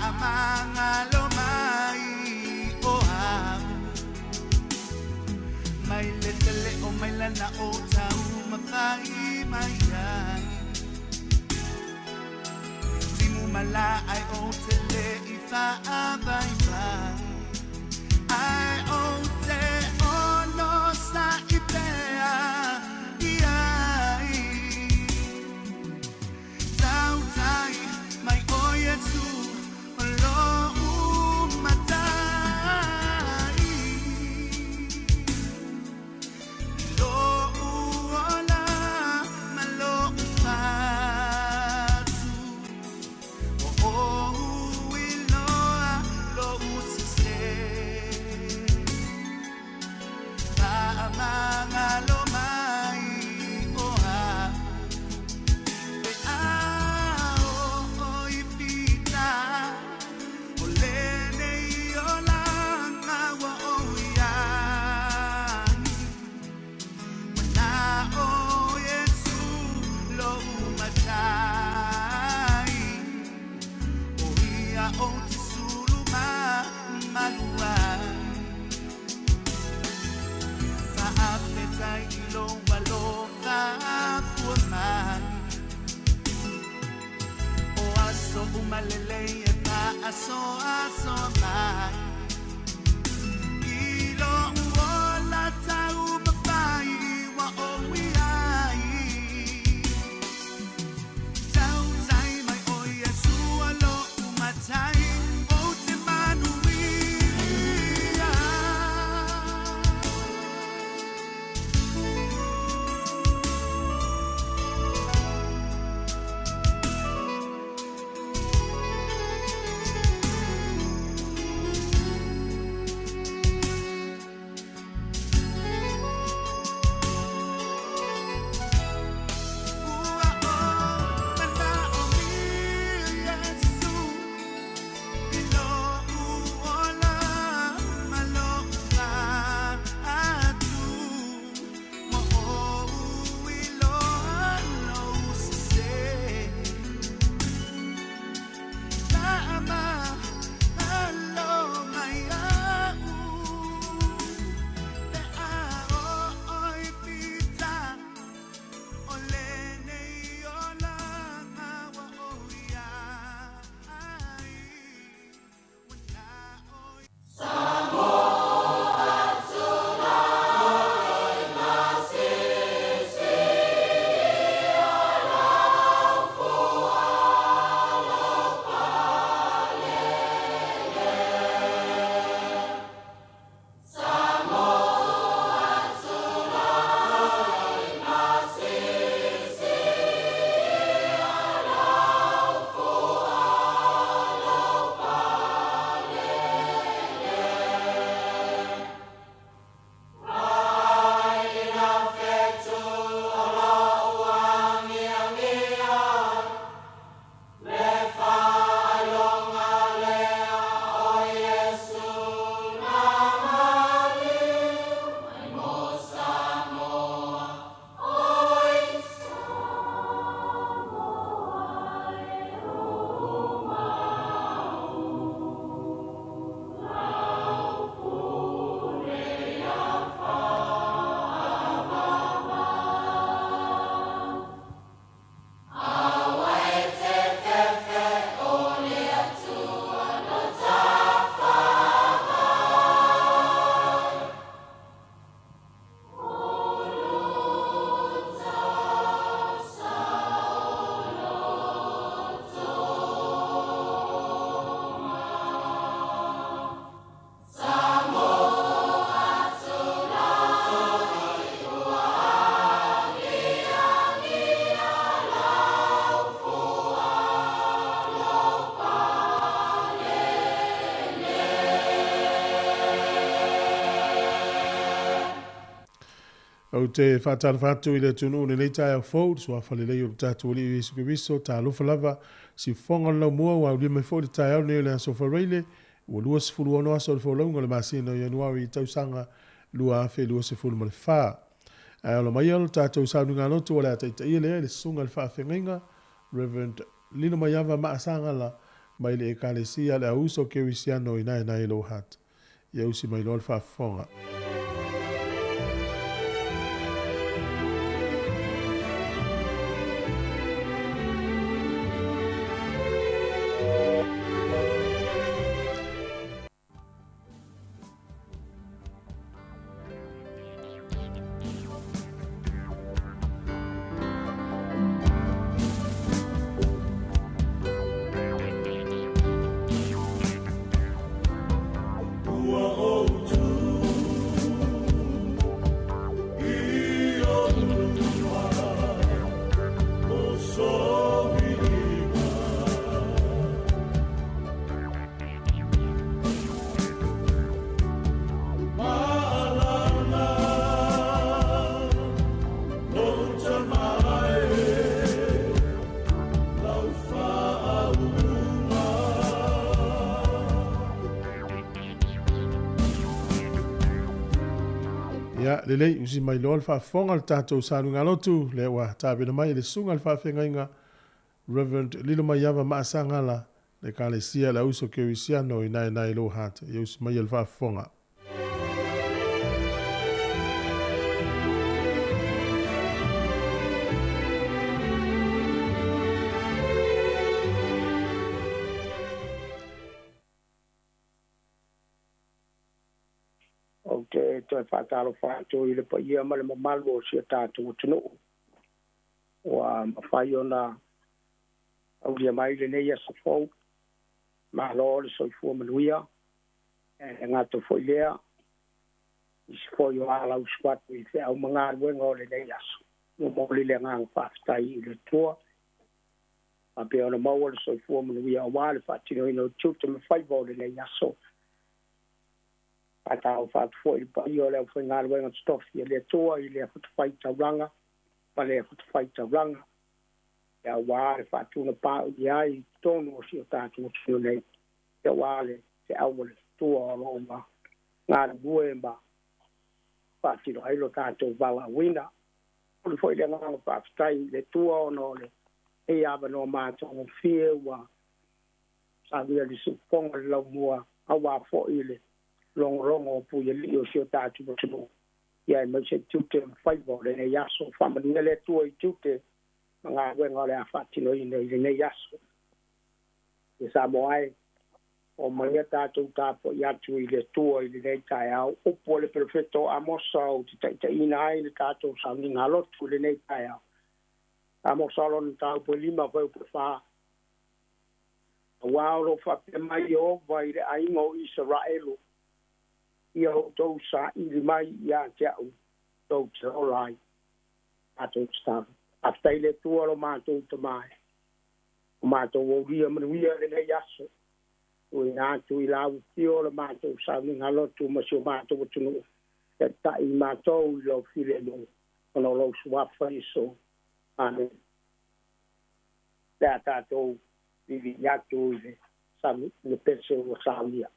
Faamagalo mai o au Mai le tele o mai lana o taumafai mai ai Timu malaai o te le i faavaivai Ai o te ono sa i pea i ai Tautai mai o Iesu o lo'u matai I lo'u ola ma lo'u fatu Ua ou iloa lo'u sese Faamagalo mai o a'u Pe a oo i fita O lenei olaga ua ou iai Ua na o Iesu lo'u matai O ia ou te sulu ma malu ai Faafetai i lou alofa fua mai O aso uma lelei e faasoasoa mai I lo'u ola taumafai ua ou iai Tautai mai o Iesu o lo'u matai Ou te manuia. Ua ou mana'o Iesu I lo'u ola ma lo'u fatu Ua ou iloa lou sese Faamagalo mai a'u Pe a oo i fita O lenei olaga ua ou iai Ua na o Ou te faatalofa atu i le atunuu i lenei taeao fou, i le suafa lelei o le tatou Alii o Iesu Keriso, talofa lava, siufofoga o le laumua ua aulia mai foi le taeao lenei o le Aso Faraile, ua 26 aso o le folauga o le masina o Ianuari i tausaga 2024. Ae ola maia lo tatou sauniga lotu o le a taitaia lea i le Susuga i le Faafeagaiga, Rev. Lilomaiava Maasagala. mai le Ekalesia a le Au Uso Kerisiano i Naenae Low Hut. Ia usi mai loa le faafofoga. Ia, lelei, usi mai loa le faafofoga le tatou saluga lotu, lea ua tapena mai e le susuga i le faafeagaiga Reverend Lilomaiava Maasagala, le Ekalesia Le Auso Kerisiano i Naenae Low Hut. Ia usi maia le faafofoga. Ou te toe faatalofa atu i le paia ma le mamalu o si o tatou atunuu ua mafai ona aulia mai lenei aso fou. Malo le soifua manuia. E le gata foi lea, nisi foi o alausu atu i feau ma galuega o lenei aso. Momoli le agaga faafetai i le Atua faapea ona maua le soifua manuia aua le faatinoina o tiute ma faiva o lenei aso. Faatalofa atu foi i le paia o le aufaigaluega totofi a le Atua i lea fatafaitaulaga ma lea fatafaitaulaga, aua le faatunapa'u i ai i totonu o si o tatou atunuu nei, aua le feau a le Atua o lo o ma galulue ma faatino ai lo tatou valaauina. Momoli foi le agaga faafetai i le Atua ona o lenei avanoa matagofie ua saunia i le siufofoga le laumua, aua foi le logologo o puialii o si o tatou atunuu, ia aemaise tiute ma faiva o lenei aso. Faamanuia le Atua i tiute ma galuega o le a faatinoina i lenei aso. Ia Samoa e, o maia tatou tapuai atu i le Atua i lenei taeao. Upu a le perofeta o Amosa ou te taitaiina ai le tatou sauniga lotu i lenei taeao. Amosa lona mataupu e 5 fuaiupu e 4. Auā o lo o faapea mai Ieova i le aiga o Isaraelu, Ia outou saili mai ia te au tou te ola ai. Matou tatalo. Faafetai i le Atua lo matou Tama e, ua matou aulia manuia lenei aso, tuuina atu i lau afio le matou sauniga lotu ma si o matou atunuu, taitai i matou i lou filemu ona o lou Suafa Iesu. Amene. Le a tatou vivii atu i le sauni, le pese ua saunia.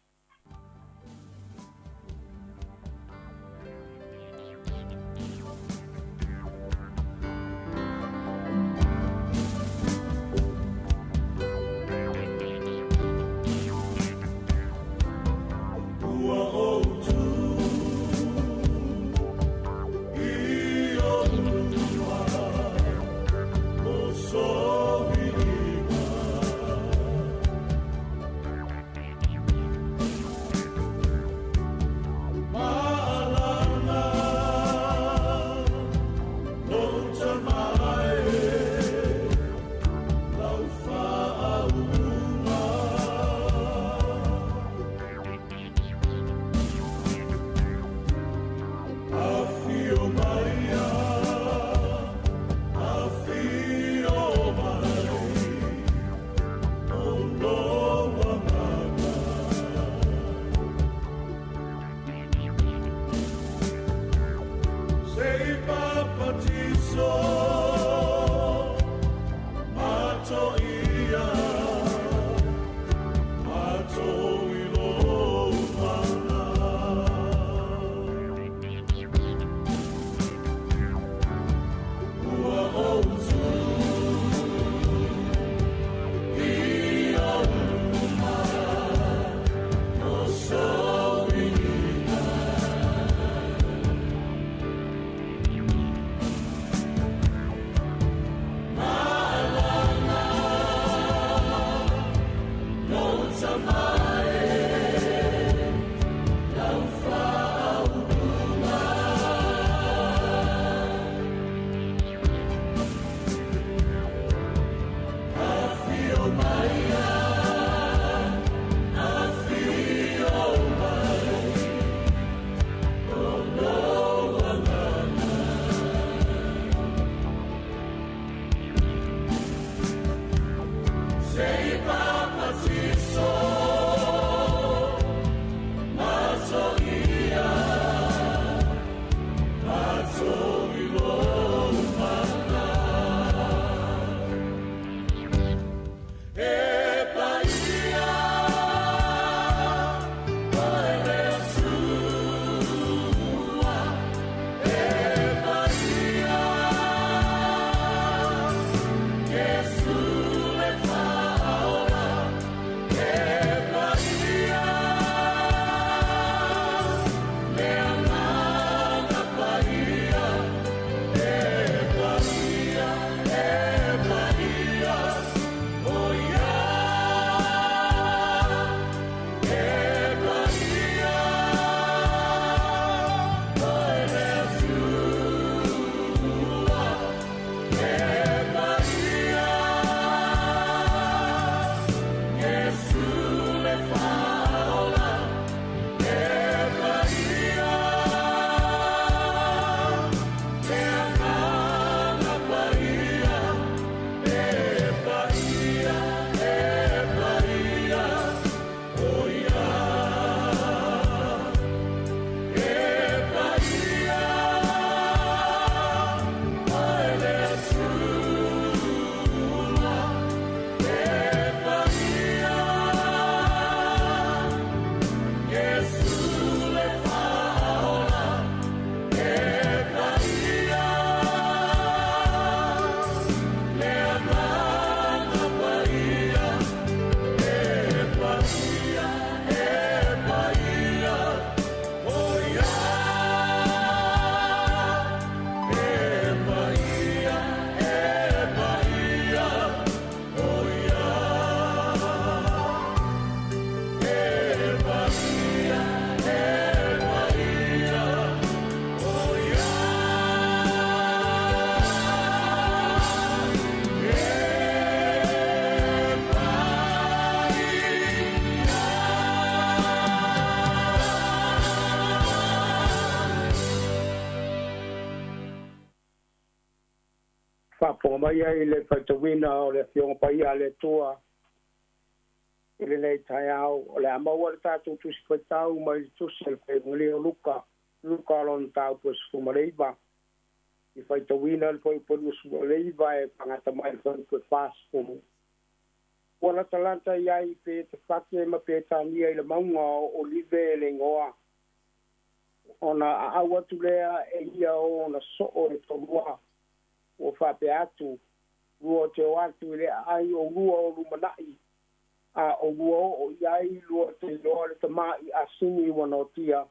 Faafofoga mai ai le faitauina o le Afioga Paia a le Atua i lenei taeao. O le a maua le tatou Tusi Faitau mai le Tusi a le Faimuli o Luka, Luka lona mataupu e 19. I faitauina le fuaiupu 29 e fagata mai le fuaiupu e 40. Ua latalata i ai Petefake ma Petania i le mauga o Olive le igoa, ona aau atu lea e ia o ona soo e tolua, ua faapea atu, lua te o atu i le aai o lua o lumanai, a o lua oo i ai lua te iloa le tama'i asini ua noatia,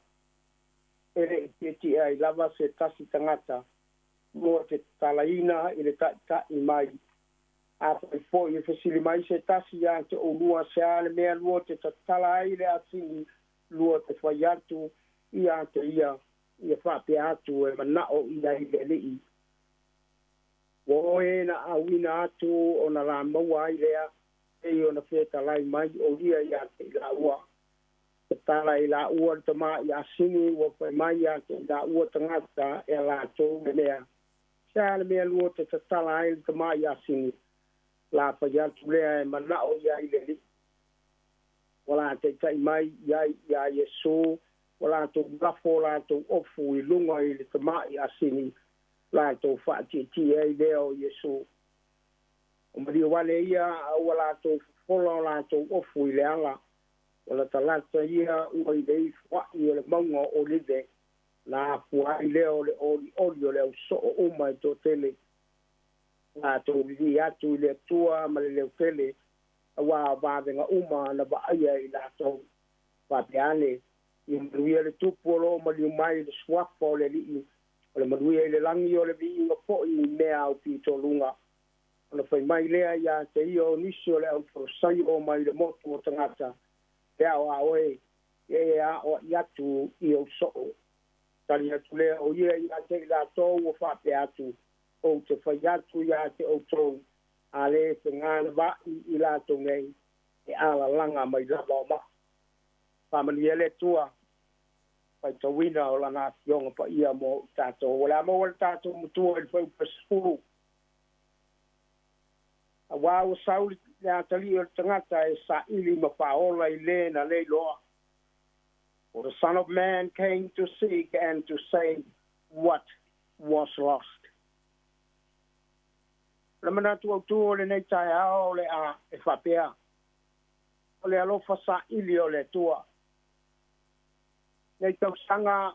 e le i tietie ai lava se tasi tagata, lua te tatalaina i le ta'ita'i mai. Afai foi e fesili mai se tasi ia te oulua se a le mea lua te tatala ai le asini, lua te fai atu ia te ia, ia faapea atu e mana'o i ai le Alii. Ua oe na auina atu ona la maua ai lea, pei ona fetalai mai o ia ia te i laua. Tatala i laua le tama'i asini ua fai mai ia te i laua tagata e a latou le mea. Se a le mea lua te tatala ai le tama'i asini, la fai atu lea e mana'o i ai le Alii. Ua la taita'i mai i ai iā Iesu, ua latou lafo latou ofu i luga i le tama'i asini, latou faatietie ai lea o Iesu. O maliu vale ia a ua latou fofola o latou ofu i le ala, ua latalata ia ua i le ifua'i o le mauga o Olive, na afua ai lea o le olioli o le ausoo uma e toatele. Latou lili atu i le Atua ma le leotele, auā vavega uma na vaaia i latou. Faapea ane, ia manuia le Tupu o lo o maliu mai i le suafa o le Alii, o le manuia i le lagi o le viiga foi i mea aupitoluga. Ona fai mai lea ia te ia o nisi o le aufalasaio mai le motu o tagata, e ao a oe, ia e aoa'i atu i ou soo. Tali atu lea o ia ia te i latou ua faapea atu, Ou te fai atu ia te outou, A lē feganava'i i latou nei e alalaga mai lava o ma'a. Faamanuia le Atua faitauina o lana afioga paia mo i tatou. O le a maua le tatou matua i le fuaiupu 10. Auā ua sau le atalii o le tagata e saili ma faaola i lē na le iloa. For the Son of Man came to seek and to save what was lost. O le manatu autū o lenei taeao o le a e faapea, o le alofa saili o le Atua. Nei tausaga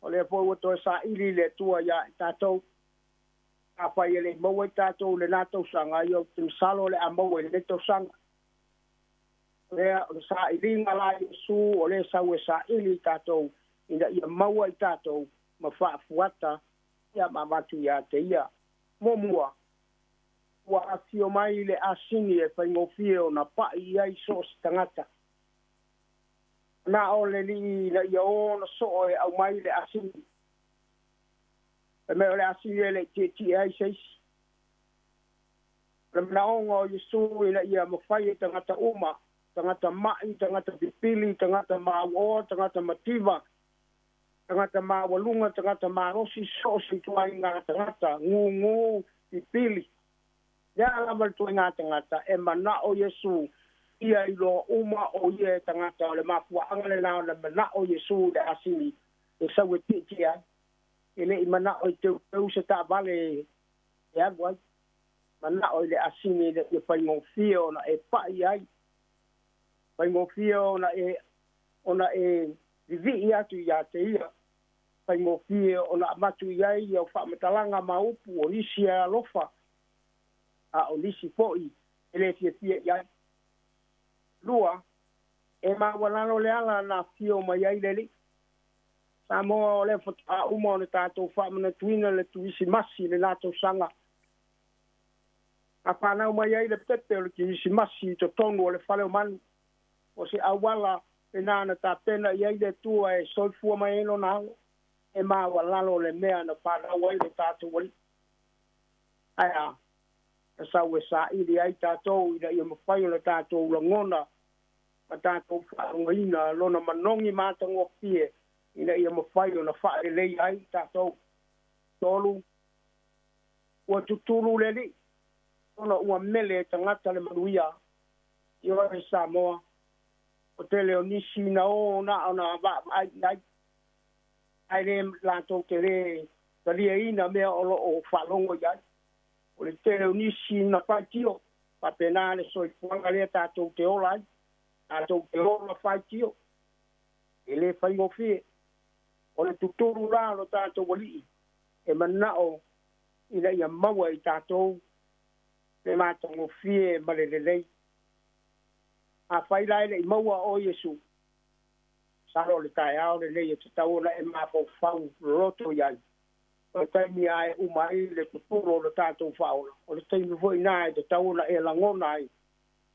o lea foi ua toe saili le Atua iā i tatou. Afai e le i maua i tatou i lenā tausaga, ia ou te masalo o le a maua i lenei tausaga. O lea o le sailiga la a Iesu o lea e sau e saili i tatou ina ia maua i tatou ma faafuata ia ma avatu ia te ia. Muamua, ua afio mai le asini e faigofie ona pa'i i ai so o se tagata. Na o le alii ina ia o ona soo e aumai le asini. Fai mai o le asini e le i tietie ai se isi. O le manaoga o Iesu ina ia mafai e tagata uma, tagata ma'i, tagata pipili, tagata mauoa, tagata mativa, tagata maualuga, tagata malosi, so o se ituaiga tagata, gūgū, pipili, le a lava le ituaiga tagata, e mana'o Iesu ia iloa uma o ia e tagata. O le mafuaaga lenā o le mana'o Iesu i le asini e sau e tietie ai. E le i mana'o e teuteu se taavale e alu ai. Mana'o i le asini ina ia faigofie ona e pa'i ai, faigofie ona e vivii atu iā te ia, faigofie ona avatu i ai au faamatalaga ma upu o nisi e alofa, a o nisi foi e le fiafia i ai. Lua, e maualalo le ala na afio mai ai le Alii. Samoa o lea faatoa uma ona tatou faamanatuina le Kerisimasi i lenā tausaga. Na fanau mai ai le pepe o le Kerisimasi i totonu o le fale o manu. O se auala lenā na tapena i ai le Atua e soifua mai ai lona alo. E maualalo le mea na fanau ai lo tatou Alii. Ae a? Na sau e saili ai tatou ina ia mafai ona tatou lagona ma tatou faalogoina lona manogi matagofie ina ia mafai ona faaleleia ai tatou. Tolu, ua tutulu le alii ona ua mele e tagata le manuia. Ioe Samoa, o tele o nisi na o na ona vaavaai i ai, ae le latou te le taliaina mea o lo o faalogo i ai. O le tele o nisi na faitio, faapena le soifuaga lea tatou te ola ai, tatou te ola faitio, e le faigofie. O le tutulu la o lo tatou Alii e manao ina ia maua i tatou le matagofie ma le lelei. Afai la e le i maua o Iesu, masalo o le taeao lenei e tatau ona e mafaufau loloto i ai. O le taimi lava e uma ai le tutulu o le tatou faaola, o le taimi foi lena e tatau ona e lagona ai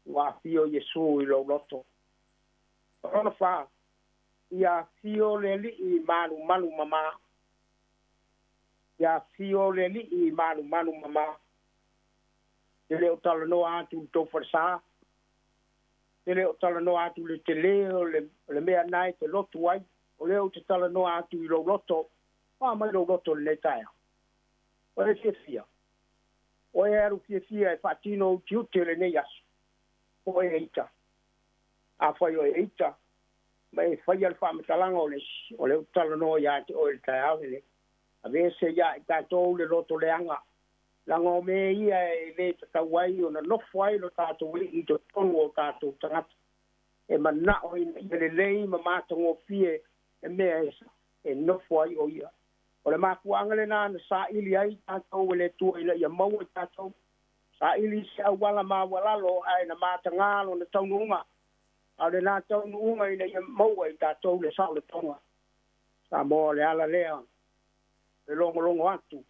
ua afio Iesu i lou loto. O lona fa, ia afio le Alii malumalu mamā. Ia afio le Alii malumalu mamā. E le o talanoa atu i le tou falesā, e le o talanoa atu i le telē o le mea na e te lotu ai, o lea ou te talanoa atu i lou loto. O a mai lou loto i lenei taeao? O e fiafia? O e alu fiafia e faatino utiuti o lenei aso? Po o e ita? Afai o e ita ma e faia le faamatalaga o le isi, o lea ou te talanoa ia te oe i le taeao lenei. Aveese ia i tatou le loto leaga, leaga o mea ia e le tatau ai ona nofo ai lo tatou alii i totonu o tatou tagata. E manao ina ia lelei ma matagofie le mea e nofo ai o ia. O le mafuaaga lenā na saili ai tatou e le Atua ina ia maua i tatou. Saili i se auala maualalo ae na matagā lona taunuuga, a o lenā taunuuga ina ia maua i tatou le saolotoga. Samoa, o le ala lea le logologo atu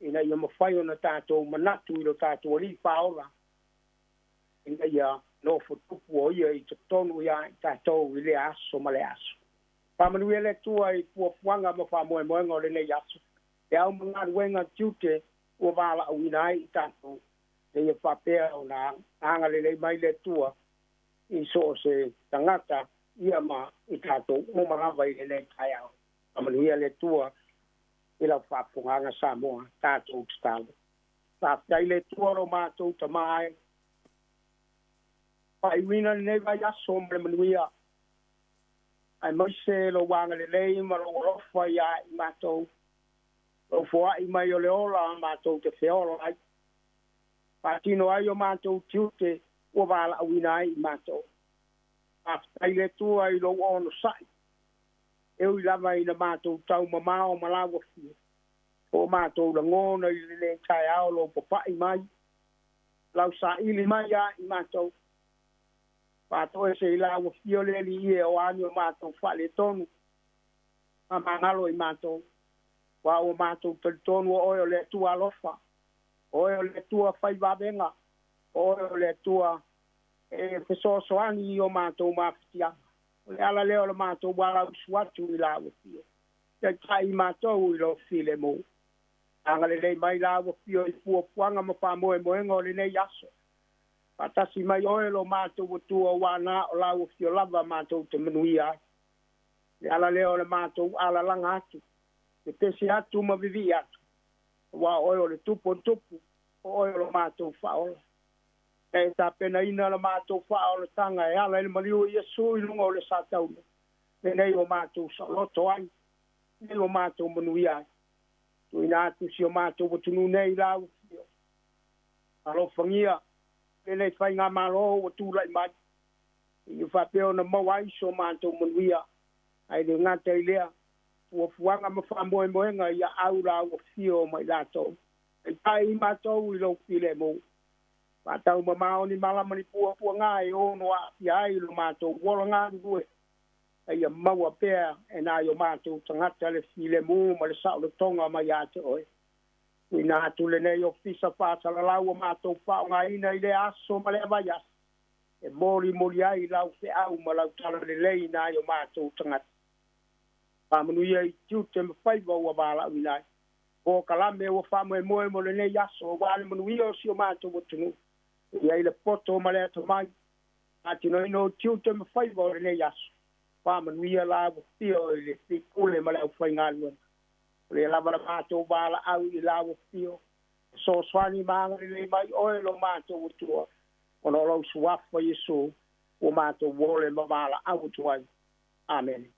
ina ia mafai ona tatou manatu i lo tatou Alii Faaola ina ia nofo tupu o ia i totonu iā i tatou i lea aso ma lea aso. Faamanuia le Atua i fuafuaga ma faamoemoega o lenei aso, e ao ma galuega tiute ua valaauina ai i tatou. Seia faapea ona agalelei mai le Atua i so o se tagata ia ma i tatou uma lava i lenei taeao. Faamanuia le Atua i lau faafofogaaga Samoa, tatou tatalo. Faafetai le Atua lo matou Tama e, faaiuina lenei vaiaso ma le manuia, aemaise lou agalelei ma lou alofa ia i matou, lou foai mai o le ola matou te feola ai, faatino ai o matou tiute ua valaauina ai i matou. Faafetai le Atua i lou onosai, e ui lava ina matou taumamao ma lauafia, o matou lagona i lenei taeao lou papai mai, lau saili mai ia i matou, faatoese i lauafia le Alii e o ani o matou faaletonu, faamagalo i matou, aua ua matou talitonu o oe o le Atua alofa, o oe o le Atua faivavega, o oe o le Atua e fesoasoani i o matou mafatiaga. O le ala lea o le matou alausu atu i lauafia, taitai i matou i lou filemu. Agalelei mai lauafia i fuafuaga ma faamoemoega o lenei aso. Faatasi mai oe lo matou Atua ua na o lauafia lava matou te manuia ai. Le ala lea o le matou alalaga atu, pepese atu ma vivii atu, aua o oe o le tupu o tupu, o oe o lo matou faaola. E tapenaina le matou faaolataga e ala i le maliu o Iesu i luga o le sataula, lenei o matou saoloto ai, lenei o matou manuia ai. Tuuina atu si o matou atunuu nei i lauafia. Alofagia lenei faigamalo ua tulai mai, ia faapea ona maua ai so matou manuia, ae le gata i lea, fuafuaga ma faamoemoega ia au lauafia ma i latou. Taitai i matou i lou filemu. Faataumamao ni mala ma ni puapuaga e ono aafia ai lo matou ola galulue, a ia maua pea e nai o matou tagata le filemu ma le saolotoga mai ia te oe. Tuuina atu lenei ofisa faasalalau ua matou faaaogaina i lea aso ma lea vaiaso, e molimoli ai lau feau ma lau talalelei i nai o matou tagata. Faamanuia i tiute ma faiva ua valaauina ai. Polokalame ua faamoemoe mo lenei aso aua le manuia o si o matou atunuu. E i ai le poto ma le atamai, faatinoina o tiute ma faiva o lenei aso. Faamanuia lauafia i le faipule ma le aufaigaluega. O lea lava le matou valaau i lauafia, fesoasoani ma agalelei mai oe lo matou Atua, ona o lau suafa Iesu ua matou ole ma valaau atu ai. Amene.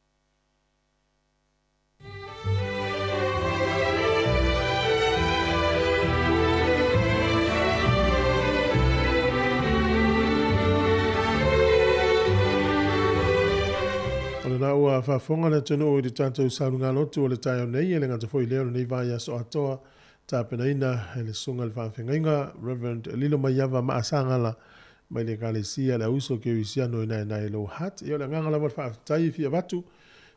O lena ua faafofoga le atunuu i le tatou saluga-lotu o le taeao nei, e le gata foi i lea o lenei vaiaso atoa tapenaina e le Susuga i le Faafeagaiga Reverend Lilo Maiava Maasagala mai le Ekalesia Le Auso Kerisiano i Naenae Lower Hutt. Ia o le agaga lava o le faafetai e fia avatu,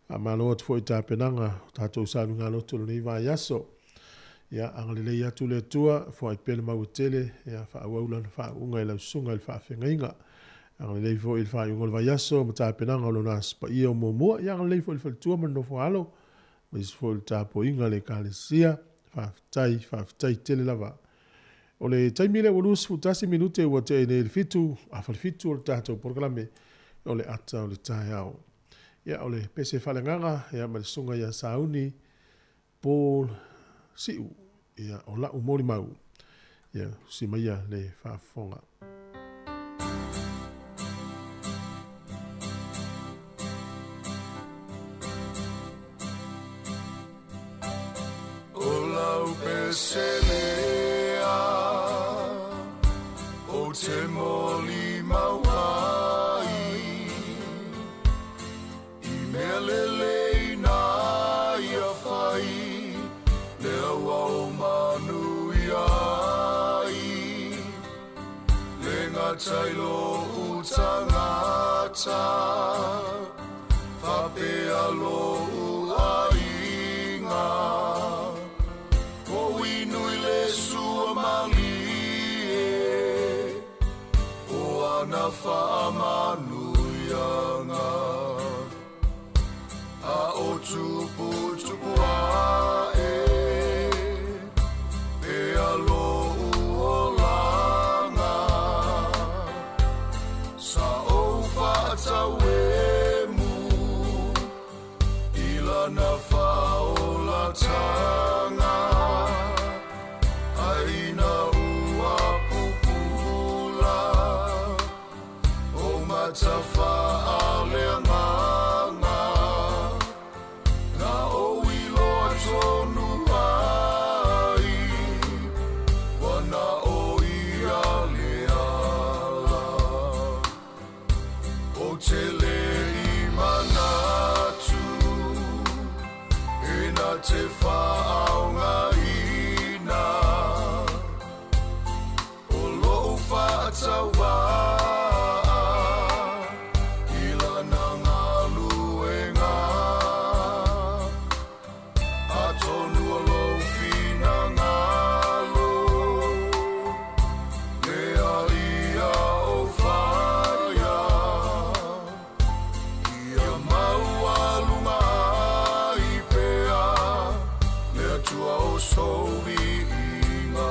faamalo atu foi i tapenaga o tatou saluga-lotu o lenei vaiaso. Ia agalelei atu le Atua, foai pea le mau e tele, ia faaauau lana faauuga i lau Susuga i le Faafeagaiga. Agalelei foi i le faaiuga o le vaiaso ma tapenaga o lona Aso Paia o muamua. Ia agalelei foi i le faletua ma le nofo-a-alo, aemaise foi o le tapuaiga a le Ekalesia. Faafetai, faafetai tele lava. O le taimi lea ua 21 minute ua tea nei i le 7, afa le 7 o le tatou polokalame o le ata o le taeao. Ia, o le pese faaleagaga, ia, ma le susuga ia Sauni Paul Siu, ia, o la'u molimau. Ia, usi maia le faafofoga. O lau peselea o te molimau ai I mea lelei na ia fai Lea ua ou manuia ai Le gata i lou tagata Faapea lou aiga Ko Inui le sua malie O ana faamanuiaga A o tuputupu ae Pea lou olaga. Tagata faaleagaga na ou iloa tonu ai ua na o ia le ala. Ou te le i manatu e na te faaaogaina o lo'u faatauvaa i lana galuega. Atonu o lou finagalo lea ia ou faia ia maualuga ai pea le Atua o sou viiga.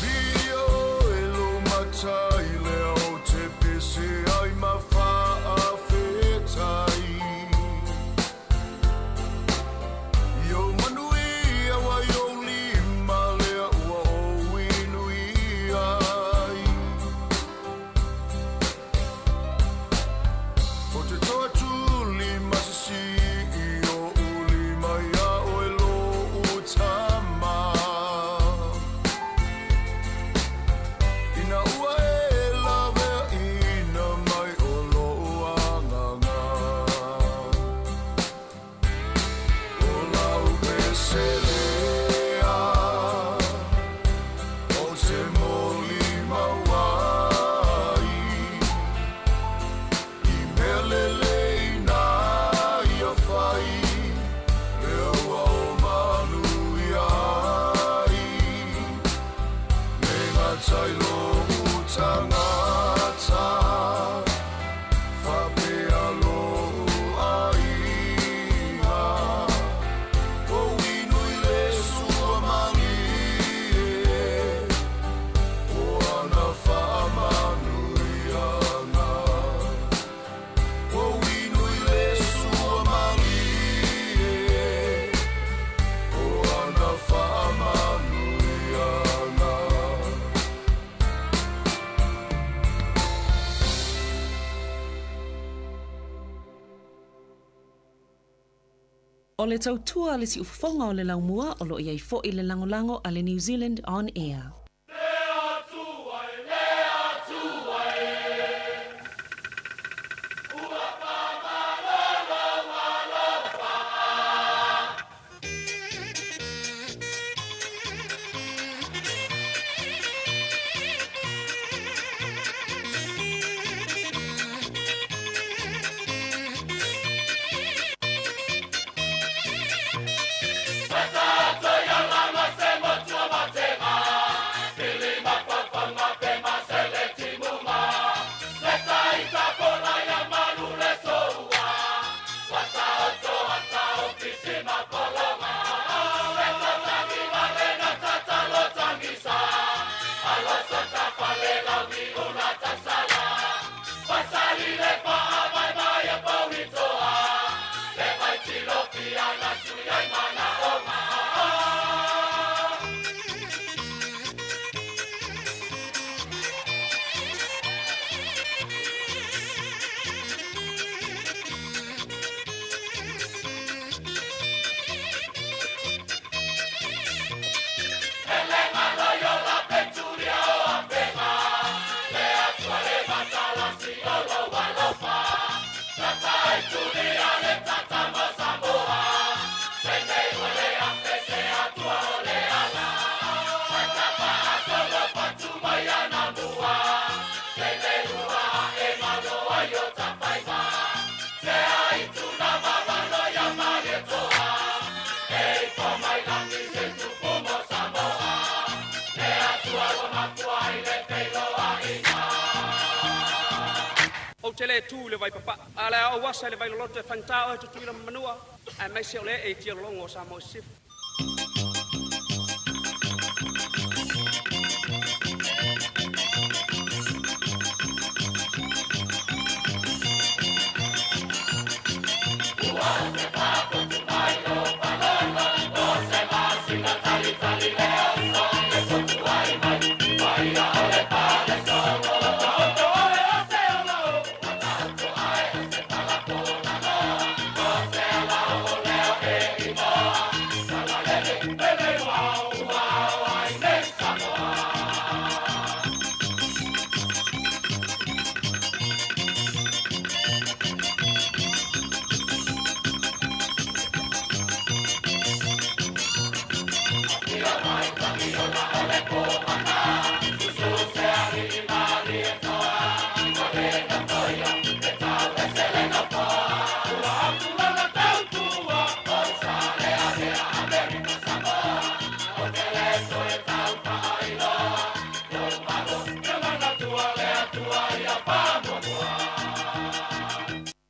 Viia oe lou Matai lea ou te pese ai ma faafetai. I ou manuia ua i ou lima lea ua ou inuia ai. Ou te toatuli ma sisii oʻu lima iā oe loʻu Tama. Ina ua e laveaina mai o loʻu agaga. O lau pese lea ou te molimau ai i mea lelei na ia fai lea ua ou manuia ai. Le gata i loʻu tagata faapea loʻu aiga ou inu i le suamalie o ana faamanuiaga. Ou inu i le suamalie o ana faamanuiaga. O le tautua le siufofoga o le laumua o loo iai fo'i le lagolago a le New Zealand On Air. Ou te le tu i le Vaipapaa, a o le a ou asa i le Vailoloto e faigata oe Tutuila ma Manua, aemaise o le ee i tialologo o Samoa i Sisifo.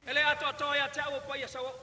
E le atoatoa ia te au o paia sauoo.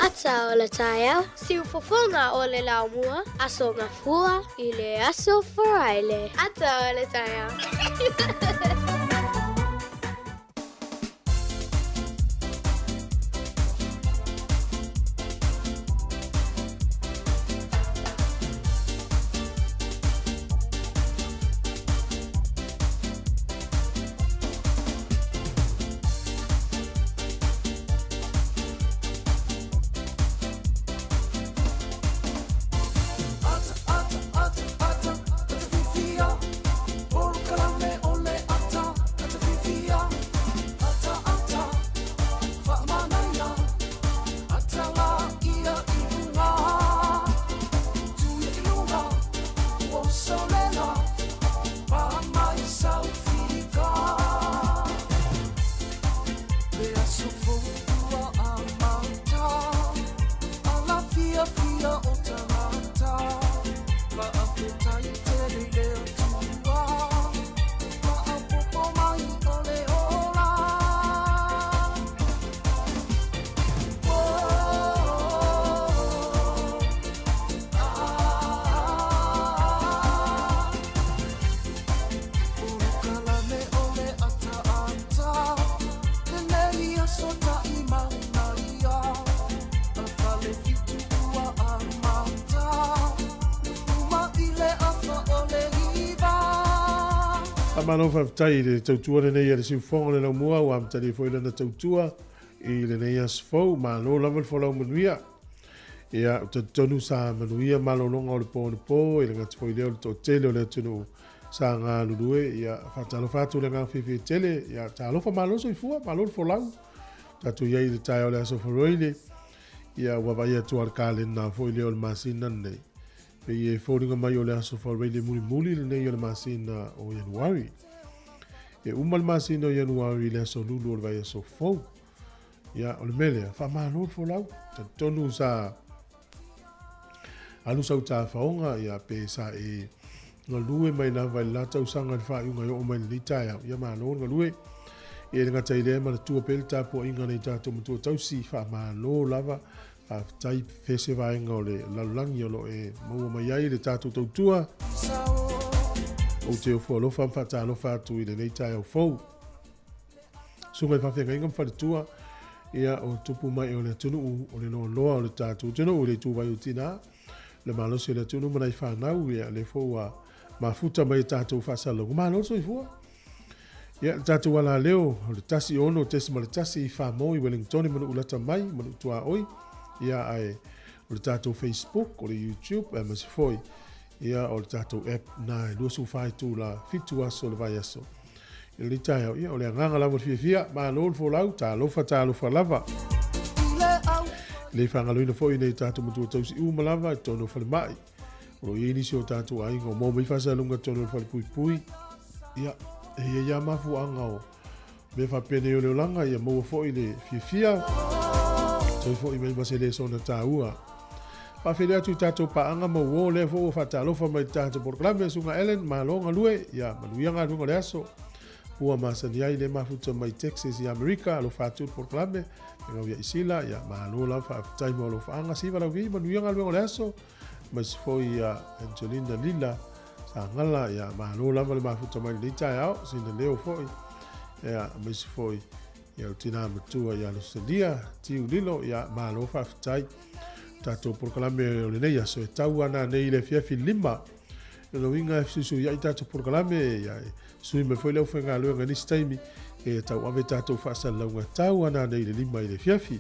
Ata o le taeao, siufofoga o le laumua, Aso Gafua i le Aso Faraile. Ata o le taeao. Faamalo faafetai i le tautua lenei a le siufofoga o le laumua ua amatalia foi lana tautua i lenei aso fou. Malo lava le folau manuia. Ia, ou te talitonu sa manuia malologa o le po anapo, e le gata foi i lea o le toatele o le atunuu sa galulue. Ia, faatalofa atu i le agaga fiafia tele. Ia, talofa malo soifua, malo le folau. Tatou i ai i le taeao o le Aso Faraile. Ia, ua vaai atu lava i le kalena foi lea o le masina lenei. Pei e foliga mai o le Aso Faraile mulimuli lenei o le masina o Ianuari. E uma le masina o Ianuari i le aso lulu o le vaiaso fou. Ia, o le mea lea, faamalo le folau. Talitonu sa alu sau tafaoga, ia, pe sa e galue mai lava i le la tausaga i le faaiuga e oo mai lenei taeao. Ia, malo le galue. Ia, e le gata i lea, manatua pea le tapuaiga a nai tatou matua tausi, faamalo lava. Faafetai pea se vaega o le lalolagi o lo o e maua mai ai le tatou tautua. Ou te ofo alofa ma faatalofa atu i lenei taeao fou. Susuga i faafeagaiga ma faletua, ia o tupu mai o le atunuu, o le loaloa o le tatou atunuu i le ituvai o tina, le malosi o le atunuu ma nai fanau, ia lea foi ua mafuta mai e tatou faasalalauga. Malo le soifua. Ia, le tatou alaleo o le 106.1 i Famoi, Wellingtone ma Nu'ulata mai, ma Nu'utuaoi. Ia, ae O le tatou Facebook, o le YouTube, aemaise foi ia o le tatou app na e 24 itula, 7 aso o le vaiaso. I lenei taeao, ia o le agaga lava o le fiafia, malo le folau, talofa, talofa lava. E le faagaloina foi nei tatou matua tausi uma lava i totonu o falemai. O lo o i ai nisi o tatou aiga o maua mai faasaluga i totonu o le falepuipui. Ia, e i ai lava mafuaaga o mea faapenei o le olaga, ia maua foi le fiafia, toe foi mai ma se lesona taua. Faafeiloai atu i tatou paaga ma uo, lea foi ua faatalofa mai i le tatou polokalame, Susuga Ellen, malo galue, ia manuia galuega o le aso. Ua masani ai le mafuta mai Texas i Amerika, alofa atu le polokalame, e gau ia Isila, ia malo lava faafetai mo alofaaga, siva lauvi, manuia galuega o le aso, aemaise foi ia Angelina Lila, Sagala, ia malo lava le mafuta mai lenei taeao, sina leo foi, ia aemaise foi ia o tina matua ia Lucelia, Tiu Lilo, ia malo faafetai. Tatou polokalame o lenei aso e tau ana nei i le afiafi 5. O lona uiga e fesuisuiai tatou polokalame, ia e sui mai foi le aufaigaluega i nisi taimi, e tau ave tatou faasalalauga tau ana nei i le 5 i le afiafi.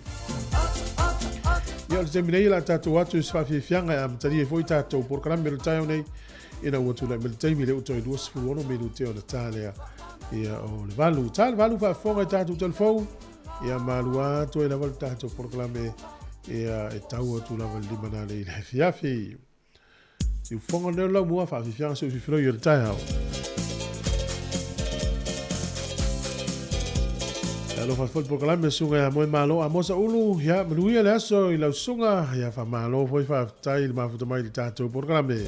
Ia o le taimi nei o le a tatou atu i se faafiafiaga e amatalia ai foi tatou polokalame o le taeao nei, ina ua tulai mai le taimi lea ua toe 26 minute ona ta lea ia o le 8. Ta le 8 faafofoga i tatou telefou, ia malu atu ai lava le tatou polokalame ia e tau atu lava le 5 na le i le afiafi. Siufofoga lea o le laumua, faafiafiaga se ufiufiloi o le taeao. E alofa foi le polokalame susuga ia Moe Malo Amosa Ulu, ia manuia le aso i lau susuga, ia faamalo foi faafetai i le mafuta mai i le tatou polokalame.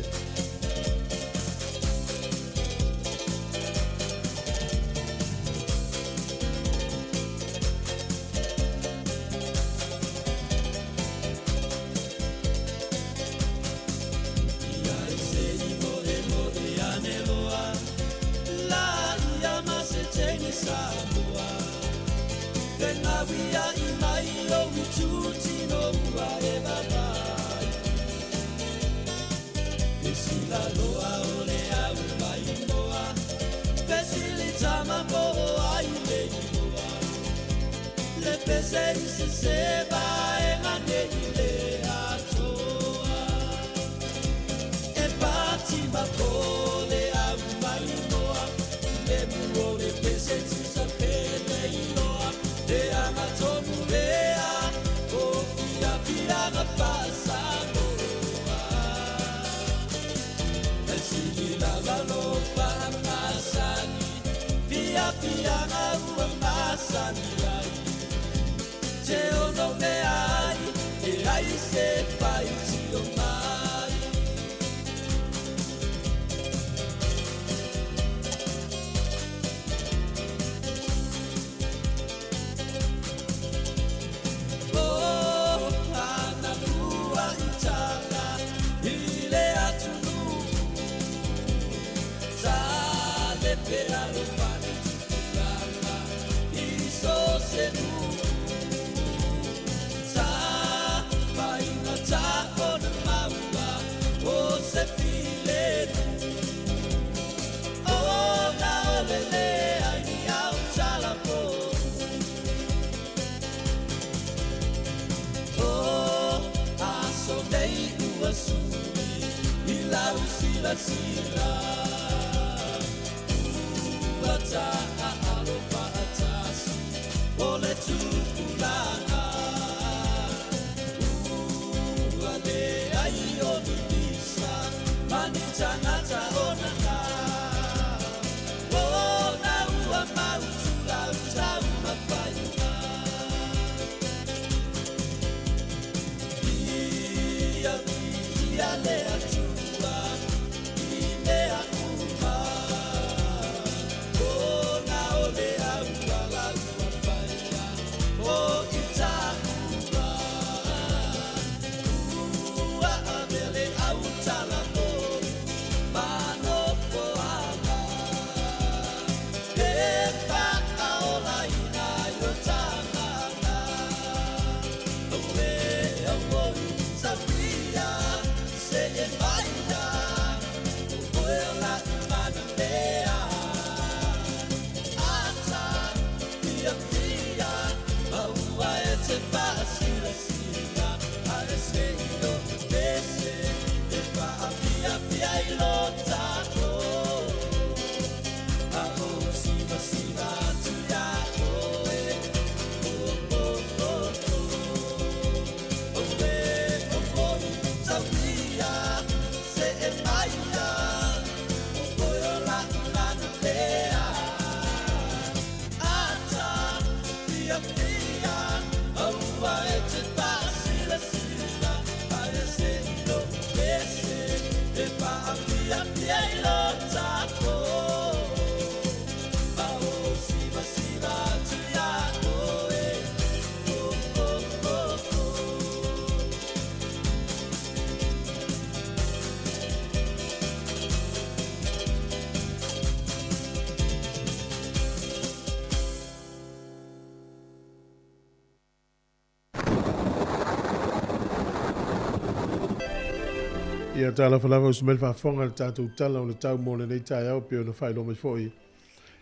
Ia, talofa lava uso mai le faafofoga i le tatou Tala o le Tau mo lenei taeao e pei ona faailoa mai foi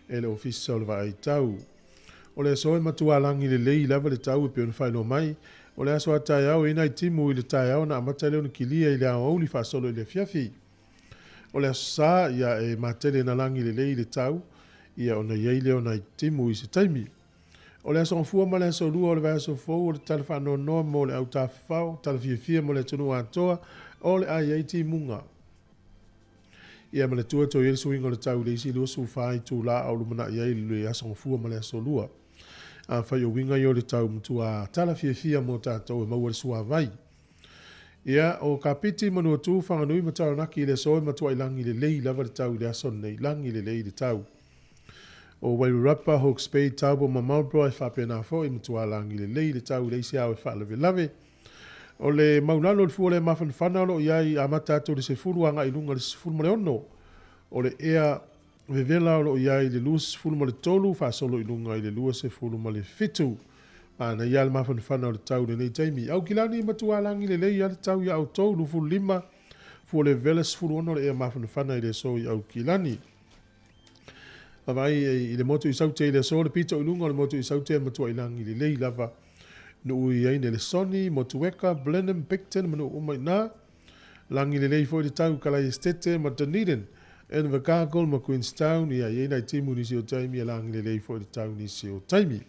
e le Ofisa o le Vaai Tau. O le aso e matua lagi lelei lava le tau e pei ona faailoa mai, o le aso a taeao e i ai nai timu i le taeao ona amata lea ona kilia i le aoauli faasolo i le afiafi. O le Aso Sa, ia e matele na lagi lelei le tau, ia ona i ai lea o nai timu i se taimi. O le Aso Gafua ma le Aso Lua o le vaiaso fou o le tala faanoanoa mo le au tafafao, tala fiafia mo le atunuu atoa, o le a i ai timuga. Ia manatua toe i ai le suiga o le tau i le isi 24 itula a o lumanai ai le Aso Gafua ma le Aso Lua. Afai o uiga ia o le tau matua tala fiafia mo tatou e maua le suavai. Ia, o Kapiti, Manuatū, Whanganui ma Taranaki i le aso e matuai lagi lelei lava le tau i le aso lenei, lagi lelei le tau. O Wairarapa, Hawke's Bay, Taupo ma Marlborough e faapena foi, matua lagi lelei le tau i le isi ao e faalavelave. O le maulalo o le fua le mafanafana o lo o i ai amata atu i le 10 agai i luga i le 16. O le ea vevela o lo o i ai i le 23 faasolo i luga i le 27. Manaia lava le mafanafana o le tau i lenei taimi. Aukilani, matua lagi lelei lava le tau ia outou, 25, fua le vevela 16 le ea mafanafana i le aso i Aukilani. Vaavaai i le motu i Saute i le aso, le pito i luga o le motu i Saute e matuai lagi lelei lava. Nuu i ai Nelesoni, Motueka, Blenheim, Picton ma nuu uma i ina. Lagi lelei foi le tau i Kalaiestete ma Dunedin, Invercargill ma Queenstown, ia, i ai nai timu i nisi o taimi, e lagi lelei foi le tau i nisi o taimi.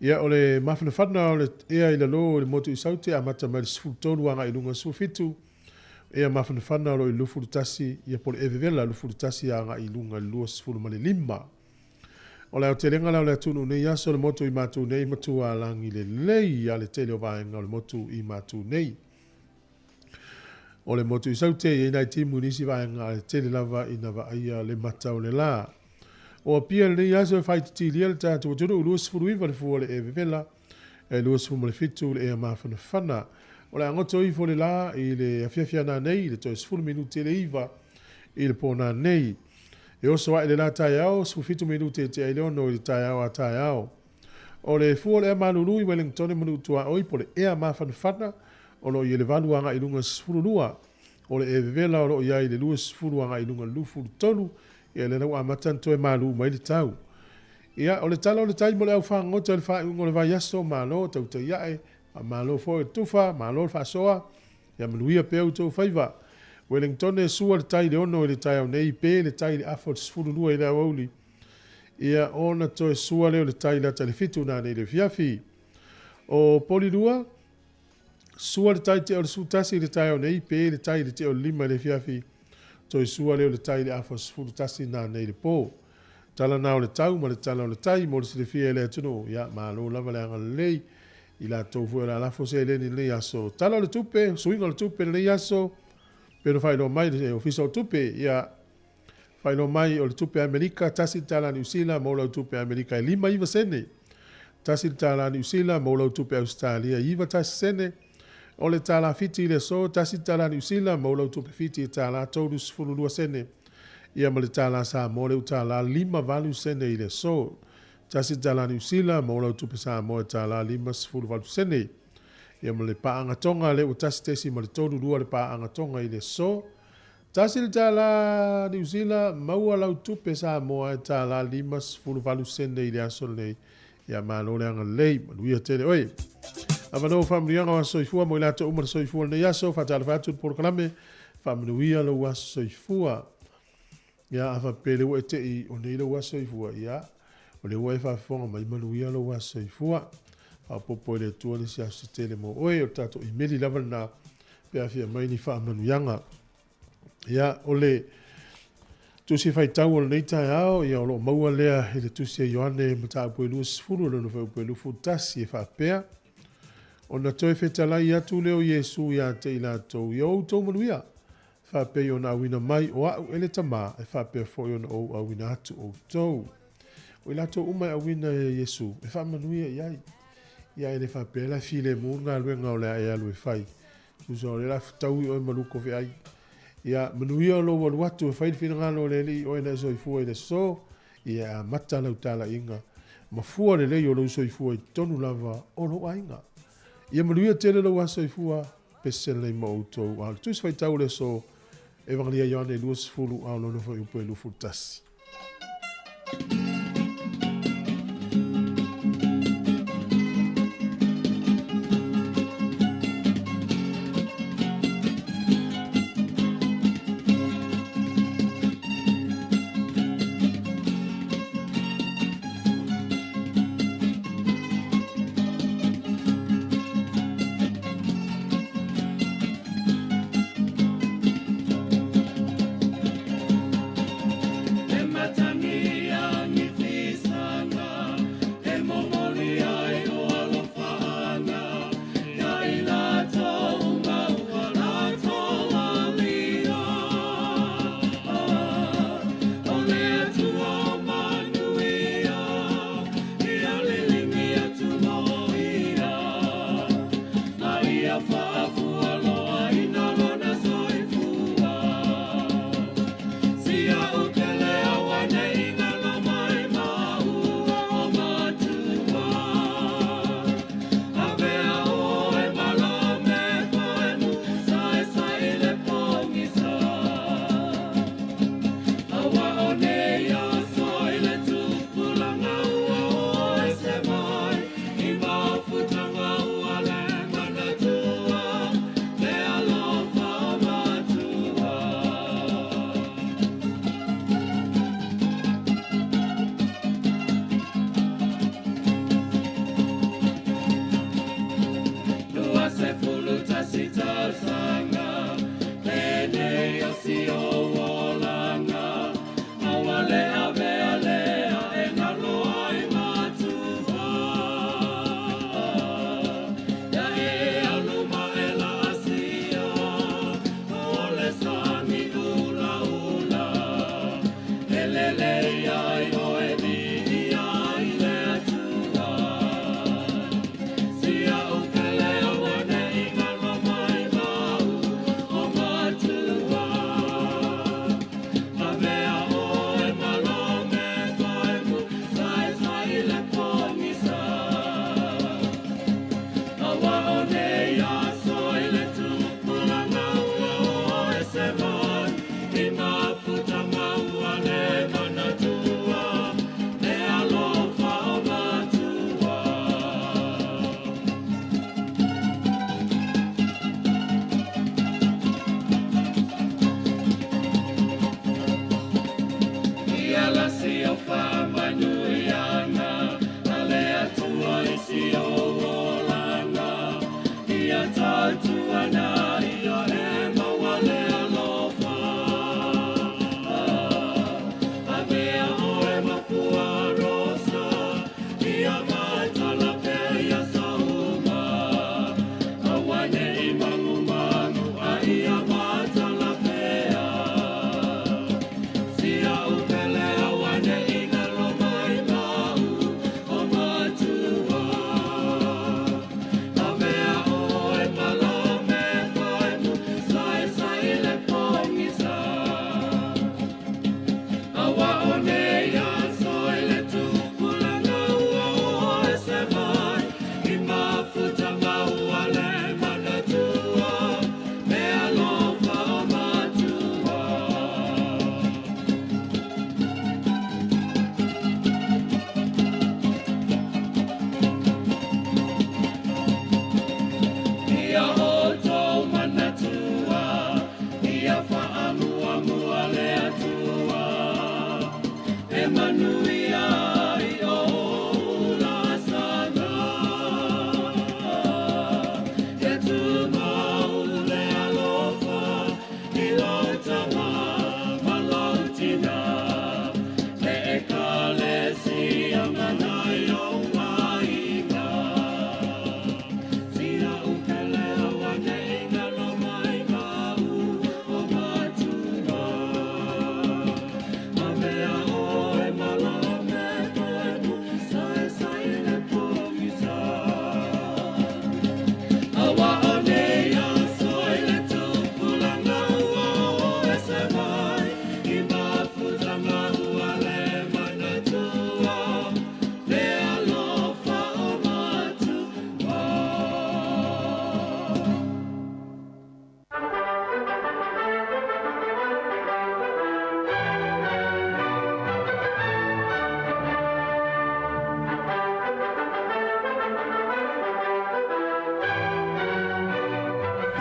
Ia, o le mafanafana o le ea i lalo i le motu i Saute, amata mai le 13 agai i luga i le 17, ea mafanafana o lo o i le 21, ia po o le ea vevela 21 agai i luga i le 25. O le aotelega la o le atunuu nei aso le motu i matou nei matua lagi lelei a le tele o vaega o le motu i matou nei. O le motu i Saute e i ai nai timu i nisi vaega ae tele lava ina vaaia le mata o le la. O Apia i lenei aso e faaititilia le tatou atunuu 29 le fua o le ea vevela, e 27 le ea mafanafana. O le a goto ifo le la i le afiafi a nanei i le toe 10 minute i le 9 i le po nanei. E oso ae le la taeao, 17 minute e tea ai le 6 i le taeao a taeao. O le fua o le ea malulu i Wellingtone ma Nuutuaoi po o le ea mafanafana o lo o i ai le 8 agai i luga i le 12. O le ea vevela o lo o i ai i le 20 agai i luga i le 23, ia lea la ua amata ona toe malu mai le tau. Ia, o le tala o le tai mo le au fagota i le faaiuga o le vaiaso, malo tautai ae, faamalo foi le tufa, malo le faasoa, ia manuia pea outou faiva. Wellingtone e sua le tai i le 6 i le taeao nei, pe le tai i le afa o le 12 i le aoauli. Ia, ona toe sua lea o le tai lata i le 7 nanei i le afiafi. O Polilua, sua le tai tea o le 11 i le taeao nei, pe le tai i le tea o le 5 i le afiafi. Toe sua lea o le tai i le afa o le 11 nanei i le po. Tala na o le tau ma le tala o le tai mo le silafia e le atunuu. Ia, malo lava le agalelei i latou foi o le a lafo seleni i lenei aso. Tala o le tupe, suiga o le tupe i lenei aso, pei ona faailoa mai le Ofisa o Tupe, ia, Faailoa mai o le tupe Amerika, tasi le tala Niu Sila maua lau tupe Amerika e 59 sene. Tasi le tala Niu Sila maua lau tupe Ausetalia e 91 sene. O le tala Fiti i le aso, tasi le tala Niu Sila maua lau tupe Fiti e tala 32 sene. Ia ma le tala Samoa lea ua tala 58 sene i le aso. Tasi le tala Niu Sila maua lau tupe Samoa e tala 58 sene. Ia ma le paaga Tonga lea ua 1.32 le paaga Tonga i le aso. Tasi le tala Niu Sila, maua lau tupe Samoa e tala 58 sene i le aso lenei. Ia malo le agalelei, manuia tele oe. Avanoa faamanuiaga o aso soifua mo i latou uma le soifua lenei aso, faatalofa atu le polokalame, faamanuia lou aso soifua. Ia a faapea lea ua e tei o nei lou aso soifua, ia o lea ua e faafofoga mai, manuia lou aso soifua. Faaopoopo e le Atua le isi aso se tele mo oe, o le tatou imeli lava lena pe a fia mai ni faamanuiaga. Ia, o le tusi faitau o lenei taeao, ia o lo o maua lea i le tusi a Ioane mataupu e 20, lona fuaiupu e 21, e faapea, Ona toe fetalai atu lea o Iesu ia te i latou, Ia outou manuia. Faapei ona auina mai o a'u e le Tamā, e faapea foi ona ou auina atu outou. O i latou uma e auina e Iesu, e faamanuia i ai. Ia e le faapea la e filemu le galuega o le a e alu e fai. Tusa o lea o le a fetaui oe ma luko feai. Ia manuia lou alu atu e fai le finagalo o le Alii oe na e soifua i le aso, ia e amata lau talaiga ma fua lelei o lou soifua i totonu lava o lou aiga. Ia manuia tele lou aso soifua, pese lelei ma outou. A o le Tusi Faitau o le aso, Evagelia Ioane 20 a o lona fuaiupu e 21. E matagia.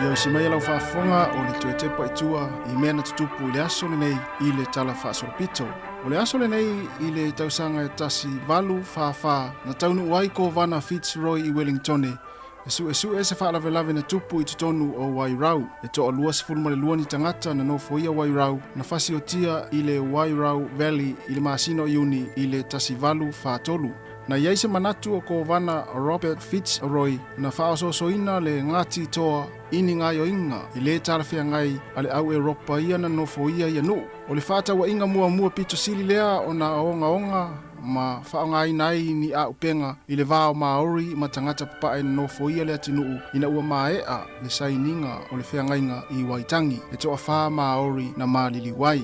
Ia usi mai e lau faafofoga o le toe tepa i tua i mea na tutupu i le aso lenei i le Tala Faasolopito. O le aso lenei i le tausaga e 1844 na taunuu ai Kovana Fitzroy i Wellingtone e suesue se faalavelave na tupu i totonu o Wairau. E toa-22 ni tagata na nofoia Wairau na fasiotia i le Wairau Valley i le masina o Iuni i le 1843. Na i ai se manatu o Kovana Robert Fitzroy na faaosoosoina le Ngāti Toa i ni gaoioiga e lē talafeagai a le au Eropa ia na nofoia ia nuu. O le faatauaiga muamua pito sili lea ona ogaoga ma faaaogaina ai ni auupega i le va o Maori ma tagata papae na nofoia le atunuu ina ua maea le sainiga o le feagaiga i Waitangi e toafā Maori na maliliu ai.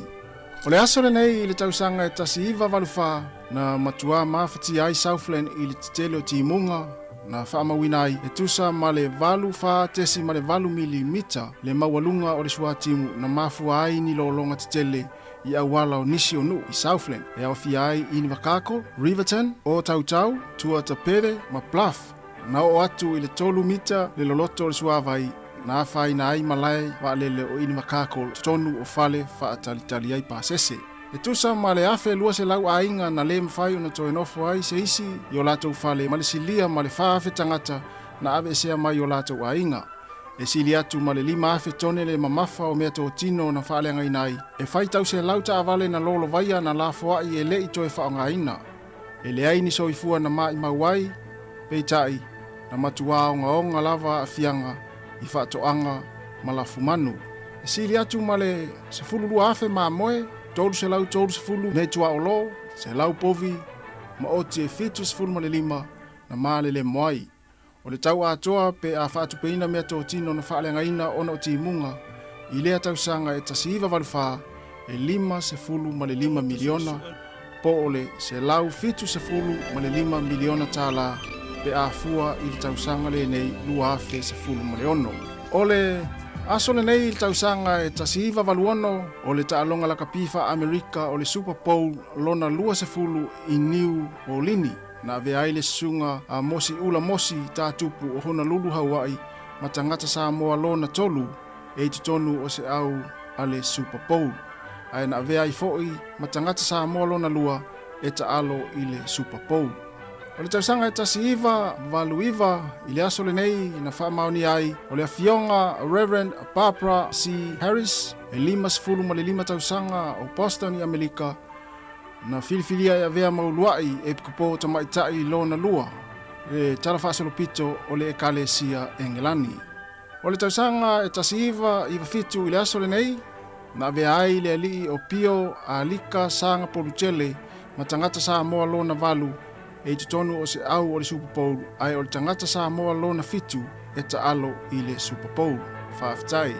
O le aso lenei i le tausaga e 1984 na matuā mafatia ai Southland i le tetele o timuga na faamauina ai e tusa ma le 84.8 milimita le maualuga o le suatimu na mafua ai ni lologa tetele i auala o nisi o nuu i Southland e aofia ai Invercargill, Riverton, Otautau, Tuatapere ma Bluff. Na oo atu i le 3 mita le loloto o le suavai na afaina ai malae vaalele o Invercargill totonu o fale faatalitali ai pasese. E tusa ma le 1,200 aiga na lē mafai ona toe nofo ai se isi i o latou fale ma le silia ma le 4,000 tagata na aveesea mai o latou aiga. E sili atu ma le 5,000 tone le mamafa o meatotino na faaleagaina ai e faitau selau taavale na lolovaia na lafoai e le'i toe faaaogaina. E leai ni soifua na maimau ai, peitai, na matuā ogaoga lava aafiaga i faatoaga ma lafumanu. E sili atu ma le 12,000 mamoe, 330 meatuaolo, 100 povi, ma oti e 75 na malelemo ai. O le tau atoa pe a faatupeina meatotino na faaleagaina ona o timuga i lea tausaga e 1984 e $55 miliona po o le $175 miliona tālā pe a fua i le tausaga lenei 2016. O le aso lenei i le tausaga e 1986 o le taaloga lakapi faa-Amerika o le Super Bowl lona 20 i Niu Olini na avea ai le susuga a Mosi Ula Mosi Tatupu o Honolulu Hawaii ma tagata Samoa lona tolu e i totonu o se au a le Super Bowl ae na avea ai fo'i ma tagata Samoa lona lua e taalo i le Super Bowl. O le tausaga e 1989 i le aso lenei na faamaonia ai o le afioga Reverend Barbara C. Harris e 55 tausaga o Boston i Amerika na filifilia e avea ma uluai epikopo tamaitai lona lua le Tala Faasolopito o le Ekalesia Engelani. O le tausaga e 1997 i le aso lenei, na avea ai le alii o Pio Alika Sagapolutele ma tagata Samoa lona valu e i totonu o se au o le Super Bowl ae o le tagata Samoa lona fitu e taalo i le Super Bowl. Faafetai.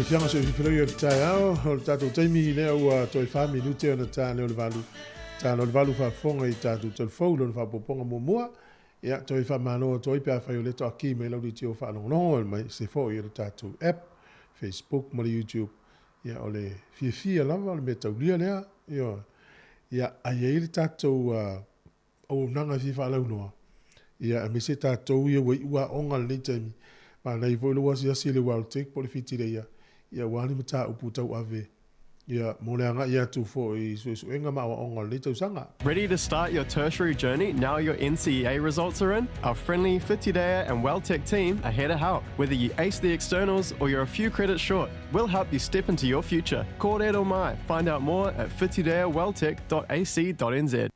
fiafiaga o si ou fifilagi o le taeao, o le tatou taimi lea ua toe 4 minute ona ta lea o le 8, ta lea o le 8 faafofoga i tatou telefou lona faaopoopoga muamua. Ia, toe faamalo atu ai pe afai o lea toakī mai lau leitio faalogologo mai se foi o le tatou app, Facebook ma le YouTube. Ia, o le fiafia lava o le mea taulia lea, ioe. Ia, a i ai le tatou auaunaga e fia faalauiloa, ia, aemaise tatou ia ua iu aoga i lenei taimi, manaia foi lou asiasi i le WelTec po o le Whitireia, ia aua ni mataupu tauave, ia, mo le agai atu foi i suesuega ma aoaoga o lenei tausaga. Ready to start your tertiary journey now your NCEA results are in? Our friendly Whitireia and WelTec team are here to help. Whether you ace the externals or you're a few credits short, we'll help you step into your future. Kōrero mai. Find out more at whitireaweltec.ac.nz.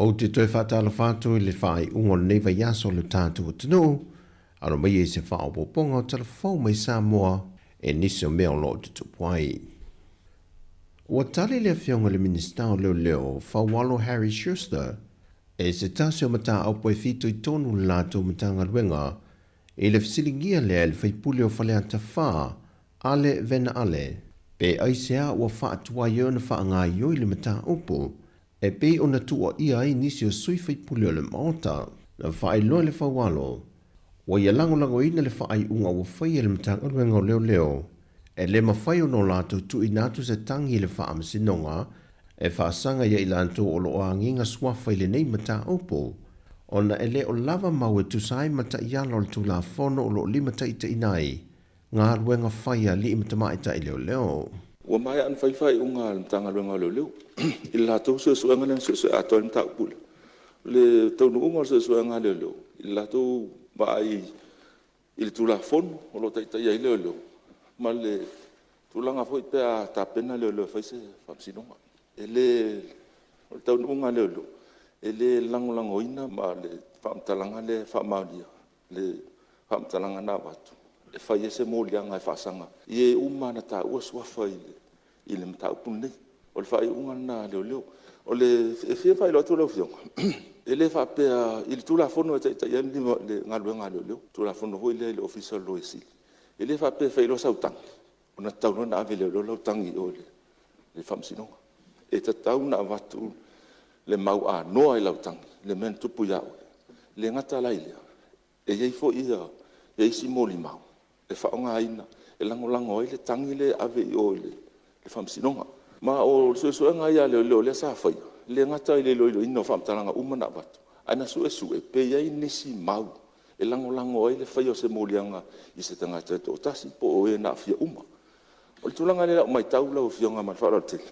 Ou te toe faatalofa atu i le faaiuga o lenei vaiaso o le tatou atunuu, alo mai ai se faaopoopoga o tala fou mai Samoa e nisi o mea o lo o tutupu ai. Ua tali le Afioga i le Minisita o Leoleo, Faualo Harry Schuster, e se tasi o mataupu e fitoitonu le latou Matagaluega i le fesiligia lea e le faipule o Faleata 4, Ale Vena Ale, pe aisea ua faatuai ai ona faagaoioi le mataupu. e pei ona tuuaia ai nisi o sui faipule o le Maota. Na faailoa e Lefaualo, ua ia lagolagoina le faaiuga ua faia e le Matagaluega o Leoleo, e le mafai ona o latou tuuina atu se tagi i le Faamasinoga e faasaga ia i latou o lo o agiga suafa i lenei mataupu, ona e le o lava mau e tusa ai ma taiala o le Tulafono o lo o limataitaiina ai galuega fai a alii ma tamaitai leoleo. Ua maea ona fai le faaiuga a le Matagaluega o Leoleo i le latou suesuega lea na suesue atoa ai le mataupu lea. O le taunuuga o le suesuega a leoleo i le latou vaai i le Tulafono o lo o taitaia ai leoleo ma le tulaga foi pe a tapena leoleo e fai se faamasinoga. E le... O le taunuuga a leoleo, e le lagolagoina ma le faamatalaga lea e faamaonia le faamatalaga na avatu e fai ai se moliaga e faasaga i e uma lava na taua suafa i le mataupu lenei. O le faaiuga lena a leoleo. E fia faailoa atu lau Afioga, e le faapea i le Tulafono e taitaia ai le galuega a leoleo, le Tulafono foi lea i le Ofisa o le Loia Sili, e le faapea e fai loa sau tagi ona tatau loa lea ona ave e leoleo lau tagi i o i le Faamasinoga. E tatau ona avatu le mau anoa i lau tagi i le mea na tupu ia oe. E le gata la i lea, e i ai foi isi molimau e faaaogaina e lagolago ai le tagi lea e ave i o i le Faamasinoga. Ma o suesuega lava ia a leoleo lea sa faia, e le gata i le iloiloina o faamatalaga uma na avatu, ae na suesue pe i ai nisi mau e lagolago ai le faia o se moliaga i se tagata e toatasi po o e na aafia uma. O le tulaga lea i lau maitau lau Afioga ma le faaaloalo tele,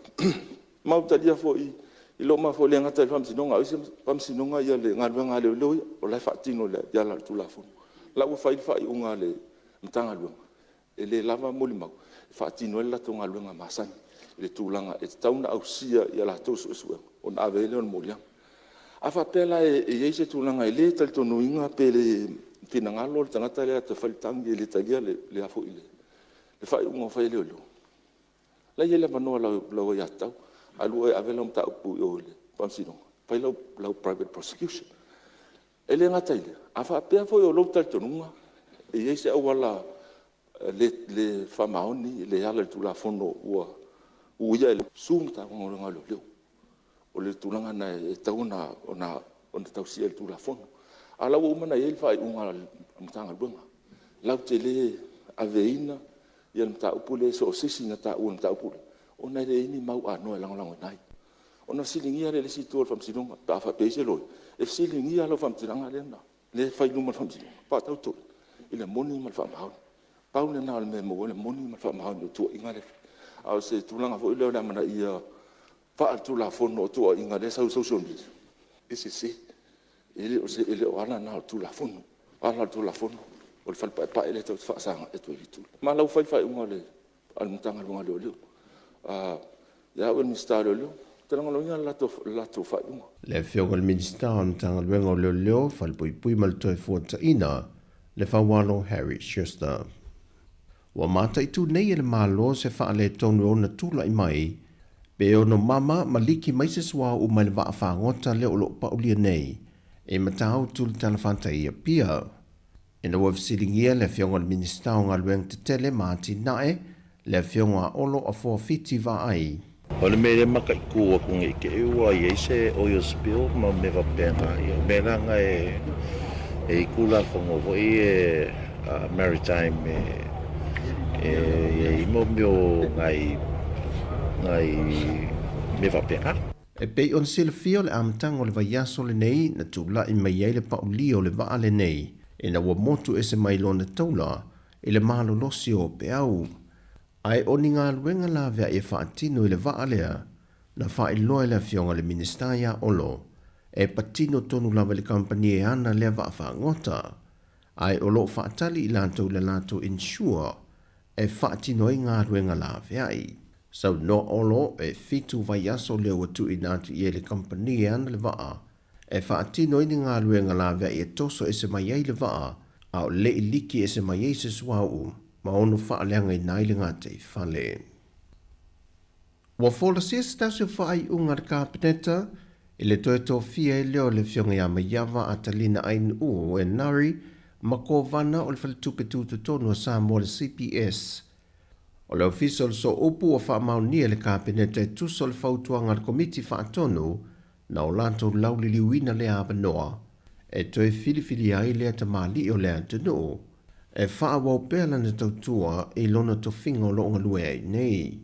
ma ua talia foi e le gata i le Faamasinoga a o isi faamasinoga le galuega a leoleo ia, o la e faatino e ala i le Tulafono. O la ua fai le faaiuga a le Matagaluega e le lava molimau e faatino ai le latou galuega masani i le tulaga e tatau ona ausia i a latou suesuega ona ave ai lea o le moliaga. A faapea la e i ai se tulaga e le talitonuina pe le finagalo le tagata lea e alu atu e fai le tagi e le talia le faaiuga ua fai e leoleo, o la e i ai le avanoa i lau aiatatau, alu oe e ave lau mataupu i o i le Faamasinoga, fai lau private prosecution. E le gata i lea, a faapea foi o lou talitonuga e i ai se auala le faamaoni, le ala i le Tulafono ua uia e le Susu le Matagaluega a Leoleo. O le tulaga lena e tatau ona tausia e le Tulafono. A o la ua uma ona i ai le faaiuga a le Matagaluega, latou te le aveina le mataupu lea i so o se isi na taua i le mataupu lea ona e leai ni mau anoa e lagolagoina ai. Ona fesiligia lea e le isi itu o le Faamasinoga pe a faapea e i ai se loia, e fesiligia lau faamatalaga lea e fai i luma o le Faamasinoga, faatau i le moni ma le faamaoni. Pau lena o le mea e maua ai o le moni ma le faamaoni o tuuaiga lea e fai. A o se tulaga foi lea o le amanaia faaletulafono o tuuaiga lea e sau i le social media, e sese. E le o ala na o le Tulafono. O ala o le Tulafono o le fale paepae lea tatou te faasagai atu ai i le itu lea. Ma o la ua fai le faaiuga a le Matagaluega o Leoleo. Ia au ia o le Minisita o Leoleo, ou te lagolagoina le latou faaiuga. Le Afioga i le Minisita o le Matagaluega o Leoleo, Falepuipui ma le Toefuataiga, Lefaualo Harry Schuster. Ua mataitu nei e le Malo se faaletonu e ono tulai mai pe ono mama ma liki mai se suauu mai le vaa fagota lea o lo o paulia nei e Matautu le talafatai i Apia. Ina ua fesiligia le Afioga i le Minisita o Galuega Tetele ma Atinae, le Afioga a Olo Afoa Fiti Vaai. O le mea lea e mataitu atu nei te i ua i ai se oil spill ma mea faapena, ia o mea la na e i ai Tulafono foi ia maritime e i ai mo mea o nai mea faapena. E pei ona silafia o le amataga o le vaiaso lenei na tulai mai ai le paulia o le vaa lenei ina ua motu ese mai lona taula i le malolosi o peau. Ae o ni galuega laveai e faatino i le vaa lea na faailoa e le Afioga i le Minisita ia Olo e patino tonu lava i le kamupani e ana lea vaa fagota, ae o lo o faatali i latou i le latou insure e faatino ai galuega laveai. Saunoa Olo e fitu vaiaso lea ua tuuina atu i ai le kamupani e ana le vaa e faatino ai ni galuega laveai e toso ese mai ai le vaa a o le i liki ese mai ai se suauu ma ono faaleagaina ai le gataifale. Ua folasia se tasi o faaiuga a le Kapeneta i le toe tofia ai lea o le Afioga ia Maiava Atalina Ainuu Enari ma Kovana o le Faletupe Tutotonu a Samoa le CPS. O le Ofisa o le Sooupu ua faamaonia e le Kapeneta e tusa o le fautuaga a le Komiti Faatonu na o latou lauliliuina lea avanoa e toe filifilia ai lea tamalii o le atunuu e faaauau pea lana tautua i lona tofiga o lo o galue ai nei.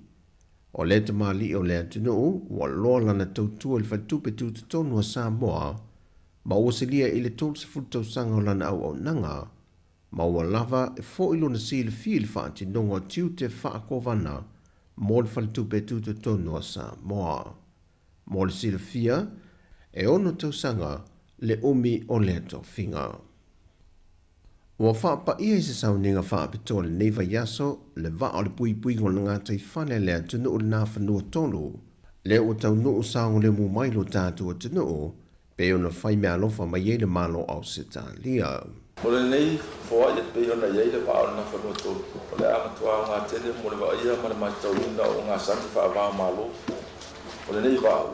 O lea tamalii o le atunuu ua loa lana tautua i le Faletupe Tutotonu a Samoa ma ua silia i le 30 tausaga o lana auaunaga, ma ua lava foi lona silafia i le faatinoga o tiute faakovana mo le Faletupe Tutotonu a Samoa. Mo le silafia, e ono tausaga le umi o lea tofiga. Ua faapaia i se sauniga faapitoa i lenei vaiaso le vaa o le puipuiga o le gataifale a le atunuu i le Nafanua 3, lea ua taunuu saogalemu mai lo tatou atunuu pei ona fai meaalofa mai ai le Malo o Ausetalia. O lenei foai e pei ona i ai le vaa o le Nafanua 3, o le a matua aoga tele mo le vaaia ma le matauina o ogasami faava-o-Malo. O lenei vaa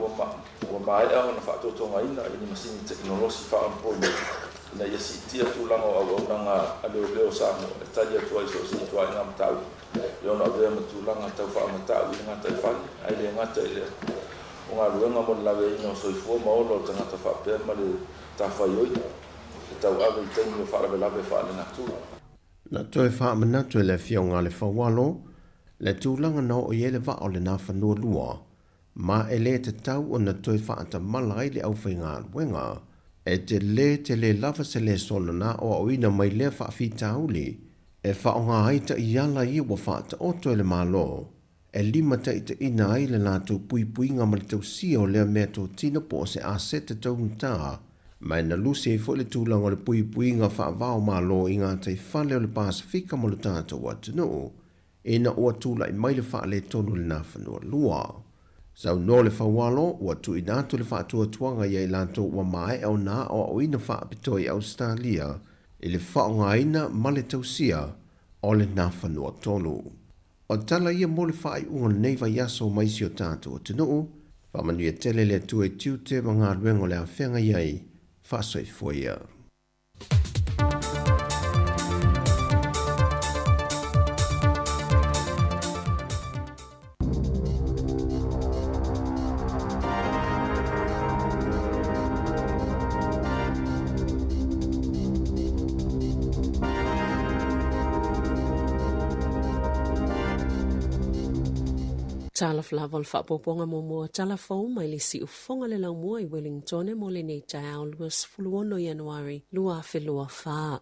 ua maea ona faatotogaina i ni masini tekonolosi faaonaponei ina ia siitia tulaga o auaunaga a leoleo o Samoa e tali atu ai i so o se ituaiga mataupu e ono avea ma tulaga tau faamatau i le gataifale, ae le gata i lea, o galuega mo le laveaiina o soifua ma ola o tagata faapea ma le tafaioi e tauave i taimi o faalavelave faalenatura. Na toe faamanatu e le Afioga a le Faualo le tulaga na oo i ai le vaa o le Nafanua 2, ma e le tatau ona toe faatamala ai le aufaigaluega. E tele tele lava se lesona na aoaoina mai lea faafitauli e faaaoga ai taiala ia ua faataoto e le Malo e limataitaiina ai le latou puipuiga ma le tausia o lea meatotino po o se aseta taugata, ma e na lusi ai foi le tulaga o le puipuiga faava-o-Malo i gataifale o le Pasefika ma lo tatou atunuu ina ua tulai mai le faaletonu i le Nafanua 2. Saunoa le Faualo, ua tuuina atu le faatuatuaga ia i latou ua maea ona aoaoina faapitoa i Ausetalia i le faaaogaina ma le tausia o le Nafanua 3. O tala ia mo le faaiuga o lenei vaiaso mai si o tatou atunuu. Faamanuia tele le Atua i tiute ma galuega o le a feagai ai. Faasoifua ia. Talofa lava o le faaopoopoga muamua o tala fou mai le siufofoga le laumua i Wellingtone mo lenei taeao 26 Ianuari 2024.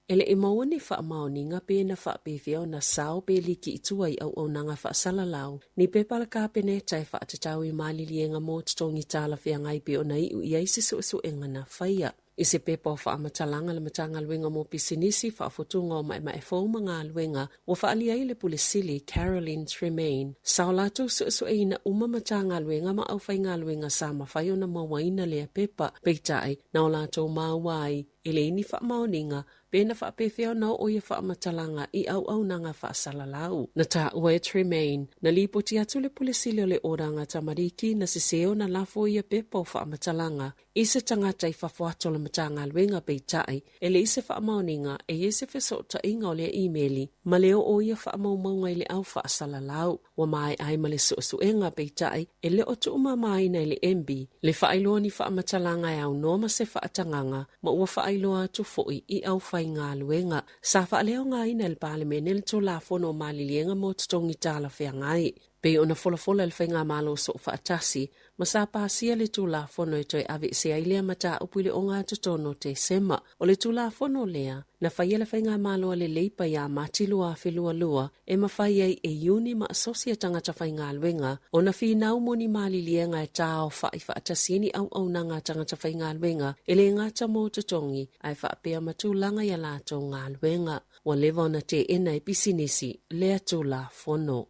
E le i maua ni faamaoniga pe na faapefea ona sao pe liki i tua i auaunaga faasalalau ni pepa a le Kapeneta e faatatau i maliliega mo totogi talafeagai pei ona iu i ai se suesuega na faia. I se pepa o faamatalaga a le Matagaluega mo Pisinisi, Faafotuga o Maemae Fou ma Galuega, ua faaalia ai le Pule Sili, Caroline Tremaine, sa o latou suesueina uma Matagaluega ma aufaigaluega sa mafai ona mauaina lea pepa, peitai, na o latou maua ai e leai ni faamaoniga pe na faapefea ona oo ia faamatalaga i auaunaga faasalalau. Na taua e Tremaine, na lipoti atu le Pule Sili o le Oranga Tamariki na sese ona lafo ia pepa o faamatalaga i se tagata i fafo atu o le Matagaluega peitai, e leai se faamaoniga e i ai se fesootaiga o lea imeli ma le oo o ia faamaumauga i le au faasalalau. Ua maea ai ma le suesuega peitai, e le o tuumamaina e le MB le faailoa ni faamatalaga e aunoa ma se faatagaga ma ua faailoa atu foi i aufaigaluega. Sa faaleaogaina e le Palemene le Tulafono o Maliliega mo Totogi Talafeagai. Pei ona folafola e le Faigamalo Soofaatasi ma sa pasia le Tulafono e toe aveesea ai lea mataupu i le ogatotonu o Tesema. O le Tulafono lea, na faia le Faigamalo a le Leipa ia Mati 2022 e mafai ai e iuni ma asosi a tagata faigaluega ona finau mo ni maliliega e taaofai faatasi ai ni auaunaga a tagata faigaluega e le gata mo totogi ae faapea ma tulaga i a latou galuega. Ua leva ona teena e pisinisi lea Tulafono.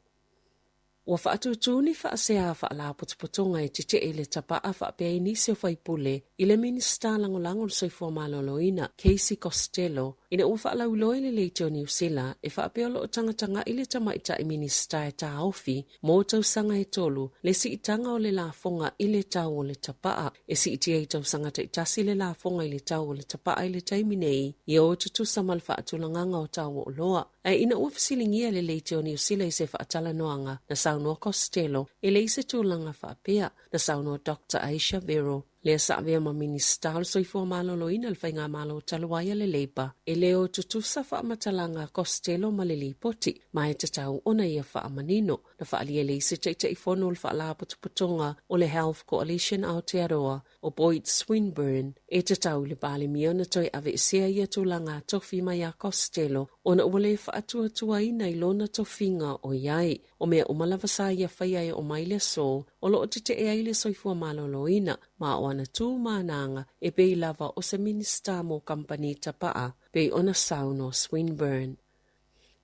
Ua faatūtū ni faasea a faalapotopotoga e tetee i le tapaa faapea i nisi o faipule i le Minisita Lagolago o le Soifua Maloloina, Casey Costello, ina ua faalauiloa e le Leitio Niu Sila e faapea o lo o tagatagai le tamaitai Minisita e taofi mo tausaga e tolu le siitaga o le lafoga i le tau o le tapaa. E siitia i tausaga taitasi le lafoga i le tau o le tapaa i le taimi nei, ia o tutusa ma le faatulagaga o tau o oloa. Ae ina ua fesiligia e le Leitio Niu Sila i se faatalanoaga, na saunoa Costello e leai se tulaga faapea. Na saunoa Doctor Ayesha Verrall, lea sa avea ma Minisita o le Soifua Maloloina i le Faigamalo talu ai a le Labour, e le o tutusa faamatalaga a Costello ma le lipoti, ma e tatau ona ia faamanino. Na faaalia e le isi Taitaifono o le Faalapotopotoga o le Health Coalition Aotearoa, o Boyd Swinburn, e tatau i le Palemia ona toe aveesea ia tulaga tofi mai a Costello ona ua le faatuatuaina i lona tofiga o i ai. O mea uma lava sa ia faia e oo mai le aso o lo o tetee ai le soifua maloloina ma o ana tu ma ana aga e pei lava o se Minisita mo kamupani tapaa, pei ona saunoa Swinburne.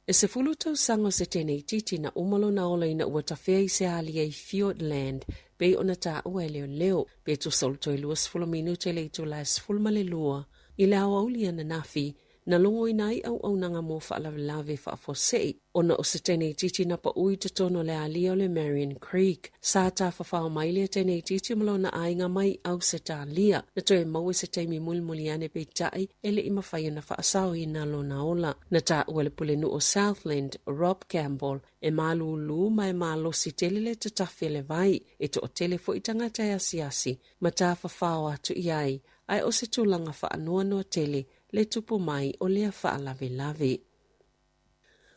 E 10 tausaga o se teneititi na uma lona ola ina ua tafea i se alia i Fiordland pei ona taua e leoleo, pe tusa o le toe 20 minute i le itula e 12 i le aoauli ananafi na logoina ai auaunaga mo faalavelave faafuasei ona o se teneititi na paʻu i totonu o le alia o le Marion Creek. Sa tafafao mai lea teneititi ma lona aiga mai Ausetalia na toe maua i se taimi mulimuli ane peitai e le i mafai ona faasaoina lona ola. Na taua e le pulenuu o Southland, Rob Campbell, e malūlū ma e malosi tele le tatafi a le vai, e toatele foi tagata e asiasi ma tafafao atu i ai, ae o se tulaga faanoanoa tele le tupu mai o lea faalavelave.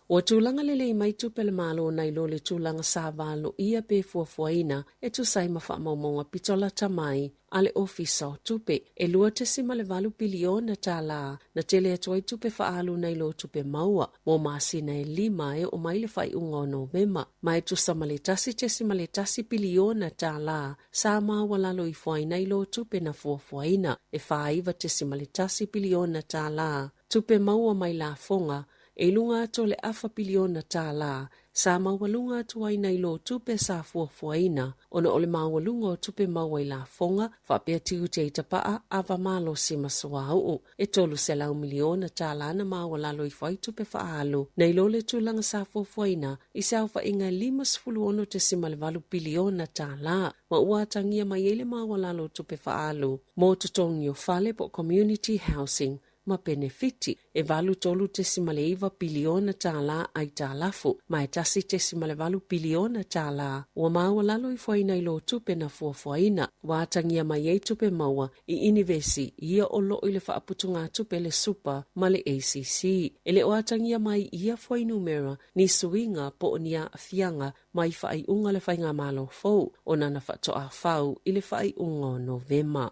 Ua tulaga lelei mai tupe a le Malo nai lo le tulaga sa valoia pe fuafuaina e tusa ai ma faamaumauga pito lata mai a le Ofisa o Tupe, e $2.8 piliona tālā na tele atu ai tupe faaalu nai lo tupe maua mo masina e lima e oo mai le faaiuga o Novema, ma e tusa ma le $1.1 piliona tālā sa maualalo ifo ai nai lo tupe na fuafuaina, e $49.1 piliona tālā tupe maua mai lafoga e i luga atu o le afa piliona tālā sa maualuga atu ai nai lo tupe sa fuafuaina ona o le maualuga o tupe maua i lafoga faapea tiute i tapaa, ava malosi ma suauu. E $300 miliona tālā na maualalo ifo ai tupe faaalu nai lo le tulaga sa fuafuaina i se aofaiga e $56.8 piliona tālā ma ua atagia mai ai le maualalo o tupe faaalu mo totogi o fale po o community housing ma penefiti, e $83.9 piliona tālā aitalafu, ma e $1.8 piliona tālā ua maualalo ifo ai nai lo tupe na fuafuaina. Ua atagia mai ai tupe maua i inivesi ia o loo i le faaputugatupe le Super ma le ACC. E le o atagia mai i ia fuainumera ni suiga po o ni aafiaga mai faaiuga a le Faigamalo fou ona na faatoa fau i le faaiuga o Novema.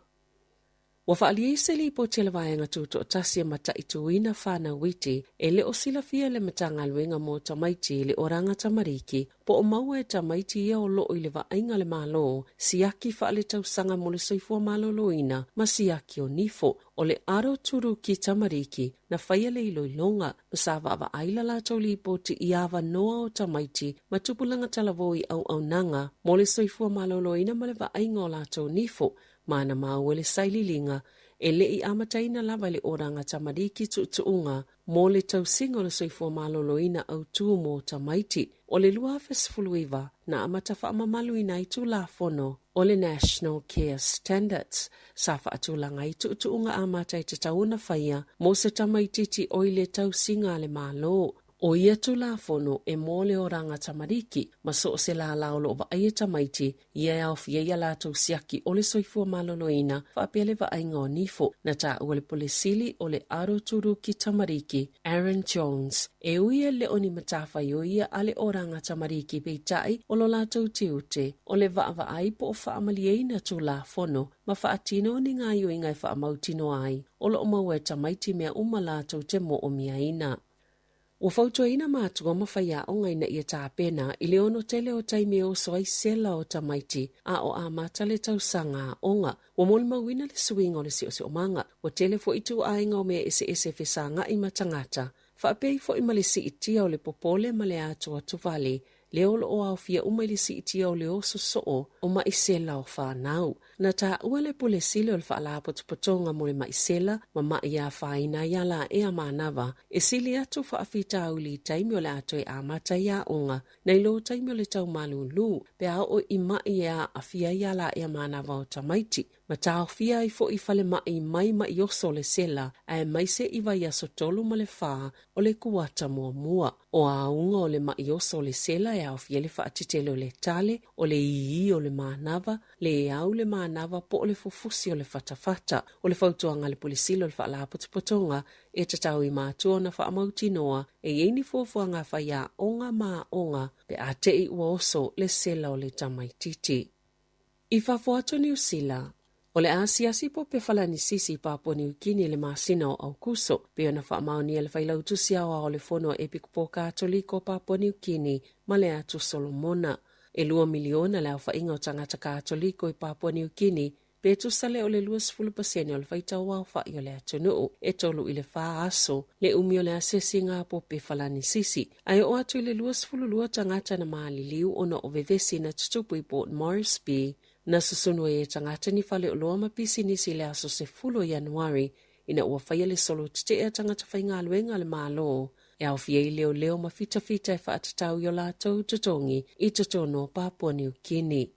Ua faaalia i se lipoti a le Vaega Tutoatasi e mataituina whanau iti e le o silafia e le Matagaluega mo Tamaiti i le Oranga Tamariki po o maua e tamaiti ia o loo i le vaaiga a le Malo, siaki faaletausaga mo le soifua maloloina ma siaki o nifo. O le aroturuki tamariki na faia le iloiloga ma sa vaavaai la latou lipoti i avanoa o tamaiti ma tupulaga talavou i auaunaga mo le soifua maloloina ma le vaaiga o latou nifo ma na maua le sailiiliga e le i amataina lava i le oranga tamariki tuutuuga mo le tausiga o le soifua maloloina autū mo tamaiti. O le 2019 na amata faamamaluina ai Tulafono o le National Care Standards sa faatulaga ai tuutuuga amata e tatau ona faia mo se tamaitiiti o i le tausiga a le Malo. O ia Tulafono e mo le oranga tamariki ma so o se lālā o lo o vaaia tamaiti Ia e aofia ai a latou siaki o le soifua maloloina faapea le vaaiga o nifo. Na taua le Pule Sili o le Aroturuki Tamariki, Aaron Jones, e ui e le o ni matafaioi ia a le oranga tamariki peitai o lo latou tiute o le vaavaai po o faamalieina Tulafono ma faatino ni gaioiga e faamautinoa ai o lo o maua e tamaiti mea uma latou te moomiaina. Ua fautuaina matua ma faiaoga ina ia tapena i le ono tele o taimi e oso ai sela o tamaiti a o amata le tausaga aoga. Ua molimauina le suiga o le siosiomaga. Ua tele foi ituaiga o mea eseese e fesagai ma tagata, faapea ai foi ma le siitia o le popole ma le atuatuvale. lea o lo o aofia uma i le siitia o le oso soo o maʻi sela o fanau. Na taua le Pule Sili o le Faalapotopotoga mo le Maʻi Sela ma Maʻi Afaina ai Alaea Manava e sili atu faafitauli i taimi o le a toe amata ai aoga nai lo taimi o le tau malūlū pe a oo i maʻi e aafia ai alaea manava o tamaiti ma taofia ai foʻi falemai mai maʻi oso o le sela aemaise i vaiaso 3 ma le 4 o le kuata muamua. O auga o le maʻi oso o le sela e aofia ai le faatetele o le tale, o le ī o le manava, le au le manava po o le fufusi o le fatafata. O le fautuaga a le Pule Sili o le Faalapotopotoga e tatau i matua ona faamautinoa e i ai ni fuafuaga a faiaoga ma aoga pe a te i ua oso le sela o le tamaitiiti. I fafo atu o Niu Sila, o le a asiasi Pope Falanisisi i Papua Niu Kini i le masina o Aukuso, pei ona faamaonia e le Failautusi Aoao o le Fono a Epikopo Katoliko o Papua Niu Kini ma le Atu Solomona. E 2 miliona le aofaiga o tagata Katoliko i Papua Niu Kini, pe tusa lea o le 20% o le faitau aofai o le atunuu. E 3 i le 4 aso le umi o le asiasiga a Pope Falanisisi, ae oo atu i le 22 tagata na maliliu ona o vevesi na tutupu i Port Moresby, na susunu ai e tagata ni faleoloa ma pisinisi i le aso 10 o Ianuari ina ua faia le solo tetee a tagata faigaluega a le Malo e aofia ai leoleo ma fitafita e faatatau i o latou totogi i totonu o Papua Niu Kini.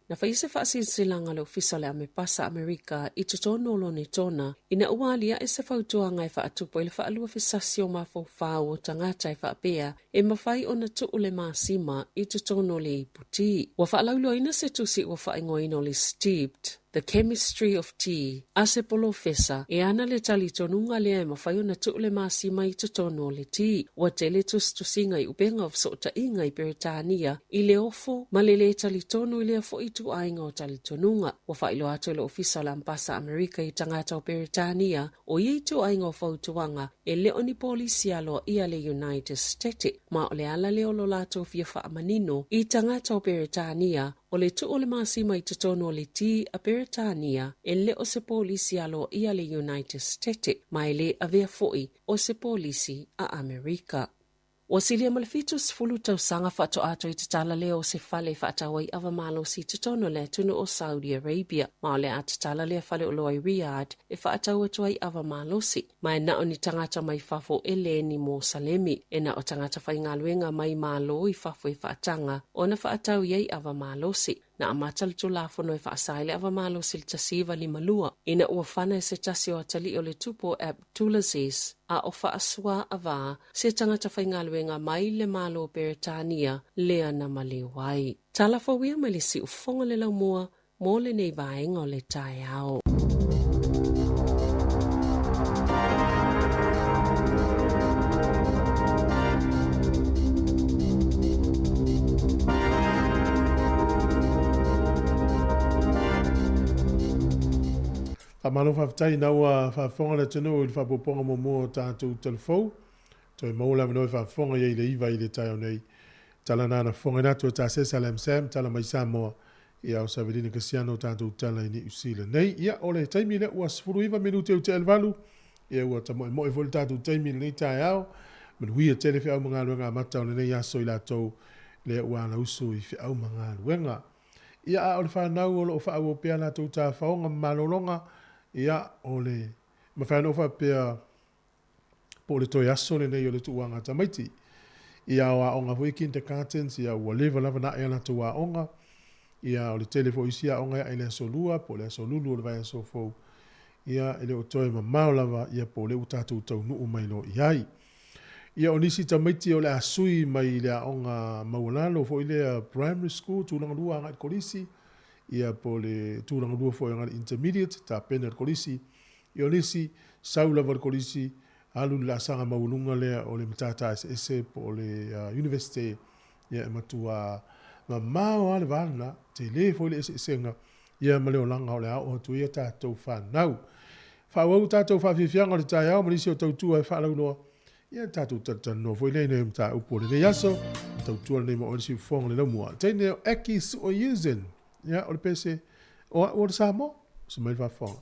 Na faia se faasilasilaga a le Ofisa o le Amepasa Amerika i totonu o Lonetona ina ua aliae se fautuaga e faatupu ai le faaluafesasi o mafaufau o tagata e faapea e mafai ona tuu le masima i totonu o le ipu ti. Ua faalauiloaina se tusi ua faaigoaina o le Steeped, The Chemistry of Tea, a se polofesa e ana le talitonuga lea e mafai ona tuu le masima i totonu o le ti. Ua tele tusitusiga i upega o fesootaiga i Peretania i le ofo ma le lē talitonu i lea foʻi ituaiga o talitonuga. Ua faailoa atu e le Ofisa o le Ambasa Amerika i tagata o Peretania o ia ituaiga o fautuaga e le o ni polisi aloaia a le United States, ma o le ala lea o lo latou fia faamanino i tagata o Peretania o le tuu o le masima i totonu o le ti a Peretania e le o se polisi aloaia a le United States ma e lē avea foʻi o se polisi a Amerika. Ua silia ma le 70 tausaga faatoa toe tatala lea o se fale e faatau ai ava malosi i totonu o le atunuu o Saudi Arabia, ma o le a tatala lea faleoloa i Riyadh e faatau atu ai ava malosi, ma e na o ni tagata mai fafo e le ni Mosalemi. E na o tagata faigaluega mai Malo i fafo e faataga ona faatau i ai ava malosi. Na amata le Tulafono e faasa ai le ava malosi i le 1952, ina ua fana e se tasi o atalii o le tupu o Abdulaziz a o faasua ava se tagata faigaluega mai le Malo o Peretania lea na maliu ai. Tala fou ia mai le siufofoga o le laumua mo lenei vaega o le taeao. Faamalo faafetai ina ua faafofoga le atunuu i le faaopoopoga muamua o tatou talafou. Toe maua le avanoa e faafofoga i ai i le 9 i le taeao nei. Tala na ana fofoga ina atu e Tasesa Lam Sam, tala mai Samoa, ia o Savelina Kasiano o tatou tala i Niu Sila nei. Ia, o le taimi lea ua 19 minute i tea i le 8, ia ua tamoemoe foi le tatou taimi i lenei taeao. Manuia tele feau ma galuega amata o lenei aso i latou lea ua alausu i feau ma galuega. Ia, a o le fanau o lo o faaauau pea latou tafaoga ma malologa, ia, o le mafai ona ou faapea, po o le toe aso lenei o le tuuaga a tamaiti. Ia o aoga foi kindergartens, ia ua leva lava na ae a latou aoga, ia o le tele foi o isi aoga e ae i le aso Lua po o le aso Lulu o le vaiaso fou, ia e le o toe mamao lava ia po o lea ua tatou taunuu mai loa i ai. Ia o nisi tamaiti o le a sui mai i le aoga maualalo foi lea primary school, tulaga lua agai i le kolisi, ia po o le tulaga lua foi agai i le intermediate, tapena i le kolisi. Ia o nisi, sau lava i le kolisi, alu i le laasaga maualuga lea o le matata eseese po o le Universite, ia e matua mamao lava le va lena, tele foi le eseesega, ia ma le olaga o le a oo atu ai a tatou fanau. Faaauau tatou faafiafiaga o le taeao ma nisi o tautua e faalauiloa, ia tatou talatalanoa foi lea i nai mataupu o lenei aso, tautua lenei ma oe le siufofoga o le laumua. Teine o Eki Suoyuzen, ia o le pese o a'u o le Samoa, usu mai le faafofoga.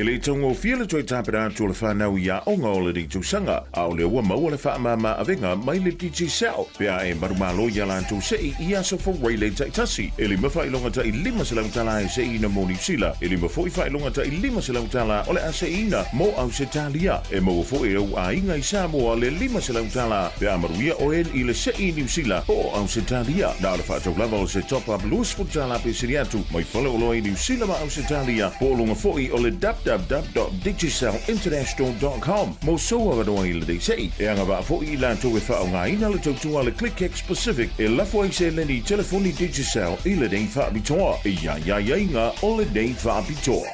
E le taugofie le toe tapena atu o le whanau i aoga o lenei tausaga, a o lea ua maua le faamama avega mai le Digicel pe a e manumalo iā latou se'i i aso Faraile taitasi. E lima faailoga tai $500 e se'iina mo Niu Sila, e lima foi faailoga tai $500 o le a se'iina mo Ausetalia. E maua foi e ou aiga i Samoa le $500 pe a manuia oe i le se'i i Niu Sila po o Ausetalia. Na o le faatau lava o se top-up $20 pe sili atu mai faleoloa i Niu Sila ma Ausetalia po o luga foi o le www.digicelinternational.com mo sou avanoa i lenei se'i. E agavaa foi i latou e faaaogaina le tautua a le ClickX Pacific e lafo ai seleni i telefoni Digicel i lenei faapitoa. E i ai aiaiga o lenei faapitoa.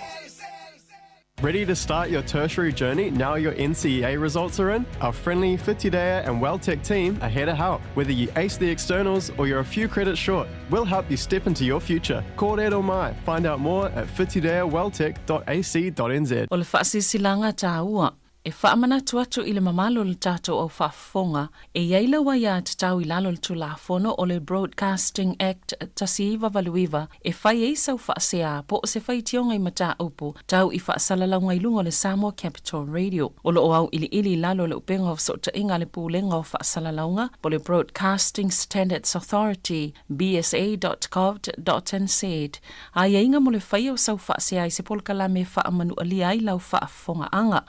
Ready to start your tertiary journey now your NCEA results are in? Our friendly Whitireia and WelTec team are here to help. Whether you ace the externals or you're a few credits short, we'll help you step into your future. Kōrero mai. Find out more at whitireaweltec.ac.nz. O le faasilasilaga taua e faamanatu atu i le mamalu o le tatou au faafofoga, e i ai lau aiatatau i lalo o le Tulafono o le Broadcasting Act 1989 e fai ai sau faasea po o se faitioga i mataupu tau i faasalalauga i luga o le Samoa Capital Radio. O lo o auiliili i lalo o le upega o fesootaiga a le Pulega o Faasalalauga po o le Broadcasting Standards Authority, bsa.govt.nz, aiaiga mo le faia o sau faasea i se polokalame e faamanualia ai lau faafofogaaga.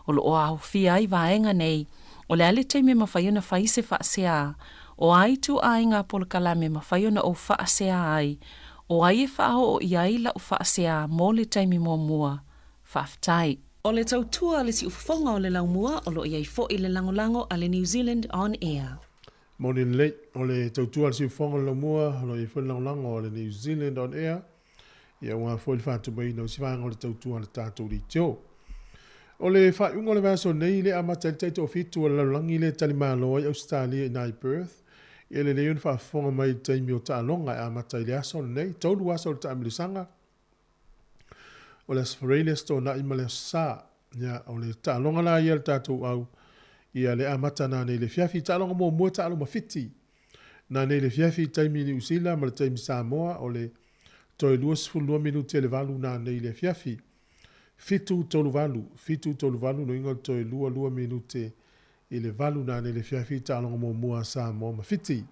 O lo o aofia ai vaega nei, o le a le taimi e mafai ona fai se faasea, o a ituaiga polokalame e mafai ona ou faasea ai, o ai e faaoo i ai lau faasea mo le taimi muamua. Faafetai. O le tautua a le siufofoga o le laumua o lo o i ai foi le lagolago a le New Zealand On Air. Moni lelei, o le tautua a le siufofoga o le laumua o lo o i ai foi le lagolago a le New Zealand On Air. Ia aua foi le faatumaina o se vaega o le tautua a le tatou leitio. O le faaiuga o le vaiaso nei, le amata ai le taitoafitu o le lalolagi le talimalo ai Ausetalia i nai Perth, ia lelei ona faafofoga mai i le taimi o taaloga e amata i le aso lenei, tolu aso o le taamilosaga, o le Aso Faraile, Aso Toonai ma le Aso Sa. Ia, o le taaloga la ia le tatou au, ia le amata nanei i le afiafi. Taaloga muamua, taalo ma Fiti. Nanei i le afiafi i taimi Niu Sila ma le taimi Samoa, o le toe 22 minute le valu nanei i le afiafi. 7 3 8, 7 3 8 loiga o le toe 22 minute i le valu nanei i le afiafi taaloga muamua a Samoa ma Fiti.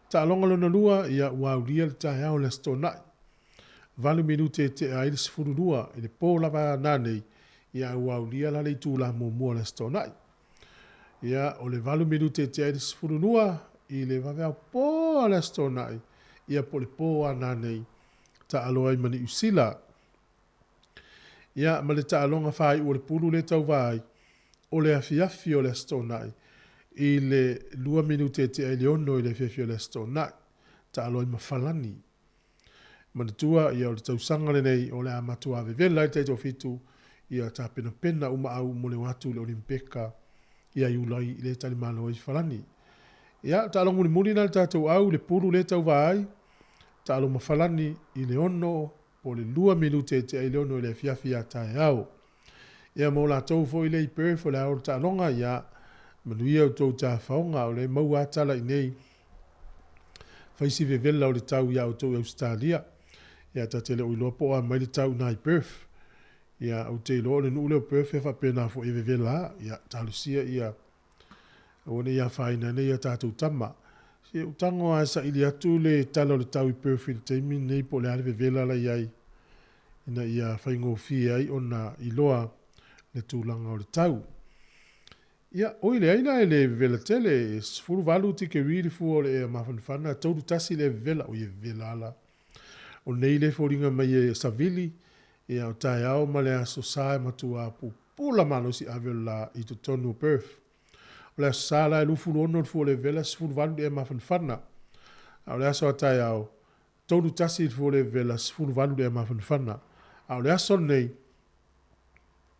Taaloga lona lua, ia ua aulia le taeao o le Aso Toonai. 8 minute e tea ai le 12 i le po lava nanei, ia ua aulia la le itula muamua o le Aso Toonai. Ia, o le 8 minute e tea ai le 12 i le vaveao pō o le Aso Toonai, ia po o le pō a nanei, taalo ai ma Niu Sila. Ia, ma le taaloga faaiu o le pulu lea tauva ai, o le afiafi o le Aso Toonai, i le 2 minute e tea i le 6 i le afiafi o le Aso Toonai, taalo ai ma Falani. Manatua, ia, o le tausaga lenei o le a matua vevela ai le taitoafitu, ia tapenapena uma au mo le o atu i le Olimpeka ia Iulai i le talimalo ai Falani. Ia, taaloga mulimuli la le tatou au, le pulu lea tauva ai, taalo ma Falani i le 6 po o le 2 minute e tea i le 6 i le afiafi a taeao. Ia mo latou foi lea i Perth o le a o le taaloga, ia, manuia outou tafaoga, o lea e maua a tala i nei fai si vevela o le tau iā outou i Ausetalia. Ia ta te le o iloa po o a mai le tau i na i Perth. Ia ou te iloa o le nuu lea o Perth e faapena foi e vevela a. Ia talosia ia aua ne i afaina nei a tatou tama. Se ou tago lava e saili atu le tala o le tau i Perth i le taimi lenei po o le a le vevela la i ai ina ia faigofie ai ona iloa le tulaga o le tau. Ia, oi leai la e le vevela tele, e 18 tikeri le fua o le ea mafanafana, 31 le vevela, oi e vevela la. O nei le foliga mai e savili, ia o taeao ma le aso sa e matua pupula malosi ave o le la i totonu o Perth. O le aso sa la e 26 le fua o le vevela, 18 le ea mafanafana. A o le aso a taeao, 31 le fua o le vevela, 18 le ea mafanafana. A o le aso lenei,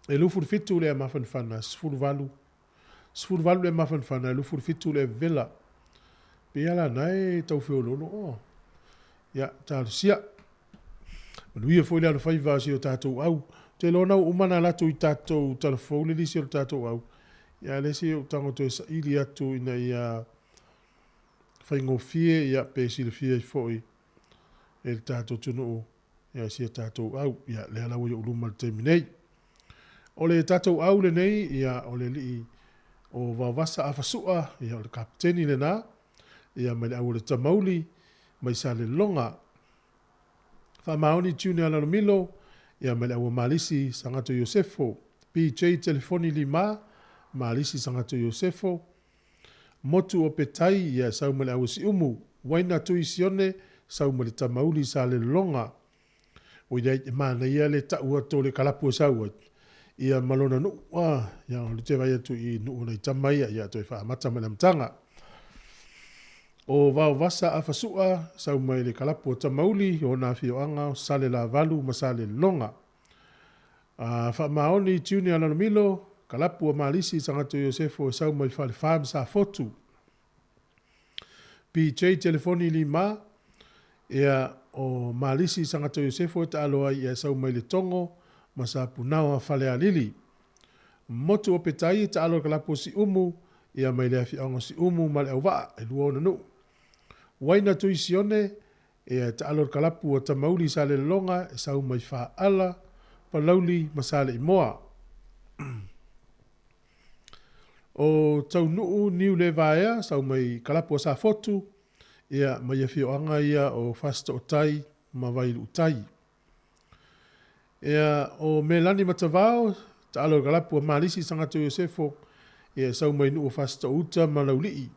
e 27 le ea mafanafana, 18, 18 le ea mafanafana, e 27 le ea vevela. Pei lava la na e tau feoloolo o. Ia, talosia. Manuia foi le alofaiva o si o tatou au. Ou te iloa na ua uma ona alu atu i tatou talafou le lisi o le tatou au. Ia, le isi ou tago toe saili atu ina ia faigofie, ia, pe silafia ai foi e le tatou atunuu, ia, si a tatou au. Ia, lea la ua i ou luma i le taimi nei. O le tatou au lenei, ia, o le alii o Vaovasa Afasu'a, ia, o le kapeteni lena, ia, mai le au o le Tamauli, mai Saleloga. Faamaoni Junior Lalomilo, ia, mai le au o Malisi Sagato Iosefo. PJ Telefoni Lima, Malisi Sagato Iosefo. Motu o Petai, ia, sau mai le au o Siumu. Uaina Tui Sione, sau mai le Tamauli Saleloga. Oiai e manaia le tau atu o le kalapu e sau ai, ia ma lona nuu, a, ia o le te vaai atu i nuu o nai tama ia, ia toe faaamata mai le amataga. O Vaovasa Afasu'a, sau mai le kalapu o Tamauli, o ona afioaga o Salelavalu ma Saleloga. A, Faamaoni Junior Lalomilo, kalapu o Malisi Sagato Iosefo e sau mai Falefa ma Safotu. PJ Telefoni Lima, Ia, o Malisi Sagato Iosefo e taalo ai ia e sau mai le Togo ma Sapunaoa Falealili. Motu o Petai e taalo i kalapu o Siumu, ia mai le afioaga o Siumu ma Leauvaa, e lua ona nuu. Uaina Tui Sione, ia e taalo i le kalapu o Tamauli Salelologa e sau mai Faaala, Palauli ma Saleimoa. O Taunuu Niulevaea, sau mai Kalapu o Safotu, ia, mai afioaga ia o Fasitootai ma Vailuutai. Ia, o Melani Matavao, taalo i Kalapu o Malisi Sagato Iosefo, ia, sau mai nuu o Fasitoouta ma Laulii.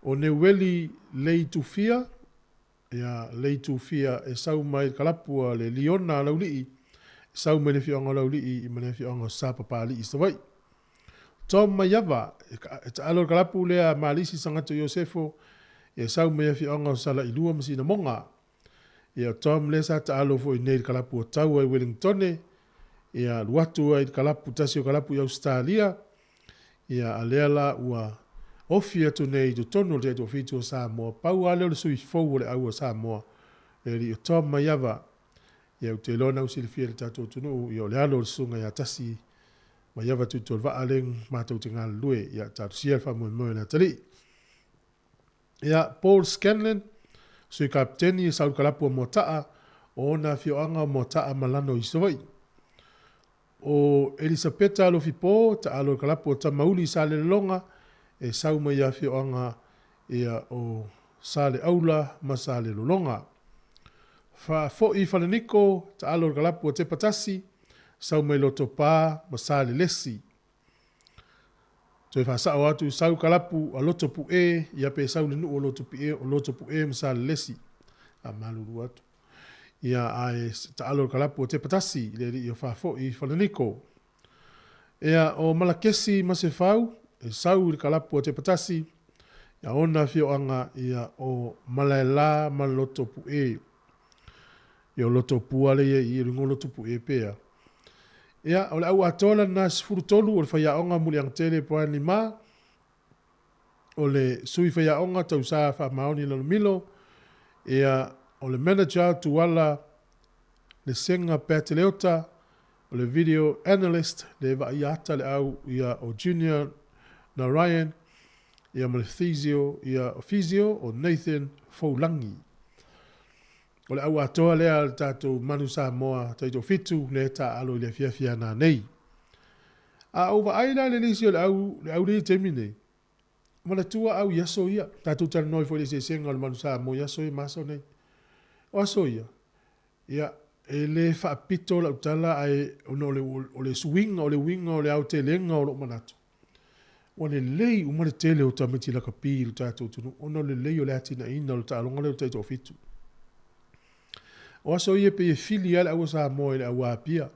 O Neueli Leitufia, Ia Leitufia e sau mai le kalapu a le Liona a Laulii, e sau mai le afioaga o Laulii ma le afioaga o Sapapalii i Savaii. Tom Maiava, e taalo le kalapu lea a Malisi Sagato Iosefo, e sau mai afioaga o Salailua ma Sinamoga. Ia o Tom lea sa taalo foi nei i le kalapu o Taua i Wellingtone, ia alu atu ai i le kalapu, tasi o kalapu i Ausetalia, Ia, a lea la ua ofi atu nei i totonu o le Taitoafitu o Samoa, pau lava lea o le sui fou o le au a Samoa, le alii o Tom Maiava. Ia, ou te iloa na ua silafia e le tatou atunuu, ia o le alo o le Susuga ia Tasi Maiava Tuitoevaa lea matou te galulue. Ia, talosia le faamoemoe o le atalii. Ia, Paul Scanlon, Sui Kapeteni e sau i Kalapu o Moataa, o ona afioaga o Moataa ma Lano i Savaii. O Elisapeta Alofipo, taalo i Kalapu o Tamauli i Salelologa, e sau mai afioaga ia o Saleaula ma Salelologa. Faafoi Faleniko, taalo i Kalapu o Tepatasi, sau mai Lotopa ma Salelesi. Toe faasao atu, sau kalapu a Lotopu'e, ia pe sau le nuu o Lotopi'e, o Lotopu'e ma Salelesi. A malulu atu. Ia, ae taalo le kalapu o Tepatasi i le alii o Faafoi Faleniko. Ia, o Malakesi Masefau, e sau i le kalapu a Tepatasi, ia ona afioaga, ia, o Malaela ma Lotopu'e. Ia o Lotopua lea i i, o le igoa o Lotopu'e pea. Ia, o le au atoa la lena 13 o le faiaoga Muliagatele Brian Lima, o le sui faiaoga Tausa Faamaoni Lalomilo, ia, o le manager Tuala Lesega Pat Leota, o le video analyst le vaaia ata le au, ia, o Junior Narayan, ia ma le physio, ia, o physio o Nathan Foulangi. O le au atoa lea a le tatou Manu Samoa taitoafitu lea e taaalo i le afiafi a nanei. A ou vaai la i le lisi o le au, le au lea i le taimi nei, manatua au i aso ia, tatou talanoa ai foi i le eseesega o le Manu Samoa i aso ia ma aso nei. O aso ia, ia, e le faapito lau tala ae ona o le, o le suiga, o le uiga o le aotelega o lou manatu, Ua lelei uma le tele o tamaiti lakapi i lo tatou atunuu ona o le lelei o le atinaeina o le taaloga lea o le taitoafitu. O aso ia pei e fili lava le aua Samoa i le aua Apia,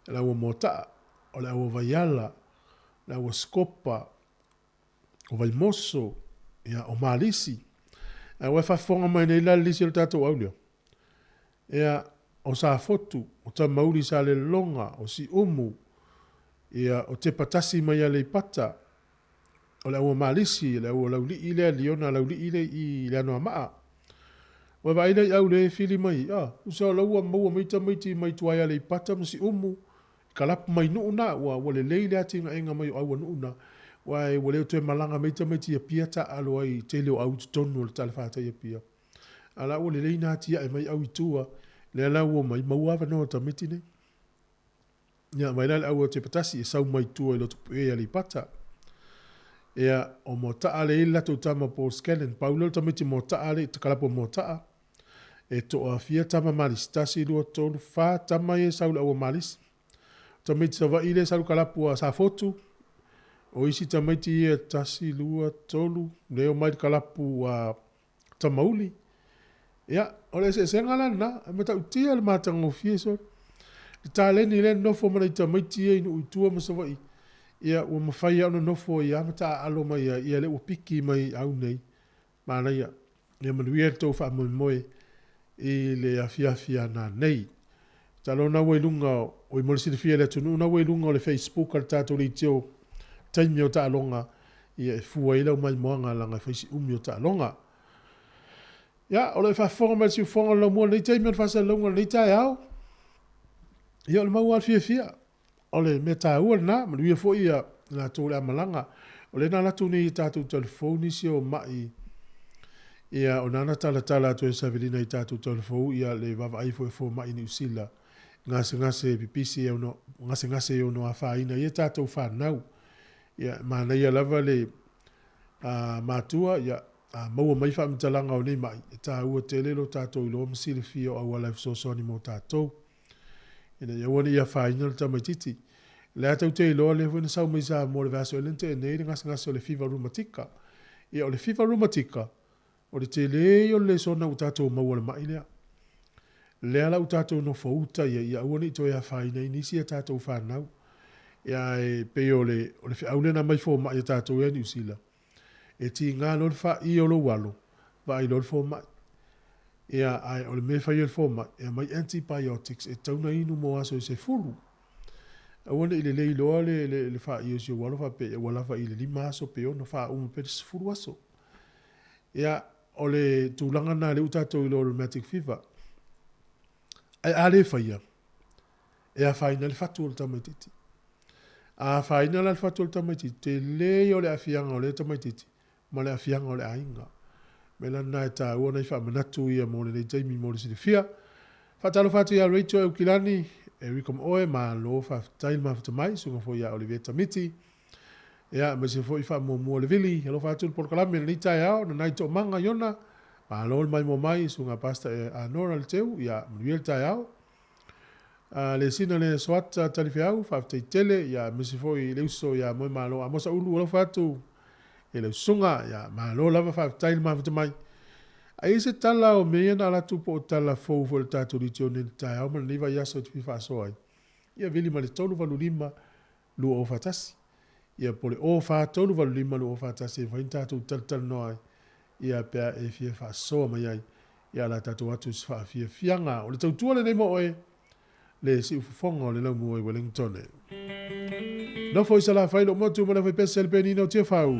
le aua Moataa, o le aua Vaiala, le aua Sikopa, o Vaimoso, ia, o Malisi. Ae ua e faafofoga mai nei la le lisi o le tatou au lea. Ia, o Safotu, o Tamauli Salelologa, o Siumu, ia, o Tepatasi mai Aleipata, o le aua Malisi, o le aua Laulii lea, Liona Laulii lea i le Anoamaa. Ua vaai lea i au lea e fili mai, a, usa o la ua maua mai tamaiti mai tua i Aleipata ma Siumu, i kalapu mai nuu na, ua, ua lelei le atinaega mai o aua nuu na, ua, ua le toe malaga mai tamaiti i Apia taaalo ai i tele o au i totonu o le talafatai i Apia. A la ua lelei na atiae mai au i tua, lea la ua omai maua avanoa o tamaiti nei. Ia, mai la le au o Tepatasi e sau mai tua i Lotopue i Aleipata. Ia, o Moata'a lea e i ai le latou tama Paul Scanlan. Pau lea o le tamaiti Moata'a lea i Takalapu o Moata'a. E toafia tama Malisi, tasi, lua, tolu, fa tama ia e sau i le au a Malisi. O tamaiti Savaii lea e sau i le kalapu a Safotu. O isi tamaiti ia, tasi, lua, tolu, lea e omai i le kalapu a Tamauli. Ia, o le eseesega la lena, e matautia le matagofie sole. Le taleni lea e nonofo ma nai tamaiti ia i nuu i tua ma Savaii, ia ua mafai lava ona nofo ai lava ma taaalo mai ai, ia lea ua piki mai au nei. Manaia. Ia manuia le tou faamoemoe i le afiafi a nanei. Talo na ua i luga o, mo le silafia e le atunuu, na ua i luga o le Facebook a le tatou leitio taimi o taaloga, ia e fua ai lau maimoaga leaga e fai si umi o taaloga. Ia, o lo o e faafofoga mai i le siufofoga o le laumua i lenei taimi o le faasalalauga o lenei taeao. Ia, o le mau lava o le fiafia. O le mea taua lena, manuia foi ia latou o le a malaga. O lea na alu atu nei i tatou telefon nisi o mai, ia o na na talatala atu e Savelina i tatou telefon ia le vaavaai foi a fomai i Niu Sila, gasegase pipisi e ono, gasegase e ono afaina ai a tatou fanau. Ia e manaia lava le a matua, ia a maua mai faamatalaga o nei mai, e taua tele lo tatou iloa ma silafia o auala e fesoasoani mo tatou. Ina ia aua ne i afaina le tamaitiiti. O lea tou te iloa lea foi na sau mai Samoa i le vaiaso ea lea na tea nei le gasegase o le fiva rumatika. Ia o le fiva rumatika, o le tele ia o le lesona ua tatou maua i le mai lea. Lea la ua tatou nofouta ia, ia aua ne i toe afaina ai nisi a tatou fanau. Ia ae pei o le, o le feau lea na aumai fomai a tatou ia Niu Sila, e tiga loa le fa'i o lou alo, vaai loa le fomai. Ia, ae o le mea e fai e le fomai, e aumai antibiotics e tatau ona inu mo aso e 10. Aua ne i lelei loa le, le, le fa'i o si ou alo faapea ia ua lava i le 5 aso pe 6, faauma pea le 10 aso. Ia, o le tulaga lena lea ua tatou iloa o le rheumatic fever. Ae a le faia, e afaina ai le fatu o le tamaitiiti. A afaina la le fatu o le tamaitiiti, tele ia o le aafiaga o lea tamaitiiti ma le aafiaga o le aiga. O le mea la lena e taua nai faamanatu ia mo lenei taimi mo le silafia. Faatalofa atu ia Rachel Eukilani, Erika ma oe, malo faafetai le mafuta mai, susuga foi ia Olivia Tamiti. Ia, aemaise foi faamuamua le vili, alofa atu le polokalame i lenei taeao, Nanai Toomaga Iona, malo le maimoa mai, susuga Pastor Nora Leteu, ia manuia le taeao. Le sina le Soata Talifeau, faafetai tele, ia aemaise foi le uso ia Moemalo Amosa Ulu, alofa atu i lau susuga, ia malo lava faafetai le mafuta mai. A i ai se tala o mea ia na alu atu po o tala fou foi o le tatou Legione i le taeao ma lenei vaiaso e te fia faasoa ai, ia vili mai le 385 2041. Ia po o le 04385 2041 e mafai ona tatou talatalanoa ai ia pe a e fia faasoa mai ai ia la tatou atu se faafiafiaga. O le tautua lenei mo oe, le siufofoga o le laumua i Wellingtone. Nofo i Salafai lou motu ma le aufaipese le penina o Tiafau.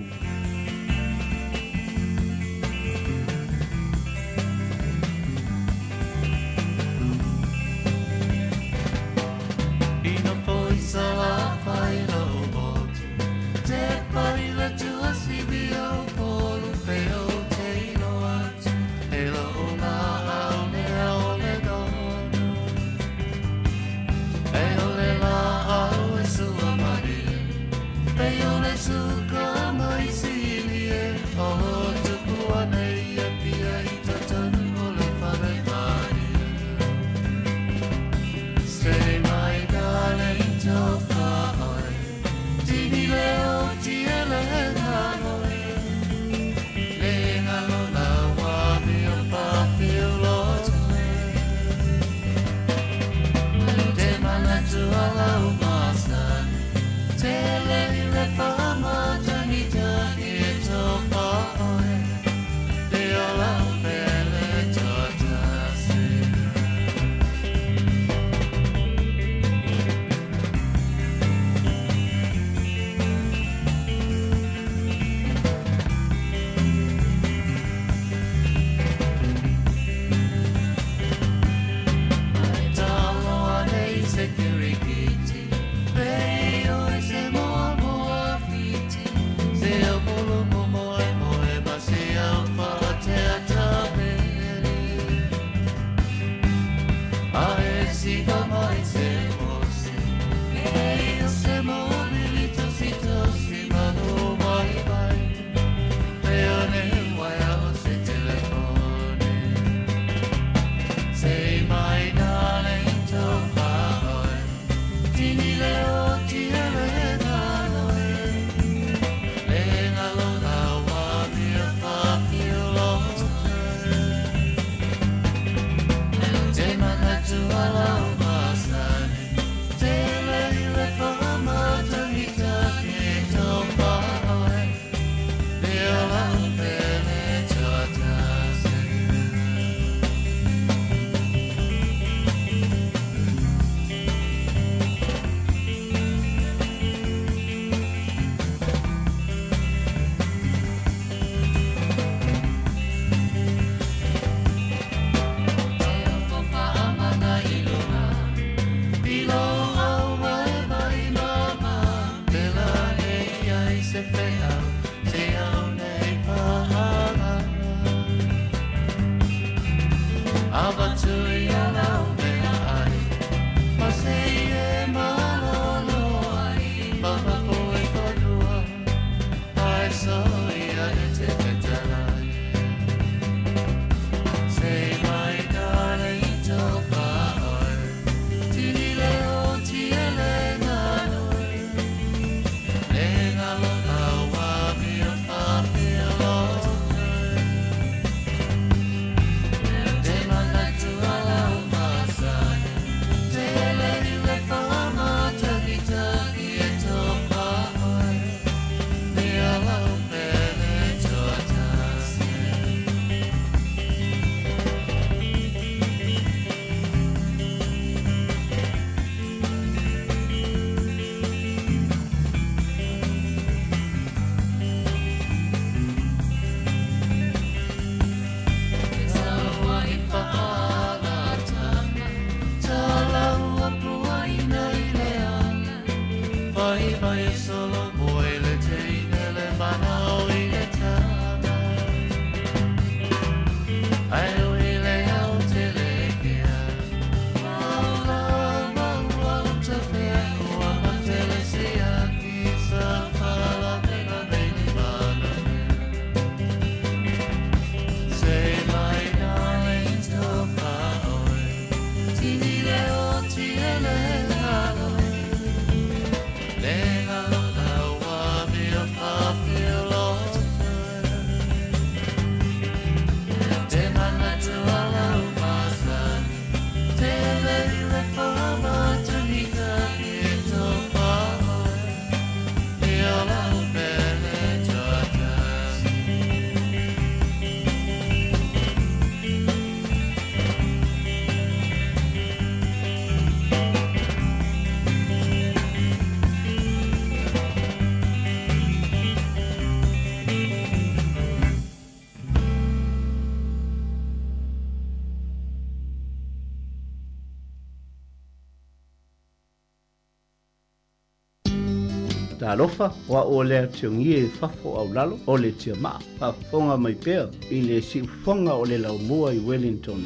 Talofa, o a'u o le Atiogie i fafo aulalo o le Tiamaa. Faafofoga mai pea i le siufofoga o le Laumua i Wellington.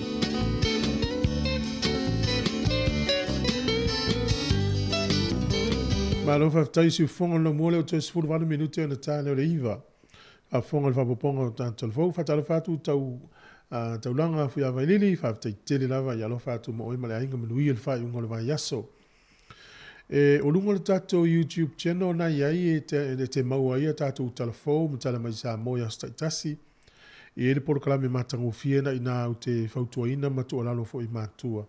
Malo faafetai siufofoga o le Laumua lea ua toe 18 minute ona ta lea o le iva. Faafofoga i le faaopoopoga o tatou fou. Faatalofa atu tau taulaga Fuiavailili, faafetai tele lava i alofa atu ma oe ma le aiga manuia le faaiuga o le vaiaso. E, o luga o le tatou YouTube channel na i ai e te, e te maua ai a tatou tala fou ma tala mai Samoa i aso taitasi. E i ai le polokalame matagofie na inā ou te fautuaina ma tuualalo foi i matua.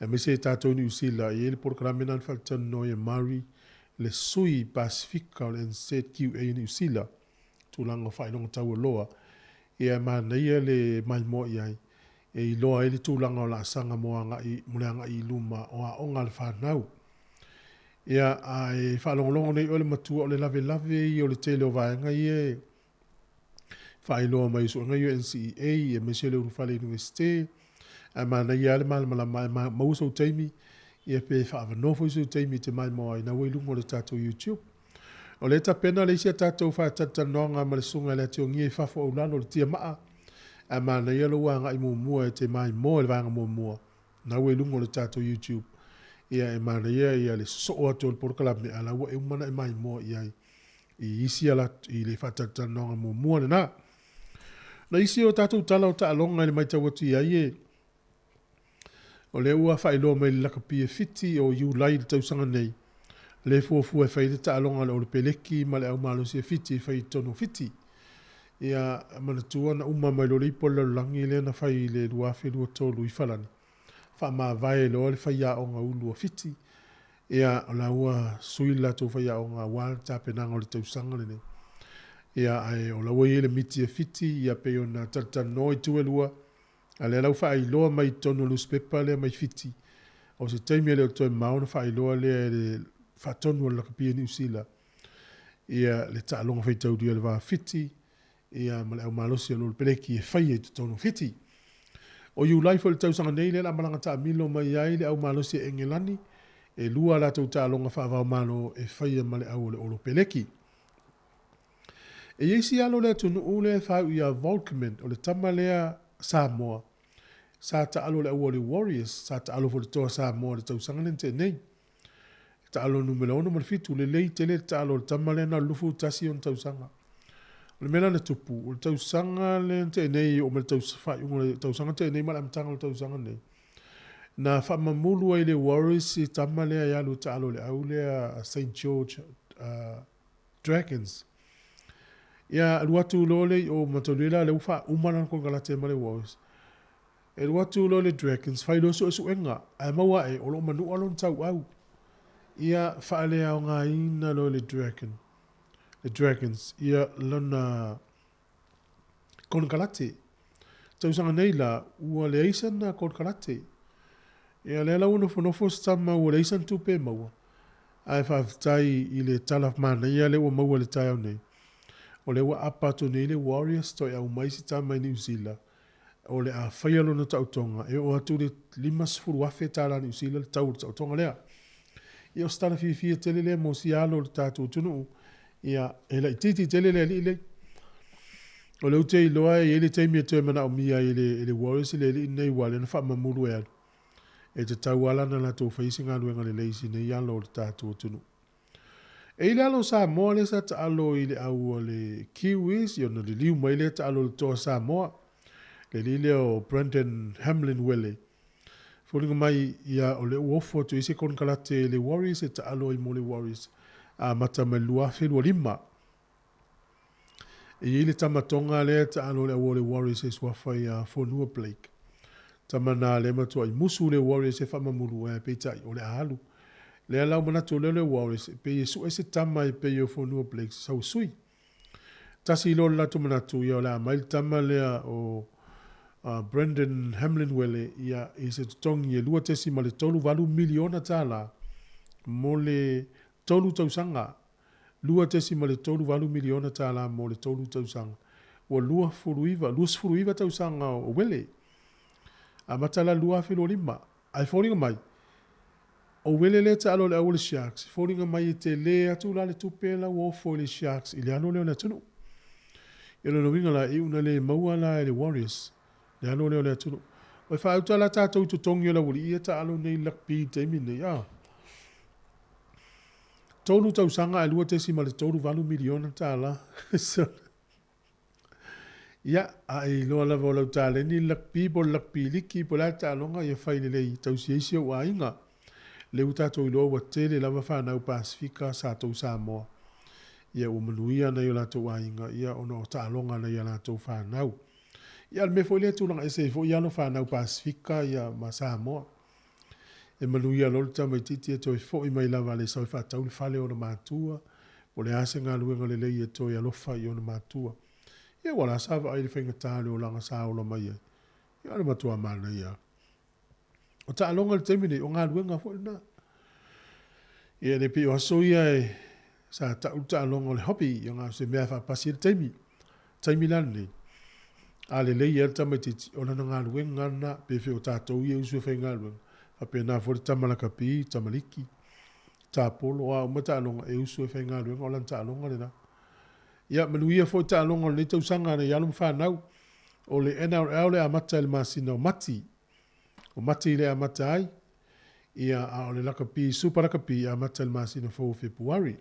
Aemaise e tatou i Niu Sila, e i ai le polokalame na na faatalanoa e Murray, le sui Pasifika o le NZQA i Niu Sila, tulaga o faailoga taualoa, ia e manaia le maimoa i ai, e iloa ai le tulaga o laasaga mo agai, mo le agai i luma o aoga a le fanau. Ia, a e faalogologo nei oe le matua, o le lavelave ia o le tele o vaega ia e faailoa mai i suega ia o NCEA, aemaise le ulufale Iunivesite, ae manaia lava le malamalama, ae maua sou taimi, ia pe faaavanoa foi sou taimi e te maimoa ai, na ua i luga o le tatou YouTube. O lea e tapena le isi a tatou faatalatalanoaga ma le Susuga i le Atiogia i fafo aulalo o le Tiamaa, ae manaia lou agai muamua e te maimoa i le vaega muamua, na ua i luga o le tatou YouTube. Ia e manaia ia le sosoo atu o le polokalame, a la ua e uma ona e maimoa i ai i isi ala i le faatalatalanoaga muamua lena. Na isi o tatou tala o taaloga i le matau atu i ai e O lea ua faailoa mai le lakapi e Fiti o Iulai i le tausaga nei, lea e fuafua e fai ai le taaloga a le Olepeleki ma le Au Malosi a Fiti e fai i totonu o Fiti. Ia, manatua na uma mai loa le ipu a le lalolagi lea na fai i le 2023 i Falani. Faamavae loa le faiaoga ulu a Fiti, ia, o la ua sui le latou faiaoga aua le tapenaga o le tausaga lenei. Ia, ae o la ua i ai le miti a Fiti, ia, pei ona talatalanoa itu e lua, a o lea la ua faailoa mai i totonu o le nusipepa lea mai Fiti, o se taimi e le o toe mamao ona faailoa lea e le faatonu a le lakapi a Niu Sila, ia, le taaloga faitaulia o le Va o Fiti, ia ma le au malosi o le Olo Peleki e faia i totonu o Fiti. O Iulai foi o le tausaga nei lea o le a malaga taamilo mai ai le au malosi a Engelani, e lua a latou taaloga faava-o-Malo e faia ma le au o le Olo Peleki. E i ai si alo o le atunuu lea e faaiu ia Volkman, o le tama lea Samoa, sa taalo i le au o le Warriors, sa taalo foi i le Toa Samoa i le tausaga lea na tea nei. Taalo numera 6 ma le 7, lelei tele le taalo a le tama lea na o le 21 ona tausaga. O le mea la na tupu, o le tausaga lea na tea nei, oo mai le faaiuga o le tausaga na tea nei ma le amataga o le tausaga lenei, na faamamulu ai e le Warriors le tama lea e alu e taalo i le au lea a Saint George Dragons. Ia, alu atu loa lea i o, mataulia la lea ua faauma lana konekarate ma le Warriors. E alu atu loa le Dragons fai loa suesuega ae maua ae o lo o manua lona tauau. Ia faaleaogaina loa le Dragon, le Dragons ia lona konekarate. Tausaga nei la ua leai sana konekarate. Ia lea la ua nofonofo se tama ua leai sana tupe e maua. Ae faafetai i le tala manaia lea ua maua i le taeao nei. O lea ua apa atu nei le Warriors toe aumai se tama i Niu Sila o le a faia lona taotoga e oo atu i le $50,000 tala Niu Sila le tau o le taotoga lea. Ia o se tala fiafia tele lea mo sia alo o le tatou atunuu, ia e laitiiti tele le alii lenei. O lea ou te iloa e i ai le taimi e toe manaomia ai e le, e le Warriors le alii lenei aua o lea na faamamulu e alu. E tatau lava la ona latou faia se galuega lelei i si nei alo o le tatou atunuu. E i le alo o Samoa lea sa taalo i le au a le Kiwis, ia ona liliu mai lea taalo i le Toa Samoa, le alii lea o Brandon Hamlin Wele. Foliga mai ia o lea ua ofo atu i ai se konekarate e le Warriors e taalo ai mo le Warriors a amata mai le 2025. E i ai le tama Tonga lea e taalo i le au o le Warriors e suafa ia Fonua Blake. Tama na lea matuai musu le Warriors e faamamulu ae peitai o le a alu. Lea la ua manatu lea le Warriors e pei e sue se tama e pei o Fonua Blake sau sui. Tasi loa le latou manatu ia o le a aumai le tama lea o Brandon Hamlin Wele ia i se totogi e $2.38 miliona tala mo le tolu tausaga. $2.38 miliona tala mo le tolu tausaga. Ua 29, 29 tausaga o Wele. Amata la 2025. Ae foliga mai, o Wele lea taalo i le au o le Sharks, foliga mai e tele atu la le tupe la ua ofo i le Sharks i le alo lea o le atunuu. Ia o lona uiga la, e iu ina le maua la e le Warriors le alo lea o le atunuu. Ua faauta la tatou i totogi o le aualii ia taalo nei i le rugby i le taimi lenei, a. Tolu tausaga ae $2.38 miliona. Ia, a e iloa lava o lau taleni le lakpi po o le lakpi liki po o le a le taaloga, ia fai lelei, tausi ai si ou aiga. Lea ua tatou iloa ua tele lava fanau Pasefika sa tou Samoa. Ia ua manuia nai o latou aiga, ia ona o taaloga a nai a latou fanau. Ia, o le mea foi lea e tulaga ese ai foi alo fanau Pasefika ia ma Samoa. E manuia loa le tamaitiiti e toe foi mai lava a le sau e faatau le fale o ona matua, po o le a se galuega lelei e toe alofa i ona matua. Ia ua la sa vaai i le faigata o le olaga sa ola mai ai. Ia o le matua manaia lava. O taaloga i le taimi nei, o galuega foi lena. Ia e le pei o aso ia e sa tau le taaloga o le hobby, ia na o se mea e faapasi ai le taimi. Taimi la lenei, a lelei lava le tamaitiiti, o lana galuega lena, pe fea o tatou ia e usu e faigaluega, faapena foi le tama lakapi, tamaliki, tapolo, o a uma taaloga, e usu e faigaluega, o lana taaloga lena. Ia, manuia foi taaloga o lenei tausaga nei alo ma fanau. O le NRL e amata i le masina o Mati. O Mati le amata ai, ia, a o le lakapi, Super Lakapi, e amata i le masina fou o Fepuari.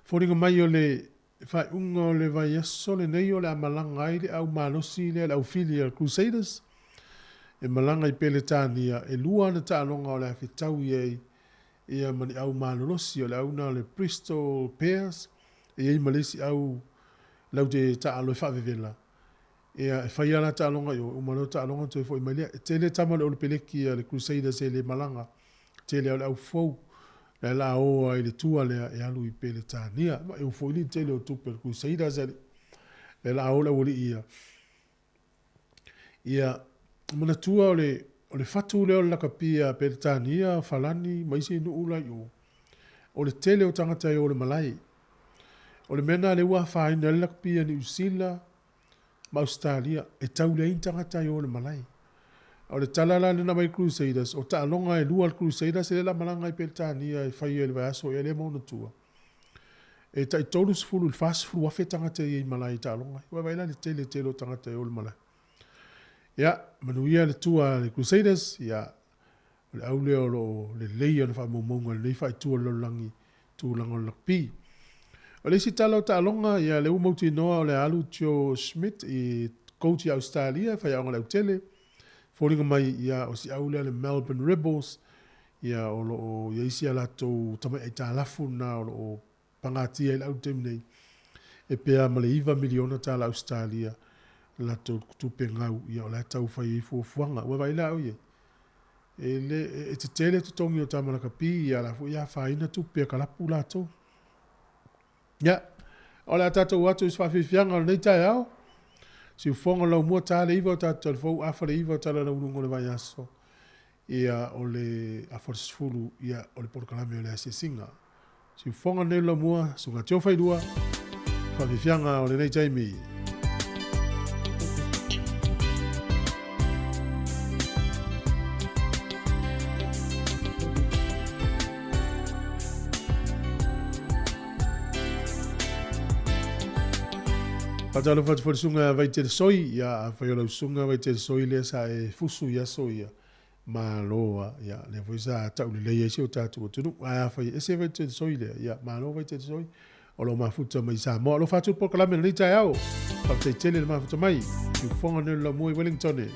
Foliga mai o le faaiuga o le vaiaso lenei o le a malaga ai le au malosi lea, le au fili a le Crusaders, e malaga i Peretania, e lua ana taaloga o le a fetau i ai ia ma ni au malolosi, o le au lena o le Bristol Bears, e i ai ma le isi au laute taalo e faavevela. Ia, e fai lava la taaloga i o, uma loa taaloga toe foi mai lea. E tele tama o le Olopeleki a le Crusaders e le malaga, tele lava o le au fou, la e la o ai i le tua lea e alu i Peretania. Ma e foi le tele o tupe a le Crusaders alii. Lea la o le aualii ia. Ia, manatua o le, o le fatu lea o le lakapi a Peretania, Falani ma isi nuu la i o, o le tele o tagata e o le malae. O le mea lena lea ua afaina ai le lakapi a Niu Sila ma Ausetalia, e tau leai ni tagata e o i le malae. O le tala la lena mai Crusaders, o taaloga e lua a le Crusaders lea la malaga ai Peretania e fai ai le vaiaso ea lea ma ona tua. E tai 30 i le 40 afe tagata e i ai i malae i taaloga ai. Ua vaai la le tele tele o tagata e o i le malae. Ia, manuia le tua a le Crusaders, ia, o le au lea o lo o lelei ona faamaumauga i lenei faaitu o le lalolagi tulaga o le rugby. O le isi tala o taaloga, ia, lea ua mautinoa o le a alu Joe Schmidt i coach i Ausetalia e faiaoga i le autele. Foliga mai, ia, o si au lea le Melbourne Rebels, ia, o lo o i ai si a latou tamai aitalafu lena o lo o pagatia i le au taimi nei, e pe a ma le $9 miliona tala Ausetalia latou tupe gau, ia o la e tau fai ai fuafuaga. Ua vaai la au i ai, e le, e tetele totogi o tama lakapi, ia la foi e afaina tupe a kalapu latou. Ia, o le a tatou atu i se faafiafiaga o lenei taeao. Siufofoga o Laumua, ta le 9 o tatou talifou, afa le 9 o tala lauuluga o le vaiaso. Ia, o le afa o le 10, ia, o le polokalame o le asiasiga. Siufofoga lenei o Laumua, Susuga Tio Failua, faafiafiaga o lenei taimi. Faatalofa atu foi le susuga Vaitele Soi, ia afai o lau susuga Vaitele Soi lea sa e fusu i aso ia, malo a, ia lea foi sa taulelei ai si o tatou atunuu. Ae afai e ese Vaitele Soi lea, ia malo Vaitele Soi, o lo o mafuta mai i Samoa. Alofa atu le polokalame lenei taeao. Faafetai tele le mafuta mai. Siufofoga nei o le Laumua i Wellington.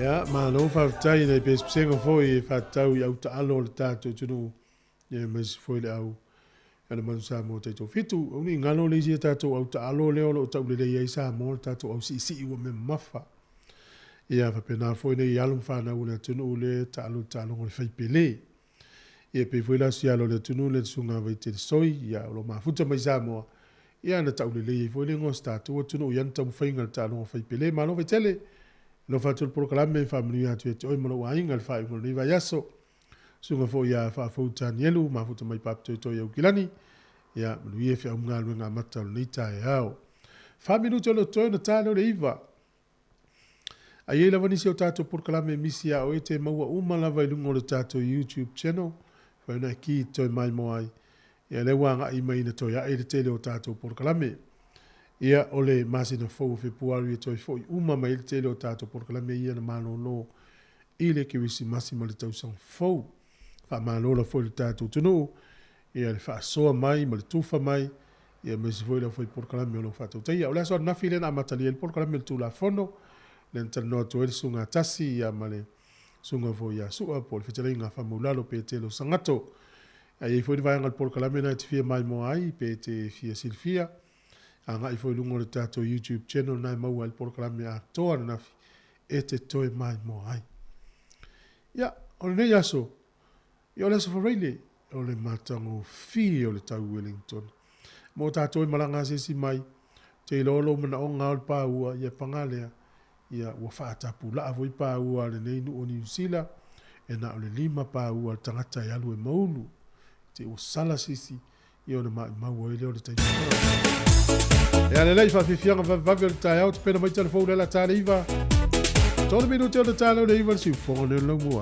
Ia, malo faafetai i nai pesepesega foi e faatatau i autaalo o le tatou atunuu, ia aemaise foi le au Alemanu Samoa taitoafitu. Aua ne i galo le isi a tatou autaalo lea o lo o taulelei ai Samoa, le tatou au siisii ua mea mamafa. Ia faapena foi nei alo ma fanau o le atunuu lea e taalo i le taaloga o le faipele. Ia pei foi la si alo o le atunuu lea le Susuga Vaitele Soi, ia o lo o mafuta mai Samoa, ia na taulelei ai foi le igoa o si tatou atunuu i ana taumafaiga i le taaloga faipele. Malo Vaitele! Alofa atu le polokalame, faamanuia atu ia te oe ma lou aiga i le faaiuga o lenei vaiaso. Susuga foi ia Faafou Tanielu, mafuta mai Papatoetoe i Aukilani, ia manuia feau ma galuega amata o lenei taeao. Fa minute o le o totoe ona ta lea o le 9. A i ai lava nisi o tatou polokalame e misi ia oe, e te maua uma lava i luga o le tatou YouTube channel, fai ona e ki toe maimoa ai. Ia lea ua agai mai ina toe ae le tele o tatou polokalame. Ia o le masina fou o Fepuari e toe foi uma mai ai le tele o tatou polokalame ia na malolo i le Kerisimasi ma le tausaga fou. Faamalo la foi i le tatou atunuu ia le faasoa mai ma le tufa mai ia aemaise foi le aufai polokalame o lo o faatautaia. O le aso ananafi lea na amatalia ai le polokalame o le Tulafono lea na talanoa atu ai le Susuga Tasi ia ma le Susuga foi ia Sua po o le Fetalaiga a Faamaulalo Petelo Sagato. A i ai foi le vaega o le polokalame lena e te fia maimoa ai pe e te fia silafia, agai foi i luga o le tatou YouTube channel lena e maua ai le polokalame atoa ananafi e te toe maimoa ai. Ia, o lenei aso, ia o le aso Faraile, o le matagofie o le tau Wellington. Mo tatou e malaga asiasi mai, te iloa lou manaoga o le paua, ia paga lea, ia ua faatapulaa foi paua a lenei nuu o Niu Sila, e na o le 5 paua a le tagata e alu e maulu. Te ua sala sisi, ia ona maumau ai lea o le taimi. Ea lelei faafiafiaga vavevave o le taeao, tapena mai telefou le ala ta le 9. 3 minute o le taeao le 9 le siufofoga lea o le laumua.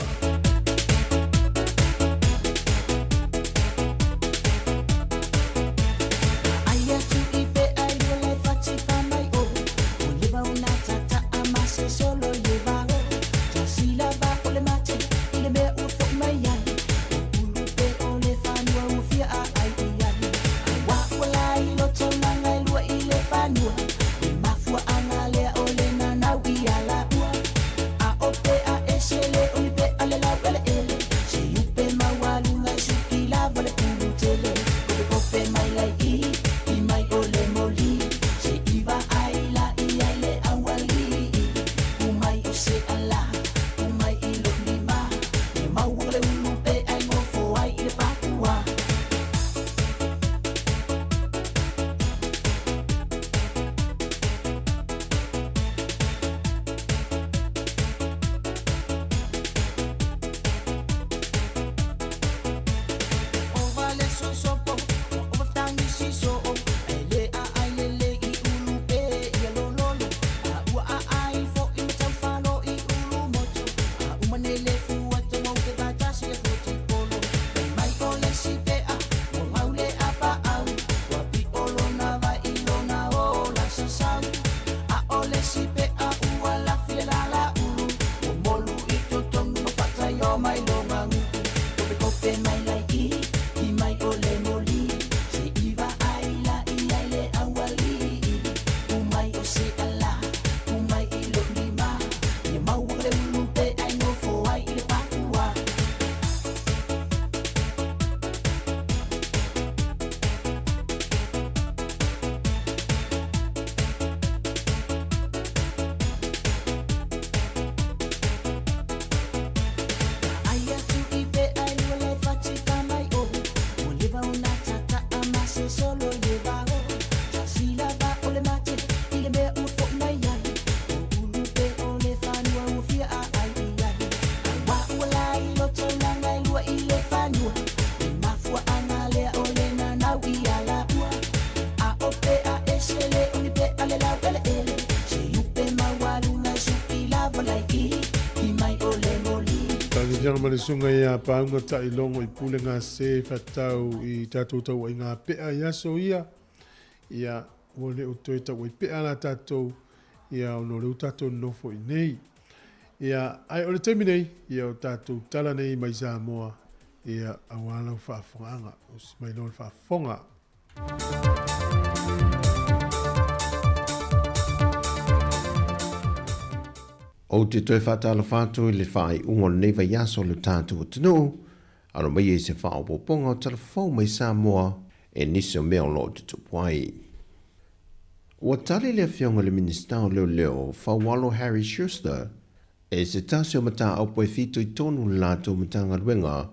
Tagifiaga ma le susuga ia Paauga Ta'ilogo i Pulega se whatau i tatou tauaiga pea i aso ia, ia ua le o toe tauai pea la tatou, ia ona o lea ua tatou nonofo i nei. Ia, ae o le taimi nei, ia o tatou tala nei mai Samoa, ia aua lau faafofogaaga, osi mai loa le faafofoga. Ou te toe faatalofa atu i le faaiuga o lenei vaiaso o le tatou atunuu, alo mai ai se faaopoopoga o tala fou mai Samoa e nisi o mea o lo o tutupu ai. Ua tali le Afioga i le Minisita o Leoleo, Faualo Harry Schuster, e se tasi o mataupu e fitoitonu le latou Matagaluega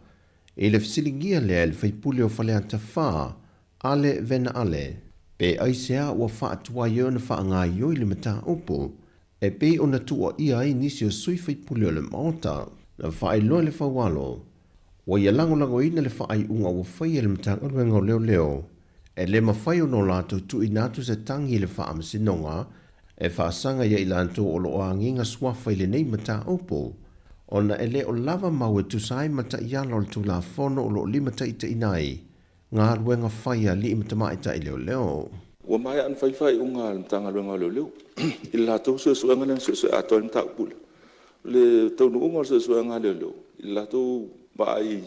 i le fesiligia lea e le faipule o Faleata 4, Ale Vena Ale, pe aisea ua faatuai ai ona faagaoioi le mataupu e pei ona tuuaia ai nisi o sui faipule o le Maota. Na faailoa e le Faualo, ua ia lagolagoina le faaiuga ua faia e le Matagaluega o Leoleo, e le mafai ona o latou tuuina atu se tagi i le Faamasinoga e faasaga ia i latou o lo o agiga suafa i lenei mataupu, ona e le o lava mau e tusa ai ma taiala o le Tulafono o lo o limataitaiina ai galuega fai a alii ma tamaitai leoleo. Ua maea ona fai le faaiuga a le Matagaluega o Leoleo i le latou suesuega lea na suesue atoa ai le mataupu lea. O le taunuuga o le suesuega a leoleo i le latou vaai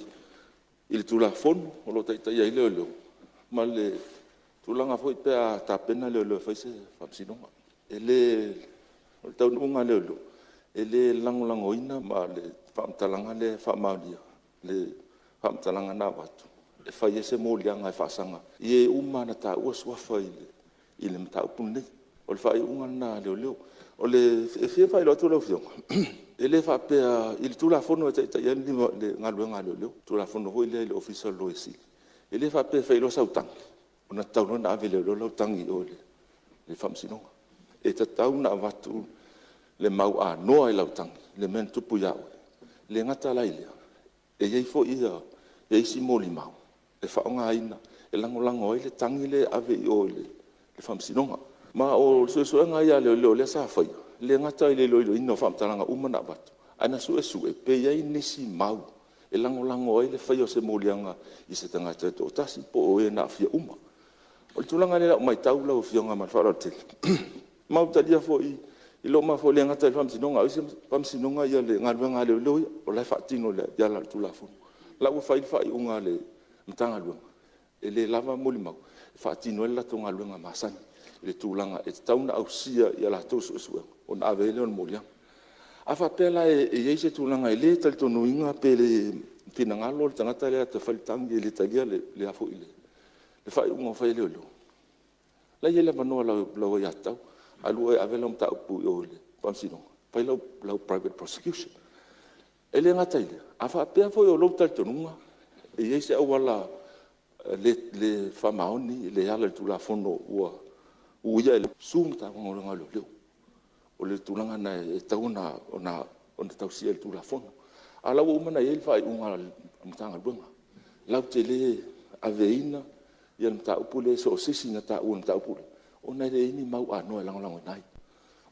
i le Tulafono o lo o taitaia ai leoleo ma le tulaga foi pe a tapena leoleo e fai se faamasinoga. E le... O le taunuuga a leoleo, e le lagolagoina ma le faamatalaga lea e faamaonia le faamatalaga na avatu e fai ai se moliaga e faasaga i e uma lava na taua suafa i le mataupu lenei. O le faaiuga lena a leoleo. E fia faailoa atu lau Afioga, e le faapea i le Tulafono e taitaia ai le galuega a leoleo, le Tulafono foi lea i le Ofisa o le Loia Sili, e le faapea e fai loa sau tagi ona tatau loa lea ona ave e leoleo lau tagi i o i le Faamasinoga. E tatau ona avatu le mau anoa i lau tagi i le mea na tupu ia oe. E le gata la i lea, e i ai foi isi molimau e faaaogaina e lagolago ai le tagi lea e ave i o i le Faamasinoga. Ma o suesuega lava ia a leoleo lea sa faia, e le gata i le iloiloina o faamatalaga uma na avatu, ae na suesue pe i ai nisi mau e lagolago ai le faia o se moliaga i se tagata e toatasi po o e na aafia uma. O le tulaga lea i lau maitau lau Afioga ma le faaaloalo tele, ma ua talia foi i lou mafaufau e le gata i le Faamasinoga a o isi faamasinoga le galuega a leoleo ia, o la e faatino e ala i le Tulafono. O la ua fai le faaiuga a le Matagaluega e le lava molimau e faatino ai le latou galuega masani i le tulaga e tatau ona ausia i a latou suesuega ona ave ai lea o le moliaga. A faapea la e i ai se tulaga e le talitonuina pe le finagalo le tagata lea e fai le tagi e le talia le faaiuga ua fai e leoleo, o la e i ai le avanoa o lau aiatatau, alu oe e ave lau mataupu i o i le Faamasinoga, fai lau private prosecution. E le gata i lea, a faapea foi o lou talitonuga e i ai se auala le faamaoni, le ala i le Tulafono ua uia e Susu le Matagaluega a Leoleo. O le tulaga lena e tatau ona tausia e le Tulafono. A o la ua uma ona i ai le faaiuga a le Matagaluega, latou te le aveina le mataupu lea i so o se isi na taua i le mataupu lea ona e leai ni mau anoa e lagolagoina ai.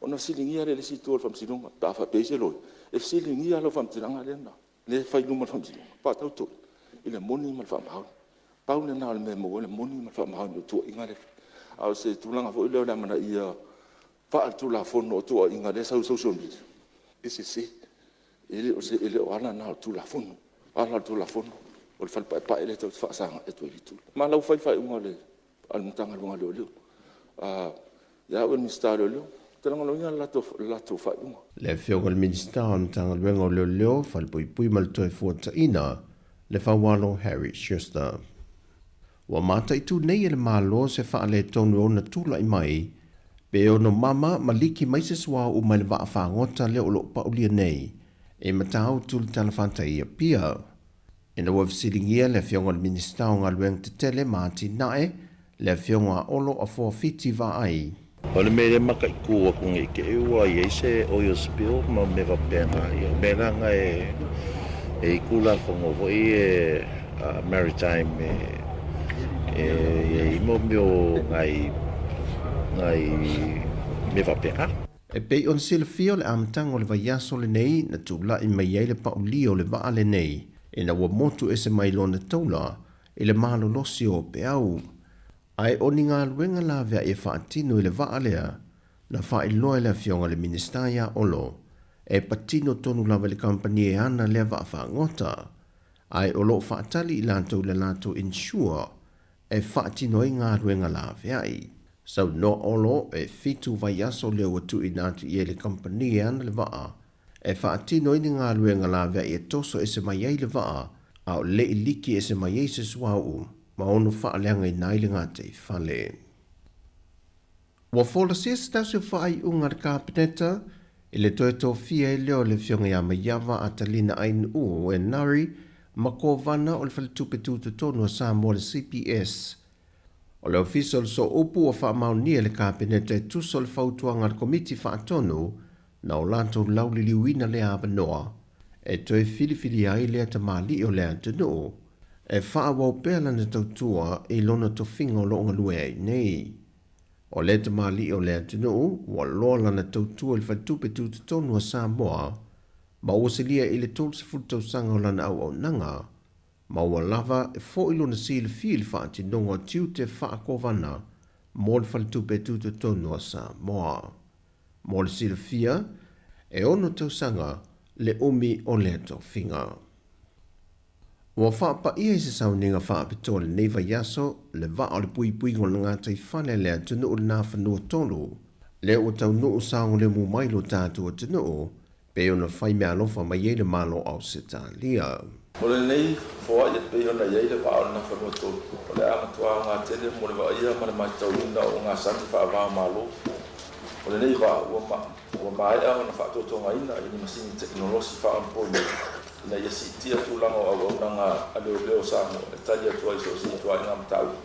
Ona fesiligia lea e le isi itu o le Faamasinoga pe a faapea e i ai se loia, e fesiligia lau faamatalaga lea e fai i luma o le Faamasinoga, faatau i le moni ma le faamaoni. Pau lena o le mea e maua ai le moni ma le faamaoni o tuuaiga lea e fai. A o se tulaga foi lea o le amanaia faaletulafono o tuuaiga lea e sau i le social media, e sese. E le o ala na o le Tulafono. O ala o le Tulafono o le fale paepae lea tatou te faasagai atu ai i le itu lea. Ma o la ua fai le faaiuga a le Matagaluega a Leoleo. Ia au ia o le Minisita o Leoleo, ou te lagolagoina le latou faaiuga. Le Afioga i le Minisita o le Matagaluega o Leoleo, Falepuipui ma le Toefuataiga, le Faualo Harry Schuster. Ua mataitu nei e le Malo se faaletonu e ona tulai mai pe ono mama ma liki mai se suauu mai le vaa fagota lea o lo o paulia nei e Matautu le talafatai i Apia. Ina ua fesiligia le Afioga i le Minisita o Galuega Tetele ma Atinae, le Afioga a Olo Afoa Fiti Vaai. O le mea lea mataitu atu nei te i ua i ai se oil spill ma mea faapena, ia o mea la na e i ai Tulafono foi ia maritime e i ai mo mea o nai mea faapena. E pei ona silafia o le amataga o le vaiaso lenei na tulai mai ai le paulia o le vaa lenei ina ua motu ese mai lona taula i le malolosi o peau. Ae o ni galuega laveai e faatino i le vaa lea na faailoa e le Afioga i le Minisita ia Olo e patino tonu lava i le kamupani e ana lea vaa fagota, ae o lo o faatali i latou i le latou insure e faatino ai galuega laveai. Saunoa Olo e fitu vaiaso lea ua tuuina atu i ai le kamupani e ana le vaa. e faatino ai ni galuega laveai e toso ese mai ai le vaa a o le i liki ese mai ai se suauu ma ono faaleagaina ai le gataifale. Ua folasia se tasi o faaiuga a le Kapeneta i le toe tofia ai lea o le Afioga ia Maiava Atalina Ainuu Enari ma Kovana o le Faletupe Tutotonu a Samoa le CPS. O le Ofisa o le Sooupu ua faamaonia e le Kapeneta e tusa o le fautuaga a le Komiti Faatonu na o latou lauliliuina lea avanoa e toe filifilia ai lea tamalii o le atunuu e faaauau pea lana tautua i lona tofiga o lo o galue ai nei. O lea tamalii o le atunuu ua loa lana tautua i le Faletupe Tutotonu a Samoa ma ua silia i le 30 tausaga o lana auaunaga ma ua lava foi lona silafia i le faatinoga o tiute faakovana mo le Faletupe Tutotonu a Samoa. Mo le silafia, e ono tausaga le umi o lea tofiga. Ua faapaia i se sauniga faapitoa i lenei vaiaso le vaa o le puipuiga o le gataifale a le atunuu i le Nafanua 3, lea ua taunuu saogalemu mai lo tatou atunuu pei ona fai meaalofa mai ai le Malo o Ausetalia. O lenei foai e pei ona i ai le vaa o le Nafanua 3, o le a matua aoga tele mo le vaaia ma le matauina o ogasami faava-o-Malo. O lenei vaa ua ua maea ona faatotogaina i ni masini tekonolosi faaonaponei ina ia siitia tulaga o auaunaga a leoleo o Samoa e tali atu ai i so o se ituaiga mataupu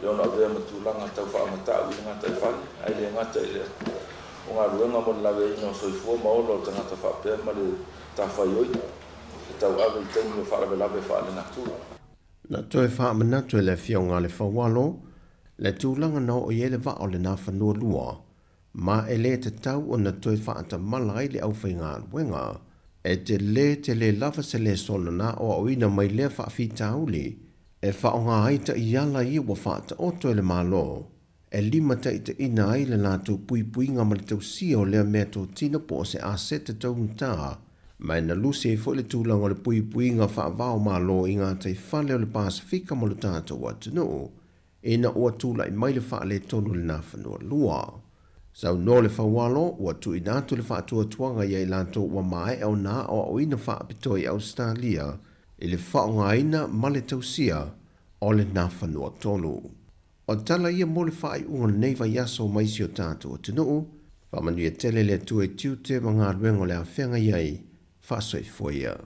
e ono avea ma tulaga tau faamatau i le gataifale, ae le gata i lea, o galuega mo le laveaiina o soifua ma ola o tagata faapea ma le tafaioi e tauave i taimi o faalavelave faalenatura. Na toe faamanatu e le Afioga a le Faualo le tulaga na oo i ai le vaa o le Nafanua 2, ma e le tatau ona toe faatamala ai le aufaigaluega. E tele tele lava se lesona na aoaoina mai lea faafitauli e faaaoga ai taiala ia ua faataoto e le Malo e limataitaiina ai le latou puipuiga ma le tausia o lea meatotino po o se aseta taugata, ma e nalusi ai foi le tulaga o le puipuiga faava-o-Malo i gataifale o le Pasefika mo le tatou atunuu ina ua tulai mai le faaletonu i le Nafanua 2. Saunoa le Faualo, ua tuuina atu le faatuatuaga ia i latou ua maea ona aoaoina faapitoa i Ausetalia i le faaaogaina ma le tausia o le Nafanua 3. O tala ia mo le faaiuga o lenei vaiaso mai si o tatou atunuu. Faamanuia tele le Atua i tiute ma galuega o le a feagai ai. Faasoifua ia.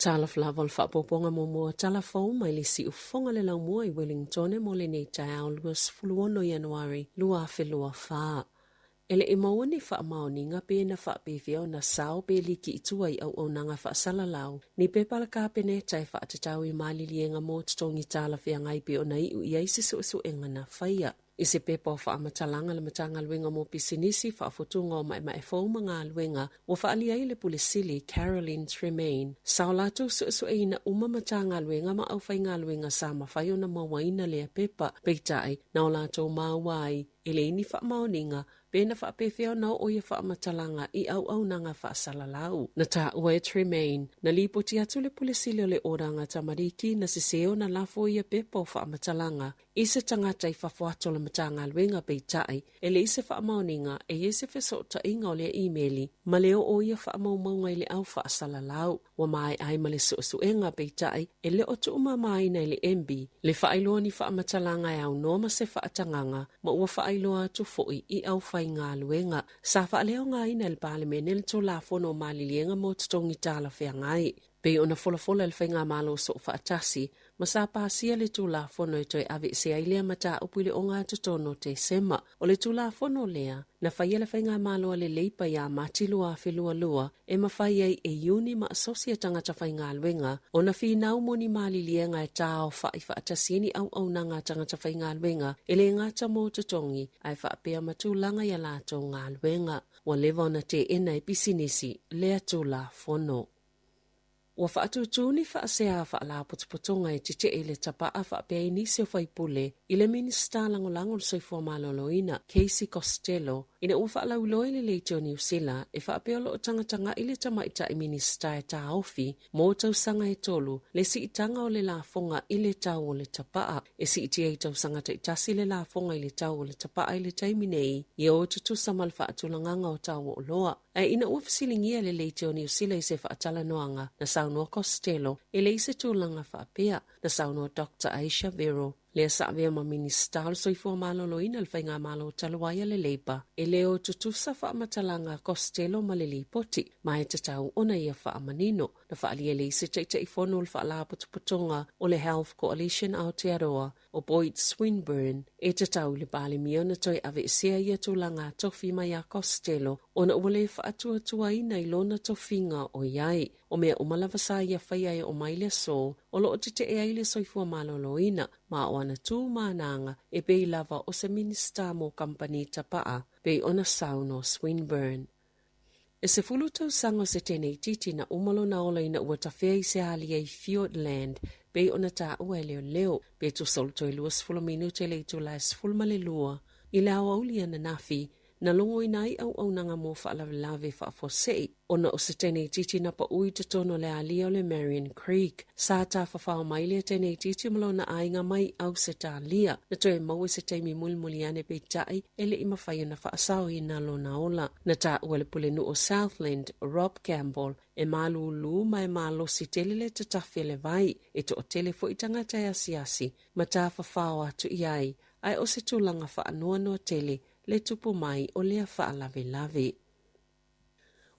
Talofa lava o le faaopoopoga muamua tala fou mai le siufofoga le laumua i Wellingtone mo lenei taeao 26 Ianuari 2024. E le i maua ni faamaoniga pe na faapefea ona sao pe liki i tua i auaunaga faasalalau ni pepa a le Kapeneta e faatatau i maliliega mo totogi talafeagai pei ona iu i ai se suesuega na faia. I se pepa o faamatalaga a le Matagaluega mo Pisinisi, Faafotuga o Maemae Fou ma Galuega, ua faaalia ai le Pule Sili, Caroline Tremaine, sa o latou suesueina uma Matagaluega ma aufaigaluega sa mafai ona mauaina lea pepa, peitai, na o latou maua ai e leai ni faamaoniga pe na faapefea ona oo ia faamatalaga i auaunaga faasalalau. Na taua e Tremaine, na lipoti atu le Pule Sili o le Oranga Tamariki na sese ona lafo ia pepa o faamatalaga i se tagata i fafo atu o le Matagaluega peitai, e leai se faamaoniga e i ai se fesootaiga o lea imeli ma le oo o ia faamaumauga i le au faasalalau. Ua maea ai ma le suesuega peitai, e le o tuumamaina e le MB le faailoa ni faamatalaga e aunoa ma se faatagaga ma ua faailoa atu foi i aufaigaluega. Sa faaleaogaina e le Palemene le Tulafono o Maliliega mo Totogi Talafeagai. Pei ona folafola e le Faigamalo Soofaatasi ma sa pasia le Tulafono e toe aveesea ai lea mataupu i le ogatotonu o Tesema. O le Tulafono lea, na faia le Faigamalo a le Leipa ia Mati 2022 e mafai ai e iuni ma asosi a tagata faigaluega ona finau mo ni maliliega e taaofai faatasi ai ni auaunaga a tagata faigaluega e le gata mo totogi ae faapea ma tulaga i a latou galuega. Ua leva ona teena e pisinisi lea Tulafono. Ua faatūtū ni faasea faalapotopotoga e tetee i le tapaa faapea ai nisi o faipule i le Minisita Lagolago o le Soifua Maloloina, Casey Costello, ina ua faalauiloa i le Leitio Niu Sila e faapea o lo o tagatagai le tamaitai Minisita e taofi mo tausaga e tolu le siitaga o le lafoga i le tau o le tapaa. E siitia i tausaga taitasi le lafoga i le tau o le tapaa i le taimi nei, ia o tutusa ma le faatulagaga o tau o oloa. Ae ina ua fesiligia le Leitio Niu Sila i se faatalanoaga, na saunoa Costello, e leai se tulaga faapea. Na saunoa Doctor Ayesha Verrall, lea sa avea ma Minisita o le Soifua Maloloina i le Faigamalo talu ai a le Labour, e le o tutusa faamatalaga a Costello ma le lipoti, ma e tatau ona ia faamanino. Na faaalia le isi Taitaifono o le Faalapotopotoga o le Health Coalition Aotearoa, o Boyd Swinburn, e tatau i le Palemia ona toe aveesea ia tulaga tofi mai a Costello ona ua le faatuatuaina i lona tofiga o i ai. O mea uma lava sa ia faia e oo mai le aso o lo o tetee ai le soifua maloloina ma o ana tu ma ana aga e pei lava o se Minisita mo kamupani tapaa, pei ona saunoa Swinburne. E 10 tausaga o se teneititi na uma lona ola ina ua tafea i se alia i Fiordland pei ona taua e leoleo, pe tusa o le toe 20 minute le itula e 12 i le aoauli ananafi, na logoina ai auaunaga mo faalavelave faafuasei ona o se teneititi na paʻu i totonu o le alia o le Marion Creek. Sa tafafao mai lea teneititi ma lona aiga mai Ausetalia, na toe maua i se taimi mulimuli ane peitai e le i mafai ona faasaoina lona ola. Na taua le pulenuu o Southland, Rob Campbell, e malūlū ma e malosi tele le tatafi a le vai, e toatele foi tagata e asiasi ma tafafao atu i ai, ae o se tulaga faanoanoa tele le tupu mai o lea faalavelave.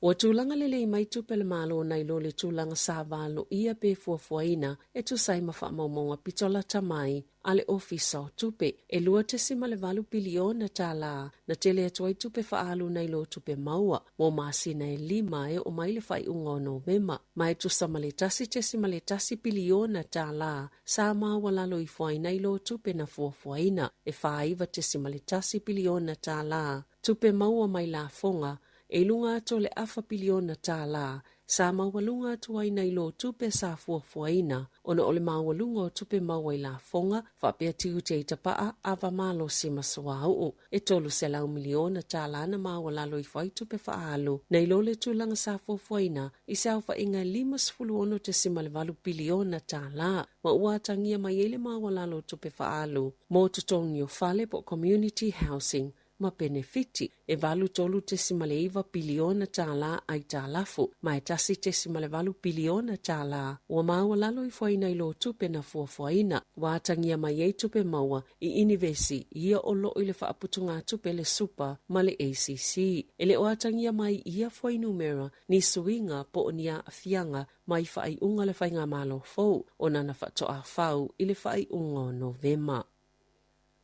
Ua tulaga lelei mai tupe a le Malo nai lo le tulaga sa valoia pe fuafuaina e tusa ai ma faamaumauga pito lata mai a le Ofisa o Tupe, e $2.8 piliona tālā na tele atu ai tupe faaalu nai lo tupe maua mo masina e lima e oo mai le faaiuga o Novema, ma e tusa ma le $1.1 piliona tālā sa maualalo ifo ai nai lo tupe na fuafuaina, e $49.1 piliona tālā Tupe maua mai lafoga, e i luga atu o le afa piliona tālā, sa maualuga atu ai nai lo tupe sa fuafuaina, ona o le maualuga o tupe maua i lafoga, faapea tiute i tapaa, ava malosi ma suauu. E 300 miliona tālā na maualalo ifo ai tupe faaalu, nai lo le tulaga sa fuafuaina i se aofaiga e 56.8 piliona tālā, ma ua atagia mai ai le maualalo o tupe faaalu mo totogi o fale po o community housing, ma penefiti, e 83.9 piliona tālā aitalafu, ma e 1.8 piliona tālā ua maualalo ifo ai nai lo tupe na fuafuaina. Ua atagia mai ai tupe maua i inivesi ia o loo i le faaputugatupe le Super ma le ACC. E le o atagia mai i ia fuainumera ni suiga po o ni aafiaga mai faaiuga le Faigamalo fou ona na faatoa fau i le faaiuga o Novema.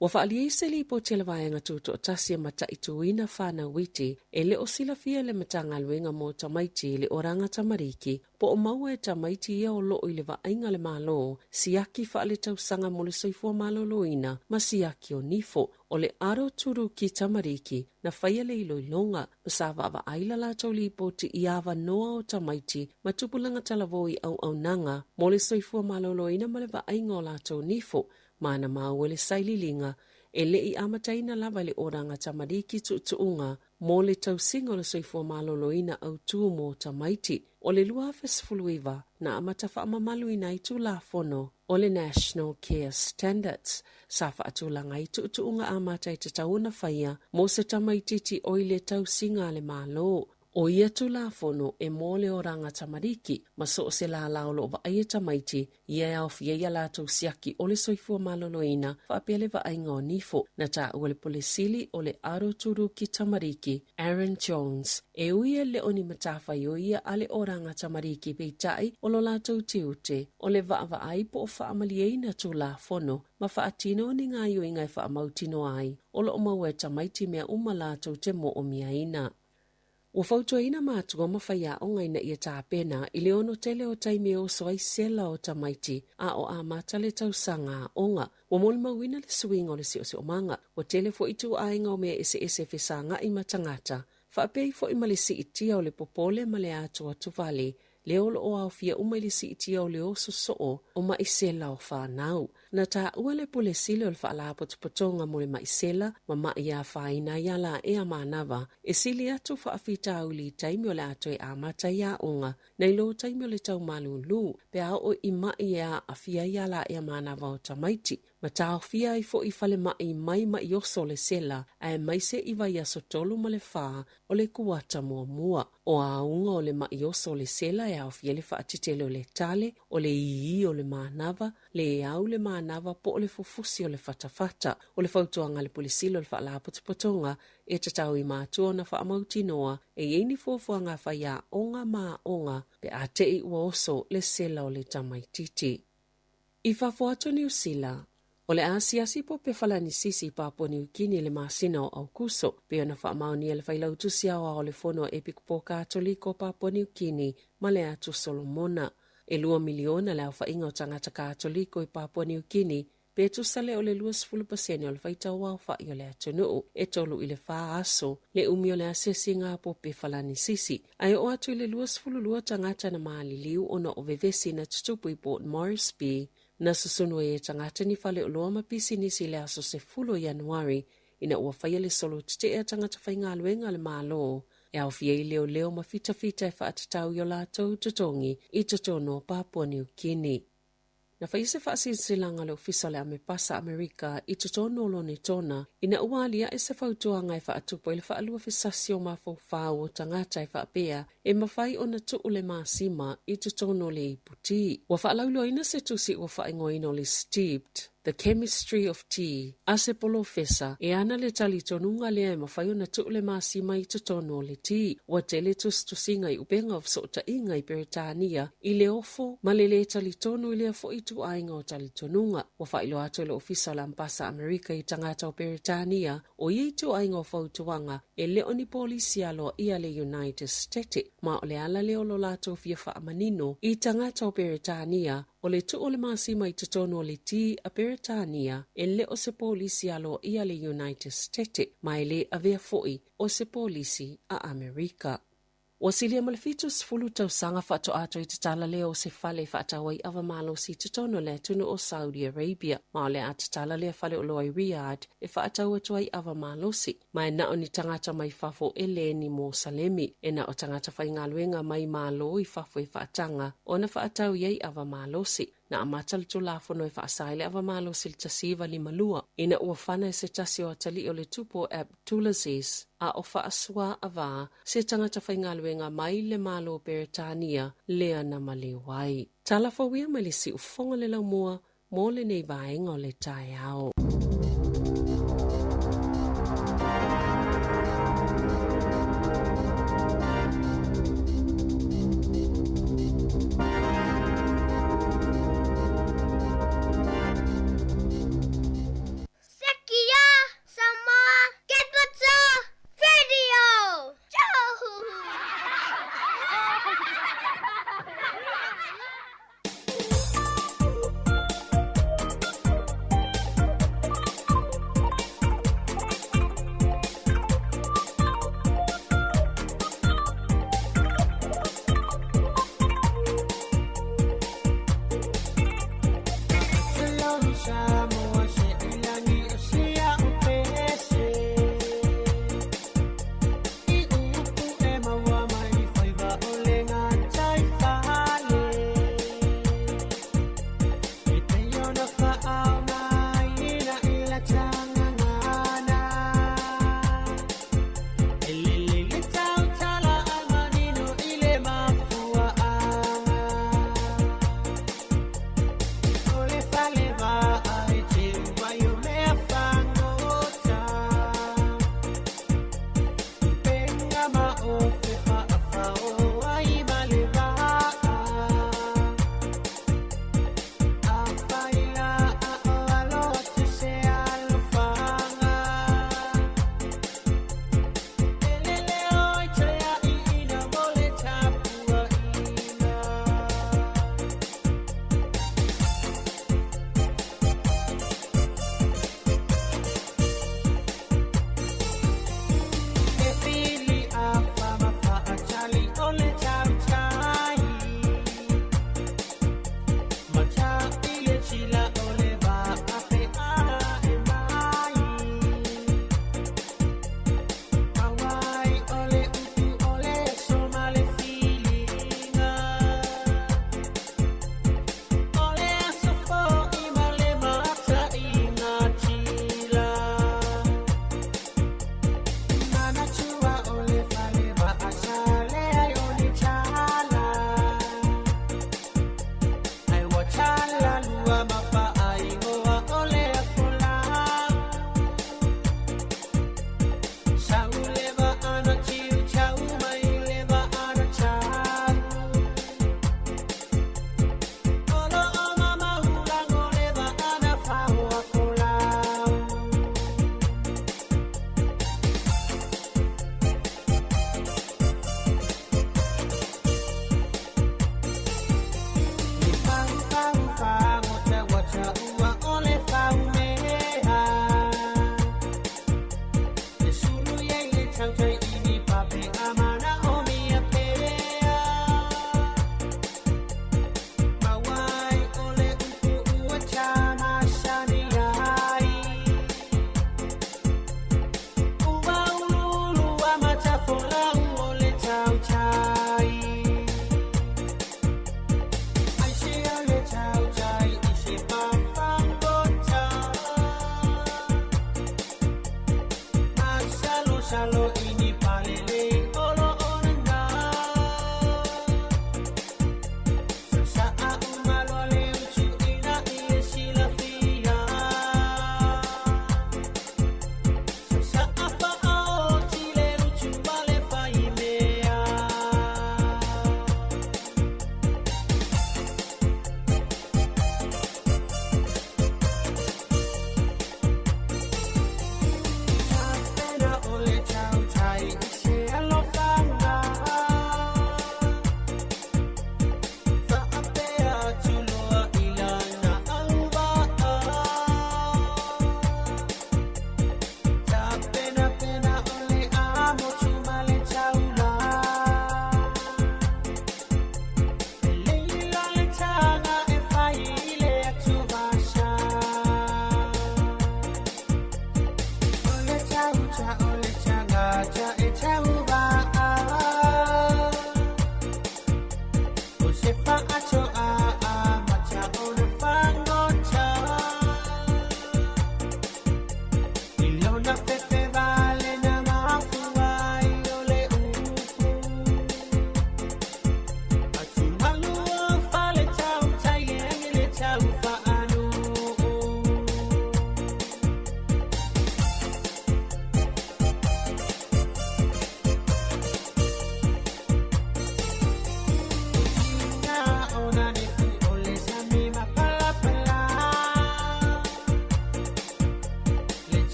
Ua faaalia i se lipoti a le Vaega Tutoatasi e mataituina whanau iti e le o silafia e le Matagaluega mo Tamaiti i le Oranga Tamariki po o maua e tamaiti ia o loo i le vaaiga a le Malo, siaki faaletausaga mo le soifua maloloina ma siaki o nifo o le aroturuki tamariki na faia le iloiloga ma sa vaavaai la latou lipoti i avanoa o tamaiti ma tupulaga talavou i auaunaga mo le soifua maloloina ma le vaaiga o latou nifo ma na maua le sailiiliga e le i amataina lava i le oranga tamariki tuutuuga mo le tausiga o le soifua maloloina autū mo tamaiti. O le 2019 na amata faamamaluina ai Tulafono o le National Care Standards sa faatulaga ai tuutuuga amata e tatau ona faia mo se tamaitiiti o i le tausiga a le Malo. O ia Tulafono e mo le oranga tamariki ma so o se lālā o lo o vaaia tamaiti ia e aofia ai a latou siaki o le soifua maloloina faapea le vaaiga o nifo. Na taua le Pule Sili o le Aroturuki Tamariki, Aaron Jones, e ui e le o ni matafaioi ia a le oranga tamariki peitai o lo latou tiute o le vaavaai po o faamalieina Tulafono ma faatino ni gaioiga e faamautinoa ai o lo o maua e tamaiti mea uma latou te moomiaina. Ua fautuaina matua ma faiaoga ina ia tapena i le ono tele o taimi e oso ai sela o tamaiti a o amata le tausaga aoga. Ua molimauina le suiga o le siosiomaga, ua tele foi ituaiga o mea eseese e fesagai ma tagata, faapea ai foi ma le siitia o le popole ma le atuatuvale. lea o lo o aofia uma i le siitia o le oso soo o maʻi sela o fanau. Na taua le Pule Sili o le Faalapotopotoga mo le Maʻi Sela ma Maʻi Afaina ai Alaea Manava e sili atu faafitauli i taimi o le a toe amata ai aoga nai lo taimi o le tau malūlū pe a oo i maʻi e aafia ai alaea manava o tamaiti ma taofia ai foʻi falemai mai maʻi oso o le sela aemaise i vaiaso 3 ma le 4 o le kuata muamua. O auga o le maʻi oso o le sela e aofia le faatetele o le tale, o le ī o le manava, le au le manava po o le fufusi o le fatafata. O le fautuaga a le Pule Sili o le Faalapotopotoga e tatau i matua ona faamautinoa e i ai ni fuafuaga a faiaoga ma aoga pe a teʻi ua oso le sela o le tamaititi. I fafo atu o Niu Sila, o le a asiasi Pope Falanisisi i Papua Niu Kini i le masina o Aukuso, pei ona faamaonia e le Failautusi Aoao o le Fono a Epikopo Katoliko o Papua Niu Kini ma le Atu Solomona. E 2 miliona le aofaiga o tagata Katoliko i Papua Niu Kini, pe tusa lea o le 20% o le faitau aofai o le atunuu. E 3 i le 4 aso le umi o le asiasiga a Pope Falanisisi, ae oo atu i le 22 tagata na maliliu ona o vevesi na tutupu i Port Moresby, na susunu ai e tagata ni faleoloa ma pisinisi i le aso 10 o Ianuari ina ua faia le solo tetee a tagata faigaluega a le Malo e aofia ai leoleo ma fitafita e faatatau i o latou totogi i totonu o Papua Niu Kini. Na faia se faasilasilaga a le Ofisa o le Amepasa Amerika i totonu o Lonetona ina ua aliae se fautuaga e faatupu ai le faaluafesasi o mafaufau o tagata e faapea e mafai ona tuu le masima i totonu o le iputi. Ua faalauiloaina se tusi ua faaigoaina o le Steeped, The Chemistry of Tea, a se polofesa e ana le talitonuga lea e mafai ona tuu le masima i totonu o le ti. Ua tele tusitusiga i upega o fesootaiga i Peretania i le ofo ma le lē talitonu i lea foʻi ituaiga o talitonuga. Ua faailoa atu e le Ofisa o le Ambasa Amerika i tagata o Peretania o ia ituaiga o fautuaga e le o ni polisi aloaia a le United State ma o le ala lea o lo latou fia faamanino i tagata o Peretania o le tuu o le masima i totonu o le ti a Peretania e le o se polisi aloaia a le United State ma e lē avea foʻi o se polisi a Amerika. Ua silia ma le 70 tausaga faatoa toe tatala lea o se fale e faatau ai ava malosi i totonu o le atunuu o Saudi Arabia, ma o le a tatala lea faleoloa i Riyadh e faatau atu ai ava malosi, ma e na o ni tagata mai fafo e le ni Mosalemi. E na o tagata faigaluega mai Malo i fafo e faataga ona faatau i ai ava malosi. Na amata le Tulafono e faasa ai le ava malosi i le 1952, ina ua fana e se tasi o atalii o le tupu o Abdulaziz a o faasuaavā se tagata faigaluega mai le Malo o Peretania lea na maleu ai. Tala fou ia mai le siufofoga le laumua mo lenei vaega o le taeao. Sekia Samoa Capital Radio!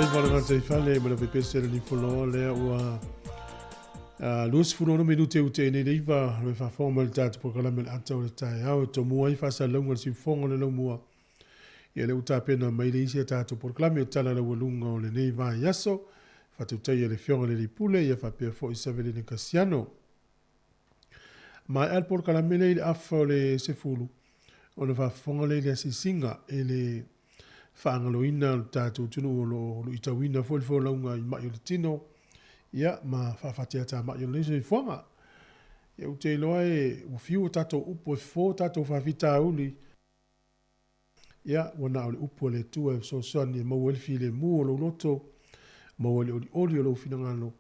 Faiva o le gataifale ma le pepese le lifoloa lea ua 26 minute ua tea nei le 9 le faafofoga mai le tatou polokalame le ata o le taeao e tomua ai faasalalauga le siufofoga o le laumua. Ia lea ua tapena mai le isi a tatou polokalame o tala laualuga o lenei vaiaso faatautaia le Afioga i le Alii Pule ia faapea foi Savelina Kasiano. Maea le polokalame lea i le afa o le 10 ona faafofoga lea i le asiasiga e le faagaloina lo tatou atunuu o lo o luitauina foi le folauga i mai o le tino ia ma faafateatamai o lenei soifuaga. Ia ou te iloa e ua fiu a tatou upu e fofo tatou faafitauli. Ia, ua na o le upu a le Atua e fesoasoani e maua ai le filemu o lou loto, maua ai le olioli o lou finagalo,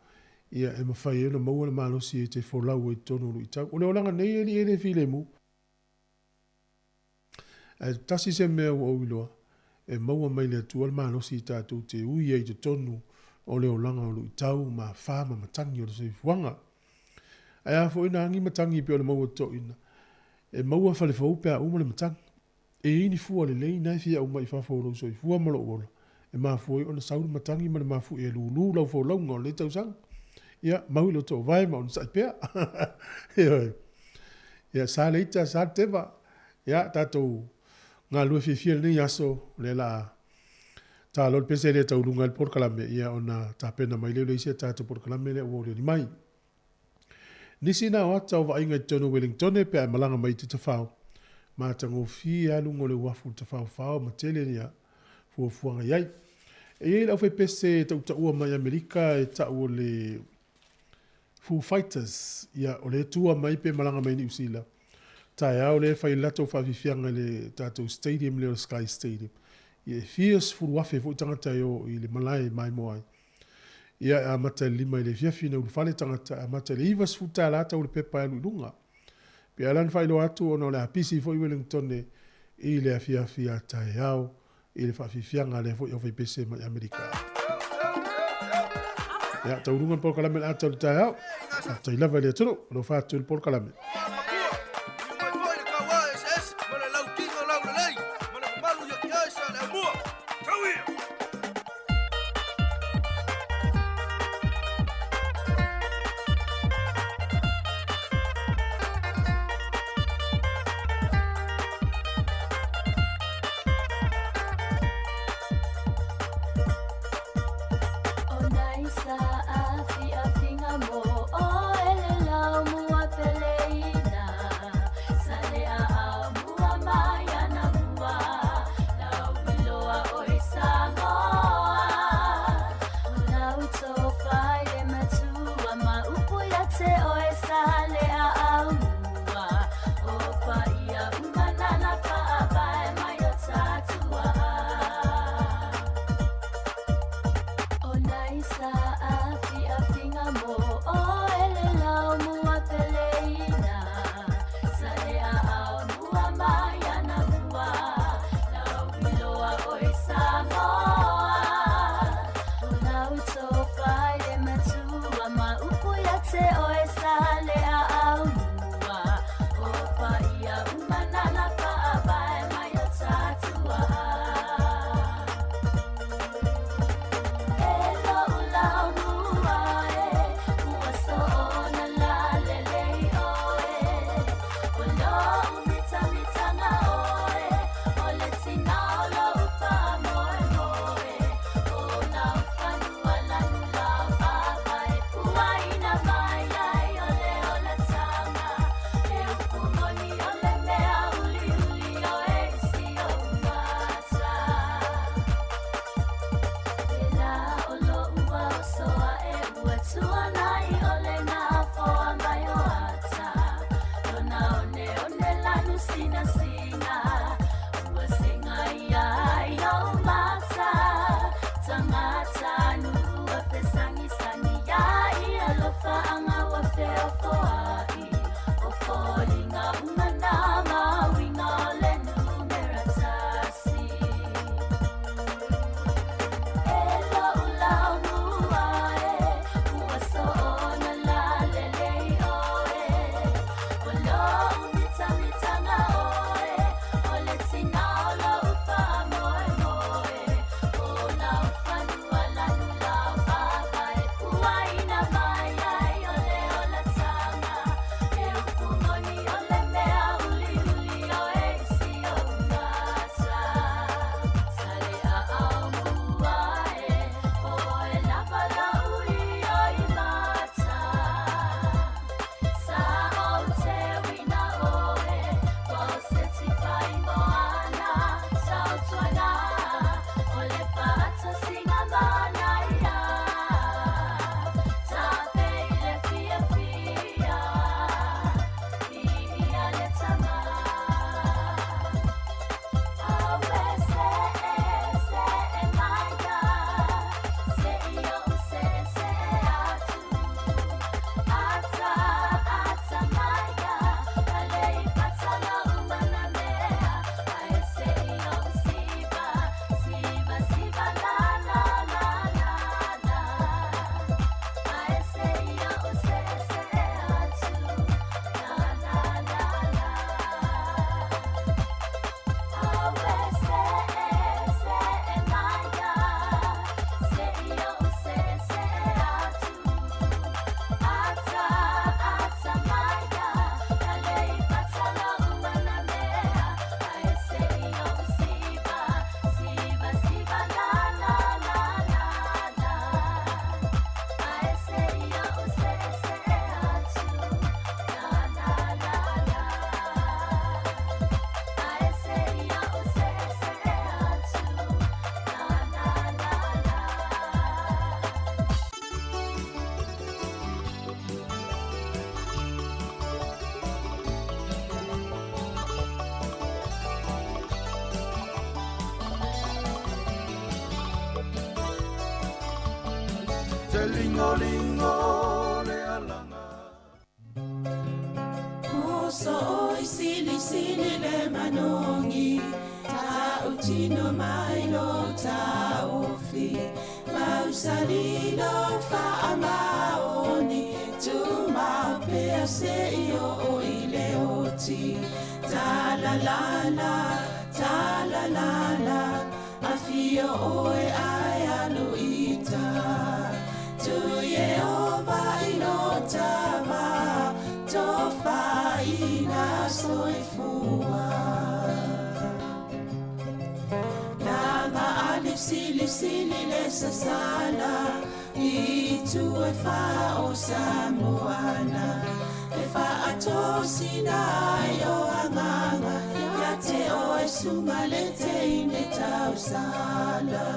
ia e mafai ai ona maua le malosi e te folau ai i totonu o luitau. O le olaga nei e alii e le filemu. Ae tasi se mea ua ou iloa, e maua mai le Atua le malosi tatou te ui ai i totonu o le olaga o luitau ma afa ma matagi o le soifuaga. Ae a foi na agi matagi pei o le maua totoina, e maua fale fou pe a uma le matagi. E i ai ni fua lelei na e fia aumai i fafo o lou soifua ma lou ola, e mafua ai ona sau le matagi ma le mafuie e lulu lau folauga o lenei tausaga. Ia, mau i lo toovae ma onosai pea. Ioe. Ia, sa le ita, sa le teva. Ia, tatou galulue fiafia i lenei aso, o lea la a ta loa le pese lea e tauluga ai le polokalame, ia ona tapena mai lea o le isi a tatou polokalame lea ua olioli mai. Nisi na o ata o vaaiga i totonu o Welingtone pe a e malaga mai i te tafao, matagofie lava luga o le uafu i le tafaofao ma tele ia fuafuaga i ai. E i ai le aufaipese e tautaua mai Amerika e tau o le Foo Fighters, ia o lea e tua mai pe malaga mai Niu Sila. Taeao lea e fai le latou faafiafiaga i le tatou stadium lea o le Sky Stadium. Ia e fia 10,000 foi tagata e o i le malae e maimoa ai. Ia e amata i le 5 i le afiafi ina ulufale tagata, e amata i le $90 tau le pepa e alu i luga. Pei lava la ona faailoa atu ona o le a pisi foi Wellingtone i le afiafi a taeao i le faafiafiaga a lea foi aufaipese mai Amerika. Ia, tauluga le polokalame o le ata o le taeao. Faafetai lava i le atunuu, alofa atu i le polokalame. Se ligolingo le alaga. Moso oi sili sili le manogi Tautino mai lo taofi Mausali lo faamaoni Tumau pea seia oo i le oti Talalala, talalala Afio oe ae alu i uta Tu Ieova i lo tava Tofaina soifua Laga ali sili sili le sasala I itu e fa o Samoana E faatosina ai o agaga Ia te oe suga le teine tausala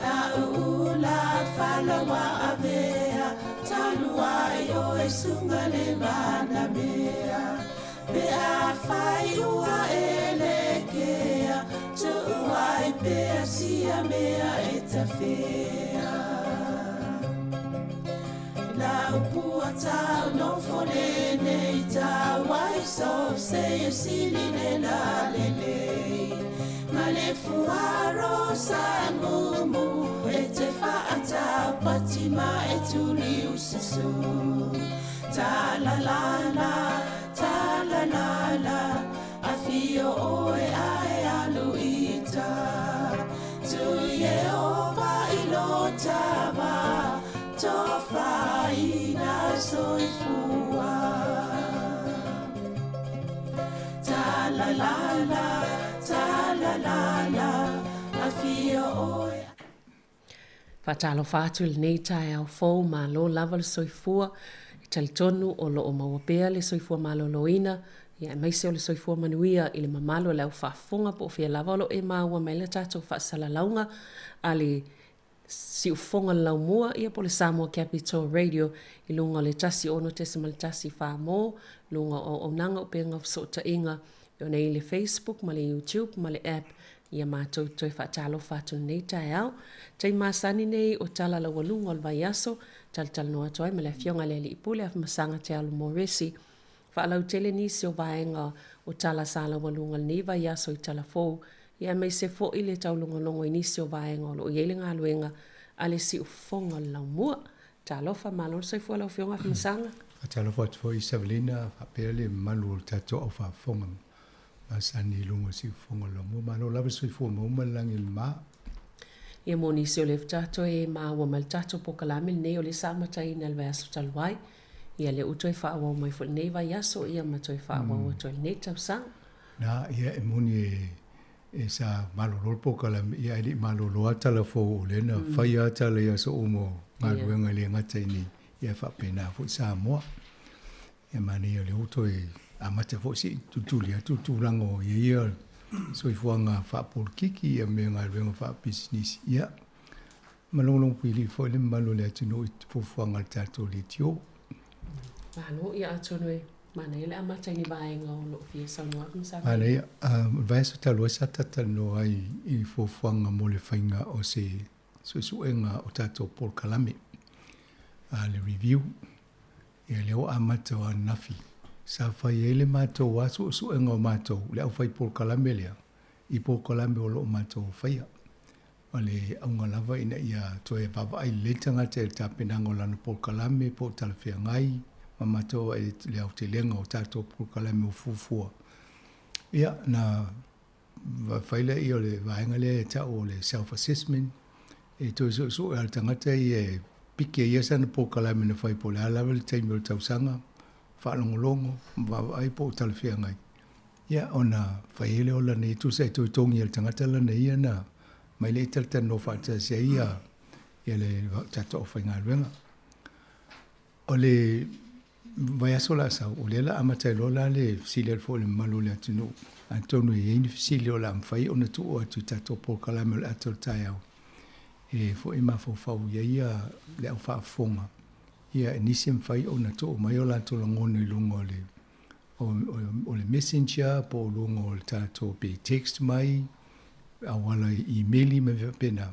La ula fala wa avea Talu ai oe suga le manamea Pe afai ua e lekea Tuu ai pea sia mea e tafea La upua tau nofo lenei tau ai so se e sili le la lelei Ma le fuaro sa mumu e te faatau pati ma e tuli ususu Ta la la la, ta la la la Afio oe ae alu i uta Tu Ieova i lo tava Tofaina soifua Ta la la la, ta la la la Afio oe Faatalofa atu i lenei taeao fou, malo lava le soifua, e talitonu o lo o maua pea le soifua maloloina, ia aemaise o le soifua manuia i le mamalu o le au faafofoga po o fea lava o lo o e maua mai le tatou faasalalauga a le Siufofoga o le Laumua, ia po o le Samoa Capital Radio i luga o le 106.1 mo luga o auaunaga upega o fesootaiga e ona i le Facebook ma le YouTube ma le app Ia matou toe faatalofa atu lenei taeao. Taimi masani nei o tala laualuga o le vaiaso, talatalanoa atu ai ma le Afioga i le Alii Pule Afamasaga Te Alo Moresi. Faalautele nisi o vaega o tala sa laualuga lenei vaiaso i tala fou, ia aemaise foi le taulogologo i nisi o vaega o lo o i ai le galuega a le siufofoga o le laumua. Talofa, malo le soifua lau Afioga Afamasaga. Faatalofa atu foi Savelina faapea le mamalu o le tatou au faafofoga masani i luga o siufofoga o le laumua. Malo lava le soifua maua ma le lagi e lema. Ia mo nisi o lea faatoa toe maua mai le tatou polokalame lenei o lea sa amataina i le vaiaso talu ai, ia lea ua toe faaauau mai foi i lenei vaiaso ia ma toe faaauau atu ai i lenei tausaga. Na, ia e moni e e sa malolo le polokalame, ia ae le i malolo lava tala fou o lea na fai lava tala i aso uma o galuega e le gata i nei, ia e faapena foi Samoa. Ia manaia o lea ua toe amata foi se i tulituli atu le tulaga o ia ia soifuaga faapolokiki ia me galuega faapisinisi. Ia malogologo puilii foi le mamalu o le atunuu i fuafuaga a le tatou leitio. Malo, ia atonu e manaia le amata i ni vaega o lo o fia saunoa atu ma sa Manaia, o le vaiaso talu ai sa talatalanoa ai i fuafuaga mo le faiga o se suesuega o tatou polokalame, a le review. Ia lea ua amata o ananafi, sa fai ai le matou a suesuega o matou, le aufai polokalame lea, i polokalame o lo o matou faia. O le auga lava ina ia toe vaavaai lelei le tagata i le tapenaga o lana polokalame po o talafeagai ma matou ai le aotelega o tatou polokalame o fuafua. Ia, na fai lea o le vaega lea e tau o le self-assessment, e toe suesue lava le tagata ia e piki ai ia sana polokalame na fai po o le a lava le taimi o le tausaga, faalogologo ma vaavaai po o talafeagai. Ia, ona fai ai lea o lana ia, tusa e toe togi e le tagata lana ia na mai le talatalanoa faatasi ai ia, ia le tatou aufaigaluega. O le vaiaso la sau, o lea la amata ai loa la le fesili atu foi i le mamalu o le atunuu, atonu e i ai ni fesili o le a mafai ona tuu atu i tatou polokalame o le ata o le taeao, e foi mafaufau i ai ia le au faafofoga, ia e nisi e mafai ona tuu mai o latou lagona i luga o le o le messenger po o luga o le tatou pe text mai, auala i imeli ma mea faapena.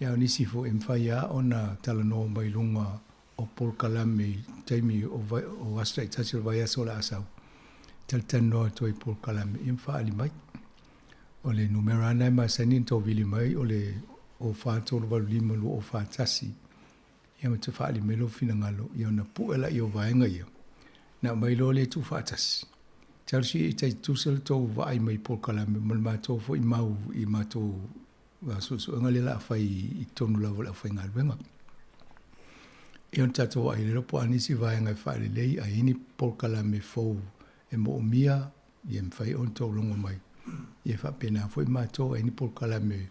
Ia o nisi foi e mafai lava ona talanoa mai i luga o polokalame i taimi o o aso taitasi o le vaiaso o le a sau, talatalanoa atu ai i polokalame ia ma faaali mai. O le numera lava lena e masani ona tau vili mai o le 04 385 2041 ia ma te faaali mai lou finagalo ia ona pue laia o vaega ia ona aumai loa lea tuufaatasi. Talosia ia tai tutusa le tou vaai mai i polokalame ma le matou foi mau i matou suesuega lea o le a fai i totonu lava o le aufaigaluega. Ia ona tatou vaai lea po o a nisi vaega e faalelei a i ai ni polokalame fou e moomia ia mafai ona tou logo mai. Ia faapena foi matou a i ai ni polokalame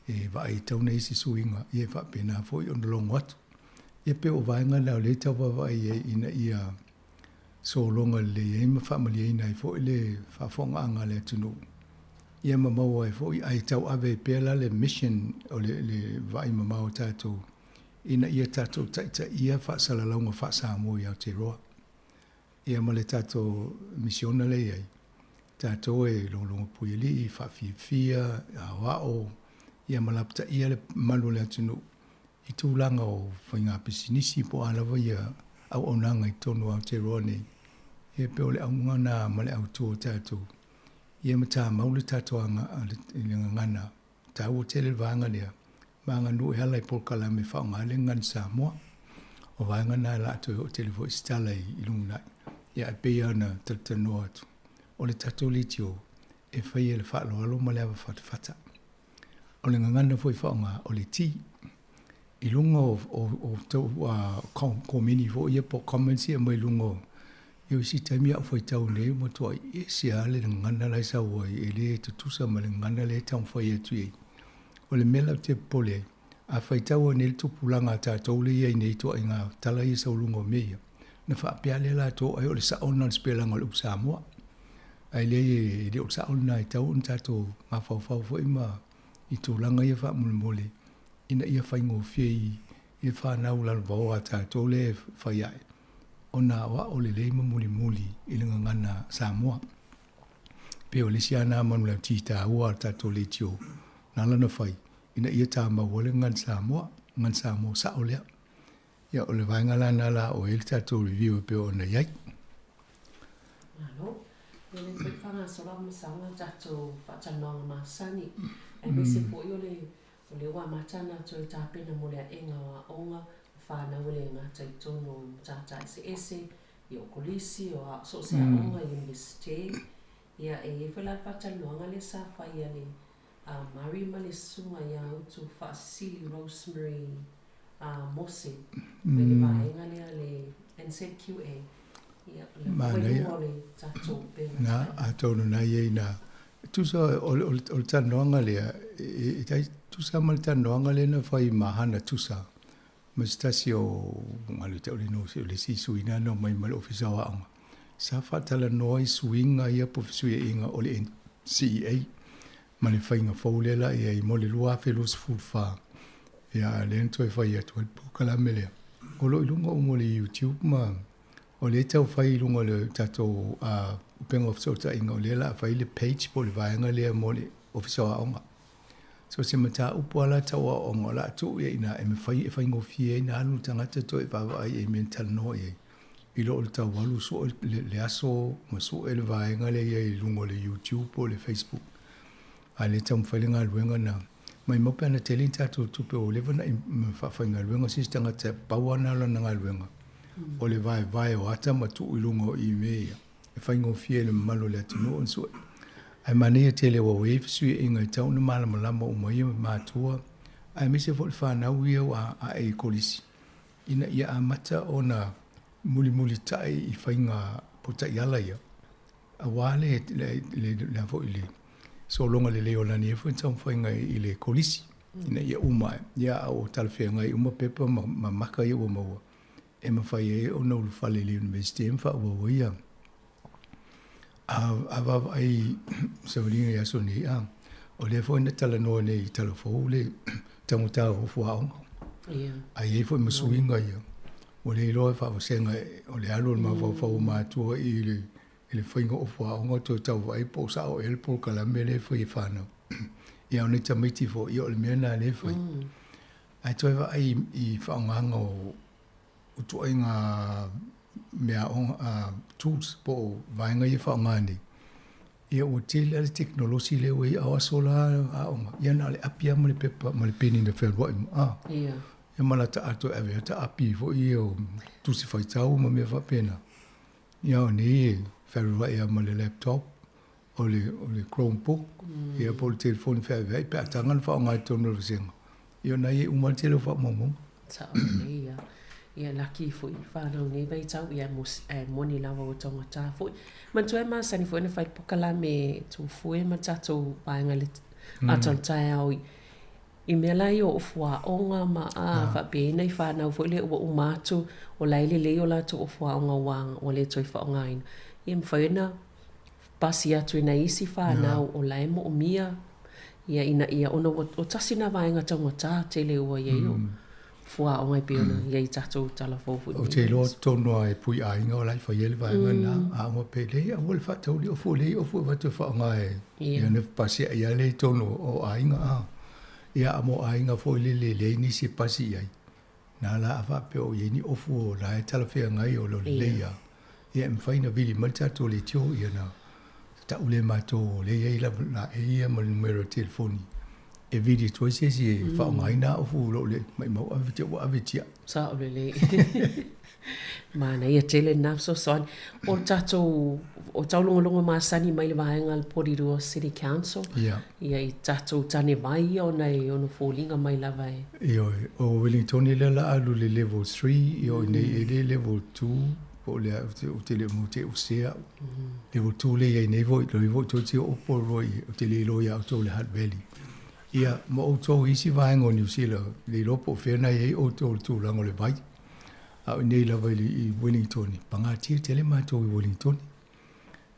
e vaai e tatau ona i ai se suiga, ia e faapena foi ona logo atu. Ia pei o vaega na o lea e tau vaavaai i ai ina ia sologa lelei ai ma faamalieina ai foi le faafofogaaga a le atunuu, ia ma maua ai foi, ae tauave ai pea la le mission o le le vaai mamao o tatou ina ia tatou taitaia faasalalauga faa-Samoa i Aotearoa. Ia ma le tatou misiona lea e i ai, tatou e logologo puialii, faafiafia, aoao, ia ma lapataia le mamalu o le atunuu i tulaga o faiga pisinisi po o a lava ia auaunaga i totonu o Aotearoa nei. Ia pei o le auga lena ma le autu o tatou, ia ma tamau le tatou i le gagana taua tele le vaega lea ma aganuu e ala i polokalame e faaaoga ai le gagana Samoa. O vaega na o le a toe oo tele foi se tala i lumanai. Ia ae pei lava ona talatalanoa atu, o le tatou leitio e fai e le faaaloalo ma le ava fatafata. O le gagana foi faaaoga o le ti. I luga o komeni foi ia po o comments ia e aumai i luga o Ioe isi taimi a ou faitau nei ua matuai ese lava le gagana la e sau ai e le tutusa ma le gagana lea e taumafai atu i ai. O le mea la ou te popole ai, a faitau ane le tupulaga a tatou lea e i ai nei i ituaiga tala ia e sau i luga o mea ia, ona faapea lea latou ai o le sao lena o le sipelaga o le upu Samoa. Ae leai e le o le sao lena e tatau ona tatou mafaufau foi ma i tulaga ia faamolemole ina ia faigofie i le fanau lalovaoa a tatou lea e fai ae ona aoao lelei ma mulimuli i le gagana Samoa. Pei o le isi lava lena manulauti taua a le tatou leitio na ala ona fai ina ia tamau ai le gagana Samoa, gagana Samoa sao lea. Ia o le vaega la lena la o i ai le tatou review e pei ona i ai. Malo. Ia lea foi faagasolo a masaga tatou faatalanoaga masani aemaise foi o le O lea ua amata ona toe tapena mo le aega o aoga o fanau e le gata i totonu o matata eseese, ia o kolisi, o so o se aoga, Iunivesite. Ia, e i ai foi la le faatalanoaga lea sa fai a le Murray ma le Susuga ia Utu Faasisili Rosemary Mose mai le vaega lea a le NZQA. Ia, o le ua i luga o le tatou upega. Na, atonu na i ai ina Tusa o le talanoaga lea, e tai tusa ma le talanoaga lea na fai ma Hana Tusa, ma se tasi o galu tau le no le isi sui na na omai ma le Ofisa o Aoga. Sa faatalanoa i suiga ia po o fesuiaiga o le NCEA ma le faiga fou lea la i ai mo le 2024. Ia, a o lea na toe fai atu ai le polokalame lea. O lo o i luga uma o le YouTube ma O lea e tau fai i luga o le tatou upega o fesootaiga, o lea o le a fai le page po o le vaega lea mo le Ofisa o Aoga. So se mataupu lava la tau aoaoga o le a tuu i ai i ina e mafai e faigofie ai ona alu le tagata toe vaavaai i ai i mea na talanoa i ai i lo o le tau alu sue le aso ma sue le vaega lea i ai i luga o le YouTube po o le Facebook. A o lea e taumafai le galuega lena. Maimau pe ana tele ni tatou tupe ua leva ona faafaigaluega se isi tagata pau lava lena o lana galuega o le vaevae o ata ma tuu i luga o email ia e faigofie i le mamalu o le atunuu ona sue. Ae manaia tele aua ua i ai fesuiaiga e tatau ona malamalama uma ia matua aemaise foi le fanau ia ua ae i kolisi ina ia amata ona mulimulitai i faiga po o taiala ia aua le le foi le sologa lelei o lana ia foi taumafaiga i le kolisi ina ia uma ae ia a ua talafeagai uma pepa ma maka ia ua maua e mafai ai ona ulufale i le Iunivesite ma faaauau ai ia. A vaavaai i savaliga i aso nei, a, o lea foi na talanoa nei i tala fou le taugata o fuaoga. A i ai foi ma suiga ia, ua le iloa e faavasega o le alu o le mafaufau o matua i le i le faiga o fuaoga toe tau vaai po o sao ea le polokalame lea e fai e fanau. Ia o nai tamaiti foi, ia o le mea lena lea e fai. Ae toe vaai i faaaogaga o ituaiga meaaoga, tools po o vaega ia e faaaoga nei, ia ua tele lava le tekonolosi lea ua i ai. A o aso la aoga, ia na o le api lava ma le pepa ma le peni na fealuai ma, a. Ia ma lata ato e ave ai ata api foi ia o tusi faitau ma mea faapena. Ia a o nei e fealuai lava ma le laptop o le, o le Chromebook, mm. ia po o le telefoni feaveai pe a taga na faaaoga i totonu o le vasega. Ia ona i ai uma le tele o faamaumauga. Sao lelei ia. Ia laki foi whanau nei vaitau ia mo e moni lava ua taugata foi. Manatua e masani foi ona fai pokalame tufue ma tatou vaega le mm. ata o le taeao i i mea la ia o fuaoga ma a ah. faapea i whanau foi le ua uma atu o la e lelei o latou o fuaoga ua, ua le toe faaaogaina. Ia mafai ona pasi atu i nai isi whanau o la e moomia ia ina ia ona ua o tasi na vaega taugata tele ua i ai o fuaoga e pei ona i ai tatou tala fou foi. Ou te iloa totonu lava e pui aiga o la e fai ai le vaega lena, a ua pei lei aua le faatauli ofu lei ofu e avatu e faaaoga e ia ona pasia'i lava lea i totonu o aiga a. Ia a mo aiga foi lele e leai nisi e pasi i ai, na la a faapea o i ai ni ofu o la e talafeagai o lo lelei lava, ia e mafai ona vili mai le tatou leitio ia ona ta'u lea e matou o lea e i ai lava laei ia ma le numera o le telefoni e vili atu ai se isi e faaaogaina ofu o lo o le maimau ave te ua ave tia'i. Sao lelei. Manaia tele lena fesoasoani. O le tatou, o taulogologo masani mai le vaega a le Porirua City Council. Ia. Ia i tatou tane vai ia ona e ono foliga mai lava e. Ioe, o Wellingtone lea la alu i le level 3, ia o inei e le level 2, po o le a, ou te le o te o sea. Level 2 lea i ai nei foi, loi foi toeitiiti oo Porirua i, ou te le iloa ia outou i le Hutt Valley. Ia, ma outou i isi vaega o Niu Sila, le iloa po o fea na i ai outou i le tulaga o le vai. A o inei lava i Wellington, pagatia tele matou i Wellington.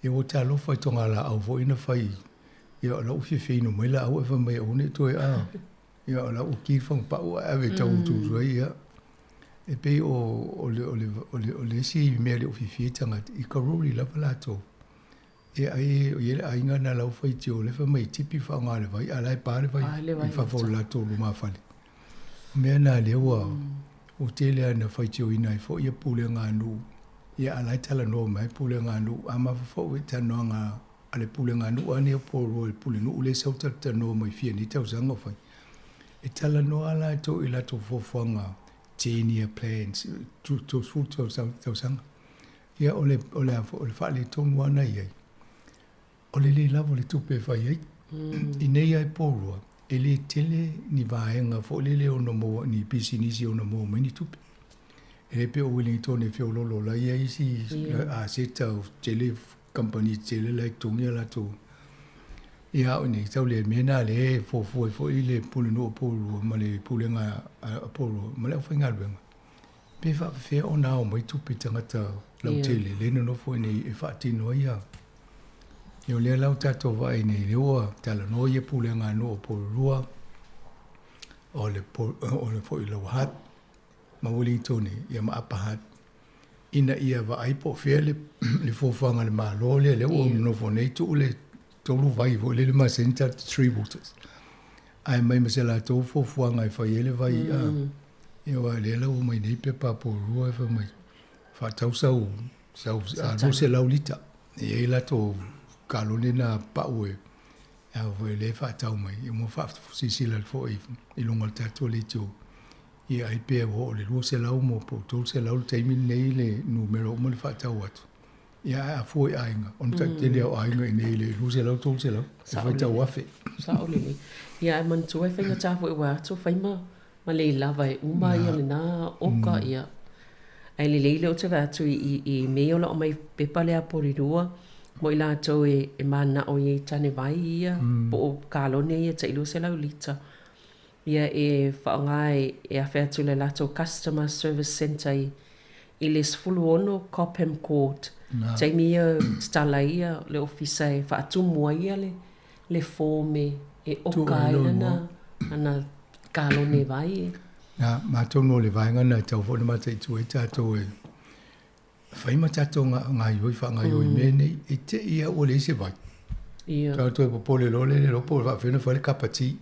Ia ua talofa i togalaau foi na fai, ia o la ua fiafia mai laau ae fai mai aua ne i toe a. Ia o la ua ki le fagupau ae ave e tau utuutu ai, ia. E pei o, o le, o le, o le, o le isi mea le o fiafia ai tagata, i karori lava latou. E ai, o i ai le aiga na la ua faitio, lea fai mai e tipi faaaoga le vai, a la e pa le vai i fafo o le latou lumafale. O mea na lea ua, ua tele lava ina faitioina ai foi ia pulega a nuu, ia a la e talanoa mai pulega a nuu, a mafaufau i talanoaga a le pulega a nuu lava nei o Porirua i le pulenuu lea e sau talatalanoa mai fia nei tausaga o fai. E talanoa lava latou i latou fuafuaga 10 year plans, 30 tausaga. Ia o le, o le, o le faaletonu lava na i ai, o le le lava o le tupe e fai ai. I nei lava i Porirua, e le tele ni vaega foi lele e ono maua, ni pisinisi e ono maua mai ni tupe. E le pei o Wellington e feoloolo la i ai isi aseta o tele kamupani tetele la e totogi a latou. Ia a o nei, tau le mea na lea e fuafua ai foi le Pulenuu o Porirua ma le Pulega a Porirua ma le aufaigaluega. Pe faapefea ona ao mai tupe i tagata lautele lea e nonofo i inei e faatino ai ia. Ia o lea la ua tatou vaai nei, lea ua talanoa ia pulega a nuu o Porirua, o le, o le foi Lower Hutt ma Wellington ia ma Upper Hutt, ina ia vaai po o fea le, le fuafuaga a le Malo lea, lea ua nonofo nei tuu le tolu vai foi lele masani tatou three waters. Ae mai ma se latou fuafuaga e fai ai le vai a. Ia aua o lea la ua mai nei pepa a Porirua e fai mai, faatau sau, sau 200 lita. E i ai latou kalone na pau e, a foi lea e faatau mai, ia mo faasilasila foi i luga o le tatou leitio. Ia ai pe ua oo i le 200 mo po o 300 le taimi lenei le numera uma le faatau atu. Ia ae a fua i aiga, ona taitele o aiga i nei i le 200, 300, e faitau afe. Sao lelei. Ia ae manatua e faigata foi aua atu fai ma ma le lava e uma ia lena oka ia. Ae lelei lea ou te vaai atu i mea ia o lo o aumai pepa lea a Porirua mo i latou e mananao i ai tane vai ia po o kalone ia tai 200 lita. Ia e faaaoga e afe atu i le latou customer service centre i le 16 Cobham Court. Taimi ia tatala ai ia le ofisa e faatumu ai ia le form e oka ai lana ana kalone vai e. Na, atonu o le vaega lena e tatau foi ona mataitu ai tatou e fai ma tatou gaoioi faagaoioi i mea nei, e te i lava ua leai se vai. Ia. Tatou e popole loa lea, le iloa po o faapefea ona fai le kapa ti.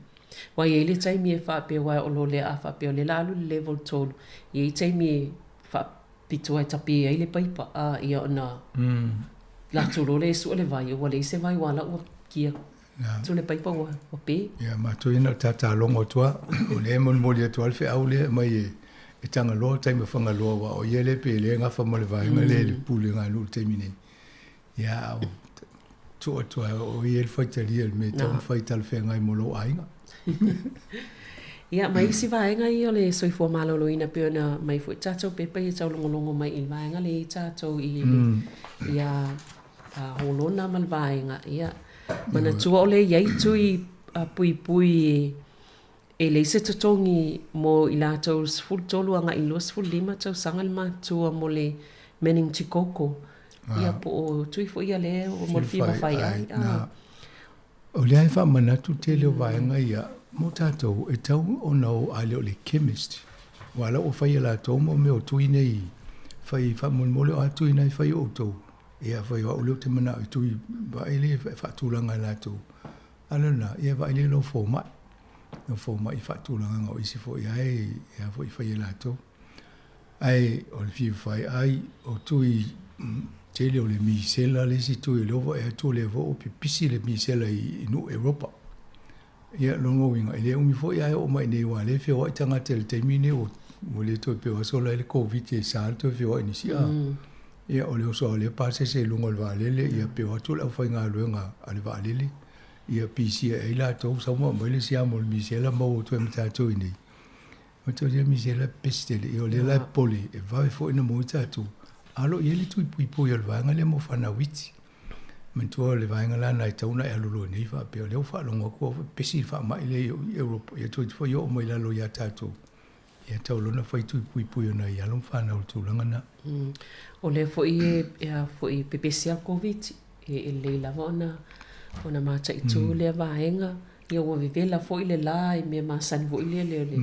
Ua i ai le taimi e faapea aua o lo o lea a faapea o lea la alu i le level 3, e i ai taimi e faapito ai tape ai le paipa a ia ona latou loa lea e sue le vai, ua leai se vai ua ala ua kia atu le paipa ua pe. Ia, matou ia na o le tatalogo atu lava, o lea e molimoli atu lava le feau lea e aumai e Tagaloa, taimi o Fagaloa, aua o ia lea pei o lea e gafa ma le vaega lea i le pulega a nuu i le taimi nei. Ia, a ua tuu atu lava o oe le faitalia i le mea e tatau ona fai talafeagai mo lou aiga. Ia, ma isi vaega ia o le soifua maloloina pei ona aumai foi tatou pepa ia taulogologo mai i le vaega lea i tatou i le ia Holona ma le vaega. Ia, manatua o lea e i ai tui puipui e leai se totogi mo i latou 13 agai i le 25 tausaga le matutua mo le meningococcal. Ia po o tui foi ia lea mo le fia mafai ai. O lea e faamanatu tele o vaega ia mo tatou e tatau ona o a le o le chemist aua la ua fai e latou mo mea o tui nei fai faamolemole o a tui na e fai e outou ia fai o au lea ou te manao i tui vaai lea e faatulaga e latou a le lena ia vaai lea i lou fomai lou fomai i faatulagaga o isi foi ae a foi fai e latou. Ae o le fia fai ai o tui tele o le misela le isi tui o lea ua vaai atu o lea foi ua pipisi le misela i nuu Europa. Ia lona uiga e le umi foi ae oo mai i inei aua o lea e feoai tagata i le taimi lenei ua le toe peo sola ai le Koviti e sa le toe feoai nisi a. Ia o le oso lava o lea pasese i luga o le vaalele ia pe o atu le aufaigaluega a le vaalele ia pisia ai latou sau ma aumai le siama o le misela maua atu ai ma tatou i inei. O te ia misela pepesi tele, ia o lea la e popole e vave foi ona maua ai tatou. A o lo o i ai le tui puipui o le vaega lea mo fanau iti. Manatua o le vaega la lena e tatau ona e alu loa nei faapea o lea ua faalogo atu ua pepesi le faamai lea i Europa, ia toeitiiti foi oo mai lalo ia tatou. Ia tatau loa ona fai tui puipui o nai alo ma fanau i le tulaga lena. O lea foi e a foi pepesi lava le Koviti, e lelei lava ona mataitu lea vaega. Ia ua vevela foi le la i mea masani foi lea le le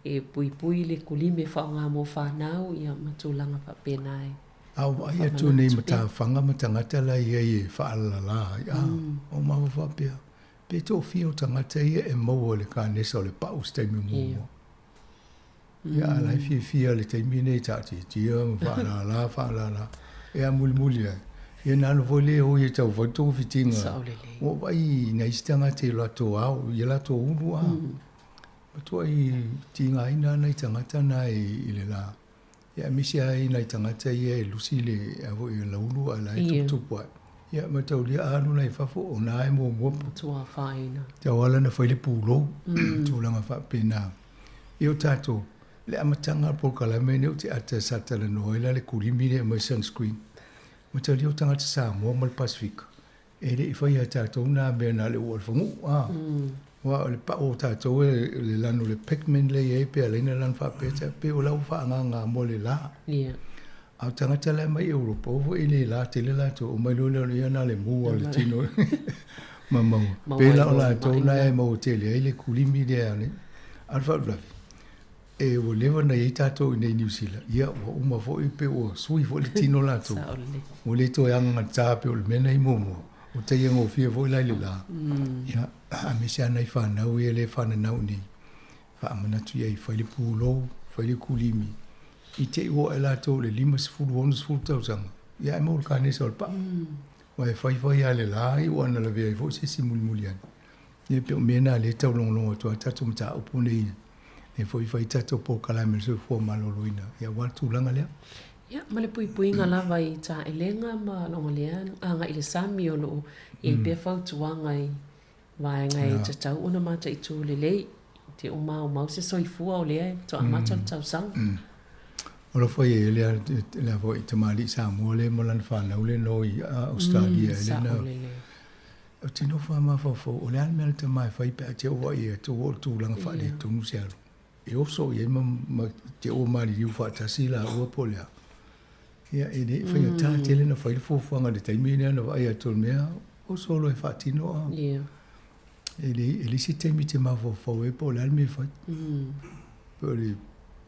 e puipui le kulime e faaaoga mo fanau ia ma tulaga faapena e. A o vaai atu nei matafaga ma tagata la e i ai e faalalala ai, a o maua faapea, pe toafia o tagata ia e maua i le kanesa o le pau i se taimi muamua. Ia, a la e fiafia le taimi lenei e taatiatia ma faalala, faalala. Ia, mulimuli ae, ia na alu foi lea e oi e tau fai togafitiga. Ua ou vaai i nai isi tagata i latou ao, i latou ulu a. Matuai tigaina lava nai tagata na i le la. Ia, aemaise lava i nai tagata ia e lusi le, a foi e laulu ae la e tuputupu ae. Ia, mataulia a alu la i fafo, o na e muamua. Matua afaina. Tau ala na fai le pulou, tulaga faapena. Ia o tatou, le amataga o le polokalame lenei ou te ata sa talanoa ai la le kulimi lea e aumai sunscreen. Mataulia o tagata Samoa ma le Pasefika, e le i faia e tatou na mea na o le ua o le faguu, a. Aua o le pau o tatou e le lanu o le pigment lea e i ai pe ala ai ona lanu faapea, e pei o la ua faaagaga mo le la. A o tagata la e mai Europa, aua foi e le la tele latou, omai loa lea ia na o le mu lava o le tino ma maua. Pei la o latou na e maua tele ai le kulimi lea. A o le faalavelave, e ua leva ona i ai tatou i inei i Niu Sila, ia ua uma foi pe ua sui foi le tino latou. Ua le toe agagata pei o le mea na i muamua, ua taia gofie foi la i le la. Ia, aemaise lava nai fanau ia lea e fananau i inei, faamanatu i ai, fai le pulou, fai le kulimi, i te i ua oo latou i le 50, 60 tausaga, ia ae maua le kanesa o le paa. Aua e fai fai lava i le la, iu lava ina lavea ai foi se isi mulimuli ane. Ia pei o mea na lea e taulogologo atu ai tatou mataupu nei, lea foi e fai tatou polokalame o le soifua maloloina, ia aua le tulaga lea. Ia, ma le puipuiga lava i taelega ma logolea agai i le sami o lo o i ai pea fautuaga i vaega e tatau ona mataitu lelei te o maumau se soifua o lea e faatoa amata le tausaga. O lo foi e lea lea foi tamalii Samoa lea ma lana fanau lea no i Australia e lea na Ou te nofo lava mafaufau, o le a le mea a le tama e fai pe a te oo ai ia tou oo i le tulaga faaletonu se alu e oso i ai ma, ma te oo maliliu faatasi laua po o le a. Ia, e le faigata tele ona fai le fuafuaga i le taimi lea na vaai atu o le mea, oso loa e faatino a. E le, e leai se taimi e te mafaufau ai po o le a le mea e fai. Po o le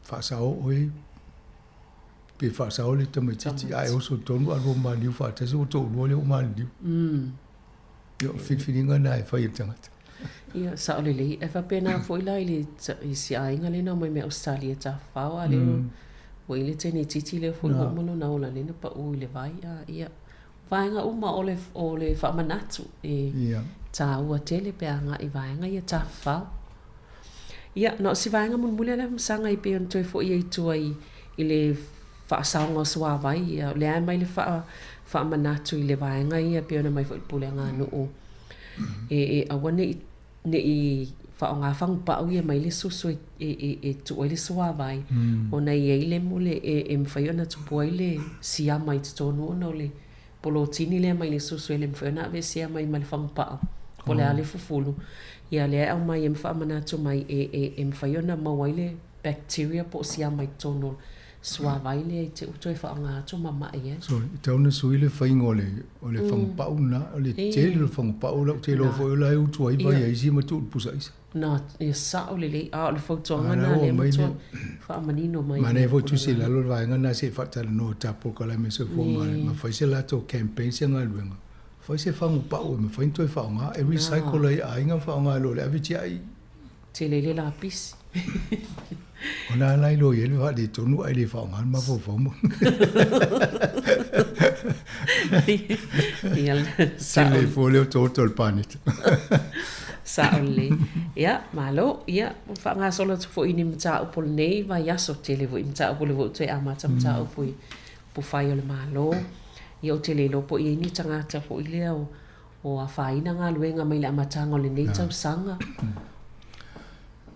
faasao oe, pe faasao le tamaitiiti, a e oso tonu a lua maliliu faatasi, ua toalua lea ua maliliu. Ia, o filifiliga na e fai e le tagata. Ia, sao lelei. Ae faapena foi la i le i si aiga lea na omai mai Ausetalia e tafafao, a lea ua i ai le teine itiiti lea foi ua uma lona ola lea na pau i le vai. A, ia, o vaega uma o le o le faamanatu e taua tele pe a agai i vaega ia tafafao. Ia, na o si vaega mulimuli lava lea Famasaga e pei ona toe foi ai i tua i i le faasaoga o suavai, ia, o lea lava e aumai le faamanatu i le vaega ia e pei ona aumai foi i le pulega a nuu e e aua ne i ne i faaaoga fagupau ia mai le susu e e e tuu ai le suavai ona e i ai le mole e e mafai ona tupu ai le siama i totonu ona o le polotini lea mai le susu e le mafai ona aveesea mai ma le fagupau po o le a le fufulu. Ia lea e aumai ai ma faamanatu mai e e e mafai ona maua ai le bacteria po o siama i totonu o suavai lea i te uto e faaaoga atu ma mai ai. So, e tatau ona sui le faiga o le, o le fagupau lena, o le tele o le fagupau la ou te iloa foi o la e utu ai vai a isi ma tuu i le pusa aisa. Na, ia sao lelei, a o le fautuaga lena lea matua faamanino mai. Manaia foi tusi i lalo le vaega lena se i faatalanoa i ta polokalame soifua ma fai se latou campaign se galuega, fai se fagupau e mafai ona toe faaaoga, e recycle ai e aiga ma faaaoga i lo le ave tiai. Tele i le lapisi. Ona ala i lo i ai le faaletonu ae le faaaoga le mafaufau ma. Ia, Tele fua lea o toto o le paneta. Sao lelei. Ia, malo. Ia, ua faagasolo atu foi i ni mataupu o lenei vaiaso. Tele foi mataupu o lea foi ua toe amata mataupu i upufai o le Malo. Ia, ou te le iloa po o i ai ni tagata foi lea o o afaina galuega mai le amataga o lenei tausaga.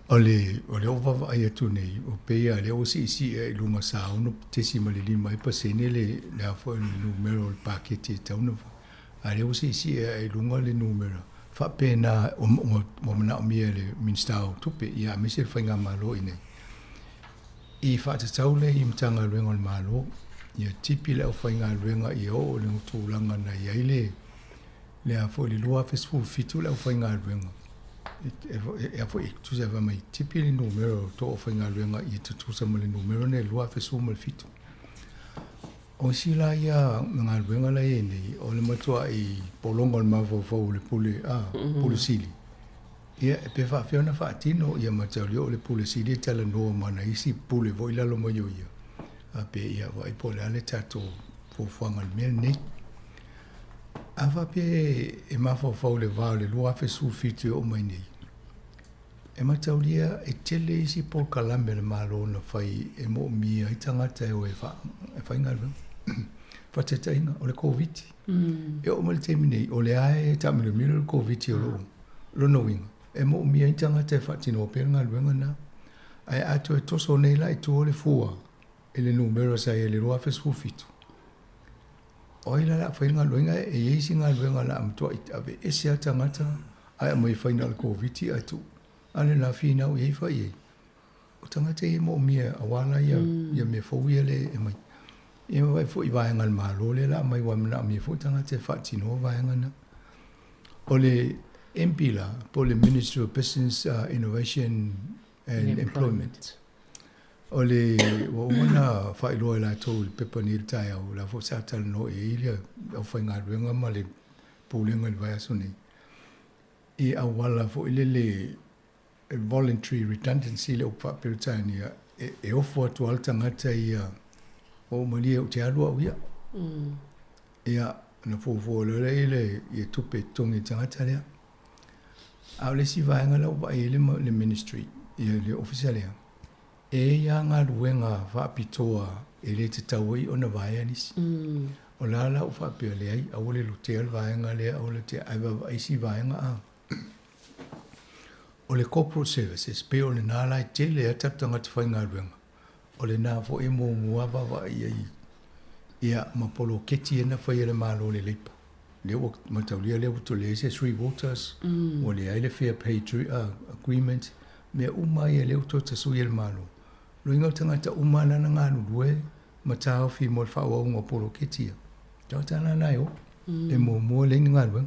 O le, o lea ua vaavaai atu nei, o pei lava lea ua siisii ae i luga sa 6.5 ai pasene le, le a foi le numera o le paketi e tatau ona fai. A lea ua siisii ae i luga le numera faapena ua, ua manaomia e le Minisita o Tupe, ia aemaise le Faigamalo i inei. I faatatau lea i Matagaluega o le Malo, ia tipi le aufaigaluega ia oo i le tulaga na i ai le, le a foi le 2017 le aufaigaluega. E, a foi, e tusa fai mai, tipi le numera o tou aufaigaluega ia tutusa ma le numera nei 2017. O isi la ia galuega la e i ai nei, o le matuai pologa o le mafaufau o le Pule, a, Pule Sili. Ia, pe faapefea ona faatino, ia mataulia o le Pule Sili e talanoa ma ana isi Pule foi i lalo mai o ia, a pe ia vaai po o le a le tatou fuafuaga i le mea lenei. A faapea e mafaufau i le va o le 2017 e oo mai nei, e mataulia e tele isi polokalame a le Malo na fai e moomia ai tagata e o e faigaluega. Faataitaiga, o le Koviti. E oo mai le taimi nei, o lea e taamilomilo le Koviti o lo o lona uiga, e moomia ai tagata e faatinoa pea le galuega lena. Ae a toe toso nei la i tua le fua i le numera sa i ai i le 2017, o ai la o le a fai le galuega? E i ai isi galuega o le a matuai aveese lava tagata ae aumai e fai na o le Koviti ae tuu. A o le la finau i ai fai i ai, o tagata ia e moomia aua la ia, ia mea fou ia lea e aumai. Ia vaai foi i vaega a le Malo lea o le a aumai aua e manaomia foi tagata e faatinoa vaega na. O le MPILA po o le Ministry of Business Innovation and Employment, o le ua uma ona faailoa e latou i le pepa nei i le taeao, o la foi sa talanoa i ai le aufaigaluega ma le Pulega i le vaiaso nei, i auala foi lele voluntary redundancy le upu faa-Peretania, e ofo atu lava le tagata ia, ua ou malie ou te alu au ia. Ia, ona fuafua loa lea i le ia tupe e totogi e le tagata lea. A o le isi vaega la ua vaai ai le, le ministry, ia le ofisa lea, e i ai lava galuega faapitoa e le tatau ai ona vaea nisi. O la la ua faapea, leai, aua le lutea le vaega lea, aua le lutea, ae vaavaai isi vaega a. O le corporate services, pei o lena la e tele ai tatou tagata faigaluega, o lena foi e muamua vaavaai i ai ia ma poloketi ia na fai e le Malo i le Labour. Lea ua mataulia lea ua toe leai se Three Waters, ua leai le Fair Pay Agreement, mea uma ia lea ua toe tasui e le Malo. Loiga o tagata uma na na galulue ma taofi mo le faaauauga o poloketi ia, tagata la na e o, e muamua leai ni galuega.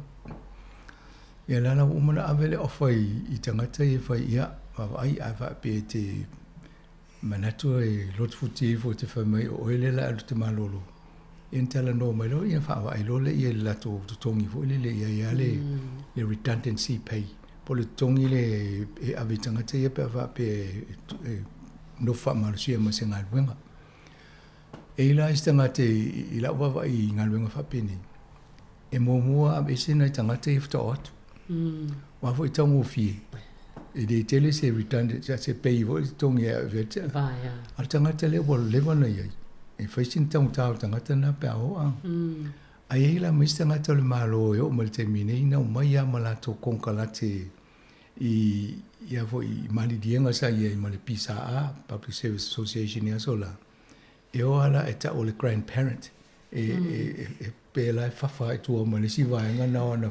Ia la la ua uma ona ave le offer i tagata ia e fai, ia, vaavaai a faapea e te manatu e lotofuti ifo e te fai mai o oe lea o le a alu e te malolo, ia ona talanoa mai loa, ia ona faavaai loa lea i le latou totogi foi lele i ai lava le redundancy pay. Po o le totogi lea e ave i tagata ia pe a faapea e nofo faamalosia ma se galuega. E i ai la isi tagata i lau vaavaai i galuega faapenei, e muamua aveese nai tagata ia faatoa o atu. Aua foi e taugofie, e le tele se redundant, se pay foi le totogi e ave atu. A o le tagata lea ua leva ona i ai, e fai sina taugata o le tagata lena pe a o a. Ae i ai la ma isi tagata o le Malo e oo mai i le taimi nei na omai lava ma latou konekarate i ia foi i maliliega sa i ai ma le PSA, Public Service Association i aso la, e o lava la e tau o le grandparent e, e, e pei la e fafa i tua ma le isi vaega na o ana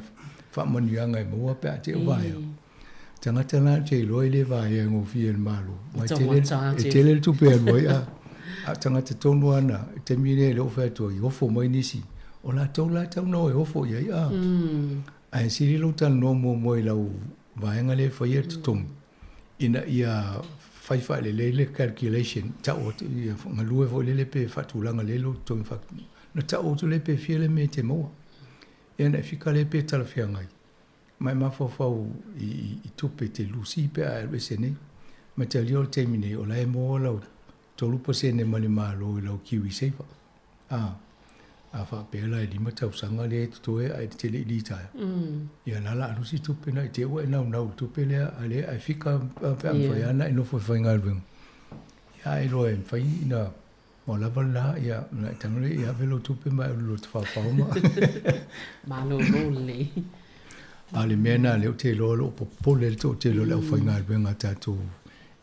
faamanuiaga e maua pe a te o vaea. Tagata la te iloa e le vaea gofie e le Malo. Ma e tele, e tele le tupe e alu ai, a, a tagata tonu lava na, i taimi lea e le o fai atu ai, ofo mai nisi, o latou la e tatau ona o e ofo i ai, a. Ae sili lou talanoa muamua i lau vaega lea e faia le totogi, ina ia fai faalelei le calculation, tau atu, ia galue foi lele pe faatulaga lelei lou totogi, ona tau atu lea pe fia le mea e te maua. Ia ona e fika lea pe talafeagai. Ma e mafaufau i tupe e te lusi pe a e alu ese nei. Ma te alia o le taimi nei, o la e maua lau 3% mai le Malo i lau Kiwi Saver. A, a faapea la e 5 tausaga lea e totoe ae te le i litaea. Ia la la a lusi tupe na i te ua e naunau i le tupe lea, a lea ae fika pe a mafai lava ona e nofo e faigaluega. Ia a e iloa e mafai ina Ua lava lena, ia, na e tago lea ia ave lou tupe ma e alu loa tafaofao ma. Malolo lelei. A o le mea lena lea ou te iloa o lo o popole ai le toatele o le aufaigaluega a tatou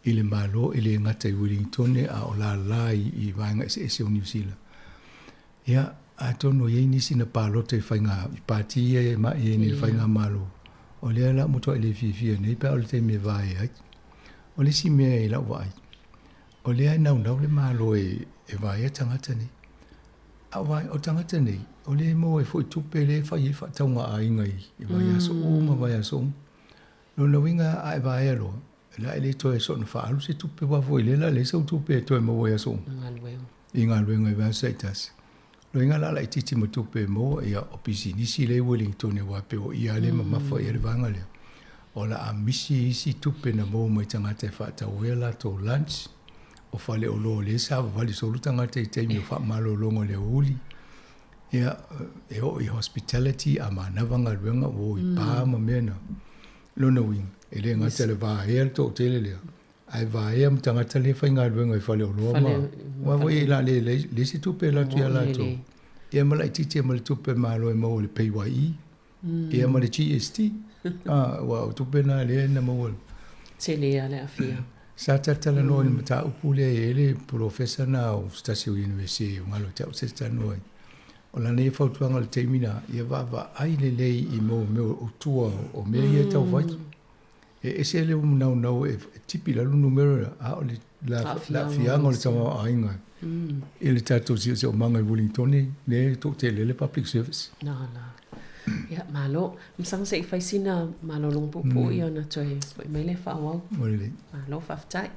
i le Malo, e le gata i Wellingtone a o lala i vaega eseese o Niu Sila. Ia, atonu e i ai nisi na palota i faiga, i pati ia e mai ai nei i le faigamalo, o lea la ua matuai le fiafia nei pe a o le taimi e vae ai. O le isi mea i lau vaai, O lea e naunau le Malo e vaea tagata nei. A o tagata nei, o lea e maua ai foi tupe lea e fai ai faatauga a aiga i vaiaso uma, vaiaso uma. Lona uiga a e vaea loa, o le a e le toe soona faaalu se tupe aua foi lea o le a leai sau tupe e toe maua i aso uma. I galuega i vaiaso taitasi. Lona uiga o le a laitiiti ma tupe e maua, ia o pisinisi lea i Wellington aua e pei o ia lea e mamafa i ai le vaega lea. O le a misi isi tupe na maua mai tagata e faatau ai a latou lunch, o faleoloa lea sa vavali solo tagata i taimi o faamalologa o le aoauli. Ia, e oo i hospitality a manava galuega ua o i bar ma mea na. Lona uiga, e le gata i le vaea le toatele lea, Ae vaea ma tagata lea e faigaluega i faleoloa ma aua foi o le a le leai se tupe e alu atu ia latou. Ia ma laitiiti ai ma le tupe a le Malo e maua i le PAYE ia ma le GST. Aua o tupe na lea na maua. Tele lava le aafia. Sa talatalanoa i le mataupu lea e i ai le polofesa na o se tasi o Iunivesite o galo ia te au se talanoa ai. O lana ia fautuaga i le taimi na, ia vaavaai lelei i mea o tua o mea ia e tau fai. E ese le naunau e tipi i lalo numera, a o le aafiaga o le tamaoaiga i le tatou siosiomaga i Wellington, lea e toatele ai le public service. Na, na. Ia, malo. Masalo se i fai sina malologa puupuu ia ona toe foi mai lea faaauau. Ua lelei. Malo, faafetai.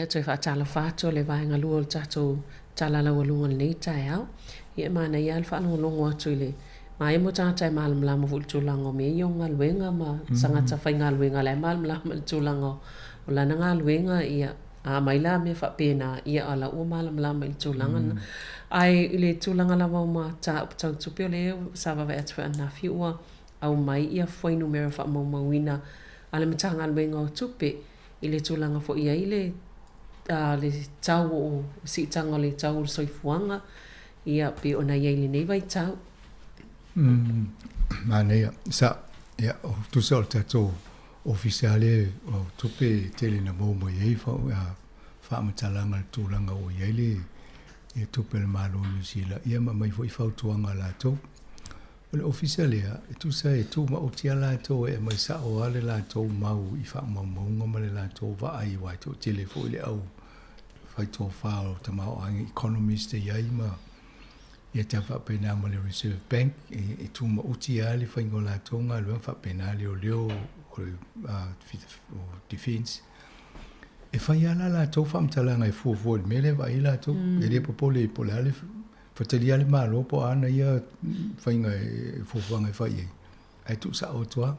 Ia, toe faatalofa atu o le vaega lua o le tatou tala laualuga i lenei taeao. Ia, e manaia lava le faalogologo atu i le maea mo tagata e malamalama foi i le tulaga o mea ia o galuega ma tagata faigaluega la e malamalama i le tulaga o lana galuega, ia, a aumai la mea faapena, ia o la ua malamalama i le tulaga lena. Ae i le tulaga lava o mataupu tau tupe, o lea sa vaavaai atu foi ananafi ua aumai ia fuainumera faamaumauina a le Matagaluega o Tupe i le tulaga foi i ai le le tau o siitaga o le tau o le soifuaga ia pei ona i ai i lenei vaitau. Manaia. Sa, ia, o tusa o le tatou ofisa lea o tupe e tele na maua mai ai faamatalaga i le tulaga ua i ai le tupe a le Malo o Niu Sila, ia ma aumai foi fautuaga a latou. O le ofisa lea, e tusa e tumaoti lava latou e aumai sao lava le latou mau i faamaumauga ma le latou vaai aua e toatele foi le au faitofa o tamaoaiga economist e i ai ma ia tau faapena ma le Reserve Bank e tumaoti lava le faiga o latou galuega faapena leoleo o le defense. E fai lava la latou faamatalaga e fuafua i le mea lea e vaai ai latou. E le popole po o le a le Faitalia le Malo po o a ana ia faiga e fuafuaga e fai i ai, ae tuusao atu lava.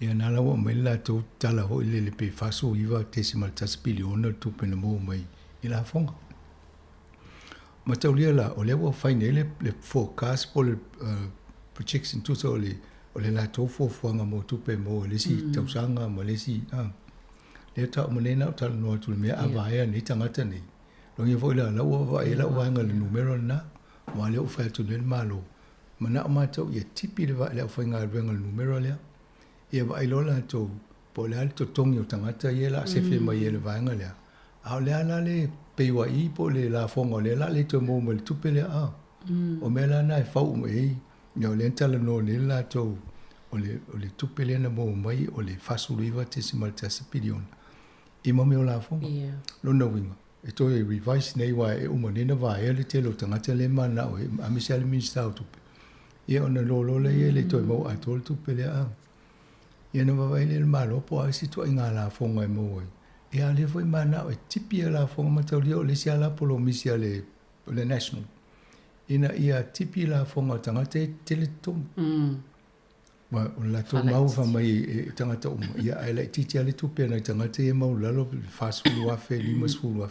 Ia na la ua aumai le latou tala foi lele pe $49.1 piliona le tupe na maua mai i lafoga. Mataulia la, o lea ua fai nei le, le forecast po o le projection tusa o le, o le latou fuafuaga mo tupe maua i le isi tausaga ma le isi, lea tau ma nei na ou talanoa atu i le mea a vaea nei tagata nei, Logia foi la, la ua vaavaai ai lau vaega i le numera lena, aua lea ua fai atu nei le Malo, manao matou ia tipi le le aufaigaluega i le numera lea, ia vaai loa latou po o le a le totogi o tagata ia o le a sefe mai ai i le vaega lea, a o le a la le peiua'i po o le lafoga o lea o le a le toe maua mai i le tupe lea a. O mea la na e fau uma i ai, ia o lea na talanoa nei le latou, o le o le tupe lea na maua mai o le $49.1 piliona i ma mea o lafoga. Lona uiga, e toe revise nei aua e uma nei ona vaea le tele o tagata lea e mananao e aemaise lava le Minisita o Tupe, ia ona lolo lea e le toe maua atoa le tupe lea a. Ia ona vaavaai lea e le Malo po o a isi ituaiga lafoga e maua ai. Ia a o lea foi e mananao e tipi ia lafoga mataulia o le isi lava la polomisi a le le National ina ia tipi lafoga a tagata e tele totogi. Aua o le latou mau fai mai e tagata uma, ia ae laitiiti lava le tupe a nai tagata ia e mau i lalo, $40,000, $50,000,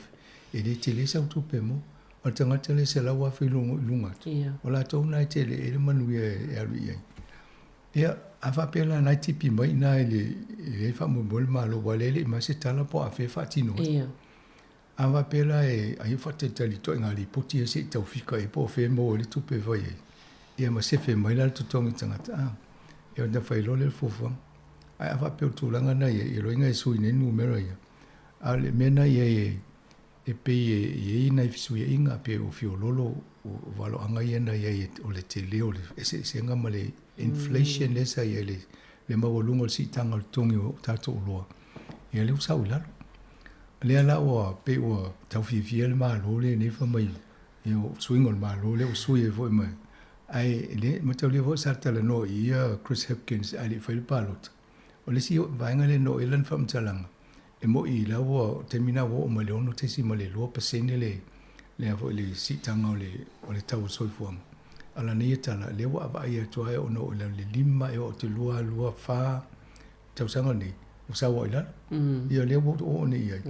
e le tele sau tupe maua. A o le tagata lea e $100,000 i luga atu, o latou lena e tele i ai le manuia e alu i ai. Ia, a faapea la o lena e tipi mai i ina i le faamoemoe le Malo, aua o lea e le i aumai se tala po o afea e faatino ai. A faapea la e ai o faatalitali i ituaiga lipoti ia se i tau fika i ai po o fea e maua ai le tupe e fai ai, ia ma sefe mai la le totogi i tagata, a, ia ona fai loa lea o le fuafuaga. Ae a faapea o le tulaga lena e i ai, ia loiga e sui nei numera ia. A o le mea lena e i ai e pei e i ai nai fesuiaiga, pei o fiololo, o valoaga ia na i ai o le tele o le eseesega ma le inflation lea sa i ai le maualuga o le siitaga o le totogi o tatou oloa, ia lea ua sau i lalo. Lea la ua pei ua tau fiafia le Malo lenei fai mai ia o suiga o le Malo lea ua sui ai foi ma ae le mataulia foi sa talanoa i ia Chris Hipkins ae le i fai le palota. O le isi vaega lea na oo i ai lana faamatalaga e moi la ua taimi na ua oo mai le 6.2% le lea foi le siitaga o le o le tau o le soifuaga. A o lana ia tala lea ua vaai atu ai ona oo i le 5 e oo atu i le 2, 2, 4 tausaga nei, ua sau ai i lalo. Ia lea ua oo nei i ai.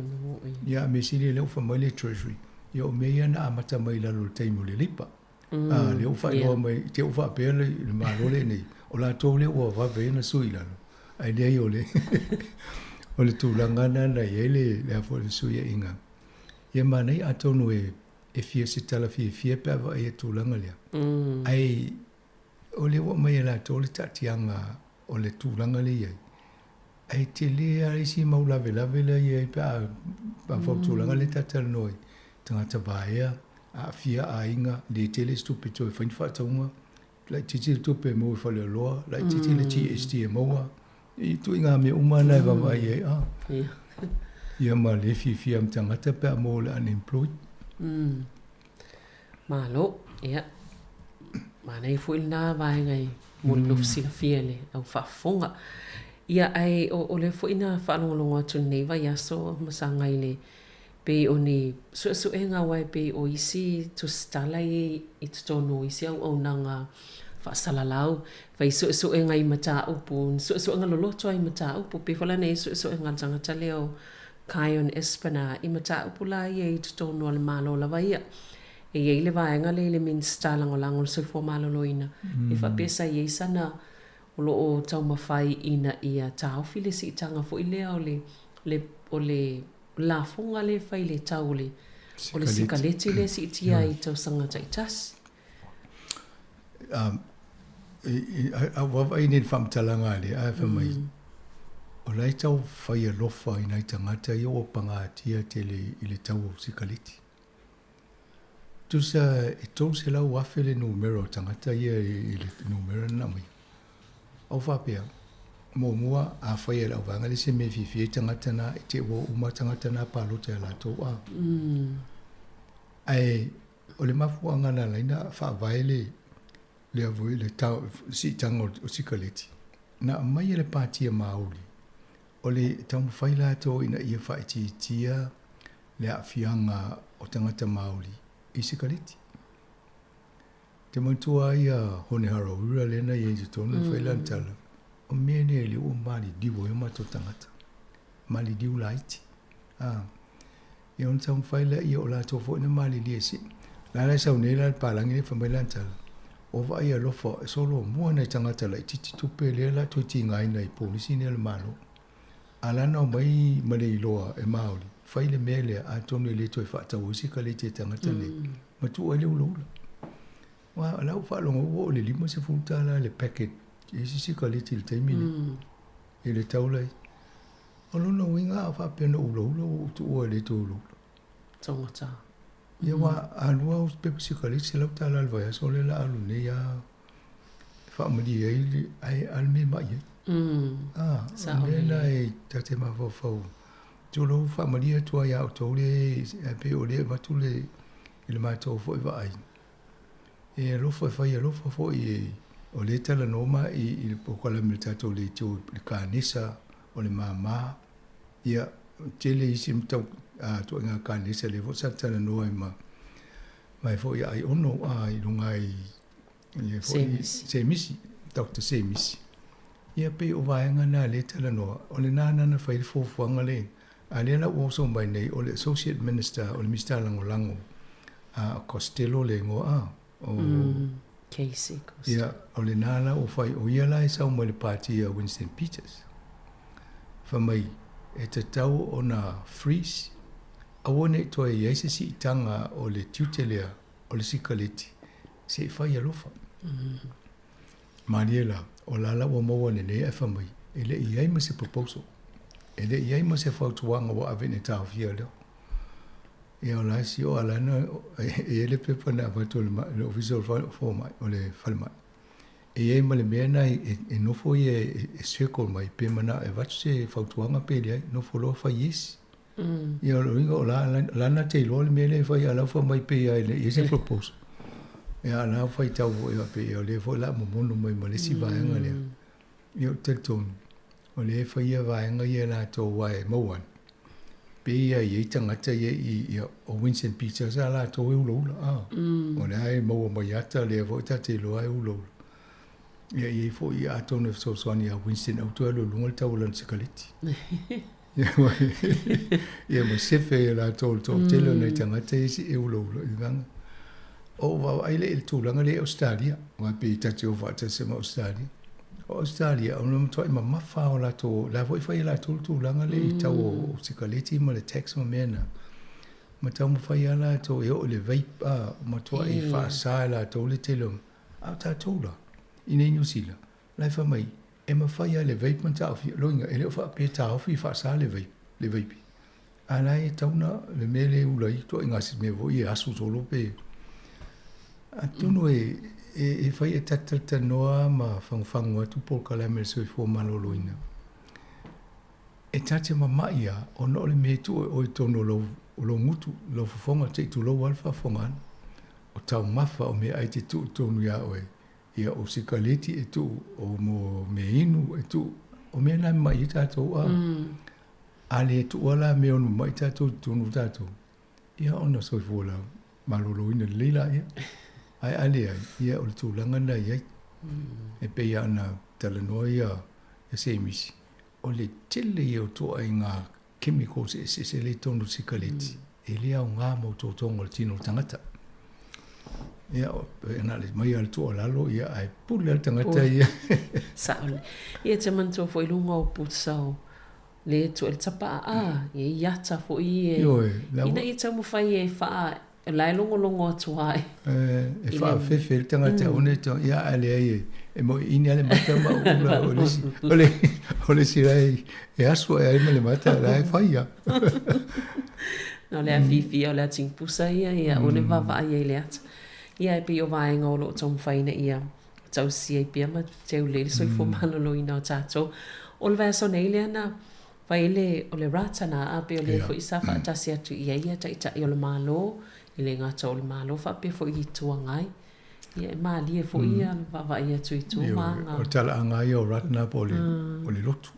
Ia a mea sili lea ua fai mai le Treasury, ia o mea ia na amata mai i lalo i le taimi o le Labour. A lea ua faailoa mai, te i ua faapea le Malo lenei, o latou lea ua vave ai ona sui i lalo, ae leai o le o le tulaga lena na i ai le le a foi le fesuiaiga. Ia manaia atonu e fia se tala fiafia pe a vaai i le tulaga lea. Ae o lea ua aumai e latou le taatiaga o le tulaga lea e i ai, ae tele lava isi mau lavelave lea e i ai pe a fai o le tulaga lea ta te talanoa ai, tagata vaea, aafia aiga, le tele se tupe toe fai ni faatauga, laitiiti le tupe e maua i faleoloa, laitiiti le GST e maua, i ituaiga mea uma na e vaavaai i ai, a. Ia ma le fiafia ma tagata pe a maua le unemployed. Malo, ia. Manaia foi lena vaega e mo le nofo silafia e le au faafofoga. Ia, ae o, o lea foi na faalogologo atu i lenei vaiaso ma saga i le pei o ni suesuega aua e pei o isi tusitala ia i totonu o isi auaunaga faasalalau, fai suesuega i mataupu, ni suesuega loloto lava i mataupu, pei foi la na i ai suesuega a le tagata lea o Kion Espiner i mataupu la ia i totonu o le Malo lava ia. E i ai le vaega lea i le Minisita Lagolago o le Soifua Maloloina, e faapea sa i ai sana o lo o taumafai ina ia taofi le siitaga foi lea o le, le, o le lafoga lea e fai i le tau o le, o le sikaleti lea e siitia ai i tausaga taitasi. A ua vaavaai nei i le faamatalaga a le, ae fai mai, o la e tau fai alofa i nai tagata ia ua pagatia tele i le tau o sikaleti. Tusa e 300,000 le numera o tagata ia i le numera na aumaia. Ou faapea, muamua, afai e le auvaega le se mea e fiafia ai tagata na, i te i ua uma tagata na palota ia latou a. Ae o le mafuaaga na ala ai ona faavae le lea foi le tau, siitaga o sikaleti, na aumai e le Patia Māori, o le taumafai latou ina ia faaitiitia le aafiaga o tagata Māori i sikaleti. Te manatua ai a Hone Harawira lea na i ai i totonu, mm. fai lana tala, o mea nei le ua maliliu ai o matou tagata. Maliliu laiti. Ah. Ia ona taumafai lea o latou foi na malilie si. La la sau nei la le palagi le fai mai lana tala, ua vaai alofa e solomua nai tagata laitiiti tupe lea la toe tigaina i polisi nei a le Malo. A la na omai ma le iloa e Maoli, fai le mea lea atonu e le toe faatau ai se kaleti e tagata nei, ma tuu ai le ulaula. Aua o la ua faalogo ua oo i le $50 le packet i isi sikaleti i le taimi lenei, i le tau la i. O lona uiga a faapea na ulaula ua ou tuua e le toe ulaula. Taugata. Ia aua a lua au pepa sikaleti $100 i le vaiaso lea o le a alu nei lava e faamalie ai le ae a le mea e mai ai. A, o le mea lena e ta te mafaufau tulou faamalie atu ai ia outou le ae pei o lea e avatu le i le matou foi vaai. E alofa e fai alofa foi e o lea e talanoa ma i i le polokalame a le tatou leitio i le kanesa o le māmā. Ia, tele isi tau ituaiga kanesa lea foi sa talanoa ai ma ma e foi ai ono a i luga i ia foi Semisi, Doctor Semisi. Ia pei o vaega na lea e talanoa, o lena na fai le fuafuaga lea, a lea la ua oso mai nei o le Associate Minister, o le Minisita Lagolago a Costello le igoa a, o Casey Costello. Ia, o lena la ua fai, o ia la e sau mai le pati a Winston Peters. Fai mai, e tatau ona freeze, aua ne i toe i ai se siitaga o le tiute lea o le sikaleti, se i fai alofa. Malie la, o la la ua maua lenei ae fai mai, e le i i ai ma se proposal. E le i i ai ma se fautuaga ua ave ina taofia lea. Ia o la si o alana e i ai le pepa na avatu e le Ofisa o le Fomai, o le Falemai. E i ai ma le mea na e nofo ia e circle mai pe manao e avatu se fautuaga pe leai, nofo loa fai yes. Ia o le uiga o la la na te iloa le mea lea e fai a la ua fai mai pei lava e le i ai se proposal. Ia a la ua faitau foi faapea o lea foi o le a momono mai ma le isi vaega lea. Ia ou te talitonu o lea e faia vaega ia e latou aua e maua ane pei lava e i ai tagata ia i ia o Winston Peters a latou e ulaula a. O lea e maua mai ata lea foi ta te iloa e ulaula. Ia e i ai foi atonu e fesoasoani ia Winston aua toe alu i luga le tau o lana sikaleti. Ia ma sefe e latou le toatele o nai tagata ia e ulaula i vaga. O ou vaavaai lea i le tulaga lea i Ausetalia, aua pei ta te o faatasi ma Ausetalia. O Ausetalia, o le matuai mamafa lava o latou, o la foi e fai e latou le tulaga lea i tau o sikaleti ma le tax ma mea na. Ma taumafai lava latou e oo i le vape, a, matuai faasa e latou le tele o, a o tatou la, i inei i Niu Sila, La e fai mai, e mafai lava e le vape ona taofia. Loiga, e le o faapea e taofi faasa le vape, le vape. A la e tatau ona, le mea lea e ula ai, ituaiga mea foi ia e asu solo pe. Atonu e, e, e fai e talatalanoa ma fagufagu atu polokalame a le soifua maloloina. E ta te mamai lava ona o le mea e tuu e oe i totonu o lou, o lou gutu, lou fofoga, te i tulou lava le faafofogaaga. O taumafa o meaai te tuu i totonu ia oe, Ia o sikaleti e tuu, o mo mea inu e tuu. o mea na e mamai ai tatou a. A le tuua la mea e ono mamai tatou i totonu o tatou, ia ona soifua la maloloina lelei laia. Ae a leai, ia o le tulaga lena e i ai. E pei lava ona talanoa ia Semisi, o le tele ia o ituaiga chemicals eseese lea i totonu o le sikaleti, e le aoga mo tootoga o le tino o le tagata. Ia, na o le aumai lava o le tuualalo, ia, ae pule lava le tagata ia. Sao lelei. Ia e te manatua foi i luga o pusa o le tua i le tapaa, ia i ata foi e, Ioe, la ina ia taumafai e faa, o la e logologo atu lava i E faafefe le tagata one to ia ae leai e moi ini ale mata ma ula o le isi o le o le isi la e asu ae ai ma le mata la e fai ia. No le afifi o le atinpusa ia ia o le vaavaai ai i le ata. Ia e pei o vaega o lo o taumafai ina ia tausia ai pea ma teu lelei le soifua maloloina o tatou. O le vaiaso nei lea na fai ai le o le Ratana a pei o lea foi sa faatasi atu i ai ia Taitai o le Malo E le gata o le Malo faapea foi i Itu Agai. Ia e malie foi ia le vaavaai atu i tua ma aga. O le talaaga lava ia o Ratna po o le lotu,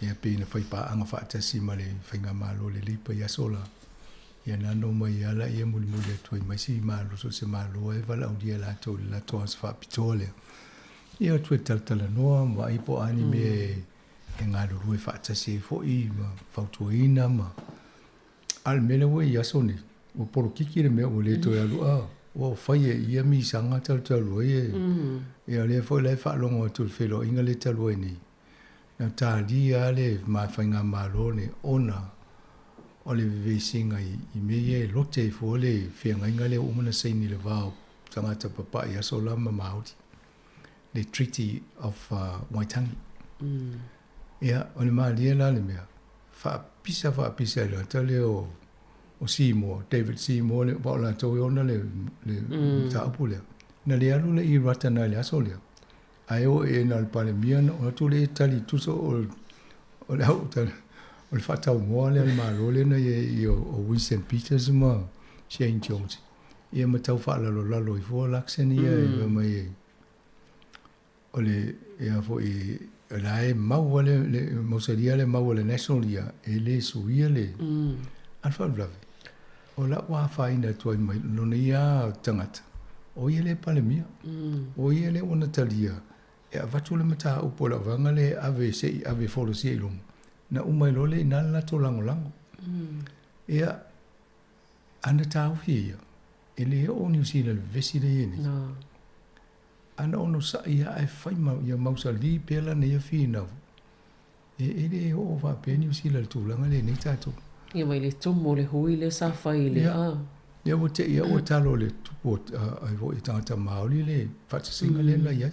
ia pei na fai paaga faatasi ma le Faigamalo lelei pai aso la. Ia na ano mai lava laia mulimuli atu ai ma isi Malo, so o se Malo lava e valaaulia e latou i le latou aso faapitoa lea. Ia o atu e talatalanoa ma vaai po o a ni mea e galulue faatasi ai foi ma fautuaina ma A o le mea lea ua i aso nei, ua polokiki le mea ua le toe alu, a ua fai e ia misaga talu talu ai e. Ia o lea foi la e faalogo atu i le feiloaiga lea talu ai nei, na talia lava le ma faigamalo nei ona o le vevesiga i mea ia e lote ai fua le feagaiga lea ua uma ona saini i le va o tagata papae i aso la ma Māori, le Treaty of Waitangi. Ia, o le malie la le mea, faapisa faapisa i le ata lea o, o Seymour, David Seymour, le, aua o latou e ona le, le mataupu lea. Na le alu le i Ratana i le aso lea, ae oo i ina o le Palemia na o atu lea e tali tusa o, o le au, o le faataumoa lea a le Malo lea na i ai i o, o Winston Peters ma Shane Jones. Ia ma tau faalalolalo ai fua Luxon ia e fai mai e, O le ia foi o la e mau lava le le mausalia le mau a le National ia e le suia le a o le faalavelave o la'u afaina atu ai mai lona ia tagata o ia lea e Palemia o ia lea ua na talia e avatu le mataupu a le vaega lea e ave se i ave e folasia i luma na uma ai loa lea i ina le latou lagolago. Ia a na taofi e ia e le oo Niu Sila i le vevesi lea e i ai nei. Ana onosai ia ae fai ma ia mausali pea lana ia finau, e e le oo faapea Niu Sila i le tulaga lea nei tatou. Ia mai le tumu o le hui lea sa fai i le a. Ia ua te i a ua talo le tupu ai foi i tagata Maori le faatasinga lea na i ai.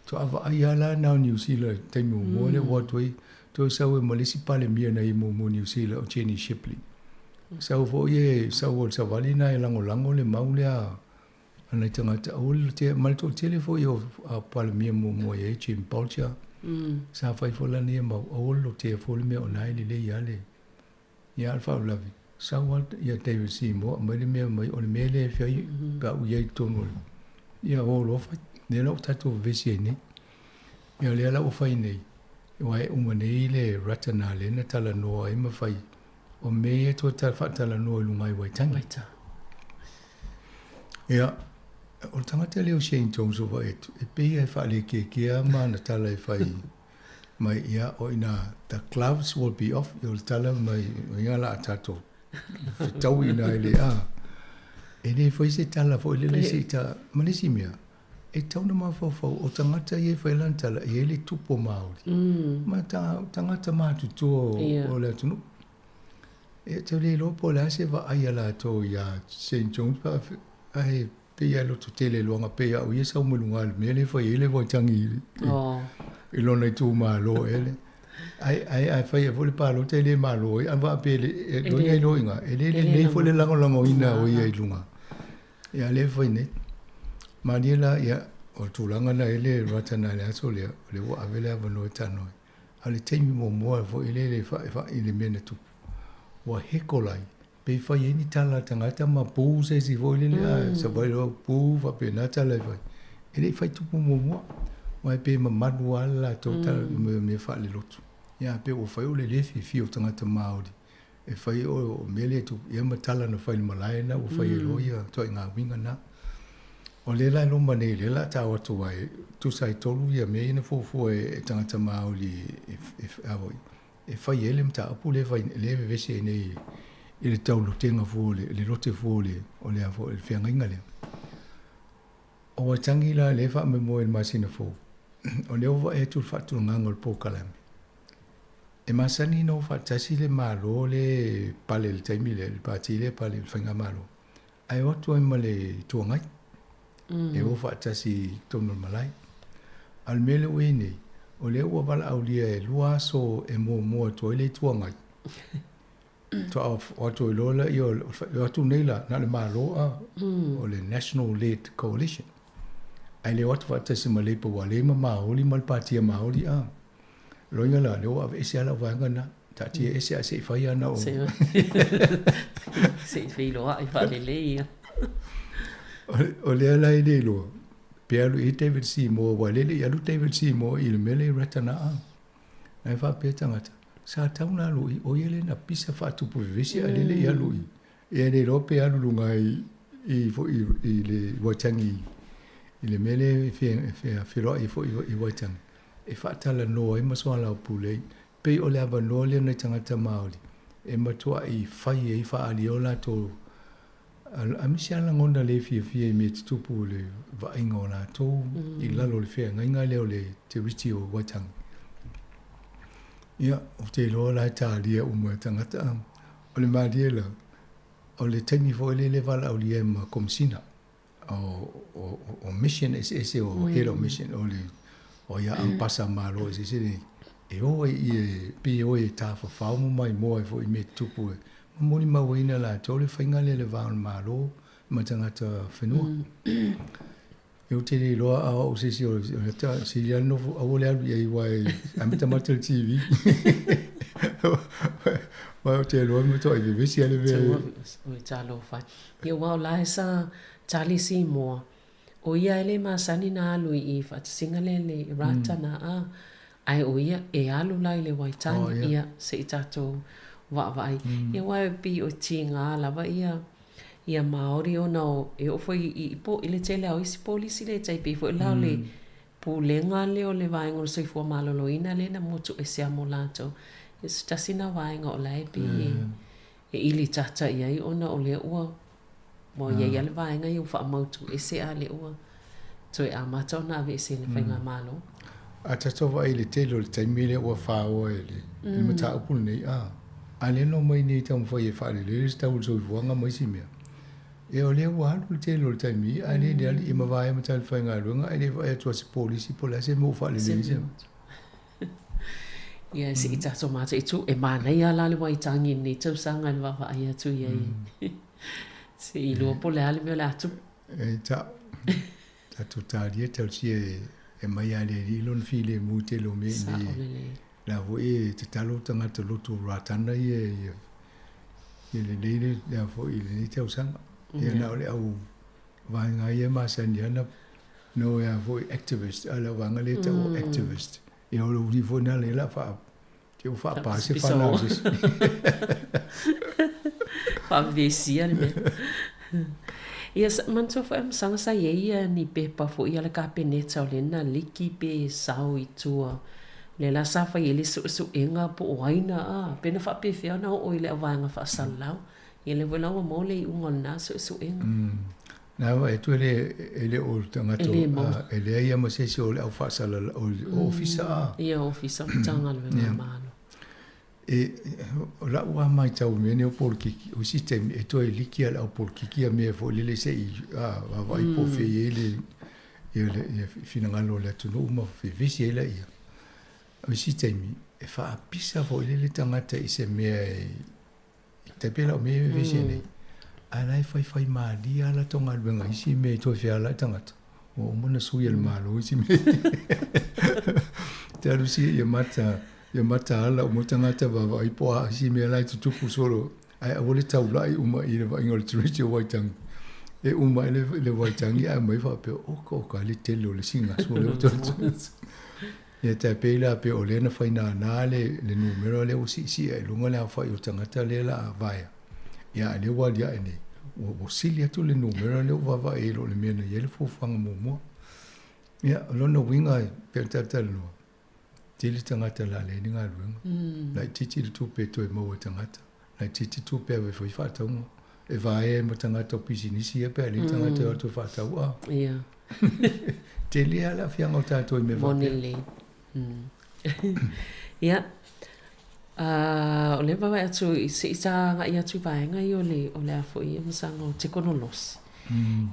Faatoa vaai lava la na o Niu Sila i le taimi muamua lea ua atu ai toe sau ai ma le isi Palemia na i ai muamua i Niu Sila o Jenny Shipley. Sau foi e sau o le savali lena e lagolago le mau lea A nai tagata aua le lotea, ma le toatele foi o Palemia muamua i ai, Jim Bolger, sa fai foi lana ia mau, aua le lotea foi le mea o na e lelei lava le, ia a o le faalavelave, sau lava ia David Seymour aumai le mea mai, o le mea lea e fai pe a ou i ai i totonu o le, ia o loa fai. Lea la ua tatou vevesi ai nei. Ia o lea la ua fai nei, aua e uma nei le Ratana lea na talanoa ai ma fai, o mea ia toe faatalanoa i luga i Waitangi. Ia, o le tagata lea o Shane Jones o vaai atu, e pei lava e faalekekea ma ana tala e fai mai, ia, o ina, the gloves will be off, o le tala mai, o ia la a tatou fetau i ina e le a. E le fai se tala foi lele se i ta, ma le isi mea, e tatau ona mafaufau, o tagata ia e fai lana tala, e i ai le tupu o Māori, ma tagata matutua o le atunuu. E te le iloa po o le a se vaai a latou iā Shane Jones pe a ae pei lava e lototele loaga pei lava o ia e sau mai luga i le mea lea e fai ai le Waitangi i lona itumalo ea lea. Ae ae a fai ai foi le palota e le malo ai a faapea e loiga i loiga e le lelei foi le lagolagoina o ia i luga. Ia lea e fai nei. Malie la ia o le tulaga lena e le Ratana i le aso lea, o lea ua ave le avanoa e talanoa ai. A o le taimi muamua foi lele i le mea na tupu, ua hekolai, pe fai ai ni tala a tagata ma pu se isi foi lele, a savali loa pu faapena tala e fai. E le i fai tupu muamua. Aua e pei e mamalu lava le latou tala i mea o mea faalelotu. Ia a pei ua fai o le le fiafia o tagata Māori e fai o mea lea e tupu, ia ma tala na fai i le malae lena ua fai ai loa ia ituaiga uiga na. O lea la e loma nei, lea o le a tau atu ai, tusa ai tolu ia mea ia na fuafua e tagata Māori e fai ai le mataupu lea e fai, lea e vevesi ai nei i le taulotega fua o le, le lote fua o le, o le, o le feagaiga lea. O Waitangi la lea e faamoemoe i le masina fou, o lea ua vaai atu i le faatulagaga o le polokalame. E masani ona o faatasi le Malo lea e pale i le taimi lea, le pati lea e pale i le Faigamalo, ae o atu ai ma le Itu Agai, e o faatasi i totonu o le malae. A o le mea lea ua i ai nei, o lea ua valaaulia e lua aso e muamua atu ai le Itu Agai, faatoa o atu ai loa lea, o atu nei la, na o le Malo a, o le National Led Coalition. Ae le o atu faatasi ma Labour aua o lea e ma Maori ma le Patia Maori a. Loiga la, lea ua aveese lava lau vaega lena. Taatia ese ae se i fai ana o. Se i feiloai faalelei ia. O lea la e le iloa, pe alu i ai David Seymour, aua o lea e le i alu David Seymour i le mea lea i Ratana a. Ae faapea tagata, sa tatau ona alu i, o ia lea na pisa faatupu vevesi ae lea e le i alu i. Ia le iloa pe alu luga i i foi i le Waitangi i le mea lea e feloai ai foi i Waitangi e faatalanoa ai ma soalaupule ai. Pei o le avanoa lea nai tagata Māori e matuai fai ai faaali ai o latou aemaise lava lagona le fiafia i mea tutupu i le vaaiga o latou i lalo o le feagaiga lea o le Tiriti o Waitangi. Ia, ou te iloa la e talia uma e tagata. O le malie la, o le taimi foi lele e valaaulia ai ma Komesina o mission eseese o head of mission o le o ia ampasa Malo eseese nei, e o ai i e pei e o e tafafao ma maimoa ai foi i mea tutupu e molimauina latou le faiga lea i le va o le Malo ma tagata whenua. Ou te le iloa a o au se isi o le sili lava le nofo aua le alu i ai aua e amata mata le TV. Aua ou te iloa e matuai vevesi lava le mea. Oi talofa e. Ia aua o la e sa Charlie Seymour, o ia e le masani na alu i i faatasiga lea le Ratana a, ae o ia e alu la i le Waitangi, ia se i tatou vaavaai. Ia aua e pei o tiga lava ia Ia Māori ona o, e oo foi i, i, i le tele lava o isi polisi lea e tai pei foi la o le pulega lea o le vaega o le soifua maloloina lea na motu ese lava mo latou. Ia se tasi lena vaega o la e pei e, e ili tata i ai ona o lea ua, ua i ai lava le vaega ia ua faamautu ese a o lea ua toe amata ona aveese e le Faigamalo. A tatou vaai i le tele o le taimi lea ua faoa e le mataupu lenei, a, a lea na omai nei e taumafai e faalelei se tau o le soifuaga ma isi mea, ia o lea ua alu le tele o le taimi, a le le alii e mavae ma talafaigaluega ae le vaai atu a se polisi po o le a se mea ua faalelei ai se Ia, se i tatou mataitu, e manaia la le Waitangi i lenei tausaga i le vaavaai atu i ai. Se i iloa po o le a le mea o le a tupu. E ta, tatou talia talosia e, e mai a le alii lona filemu i tele o mea i nei. La foi e tatalo tagata lotu o Ratana ia ia ia lelei le lea foi i lenei tausaga. Ia na o le au vaega ia e masani ana no ea foi activist, a le au vaega lea e tau o activist. Ia o le uli foi na le la wha te o wha se whanau se isi. Whavevesia le mea. Ia, manatua foi Amasaga sa i ai ia ni pepa foi a le Kapeneta o lea na liki pe sao i tua. Lea la sa fai ai le suesuega po o ai na a, pe na faapefea ona oo i le auvaega faasalalau. Ia lea foi la ua maua le iuga o lena suesuega. Na vaai atu e le, e le o le tagata, e leai lava ma se isi o le au faasalalau, o ofisa a. Ia, ofisa o Matagaluega a le Malo. E, o lau lava matau i mea nei o polokiki, o isi taimi e toe liki lava e le au polokiki ia mea foi lele se i vaavaai po o fea e i ai le, ia le ia finagalo o le atunuu ma vevesi ai laia. O isi taimi, e faapisa foi lele tagata i se mea e, Tai pei la o mea ia e vevesi ai nei, a la e faifai malie lava latou galuega i isi mea i toe fealai tagata, ua uma ona sui e le Malo isi mea. Te alu sia ia mata, ia mataala uma tagata vaavaai po o a isi mea la e tutupu solo, ae aua le taulai uma i le vaaiga o le Tiriti o Waitangi. E uma ai le vaitagi ae aumai faapea, Oka oka le tele o le sigasu o lea ua toe atu. Ia tai pei la pei o lea na fai nānā le, le numera lea ua siisii ai i luga le aofai o tagata lea la a vaea. Ia a lea ua aliae nei, ua, ua sili atu le numera lea ua vaavaai i lo le mea na i ai le fuafuaga muamua. Ia, o lona uiga e pei ona talatalanoa, tele tagata o le a leai ni galuega. Laitiiti le tupe e toe maua e tagata, laitiiti tupe e ave e fai faatauga, e vaea ai ma tagata o pisinisi ia pe a leai ni tagata e o atu e faatau. A. Ia. Tele lava le aafiaga o tatou i mea faapea. Moni lelei. Ia, o lea e vaavaai atu se i agai atu i vaega ia o le, o le a foi ia masaga o tekonolosi.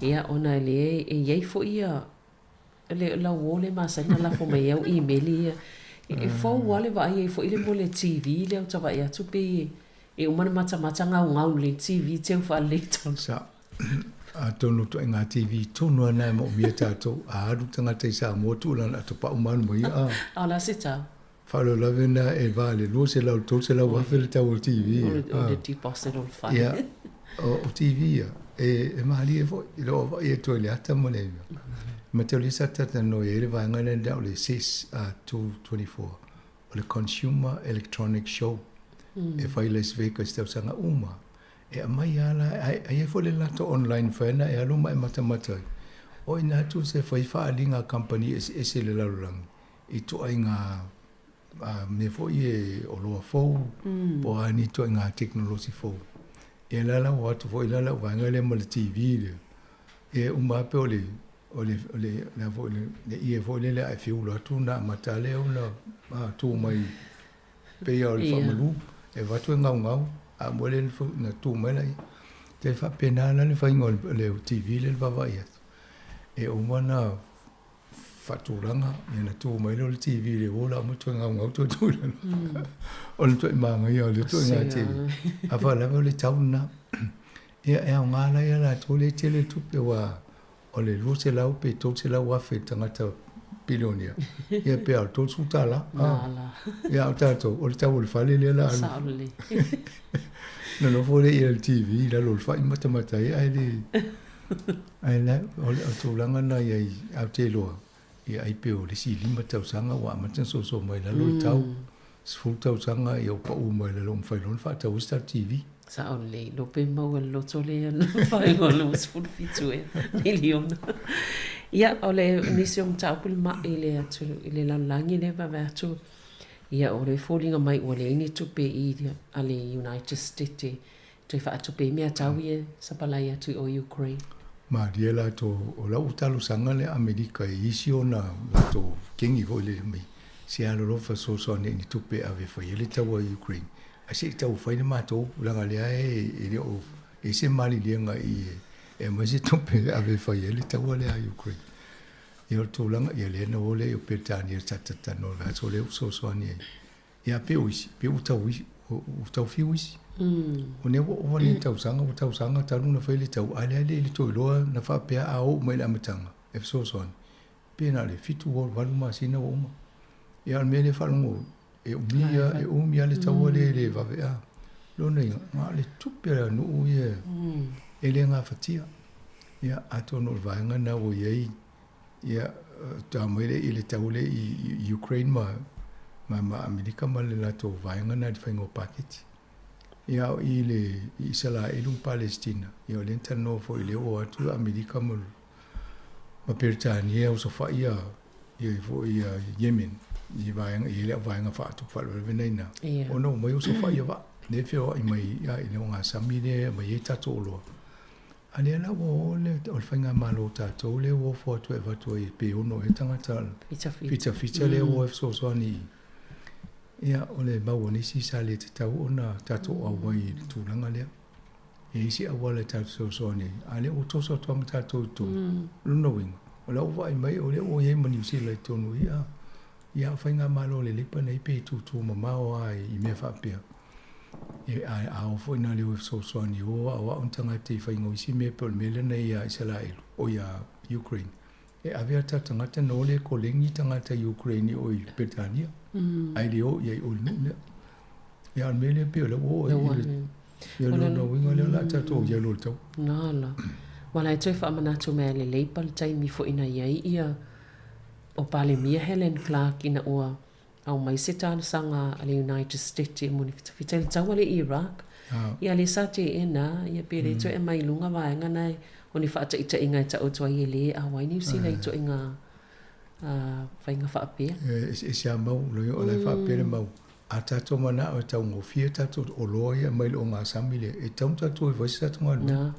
Ia, ona lea e i ai foi ia le lauo le masani ona lafo mai au imeli ia. E fou lava le vaai ai foi le mea o le TV lea ou te vaai atu pei e uma ona matamata gaugau le TV teu faalelei tonu. Sa, atonu ituaiga TV tonu lava lena e moomia tatou. A alu tagata i Samoa tuu lana atopau ma alu mai ia. A o le a se tau? Faalavelave lena e va i le 200 i le 300 afe le tau o le TV. O le deposit o le fale. Ia, o TV ia, e malie foi i lou vaai atu ai i le ata ma le mea. Mataulia sa talatalanoa i ai le vaega lea o le CES 224, o le Consumer Electronic Show e fai i Las Vegas i tausaga uma. E aumai lava la, ae i ai foi le latou online fai na e alu ma e matamata ai. O i ina atu se fai faaaliga a kamupani eseese i le lalolagi ituaiga mea foi e oloa fou po o a ni ituaiga tekonolosi fou. Ia la la ua atu foi la lau vaega lea ma le TV lea, ia e uma lava pei o le o le o le le a foi le le ie foi lele a e feula atu ona amata lava lea ona tu mai pei lava o le faamalu e avatu e gaugau a uma lea ona tu mai laia. E faapena la le faiga o le TV lea e vaavaai atu, e uma ona faatulaga, ia ona tu mai lea o le TV i le uo la uma toe gaugau toe tu i lalo. O le toe manaia o lea ituaiga TV. A faalavelave o le tau lena. Ia e aoga la ia latou lea e tele le tupe aua o le 200 pe 300 afe i le tagata pilionia, ia pe a o le $30. Ia a o tatou, o le tau o le fale lea o le a alu. Sao lelei. Ona nofo lea i le TV i lalo o le fai matamata ai ae le Ae la, o le tulaga lena i ai Aotearoa, ia ai pei o le isi 5 tausaga ua amata ona soso mai lalo le tau, 10 tausaga ia ua pau mai lalo ua mafai loa ona faatau ai se tatou TV. Sao lelei, iloa pe maua e le loto lea vaega o le 27 ea miliona. Ia, o le nisi o mataupu le mai i le atu i le lalolagi lea e vaavaai atu, ia o le foliga mai ua leai ni tupe i a le United States Toe faatupe ai mea tau ia sapalai atu i o Ukraine. Malie latou, o lau talosaga lea Amerika i isi ona latou kengi foi lele mai se alolofa fesoasoani i ni tupe e ave e fai ai le taua i Ukraine ae se i tau fai le matou leaga lea e le o i ai se maliliega i e aumai se tupe e ave e fai ai le taua lea a Ukraine. Ia o le tulaga ia lea na o lea i o Peretania sa talatalanoa i le aso lea ua fesoasoani ai. Ia pe o isi, pe ua tau isi, ua tau fiu isi. O nei ua ova nei tausaga, ua tausaga talu ona fai le tau, a lea le i le toe iloa na faapea a oo mai i le amataga e fesoasoani, pe na o le 7 8 masina ua uma. Ia o le mea lea e faalogo, e umi lava, e umi lava le taua lea e le vave a. Lona uiga, na o le tupe a le nuu ia e le gafatia. Ia atonu o le vaega lena ua i ai Ia, ta mai lea i le tau lea i Ukraine ma, ma, ma Amerika ma le latou vaega na i le faiga o paketi. Ia, o i le i Isalaelu ma Palestina, ia o lea na talanoa foi lea ua o atu Amerika ma, ma Peretania e osofai ia, ia foi ia Yemen i vaega i le vaega faatupu faalavelave na i ina. Ia. Ona omai osofai ia vaa. Lea e feoai mai ia, i le ogasami lea e aumai ai tatou oloa. A lea la ua o le, o le faigamalo a tatou lea ua ofo atu e avatu ai pe ono ea tagata fitafita lea ua o e fesoasoani i, ia, o le mau a nisi sa le tatau ona tatou auai i le tulaga lea. E i ai isi auala e tatou fesoasoani ai, a lea ua toso atu lava ma tatou i totonu. Lona uiga, o la ua vaai mai o lea ua i ai ma Niu Sila i totonu i, a, ia, o faigamalo a le Leipa nei pei e tutu mamao lava i mea faapea. E, a, a oo foi ina le o e fesoasoani, o aoao ni tagata i faiga o isi mea pei o le mea lea na i ia Isaraelu, o ia Ukraine. E ave a tatou tagata na o lea e koleni tagata Ukraine i o i Peretania, ae le o i ai i o i le nuu lea. Ia, o le mea lea pei o lea ua oo ai i le, ia lona uiga lea o le a tatou i ai loa i le tau. Nala. Ua la e toe faamanatu mai a le Labour le taimi foi na i ai ia o Palemia Helen Clark ina ua aumai se talosaga a le United States mo ni fitafita i le taua lea i Iraq. Ia lea sa teena ia pe le toe aumai i luga vaega na o ni faataitaiga e taoto ai e le auai Niu Sila i ituaiga faiga faapea. E eseese lava mau, o la e faapea le mau, a tatou manao e taugofie tatou oloa ia mai le ogasami lea, e tatau ona tatou o e fai se tatou galuega.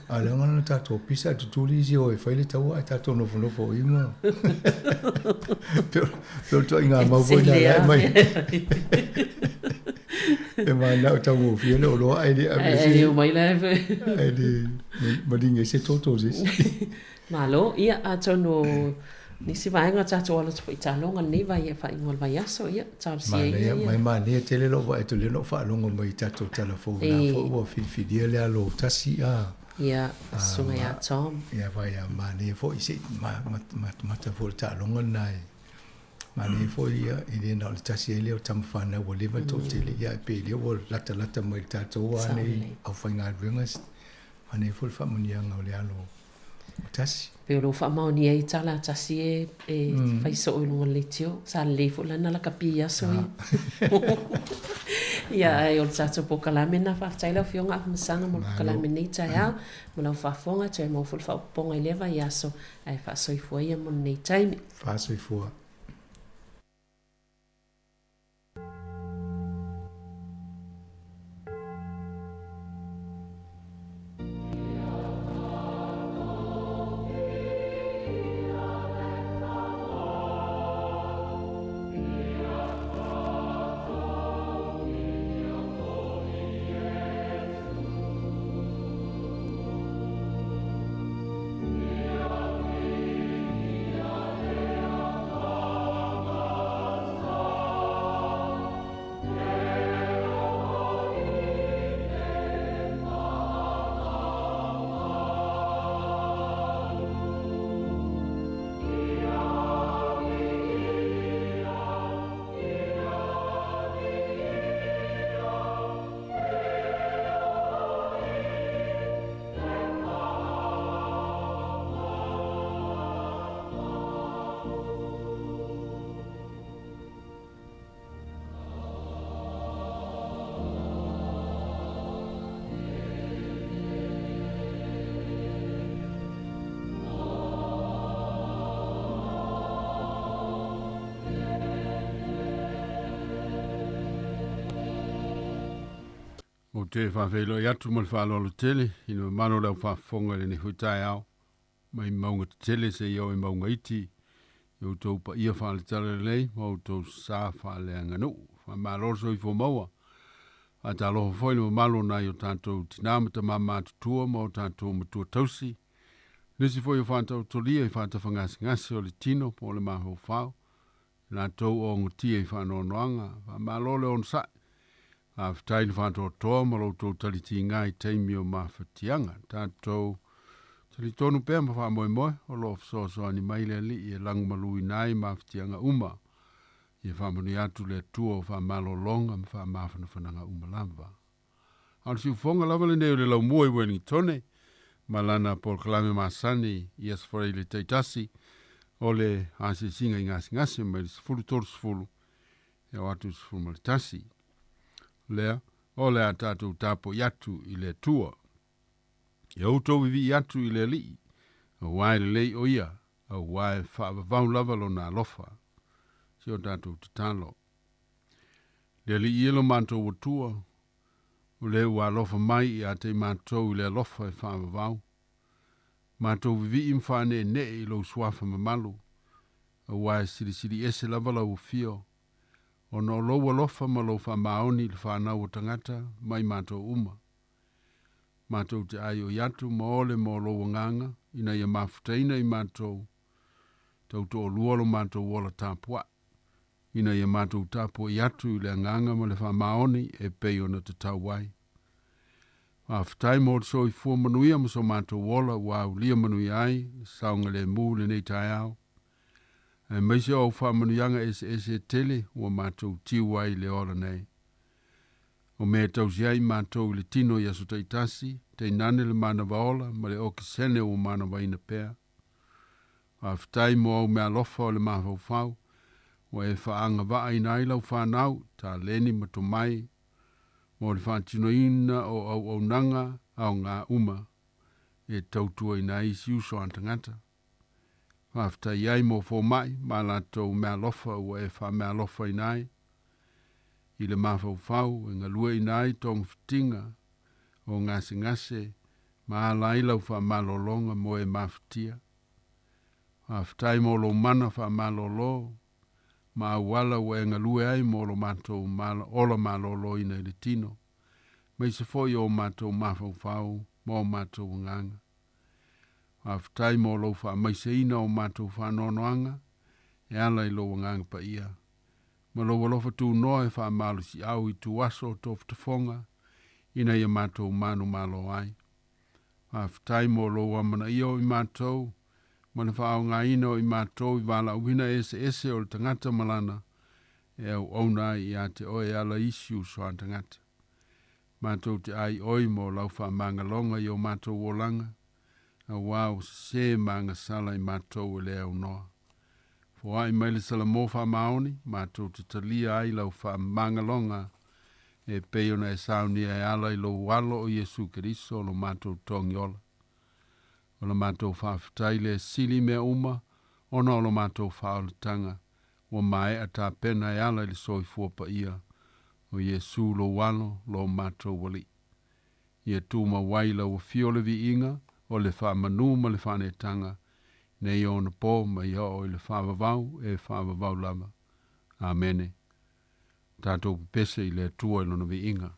A o leaga na tatou pisa ae tutuli isi e o e fai le taua ae tatou nofonofo i i ma pei o le ituaiga mau foi lena la e aumai. E manao e taugofie le oloa ae le ave se ae le maligi ai se toto o se isi. Malo, ia atonu o nisi vaega o tatou alo atu foi i taaloga lenei vai faaiuga o le vaiaso, ia talosia ia. Manaia, mai manaia tele lou vaai atu lea na ou faalogo mai i tatou tala fou na foi ua filifilia le alo tasi a. Ia, susuga ia Tom. Ia vai a manaia foi se i matamata foi le taaloga lena e manaia foi ia e le na o le tasi ai lea o tama fanau ua leva le toatele ia ae pei lea ua latalata mai i le tatou a nei aufaigaluega manaia foi le faamanuiaga o le alo o tasi. Pei o lou faamaonia ai tala a tasi e e fai soo i luga o le leitio. Sa lelei foi lana lakapi i aso ia. Ia ae o le tatou polokalame lena. Faafetai lau Afioga Afamasaga mo le polokalame i lenei taeao ma lau faafofoga. Toe maua foi le faaopoopoga i lea vaiaso ae faasoifua ia mo lenei taimi. Faasoifua. Ou te faafeiloai atu ma le faaaloalo tele i le mamalu o le au faafofoga i lenei foi taeao, mai mauga tetele seia oo i mauga iti, i outou paia faale-talalelei ma outou sa faaleaganuu. Faamalo le soifua maua. Faatalofa foi i le mamalu o nai o tatou tina ma tama matutua ma o tatou matua tausi, nisi foi o faataotolia i faatafagasegase o le tino po o le mafaufau, i latou o ogotia i faanoanoaga. Faamalo le onosai. Faafetai le faatoatoa ma lo outou talitiga i taimi o mafatiaga. Tatou talitonu pea ma faamoemoe o lo o fesoasoani mai le Alii e lagomaluina ai mafatiaga uma. Ia faamanuia atu le Atua o faamalologa ma faamafanafanaga uma lava. A o le siufofoga lava lenei o le laumua i Wellingtone ma lana polokalame masani i Aso Faraile taitasi o le asiasiga i gasegase mai le 10:30 e oo atu i le 11. Lea, o le a tatou tapuai atu i le Atua. Ia outou vivii atu i le Alii, auā e lelei o ia, auā e faavavau lava lona alofa. Si o tatou tatalo. Le Alii e lo matou Atua, o le ua alofa mai ia te i matou i le alofa e faavavau. Matou vivii ma faaneenee i lou suafa mamalu, auā e silisili ese lava lau afio, ona o lou alofa ma lou faamaoni i le fanau o tagata mai matou uma. Matou te aioi atu ma ole mo lou agaga ina ia mafutaina i matou tautoalua lo matou ola tapuai, ina ia matou tapuai atu i le agaga ma le faamaoni e pei ona tatau ai. Faafetai mo le soifua manuia ma so matou ola ua aulia manuia ai le saogalemu i lenei taeao, aemaise o au faamanuiaga eseese e tele ua matou tiu ai i le ola nei. O mea e tausi ai matou i le tino i aso taitasi, tainane le manava ola ma le okesene ua manavaina pea. Faafetai mo au meaalofa o le mafaufau, ua e faaagavaaina ai lau fanau, taleni ma tomai, mo le faatinoina o auaunaga aoga uma e tautuaina ai isi uso a tagata. Faafetai ai mo fomaʻi ma a latou meaalofa ua e faameaalofaina ai i le mafaufau e galueʻina ai togafitiga o gasegase ma ala ai lau faamalologa mo e mafatia. Faafetai mo lou mana faamalōlō ma auala ua e galue ai mo lo matou ola malōlōina i le tino, aemaise foi o matou mafaufau ma o matou agaga. Faafetai mo lou faamaiseina o matou faanoanoaga e ala i lou agaga paia ma lou alofa tunoa e faamalosiau i tuaso o tofotofoga ina ia matou manumalo ai. Faafetai mo lou amanaia o i matou ma le faaaogaina o i matou i valaauina eseese o le tagata ma lana e auauna ai ia te oe e ala i isi uso a tagata. Matou te aioi mo lau faamagaloga i o matou olaga, auā ua sesē ma agasala i matou e le aunoa. Foai mai le Salamo faamaoni, matou te talia ai lau faamagaloga e pei ona e saunia e ala i lou Alo o Iesu Keriso lo matou togiola. O la matou faafetai lea sili mea uma ona o lo matou faaolataga ua maea tapena e ala i le soifua paia o Iesu lou Alo lo matou Alii. Ia tumau ai lau afio le viiga o le faamanu ma le faaneetaga nei ona po ma ia oo i le faavavau e faavavau lava. Amene. Tatou pepese i le Atua i lona viiga.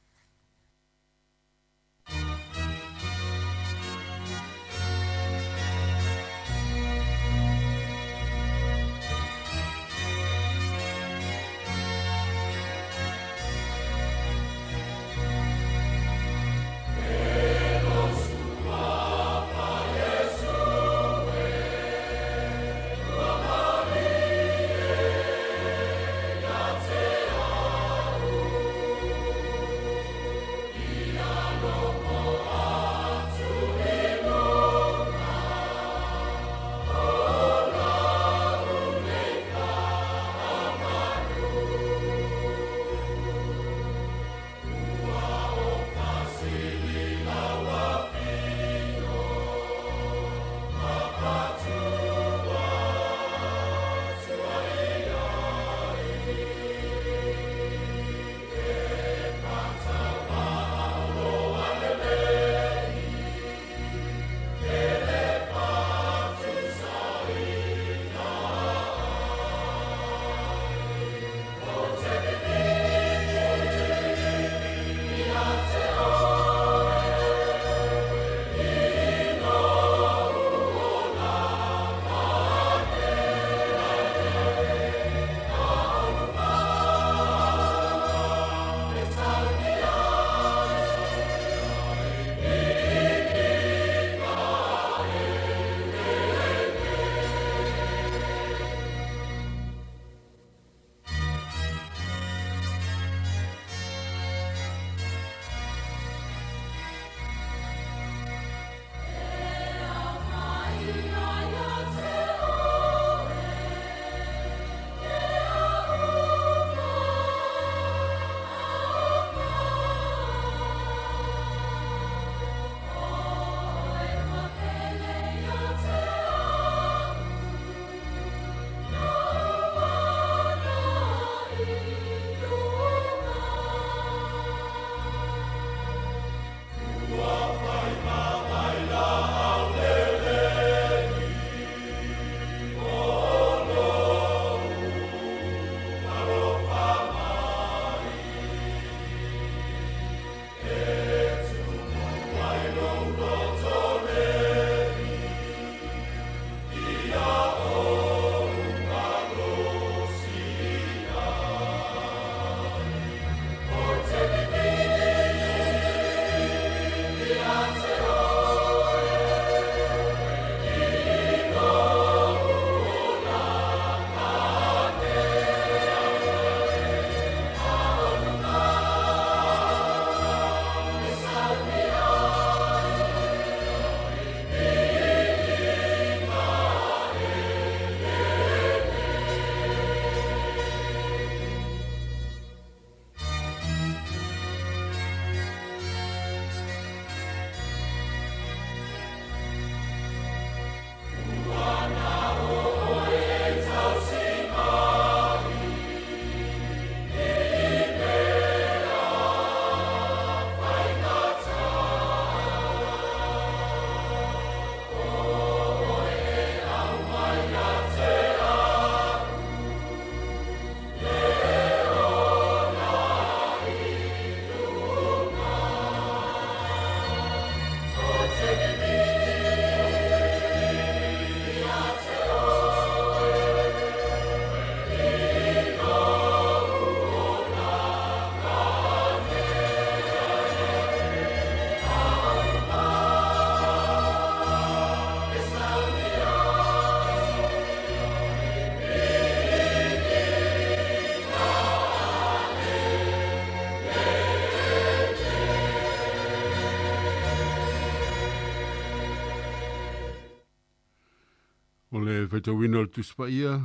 faitauina o le Tusi Paia,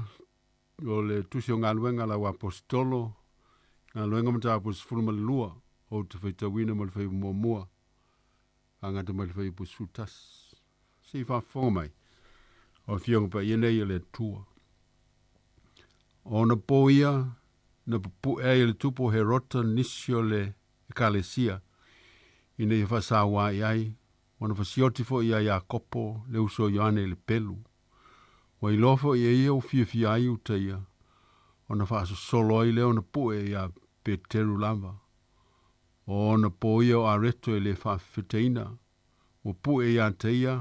o le Tusi o Galuega a lau Aposetolo, Galuega Mataupu 12, ou te faitauina ma le Fuaiupu muamua, faagata mai le Fuaiupu 11. Se i faafofoga mai, o Afioga Paia nei a le Atua. O ona po ia na pupu'e ai e le tupu o Herota nisi o le Ekalesia, ina ia faasauā i ai, ua na fasioti foi iā Iakopo le uso o Ioane i le pelu. Ua iloa foi e ia ua fiafia ai uta ia, ona faasosolo ai lea ona pu'e iā Peteru lava. O ona po ia o areto e lē faafefeteina, ua pu'e iā te ia,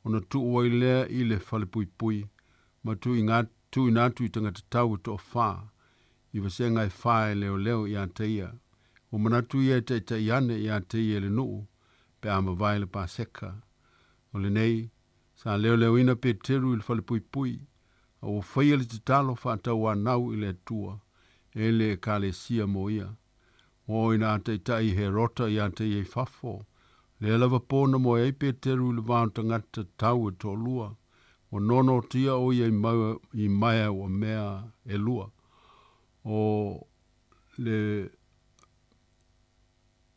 ona tuu ai lea i le falepuipui, ma tuuina atu i tagata tau e toafā, i vasega e fā e leoleo iā te ia. Ua manatu ia e taʻitaʻi ane iā te ia i le nuu, pe a mavae le Paseka. O lenei, sa leoleoina Peteru i le falepuipui, a ua faia le tatalo faatauanau i le Atua e le Ekalesia mo ia. Ua oo ina taʻitaʻi Herota iā te ia i fafo, lea lava po na moe ai Peteru i le va o tagata tau e toalua, ua nonotia ʻo ia i maea ua mea e lua. O le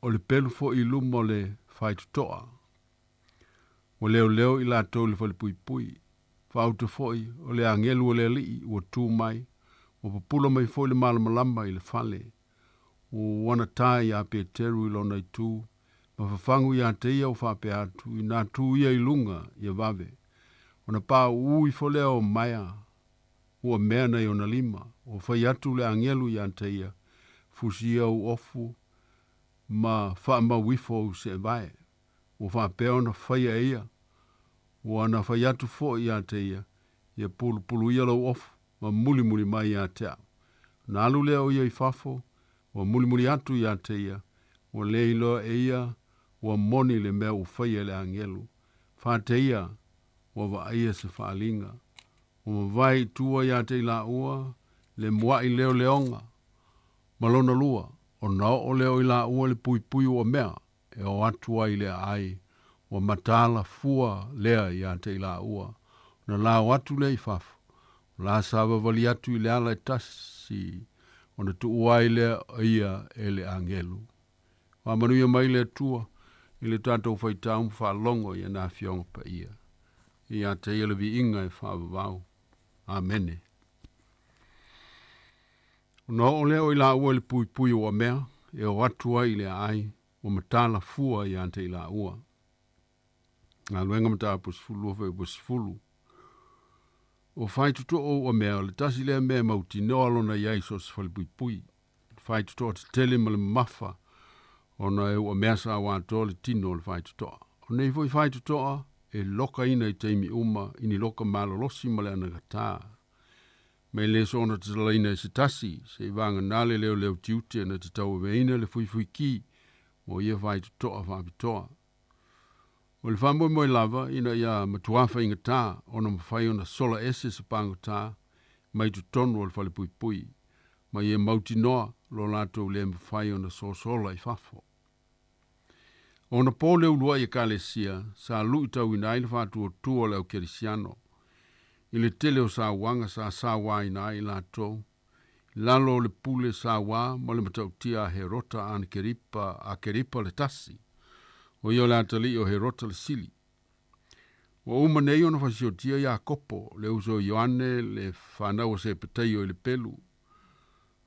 o le pelu foi i luma o le faitotoa. Ua leoleo i latou i le falepuipui. Faauta foi, o le agelu o le Alii ua tu mai, ua papula mai foi le malamalama i le fale. Ua anatā iā Peteru i lona itu, ma fafagu iā te ia ua faapea atu, inā tu ia i luga ia vave. Ona paʻuʻū ifo lea o maea, ua mea nei ona lima, ua fai atu le agelu iā te ia, fusi ia ou ofu, ma faamau ifo ou seevae. Ua faapea ona faia e ia. Ua ana fai atu foi iā te ia, ia pulupulu ia lou ofu, ma mulimuli mai iā te au. Ona alu lea o ia i fafo, ua mulimuli atu iā te ia, ua le iloa e ia ua moni le mea ua faia e le agelu. Fate ia, ua vaaia se faaaliga. Ua mavae i tua iā te i laua le muaʻi leoleoga ma lona lua, ona oo lea o i laua i le puipui ua mea e o atu ai i le aai, ua mataala fua lea iā te i laua, ona lao atu lea i fafo, o la savavali atu i le ala e tasi, ona tuua ai lea o ia e le agelu. Faamanuia mai le Atua i le tatou faitau ma faalogo i ana Afioga Paia. Ia te ia le viiga e faavavau. Amene. Ona oo lea o i laua i le puipui o mea e o atu ai i le aai, ua matala fua iā te i laua. Galuega Mataupu 12 Fuaiupu 10. O faitotoa ua mea, o le tasi lea mea e mautinoa lona i ai so o se falepuipui. Faitotoa tetele ma le mamafa, ona e ua mea sa atoa le tino o le faitotoa. O nei foi faitotoa e lokaina i taimi uma i ni loka malolosi ma le anagatā. Ma e le soona tatalaina e se tasi, seiavagana le leoleo tiute na te tauaveina le fuifuikī mo ia faitotoa faapitoa. O le faamoemoe lava ina ia matuā faigata ona mafai ona sola ese se pagotā mai totonu o le falepuipui, ma ia mautinoa lo latou le mafai ona sosola i fafo. Ona po le uluai Ekalesia sa luitauina ai le faatuatua o le au kerisiano i le tele o sauaga sa sauaina ai i latou i lalo o le pule sauā ma le matautia a Herota Anakeripa Akeripa le Tasi, o ia o le atalii o Herota le Sili. Ua uma nei ona fasiotia Iakopo le uso o Ioane le fanau a Sepeteio i le pelu,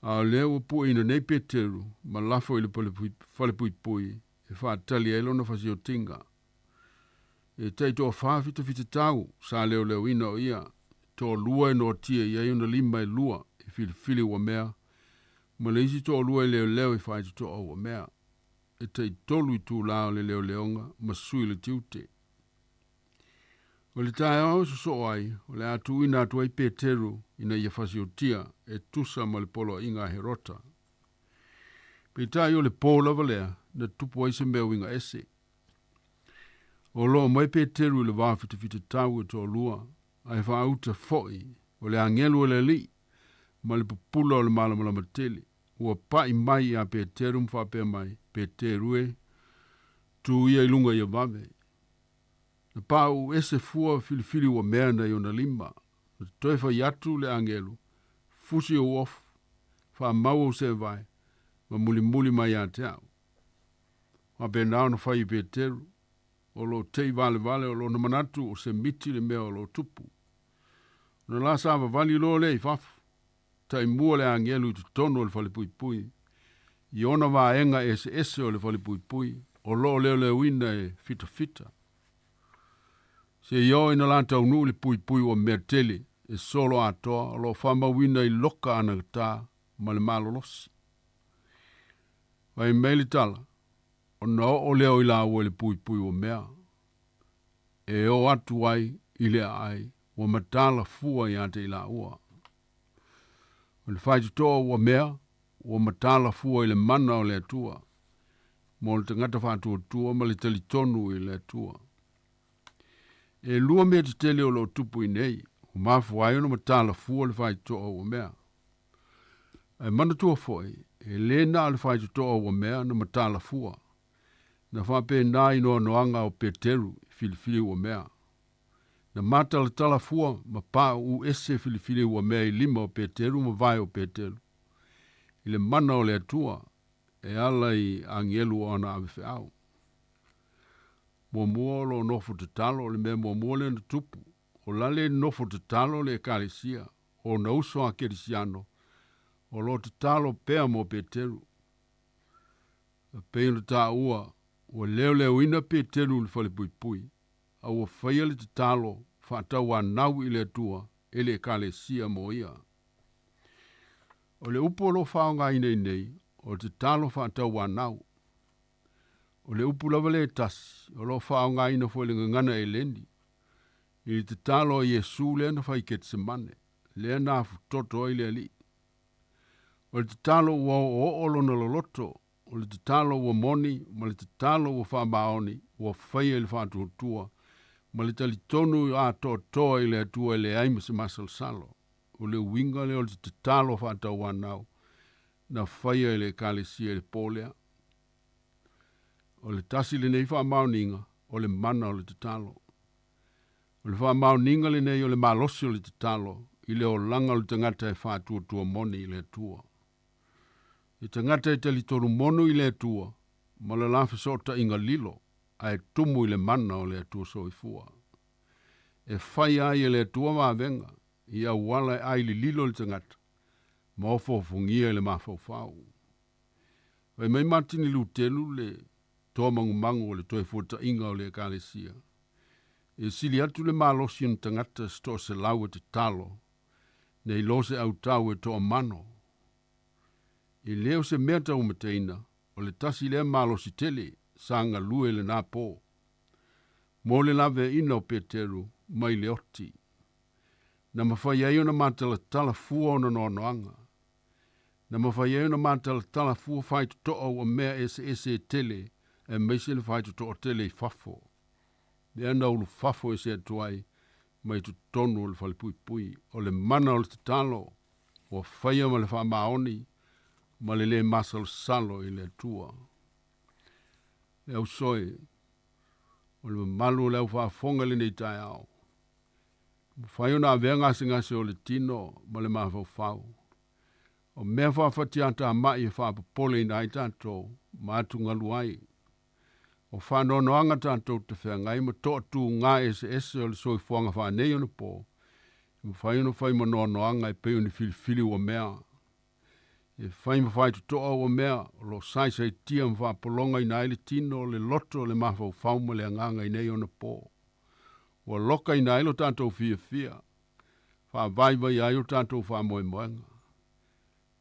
a o lea ua pueina nei Peteru ma lafo i le falepuipui e faatali ai lona fasiotiga. E taitoafā fitafita tau sa leoleoina o ia, toalua e noatia i ai ona lima e lua e filifili ua mea, ma le isi toalua e leoleo i faitotoa ua mea. E taitolu itulā o le leoleoga ma sui le tiute. O le taeao e sosoo ai, o le a tuuina atu ai Peteru ina ia fasiotia e tusa ma le poloaiga a Herota. Peitai o le pō lava lea na tupu ai se mea uiga ese. O loo mai Peteru i le va fitafitatau e toalua, ae faauta foi o le agelu o le Alii ma le pupula o le malamalama tele. Ua paʻi mai iā Peteru ma faapea mai, Peteru e, tu ia i luga ia vave. Na paʻuʻu ese fua filifili ua mea nai ona lima. Na toe fai atu le agelu, fusi ou ofu, faamau ou sevae, ma mulimuli mai ia te au. Faapena ona fai i Peteru, o loo te'i valevale o lona manatu o se miti le mea o loo tupu. Ona la savavali loa lea i fafo, ta'imua le agelu i totonu o le falepuipui, i ona vaega eseese o le falepuipui, o loo leoleoina e fitafita. Seia oo ina la taunuu le puipui ua mea tele e solo atoa o loo faamauina i loka anagatā ma le malolosi. Fai mai le tala, ona oo lea o i laua i le puipui ua mea, e oo atu ai i le aai ua matala fua iā te i laua. O le faitotoa ua mea, ua matala fua i le mana o le Atua, mo le tagata faatuatua ma le talitonu i le Atua. E lua mea tetele o loo tupu i nei, ua mafua ai ona matala fua le faitotoa ua mea. Ae manatua foi, e lē na o le faitotoa ua mea na matala fua, na faapena i noanoaga o Peteru i filifili ua mea. Na matalatala fua ma pauu ese filifili ua mea i lima o Peteru ma vae o Peteru. I le mana o le Atua, e ala i agelu o ana avefeau. Muamua o loo nofo tatalo, o le mea muamua lea na tupu, o la le nofo tatalo le ekalesia, o ona uso a kerisiano, o loo tatalo pea mo Peteru. E pei ona taua, ua leoleoina Peteru i le falepuipui, a ua faia le tatalo faatauanau i le Atua e le ekalesia mo ia. O le upu o loo faaaogaina i nei, o le tatalo faatauanau. O le upu lava lea e tasi, o loo faaaogaina foi i le gagana eleni, i le tatalo a Iesu lea na fai i Ketesemane, lea na afutoto ai le Alii. O le tatalo ua oooo lona loloto, o le tatalo ua moni ma le tatalo ua faamaoni ua faia i le faatuatua ma le talitonu atoatoa i le Atua e leai ma se masalosalo. O le uiga lea o le tatalo faatauanau na faia e le Ekalesia i le pō lea. O le tasi lenei faamaoniga o le mana o le tatalo. O le faamaoniga lenei o le malosi o le tatalo i le olaga o le tagata e faatuatua moni i le Atua. E tagata e talitonu monu i le Atua ma le la fesootaiga lilo ae tumu i le mana o le Atua soifua. E fai ai e le Atua vavega i auala e ai lililo le tagata ma ofoofogia i le mafaufau. Fai mai Matini Lutelu le toa magumagu o le toe fuata'iga o le ekalesia, e sili atu le malosi o ni tagata se toaselau e tatalo nei lo se autau e toamano. E lē o se mea taumateina, o le tasi lea malosi tele sa galue lenā pō mo le laveaina o Peteru mai le oti, na mafai ai ona matalatala fua ona noanoaga, na mafai ai ona matalatala fua faitotoa ua mea eseese e tele, aemaise le faitotoa tele i fafo, lea na ulufafo ese atu ai mai totonu o le falepuipui. O le mana o le tatalo ua faia ma le faamaoni ma le lē masalosalo i le Atua. Le ausoe, o le mamalu o le aufaafofoga i lenei taeao, mafai ona avea gasegase o le tino ma le mafaufau, o mea faafatiatamai e faapopoleina ai tatou ma atugalu ai. O faanoanoaga tatou te feagai ma toatugā eseese o le soifuaga faaneionapo, e mafai ona fai ma noanoaga e pei o ni filifili ua mea, e fai ma faitotoa ua mea o loo saisaitia ma faapologaina ai le tino, le loto, le mafaufau ma le agaga i nei ona pō. Ua lokaina ai lo tatou fiafia, faavaivai ai o tatou faamoemoega,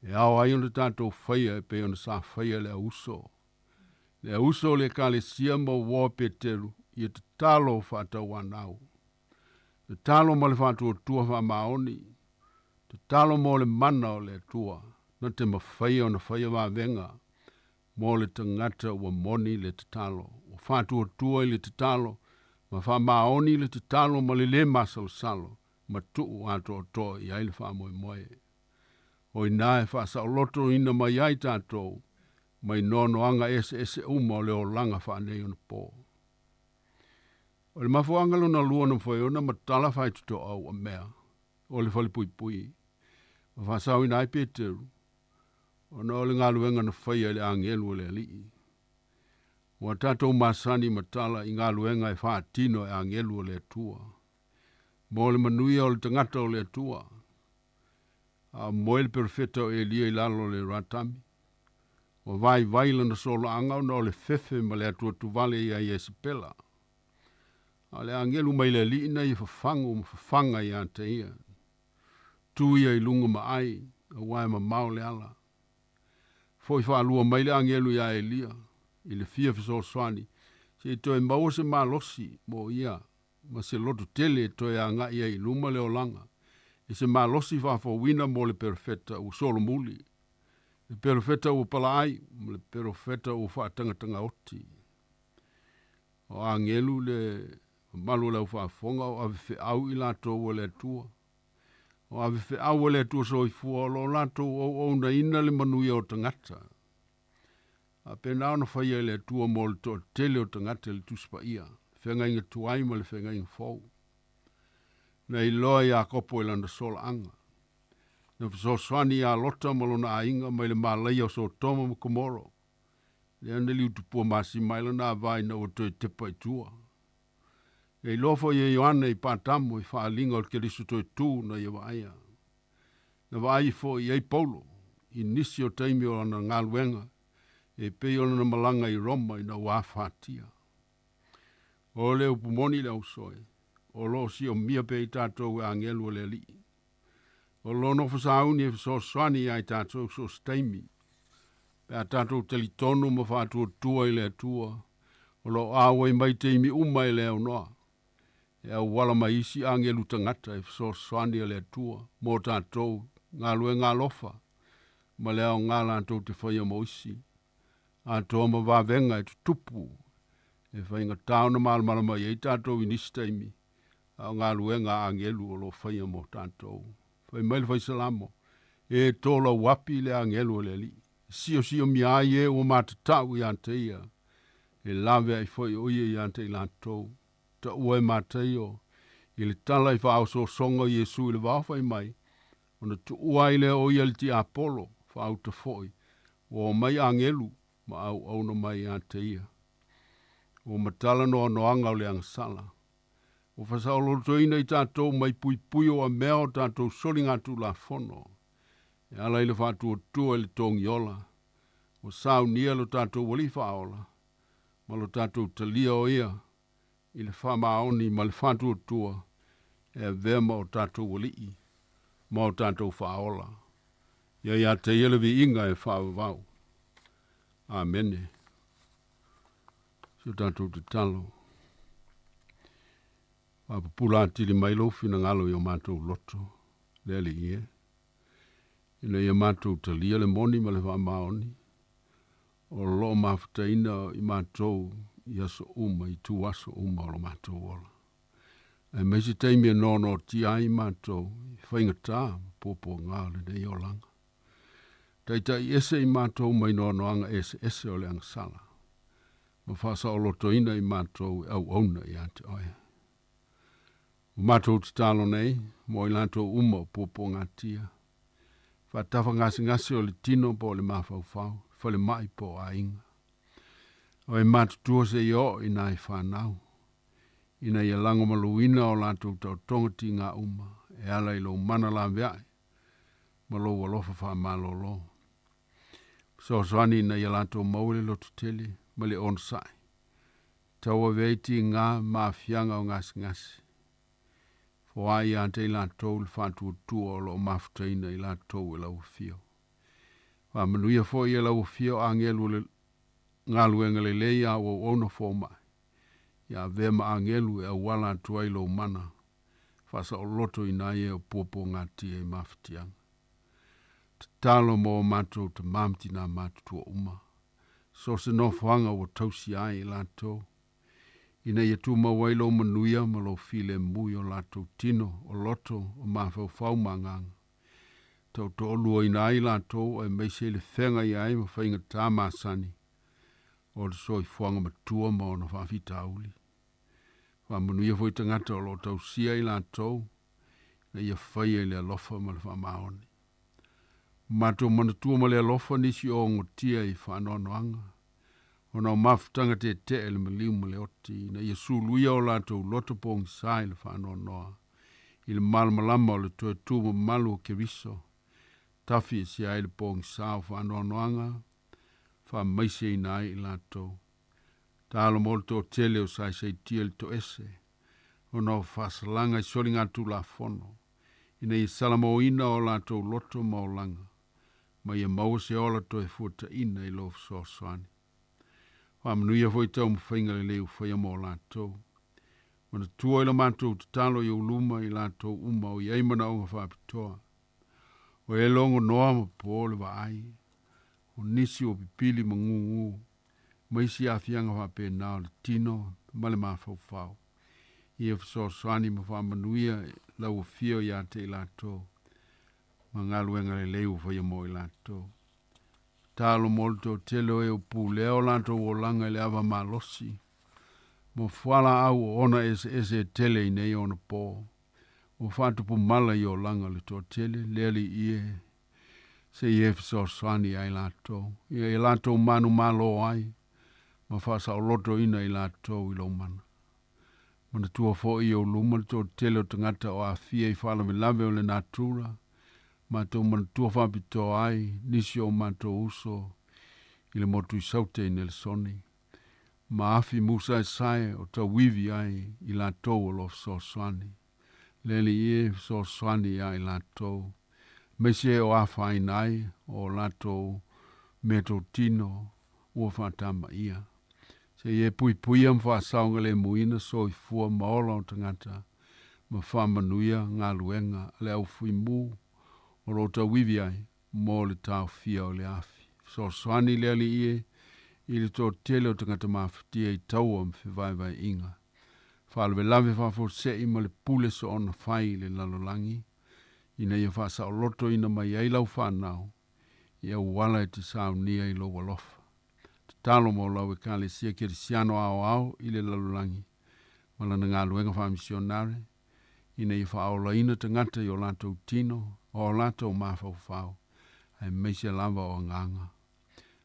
e ao ai ona tatou faia e pei ona sa faia le auso. Le auso o le ekalesia ma uō a Peteru, ia tatalo faatauanau. Tatalo ma le faatuatua faamaoni, tatalo mo le mana o le Atua, na te mafaia ona faia vavega mo le tagata ua moni le tatalo, ua faatuatua i le tatalo, ma faamaoni le tatalo ma le lē masalosalo ma tuu atoatoa i ai le faamoemoe. O inā e faasaolotoina mai ai tatou mai noanoaga eseese uma o le olaga faaneionapo. O le mafuaaga lona lua na mafai ona matala faitotoa ua mea, o le falepuipui. Ma faasaoina ai Peteru, ona o le galuega na faia e le agelu o le Alii. Ua tatou masani ma tala i galuega e faatino e agelu o le Atua. Mo le manuia o le tagata o le Atua. A moe le perofeta o Elia i lalo o le ratami. Ua vaivai lana solaaga ona o le fefe ma le atuatuvale ia Iesepela. A o le agelu mai le Alii na ia fafagu ma fafaga ia te ia. Tu ia i luga ma ai, auā e mamao le ala. Foʻi faalua mai le agelu iā Elia i le fia fesoasoani seʻi toe maua se malosi mo ia ma se loto tele e toe agaʻi ai i luma le olaga i se malosi faafouina mo le perofeta ua solomuli, le perofeta ua palaai ma le perofeta ua faatagatagaoti. O agelu le mamalu o le aufaafofoga o avefeau i latou a le Atua. O avefeau a le Atua soifua o loo latou auaunaina le manuia o tagata. A pena ona faia e le Atua mo le toatele o tagata i le Tusi Paia, feagaiga tuai ma le feagaiga fou. Na iloa Iakopo i lana solaaga. Na fesoasoani iā Lota ma lona aiga mai le malaia o Sotoma ma Komoro. Lea na liutupua masima ai lona ava ina ua toe tepa i tua. Na iloa foi e Ioane i Patamo i faaaliga o le Keriso toe tū na ia vaaia. Na vaai foi i ai Paulo i nisi o taimi o lana galuega e pei o lana malaga i Roma ina ua afatia. O le upu moni le ausoe, o loo siomia pea i tatou e agelu o le Alii. O lo nofo sauni e fesoasoani iā i tatou so o se taimi. Pe a tatou talitonu ma faatuatua i le Atua, o loo auai mai taimi uma e le aunoa. E auala mai isi agelu tagata e fesoasoani a le Atua mo tatou galuega alofa ma le aoga latou te faia mo isi. Atoa ma vavega e tutupu e faigatā ona malamalama i ai tatou i nisi taimi, a o galuega a agelu o loo faia mo tatou. Fai mai le Faisalamo, E tolauapi le agelu o le Alii, e siosiomia ai e ua matatau iā te ia, e laveai foi o ia iā te i latou. Taua e Mataio i le tala i faaosoosoga o Iesu i le vao fai mai, ona tuua ai lea o ia le tiapolo, faauta foi, ua omai agelu ma auauna mai ia te ia. Ua matala noanoaga o le agasala. Ua fasaolotoina i tatou mai puipui o amea o tatou soligatulafono. E ala i le faatuatua i le togiola, ua saunia lo tatou Alii Faaola ma lo tatou talia o ia i le faamaoni ma le faatuatua e avea ma o tatou Alii ma o tatou Faaola. Ia ia te ia le viiga e faavavau. Amene. Si o tatou tatalo. Faapupula atili mai lou finagalo i o matou loto, le Alii e, ina ia matou talia le moni ma le faamaoni, o loo mafutaina i matou i aso uma, i tu aso uma o lo matou ola. Aemaise taimi e noonootia ai matou i faigatā ma puapuagā o lenei olaga. Taitai ese i matou mai noanoaga eseese o le agasala, ma faasaolotoina i matou e auauna iā te oe. Ua matou tatalo nei mo i latou uma o puapuagatia, faatafagasegase o le tino po o le mafaufau, falemai po o aiga. O e matutua seia oo i nai fanau, ina ia lagomaluina o latou taotoga tigā uma e ala i lou mana laveai ma lou alofa faamalōlō. Fesoasoani ina ia latou maua le lototele ma le onosai, tauave ai tigā ma aafiaga o gasegase. Foai ia te i latou le faatuatua o loo mafutaina i latou e lau afio. Faamanuia foi e lau afio agelu o le galuega lelei a ua auauna fomai, ia avea ma agelu e auala atu ai lou mana faasaoloto i nai e o puapuagatia i mafatiaga. Tatalo mo o matou tamā ma tinā matutua uma, so o se nofoaga ua tausi ai i latou, ina ia tumau ai lou manuia ma lou filemu i o latou tino, o loto, o mafaufau ma agaga. Taotooluaina ai latou aemaise i le feagai ai ma faigatā masani o le soifuaga matua ma ona faafitauli. Faamanuia foi tagata o loo tausia i latou Na ia faia i le alofa ma le faamaoni. Matou manatua ma le alofa nisi o ogotia i faanoanoaga, ona o mafutaga tetee i le maliu ma le oti, ina ia suluia o latou loto pogisa i le faanoanoa, i le malamalama o le toe tu mamalu o Keriso, tafi esea ai le pogisa o faanoanoaga, faamaiseina ai i latou. Talo mo le toatele o saisaitia i le toese, ona o faasalaga i soligatulafono, ina ia salamoina o latou loto ma olaga, ma ia maua se ola toe fuataina i lou fesoasoani. Faamanuia foi taumafaiga lelei ua faia mo latou. Manatua i la matou tatalo i ou luma i latou uma o i ai manaoga faapitoa. O e logonoa ma po le vaai, o nisi ua pipili ma gugu, ma isi aafiaga faapena o le tino ma le mafaufau. Ia fesoasoani ma faamanuia lau afio ia te i latou, ma galuega lelei ua faia mo i latou. Tatalo mo le toatele o e ua pulea o latou olaga i le ava malosi, ma fualaau o ona eseese e tele i nei ona po. Ua faatupu mala i olaga o le toatele, le Alii e, se i e fesoasoani ia i latou, ia ia latou manumalo ai, ma faasaolotoina i latou i lou mana. Manatua foi i ou luma le toatele o tagata o aafia i faalavelave o le natura, matou manatua faapitoa ai nisi o matou uso i le motu i Saute i Nelesoni, ma afi musaesae o tauivi ai i latou o lo o fesoasoani. Le Alii e, fesoasoani ia i latou, aemaise o afaina ai o latou meatotino ua faatamaia. Se i e puipuia ma faasaogalemuina soifua ma ola o tagata ma faamanuia galuega a le aufuimu o lo o tauivi ai mo le taofia o le afi. Fesoasoani le Alii e i le toatele o tagata mafatia i taua ma fevaevaeaiga, faalavelave faafuasei ma le pule soona fai i le lalolagi, ina ia faasaolotoina mai ai lau fanau i auala e te saunia i lou alofa. Tatalo mo lau Ekalesia Kerisiano aoao i le lalolagi ma lana galuega faamisionare, ina ia faaolaina tagata i o latou tino, o latou mafaufau, aemaise lava o agaga.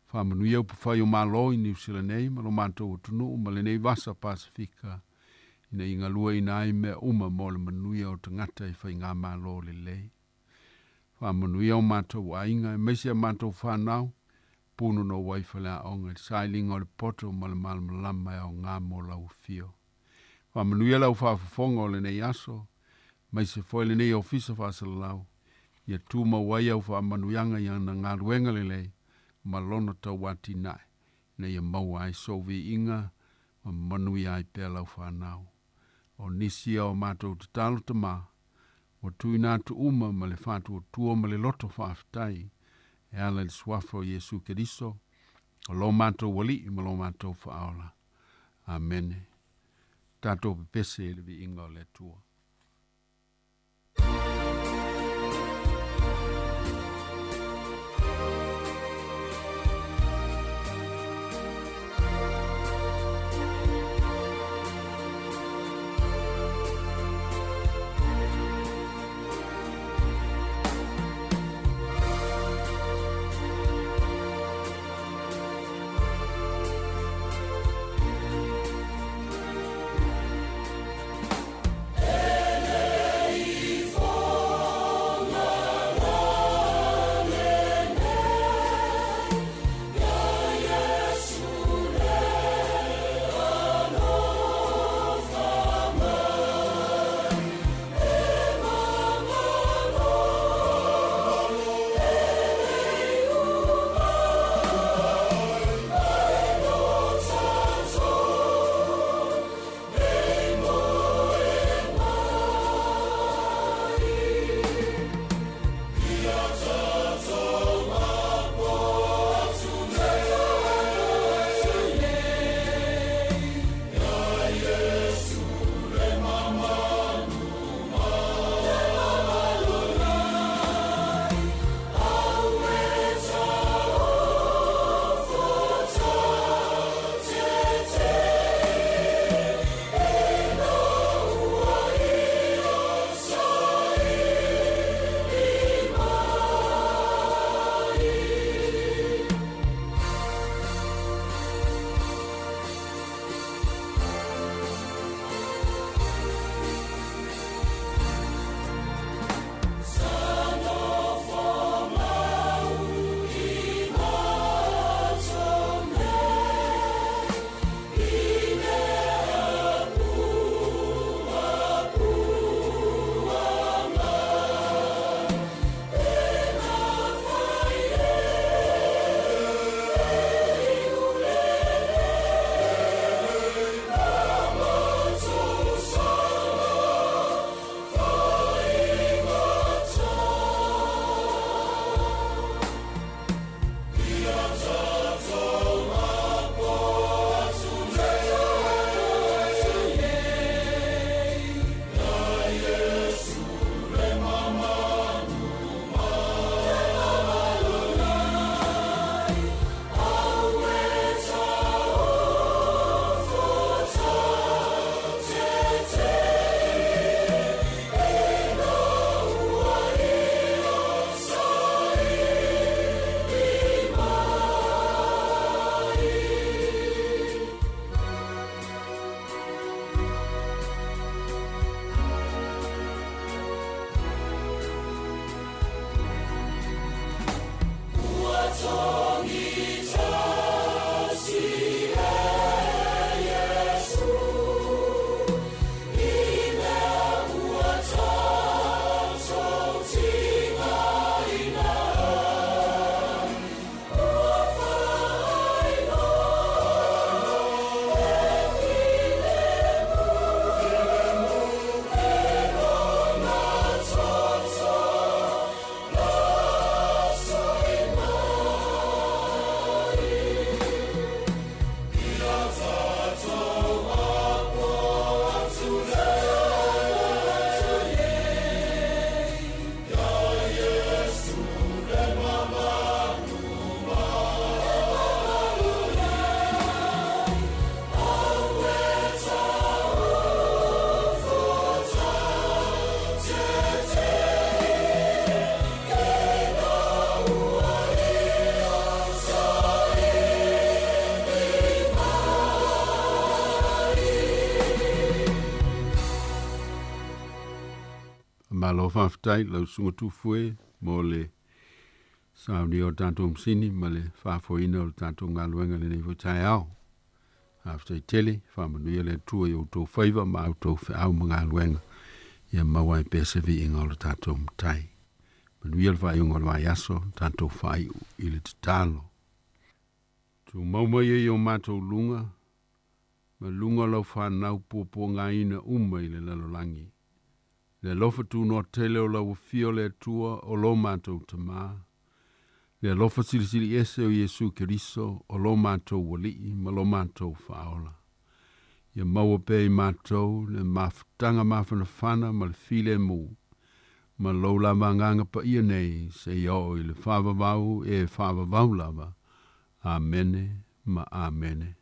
Faamanuia upufai o Malo i Niu Sila nei ma lo matou atunuu ma lenei vasa Pasefika, ina ia galueaiina ai mea uma mo le manuia o tagata i faigamalo lelei. Faamanuia o matou aiga, aemaise a matou fanau, punonou ai faleaoga i le sailiga o le poto ma le malamalama e aoga mo lau afio. Faamanuia lau faafofoga o lenei aso, aemaise foi lenei ofisa faasalalau, ia tumau ai au faamanuiaga i ana galuega lelei ma lona tauatinae, ina ia maua ai sou viiga ma manuia ai pea lau fanau. O nisi ia o matou tatalo Tama, ua tuuina atu uma ma le faatuatua ma le loto faafetai e ala i le suafa o Iesu Keriso, o lo matou Alii ma lo matou Faaola. Amene. Tatou pepese i le viiga o le Atua. Malo faafetai lau susuga Tufue mo le saunia o tatou masini ma le faafoeina o le tatou galuega i lenei foi taeao. Faafetai tele, faamanuia le Atua i outou faiva ma a outou feau ma galuega, ia maua ai pea se viiga o le tatou Matai. Manuia le faaiuga o le vaiaso, tatou faaiu i le tatalo. Tumau mai ai i o matou luga, ma luga o lau fanau puapuagaina uma i le lalolagi. Le alofa tunoa tele o lau Afio le Atua o lo matou Tamā, le alofa silisili ese o Iesu Keriso o lo matou Alii ma lo matou Faaola. Ia maua pea i matou le mafutaga mafanafana ma le filemu, ma lou lava Agaga Paia nei seia oo i le faavavau e faavavau lava. Amene ma Amene.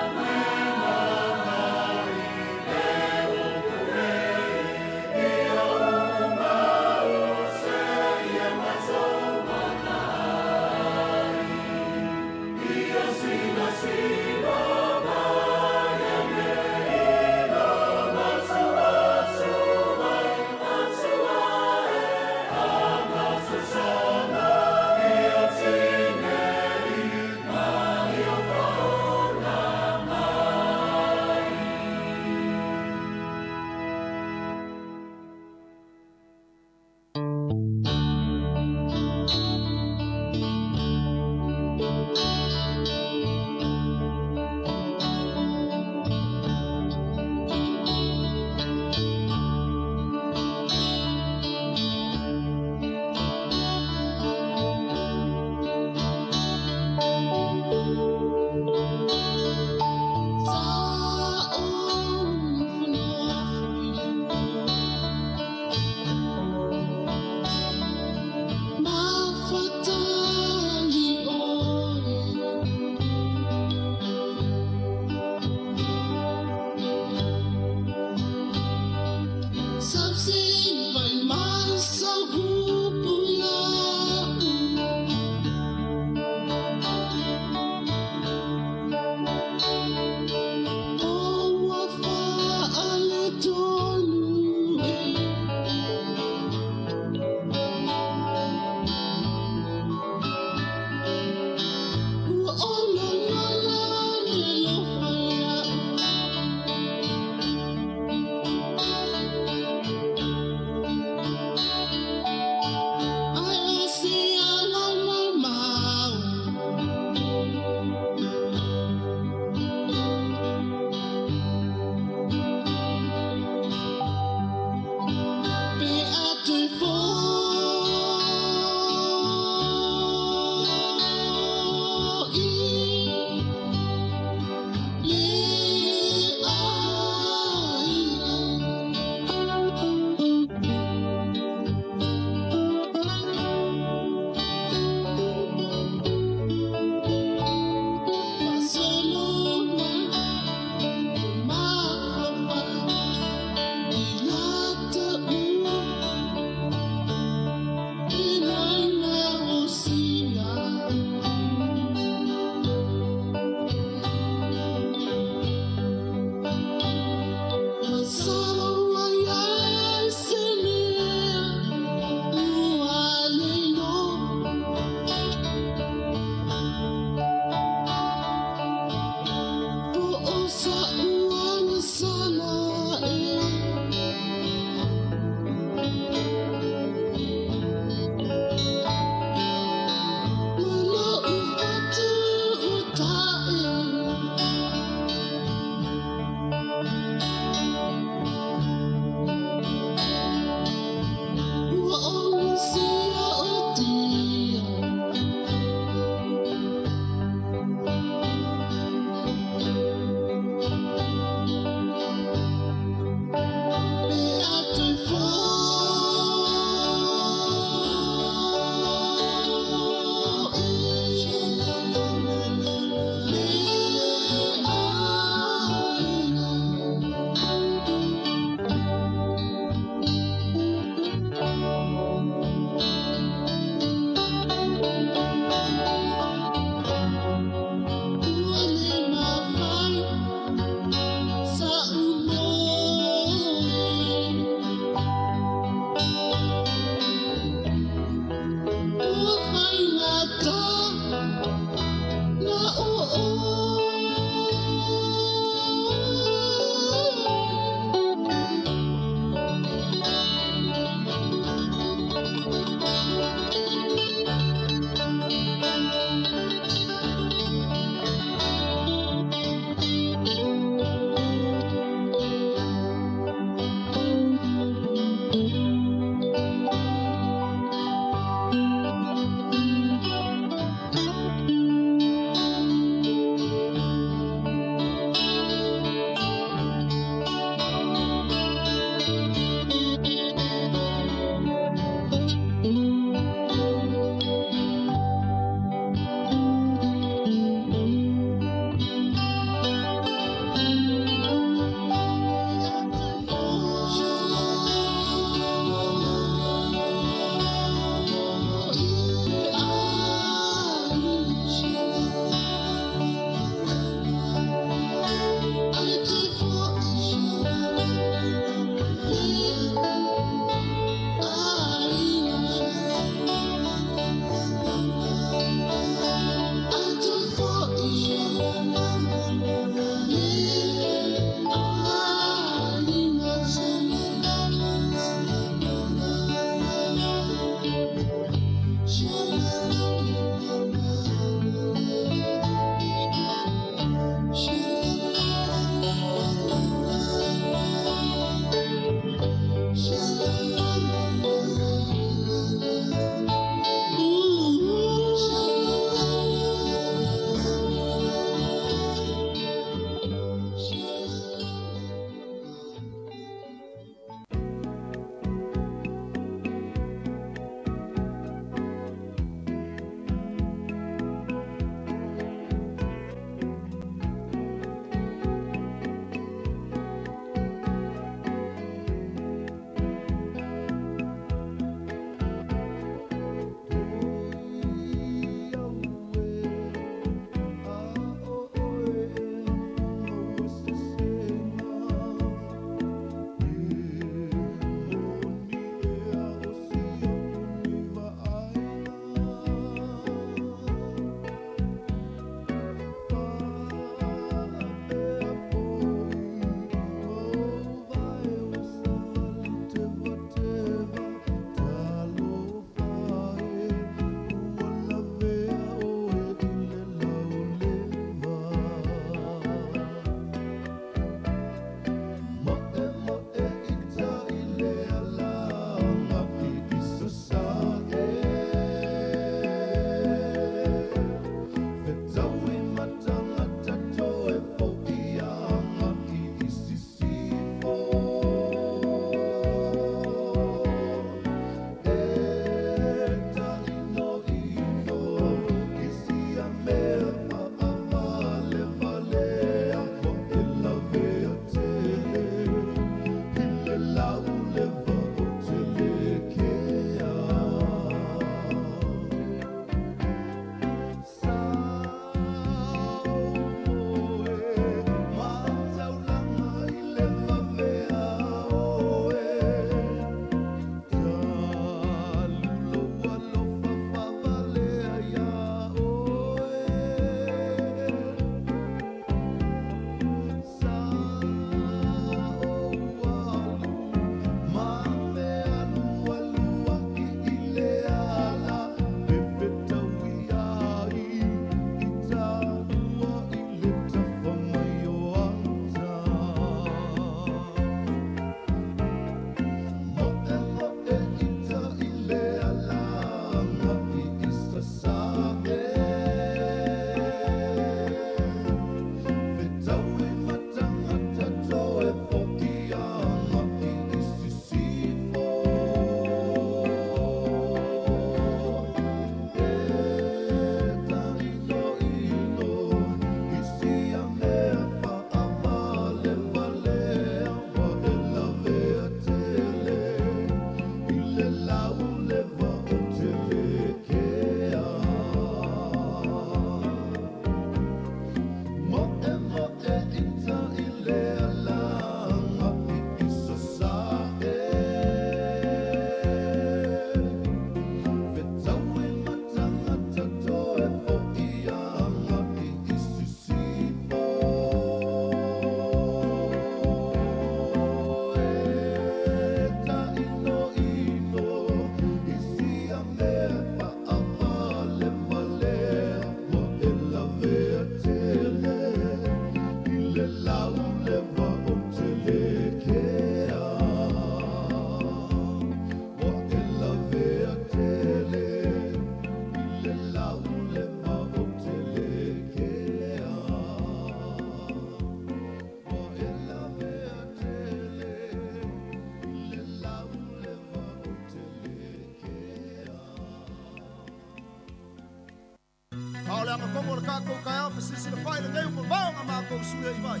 A o le agatogo o le tatou taeao fesisilafai lenei ua mamao na matou sui ai vai.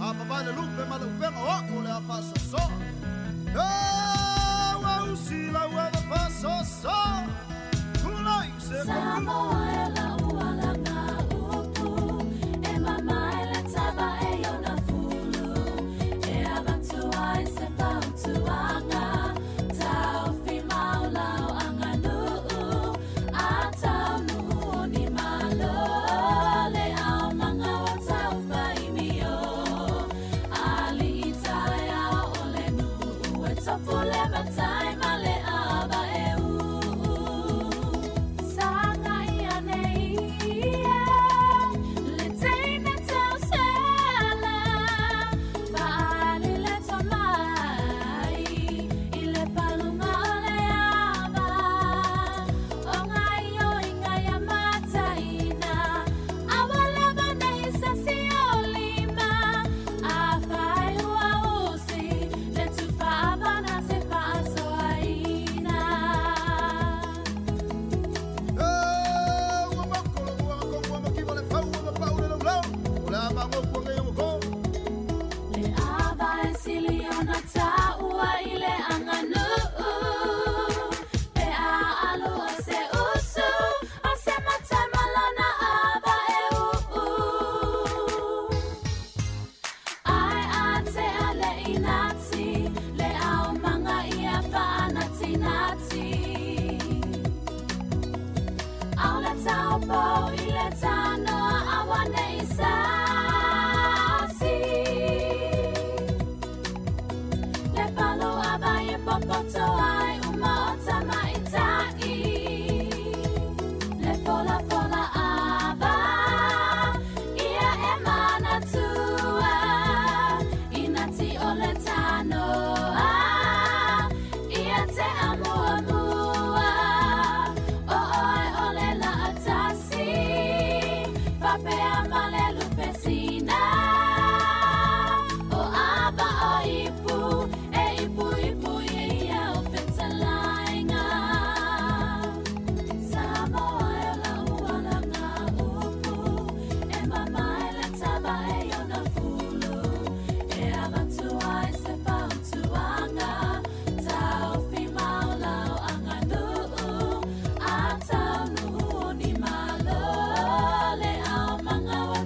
A mavae le lupe ma le upega o a'u o le a faasoasoa. E ua usi lau ava faasoasoa. Tulai se Samoa e lau alaga upu e mamae le tava e ona fulu e avatu ai se fautuaga taofi mau lau aganuu a taunuu o ni malo le aumaga ua taufaimio alii taeao o le nuu e tofu le matai ma le ava e uu saga ia nei ia le teine tausela faali le tomai i le paluga o le ava o gaioiga ia mataina aua lava nei sasi o lima afai ua usi le tufaavana se faasoaina. Ua mako le ua kongo ua makiva le fau ua mapau le laulau. O le a magoku anga ia ua Le ava e sili ona taua i le aganuu pe a alu o se usu o se matai ma lona ava e uu. Ai a te ale inati le aumaga ia faanatinati. Au le taupo i le tanoa aua nei sasi. Le palu ava e popoto ai uma o tamaitai. Le fola fola ava ia e manatua inati o le tanoa ia te amuamua o oe o le laatasi fapea ma le lupesina o ava o ipu e ipu ipu ia o fetalaiga Samoa e lau alaga upu e mamae le tava e ona fulu e avatu ai se fautuaga taofi mau lau aganuu a taunuu o ni malo le aumaga ua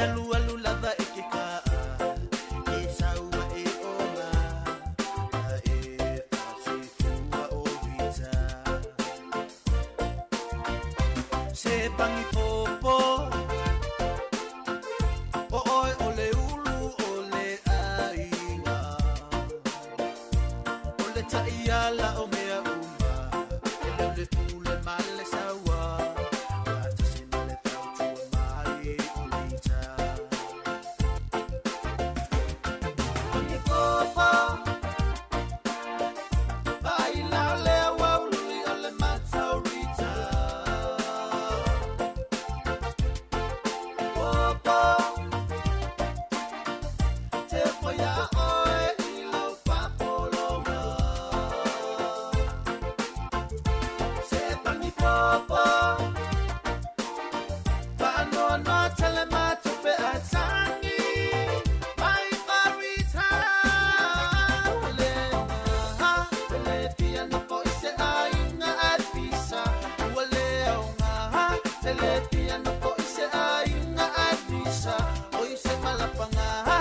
alualu lava i ke ka'a e saua e oga a e fa'asoifua o vita se pagi popo o oe o le ulu o le aiga o le ta'iala o mea uma e leu le pule ma le saua fa'atasi ma le fautua mai o lita Popo Vaila le wauli o le mataurita Popo Te foia oe i lau papologa Se pangi popo Whaanoa tele matupe a tangi Mai marita Le ha Le pia na po i se ainga a pisa Ua le aunga ha Te le pia na po i se ainga a pisa O i se malapanga ha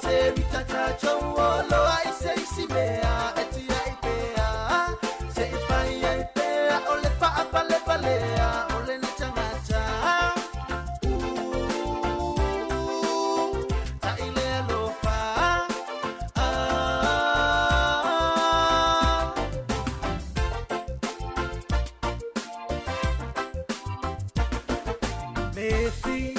Se rita tato o loa i se isi mea E tia i pea Se i pai ai pea O le paapale palea O le na tangata Ta ile alofa ah. Mefi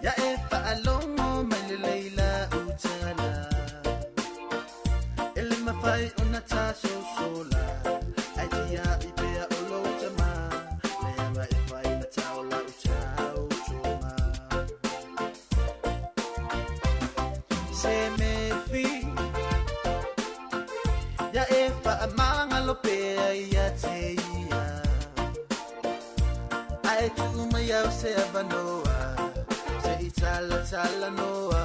Ya e fa'alogo mai le leila utala E le mafai ona tasosola Ai tia i pea o lou tama Leaga e fai na taola u tau toma Se mefi Ya e fa'amagalo pea ia te ia Ae tuu mai au se avanoa Se i talatala noa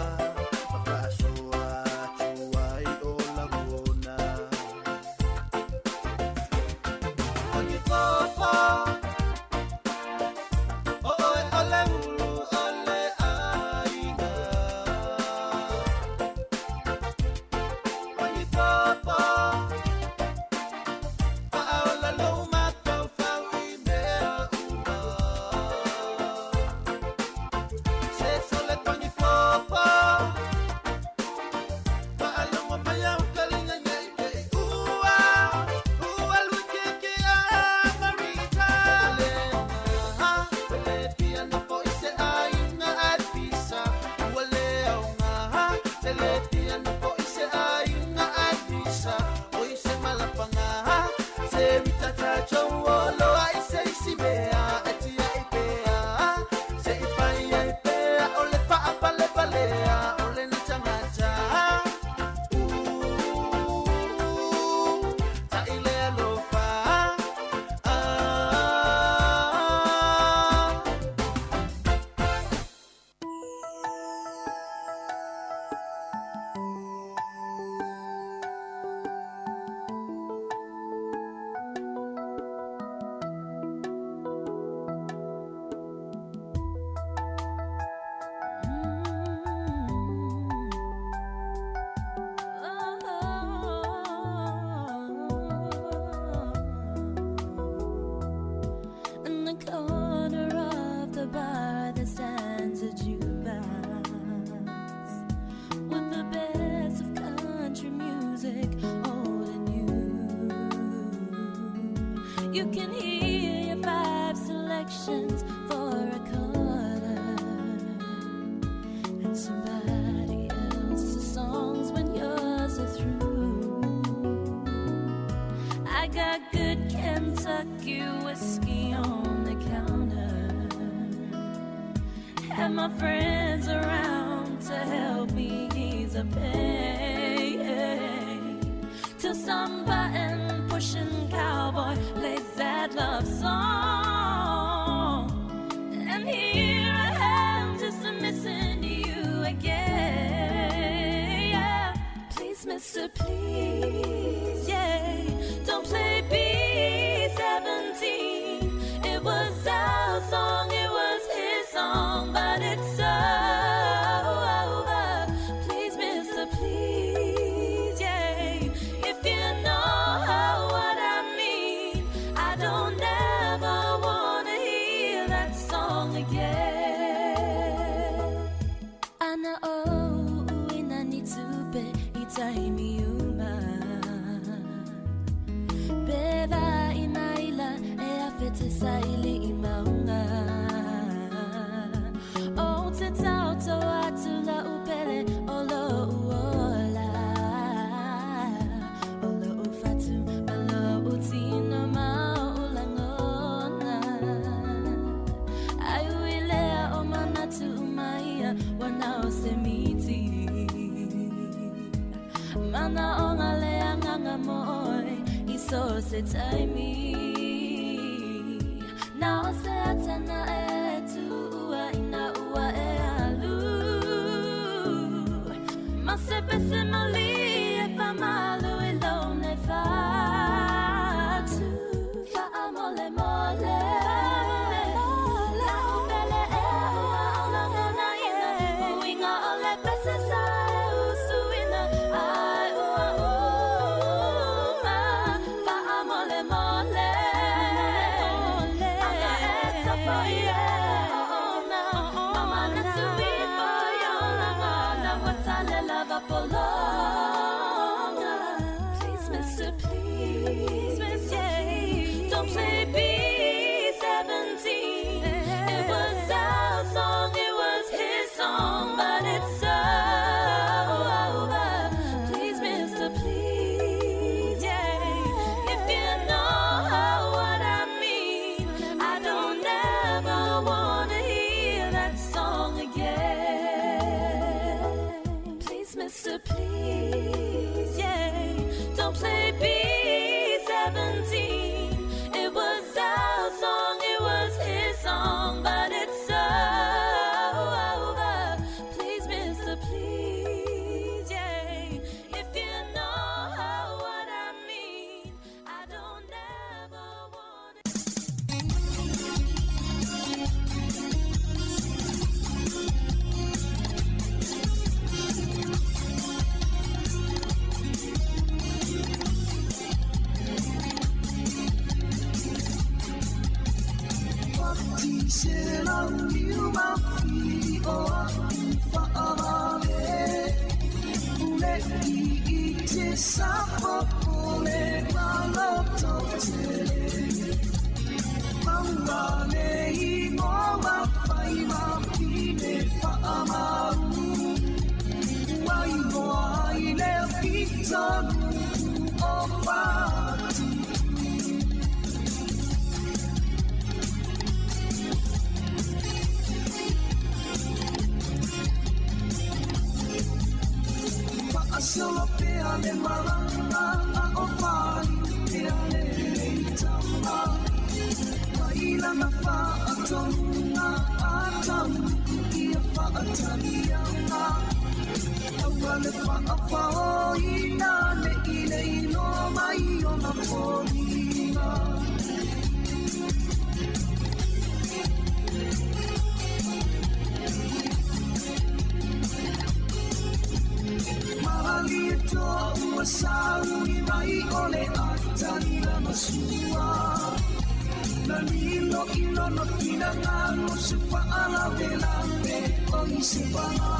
Ma faasoa atu ai o lagona Pagi popo O oe o le ulu o le aiga Pagi popo Faaola lou mafaufau i mea uma Se sole pagi popo Faalogo mai au kaliga nei ke i ua Ua lui ke ke a marita Le ha le pia na po i se aiga a pisa Ua le aunga ha te le pia na po i se aiga a pisa O i se malapanga ha se rita tato o loa i se isi mea E tia i pea se i pai ai pea O le paapale palea o le na tangata Ta ile alofa ah. In the corner of the bar there stands a jukebox with the best of country music, old and new. You can hear your five selections for a quarter and somebody else's songs when yours are through. I got good Kentucky whiskey on the counter, and my friends around to help me ease the pain. Till some button pushing cowboy plays that love song, and here I am just missing you again. Yeah. Please, mister, please, yeah. Don't play B-17. It was our song, it was his song. taimi uma. Pe vai maila e afe te saili i maunga. O te tauto atu la upele o lo uola. O lo ufatu ma lo utino ma o ulangona. Ai uilea o manatu umaia wana o se miti. Mana o ngā lea nganga moi i so se taimi. Na o se atana e tuua ina ua e alu. Ma se pese mali e whamalu i lone whatu. Wha mole mole. Lau pele e ua o langana ina. Uinga o le pese sa e usuina. Ai ua uma. Wha mole mole. Anga e tapo i e ona. Mama na tui fo i ona ngana watale lava polonga. Please, mister, please, mister, please, don't play B-17. It was our song, it was his song, but it's over. Please, mister, please, yeah. If you know what I mean, I don't ever want to hear that song again. Please, mister, please, yeah. Don't play B-17. It was our song, it was his song, but it's over. Please, mister, please, yeah. If you know what I mean, I don't ever want to. Se lau liu ma fi o aku whaavale. Ule i i te sapo le maloto tele. Maua le ingoa whai ma pine whaamau. Ua ingoa i le pitonu o whatu. Solo pe ale malanga a o whai pe ale lei tama. Maila na wha a tonga a tau i a wha a tanianga. Aua le wha a wha o i nā le i le ino mai o na fōringa. Mahali e toa ua saui mai o le atani la masua. Na lilo i lono fina ngalo se whaala vela pe o i se wala.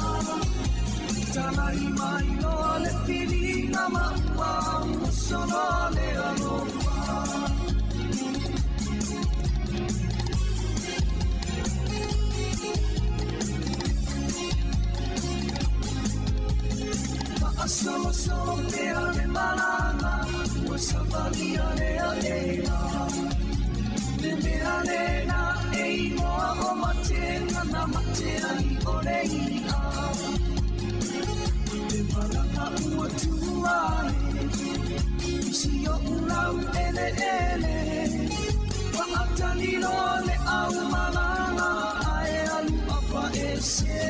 Talai mai loa le whiringa maua ua solo le alofa. Solo, solo pe ale malanga, ua savalia lea ea. Le mea lena e ingoa o matenga na matea i ole ia. Le malanga ua tuare, isi o ulau ele ele. Wa atanilo le au malanga, ae alu apa e se.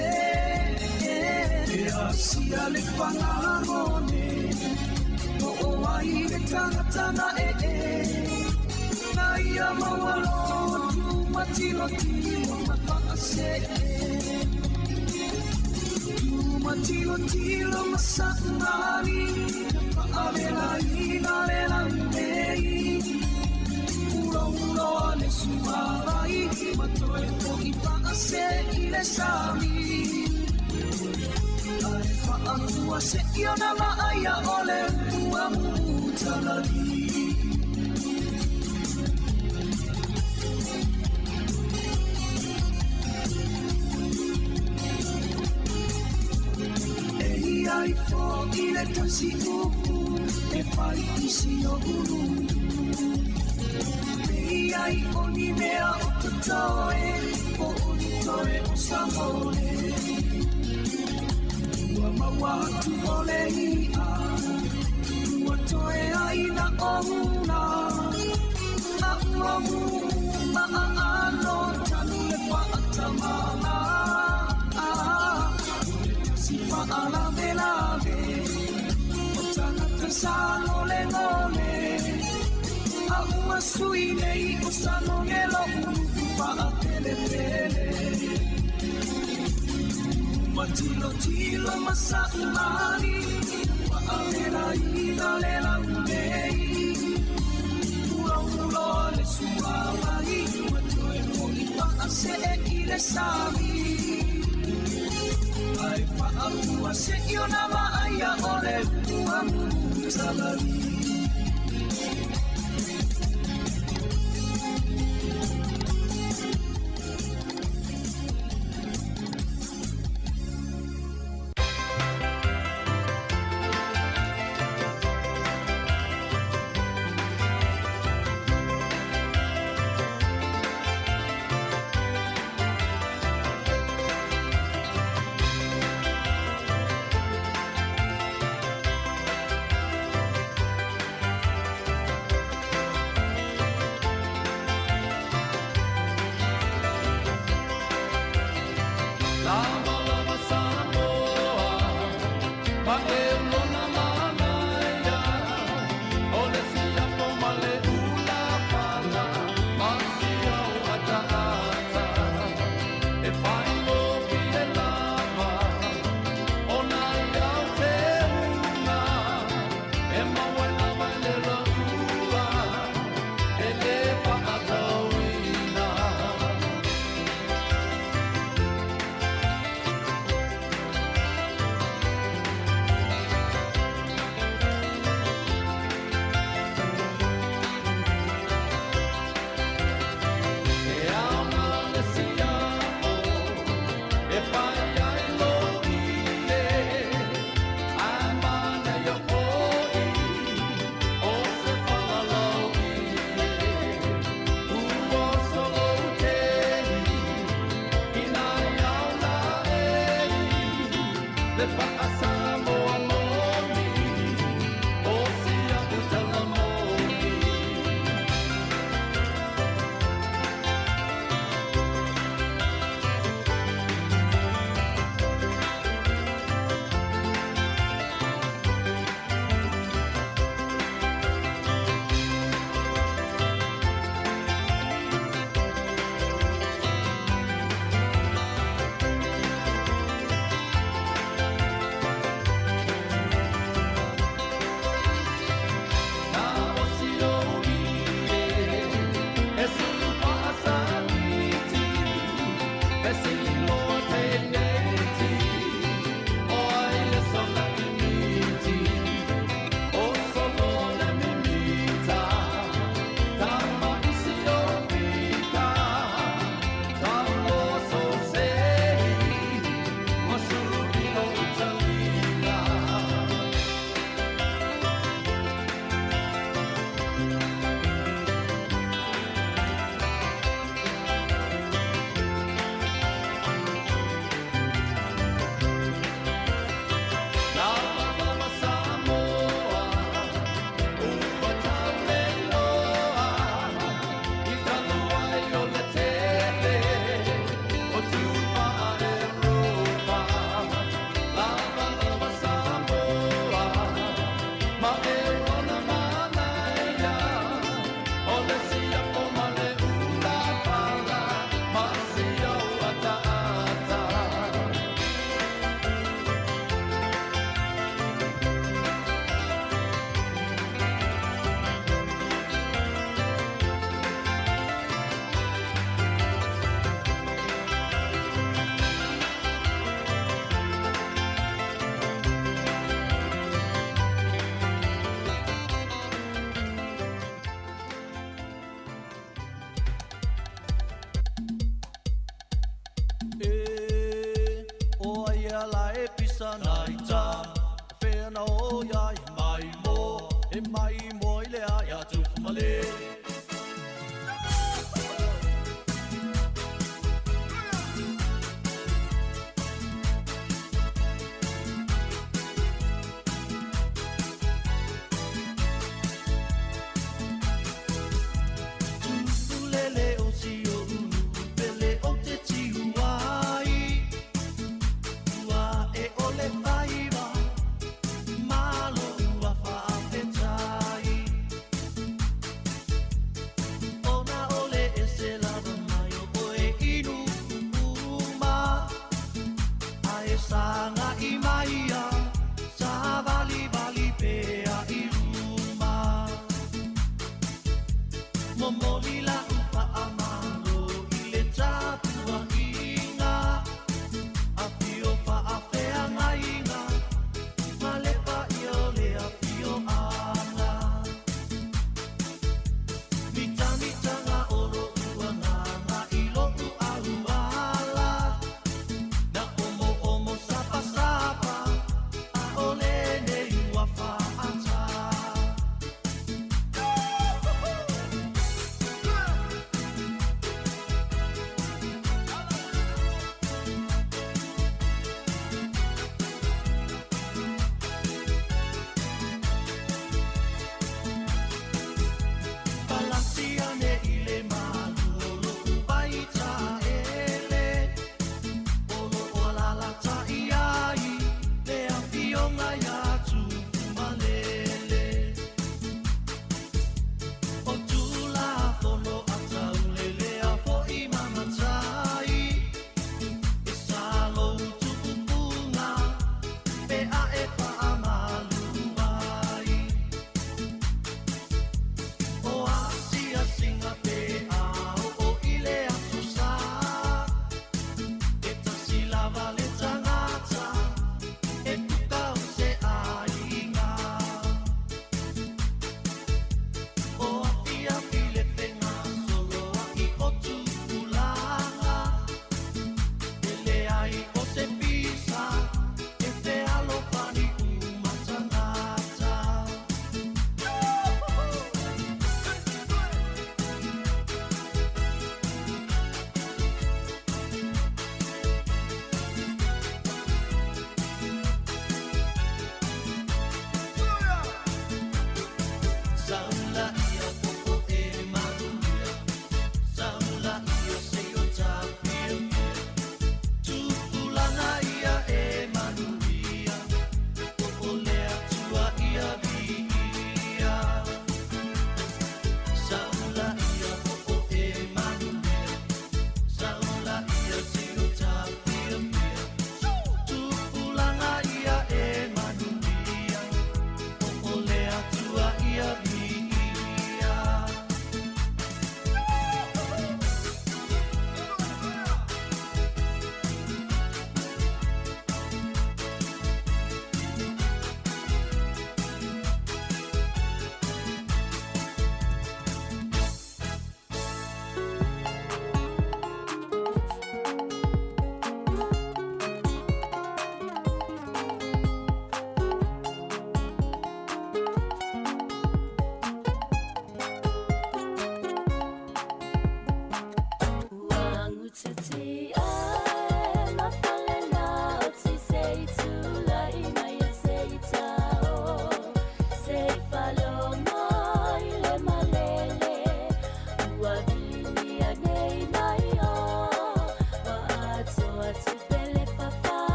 E asia le whangarone, o o ai le tangata na e e. Na ia maualo tu matilo tilo na whaase e. Tu matilo tilo masangari, na whaavela i na le langei. Uro uro le suarai, matoe fo i whaase i le sami. Ae faafua se'i ona vaaia o le ua mutalali. E ia ifo i le tasi upu e fai isi o ulu. E ia i o ni mea o totoe, o o ni toe o sa mole. Ua maua atu o le ia, ua toe ai na o una. A ua mu ma a ano tanu le whaatamala. Ah, si whaalave lave, o tangata sa ngole ngole. A ua sui nei o sa ngongelo ulu whaatele pele. Matilo tilo masa umani, waavela ina le launei. Ulo ulo le suamai, ua toe fo'i faasee i le sami. Ae faafua se'i ona vaaia o le ua mutalali. E mai mo i le aia tufumale. Tulele o si o unu pele o te tiuai. Ua e ole faiva, malo ua whaafetai.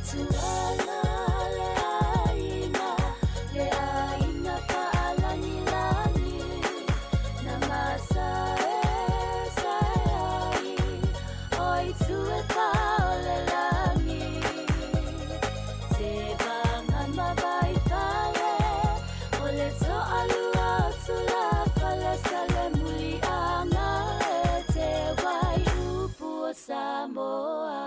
Tuala le aiga, le aiga faalagilagi, na masaesae ai o itu e fā o le lagi. Tevaga ma Vaifale, o le toalua o Tulafale, Salemuliaga e te wai upu o Samoa.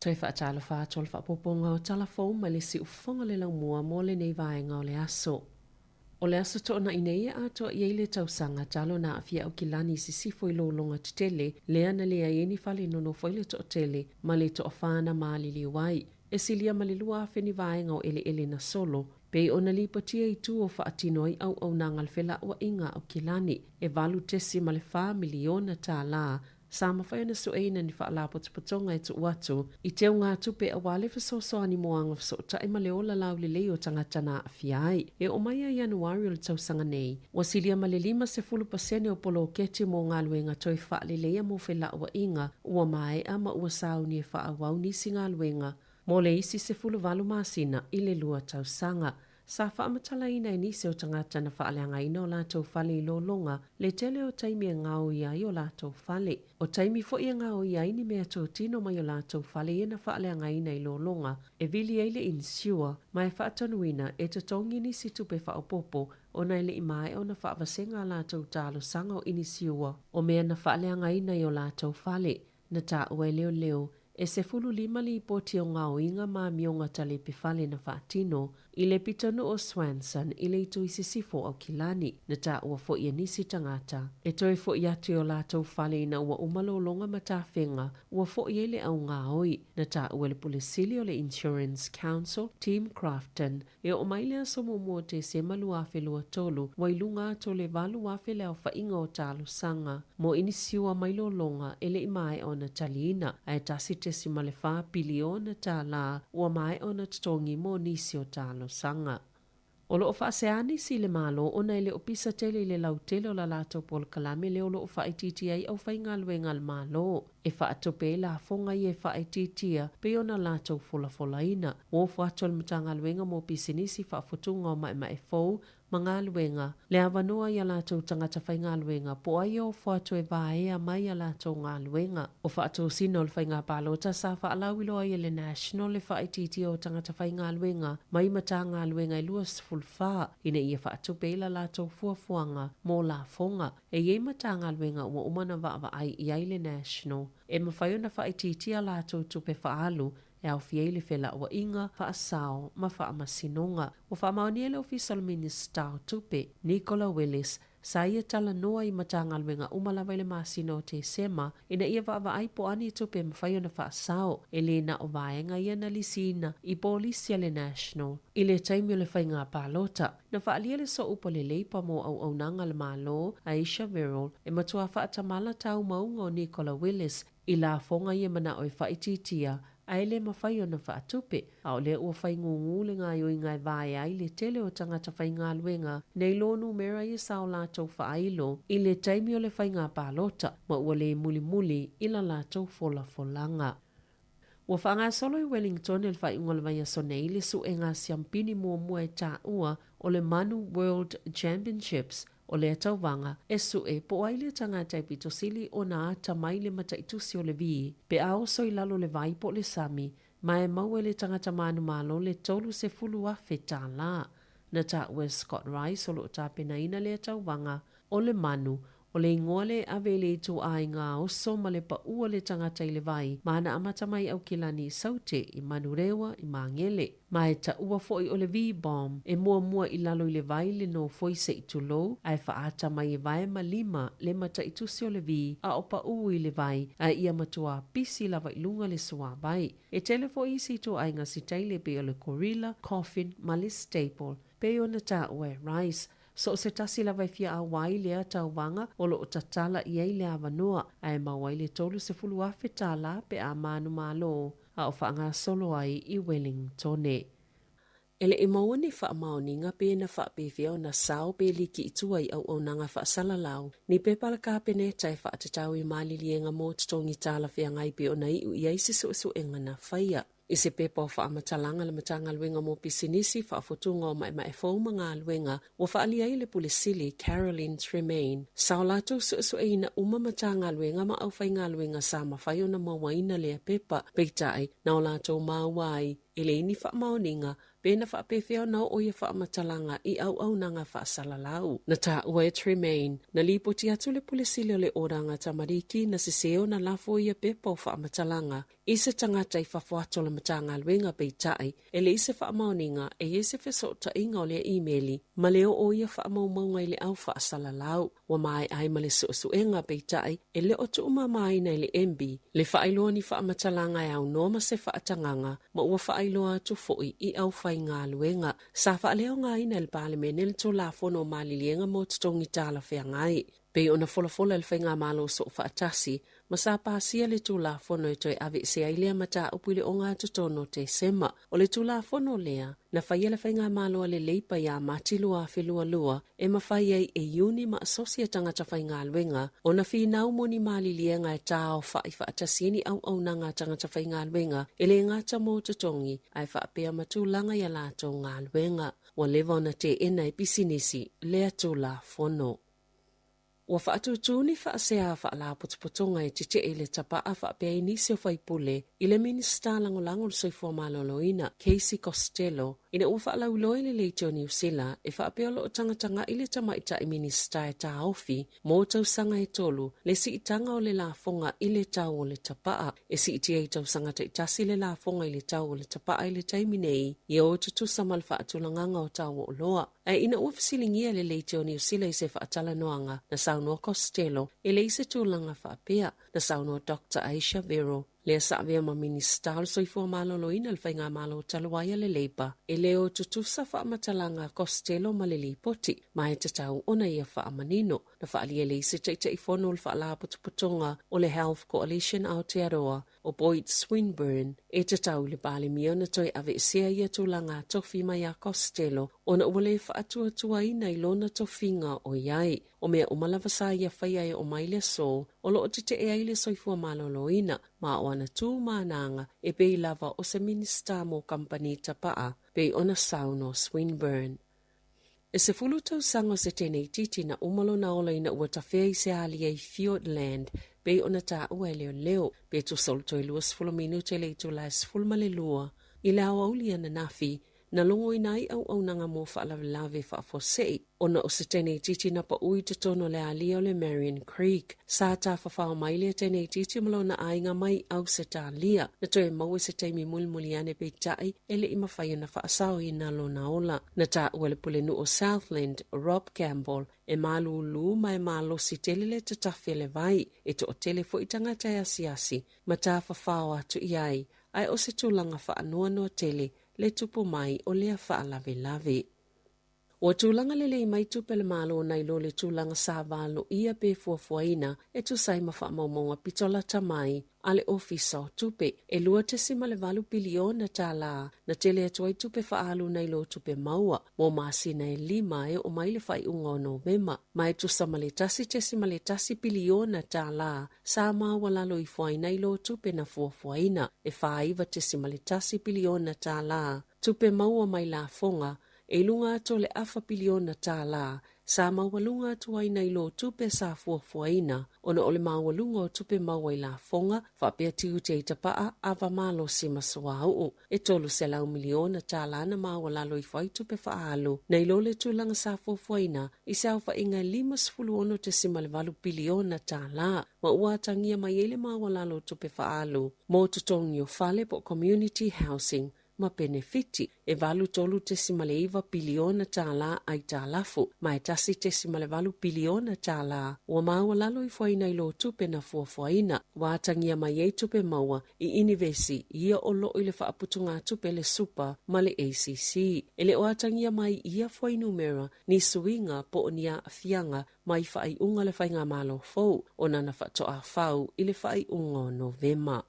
Toe faatalofa atu o le faaopoopoga o tala fou mai le siufofoga o le laumua mo lenei vaega o le aso. O le aso Toonai nei e atoa i ai le tausaga talu ona aafia Aukilani i sisifo i lologa tetele lea na leai ai ni fale e nonofo ai le toatele ma le toafa na maliliu ai. E silia ma le 2,000 ni vaega o eleele na solo, pei ona lipotia i tu o faatino ai auaunaga a le felauaiga a Aukilani e $8.4 miliona tālā Sa mafai ona sueina ni faalapotopotoga e tuu atu i teugatupe aua le fesoasoani mo agafesootai ma le ola laulelei o tagata na aafia ai. E oo mai ia Ianuari o le tausaga nei, ua silia ma le 50% o poloketi mo galuega toe faaleleia mo felauaiga ua maea ma ua sauni e faaauau nisi galuega mo le isi 18 masina i le lua tausaga. Sa faamatalaina e nisi o tagata na faaleagaina o latou fale i lologa le tele o taimi e gaoia ai o latou fale. O taimi foi e gaoia ai ni meatotino mai o latou fale ia na faaleagaina i lologa e vili ai le inisiua ma e faatonuina e totogi nisi tupe faaopoopo ona e le i maea ona faavasega a latou talosaga o inisiua o mea na faaleagaina i o latou fale. Na taua e leoleo, e 15 lipoti o gaoiga ma amioga talepe fale na faatino i le pitonuu o Swanson i le itu i sisifo o Aukilani. Na taua foi e nisi tagata e toe foi atu i o latou fale ina ua uma lologa ma tafega ua foi ai le au gaoi. Na taua e le Pule Sili o le Insurance Council, Tim Crafton, E oo mai le aso muamua o Tesema 2023, ua i luga atu o le 8,000 le aofaiga o talosaga mo inisiua mai lologa e le i maea ona taliina, ae $1.4 piliona tālā ua maea ona totogi mo nisi o talosaga. O lo o faasea nisi i le Malo ona e le o pisa tele i le lautele o la latou polokalame lea o lo o faaitiitia ai aufaigaluega a le Malo. E faatupe ai lafoga ia e faaitiitia pei ona latou folafolaina. Ua ofo atu e le Matagaluega mo Pisinisi Faafutuga o Maemae Fou ma Galuega le avanoa i a latou tagata faigaluega po o ai e ofo atu e vaea mai a latou galuega. O faatosina o le faiga palota sa faalauiloa ai e le National le faaitiitia o tagata faigaluega mai Matagaluega e 24 ina ia faatupe ai la latou fuafuaga mo lafoga. E i ai Matagaluega ua uma ona vaavaai i ai le National e mafai ona faaitiitia a latou tupe faaalu e aofia ai le felauaiga, faasao ma faamasinoga. Ua faamaonia e le Ofisa o le Minisita o Tupe, Nicola Willis, sa ia talanoa i Matagaluega uma lava i le masina o Tesema ina ia vaavaai po o a ni tupe e mafai ona faasao e le na o vaega ia na lisiina i polisi a le National i le taimi o le faiga palota. Na faaalia le sooupu a le Leipa mo Auaunaga a le Malo, Aisha Verrall, e matua faatamala taumauga o Nicola Willis i lafoga ia manao e faaitiitia ae le mafai ona faatupe, a o lea ua faigūgū le gaoioiga e vaea ai le tele o tagata faigaluega nei lo numera ia sa o latou faailo i le taimi o le faiga palota ma ua le mulimuli i la latou folafolaga. Ua faagasolo i Wellington i le faaiuga o le vaiaso nei le suega siampini muamua e taua o le Manu World Championships o lea tauvaga e sue po o ai le tagata e pito sili ona atamai le mataitusi o le V pe a oso i lalo le vai po o le sami ma e maua e le tagata manumalo le $30,000 tālā. Na taua e Scott Rice o lo o tapenaina lea tauvaga o le manu O le igoa lea e ave i le ituaiga oso ma le paʻu o le tagata i le vai ma ana amata mai Aukilani i Saute, i Manurewa, i Magele. Ma e taua foi o le V-bomb e muamua i lalo i le vai le nofoi se i tulou, ae faaata mai e vae ma lima le mataitusi o le V a o paʻu i le vai, ae ia matua pisi lava i luga le suāwai. E tele foi isi ituaiga sitaile e pei o le gorilla, coffin ma le staple, pei ona taua e Rice. So o se tasi lava e fia ʻauā ai lea tauvaga o lo o tatala i ai le avanoa, ae maua ai le $30,000 tālā pe a manumalo a o faagasolo ai i Wellingtone. E le i maua ni faamaoniga pe na faapefea ona sao pe liki i tua i auaunaga faasalalau ni pepa a le Kapeneta e faatatau i maliliega mo totogi talafeagai pei ona iu i ai se suesuega na faia. I se pepa o faamatalaga a le Matagaluega mo Pisinisi, Faafutuga o Maemae Fou ma Galuega, ua faaalia ai le Pule Sili, Caroline Tremaine, sa o latou suesueina uma Matagaluega ma aufaigaluega sa mafai ona mauaina lea pepa, peitai, na o latou maua ai. E leai ni faamaoniga pe na faapefea ona oo ia faamatalaga i auaunaga faasalalau. Na taua e Tremaine, na lipoti atu le Pule Sili o le Oranga Tamariki na sese ona lafo ia pepa o faamatalaga i se tagata i fafo atu o le Matagaluega peitai e leai se faamaoniga e i ai se fesootaiga o lea imeli ma le oo o ia faamaumauga i le au faasalalau. Ua maea ai ma le suesuega peitai e le o tuumamaina e le MB le faailoa ni faamatalaga e aunoa ma se faatagaga ma ua faailoa atu foi i aufaigaluega. Sa faaleaogaina e le Palemene le Tulafono o Maliliega mo Totogi Talafeagai. Pei ona folafola e le Faigamalo Soofaatasi ma sa pasia le Tulafono e toe aveesea ai lea mataupu i le ogatotonu o Tesema. O le Tulafono lea, na faia le Faigamalo a le Leipa ia Mati 2022 e mafai ai e iuni ma asosi a tagata faigaluega ona finau mo ni maliliega e taaofai faatasi ai ni auaunaga a tagata faigaluega e le gata mo totogi ae faapea ma tulaga i a latou galuega. Ua leva ona teena e pisinisi lea Tulafono. Ua faatūtū ni faasea faalapotopotoga e tetee i le tapaa faapea ai nisi o faipule i le Minisita Lagolago o le Soifua Maloloina, Casey Costello, ina ua faalauiloa i le Leitio Niu Sila e faapea o lo o tagatagai le tamaitai Minisita e taofi mo tausaga e tolu le siitaga o le lafoga i le tau o le tapaa. E siitia i tausaga taitasi le lafoga i le tau o le tapaa i le taimi nei, ia o tutusa ma le faatulagaga o tau o oloa. Ae ina ua fesiligia e le Leitio o Niu Sila i se faatalanoaga, na saunoa Costello, e leai se tulaga faapea. Na saunoa Doctor Ayesha Verrall, lea sa avea ma Minisita o le Soifua Maloloina i le Faigamalo talu ai a le Labour, e le o tutusa faamatalaga a Costello ma le lipoti, ma e tatau ona ia faamanino. Na faaalia le isi Taitaifono o le Faalapotopotoga o le Health Coalition Aotearoa, o Boyd Swinburn, e tatau i le Palemia ona toe aveesea ia tulaga tofi mai a Costello ona ua le faatuatuaina i lona tofiga o i ai. O mea uma lava sa ia faia e oo mai le aso o lo o tetee ai le soifua maloloina ma o ana tu managa e pei lava o se Minisita mo kamupani tapaa pei ona saunoa Swinburne. E 10 tausaga o se teneititi na uma lona ola ina ua tafea i se alia i Fiordland pei ona taua e leoleo, pe tusa o le toe 20 minute le itula e 12 i le aoauli ananafi, na logoina ai auaunaga mo faalavelave faafuasei ona o se teneititi na pau i totonu o le alia o le Marion Creek. Sa tafafao mai lea teneititi ma lona aiga mai Ausetalia, na toe maua i se taimi mulimuli ane peitai e le i mafai ona faasaoina lona ola. Na taua e le pulenuu o Southland, Rob Campbell, e malūlū ma e malosi tele le tatafi o le vai, e toatele foi tagata e asiasi ma tafafao atu i ai, ae o se tulaga faanoanoa tele le tupu mai o lea faalavelave. Ua tulaga lelei mai tupe a le Malo nai lo le tulaga sa valoia pe fuafuaina e tusa ai ma faamaumauga pito lata mai a le Ofisa o Tupe, e $2.8 piliona tālā na tele atu ai tupe faaalu nai lo tupe maua mo masina e lima e oo mai le faaiuga o Novema, ma e tusa ma le $1.1 piliona tālā sa maualalo ifo ai nai lo tupe na fuafuaina, e $49.1 piliona tālā tupe maua mai lafoga e i luga atu o le afa piliona tālā sa maualuga atu ai nai lo tupe sa fuafuaina ona o le maualuga o tupe maua i lafoga faapea tiute i tapaa ava malosi ma suauu. E 300 miliona tālā na maualalo ifo ai tupe faaalu nai lo le tulaga sa fuafuaina i se aofaiga e $56.8 piliona tālā ma ua atagia mai ai le maualalo o tupe faaalu mo totogi o fale po o community housing ma penefiti, e 83.9 piliona tālā aitalafu, ma e 1.8 piliona tālā ua maualalo ifo ai nai lo tupe na fuafuaina. Ua atagia mai ai tupe maua i inivesi ia o loo i le faaputugatupe le Super ma le ACC. E le o atagia mai i ia fuainumera ni suiga po o ni aafiaga mai faaiuga le Faigamalo fou ona na faatoa fau i le faaiuga o Novema.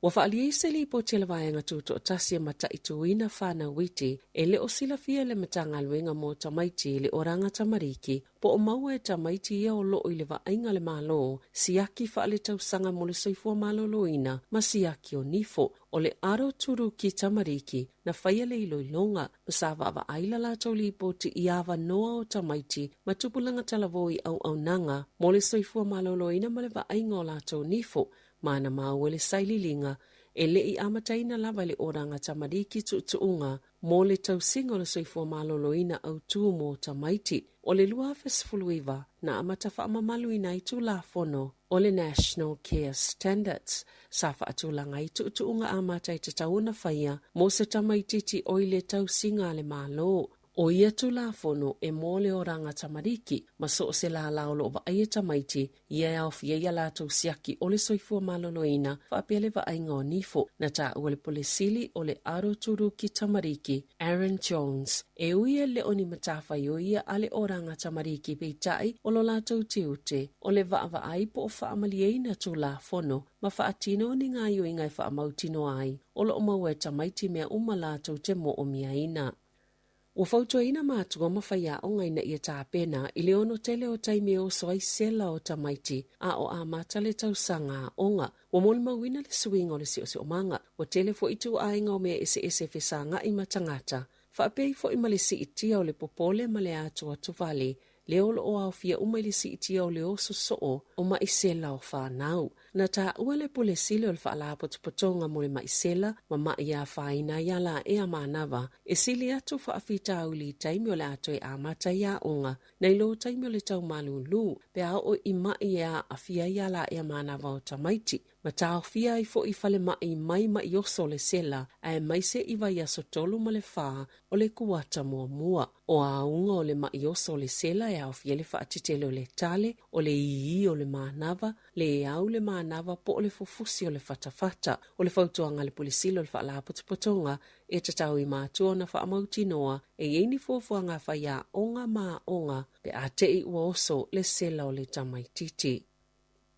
Ua faaalia i se lipoti a le Vaega Tutoatasi e mataituina whanau iti e le o silafia e le Matagaluega mo Tamaiti i le Oranga Tamariki po o maua e tamaiti ia o loo i le vaaiga a le Malo, siaki faaletausaga mo le soifua maloloina ma siaki o nifo o le aroturuki tamariki na faia le iloiloga ma sa vaavaai la latou lipoti i avanoa o tamaiti ma tupulaga talavou i auaunaga mo le soifua maloloina ma le vaaiga o latou nifo ma na maua le sailiiliga E le i amataina lava e le Oranga Tamariki tuutuuga mo le tausiga o le soifua maloloina autū mo tamaiti. O le 2019 na amata faamamaluina ai Tulafono o le National Care Standards sa faatulaga ai tuutuuga amata e tatau ona faia mo se tamaitiiti o i le tausiga a le Malo. O ia Tulafono e mo le oranga tamariki ma so o se lālā o lo o vaaia tamaiti ia e aofia i a latou siaki o le soifua maloloina faapea le vaaiga o nifo. Na taua le Pule Sili o le Aroturuki Tamariki, Aaron Jones, e ui e le o ni matafaioi ia a le oranga tamariki peitai o lo latou tiute o le vaavaai po o faamalieina Tulafono ma faatino ni gaoioiga e faamautinoa ai o lo o maua e tamaiti mea uma latou te moomiaina. Ua fautuaina matua ma faiaoga ina ia tapena i le ono tele o taimi e oso ai sela o tamaiti a o amata le tausaga aoga. Ua molimauina le suiga o le siosiomaga. Ua tele foi ituaiga o mea eseese e fesagai ma tagata, faapea ai foi ma le siitia o le popole ma le atuatuvale lea o lo o aofia uma i le siitia o le oso soo o maʻi sela o fanau. Na taua le Pule Sili o le Faalapotopotoga mo le Maʻi Sela ma Maʻi Afaina ia Laea Manava e sili atu faafitauli i taimi o le a toe amata ai aoga nai lo taimi o le tau malūlū pe a oo i maʻi e aafia ai Laea Manava o tamaiti ma taofia ai foi falemai mai maʻi oso o le sela aemaise i vaiaso 3 ma le 4 o le kuata muamua. O auga o le maʻi oso o le sela e aofia le faatetele o le tale, o le ii o le manava, le au le manava po o le fufusi o le fatafata. O le fautuaga a le Pule Sili o le Faalapotopotoga e tatau i matua ona faamautinoa e i ai ni fuafuaga a faiaoga ma aoga pe a te'i ua oso le sela o le tamaitiiti.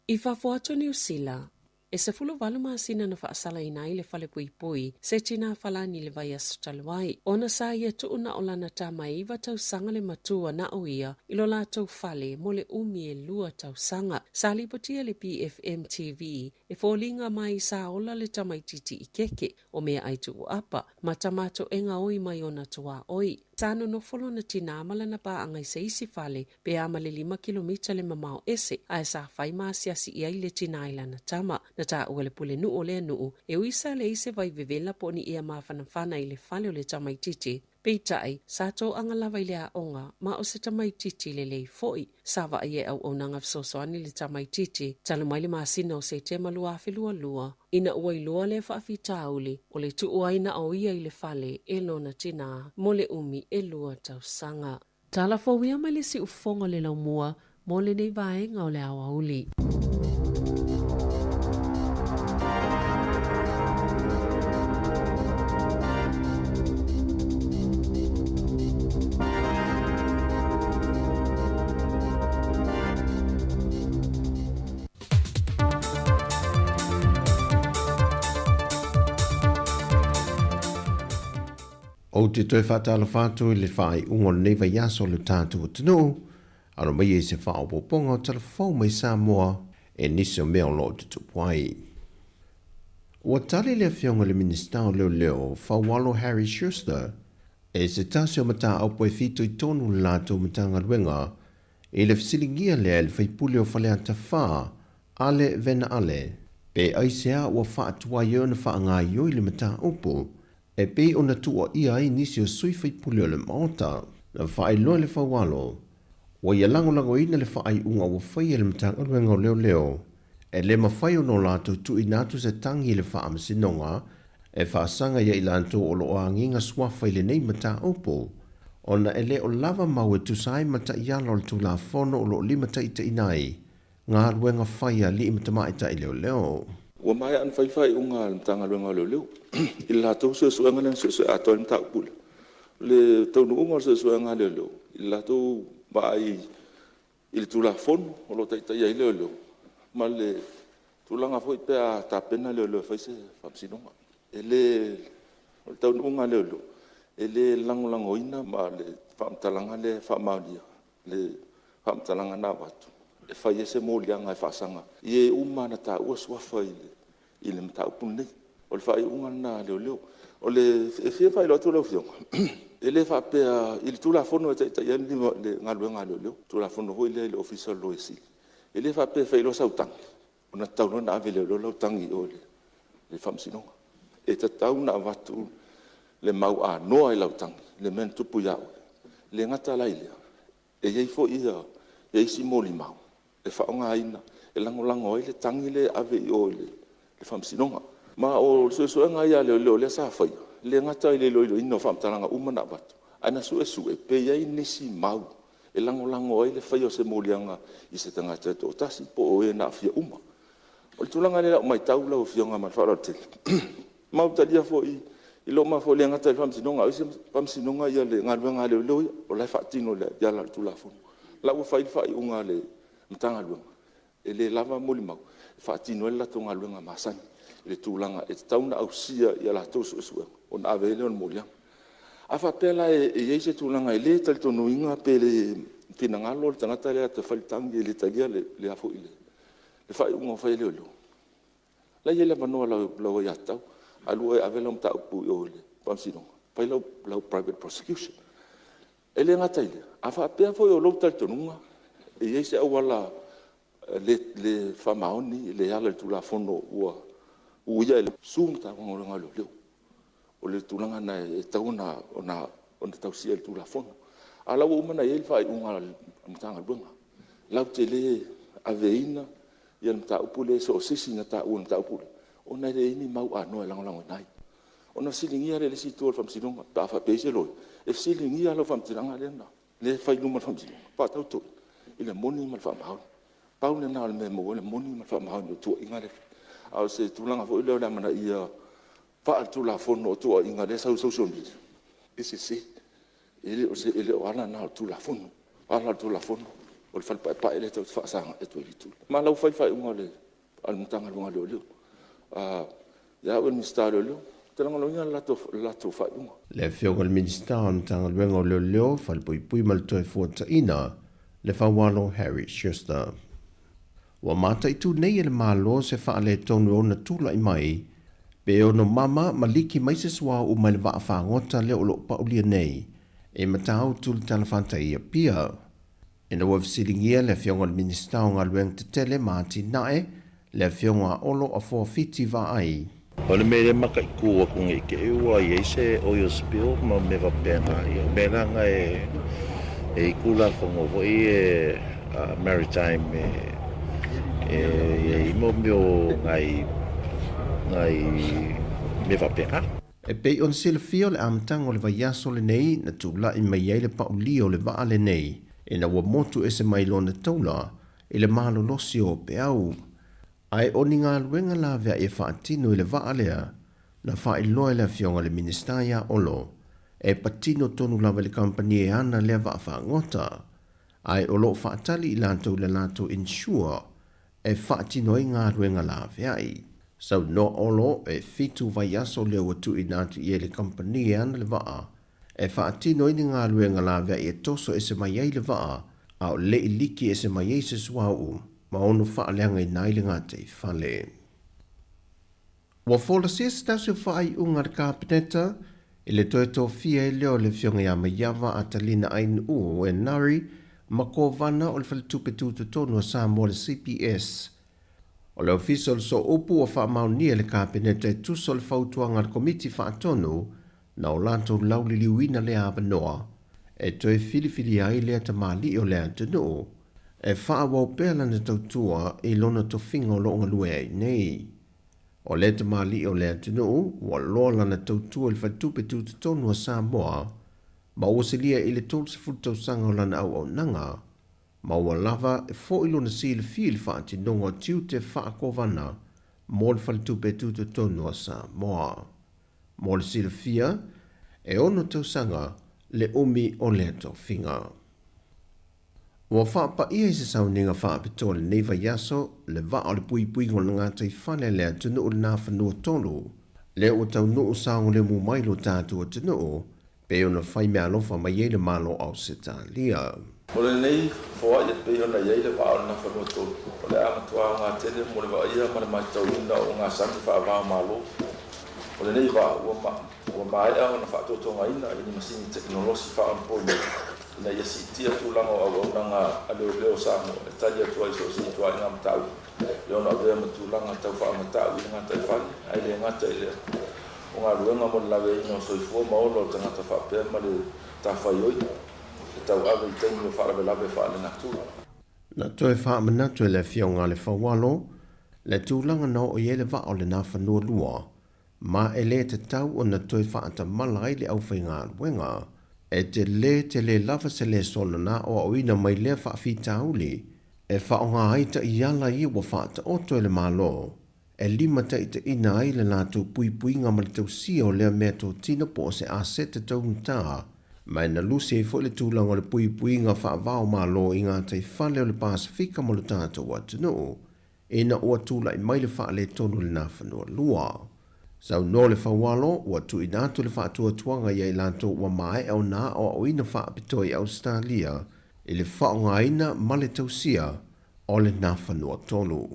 I fafo atu o Niu Sila, e 18 masina na faasalaina ai le falepuipui se tinā falani i le vaiaso talu ai, ona sa ia tuu na o lana tama e 9 tausaga le matua na o ia i lo latou fale mo le umi e 2 tausaga. Sa lipotia le PFM TV e foliga mai sa ola le tamaitiiti i keke o meaai tuuapa ma tamatoega oi mai ona tuaoi. Sa nonofo lona tinā ma lana paaga i se isi fale pe a ma le 5 kilomita le mamao ese, ae sa fai ma asiasi i ai le tinā i lana tama. Na taua le pulenuu o lea nuu, e ui sa leai se vai vevela po o ni ea mafanafana i le fale o le tamaitiiti. Peitai, sa toaga lava i le aoga, ma o se tamaitiiti lelei foi. Sa vaaia e auaunaga fesoasoani le tamaitiiti, talu mai le masina o Setema 2022, ina ua iloa lea faafitauli o le tuu ai na o ia i le fale e lona tinā mo le umi e 2 tausaga. Tala fou ia mai le siufofoga o le laumua mo lenei vaega o le aoauli. Ou te toe faatalofa atu i le faaiuga o lenei vaiaso o le tatou atunuu, alo mai ai se faaopoopoga o tala fou mai Samoa e nisi o mea o lo o tutupu ai. Ua tali le Afioga i le Minisita o Leoleo, Faualo Harry Schuster, e se tasi o mataupu e fitoitonu le latou Matagaluega i le fesiligia lea e le faipule o Faleata 4, Ale Vena Ale, pe aisea ua faatuai ai ona faagaoioi le mataupu e pei ona tuuaia ai nisi o sui faipule o le Maota. Na faailoa le Faualo, ua ia lagolagoina le faaiuga ua faia e le Matagaluega o Leoleo, e le mafai ona o latou tuuina atu se tagi i le Faamasinoga e faasaga ia i latou o lo o agiga suafa i lenei mataupu, ona e le o lava mau e tusa ai ma taiala o le Tulafono o lo o limataitaiina ai galuega fai a alii ma tamaitai leoleo. Ua maea ona fai le faaiuga a le Matagaluega o Leoleo i le latou suesuega lea na suesue atoa ai le mataupu lea. O le taunuuga o le suesuega a leoleo i le latou vaai i le Tulafono o lo o taitaia ai leoleo ma le tulaga foi pe a tapena leoleo e fai se faamasinoga. E le... O le taunuuga a leoleo, e le lagolagoina ma le faamatalaga lea e faamaonia le faamatalaga na avatu e fai ai se moliaga e faasaga i e uma lava na taua suafa i le mataupu lenei. O le faaiuga lena a leoleo. E fia faailoa atu lau Afioga, e le faapea i le Tulafono e taitai ai le galuega a leoleo, le Tulafono foi lea i le Ofisa o le Loia Sili. E le faapea e fai loa sau tagi ona tatau loa lea ona ave e leoleo lau tagi i o i le le Faamasinoga. E tatau ona avatu le mau anoa i lau tagi i le mea na tupu ia oe. E le gata la i lea, e i ai foi isi molimau e faaaogaina e lagolago ai le tagi lea e ave i o i le Faamasinoga. Ma o suesuega lava ia a leoleo lea sa faia, e le gata i le iloiloina o faamatalaga uma na avatu, ae na suesue pe i ai nisi mau e lagolago ai le faia o se moliaga i se tagata e toatasi po o e na aafia uma. O le tulaga lea i lau maitau lau Afioga ma le faaaloalo tele, ma ua talia foi e le gata i le Faamasinoga a o isi faamasinoga le galuega a leoleo ia, o la e faatino i ala o le Tulafono. O la ua fai le faaiuga a le Matagaluega e le lava molimau e faatino ai le latou galuega masani i le tulaga e tatau ona ausia i a latou suesuega ona ave ai lea o le moliaga. A faapea la e i ai se tulaga e le talitonuina pe le finagalo le tagata lea e alu atu e fai le tagi e le talia le faaiuga ua fai e leoleo, o la e i ai le avanoa o lau aiatatau, alu oe e ave lau mataupu i o i le Faamasinoga, fai lau private prosecution. E le gata i lea, a faapea foi o lou talitonuga e i ai se auala le faamaoni, le ala i le Tulafono ua uia e le… Susu le Matagaluega a Leoleo. O le tulaga lena e tatau ona tausia e le Tulafono. A o la ua uma ona i ai le faaiuga a le Matagaluega latou te le aveina le mataupu lea i so o se isi na taua i le mataupu lea ona e leai ni mau anoa e lagolagoina ai. Ona fesiligia lea e le isi itu o le Faamasinoga pe a faapea e i ai se loia, e fesiligia lau faamatalaga lea e fai i luma o le Faamasinoga, faatauto i le moni ma le faamaoni. Pau lena o le mea e maua ai le moni ma le faamaoni o tuuaiga lea e fai. A o se tulaga foi lea o le amanaia faaletulafono o tuuaiga lea e sau i le social media, e sese. E le o ala na o le Tulafono. O ala o le Tulafono o le fale paepae lea tatou te faasagai atu ai i le itu lea. Ma o la ua fai le faaiuga a le Matagaluega a Leoleo. Ia au ia o le Minisita o Leoleo, ou te lagolagoina le latou faaiuga. Le Afioga i le Minisita o le Matagaluega o Leoleo, Falepuipui ma le Toefuataiga, Lefaualo Harry Schuster. Ua mataitu nei e le Malo se faaletonu e ono tulai mai pe ono mama ma liki mai se suauu mai le vaa fagota lea o lo o paulia nei e Matautu le talafatai i Apia. Ina ua fesiligia le Afioga i le Minisita o Galuega Tetele ma Atinae, le Afioga a Olo Afoa Fiti Vaai. O le mea lea e mataitu atu nei te i ua i ai se oil spill ma mea faapena, ia o mea la na e i ai Tulafono foi ia maritime e i ai mo mea o nai mea faapena. E pei ona silafia o le amataga o le vaiaso lenei na tulai mai ai le paulia o le vaa lenei ina ua motu ese mai lona taula i le malolosi o peau. Ae o ni galuega laveai e faatino i le vaa lea na faailoa e le Afioga i le Minisita ia Olo e patino tonu lava i le kamupani e ana lea vaa fagota, ae o lo o faatali i latou i le latou insure e faatino ai galuega laveai. Saunoa Olo e 7 vaiaso lea ua tuuina atu i ai le kamupani e ana le vaa e faatino ai ni galuega laveai e toso ese mai ai le vaa a o le i liki ese mai ai se suauu ma ono faaleagaina ai le gataifale. Ua folasia se tasi o faaiuga a le Kapeneta i le toe tofia ai lea o le Afioga ia Maiava Atalina Ainuu Enari ma Kovana o le Faletupe Tutotonu a Samoa le CPS. O le Ofisa o le Sooupu ua faamaonia e le Kapeneta e tusa o le fautuaga a le Komiti Faatonu na o latou lauliliuina lea avanoa e toe filifilia ai lea tamalii o le atunuu e faaauau pea lana tautua i lona tofiga o lo o galue ai nei. O lea tamalii o le atunuu ua loa lana tautua i le Faletupe Tutotonu a Samoa ma ua silia i le 30 tausaga o lana auaunaga ma ua lava foi lona silafia i le faatinoga o tiute faakovana mo le Faletupe Tutotonu a Samoa. Mo le silafia, e ono tausaga le umi o lea tofiga. Ua faapaia i se sauniga faapitoa lenei vaiaso le vaa o le puipuiga o le gataifale a le atunuu i le Nafanua 3, lea ua taunuu saogalemu mai lo tatou atunuu pei ona fai meaalofa mai ai le Malo o Ausetalia. O lenei foai e pei ona i ai le vaa o le Nafanua 3, o le a matua aoga tele mo le vaaia ma le matauina o ogasami faava-o-Malo. O lenei vaa ua maea ona faatotogaina i ni masini tekonolosi faaonaponei. ina ia siitia tulaga o auaunaga a leoleo o Samoa e tali atu ai i so o se ituaiga mataupu e ono avea ma tulaga tau faamatau i le gataifale, ae le gata i lea, o galuega mo le laveaiina o soifua ma ola o tagata faapea ma le tafaioi e tauave i taimi o faalavelave faalenatura. Na toe faamanatu e le Afioga a le Faualo le tulaga na oo i ai le vaa o le Nafanua 2, ma e le tatau ona toe faatamala ai le aufaigaluega. E tele tele lava se lesona na aoaoina mai lea faafitauli e faaaoga ai taiala ia ua faataoto e le Malo e limataitaiina ai le latou puipuiga ma le tausia o lea meatotino po o se aseta taugata, ma e na lusi ai foi le tulaga o le puipuiga faava-o-Malo i gataifale o le Pasefika mo le tatou atunuu ina ua tulai mai le faaletonu i le Nafanua. Saunoa le Faualo, ua tuuina atu le faatuatuaga ia i latou ua maea ona aoaoina faapitoa i Ausetalia i le faaaogaina ma le tausia o le Nafanua 3.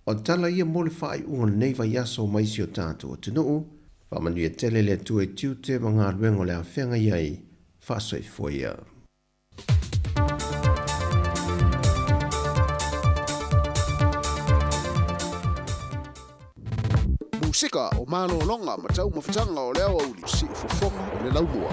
O tala ia mo le faaiuga o lenei vaiaso mai si o tatou atunuu. Faamanuia tele le Atua i tiute ma galuega o le a feagai ai. Faasoifua ia. Musika o malologa ma taumafataga o le aoauli, siufofoga o le laumua.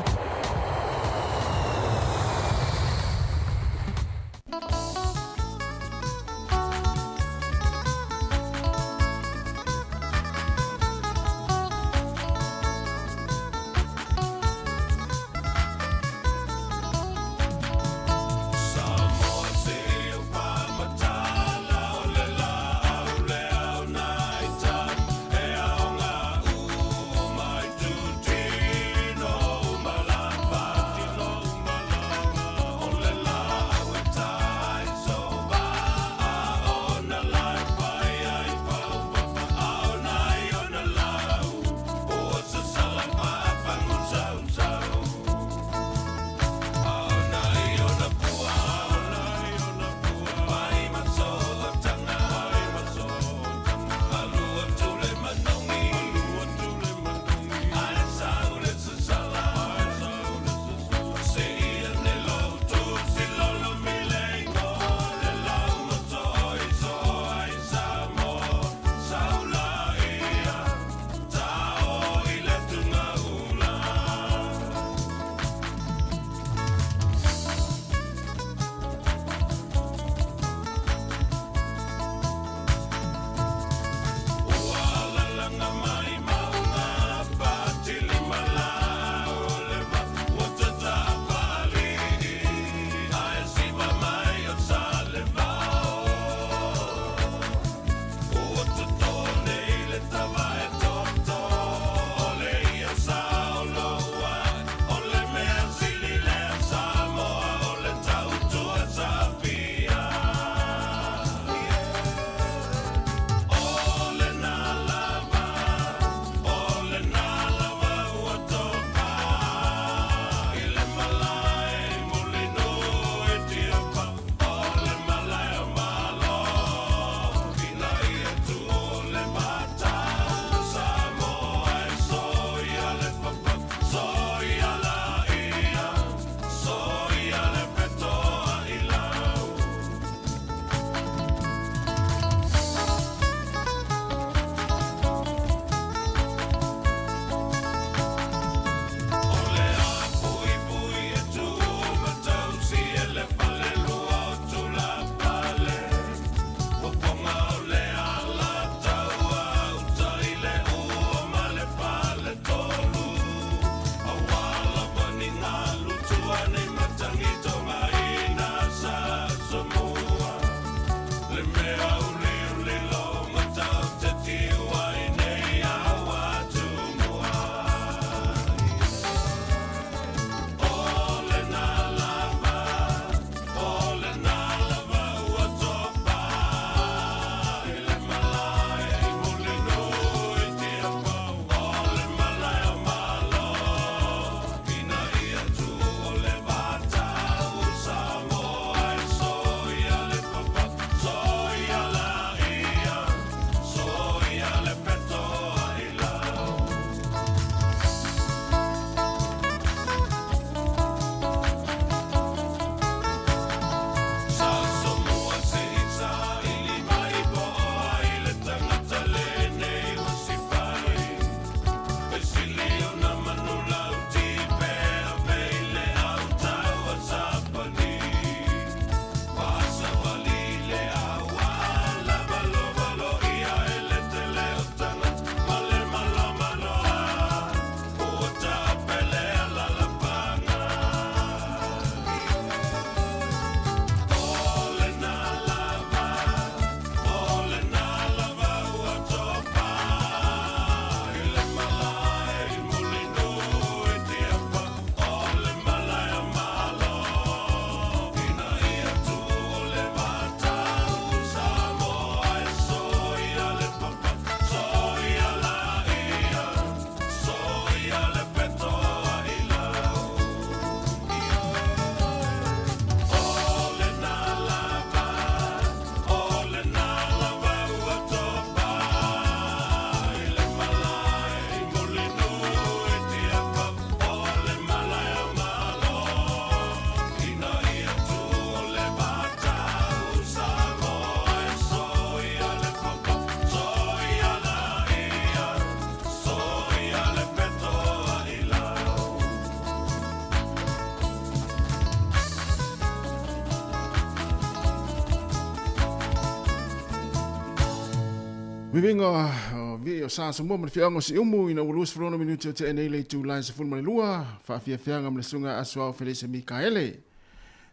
Viviga vi o sa Samoa ma le afioaga o Siumu ina ua 26 minute o tea nei le itula e 12, faafiafiaga ma le susuga Asuao Felise Mikaele.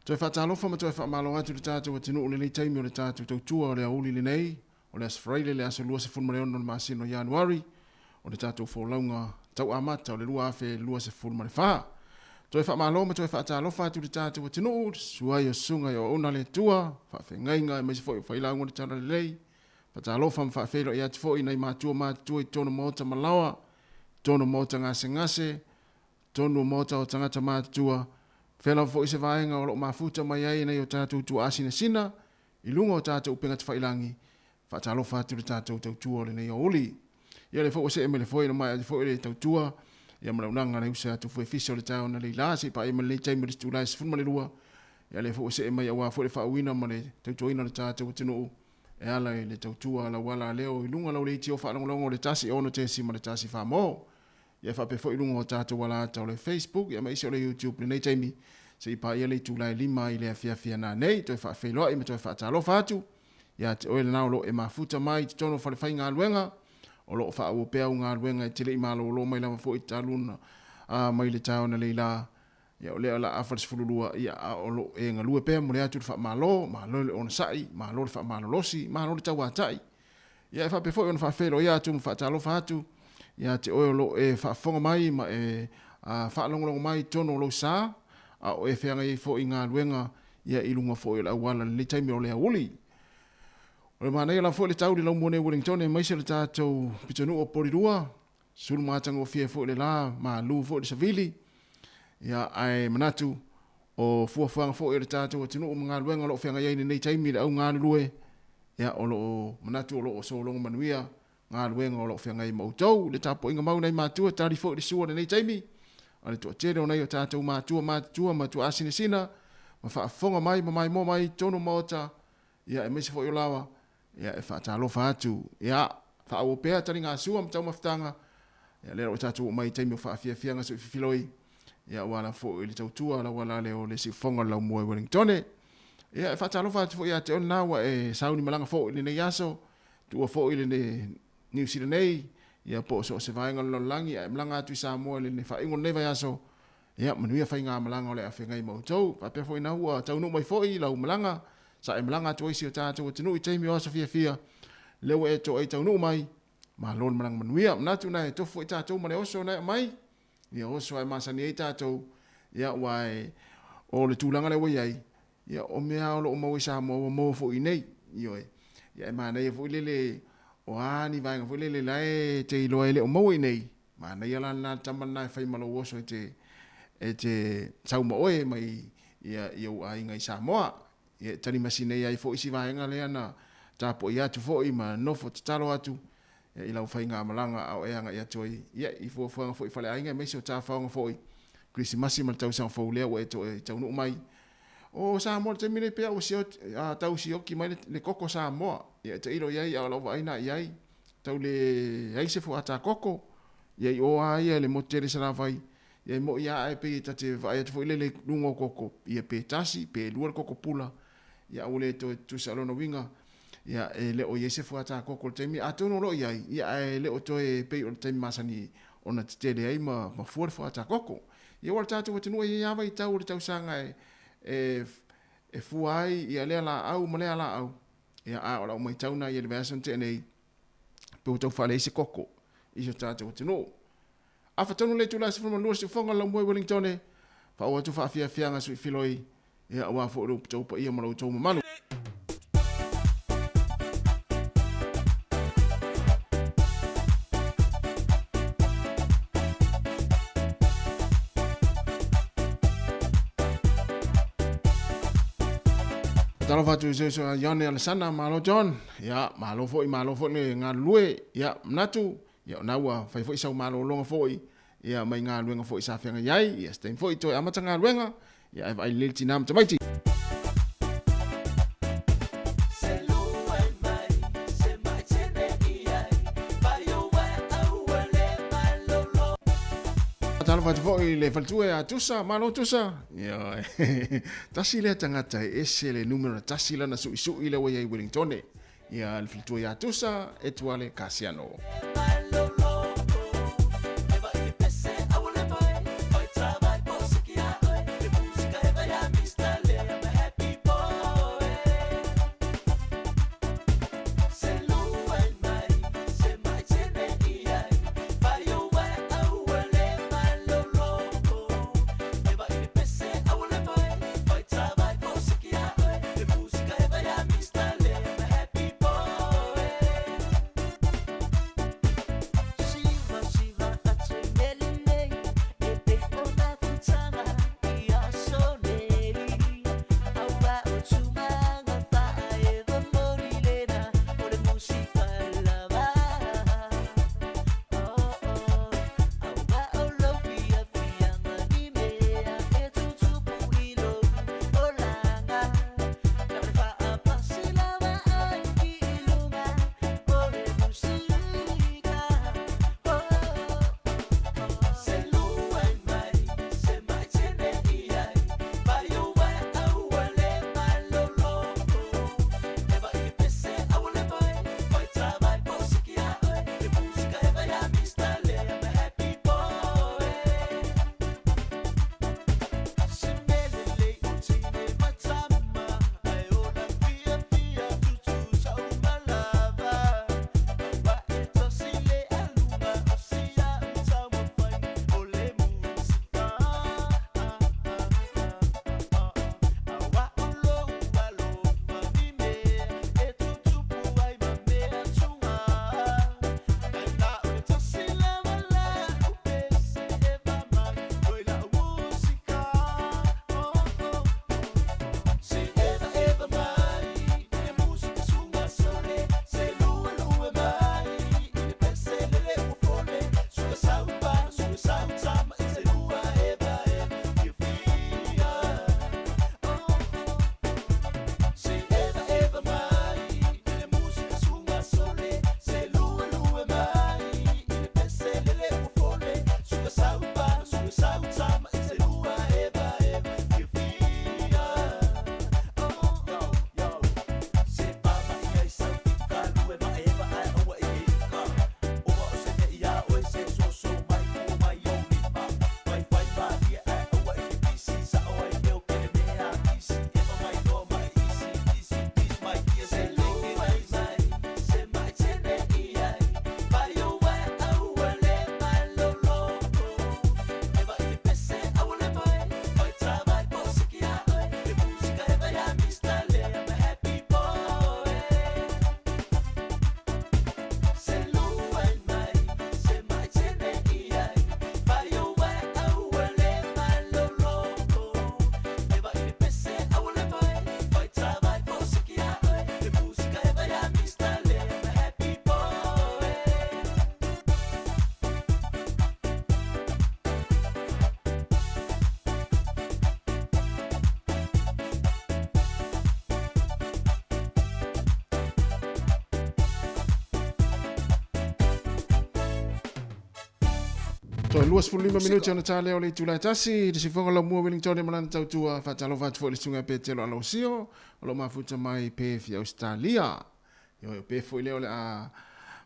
Toe faatalofa ma toe faamalo atu i le tatou atunuu i lenei taimi o le tatou tautua o le aoauli lenei, o le Aso Faraile le aso 26 o le masina o Ianuari, o le tatou folauga tau amata o le 2024. Toe faamalo ma toe faatalofa atu i le tatou atunuu, le susu ai o susuga i auauna a le Atua, faafeagaiga aemaise foi o failauga o le Talalelei, Faatalofa ma faafeiloai atu foi i nai matua matutua i totonu o maota malaoa, totonu o maota gasegase, totonu o maota o tagata matutua, fea lava foi se vaega o lo o mafuta mai ai nai o tatou tuaasinasina i luga o tatou upega tafailagi, faatalofa atu i le tatou tautua o lenei aoauli. Ia o lea foi ua see mai le foe ina maea atu foi le tautua ia ma le auaunaga a le uso ia Tufue Fisa o le taeao analeila la se i paia mai lenei taimi o le itula e 12. Ia o lea foi ua see mai aua foi le faauuina ma le tautuaina o le tatou atunuu e ala i le tautua a lau ala leo i luga lau leitio faalogologo o le 106.1 mo. Ia faapea foi i luga o tatou alaata o le Facebook ia ma isi o le YouTube lenei taimi se i paia le itula e 5 i le afiafi a nanei. Toe faafeiloai ma toe faatalofa atu ia te oe lena o lo o e mafuta mai i totonu o falefaigaluega o lo o faaauau pea au galuega e te le i malolo mai lava foi talu mai le taeao analeila. Ia o lea o le a afa le 12, ia a o lo o e galue pea, momoli atu le faamalo, malo le onosai, malo le faamalolosi, malo le tauatai. Ia e faapea foi ona faafeiloai atu ma faatalofa atu ia te oe o lo o e faafofoga mai ma e faalogologo mai i totonu o lou sa, a o e feagai ai foi i galuega ia i luga foi o le auala i lenei taimi o le aoauli. O le manaia lava foi le tau i le laumua nei o Wellington aemaise le tatou pitonuu o Porirua, Sulu matagofie foi le la, malu foi le savili. Ia, ae manatu, o fuafuaga foi a le tatou atunuu ma galuega o lo o feagai ai i lenei taimi le au galulue, ia, o lo o manatu o lo o sologa manuia galuega o lo o feagai ma outou. Le tapuaiga mau nai matua, tali foi le sua i lenei taimi, a le toatele o nai o tatou matua matutua ma tuaasinasina, ma faafofoga mai ma maimoa mai i totonu o maota, ia, aemaise foi o laoa, Ia, e faatalofa atu. Ia, faaauau pea taligasua ma taumafataga. Ia, lea ua tatou oo mai i taimi o faafiafiaga soififiloi. Ia, aua lava foi le tautua lau ala lea o le siufofoga o le laumua i Wellingtone. Ia, e faatalofa atu foi ia te oe lena ua e sauni malaga foi i lenei aso, tuua foi le Niu Sila nei, ia po o so o se vaega o le lalolagi, ae malaga atu i Samoa i le faaiuga o lenei vaiaso. Ia, manuia faigamalaga o le a feagai ma outou. Faapea foi na ua taunuu mai foi lau malaga, sa e malaga atu ai si o tatou atunuu i taimi o aso fiafia, lea ua e toai taunuu mai, malo le malaga manuia. Manatu na e tofu foi tatou ma le oso na e aumai, ia oso ae masani ai tatou, ia aua e, o le tulaga lea ua i ai, ia o mea o lo o maua i Samoa ua maua foi i inei, ioe. Ia e manaia foi lele, o a ni vaega foi lele la e te iloa e le o maua i inei, Manaia la lena tama lena e fai ma lou oso e te e te sau ma oe mai ia i ou aiga i Samoa. Ia e tali masini ai foi si vaega lea na tapuai atu foi ma nofo tatalo atu ia i lau faigamalaga a o e agai atu ai ia i fuafuaga foi faleaiga aemaise o tafaoga foi Kerisimasi ma le tausaga fou lea ua e toe taunuu mai. O Samoa i le taimi nei pei lava ua sioki, a, tau sioki mai le, le koko Samoa. Ia e tailo i ai a o lau vaai na i ai. Tau leai se fuata koko, ia i o a ia i le motu tele i Salafai, ia e moi a ae pei e ta te vaai atu foi lele i luga o koko, ia pe tasi, pe lua le koko pula, ia ua le toe tutusa. O lona uiga, ia e le o i ai se fuata koko i le taimi, atonu o lo o i ai, ia ae le o toe pei o le taimi masani ona tetele ai ma fua le fuata koko. Ia aua o le tatou atunuu e i ai lava vaitau o le tausaga e fua ai ia lea laau ma lea laau, Ia, a o lau matau na ia i le vaiaso na tea nei, pe ua tau faaleai se koko i si o tatou atunuu. Afa tonu le itula e 12 siufofoga o le laumua i Wellingtone, faaauau atu faafiafiaga suifiloi, ia aua foi lo outou paia ma lo outou mamalu. Talofa atu i se uso a Ione Alesana, malo John. Ia, malo foi, malo foi le galulue. Ia, manatu, ia o na ua fai foi sau malologa foi, ia mai galuega foi sa feagai ai. Ia, se taimi foi toe amata galuega, ia ae vaai lelei le tina ma tamaiti. Talofa atu foi i le faletua ia Tusa, malo Tusa. Ia, tasi lea tagata e ese le numera tasi lana suisui lea ua i ai i Wellingtone. Ia le faletua ia Tusa Etuale Kasiano. Toe 25 minute ona ta lea o le itula e tasi, i le sifoga laumua Wellington ma lana tautua, faatalofa atu foi i le susuga ia Petelo Alosio, o lo o mafuta mai Perth i Ausetalia. Ioe, o Perth foi lea o le a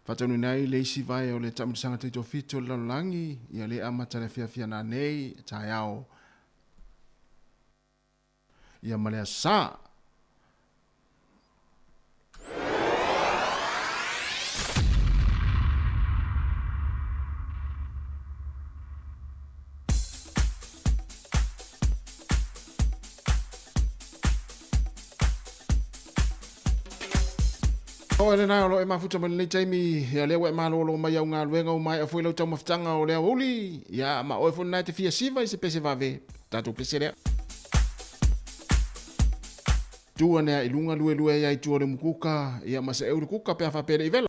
faataunuina ai le isi vae o le taamilosaga taitofitu o le lalolagi, ia lea e amata i le afiafi a nanei, taeao, ia ma le aso Sa. O ele nā o lo e mafuta mai lenei taimi, ia lea ua e malolo mai au galuega ua maea foi lau taumafataga o le aoauli, ia ma oe foi lena e te fia siva i se pese vave, tatou pese lea. Tu ane a i luga luelue ai ai tua o le mukuka, ia ma se eu le kuka pe a faapea le i vela.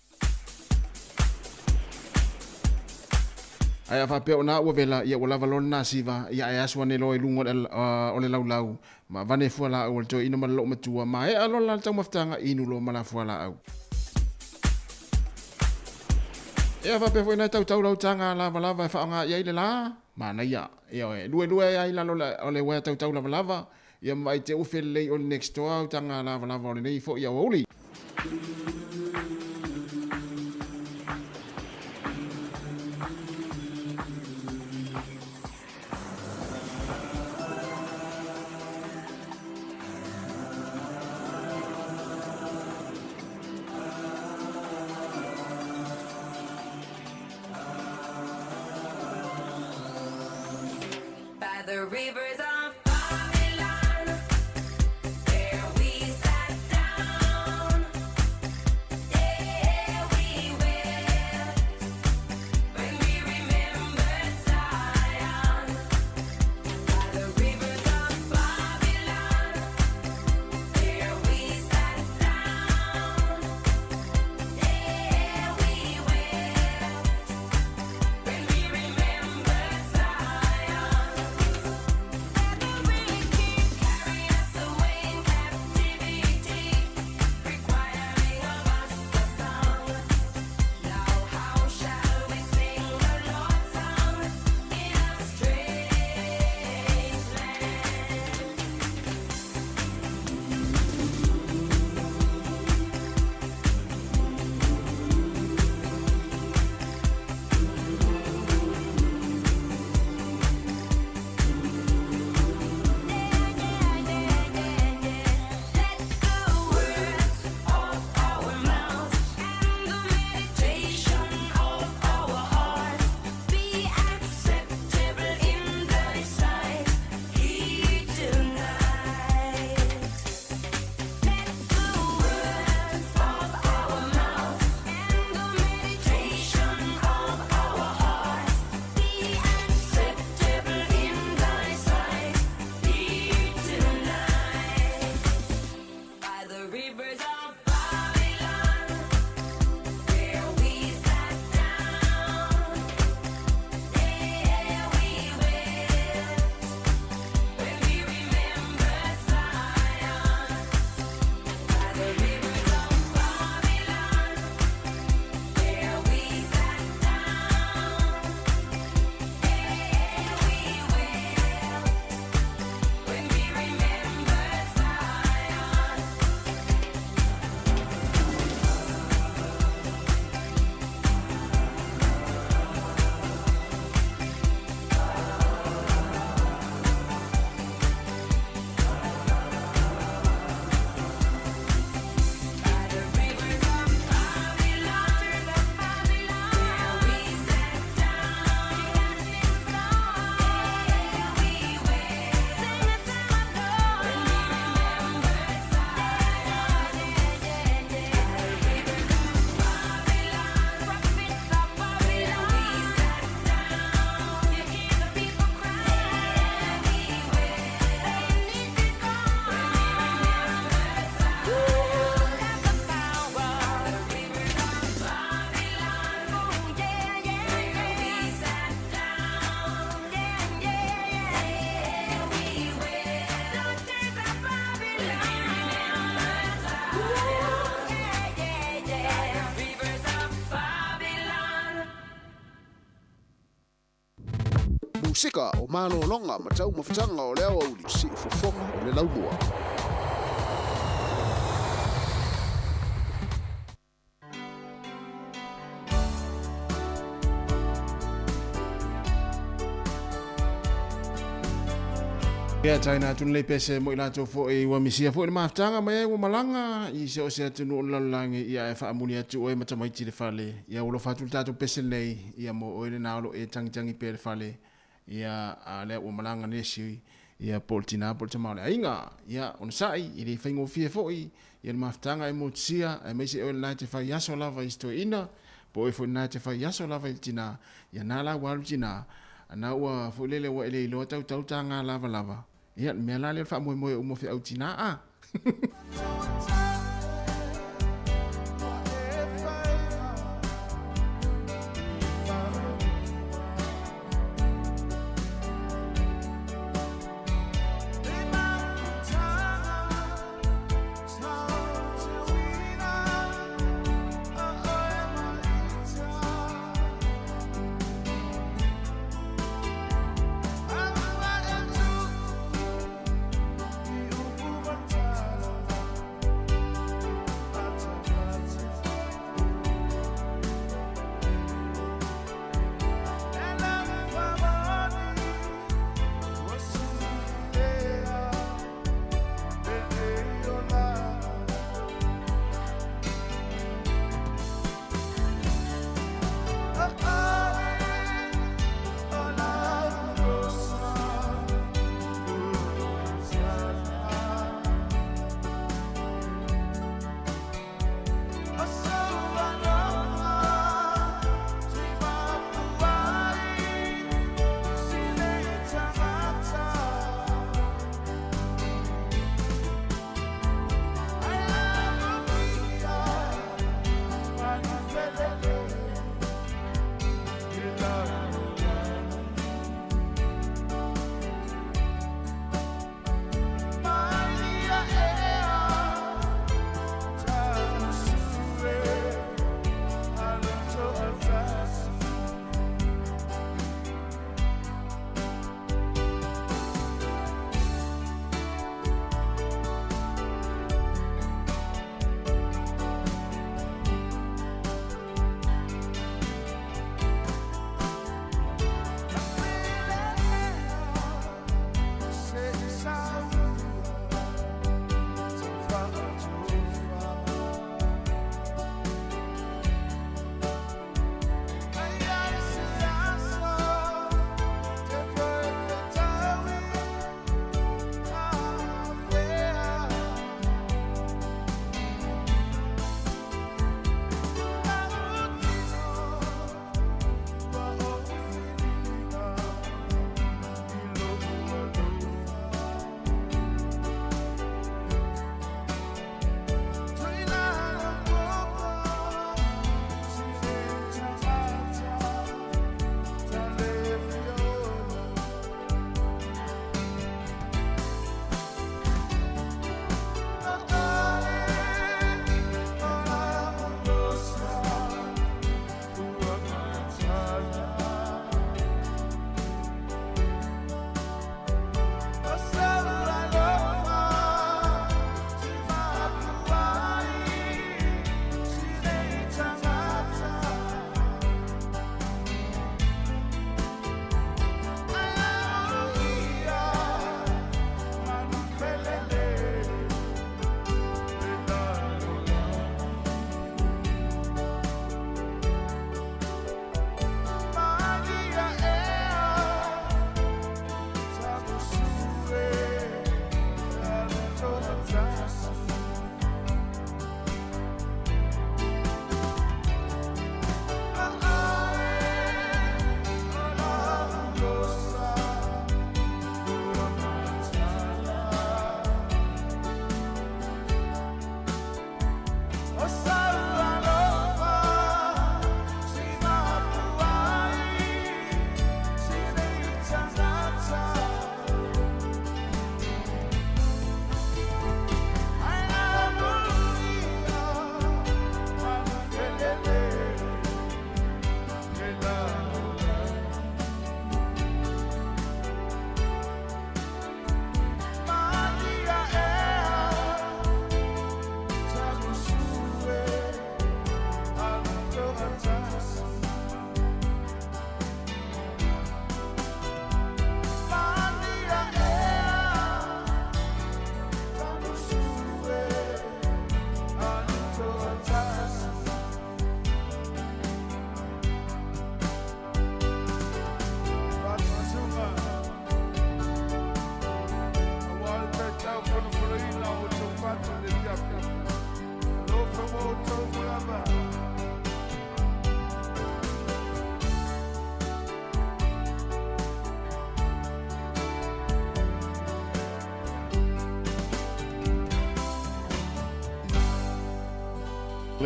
Ae a faapea o na ua vela, ia ua lava loa lena siva, ia ae asu ane loa i luga o le laulau, ma avane fualaau a le toeaina ma le loomatua, maea loa la le taumafataga, inu loa ma la fualaau. Ea faapea foi na tautau lau taga lavalava e faaaoga i ai le la, manaia. Ioe, luelue ai ai lalo o le uaea tautau lavalava, ia ma vaai te ufe lelei o le next door au taga lavalava o lenei foi aoauli. rivers of Babylon, there we sat down. Yeah, we wept when we remembered Zion. By the rivers of Babylon, there we sat down. Yeah, we wept when we remembered Zion. Let the wicked carry us away in captivity, requiring of us a song. Now how shall we sing the Lord's song in a strange land? Let the words of our mouths and the meditation of our hearts be acceptable in thy sight here tonight. Let the words of our mouths and the meditation of our hearts be acceptable in thy sight here tonight. By the rivers of Babylon, there we sat down. There we wept when we remembered Zion. By the rivers of Babylon, there we sat down. There we wept when we remembered Zion. By the rivers of Babylon, there we sat down. There we wept when we remembered Zion. By the rivers of Babylon, there we sat down. You hear the people cry. We wept when we remembered Zion. Musika o malōloga ma taumafataga o le aoauli siufofoga o le laumua. Ia taina atu nei pese mo i latou fo'i ua misia fo'i le mafutaga mai ai ua malaga i se o se atunuu o le lalolagi ia e faamuli atu oe ma tamaiti le fale ia ua lofa atu le tatou pese lenei ia mo oe lenā o lo o e tagitagi pea le fale ia a lea ua malaga nisi ia po o le tinā po o le tama o le aiga ia onosai e le faigofie fo'i ia le mafutaga e motusia aemaise oe lenā e te fai aso lava i si toeaina po o oe foi lenā e te fai aso lava i le tinā ia na la ua alu tinā ana ua foi lele ua e le iloa tautau taga lavalava ia le mea la lea o le faamoemoe uma o feau tinā a.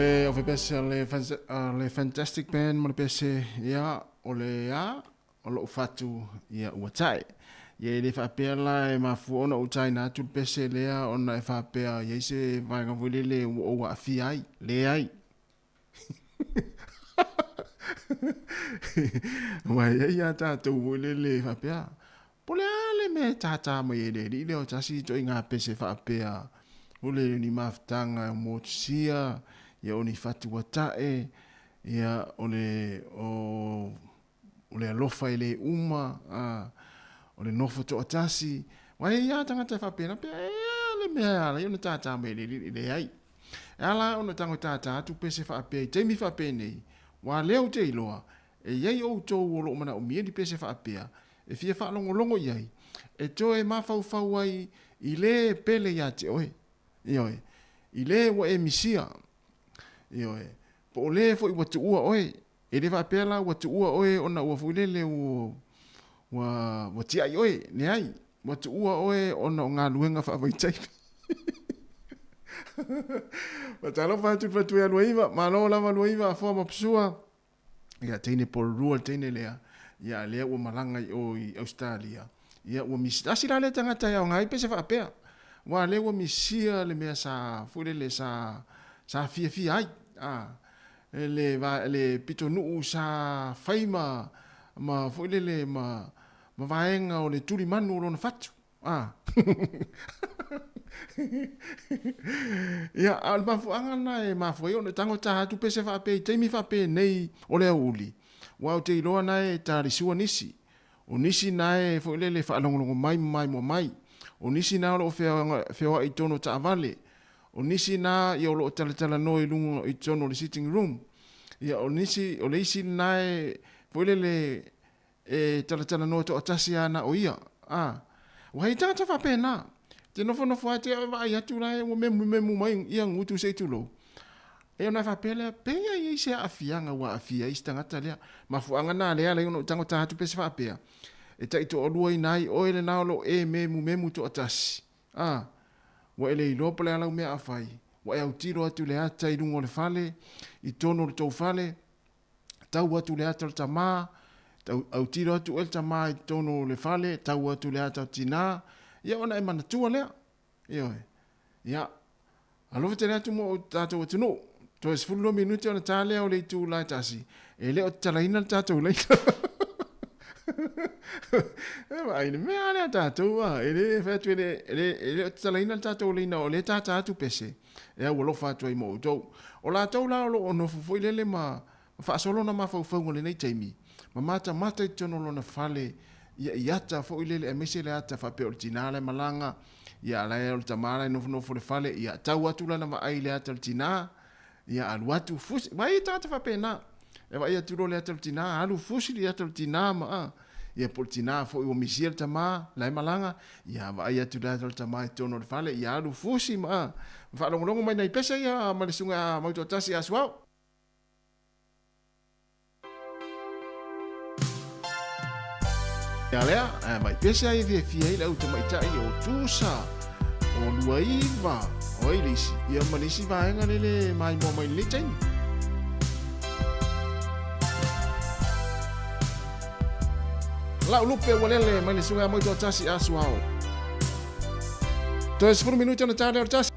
Le o pese le le Fantastic Band ma le pese ia o le a o lou fatu ia ua tae. Ia e le faapea la e mafua ona ou taina atu le pese lea ona e faapea i ai se vaega foi lele ua ou aafia ai. Leai. Aua e i ai lava tatou foi lele e faapea, Po o le a le mea e tātā mai ai le alii lea o tasi ituaiga pese faapea, o le ni mafutaga e motusia, ia o ni fatu ua tae, ia o le o, o le alofa e le uma, a, o le nofo toatasi. Aua e i ai lava tagata e faapena, pea e a le mea e ala ai ona tātā mai e le alii, leai. E ala ona tago tātā atu pese faapea i taimi faapenei, ua lea ou te iloa, e i ai outou o lo o manaomia ni pese faapea, e fia faalogologo i ai, e toe mafaufau ai i lē pele iā te oe, ioe, i lē ua e misia, ioe, po o lē foi ua tuua oe. E le faapea la ua tuua oe ona ua foi lele ua, ua, ua tiai oe, leai, ua tuua oe ona o galuega faavaitaimi. Faatalofa atu i le faletuia Luaiva, malo lava Luaiva, Afoa ma Pusua. Ia teine pololua le teine lea, ia lea ua malaga i o i Ausetalia, ia ua misi, tasi la lea tagata e aoga ai pe se faapea, aua lea ua misia le mea sa foi lele sa sa fiafia ai, a, le va le pitonuu sa fai ma ma foi lele ma ma vaega o le tulimanu o lona fatu. A. Ia, a o le mafuaaga lena e mafua ai ona tago ta atu pese faapea i taimi faapenei o le aoauli, aua ou te iloa na e talisua nisi. O nisi na e foi lele faalogologo mai ma maimoa mai. O nisi na o lo o feoai i totonu o taavale. O nisi na ia o lo o talatalanoa i luga i totonu o le sitting room. Ia, o nisi, o le isi lena e foi lele E talatalanoa toatasi lava na o ia. A, ua hei tagata faapena. Te nofonofo lava te vaai atu la e ua memumemu mai ia gutu se i tulou. E ona faapea lea, pehea i ai se aafiaga ua aafia ai si tagata lea. Mafuaaga na lea ala ai ona ou tago ta atu pe se faapea. E taitoaluaina ai oe lena o lo o e memumemu toatasi. A, ua e le iloa po o le a lau mea a fai. Ua e autilo atu i le ata i luga o le fale, i totonu o le tou fale, tau atu le ata o le tamā, tau, autilo atu oe le tamā i totonu o le fale, tau atu le ata o le tinā, ia ona e manatua lea. Ioe. Ia, alofa tele atu mo tatou atunuu. Toe 12 minute ona ta lea o le itula e tasi, e le o tatalaina le tatou laina. E vaai le mea lea tatou a, e le fai atu e le, e le, e le o tatalaina le tatou laina o lea tata atu pese. E aualofa atu ai ma outou. O latou la o lo o nofo foi lele ma faasolo ona mafaufauga o lenei taimi, ma matamata i totonu o lona fale, ia i ata foi lele aemaise le ata faapea o le tina la e malaga, ia la e o le tama la e nofonofo i le fale, ia tau atu lana vaai i le ata o le tina, ia alu atu fusi, vaai i tagata faapena, e vaai atu loa le ata o le tina, alu fusi le ata o le tina ma a, ia po o le tina foi ua misia le tama, la e malaga, ia vaai atu le ata o le tama i totonu o le fale, ia alu fusi ma a, ma faalogologo mai nai pese ia ma le susuga ia Mautoatasi ia Suao. Ia lea, mai pese ai e fiafia ai le au tamaitai o Tusa, o Luaiva, o ai le isi, ia ma le isi vaega lele maimoa mai lenei taimi. Lau lupe ua lele mai le susuga ia Moitoatasi a Suao. Toe 10 minute ona ta lea o le tasi.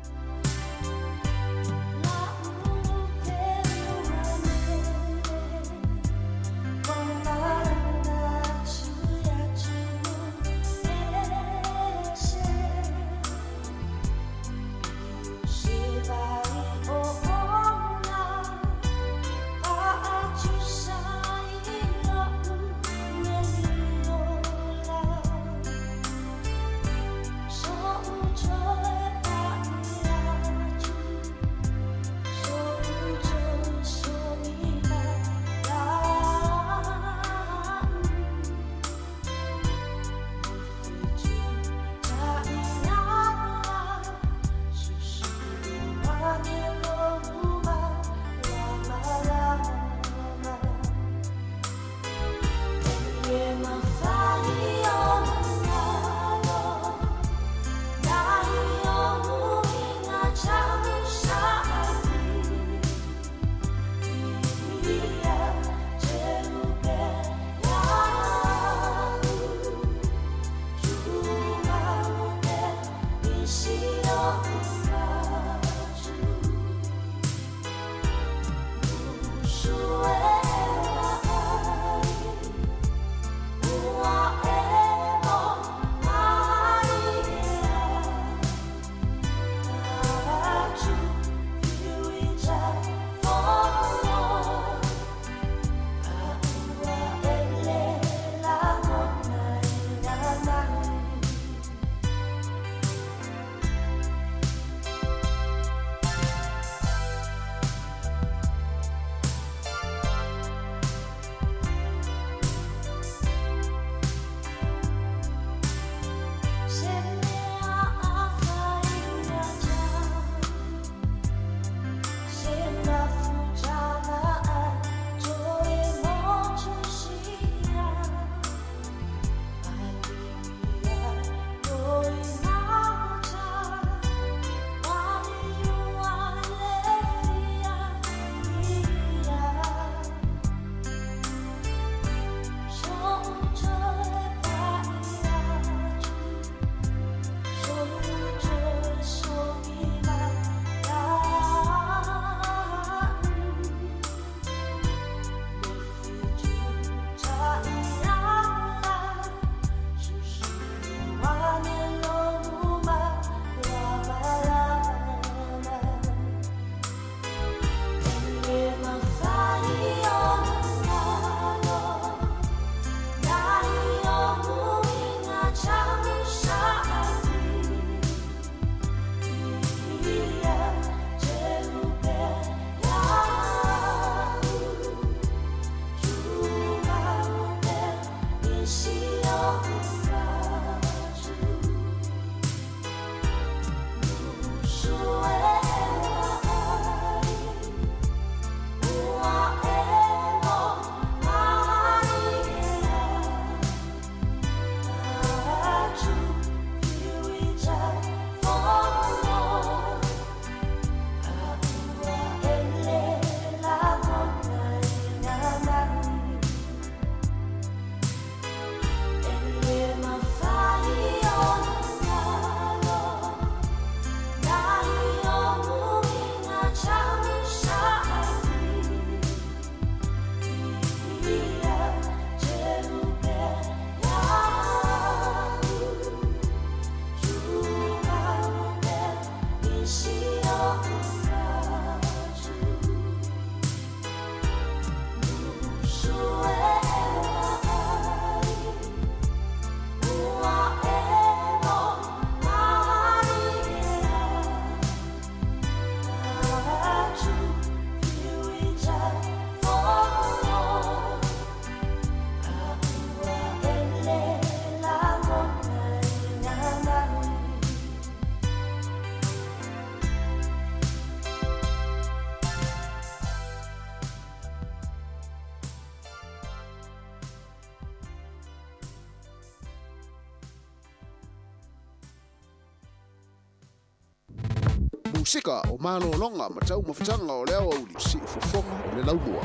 Musika o malōloga ma taumafataga o le aoauli siufofoga o le laumua.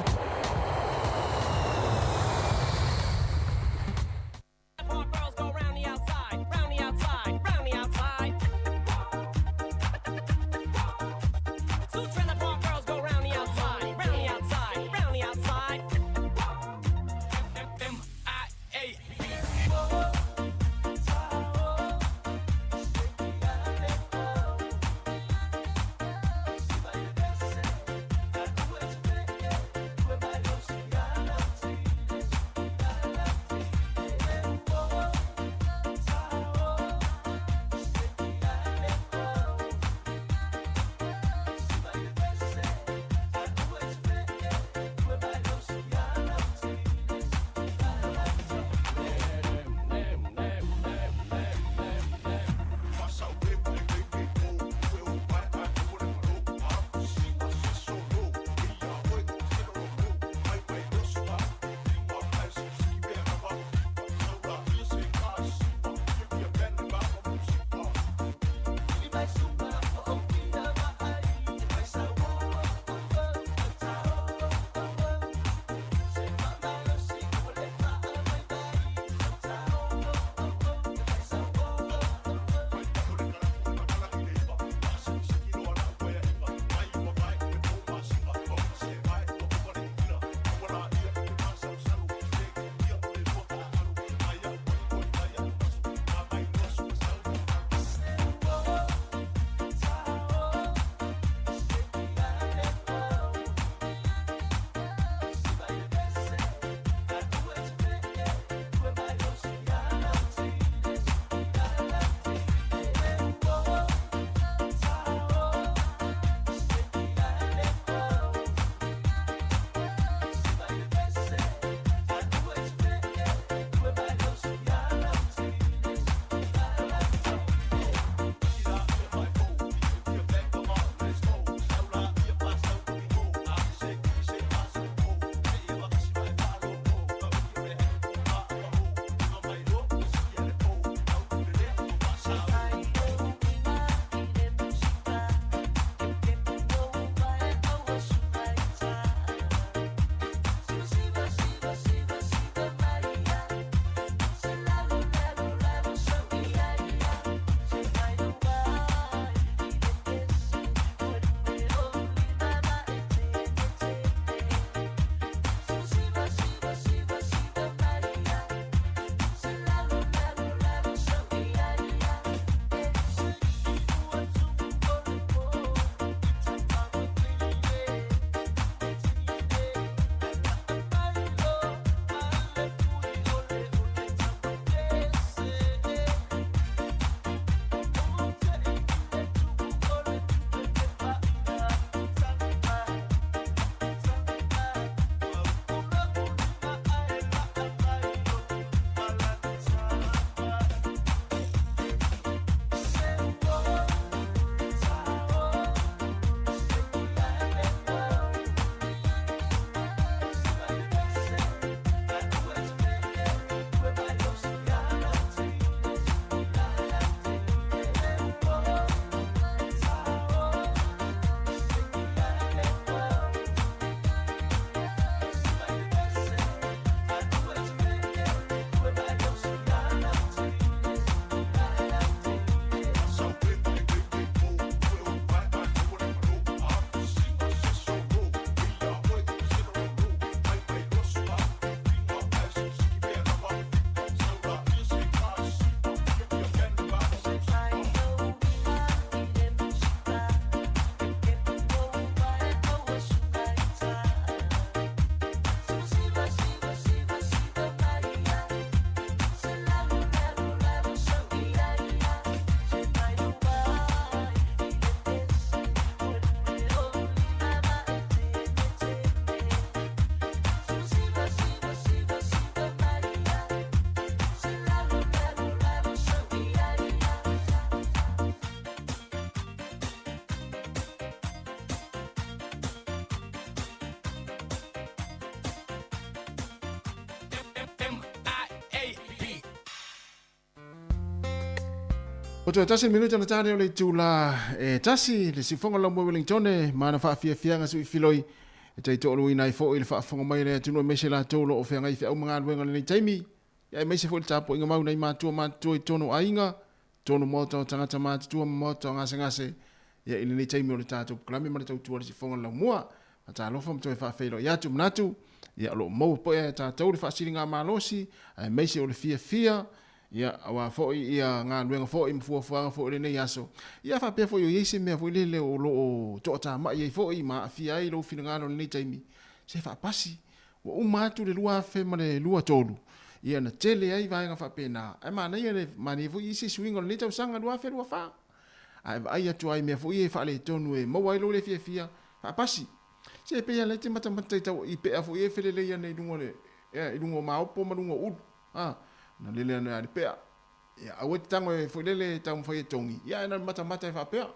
Ua toe tasi le minute ona ta lea o le itula e tasi, le siufofoga o le Laumua i Wellingtone ma ana faafiafiaga suifiloi e taitoaluaina ai foi le faafofoga mai a le atunuu aemaise i latou o lo o feagai feau ma galuega i lenei taimi, aemaise foi le tapuaiga mau nai matua matutua i totonu o aiga, totonu o maota o tagata matutua ma maota o gasegase ia i lenei taimi o le tatou polokalame ma le tautua a le siufofoga o le Laumua. Faatalofa ma toe faafeiloai atu manatu ia o lo o maua pea e tatou le faasiligamalosi aemaise o le fiafia Ia, aua foi ia galuega foi ma fuafuaga foi o lenei aso. Ia, faapea foi o i ai se mea foi lele o lo o toatamai ai foi ma aafia ai lou finagalo i lenei taimi, se faapasi. Ua uma atu le 2023, ia na tele ai vaega faapena, ae manaia le manaia foi i se suiga o lenei tausaga 2024. Ae vaai atu lava i mea foi ia e faaletonu e maua ai lou le fiafia, faapasi. Se e pei lava e te matamata i tau i pea foi ia e felelei ana i luga o le, i luga o maopo ma luga o ulu. A, na lele ana ia le pea. Ia, aua e te tago e foi lele e taumafai e togi, ia ae na o le matamata e faapea.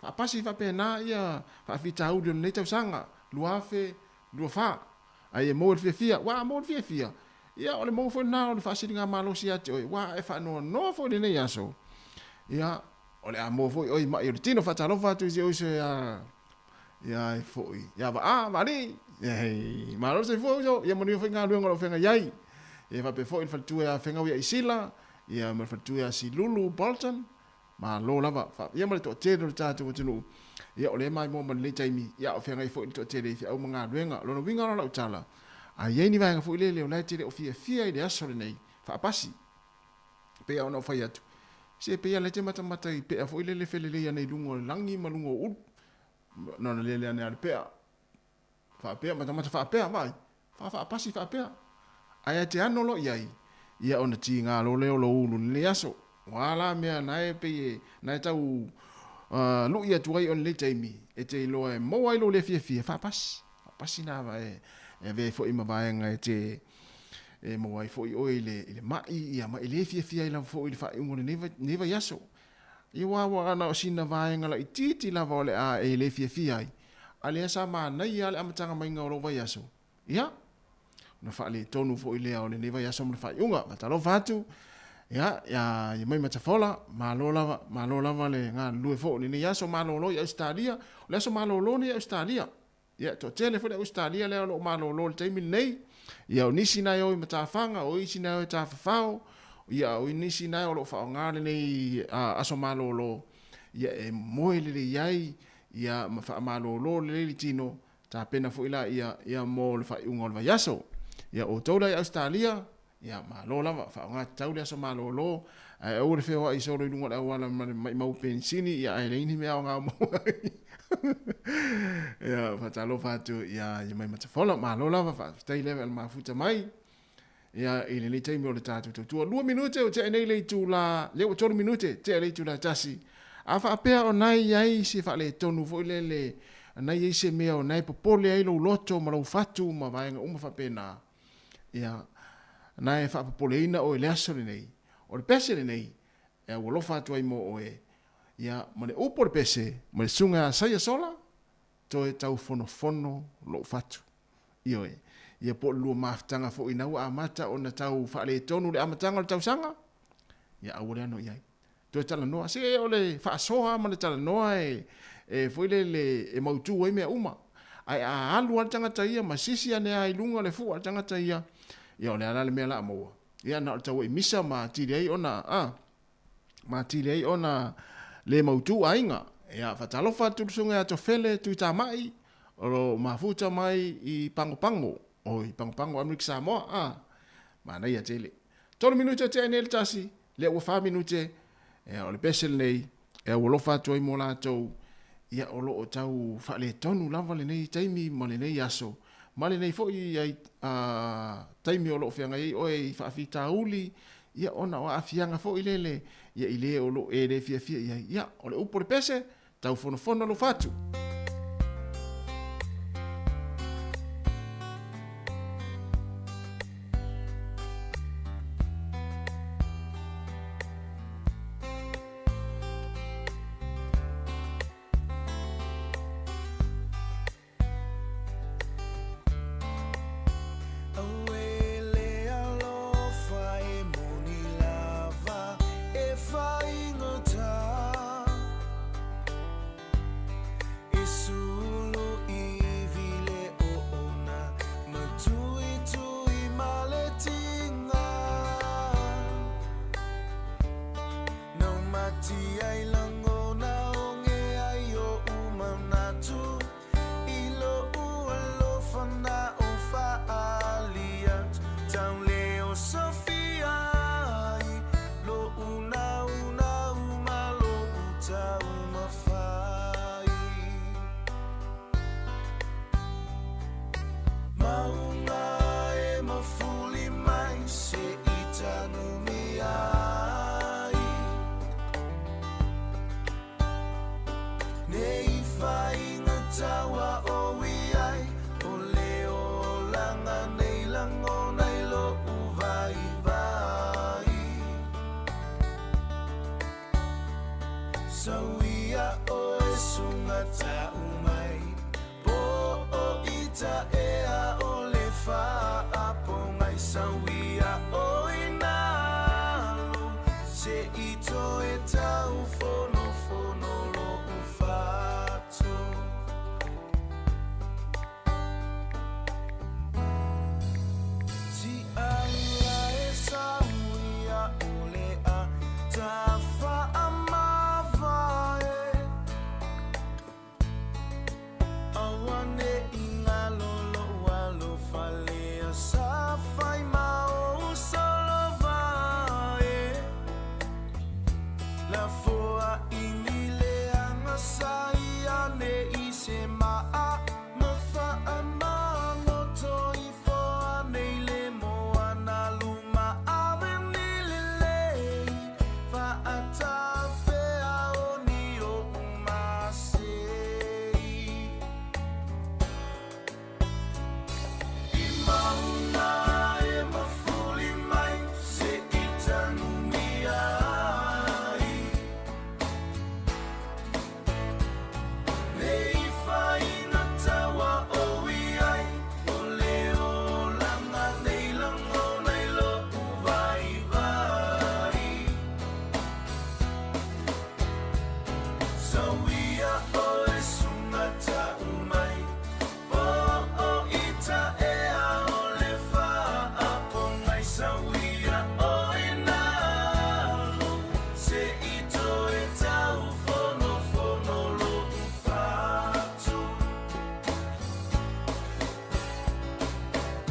Faapasi faapena ia faafitauli o lenei tausaga, 2024. A ia maua le fiafia, ua a maua le fiafia, ia o le maua foi lena o le faasiligamalosi ia te oe, ua a e faanoanoa foi i lenei aso, ia, o le a maua foi oe i mai o le tino. Faatalofa atu i si ou uso ia, ia ai foi, ia Vaa, Vaalii, ia, malo le soifua uso, ia manuia foi galuega o lo o feagai ai. Ia faapea foi le faletua ia Fegau ia Isila, ia ma le faletua ia Silulu Bolton, malo lava. Ia ma le toatele o le tatou atunuu, ia o lea e maimoa mai lenei taimi, ia o feagai foi le toatele i feau ma galuega. O lona uiga la o lau tala, a i ai ni vaega foi lele o la e te le o fiafia i le aso lenei, faapasi. Pei lava ona ou fai atu, se pei lava o lea e te matamata i pea foi lele e felelei ana i luga o le lagi ma luga o ulu, na ona lele ane lava o le pea. Faapea, matamata faapea, vaai, faafaapasi faapea. Ae a te ano loa i ai, ia ona tiga loa lea o lou ulu i lenei aso. O a la mea na e pei e, na e tau lu'i atu ai o lenei taimi, e te iloa e maua ai lou le fiafia, faapasi. Faapasi na e avea ai foi ma vaega e te, e maua ai foi oe i le, i le ma'i, ia, ma e le fiafia ai lava foi i le faaiuga o lenei, lenei vaiaso. Ia aua ua na o sina vaega laitiiti lava o le a e le fiafia ai, a lea sa manaia lava le amataga maiga o lou vaiaso, ia, ona faaletonu foi lea o lenei vaiaso ma le faaiuga. Faatalofa atu, ia, ia, ia mai Matafola, malo lava, malo lava le galulue foi o lenei aso malolo i Ausetalia. O le aso malolo lenei i Ausetalia. Ia, toatele foi le Ausetalia lea o lo o malolo i le taimi lenei. Ia, o nisi na e o i matafaga, o isi na e o i tafafao, ia, o nisi na o lo o faaaoga lenei aso malolo, ia, e moe lelei ai, ia, ma faamalolo lelei le tino, tapena foi la ia, ia mo le faaiuga o le vaiaso. Ia, outou la i Ausetalia, Ia, malo lava, faaaoga tatau le aso malolo, ae aua le feoai solo i luga o le auala ma le maimau penisini, ia ae leai ni mea aoga o maua ai. Ia, faatalofa atu ia ia mai Matafola, malo lava, faafetai lea le mafuta mai. Ia, i lenei taimi o le tatou tautua. 2 minute o tea nei le itula, lea ua 3 minute, tea le itula e tasi. A faapea o na i ai se faaletonu foi lele, na i ai se mea o na e popole ai lou loto ma lou fatu ma vaega uma faapena, Ia, na e faapopoleina oe i le aso lenei, o le pese lenei e aualofa atu ai mo oe, ia, ma le upu o le pese, ma le susuga ia Saia Sola, toe taufonofono lou fatu. Ioe. Ia po o le lua mafutaga foi ina ua amata ona tau faaletonu le amataga o le tausaga, ia aua le ano i ai. Toe talanoa, se o le faasoa ma le talanoa e, e foi lele e mautu ai mea uma. Ae a alu lava le tagata ia ma sisi ane lava i luga le fua a le tagata ia, ia o le a la le mea o le a maua? Ia na o le tauai misa ma atili ai ona, a, ma atili ai ona le mautu aiga. Ia, faatalofa atu le Susuga ia Tofele Tuitamai, o lo o mafuta mai i Pagopago, oi, Pagopago Amerika Samoa, a, manaia tele. 3 minute o tea nei le tasi, lea ua 4 minute, ia, o le pese lenei, e aualofa atu ai mo latou, ia, o lo o tau faaletonu lava lenei taimi ma lenei aso, ma lenei foi ai, a, taimi o lo o feagai ai oe i faafitauli, ia, ona o aafiaga foi lele, ia, i le o lo o e le fiafia i ai. Ia, o le upu o le pese, Taufonofono lou fatu. sunga tau mai Po o ita ea o le faapogai sauia o i nalo Se i toe tau fonofono lo'u fatu. Ti'ala e sauia o le a tafaamavae Aua ne'i galo lo'u alofa lea sa fai ma ou solovae Lafoa'i ni leaga sa ia ne'i se ma'a ma faamagoto ifo anei le moana luma ave ni lelei fa'atafea o ni o'u masei. I mauna e mafuli mai se'i tanumia ai Nei faiga taua o iai o le olaga nei lagona i lo'u vaivai Sauia oe suga tau mai Po o ita ea o le faapogai sauia oe nalo Se'i toe tau fonofono lo'u fatu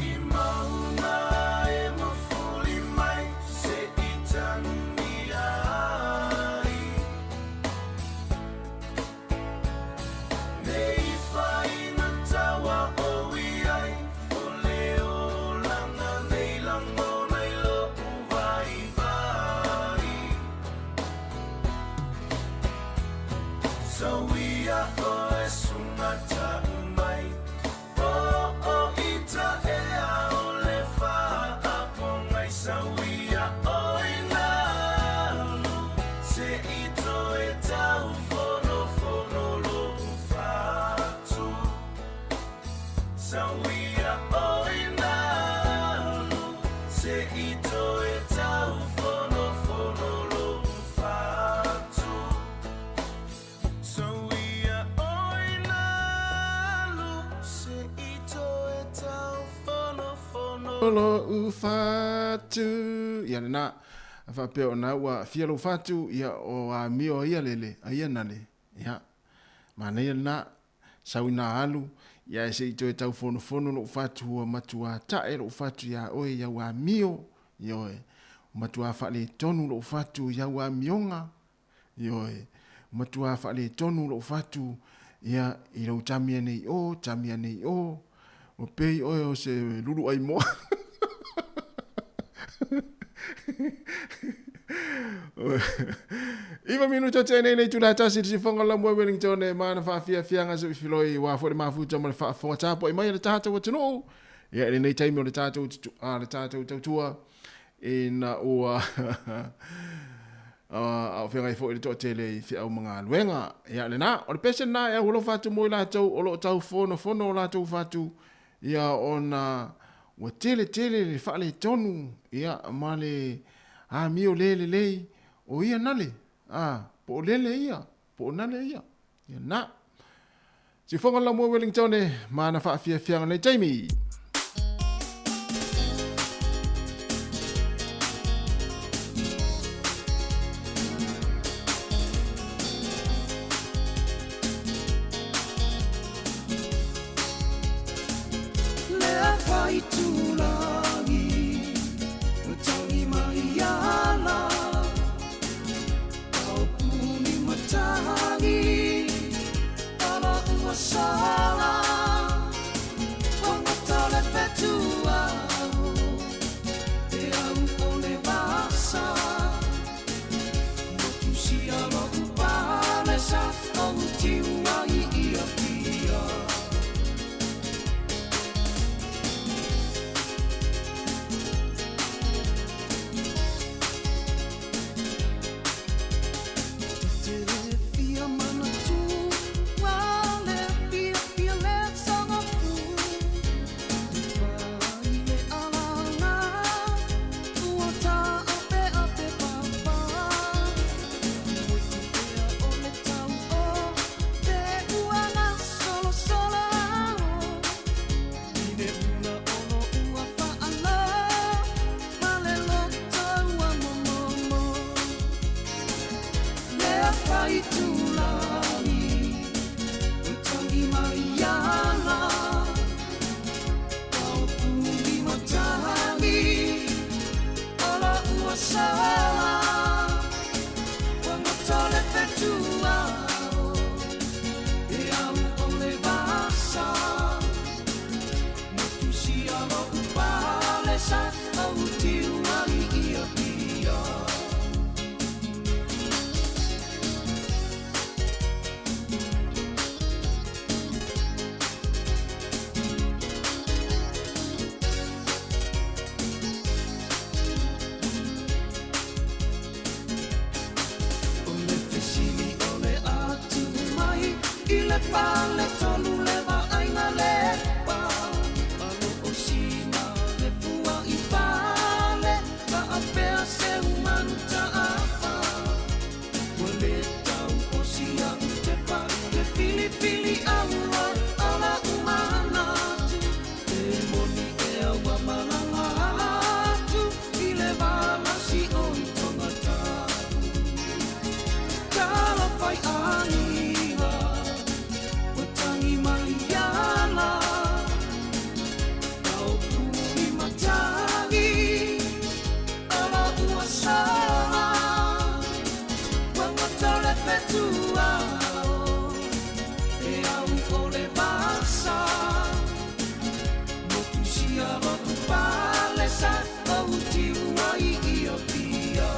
I mauna e mafuli mai se'i tanumia ai Nei faiga taua o iai o le olaga nei lagona i lo'u vaivai Sauia oe suga tau mai Po o ita ea o le faapogai sauia oe nalo Se'i toe tau fonofono lo'u fatu Sauia oe nalo Se'i toe tau fonofono lo'u fatu Sauia oe nalo Se'i toe tau fonofono Lo'u fatu. Ia lena faapea ona ua aafia lou fatu, ia o amio a ia lele, a ia nale. Ia, manaia lena, sau ina alu, ia ae se i toe tau fonofono lou fatu ua matuā ta'e lou fatu iā oe i au amio, ioe, ua matuā faaletonu lou fatu i au amioga, ioe, ua matuā faaletonu lou fatu, ia, i lou tami ane i o, tami ane i o, ua pei oe o se lulu ʻai moa. Iva minuta tea nei le itula e tasi i le sifoga o le Laumua i Wellington e ma ana faafiafiaga se filoi ua foi le mafuta ma le faafofoga tapuai mai a le tatou atunuu. Ia i lenei taimi o le tatou a le tatou tautua ina ua a o feagai foi le toatele i feau ma galuega. Ia lena, o le pese lena e aualofa atu mo i latou o lo o tau fonofono o latou fatu, ia ona ua tele tele le faaletonu, ia ma le amio le lelei o ia nale, a, po o lele ia, po o nale ia. Ia na. Sifoga la mua Wellington e ma ana faafiafiaga nei taimi. Lea faitulagi o tangi mai ala Aupuni matagi ala ua sala Wangata le fetua te au o le vasa Motu sia lo'u palesa ou tiu ai ia pia. le fale tonu le vaaiga lepa Malo o sina le fua i fale Faapea se umanu taafa Ua le tau o sia u tepa Te filifili aua ala umanatu Te moni ea ua malaga atu I le valasi o i tongatapu Talofa i aiga Ua tagi mai ala Maopu i matagi Ala ua sala Ua gata le fetuao E au o le vasa Motu sia lo'u pale sa Ou tiu ai i Apia.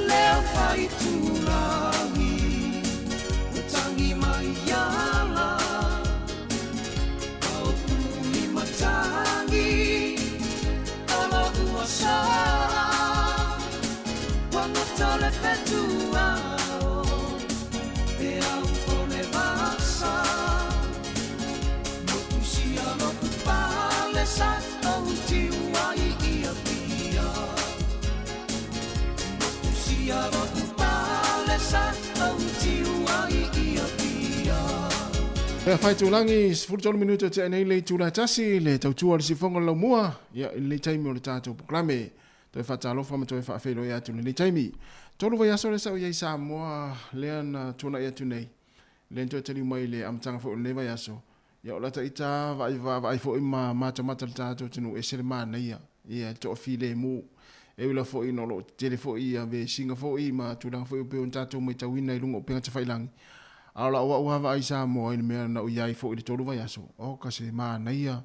Leo whaitulagi Ua tangi mai ala Maopu i matagi Ala ua sala Ua gata le fetuao E au o le vasa Motu sia lo'u pale sa Ou tiu ai i Apia Motu sia lo'u pale sa Ou tiu ai i Apia. Ia faitulagi, 13 minute o tea nei le itula e tasi, le tautua o le sifoga o le laumua, ia i lenei taimi o le tatou polokalame. Toe faatalofa ma toe faafeiloai atu i lenei taimi. Tolu vaiaso lea sa ou i ai i Samoa lea na tuanai atu nei, lea na toe taliu mai i le amataga foi o lenei vaiaso. Ia o lata ita vaai vaavaai foi ma matamata le tatou atunuu ese le manaia, ia le toafilemu. E ui lava foi ina o lo o tetele foi ia vesiga foi ma tulaga foi e pei ona tatou matauina i luga o upega tafailagi, a o lau au lava vaai i Samoa i le mea na ou i ai foi i le tolu vaiaso, oka se manaia,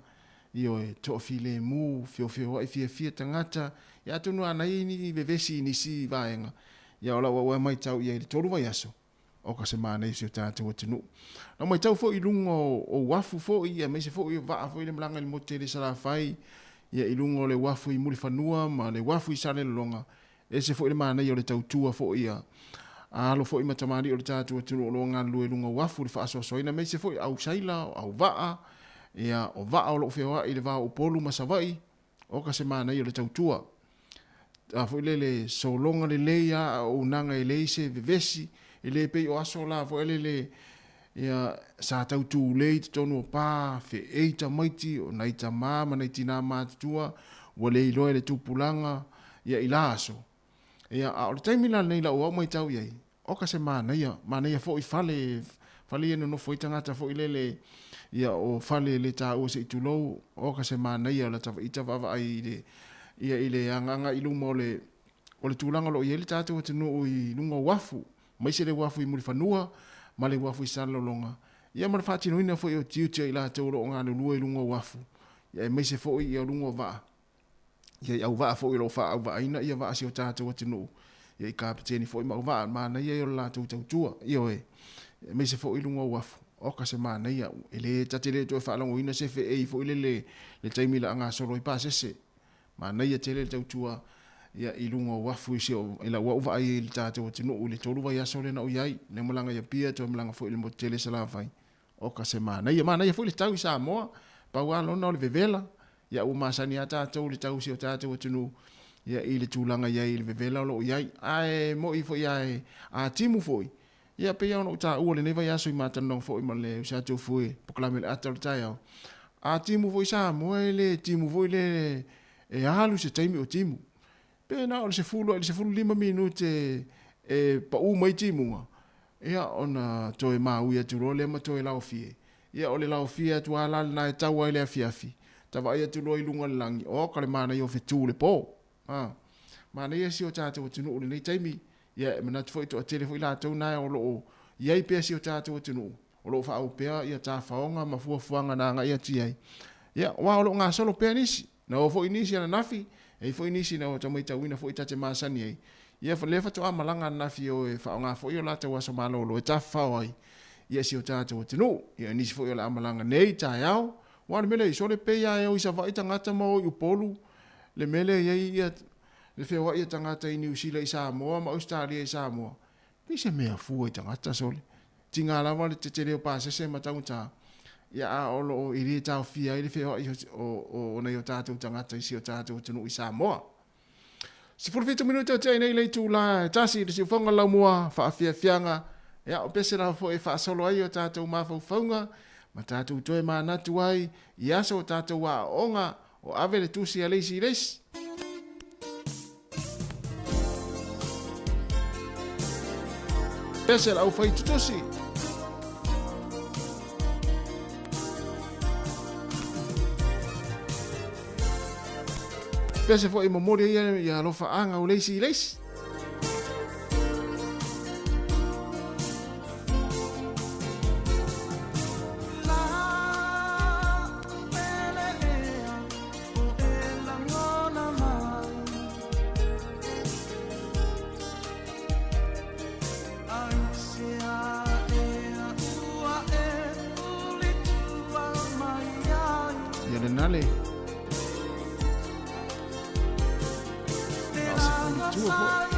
ioe, toafilemu, feofeoai fiafia tagata, ia atonu a nai ni vevesi i nisi vaega, ia o lau au lava matau i ai i le tolu vaiaso, Oka se manaia o si o tatou atunuu. Na matau foi i luga o uafu foi, aemaise foi o vaa foi le malaga i le motu tele i Salafai, ia i luga o le uafu i Mulifanua ma le uafu i Salelologa, ese foi le manaia o le tautua foi a alo foi ma tamalii o le tatou atunuu o lo o galulue i luga o uafu i le faasoasoaina, aemaise foi au saila, o au vaa, ia o vaa o lo o feoai i le va o Upolu ma Savaii, Oka se manaia o le tautua. A foi lele sologa lelei a auaunaga e leai se vevesi, e le pei o aso la foi lele ia sa tau tulei i totonu o pa, feei tamaiti, o nai tama ma nai tina matutua, ua le iloa e le tupulaga ia i la aso. Ia, a o le taimi la lenei i lau au maitau i ai, oka se manaia, manaia foi fale, fale ia e nonofo ai tagata foi lele, ia o fale le taua se i tulou, oka se manaia o lata ita vaavaai i le, ia i le agaaga i luma o le, o le tulaga o lo o i ai le tatou atunuu i luga o uafu, aemaise le uafu i Mulifanua ma le uafu i Salelologa, ia ma le faatinoina foi o tiute o i latou o lo o galulue i luga o uafu, ia aemaise foi ia luga o vaa. Ia i auvaa foi o lo o faaauvaaina ia vaa a si o tatou atunuu, ia i kapeteni foi ma auvaa, manaia ia o le latou tautua, ioe, aemaise foi i luga o uafu, oka se manaia, e le ta te le toe faalogoina se feei foi lele le taimi la a gasolo ai pasese, manaia tele le tautua ia i luga o uafu i si o, i lau au vaai i le tatou atunuu i le tolu vaiaso lea na ou i ai, lea malaga i Apia toe malaga foi i le motu tele i Salafai, oka se manaia, manaia foi le tau i Samoa, pau lava lona o le vevela, Ia ua masani lava tatou i le tau o si o tatou atunuu ia i le tulaga i ai i le vevela o lo o i ai. Ae moni foi a a timu foi, ia pei lava ona ou taua i lenei vaiaso i matalanoaga foi ma le uso a Tofue polokalame o le ata o le taeao, a timu foi Samoa e le timu foi le e alu se taimi o timu. Pe na o le 10 i le 15 minute e pau mai timuga, ia ona toe maui atu loa lea ma toe laofie. Ia o le laofie atu lava la lena e tau ai le afiafi, ta vaai atu loa i luga o le lagi, oka le manaia o fetu le po. A, manaia si o tatou atunuu i lenei taimi, ia e manatu foi e toatele foi latou na o lo o i ai pea si o tatou atunuu, o lo o faaauau pea ia tafaoga ma fuafuaga na agai atu i ai. Ia, aua o lo o gasolo pea nisi, na o foi nisi ananafi, e i ai foi nisi na ua maitauina foi ta te masani ai, ia lea faatoa malaga ananafi e o e faaaoga foi o latou aso malolo e tafafao ai. ia si o tatou atunuu. Ia nisi foi o le a malaga nei taeao, aua o le mea lea, sole pei lava e o i Savaii tagata ma o i Upolu le mea lea e i ai ia le feoai a tagata i Niu Sila i Samoa ma Ausetalia i Samoa. Pei se mea fua i tagata sole. Tiga lava le tetele o pasese ma taugata, ia a o lo o e le taofia ai le feoai o nai o tatou tagata i si o tatou atunuu i Samoa. 17 minute o tea nei le itula e tasi i le siufoga laumua faafiafiaga, ia o pese lava foi e faasolo ai o tatou mafaufauga ma tatou toe manatu ai i aso o tatou aoaoga o ave le tusi a le isi i le isi. Pese le aufai tutusi. Pese foi momoli ai ia alofaaga o le isi i le isi. Ia lena le. Na o se fulitua foi.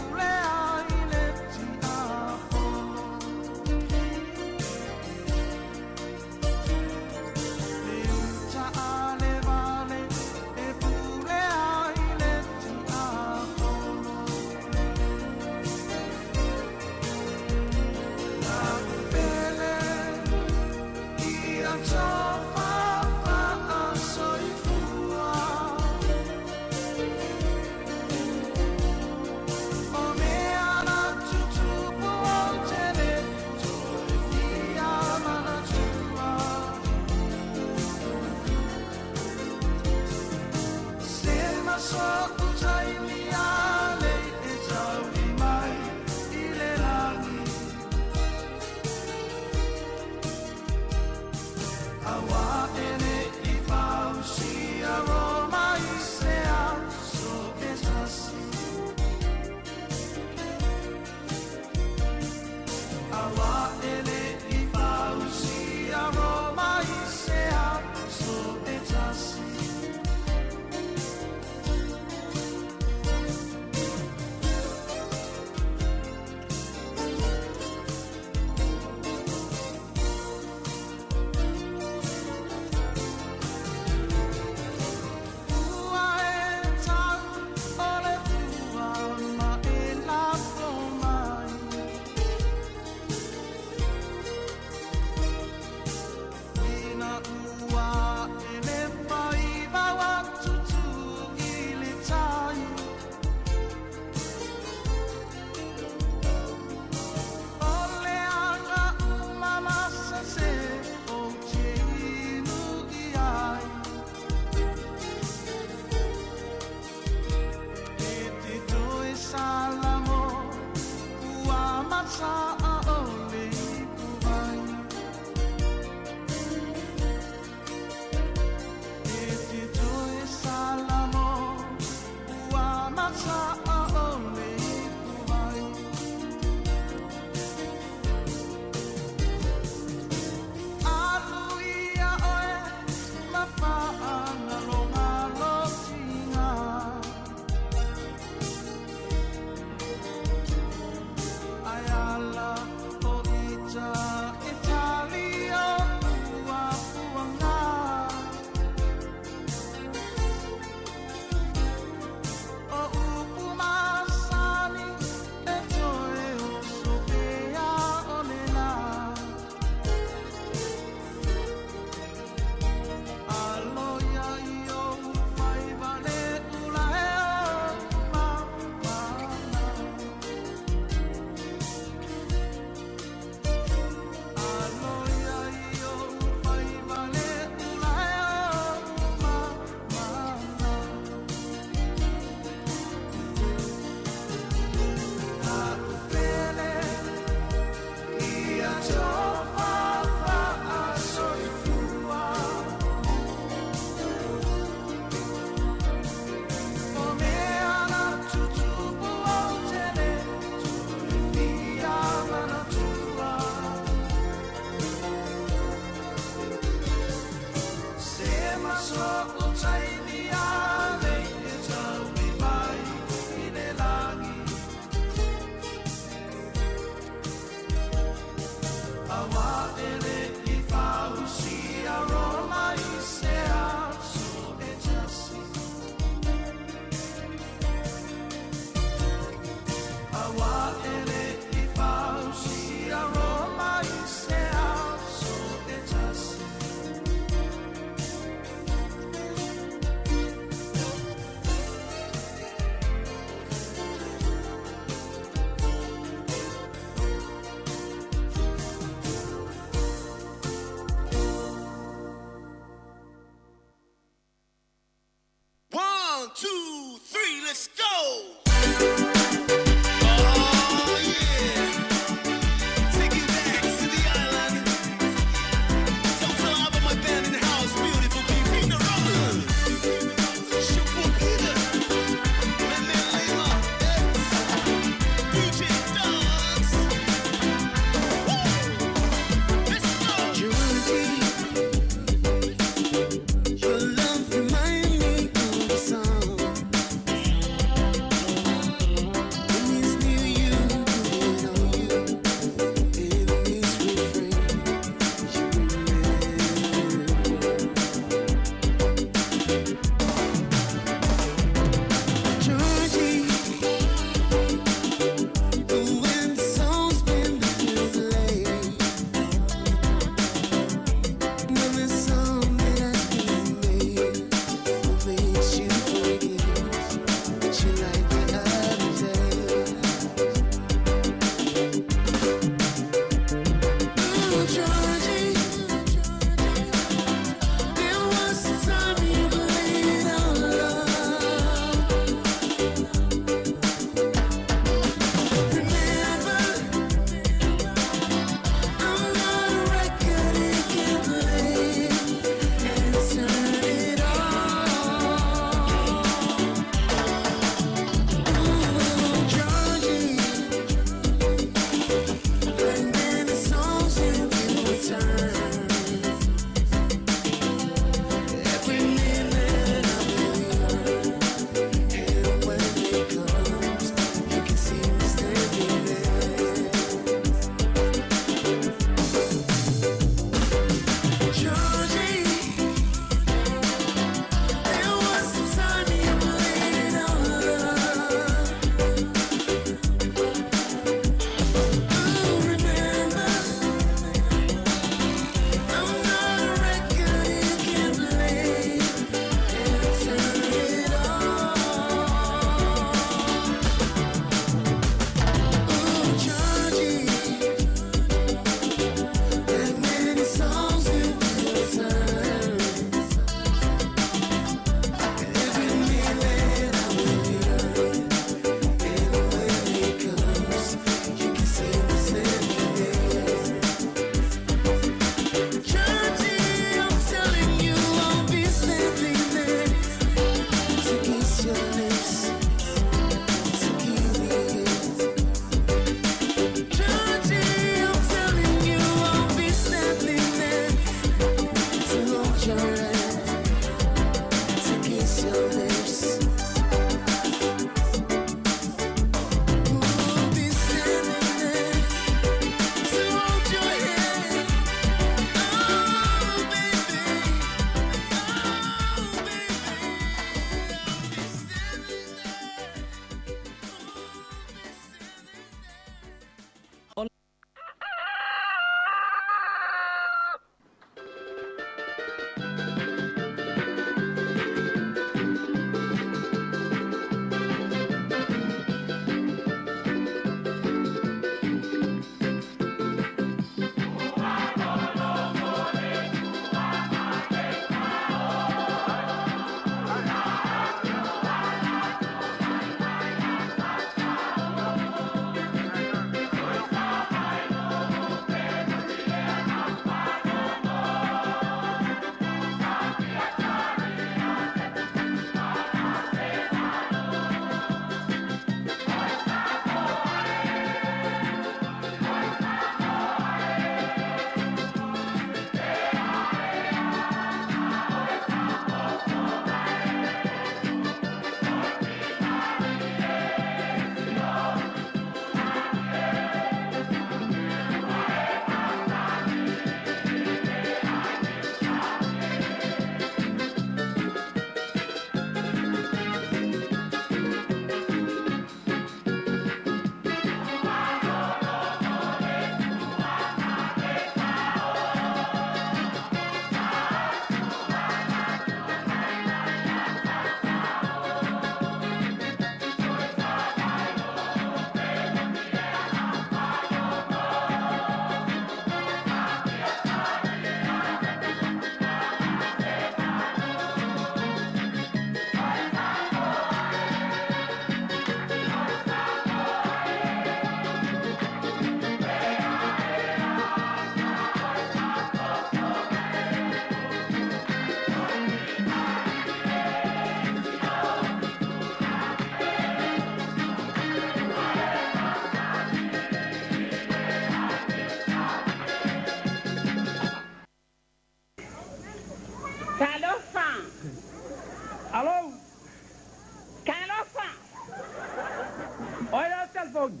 telefoni.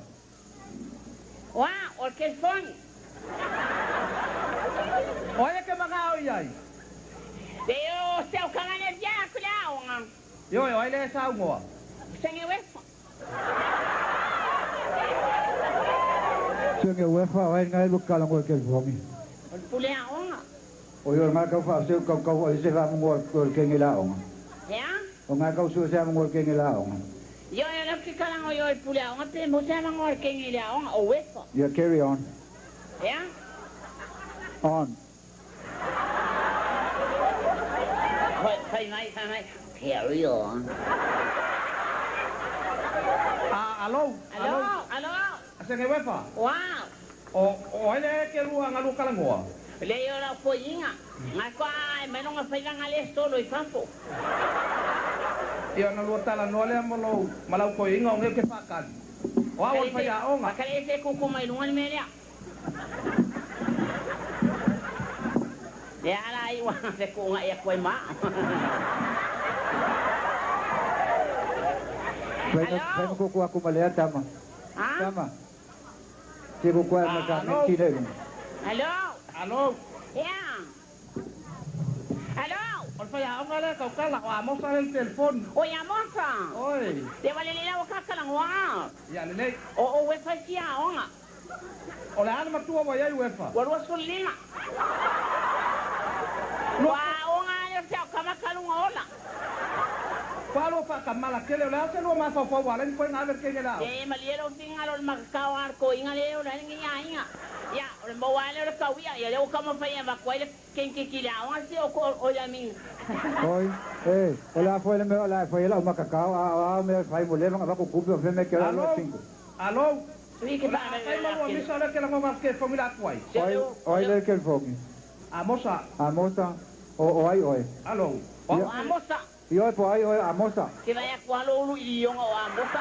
Oa, o le telefoni. O ai e ke magao i ai? Le o se o kangane via ku le aoga. Ioe, o ai le e saugoa? Senge wefa. Senge wefa o ai ngai lu kalango ke telefoni. O le pule aoga. O yo ngai kau fa se kau kau o se fa mo ko ke ngi la aoga. Ya? O ngai kau su se mo ke ngi la aoga. Yo yo le ke kalango yo le pule aoga pe mo se mo ke ngi la aoga o wefa. Yeah, carry on. Ya? On. Fai mai, fai mai. Carry on. Ah, alo. Alo, alo. Senge wefa. Wow. O ai le ke lua ngalu kalangoa. Le yo la poinga. Ngai kwa ai mai longa fai langa le solo i fafo. Ia na lua tala noa lea mo lou malau koiinga o ngeu ke whaakali. O au o whai aonga. Pakale se kuku mai lunga ni mea lea. Le ala i wa se kuunga ia koe maa. Fai kuku aku malea tama. Tama. Te kuku ai maka me tine lunga. Alo. Alo. Ya. Alo. O le whai aonga lea kaukala o Amosa le telefoni. O i Amosa. Oi. Te wale lela o kakalangoa. Ia lelei. O wefa si aonga. O le ana matua wa iai wefa. Ua 25. Ua aonga ale o se au kamakalunga ola. Palo pa kamala kele o le ase lua mafaufau wa alani koe ngā verke nge lao. E malie lo finga lo le makakao ar ko inga le o le ngi ia inga. Ia, o le maua ale o le kauia, ia le o kamawhai a vakuai le kenkeki le aonga se o ko o ia minga. Oi, e, o le afoe le mea o le afoe lau makakao, a mea whai mo le vanga vaku kupi o wheme ke o le pingo. Alo. Sui ke O le a kai malua misa o le ke lango ngā ke fongi la kuai. Oi, oi le ke fongi. Amosa. Amosa, o ai oi. Alo. O Amosa. Io po ai oi Amosa. Ke vai a kualo ulu i ionga o Amosa.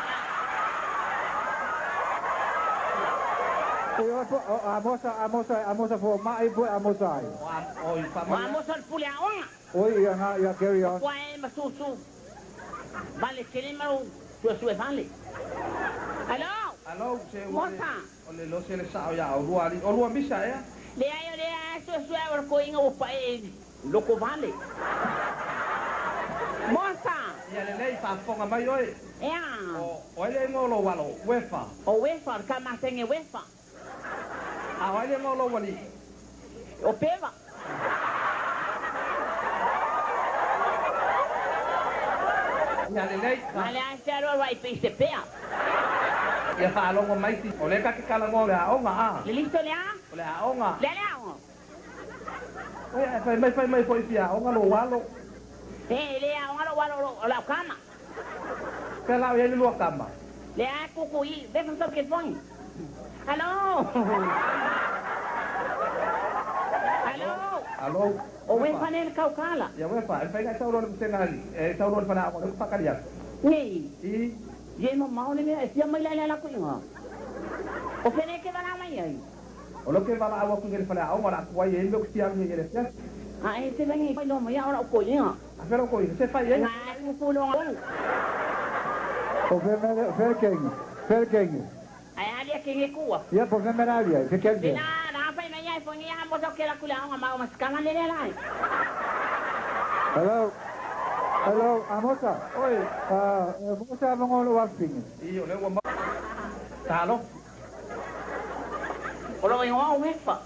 Io po Amosa, Amosa, Amosa fo mai po Amosa ai. Oi pa O Amosa le pule aonga. Oi ia nga ia carry on. Kua e masusu. Vale kele mau sue sue vale. Alo. Alo, se Mosa. O le lo se le sao ia o lua ali, o lua misa ea. Le ai o le ai sue sue o ko inga o pa e loko vale. Mosa. Ia le lei whaafonga mai oi. Ea. O ele ngolo walo, wefa. O wefa, ka masenge wefa. A o ele ngolo wali. O pewa. Ia le lei. Ma le ai se aroa rai pe se pea. Ia whaalongo mai ti. O le ka ke kalango o le aonga a. Le listo le a? O le aonga. Le le aonga. Oi, fai mai fai mai foi fia aonga lo walo. E le aonga lo walo lo la kama. Pe lau ia lua kama. Le a kuku i, ve fa ke fon. Alo. Alo. Alo. O wefa ne kaukala. Ia wefa, e whai ngai tauro le msenga ali. E tauro le whana aonga, le whakari atu. Nei. I. Ye mo maone mea, e fia mai lai lai la kuinga. O whene ke wala mai ai. O lo ke wala awa kuinga le whana aonga la kuai e meo kutia nge le fia. A e te langi mai no mai ora o koinga. A whera o koinga, se whai e? Ngā kuku longa. O whemere, wherkenge, wherkenge. Ai alia kenge kua. Ia po whemere alia, ke kelve. Na, na whai mai ai fongi a mosa ke la kula aonga mau maskama le le lai. Hello. Hello, Amosa. Oi. Amosa mongolo wafingi. I o le ua ma. Talo. O lo ingoa o wefa.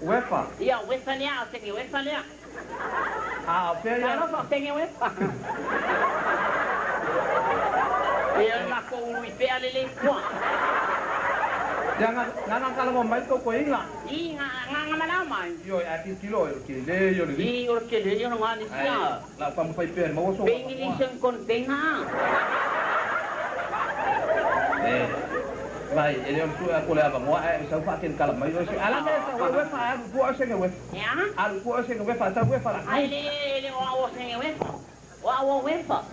Wefa? Ia, wefa lea, o tenge wefa lea. A, o pea ia. Talo fa o tenge wefa. Ia o mako ulu i pea le le kua. Ia nga nga kalango mai ko koinga. I nga nga nga malao mai. Io a ti kilo o ke le yo le. I o ke le yo nga ni sia. La pa mo fai pea mo so. Pengi ni sen kon tenga. Eh. Vai, ele on tu a ko le ava ngoa e sa fa ken kala mai o se. Ala me sa we fa alu ku o se we. Ya. Alu ku o se we fa sa we fa la. Ai le le o o se we fa. O o we fa.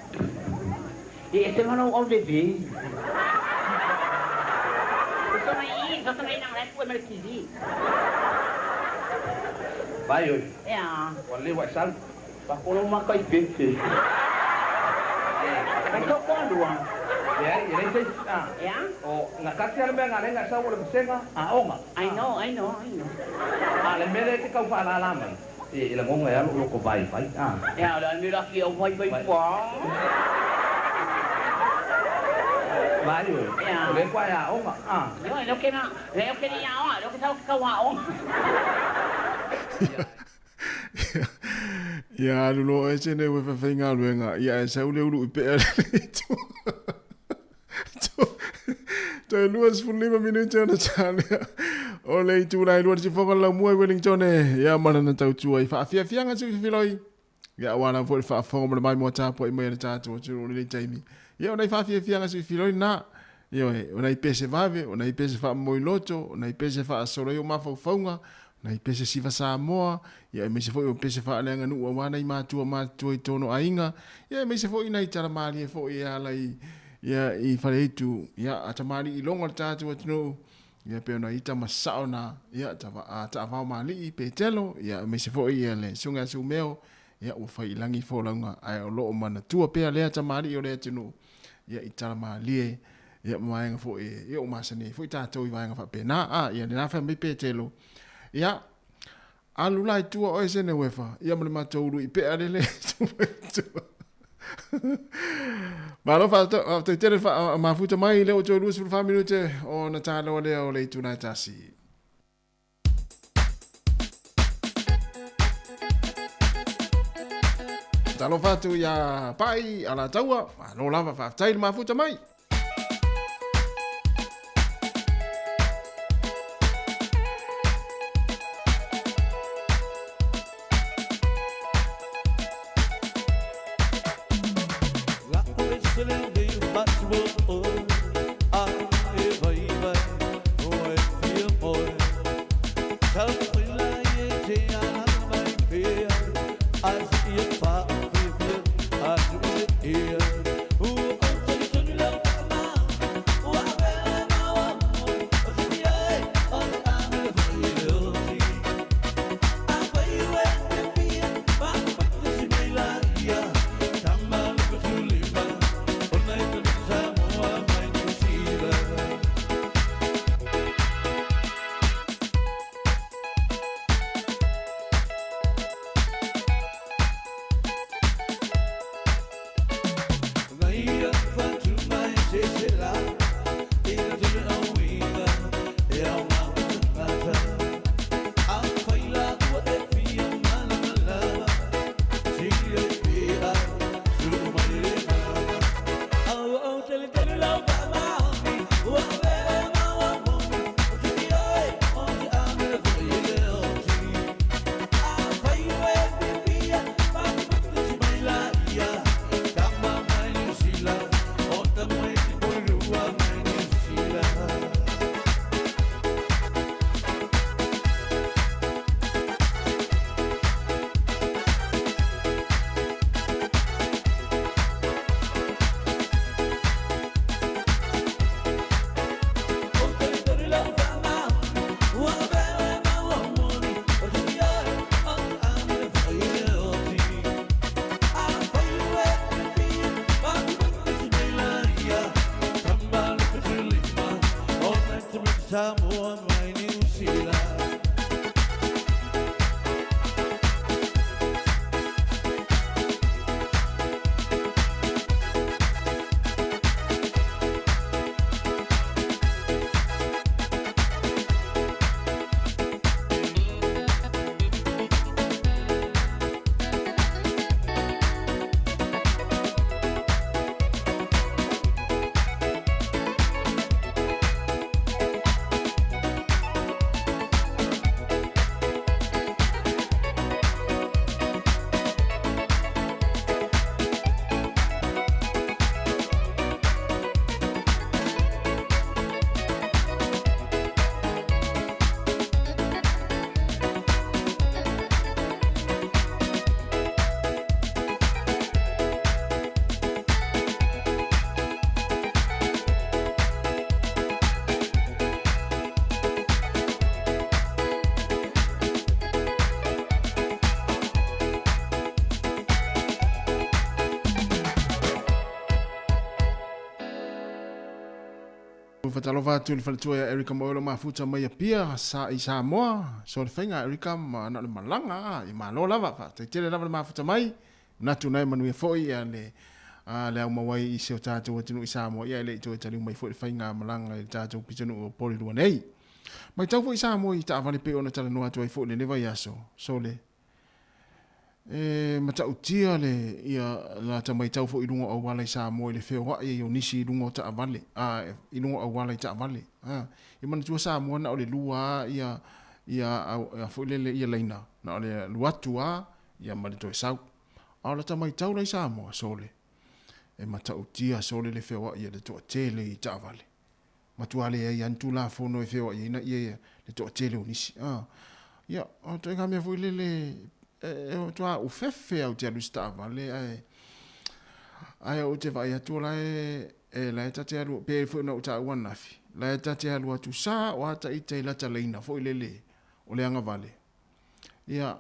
E se mano o de bi. So mai so mai nang lai ku me kizi. Vai oi. Ya. O le wa sal. Pa ko lo ma kai pe. Ai ko ko lua. Leai, e leai se isi, a. Ea? O, na tasi lava le mea na ala ai ona e sau o le vasega aoga. I know, I know, I know. A o le mea lea e te tau faalala mai, e lagona e alu o loko vaivai, a. Ea, o le a le mea la fia vaivai pa. Vaai oe, o lea ua e aoga, a. Ioe, lea ou te, lea ou te le i aoga, lea ou te sau ou te tau aoga. Ia alu loa oe sene ua faafaigaluega, ia ae sau le ulu i pea le itu. Toe 25 minute ona tālea o le itu lai lua sifoga lau mua i Wellington e ia mana na tautua i faafiafiaga sui filoi. Ia aua lava foi le faafofoga ma le maimoa tapuai mai a le tatou atunuu i lenei taimi. Ia o nai faafiafiaga sui filoi na. Ioe, o nai pese vave, o nai pese faamomoiloto, o nai pese faasolo ai o mafaufauga, nai pese siva Samoa, ia aemaise foi o pese faaleaganuu aua nai matua matutua i tonu aiga, ia aemaise foi nai tala malie foi e ala i, ia, i Faleitu, ia, a tamalii logo le tatou atunuu, ia pei ona ita ma sao na, ia, taavao malii Petelo, ia aemaise foi ia le susuga ia Sumeo, ia ua fai i lagi folauga, ae o lo o manatua pea lea tamalii o le atunuu, ia i tala malie, ia ma vaega foi e, ia ua masani ai foi tatou i vaega faapena, a, ia lena fai mai Petelo, ia, alu la i tua oe sene uefa, ia ma le matou ulu i pea lele tua. Malo faafetai tele mafuta mai lea ua toe 24 minute ona taloa lea o le itula e tasi. Talofa atu iā Pai Alataua, malo lava faafetai le mafuta mai. Faatalofa atu i le faletua ia Erica Moelo mafuta mai Apia sa i Samoa. So le faiga Erica ma na o le malaga a i malo lava. Faafetai tele lava le mafuta mai. Manatu na e manuia foi ia le a le au mau ai i si o tatou atunuu i Samoa ia e le i toe taliu mai foi le faiga malaga i le tatou pitonuu o Porirua nei. Matau foi Samoa i taavale pei ona talanoa atu ai foi i lenei vaiaso. So le E matautia le ia lata matau foi i luga o auala i Samoa i le feoai ai o nisi i luga o taavale, a, i luga o auala i taavale. A, e manatua Samoa na o le lua a ia, ia, a, foi lele ia laina, na o le alu atu a, ia ma le toe sau. A o lata matau la i Samoa, sole, e matautia sole le feoai a le toatele i taavale. Matua leai a ni Tulafono e feoai ai na ia le toatele o nisi. A, ia, o ituaiga mea foi lele e matua ufefe au te alu i se taavale ae ae ou te vaai atu o la e e la e ta te alu pe foi ona ou taua ananafi, la e ta te alu atu sa o ata ita i lata laina foi lele o le agavale. Ia,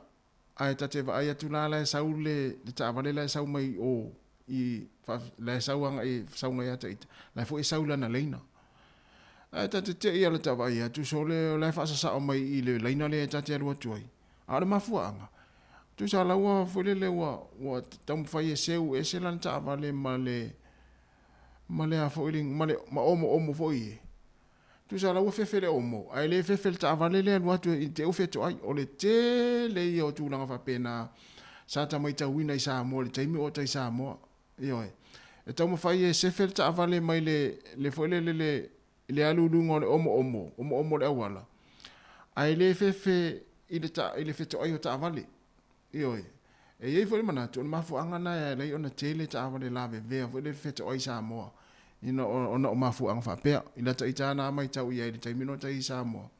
Ae ta te vaai atu la la e sau le le taavale la e sau mai o i la e sau agai sau mai ia te ita, la foi e sau i lana laina. Ae ta te te i ala ta vaai atu sole o la e faasasao mai i le laina lea ta te alu atu ai. A o le mafuaaga, tusa la ua foi lele ua ua taumafai e seu ese lana taavale ma le ma le a foi le ma le ma omoomo foi e. Tusa la ua fefe le omo, ae le fefe le taavale lea alu atu i te u fetoai. O le tele ia o tulaga faapena sa ta maitauina i Samoa i le taimi o ota i Samoa. Ioe. E taumafai e sefe le taavale mai le, le foi lele le, le alu i luga o le omoomo, omoomo o le auala, ae le fefe i le, ta, i le fetoai o taavale. Ioe. E i ai foi le manatu, o le mafuaaga lena e ala ai ona tele taavale lavevea foi lele fetoai i Samoa, ina ona o mafuaaga faapea. I lata ita na matau i ai i le taimi na o tai i Samoa.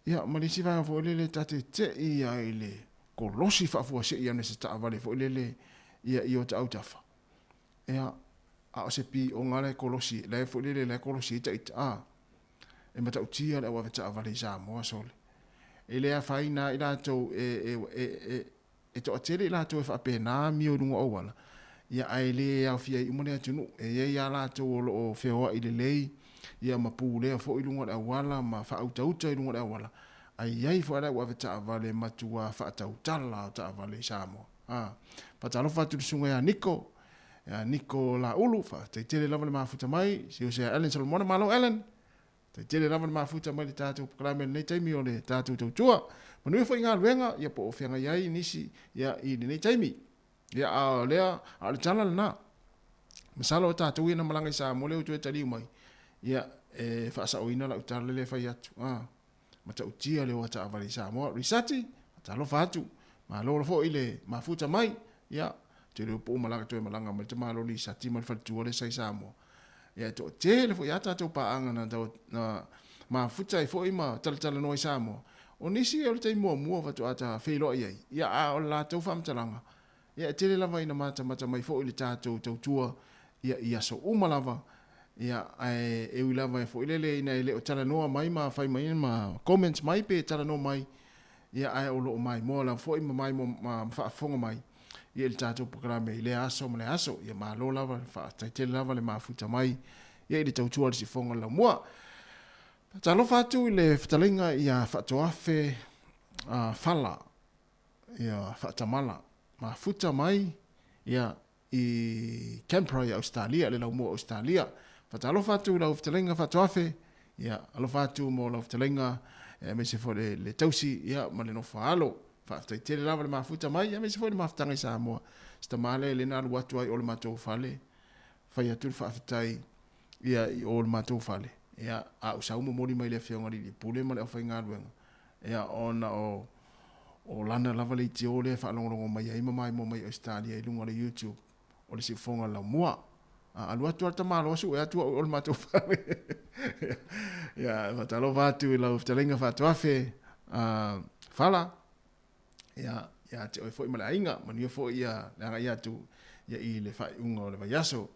Ia, ma le isi vaega foi lele ta te tei ai i le kolosi faafuasei ane se taavale foi lele ia i o ta autafa. Ia, a o se pioga la e kolosi, la e foi lele la e kolosi ai ta ita, a. E matautia le au ave taavale i Samoa sole. E le afaina ai latou e, e, e, e, e toatele i latou e faapena amio i luga o auala, ia ae le aofia ai uma le atunuu. E i ai lava latou o lo o feoai lelei, ia ma pulea foi i luga o le auala ma faautauta i luga o le auala, ae i ai foi le au ave taavale matua faatautala o taavale i Samoa. A, faatalofa atu i le susuga ia Niko, ia Niko Laulu, faafetai tele lava le mafuta mai, si uso ia Ellen Solomona, malo Ellen! Faafetai tele lava le mafuta mai le tatou polokalame i lenei taimi o le tatou tautua. Manuia foi galuega, ia po o feagai ai nisi ia i lenei taimi. Ia a o lea, a o le tala lena. Masalo o tatou ia na malaga i Samoa lea ua toe taliu mai, ia e faasaoina lau tala lea e fai atu. A, matautia le o a taavale i Samoa. Risati, talofa atu. Malo foi le mafuta mai. Ia, te leo po o malaga toe malaga mai le tamalo Risati ma le faletua lea sa i Samoa. Ia e toatele foi lava tatou paaga na, na mafuta ai foi ma talatalanoa i Samoa. O nisi o le taimi muamua faatoa ta feiloai ai, ia a o le latou faamatalaga, ia e tele lava ina matamata mai foi le tatou tautua ia i aso uma lava, ia ae e ui lava e foi lele ina e le o talanoa mai ma fai mai ma comments mai pe talanoa mai, ia ae o lo o maimoa lava foi ma maimoa ma faafofoga mai ia i le tatou polokalame i lea aso ma lea aso. Ia malo lava, faafetai tele lava le mafuta mai ia i le tautua a le Siufofoga o le Laumua. Talofa atu i le fetalaiga ia Faatoafe uh, Fala ia Faatamala mafuta mai ia i Canberra i Ausetalia, le laumua o Ausetalia. Faatalofa atu i lau fetalaiga Faatoafe, ia, alofa atu mo lau fetalaiga, aemaise foi le, le tausi, ia, ma le nofo a alo. Faafetai tele lava le mafuta mai, aemaise foi le mafutaga i Samoa. Se tama lea lea na alu atu ai o le matou fale, fai atu le faafetai ia i o le matou fale. Ia, a ou sau momoli mai le afioga i le Pule ma le aufaigaluega, ia, ona o o lana lava leitio lea e faalogologo mai ai ma maimoa mai Ausetalia i luga o le YouTube o le siufofoga o le laumua. A alu atu lava le tamaloa sue atu au i o le matou fale. Ia, faatalofa atu i lau fetalaiga Faatoafe uh, Fala. Ia, ia te oe foi ma le aiga, manuia foi ia le agai atu ia i le faaiuga o le vaiaso.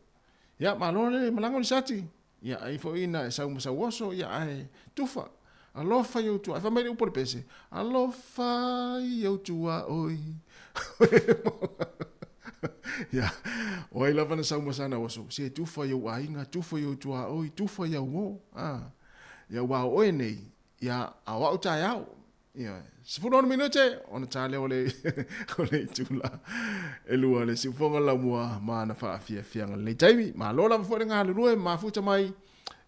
Ia, malo le malaga o Lisati. Ia ai foi ina e sau ma sau oso, ia ae tufa. Alofa i ou tuaa. Fai mai le upu a le pese, alofa i ou tuaa oi. Ia, o ai lava na sau ma sana oso, se tufa i ou aiga, tufa i ou tuaoi, tufa i au uō, a. Ia, aua o oe nei, ia, a o au taeao. Ioe. 16 minute, ona tā lea o le, o le itula. E lua le siufoga laumua ma ana faafiafiaga lenei taimi. Malo lava foi le galulue, mafuta mai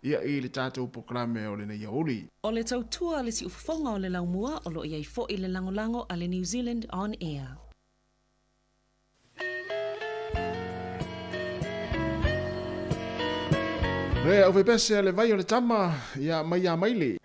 ia i le tatou polokalame o lenei aoauli. O le tautua a le siufofoga o le laumua o lo o i ai foi le lagolago a le New Zealand On Air. Le aufepese a le vai o le tama ia mai ia maile.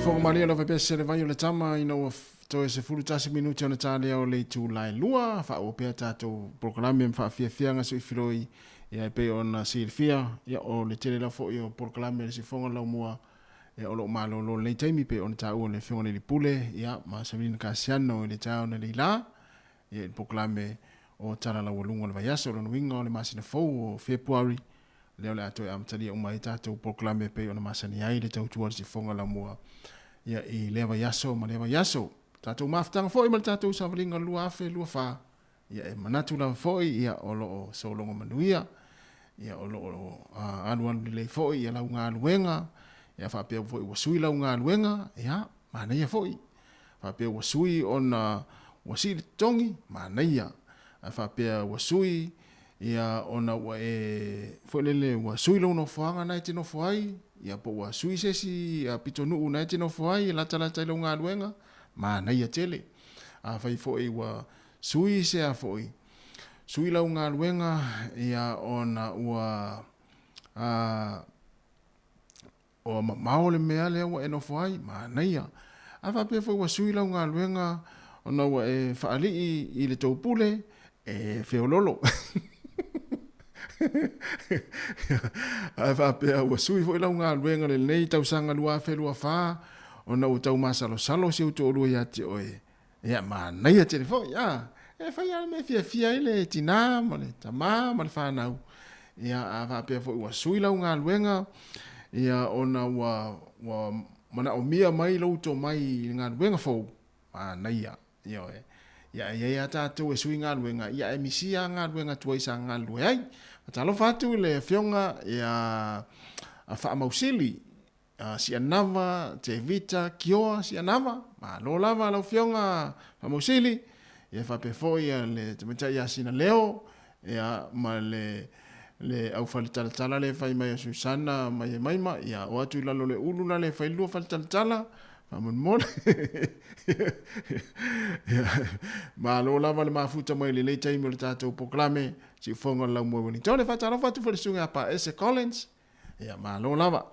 Fofoga malie lava pea se le vai o le tama ina ua toe 11 minute ona tā lea o le itula e lua, faaauau pea tatou polokalame ma faafiafiaga suifiloi, ia e pei ona silafia, ia o le tele lava foi o polokalame a le Siufofoga o le Laumua, ia o lo o malolo i lenei taimi pei ona taua e le Afioga i le Alii Pule, ia ma Savelina Kasiano i le taeao nei la. ia i le polokalame o Tala Laualuga o le vaiaso. O lona uiga o le masina fou o Fepuari, lea o le a toe amatalia uma ai tatou polokalame e pei ona masani ai le tautua a le sifoga laumua ia i lea vaiaso ma lea vaiaso. Tatou mafutaga foi ma le tatou savaliga o le 2024, ia e manatu lava foi ia o lo o sologa manuia, ia o lo o alualu lelei foi ia lau galuega, ia faapea foi ua sui lau galuega, ia manaia foi. Faapea ua sui ona ua sii le totogi, manaia. Ae faapea ua sui ia ona ua e foi lele ua sui lou nofoaga na e te nofo ai, ia po ua sui se isi pitonuu na e te nofo ai e latalata i lau galuega, manaia tele. Afai foi ua sui se a foi, sui lau galuega ia ona ua a, Ua mamao le mea lea ua e nofo ai, manaia. A faapea foi ua sui lau galuega ona ua e faalii i le tou pule, e feololo. Ae faapea ua sui foi lau galuega i lenei tausaga 2024 ona ua tau masalosalo si ou toalua ia te oe, ia manaia tele foi. A, e fai lava le mea e fiafia ai le tinā ma le tamā ma le fanau. Ia, a faapea foi ua sui lau galuega, ia ona ua, ua manaomia mai lou tomai i le galuega fou, manaia. Ioe. Ia, e i ai lava tatou e sui galuega, ia ae misia lava galuega tuai sa galulue ai. Faatalofa atu i le Afioga ia Faamausili Sianava, Tevita, Kioa, Sianava, malo lava lau Afioga Faamausili, ia faapea foi le tamaitai ia Sinaleo, ia ma le le au faletalatala le fai mai a Susana mai e maima, ia o atu i lalo le ulu la le fai lua faletalatala, faamolemole. Ia, malo lava le mafuta mai lenei taimi o le tatou polokalame, Siufoga o le Laumua Wellington. E faatalofa atu foi i le susuga ia Paese Collins, Ia, malo lava.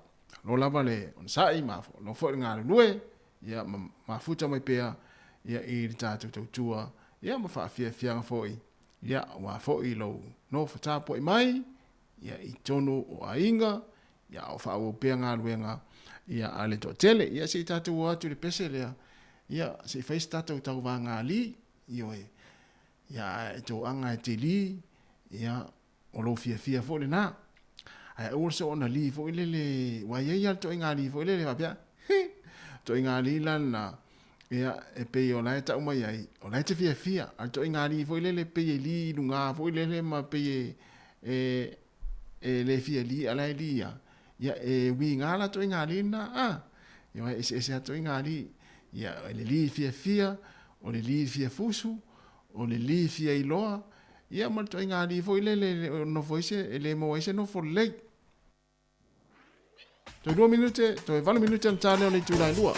Malo lava le onosai, malo foi le galulue, ia, ma mafuta mai pea, ia, i le tatou tautua, ia, ma faafiafiaga foi, ia, aua foi lou nofo tapuai mai, ia, i totonu o aiga, ia, a o faaauau pea galuega, ia, a le toatele. Ia, se i tatou o atu i le pese lea, ia, se i fai se tatou tauvaga-li, ioe, ia, a e toaga e te li, ia, O lou fiafia foi lena. Ae aua le soona li foi lele, ua i ai lava le toaiga li foi lele faapea, hi! Toaiga li la lena, ia, e pei o la e tau mai ai, o la e te fiafia. A o le toaiga li foi lele pei e li i luga foi lele ma pei e, e, e le fia li a o la e li lava, ia, e uiga la toaiga li lena, a. Ia, e eseese lava toaiga li. Ia, o le li fiafia, o le li fia fusu, o le li fia iloa, Ia ma le ituaiga alii foi lele e le nofo ai se, e le maua ai se nofo lelei. Toe 2 minute, toe 8 minute ona ta lea o le itula e 2.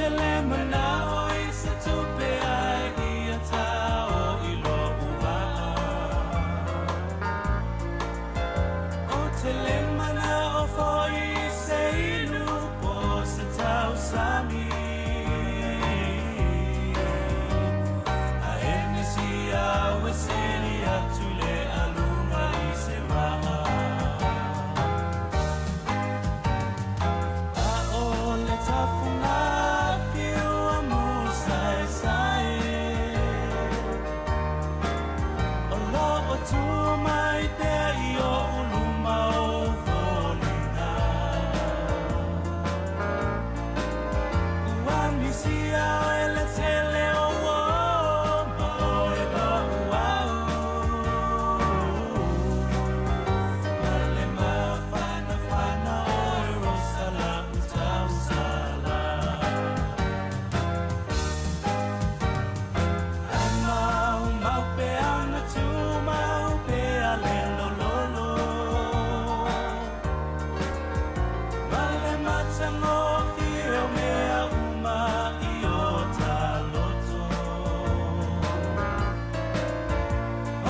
te le manao i se tupe ai ia tao i lo'u va'a. O te le mana'o fo'i i se inu po o se tausami. Ae nisi au e sili atu i le aluga i se va'a. A o le tafuga fiu a musaesae. O lo'o tu mai pea i o'u luma o foliga. Ua misia oe le tele o uō ma oe lo'u au. Ma le mafanafana oe rosa la'u tausala. Ai maumau pea na tumau pea le lololo. Ma le matagofie o mea uma i o ta loto.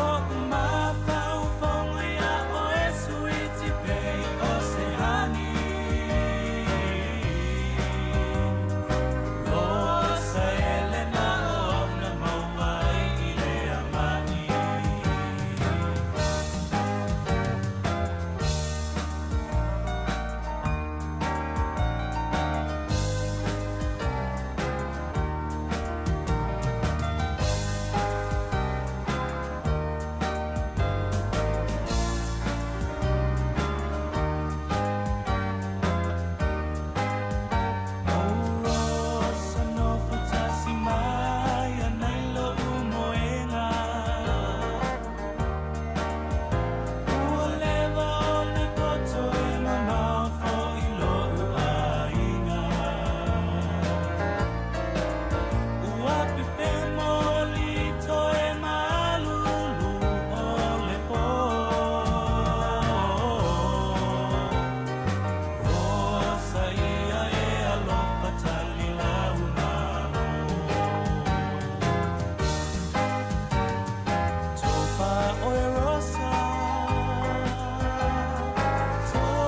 O'u mafaufauga iā oe suiti pei o se hani. Rosa Elena ona maua ai i le ama'i. Rosa nofo tasi mai ana i lo'u moega. Ua leva o le poto e mamao fo'i lo'u aiga. Ua pepemo lito e malulu o le pō. Rosa ia e alofa tali lau malo. Tofa oe Rosa, tofa.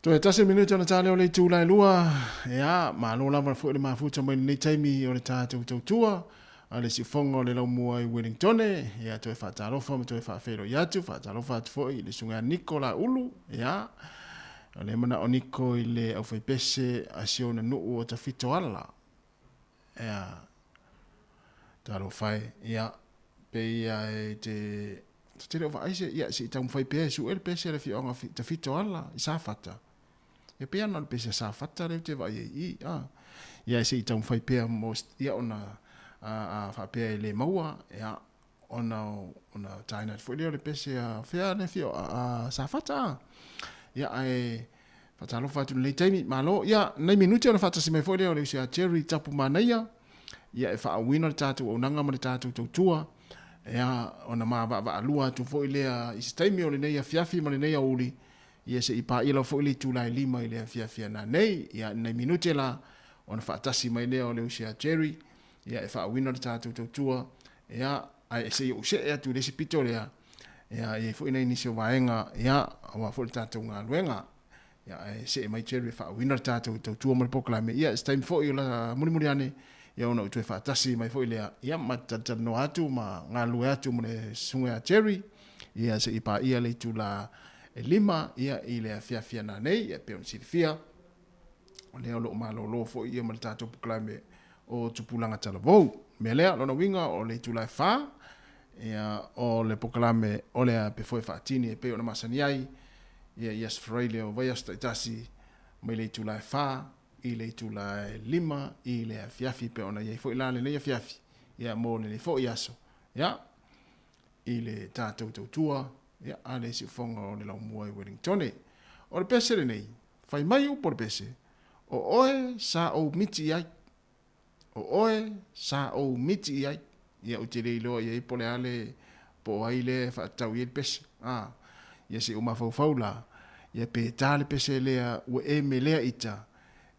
Toe tasi minute ona tā lea o le itula e lua, ia, malo lava foi le mafuta mai lenei taimi o le tatou tautua a le siufoga o le laumua i Wellingtone, ia, toe faatalofa ma toe faafeiloai atu, faatalofa atu foi i le susuga ia Niko Laulu, ia, o lea e manao Niko i le aufaipese a si ona nuu o Tafitoala, ia, talofa e, ia, pei ia e te te le o vaai se, ia, se i taumafai pea e su'e le pese a le afioaga Tafitoala i Safata. Ia pei ana o le pese a Safata lea ou te vaai ai i i, a. Ia se i taumafai pea mo, ia ona a, a faapea e le maua, ia, ona ona taina atu foi lea o le pese a fea le afioaga a Safata, a. Ia ae faatalofa atu i lenei taimi, malo, ia, nai minute ona faatasi mai foi lea o le usi a Jerry Tapu Manaia, ia e faaauina le tatou auaunaga ma le tatou tautua, ia, ona maavaavaalua atu foi lea i se taimi o lenei afiafi ma lenei aoauli, ia se i paia lava foi le itula e 5 i le afiafi ana nei. Ia, i nai minute la, ona faatasi mai lea o le usi a Jerry, ia e faaauina le tatou tautua, ia, ae se i ou see atu i le isi pito lea, ia, e i ai foi nai nisi o vaega, ia, aua foi le tatou galuega. Ia, ae see mai Jerry e faauiina le tatou tautua ma le polokalame. Ia, se taimi foi o la mulimuli ane, ia ona ou toe faatasi mai foi lea, ia, ma talatalanoa atu ma galulue atu ma le susuga ia Jerry, ia, se i paia le itula e 5, ia, i le afiafi ana nei, ia, pei ona silafia, o lea o lo o malolo foi ia ma le tatou polokalame o Tupulaga Talavou. O le mea lea, lona uiga o le itula e 4, ia, o le polokalame o le a pe foe faatini e pei ona masani ai, ia, i Aso Faraile o vaiaso taitasi mai le itula e 4 i le itula e 5 i le afiafi pei ona i ai foi la lenei afiafi, ia, mo lenei foi aso, ia, i le tatou tautua, ia, a le siufoga o le laumua i Wellingtone. O le pese lenei, fai mai upu o le pese, o oe sa ou miti i ai. O oe sa ou miti i ai. Ia, ou te le iloa i ai po o le a le Po o ai lea e faatatau i ai le pese. A, ia se i ou mafaufau la, ia pe ta le pese lea ua e melea ita,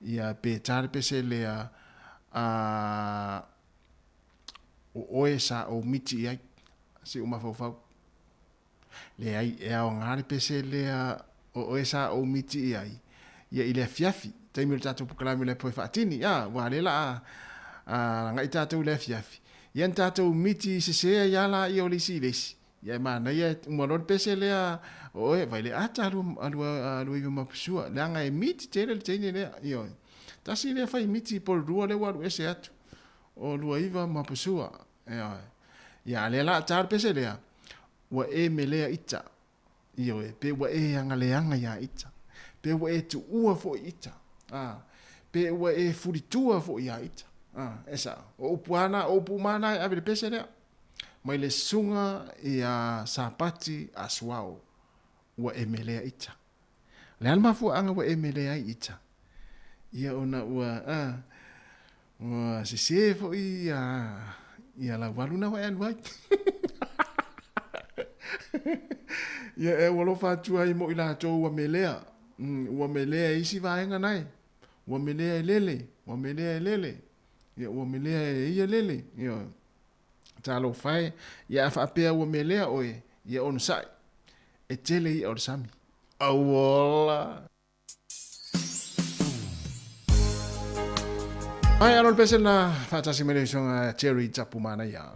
ia pe ta le pese lea a o oe sa ou miti i ai. Se i ou mafaufau. Leai, e aoga le pese lea o oe sa ou miti i ai, ia i le afiafi, taimi o le tatou pokalame o le apoe faatini, a, ua lea la a, a agai tatou i le afiafi, ia na tatou miti sese ai lava laia o le isi i le isi, ia e manaia e uma loa le pese lea o oe, vai le ata alu, alu, alu iva ma pusua, leaga e miti tele le teine lea, ioe. Tasi lea fai miti po o le lua lea ua alu ese atu, o lua iva ma pusua, ioe. Ia a lea la a ta le pese lea, ua e melea ita, ioe, pe ua e agaleaga iā ita, pe ua e tuua foi ita, a, pe ua e fulitua foi iā ita. A, e sao. O upu lava na, o upu uma lava na e ave i le pese lea. Mai le susuga ia Sapati a Suao, ua e melea ita. O le a le mafuaaga ua e melea ai ita? Ia ona ua, a, ua sese foi ia, ia lau alu na ua e alu ai. Ia e alofa atu ai mo i latou ua melea, ua melea e isi vaega nae, ua melea e lele, ua melea e lele, ia ua melea e ia lele, ia. Talofa e, ia a faapea ua melea oe, ia onosai, e tele i'a o le sami. Auola! Mai alo le pese na faatasi mai le usoga Jerry Tapu Manaia.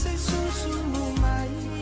Se susu mai.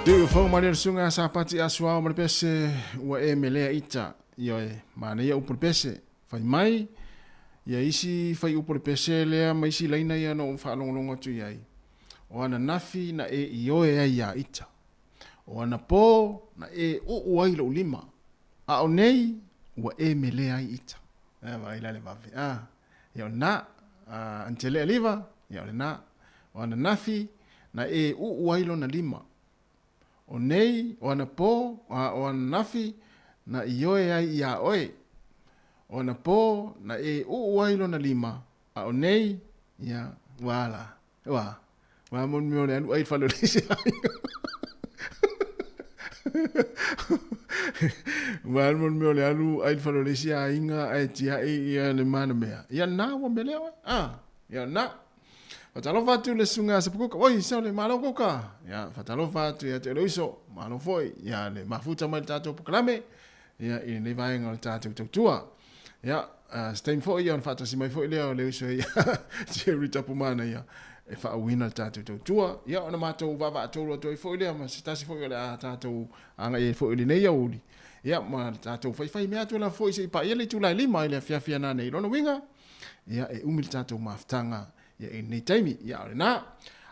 Tui fau mai le susuga Sapati Asuao ma le pese ua e melea ita. Ioe, manaia upu le pese. Fai mai, ia isi fai upu le pese lea ma isi laina ia na ou faalogologo atu i ai. O ananafi na e ioe ai iā ita. O anapo na e uu ai lou lima. A o nei, ua e melea ai ita. E vaai la le vave. A, ia o lena. A, Antele Aliva, ia o lena. O ananafi na e uu ai lona lima. O nei, o anapo, a o ananafi na ioe ai iā oe. O anapo na e uu ai lona lima, a o nei, ia, ua ala. Ua, ua mo mea o le alu ai fale o le isi aiga. Ua mo mea o le alu ai fale o le isi aiga ae tiai ia le mana mea. Ia na ua melea oe. Ah, ia na. Fatalofa atu le susuga Sapukuka. Oi, sa le malo kuka. Ia, fatalofa atu ia te uiso. Malo foi. Ia le mafuta mai le tatou pokalame. Ia, i lenei vaega o le tatou tautua. Ia, se taimi foi ia ona faatasi mai foi lea o le uso ia Jerry Tapumana ia e faauuina le tatou tautua. Ia, ona matou vaavaatolu atu ai foi lea ma se tasi foi o le a tatou agai ai foi i lenei aoauli. Ia, ma le tatou faifai mea atu lava foi se i paia le itula e 5 i le afiafi a nanei. Lona uiga, ia, e umi le tatou mafutaga ia i lenei taimi. Ia, o lena,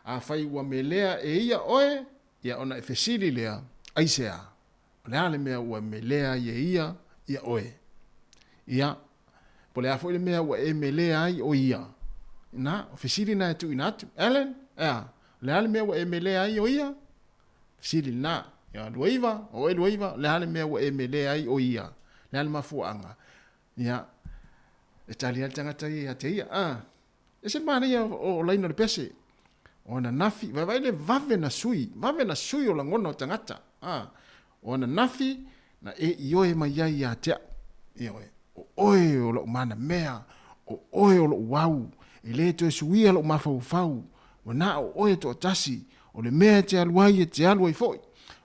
afai ua melea e ia oe, ia ona e fesili lea, aisea? O le a le mea ua melea ai e ia ia oe? Ia, po o le a foi le mea ua e melea ai o ia? Na, o fesili na e tuuina atu. Ellen, ea, o le a le mea ua e melea ai o ia? Fesili lena. Ia, Luaiva, o oe Luaiva, o le a le mea ua e melea ai o ia? O le a le mafuaaga? Ia, e tali lava le tagata ia ia te ia. A, ese le manaia o laina o le pese. O ananafi, vaevae le vave na sui, vave na sui o lagona o tagata. A, o ananafi na e ioe mai ai ia te au. Ioe, o oe o lou manamea, o oe o lou au, e le toe suia lou mafaufau, ua na o oe toatasi, o le mea e te alu ai e te alu ai foi,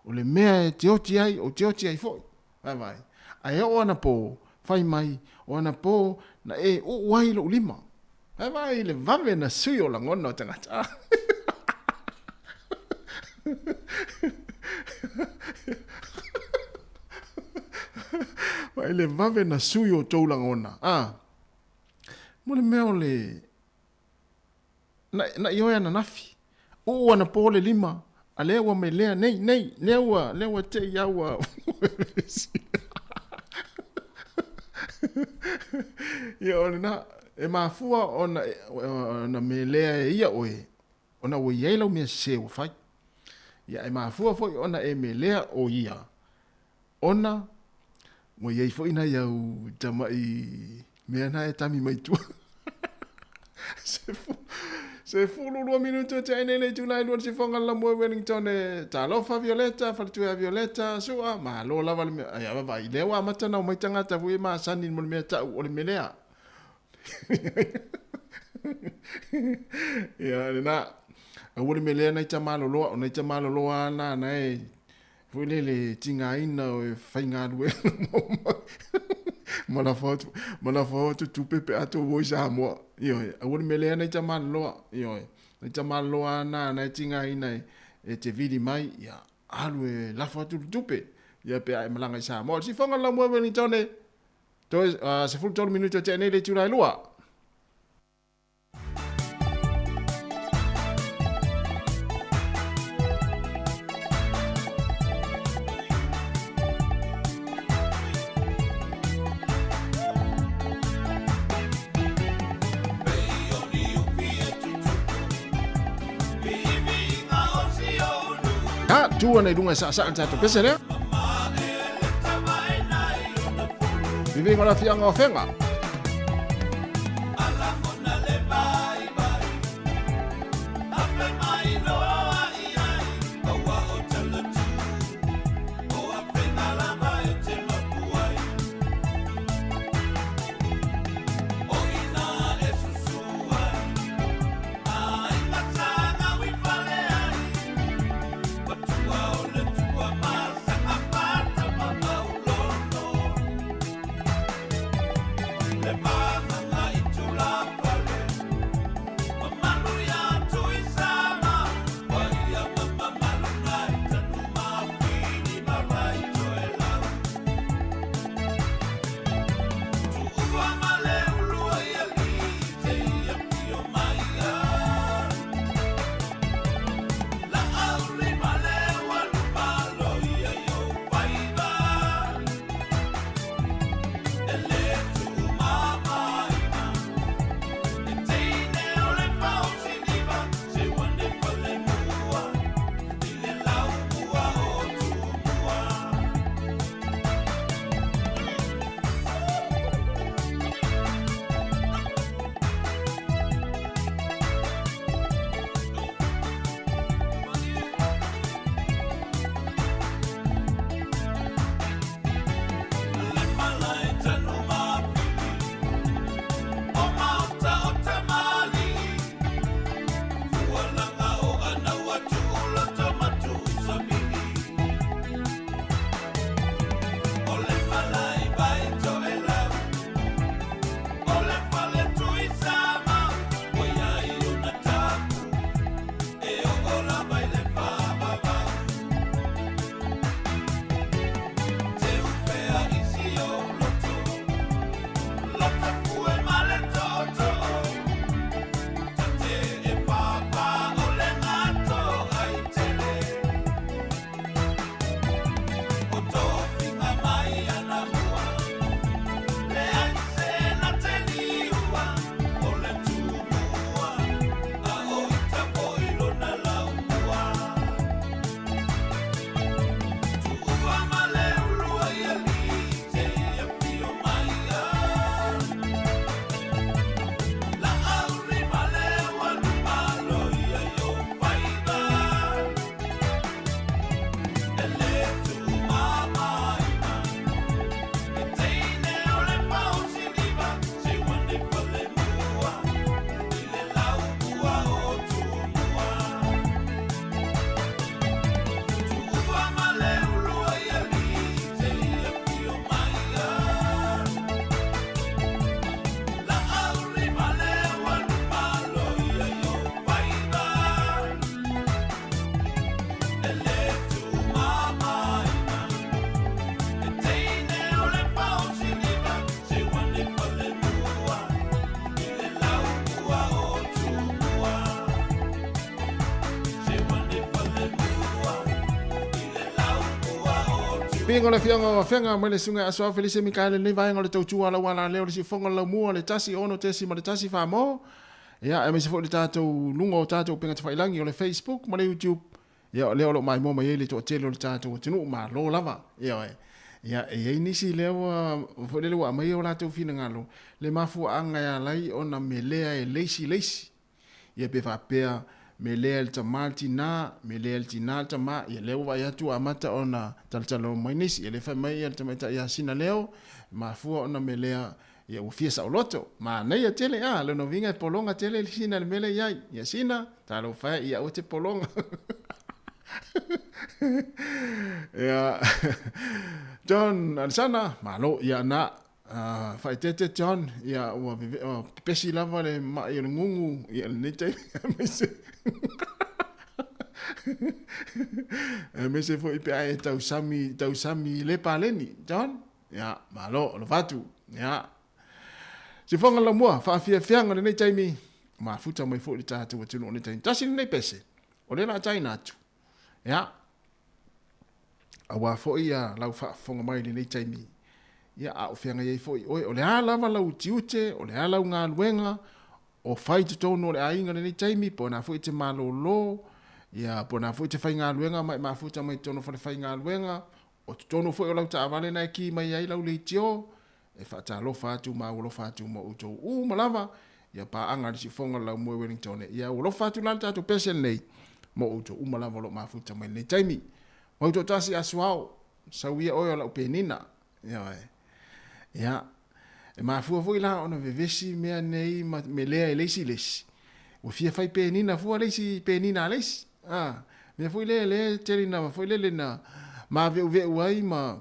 o le mea e te oti ai, ou te oti ai foi. Vaevae. Ae oo anapo, fai mai, o anapo na e uu ai lou lima. Vaevae i le vave na sui o lagona o tagata. Vaai le vave na sui o tou lagona. Ah. Mo le mea o le Na, na ioe ananafi. Uu anapo le lima, a lea ua melea nei, nei, lea ua, lea ua te i au ua Ia o lena, e mafua ona, ona melea e ia oe, ona ua i ai lau mea sese ua fai. Ia e mafua foi ona e melea o ia, ona ua i ai foi nai au tama'i mea na e tami mai tua. 12 minutu e tea nei le itula e lua le sifoga le lamue Wellington e talofa Violeta, faletua Violeta, sua, malo lava le mea, ai ava vai, lea ua amata na omai tagata foi e masani mo le mea ta'u o le melea. Ia, lena, aua le melea nai tamaloloa, o nai tamaloloa na na e Foi lele tigaina o e faigaluega ma lafo atu, ma lafo atu tupe pe a tou o i Samoa. Ioe, aua le melea nai tamaloloa. Ioe, nai tamaloloa na na e tigaina e, e te vili mai, ia, alu e lafo atu le tupe. Ia pe a e malaga i Samoa. Le sifoga le laumua Wellington e, toe, uh, 13 minuti o tea nei le itula e lua. Ha, tu ana i runga e saasaa le tatou pese lea. Viviga o le afiaga o Afega. Viiga o le Afioga o Afega mai le Susuga ia Asoao Felise Mikaele lenei vaega o le tautua a lau alaleo le siufofoga o le laumua le 1 6.1 Famo ia aemaise foi le tatou luga o tatou upega tafailagi o le Facebook ma le YouTube ia o lea o lo o maimoa mai ai le toatele o le tatou atunuu malo lava ioe ia e i ai nisi lea ua foi lele ua aumai o latou finagalo le mafuaaga e ala ai ona melea e le isi le isi Ia pe faapea, melea e le tama le tina, melea e le tina le tama, ia lea ua vaai atu ua amata ona talatalanoa mai nisi. Ia lea fai mai ia le tamaitai ia Sina Leo, e mafua ona melea, ia ua fia saoloto. Manaia tele, a, lona uiga e pologa tele le Sina i le mea lea e i ai. Ia Sina, talofa e, ia aua te pologa. Ia, John Alisana, malo, ia na, Faaeteete John, ia ua pepesi lava le mai o le gugu i lenei taimi aemaise aemaise foi pe a e tausami tausami i le paleni John. Ia, malo, alofa atu. Ia. Sifoga lamua, faafiafiaga lenei taimi, mafuta mai foi le tatou atunuu lenei taimi. Tasi lenei pese, o lea la taina atu. Ia, aua foi ia lau faafofoga mai i lenei taimi, ia, a o feagai ai foi oe, o le a lava lau utiute, o le a lau galuega, o fai i totonu o le aiga i lenei taimi, po o na foi e te malolo, ia, po o na foi e te faigaluega ma e mafuta mai totonu o falefaigaluega, o totonu foi o lau taavale na e ki mai ai lau leitio, e faatalofa atu ma aualofa atu ma outou uma lava, ia paaga i le siufofoga o le laumua i Wellington, ia aualofa atu la le tatou pese lenei mo outou uma lava o lo o mafuta mai lenei taimi. Mau toatasi Asuao, sau ia oe o lau penina. Ioe. Ia, e mafua foi la ona vevesi mea nei ma melea e le isi le isi. Ua fia fai penina fua le isi penina a le isi. A, mea foi lea lea tele ina foi lele na maveuveu ai ma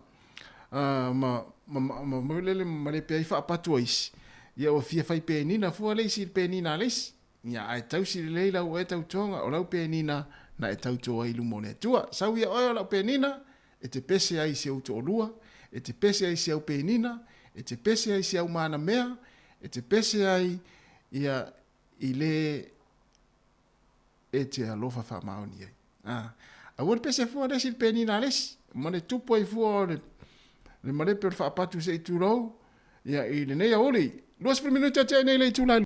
ma ma ma ma lele ma le pea ai faapatu a isi. Ia ua fia fai penina fua le isi i le penina a le isi. Ia ae tausi lelei lau oe tautoga o lau penina na e tauto ai i luma o le Atua. Sau ia oe o lau penina, e te pese ai i si ou toalua, e te pese ai i si au penina, e te pese ai i si au manamea, e te pese ai ia i le e te alofa faamaoni ai. A, aua le pese fua le isi le penina a le isi, ma le tupu ai fua o le, le malepe o le faapatu se i tulou, ia i lenei aoauli. 20 minute tea nei le itula e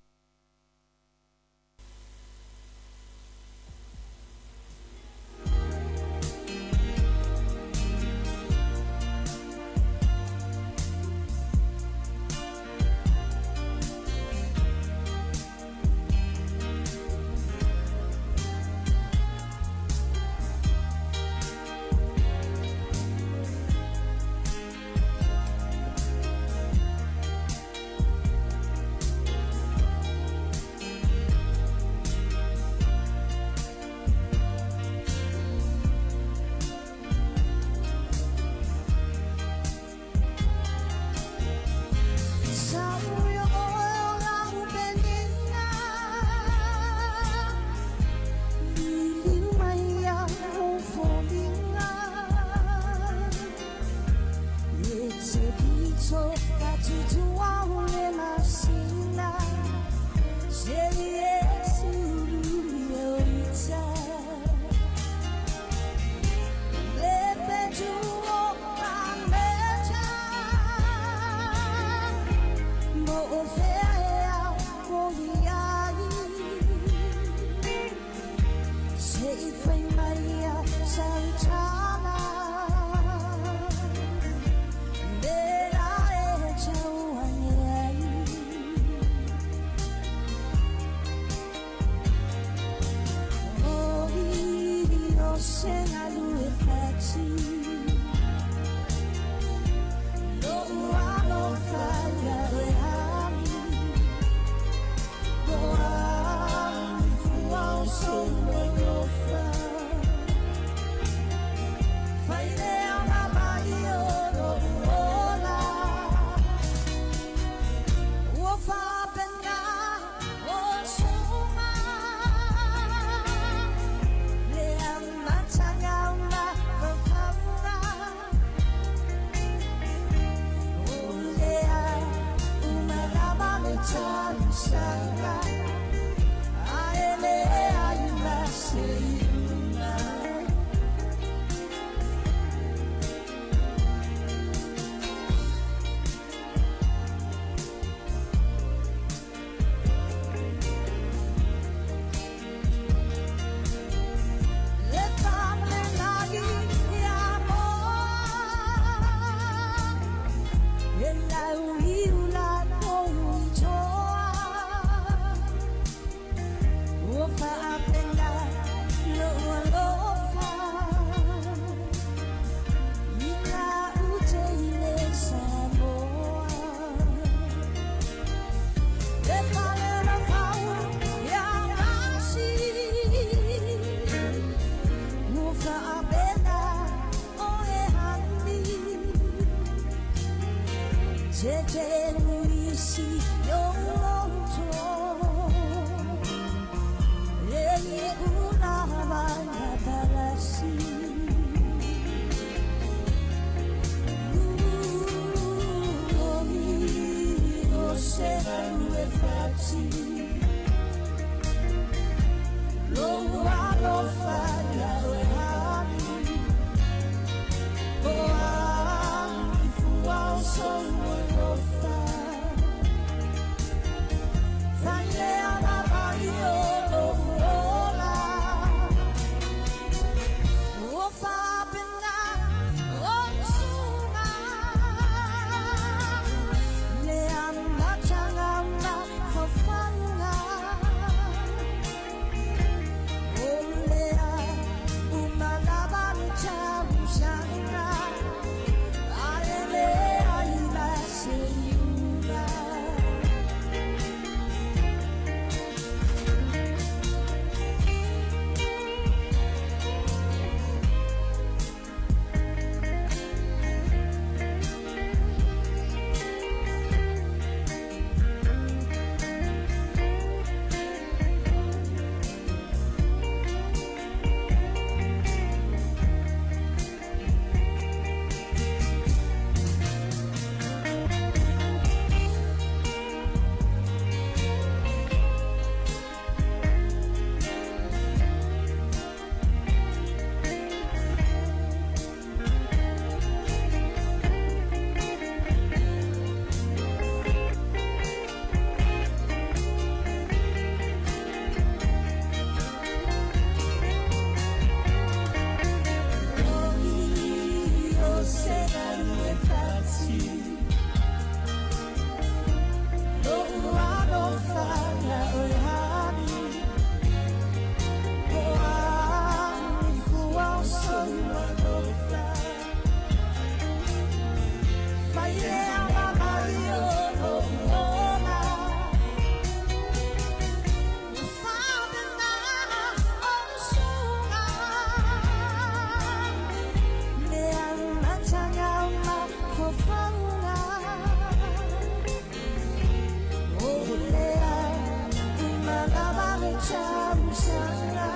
tausaga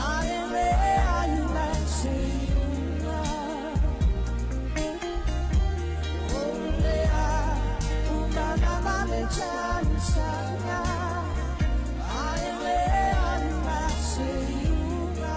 Ae leai la se iuga O lea umanala le tausaga Ae leai la se iuga.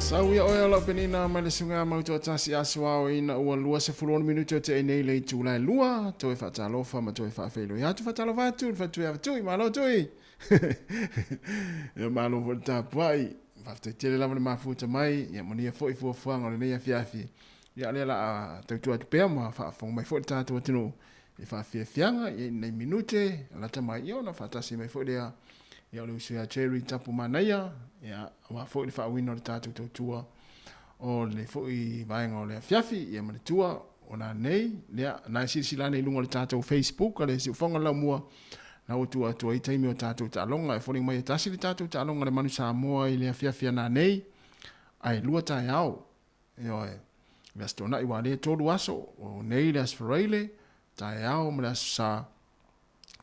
Sau ia oe o lau penina mai le suga mau toatasi aso ao ina ua 26 minute o te nei le itula e 2, toe faatalofa ma toe faafeiloi atu faatalofa atu le faatui avatui malo tui. Ia malo foi le tapuai. Faafetai tele lava le mafuta mai, ia manuia foi fuafuaga o lenei afiafi. Ia o lea o le a tautua atu pea ma faafofoga mai foi le tatou atunuu i faafiafiaga ia i lenei minute lata mai ia ona faatasi mai foi lea ia o le uso ia Jerry Tapu Manaia ia aua foi le faauiina o le tatou tautua o le foi vaega o le afiafi ia ma le tua o nanei lea na e silasila ane i luga o le tatou Facebook a le Siufofoga o le Laumua na ua tua atu ai taimi o tatou taaloga e foliga mai e tasi le tatou taaloga le Manu Samoa i le afiafi a nanei ae 2 taeao. Ioe, le Aso Toonai ua le 3 aso, o nei le Aso Faraile, taeao ma le Aso Sa,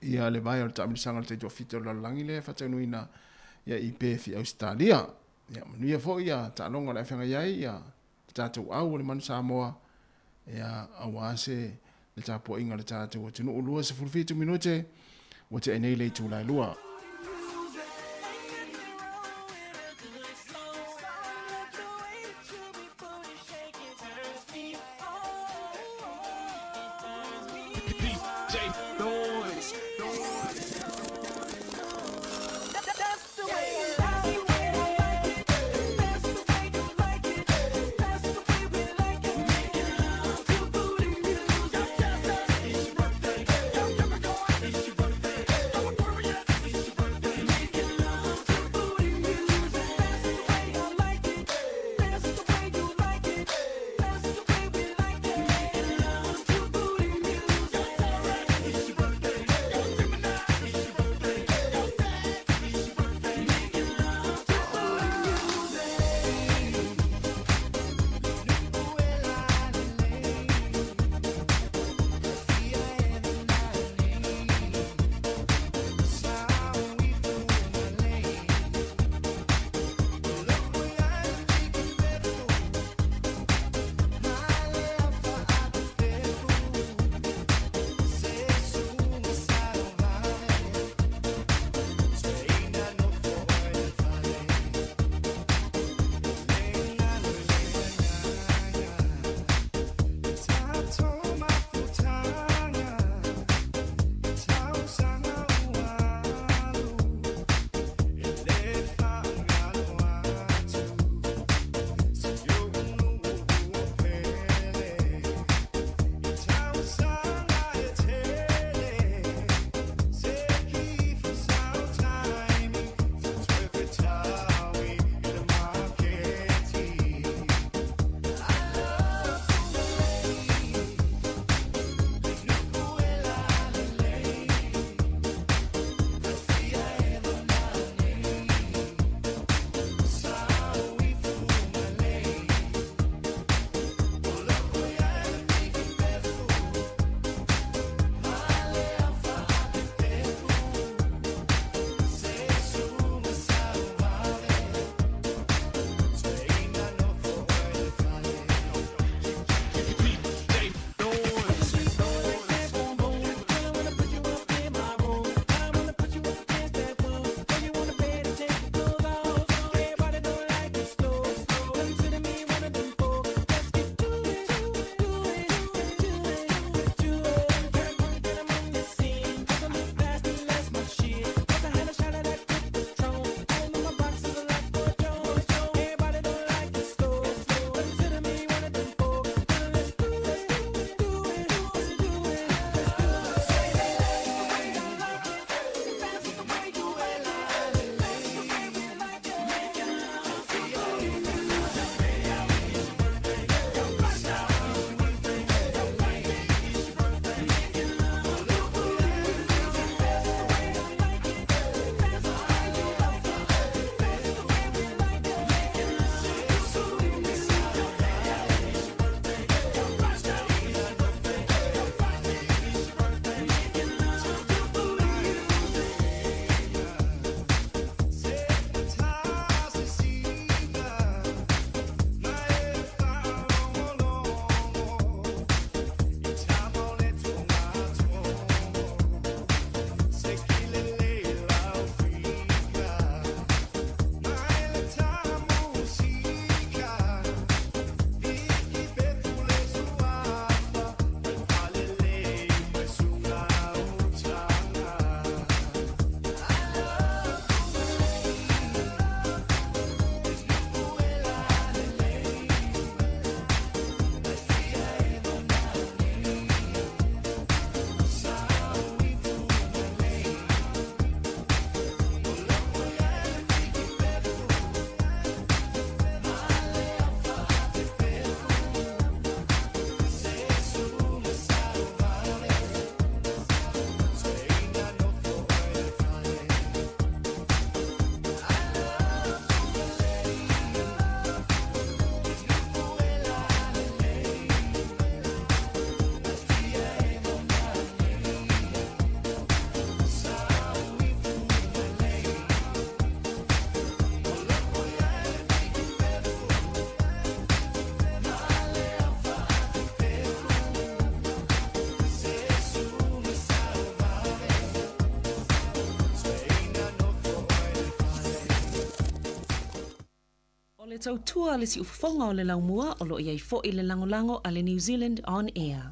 ia le vae o le taamilosaga o le taitoafitu o le lalolagi lea e faataunuina ia i Perth i Ausetalia. Ia manuia foi ia taaloga o le a feagai ai ia le tatou au o le Manu Samoa, ia aua se le tapuaiga a le tatou atunuu. 27 minute ua tea nei le itula e 2. tautua a le siufofoga o le laumua o lo o i ai foi le lagolago a le New Zealand On Air.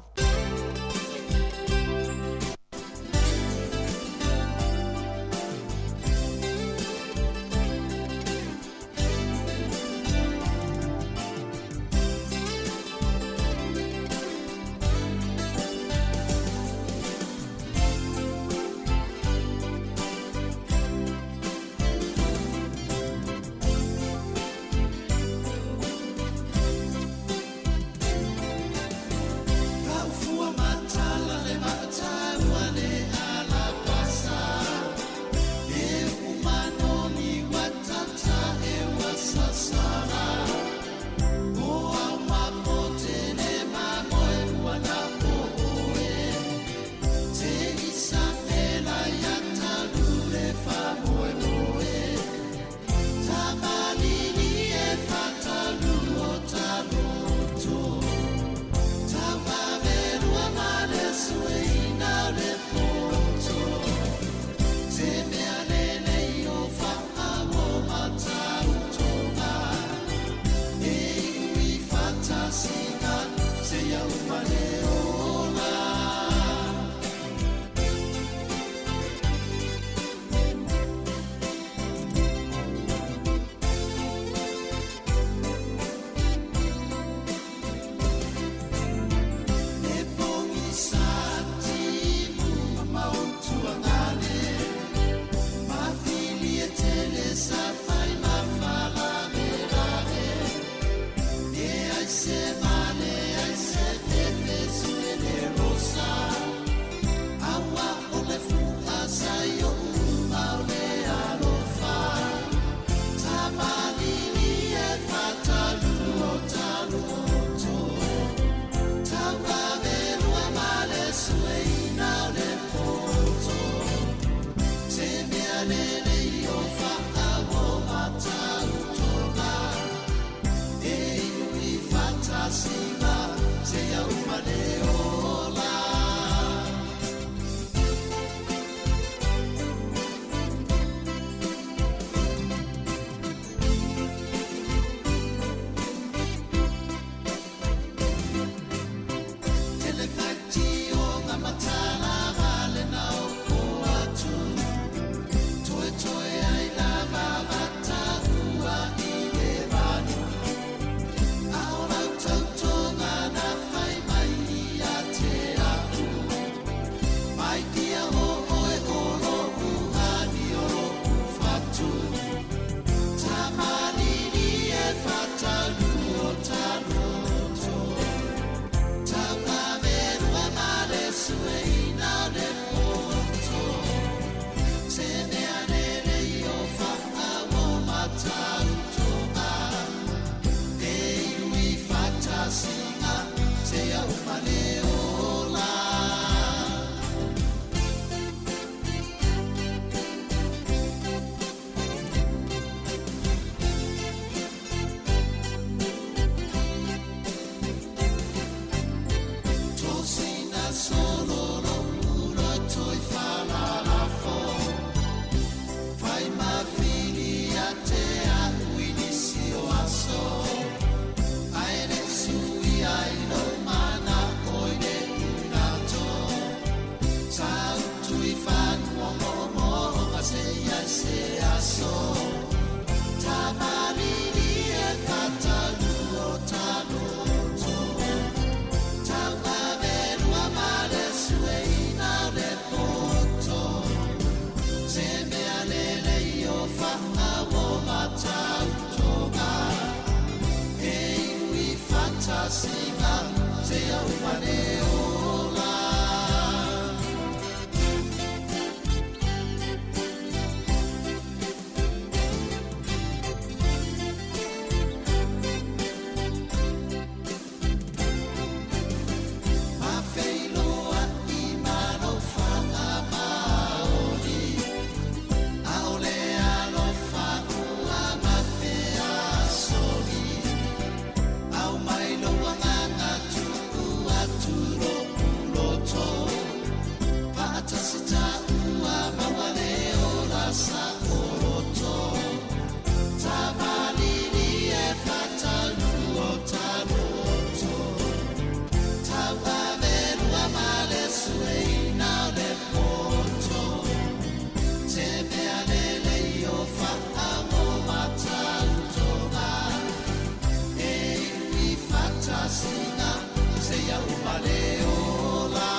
uma le ola.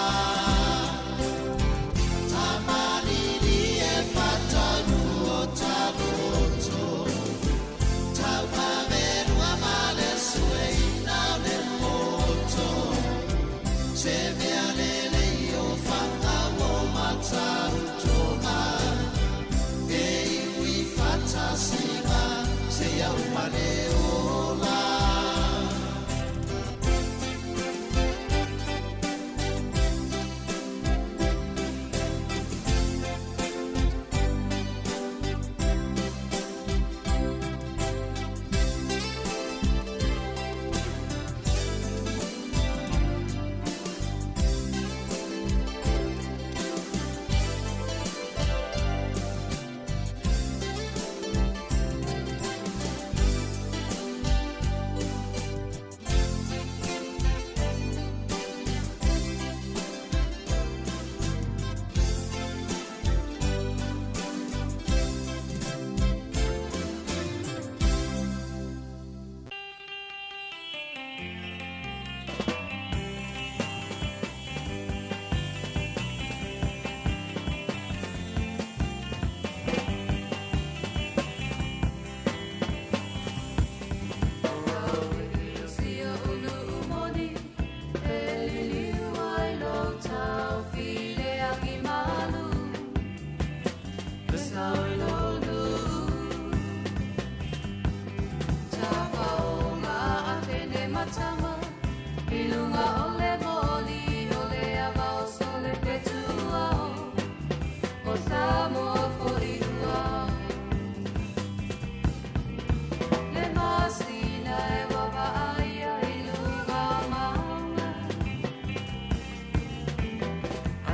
Tamalili e whatanu o taloto. Tau paverua male sue ina o le moto. Se mea lele i o whanga o matautoga. E iwi whatasinga se ia uma le ola. Samoa foi ua Le masina e wawaaia i luga maunga.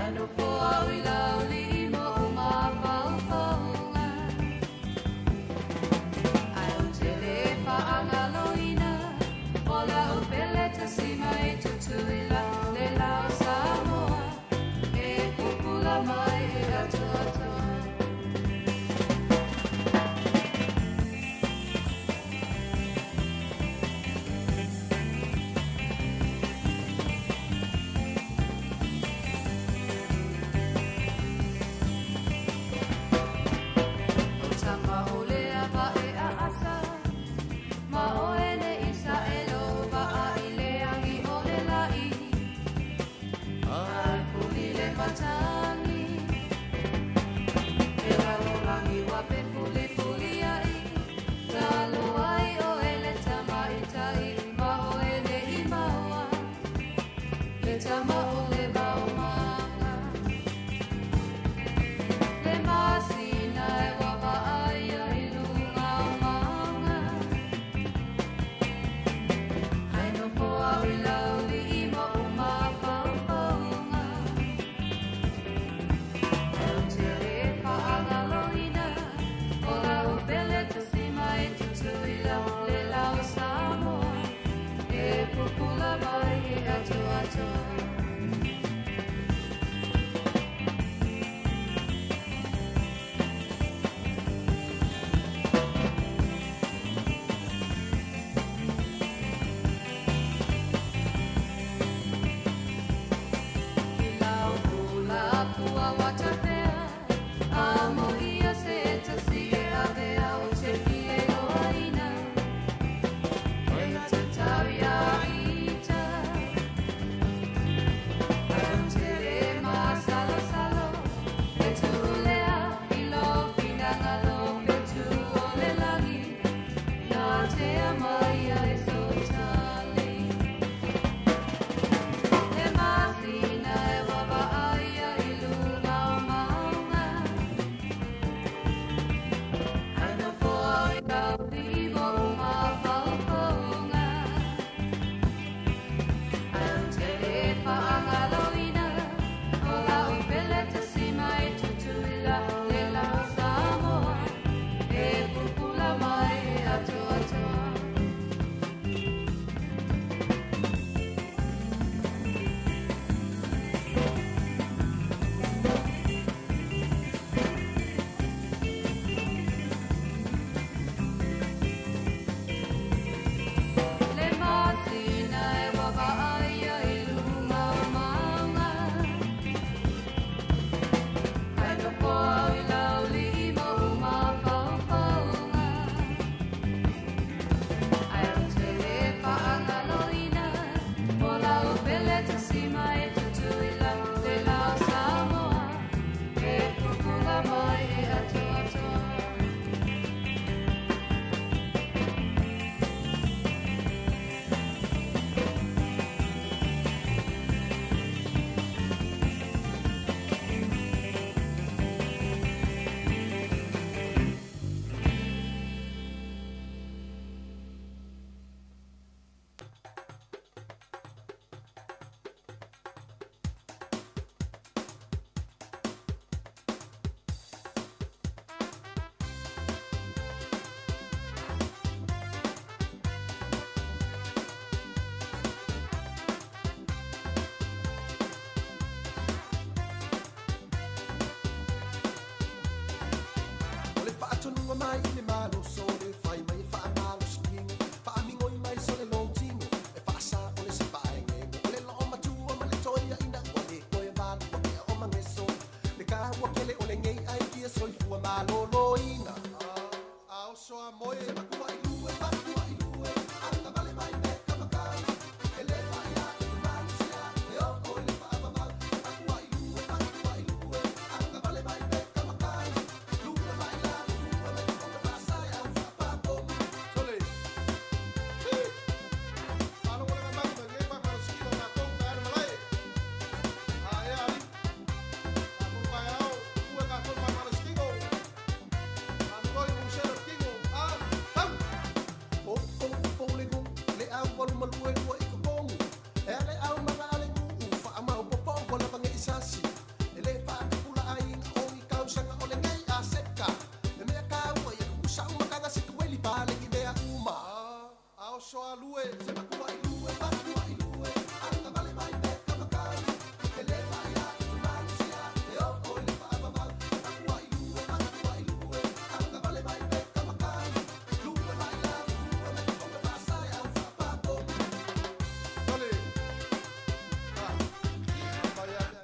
Ano po au i lauli i mo umafaufauga. Ai o te le paangaloina o la upele tasima i tutuila le lao Samoa e pupula mai e atoatoa. O tama o lea va e a asa, ma o ene isa e lo va a i le angi o le lai. Ai fuli le matangi, e lalo langi wa pe fuli fuli ai. Talo ai o ele tama i tai, ma o ene i maua, le tama o le maumanga. Le masina e wawaaia i luga o maunga. Ai nofo au i lauli i mo umafaufauga. E o te le faagaloina o lau pele tasima e tutuila le lao Samoa e pupula mai e atoatoa.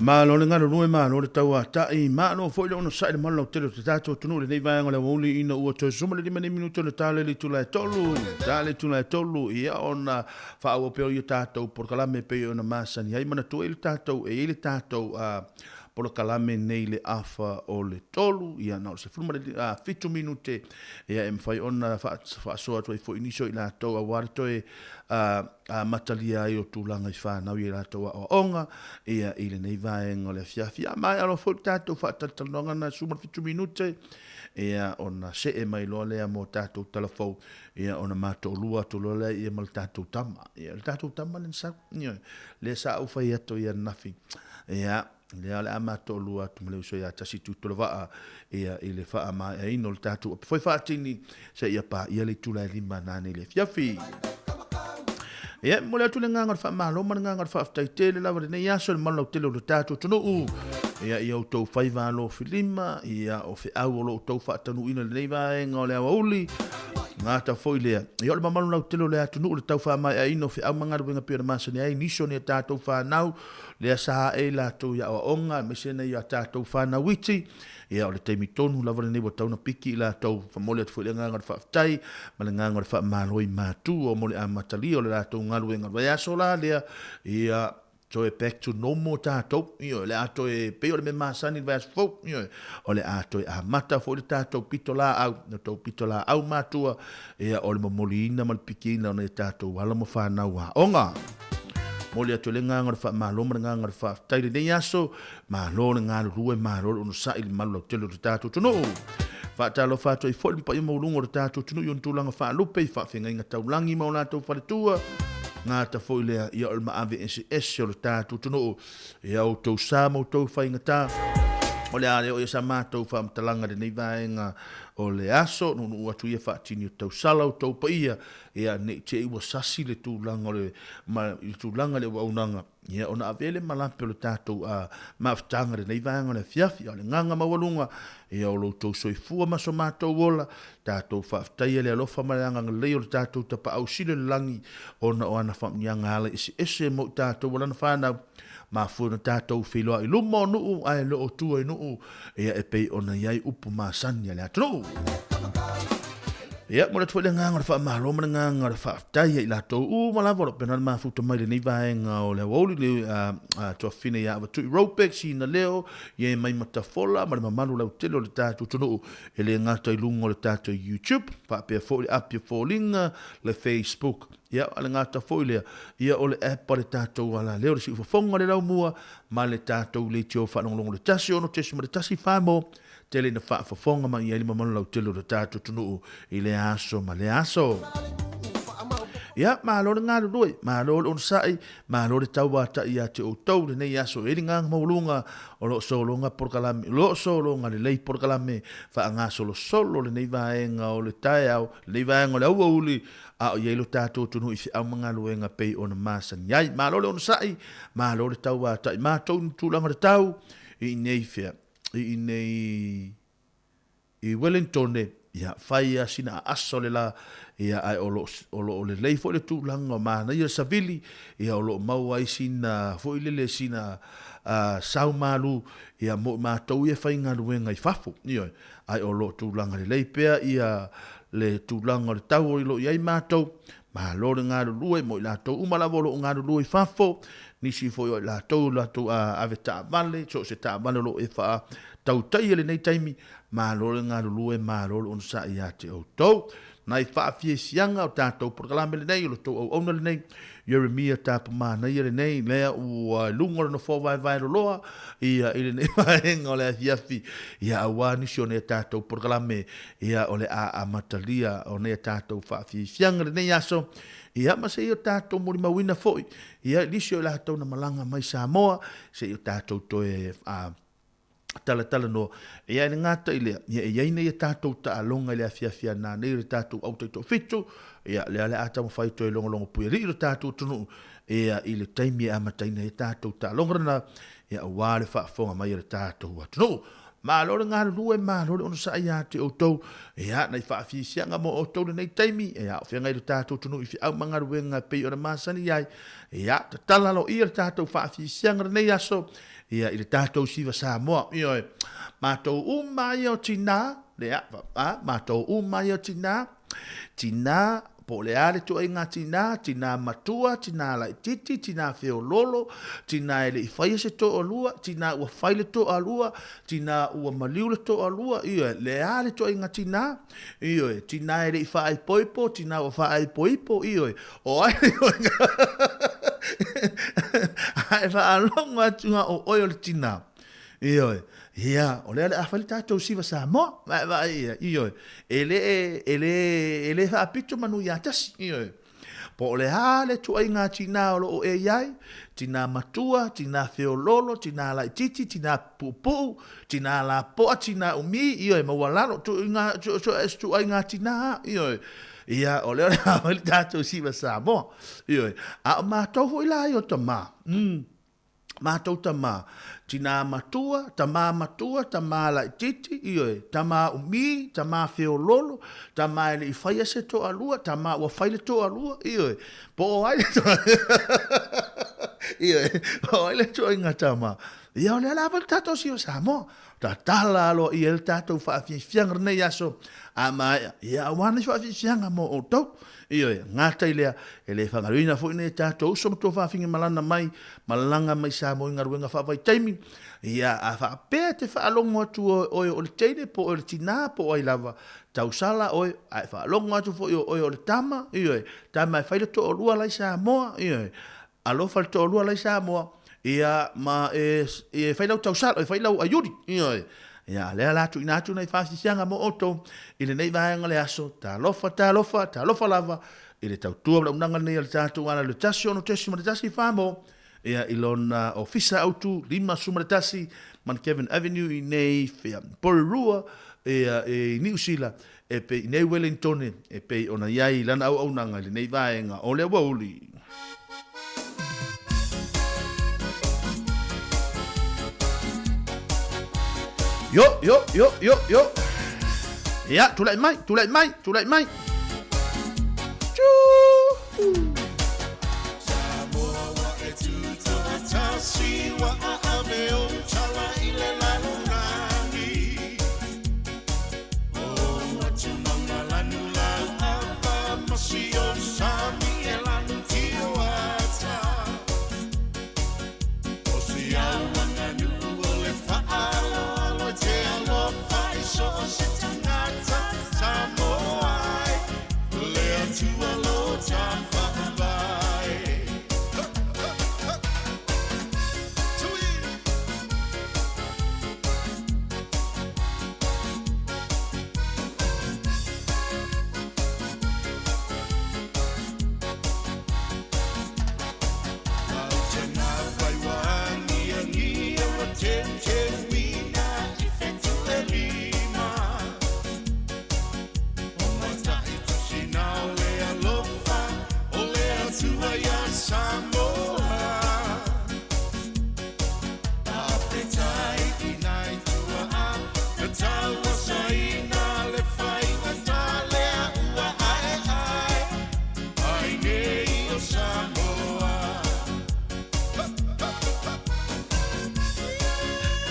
Malo le galulue, malo le tauata'i, malo foi le onosa'i le malu lautele o te tatou atunuu i lenei vaega o le aoauli ina ua toe suma le 5 nei minute o le tala i le itula e tolu, tala i le itula e tolu, ia ona faaauau pea o ia tatou polokalame e pei ona masani ai. Manatua i le tatou, e i ai le tatou polokalame nei i le afa o le tolu, ia na o le 17 minute, ia e mafai ona faasoa atu ai foi nisi o i latou aua le toe amatalia ai o tulaga i fanau i a latou aoaoga ia i lenei vaega o le afiafi. A maea loa foi le tatou faatalatalanoaga na 17 minute, ia ona see mai loa lea mo tatou tala fou, ia ona matoolua atu loa lea ia ma le tatou tama. Ia le tatou tama lea na sau, ia, lea sa ou fai atu ia ananafi, ia, lea o le a matoolua atu ma le uso ia Tasi Tuitolovaa ia i le faamaeaina o le tatou apu foi faatini seia paia le itula e 5 nanei i le afiafi. Ia, e momoli atu le agaga o le faamalo ma le agaga o le faafetai tele lava i lenei aso i le malu lautele o le tatou atunuu. Ia, i outou faiva alofilima, ia, o feau o lo outou faatanuuina i lenei vaega o le aoauli, gata foi lea. Ia, o le mamalu lautele o le atunuu, le tau faamaeaina o feau ma galuega pei ona masani ai nisi o ni a tatou fanau, lea sa ae i latou i aoaoga, aemaise nei a tatou fanau iti. Ia, o le taimi tonu lava lenei ua tatau ona piki i latou. Momoli atu foi le agaga o le faafetai ma le agaga o le faamalo i matua mo le amatalia o le latou galuega. O le vaiaso la lea, ia, toe back to normal tatou. Ioe, o le a toe, pei o le mea masani i le vaiaso fou. Ioe, o le a toe amata foi le tatou pitolaau, le tou pitolaau matua, ia, o le momoliina ma le pikiina o nai a tatou alo ma fanau aoga. Momoli atu ai le agaga o le faamalo ma le agaga o le faafetai i lenei aso. Malo le galulue, malo le onosai i le malu lautele o le tatou atunuu. Faatalofa atu ai foi le paia maualuga o le tatou atunuu i ona tulaga faalupe, i faafeagaiga taulagi ma o latou faletua. Gata foi lea ia o le maave eseese o le tatou atunuu. Ia outou sa ma outou faigata. O le a le oo ia sa matou faamatalaga i lenei vaega o le aso, nuunuu atu ia faatini o tausala outou paia, ia ne i te i ua sasi le tulaga o le, ma, i le tulaga i le auaunaga. Ia, ona avea le malape o le tatou mafutaga i lenei vaega o le afiafi, a o le agaga maualuga, ia o lo outou soifua ma so matou ola, tatou faafetaia le alofa ma le agalelei o le tatou Tapaau Sili o le lagi, ona o ana faamanuiaga ala eseese mo i tatou o lana fanau, mafua ona tatou feiloai i luma o nuu ae le o tua i nuu, ia e pei ona i ai upu masani a le atunuu. Ia, momoli atu foi le agaga o le faamalo ma le agaga o le faafetai ia i latou uma lava o lo o pena le mafuta mai lenei vaega o le aoauli, le tuafafine ia Avatui Robex, Sina Leo, Ie Mai Matafola ma le mamalu lautele o le tatou atunuu e le gata i luga o le tatou YouTube, faapea foi le api o foliga, le Facebook. Ia, a le gata foi lea, ia o le app a le tatou alaleo, le siufofoga o le laumua ma le tatou leitio faalogologo le 1 6.1 mo Tele ina faafofoga mai i ai le mamalu lautele o le tatou atunuu i lea aso ma lea aso. Ia, malo le galulue, malo le onosai, malo le tauata'i ia te outou lenei aso e i ai le agaga maualuga o lo o sologa polokalame, o lo o sologa lelei polokalame faagasolosolo lenei vaega o le taeao, lenei vaega o le aoauli, a o i ai lo tatou atunuu i feau ma galuega pei ona masani ai. Malo le onosai, malo le tauata'i matou i tulaga o le tau i inei fea. i inei i Wellington, ia, fai lava sina aasa o le la, ia, ae o lo o lo o lelei foi le tulaga o manaia le savili, ia, o lo o maua ai sina foi lele sina sau malu, ia, mo i matou ia e faigaluega i fafo, ioe, ae o lo o tulaga lelei pea ia le tulaga o le tau o lo o i ai matou, malo le galulue mo i latou uma lava o lo o galulue i fafo, nisi foi o i latou o latou ave taavale, so o se taavale o lo o e faatautaia i lenei taimi, malo le galulue, malo le onosai ia te outou. Nai faafiafiaga o tatou polokalame lenei, o le tou auauna lenei, Ieremia Tapamanaia lenei, lea ua i luga o le nofoa vaevae loloa, ia, i lenei vaega o le afiafi, ia, aua nisi o nei a tatou polokalame, ia, o le a amatalia o nei a tatou faafiafiaga i lenei aso, ia, ma se i o tatou molimauina foi, Ia, i nisi o i latou na malaga mai Samoa, se i o tatou toe talatalanoa. Ia, e le gata i lea, ia, e i ai nei a tatou taaloga i le afiafi a nanei o le tatou au taitoafitu, ia, lea o le a taumafai toe logologo puialii lo tatou atunuu, ia, i le taimi e amataina ai a tatou taaloga lena, ia, aua le faafofoga mai a le tatou atunuu. Malo le galulue, malo le onosai ia te outou. Ia, nai faafiafiaga mo outou lenei taimi, ia, o feagai lo tatou atunuu i feau ma galuega e pei ona masani ai. Ia, tatala aloaia le tatou faafiafiaga lenei aso, ia, i le tatou siva Samoa. Ioe, matou uma ia o tinā, lea, a, matou uma ia o tinā, tinā, po o le a le tuaiga tinā, tinā matua, tinā laitiiti, tinā feoloolo, tinā e le i faia se toalua, tinā ua fai le toalua, tinā ua maliu le toalua, ioe, le a le tuaiga tinā, ioe, tinā e le i faaipoipo, tinā ua faaipoipo, ioe, o ai le ituaiga a e faalogo atu lava o oe o le tinā. Ioe, ia, o lea o le a fai le tatou siva Samoa, vaevae ia, ioe, e le, e le, e le faapito manu ia tasi, ioe. Po o le a le tuaiga tinā o lo o e i ai, tinā matua, tinā feoloolo, tinā laitiiti, tinā puupuu, tinā lapoa, tinā umi, ioe, maualalo, tuaiga, tuaiga tinā, ioe. Ia, o lea o le a fai le tatou siva Samoa, ioe. A o matou foi la ia o tamā, matou tamā, tinā matua, tamā matua, tamā laitiiti, ioe, tamā umi, tamā feoloolo, tamā e le i faia se toalua, tamā ua fai le toalua, ioe, po o ai le ioe, po o ai le tuaiga tamā. Ia, o lea lava le tatou siva Samoa. Tatala aloaia ai le tatou faafiafiaga lenei aso a maea, ia aua nei faafiafiaga mo outou. Ioe, gata i lea, e le faagaloina foi nei tatou uso ma tuafafine malana mai, malaga mai Samoa i galuega faavaitaimi, ia a faapea e te faalogo atu o oe o le teine po o le tinā po o ai lava, tausala oe, a e faalogo atu foi o oe o le tama, ioe, tama e fai le toalua la i Samoa, ioe, alofa le toalua la i Samoa, ia ma e, e fai lau tausala, e fai lau aiuli, ioe. Ia, lea la tuuina atu nei faasisiaga mo outou i lenei vaega o le aso, talofa, talofa, talofa lava i le tautua o le auaunaga lenei a le tatou ala i le 16.1 mo ia i lona ofisa autu 51 Mount Avenue i nei Porirua ia i Niu Sila e pei i nei Wellingtone e pei ona i ai lana auaunaga i lenei vaega o le aoauli. Yo, yo, yo, yo, yo. Ia, tulai mai, tulai mai, tulai mai. Tū!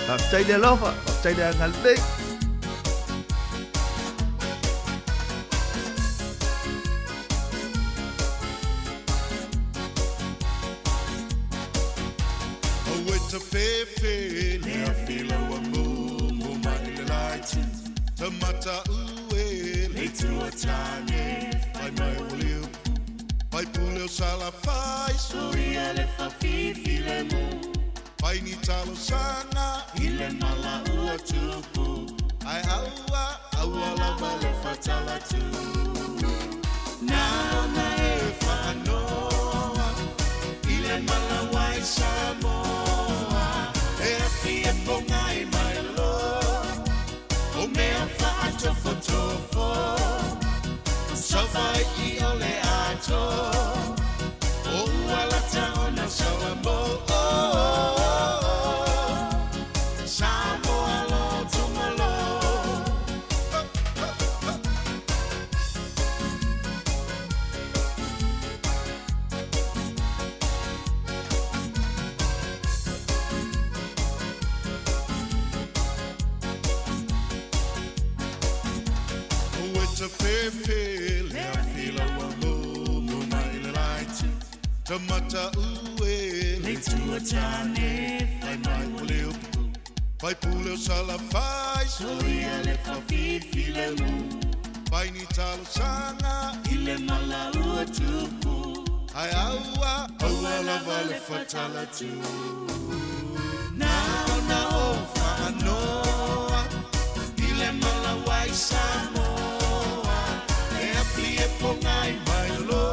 Faafetai le alofa, faafetai le agalelei. Pepe le afila ua mumu mai le laiti Tamata ue Le tua tane Fai mai o le upu Fai pule o sala fai Soia le whafifi le mu Fai ni talo sanga I le mala ua tupu Ai aua aua lava le fatala tu Na ona o whaanoa I le mala wai Samoa E api e pongai mai lo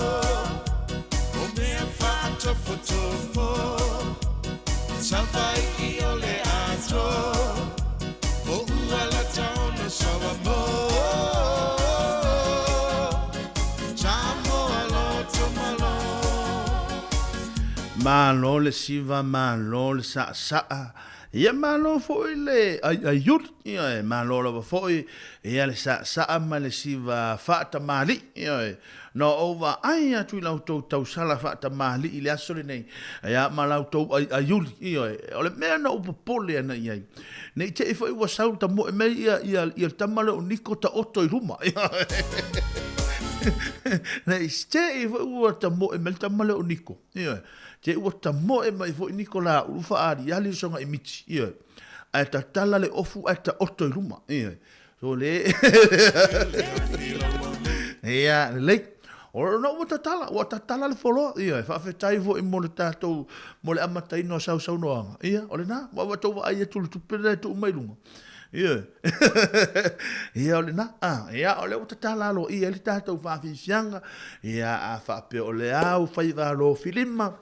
O mea whaatofotofo Savai i o le ato O uala taona sawa mo Samoa loto malo Malo le siva, malo le saasaa, ia malo foi le aiaiuli, ioe, malo lava foi ia le saasaa ma le siva faatamalii, ioe. Na ou vaai atu i la outou tausala faatamalii i le aso lenei, ia ma la outou aiaiuli, ioe. O le mea na ou popole ana i ai, ne i te i foi ua sau tamoe mai ia, ia, ia le tama lea o Niko taoto i luma, ioe. Ne i te i foi ua tamoe mai le tama lea o Niko. Ioe. Te ua tamoe mai foi Nikolā ulu faaaliali le soga i miti. Ioe. Ae tatala le ofu ae taoto i luma. Ioe. So le Ia, lelei. O na ua tatala, ua tatala le foloa. Ioe, faafetai foi mo le tatou, mo le amataina o sausaunoaga. Ia, o lena, ua ua tou vaai atu i le tupe lea e tuu mai luga. Ioe. Ia, o lena. Ah, ia, o lea ua tatala aloaia ai le tatou faafiafiaga. Ia, a faapea o le a ou faiva alofilima,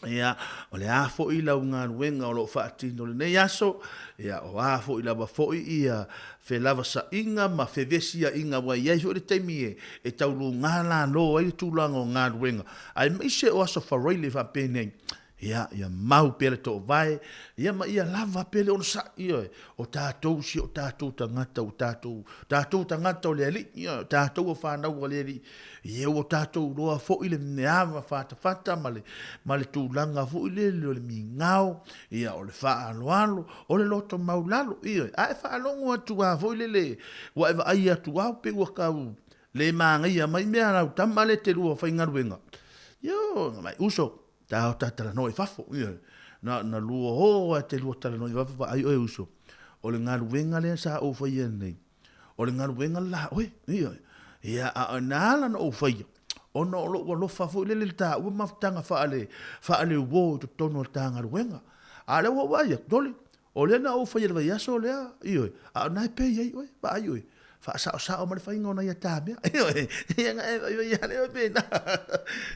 ia, o le a foi lau galuega o lo o faatino lenei aso, ia, o a foi lava foi ia felavasaiga ma fevesiaiga ua i ai foi le taimi e, e taulugā lalo ai le tulaga o galuega, aemaise o aso faraile faapenei. Ia, ia mau pea le toovae, ia ma ia lava pea le onosai, ioe, o tatou si o tatou tagata, o tatou, tatou tagata o le Alii, ioe, o tatou o fanau a le Alii, ia ua tatou iloa foi le ava fatafata ma le, ma le tulaga foi lele o le migao, ia, o le faaaloalo, o le loto maulalo, ioe, a e faalogo atu lava foi lele, ua e vaai atu lava pei ua tau le magaia mai mea a lau tama lea e te lua faigaluega, ioe, mai uso, Ta o ta talanoa i fafo, ioe. Na, na lua o a te lua talanoa i fafo, vaai oe uso. O le galuega lea sa ou faia nei, o le galuega la oe, ioe. Ia, a o na ala na ou faia, ona o lou alofa foi lele i le taua mafutaga faale, faaleuo i totonu o le ta galuega. A o lea ua ou vaai atu, Toli, O lea na ou faia i le vaiaso lea, ioe, a o na e pei ai oe, vaai oe, faasaosao ma le faiga o nai ata mea, ioe, ia na e vaivai ia lea pe na,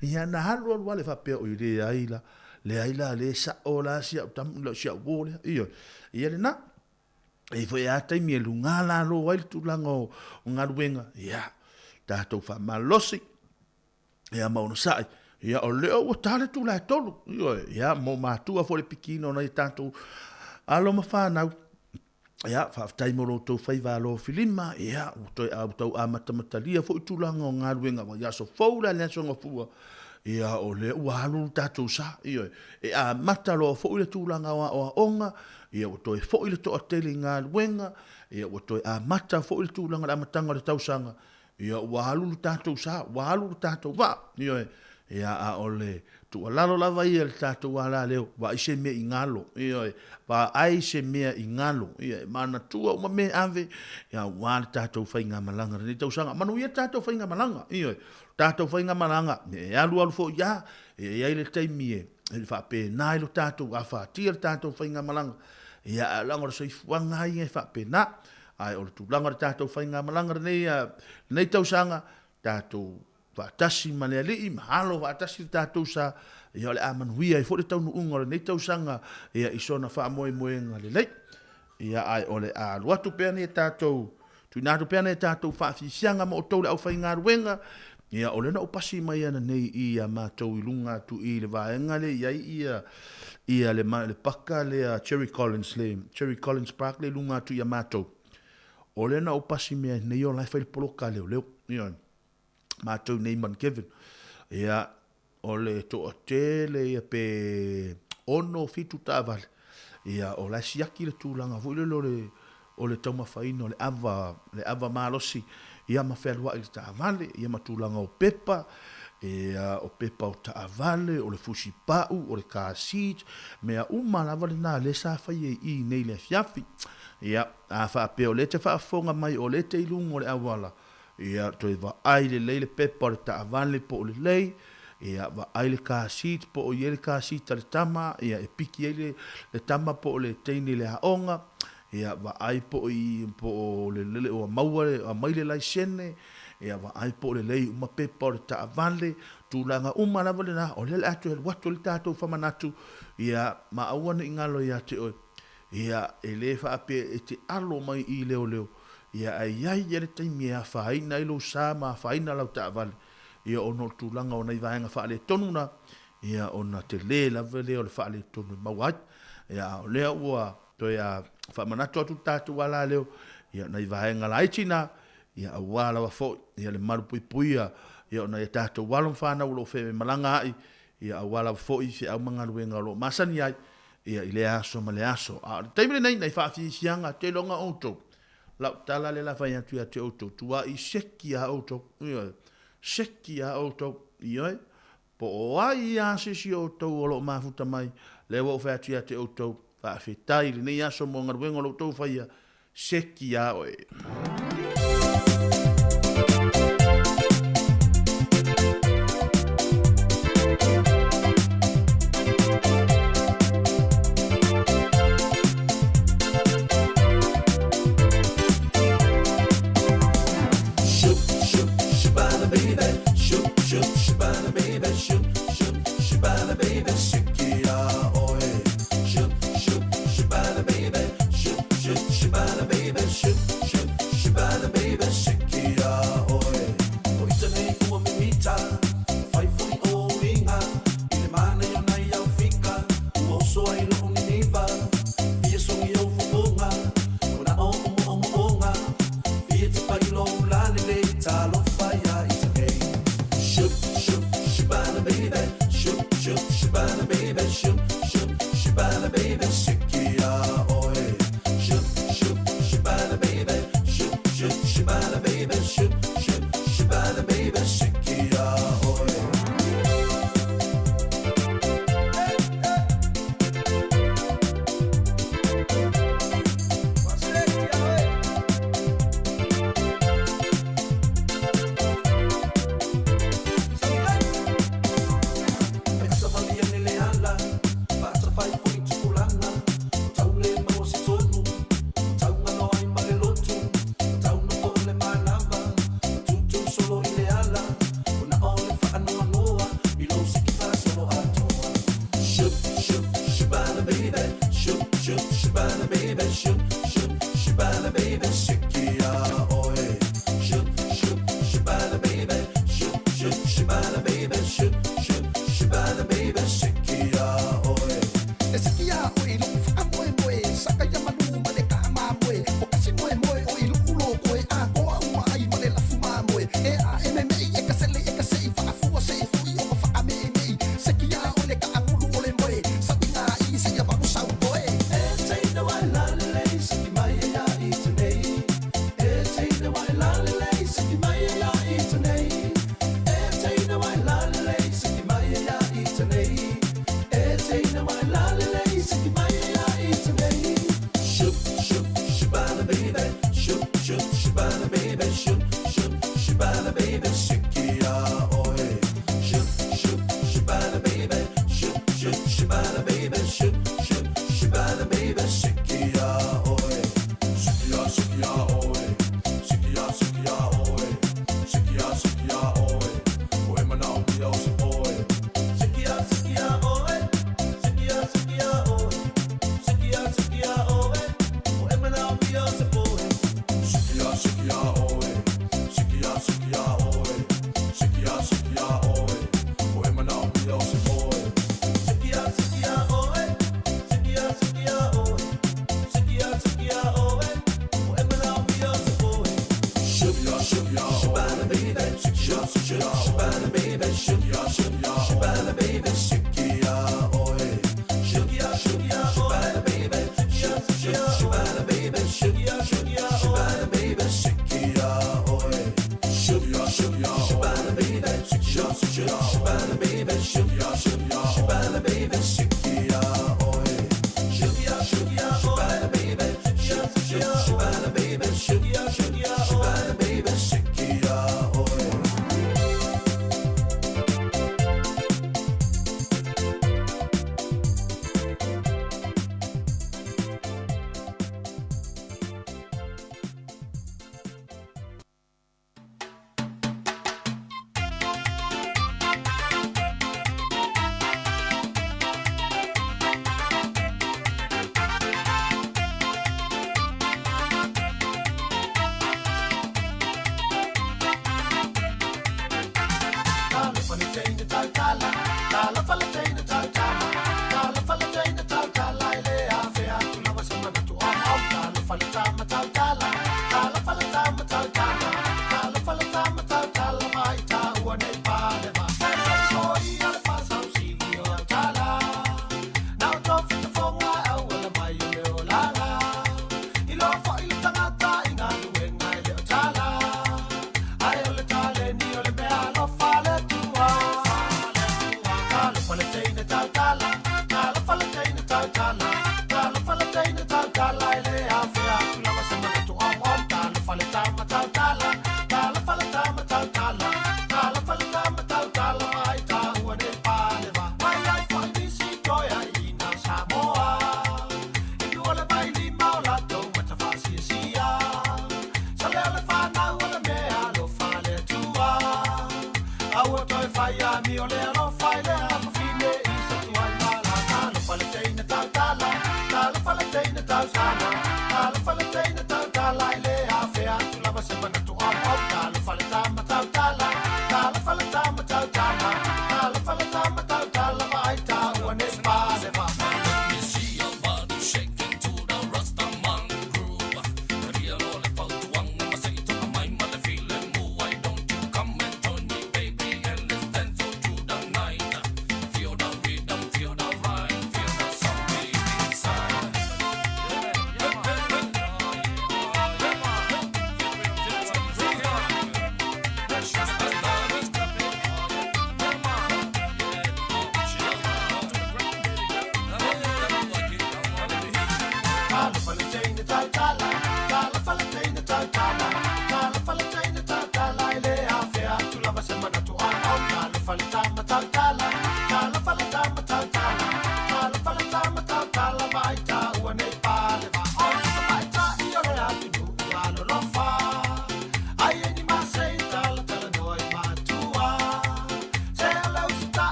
ia na alu alu ale faapea, oi leai la, leai la, le sao la si au tam, si au uo lea, ioe, ia lena, e i foi a taimi e luga lalo ai le tulaga o galuega, ia, tatou faamalosi, ia ma onosai, ia o lea ua ta le tula e tolu, ioe, ia mo matua foi le pikina o nai tatou alo ma fanau, ia faafetai mo lo outou faiva alofilima, ia ua toe au tau amatamatalia foi tulaga o galuega vaiaso fou la le aso gafua, ia o lea ua alu le tatou sa, ioe, e amata loa foi le tulaga o aoaoga, ia ua toe foi le toatele i galuega, ia ua toe amata foi le tulaga o le amataga o le tausaga, Ia ua alu le tatou sa, ua alu le tatou vaa, ioe. Ia a o le tuualalo lava ia i le tatou alaleo, vaai se mea i galo, ioe, vaai se mea i galo, ia e manatua uma mea e ave, ia aua le tatou faigamalaga i lenei tausaga. Manuia le tatou faigamalaga, ioe, tatou faigamalaga, e alualu foi lava, e i ai le taimi e faapena ai lo tatou afatia le tatou faigamalaga, ia ae leaga o le soifuaga lava ia e faapena. Ae o le tulaga o le tatou faigamalaga lenei, lenei tausaga, tatou faatasi ma le Alii, ma alo faatasi le tatou sa, ia o le a manuia ai foi le taunuuga o lenei tausaga ia i sona faamoemoega lelei. Ia ae o le a alu atu pea ni tatou, tuuina atu pea ni tatou faafiafiaga ma outou le aufaigaluega, ia o lea na ou pasi mai ana nei i a matou i luga atu i le vaega lea i ai ia ia le, le paka lea Cherry Collins le Cherry Collins Park le luga atu ia matou. O lea na ou pasi mea nei o la e fai le poloka leoleo. Ia, matou nei man Kevin. Ia, o le toatele ia pe 6 7 taavale. Ia, o la e siaki le tulaga foi lele o le o le taumafaina o le ava, le ava malosi. ia ma fealuaʻi i le taavale, ia ma tulaga o pepa, ia, o pepa o taavale, o le fusi pa'u, o le car seat, mea uma lava lena lea sa faia i i nei i le afiafi. Ia, a faapea o lea e te faafofoga mai o lea e te i luga o le auala, ia, toe vaai lelei le pepa o le taavale po o lelei, ia, vaai le car seat po o i ai le car seat a le tama, ia, e piki ai le, le tama po o le teine i le aoga, ia, vaai po o i, po o le lele ua maua le, aumai le laisene, ia, vaai po o lelei uma pepa o le taavale, tulaga uma lava lena, o lea o le a toe alu atu ai le tatou famanatu, ia, ma aua ne i galo ia te oe, ia, e le faapea e te alo mai i leoleo, ia, ae i ai ia le taimi e afaina ai lou sa ma afaina lau taavale, ia, ona o le tulaga o nai vaega faaletonu na, ia, ona tele lava lea o le faaletonu e maua ai. Ia, a o lea ua Toe a faamanatu atu le tatou alaleo, ia nai vaega laiti na, ia aua lava foi, ia le malupuipuia, ia o nai a tatou alo ma fanau o lo o feaveaimalaga ai, ia aua lava foi feau ma galuega o lo o masani ai, ia i lea aso ma lea aso. A o le taimi lenei, nai faafiafiaga tele o outou, lau tala lea la fai atu ia te outou, tuai seki a outou, ioe, seki a outou, ioe, Po o ai a se isi o outou o lo o mafuta mai, lea ua ou fai atu ia te outou, faafetai i lenei aso mo galuega o lo outou faia, seki a oe.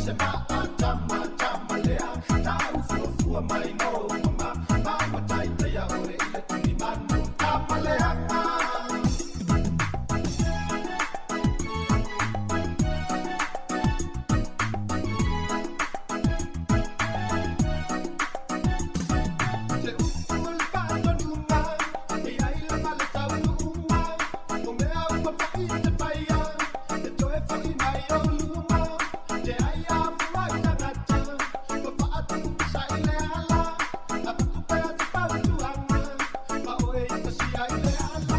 se maa tama tama lea Tau fuafua mai lo mama Maua taitaia oe i le tulimanu Tama leaga. Se upu o le faatonuga, e ai lava le taunuuga. O mea ua pa'i te paia, e toe fo'i mai ou luma. Te ai a mua i tagata, ua faatupupisa i le ala. Avatu pea se fautuaga, ma oe i pasia i le ala.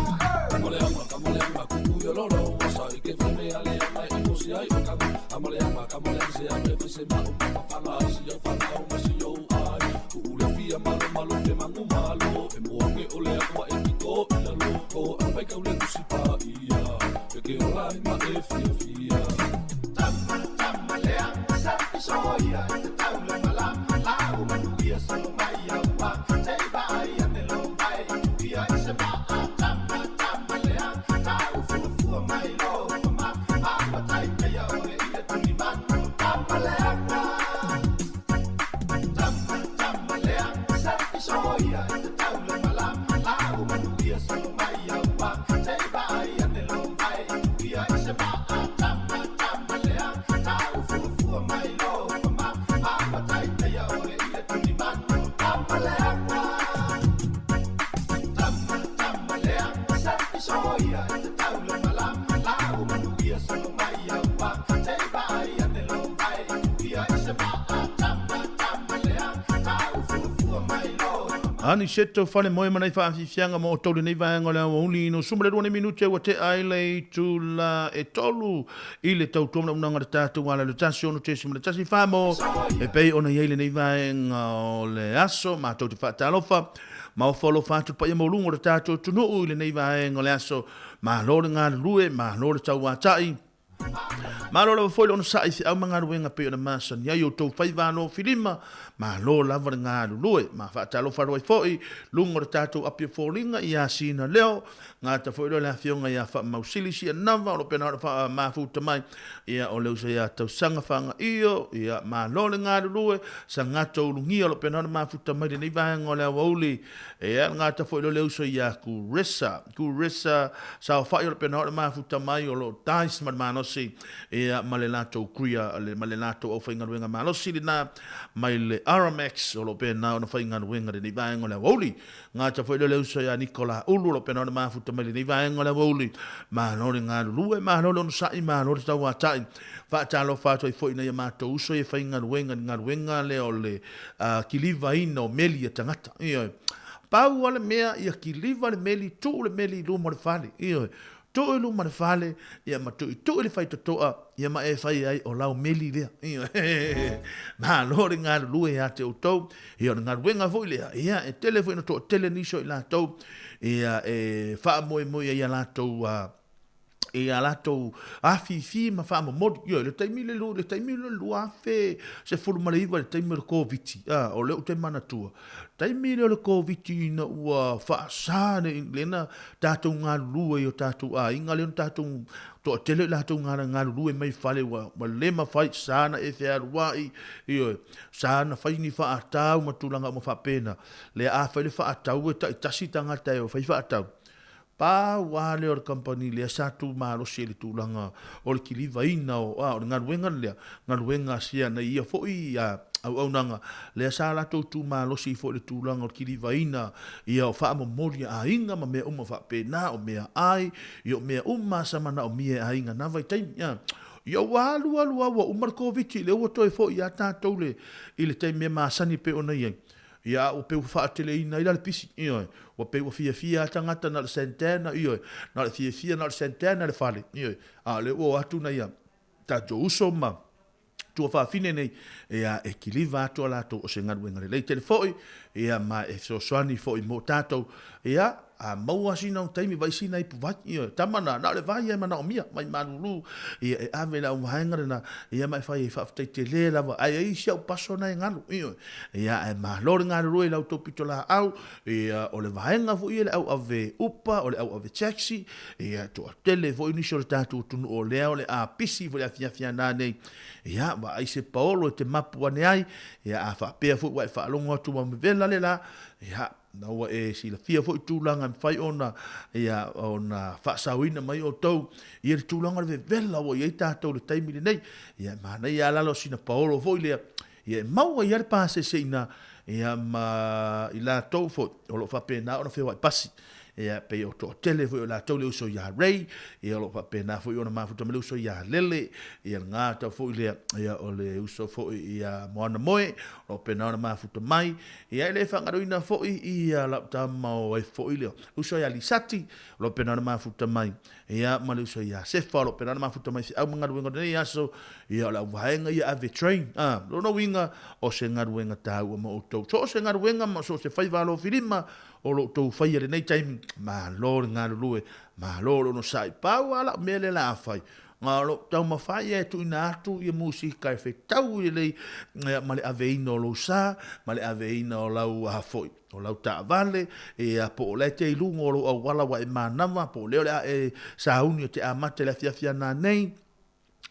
Tama, tama leaga, sa isoia i te taula malama. Lau manuia solo mai aua, te i vaai ane lou vai i tuia i se maa. Tama, tama leaga, tau fuafua mai lo mama. Maua taitaia oe i le tulimanu. Tama leaga. Tama, tama leaga, sa isoia i te taula malama. Lau manuia solo mai aua, te i vaai ane lou vai i tuia i se maa. Tama, tama leaga, tau fuafua mai lo mama. Maua taitaia oe i le tulimanu. Tama leaga. Tama, tama leaga, sa isoia i te taula malama. Lau manuia solo mai aua, te i vaai ane lou vai i tuia i se maa. Tama, tama leaga, tau fuafua mai lo Ani seto fale moe manai faafiafiaga mo outou lenei vaega o le aoauli no suma le 2 minute ua tea ai le itula e 3 i le tautua manaunauga le tatou ala le 16.14 mo e pei ona i ai lenei vaega o le aso matou te faatalofa ma ofo alofa atu le paia maualuga o le tatou atunuu i lenei vaega o le aso. Malo le galulue, malo le tauatai. Malo lava foi le onosai i feau ma galuega pei ona masani ai outou faiva alofilima. Malo lava le galulue. Ma faatalofa atu ai foi luga o le tatou api o foliga ia Sina Leo. Gata foi loa le afioga ia Faamausili Sianava o lo o pena ona faamafuta mai ia o le uso ia Tausaga Fagaio. Ia malo le galulue. Sagato Ulugia o lo o pena ona mafuta mai lenei vaega o le aoauli. Ia gata foi loa le uso ia Kuresa. Kuresa Saofai o le pena o le mafuta mai o lo o dice ma le malosi ia ma le latou kuia ma le latou aufaigaluega malosi lena mai le Aramax o lo o pena ona faigaluega lenei vaega o le aoauli. Gata foi lea o le uso ia Nicola Ulu o lo o pena ona mafuta mai lenei vaega o le aoauli. Malo le galulue, malo le onosai, malo le tauatai. Faatalofa atu ai foi i nai a matou uso ia e faigaluega i le galuega lea o le kilivaina o meli a tagata. Ioe. Pau lava le mea, ia kiliva le meli, tuu le meli i luma o le fale. Ioe. Tuu i luma o le fale, ia ma tuitui le faitotoa, ia ma e fai ai o lau meli lea. Ioe. Malo le galulue ia te outou. Ia o le galuega foi lea, ia e tele foi ina toatele nisi o i latou, ia e faamoemoe ai ia latou i a latou afifi ma faamomoli. Ioe, le taimi le, le taimi le 2019, le taimi o le Koviti, a, o lea ou te manatua, taimi lea o le Koviti ina ua faasa le, lena tatou galulue i o tatou aiga, lea na tatou toatele i latou galulue mai fale ua, ua le mafai, sa na e fealuai, ioe, sa na fai ni faatau ma tulaga uma faapena. Lea a fai le faatau e taitasi tagata e o fai faatau, Pau lava lea o le kamupani lea sa tu malosi ai i le tulaga o le kilivaina o, a, o le galuega lea, galuega sia na ia foi a, auaunaga, lea sa latou tu malosi ai foi i le tulaga o le kilivaina ia o faamomoli a aiga ma mea uma faapena, o meaai, ia o mea uma sa manaomia e aiga na vaitaimi. A, ia ua alu alu lava ua uma le Koviti, lea ua toe foi lava tatou le, i le taimi e masani pei ona i ai. Ia, ua pei ua faateleina ai la le pisi, ioe. Ua pei ua fiafia lava tagata na o le Santana, ioe. Na o le fiafia na o le Santana le fale, ioe. A o lea ua o atu nai a tatou uso ma tuafafine nei, ia, e kiliva atu a latou o se galuega lelei tele foi, ia, ma e fesoasoani foi mo tatou, ia. a maua sina o taimi vai sina ipu vai, ioe, tama na, na o le vai ia e manaomia, mai malulu, ia e ave i le auvaega lena, ia ma e fai ai faafetai tele lava, ae i ai isi au paso na e galu, ioe, ia ae malo le galulue i la outou pitolaau, ia o le vaega foi ia le au ave upa, o le au ave taxi, ia toatele foi nisi o le tatou atunuu o lea o le a pisi foi le afiafi a nanei, ia vaai se paolo e te mapu ane ai, ia a faapea foi ua e faalogo atu ua vevela le la, ia na ua e silafia foi tulaga e mafai ona, ia, ona faasaoina mai outou ia le tulaga o le vevela ua i ai tatou i le taimi lenei. Ia, e manaia lava lalo o sina paolo foi lea, ia e maua ai lava le pasese i ina, ia, ma i latou foi o lo o faapena ona feoai pasi. Ia, pei o toatele foi o latou le uso ia Ray, ia o lo o faapena foi ona mafuta ma le uso ia Lele, ia le gata foi lea, ia o le uso foi ia Moana Moe, o lo o faapena ona mafuta mai. Ia e le faagaloina foi ia lau tama o ai foi lea, uso ia Lisati, o lo o faapena ona mafuta mai, ia ma le uso ia Sefa, o lo o faapena ona mafuta mai i feau ma galuega o lenei aso, ia o le auvaega ia ave train, a, lona uiga, o se galuega taua mo outou. So o se galuega ma so o se faiva alofilima o lo outou faia i lenei taimi, malo le galulue, malo le onosai. Pau lava lau mea lea o le a fai, Ma o lo o taumafai e tuuina atu ia musika e fetau lelei ma le aveina o lou sa, ma le aveina o lau foi, o lau taavale, ia po o la e te i luga o lou auala ua e manava, po o lea o le a e sauni o te amata i le afiafi ana nei,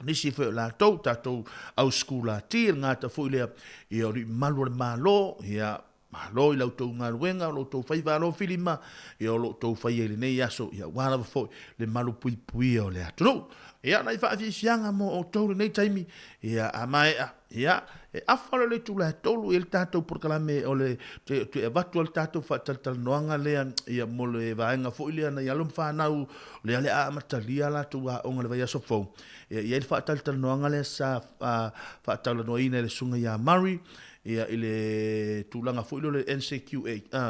nisi foi o latou, tatou au sikulati, le gata foi lea, ia o alii mamalu o le Malo, ia, Malo i la outou galuega, o lo outou faiva alofilima, ia o lo outou faia i lenei aso, ia aua lava foi le malupuipuia o le atunuu. Ia, nai faafiafiaga mo outou lenei taimi, ia, a maea, ia, e afa loa le itula e 3 i le tatou polokalame o le toe, toe avatu ai le tatou faatalatalanoaga lea, ia, mo le vaega foi lea nai alo ma fanau, lea o le a amatalia a latou aoga i le vaiaso fou. Ia, e i ai le faatalatalanoaga lea sa faatalanoaina e le Susuga ia Murray, Ia, i le tulaga foi lea o le NCQA, a,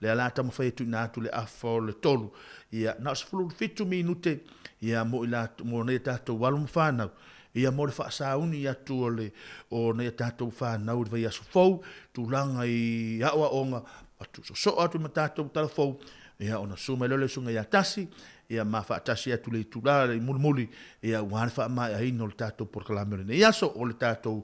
lea la taumafai e tuuina atu le afa o le 3, ia, na o le 17 minute, ia, mo i latou, mo nai a tatou alo ma fanau, ia, mo le faasauni atu o le, o nai a tatou fanau i le vaiaso fou, tulaga i aoaoga, atu sosoo atu ma tatou tala fou, ia, ona susu mai loa lea o le susuga ia Tasi, ia ma faatasi atu le itula le mulimuli, ia aua le faamaeaina o le tatou polokalame o lenei aso, o le tatou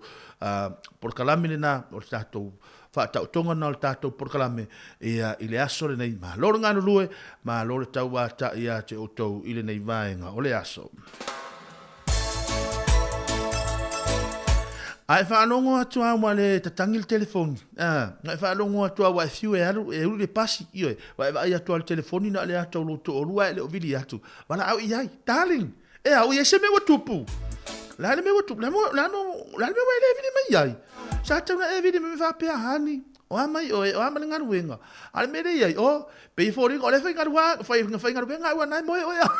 polokalame lena, o le tatou faataotoga lena o le tatou polokalame, ia i le aso lenei. Malo le galulue, malo le tauatai ia te outou i lenei vaega o le aso. A e faalogo atu a ua le tatagi le telefoni, a, na e faalogo atu a ua e fiu e alu, e ulu le pasi, ioe, ua e vaai atu a le telefoni na o le ata o lou toalua e le o vili atu, valaau i ai, darling, e au i ai se mea ua tupu. Le a le mea ua tupu, le a le mea ua e le vili mai ai. Sa tau na e vili mai faapea, honey, o a mai oe, o a ma le galuega. A le mea lea i ai, o, pei e foliga, o lea e faigaluega au a na e moe oe a.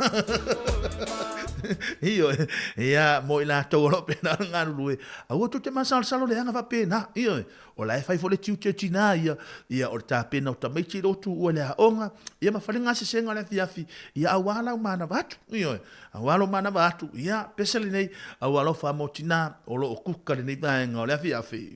Ioe, ia, mo i latou o lo o pena o galulue, aua tou te masalosalo leaga faapena, ioe, o la e fai foi le tiute o tinā ia, ia, o le tapena o tamaiti i lo tuua i le aoga, ia ma fai le gasesega o le afiafi, ia auā lau manava atu, ioe, auā lou manava atu, ia, pese lenei, au alofa mo tinā o lo o kuka lenei vaega o le afiafi.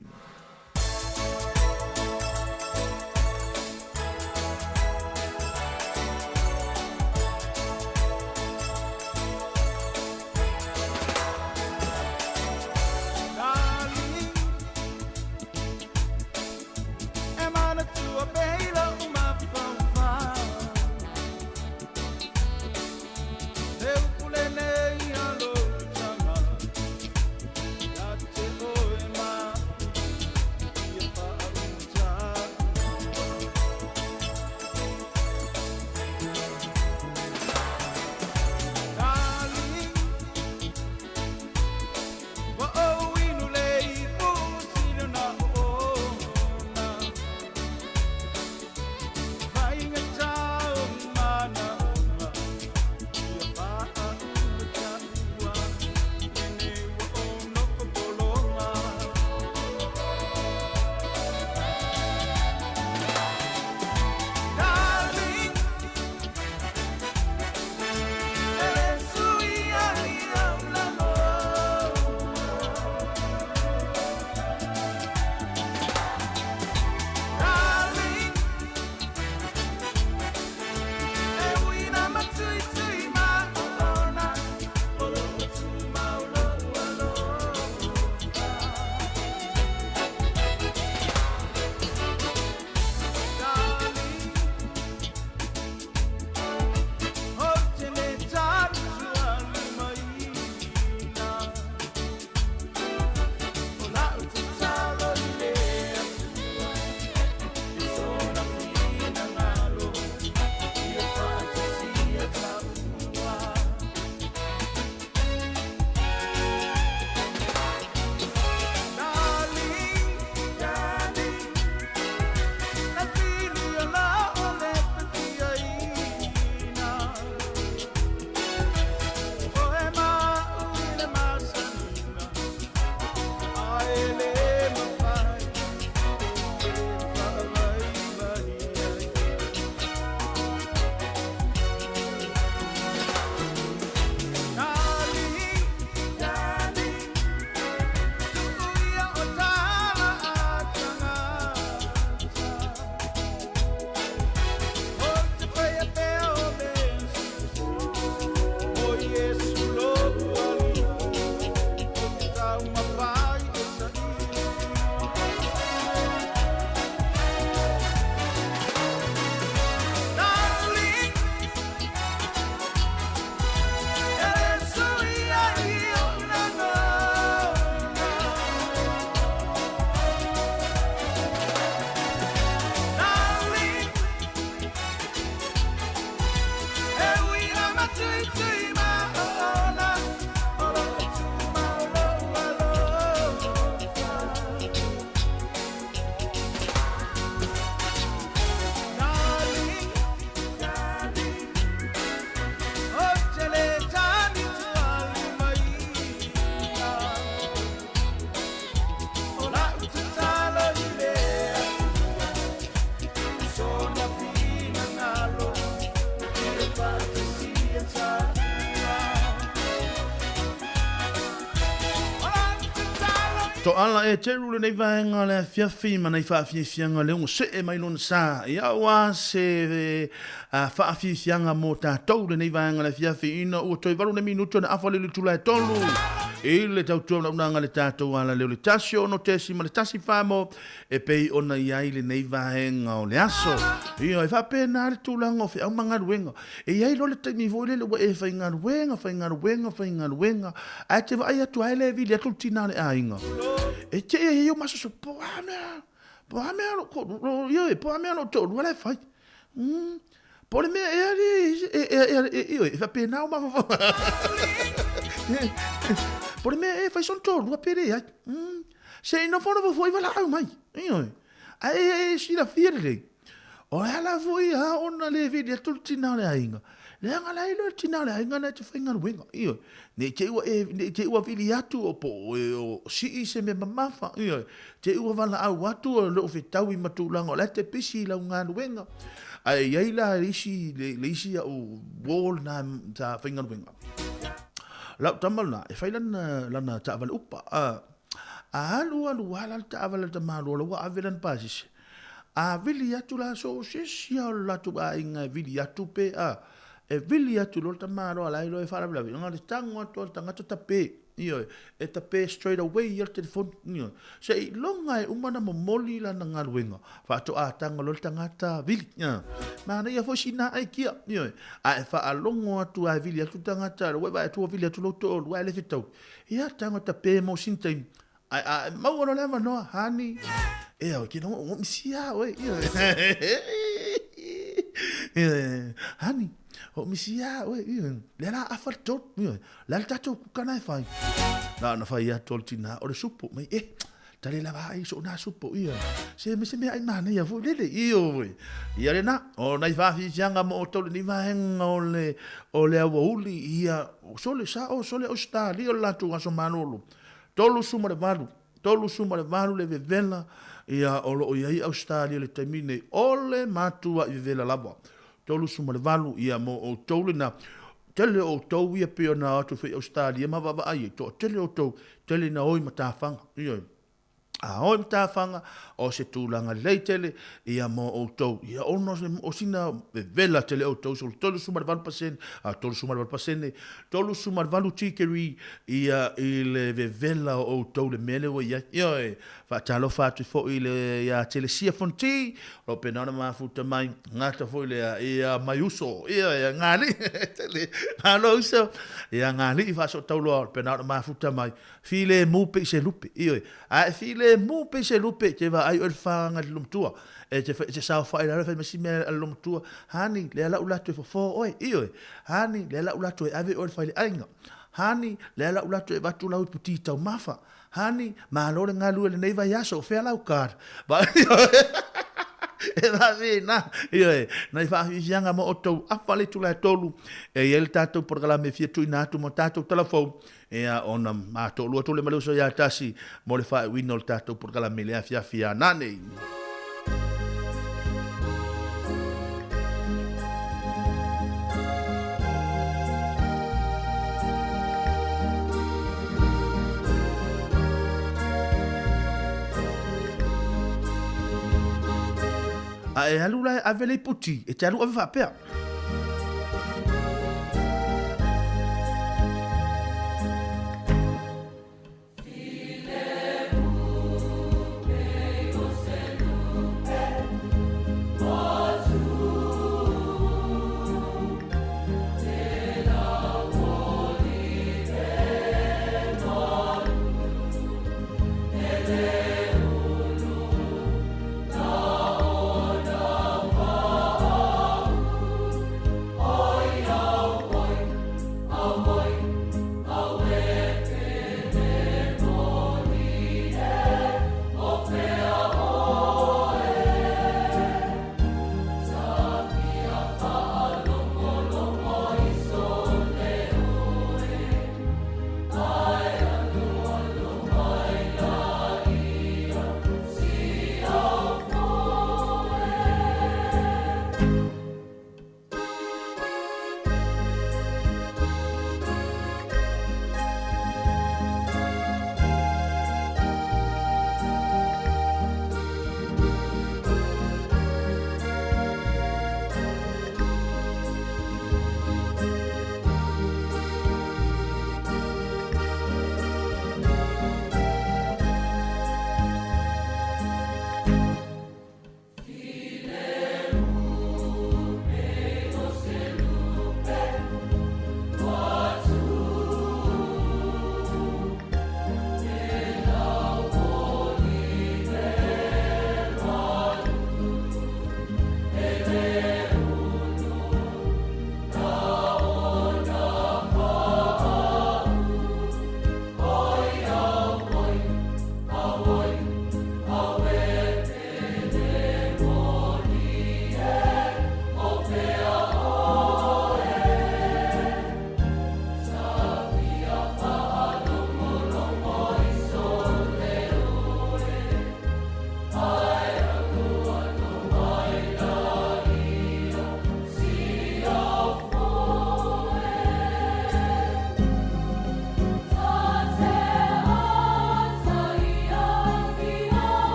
Toala e Teru lenei vaega o le afiafi ma nai faafiafiaga lea ua see mai lona sa. Ia aua se faafiafiaga mo tatou lenei vaega o le afiafi ina ua toe 8 nei minute ona afa lea i le itula e 3 i le tautua manaunaaga i le tatou alaleo i le 1 6.1 mo e pei ona i ai lenei vaega o le aso. Ia, e faapena le tulaga o feau ma galuega. E i ai loa le taimi foi lele ua e faigaluega, faigaluega, faigaluega, ae te vaai atu lava e le vili atu le tina o le aiga. E te i ai ou masoso, po o a mea, po o a mea lou toalua, ioe, po o a mea lou toalua la e fai. Po o le mea ea le, ioe, e faapena ou mafaufau. Po o le mea ea e fai sona toalua pe leai. Se i nofonofo foi valaau mai. Ioe. Ae e silafia lelei, o le ala foi a ona le vili atu le tina o le aiga, leaga la e iloa e le tina o le aiga na e te faigaluega. Ioe. Ne i te i ua e, ne i te i ua vili atu o po o e o sii se mea mamafa. Ioe. Te i ua valaau atu o lou fetaui ma tulaga o la e te pisi i lau galuega. Ae i ai la le isi, le, le isi au uo lena sa faigaluega. Lau tama lena, e fai lana, lana taavale upa. A alu alu lava la le taavale a le tamaloa la ua ave lana pasese, a vili atu la so o se isi lava o le latou aiga e vili atu pe a, e vili atu loa le tamaloa la e iloa e faalavelave, na o le tago atu lava o le tagata tape, ioe, e tape straight away lava le telefoni, ioe. Seiloga e uma ona momoli lana galuega, faatoa tago loa le tagata vili, ioe. Manaia foi sina aikia, ioe, a e faalogo atu lava e vili atu le tagata, ua e vaai atu ua vili atu lou toalua ae le fetaui, Ia tagata pe mo sina taimi ae a e maua loa le avanoa honey e au ke no o misi a oe ia honey o misi a oe ia le la afa le tolu ia le le tatou kukana e fai na ona fai atu o le tina o le supu mai e Tale lava ai so na supo ia. Se me se mea ai manaia foi lele io foi. Ia lena, o nai faafiafiaga mo outou lenei vaega o le o le aoauli ia sole sa o sole Ausetalia o le latou aso malolo. 38, 38 le vevela ia o lo o i ai Ausetalia i le taimi nei. O le matuai vevela lava. 38 ia mo outou lena. Tele o outou ia pei ona o atu foi i Ausetalia ma vaavaai ai, toatele outou, tele ina o i matafaga, ioe. A o i matafaga, o se tulaga lelei tele ia mo outou. Ia ona o sina vevela tele outou, so 38%, a 38%, 38 tikeri ia i le vevela o outou le mea lea ua i ai. Ioe, Faatalofa atu foi i le ia Telesia Fonti, o lo o pena ona mafuta mai, gata foi lea ia mai uso, ia ia ngali, tele, malo uso, ia ngali faasootauloa o lo pena ona mafuta mai, filemu pe i se lupe, ioe, ae filemu pe i se lupe, te vaai oe le whanga le lomatua, e te, te saofai lalo e fai mai si mea a le lomatua, hani, lea lau latou e fofo oe, ioe, hani, lea lau latou e ave oe le faileaiga, hani, lea lau latou e avatu lau iputi taumafa, Honey, malo le galue lenei vaiaso, o fea lau card? E faapena, ioe, nai faafiafiaga mo outou afa le itula e 3, e i ai le tatou polokalame e fia tuuina atu mo tatou talafou, ia ona matoolua atu lea ma le uso ia tasi mo le faaiuina o le tatou polokalame i le afiafi a nanei. A e alu la e ave le iputi, e te alu ave faapea.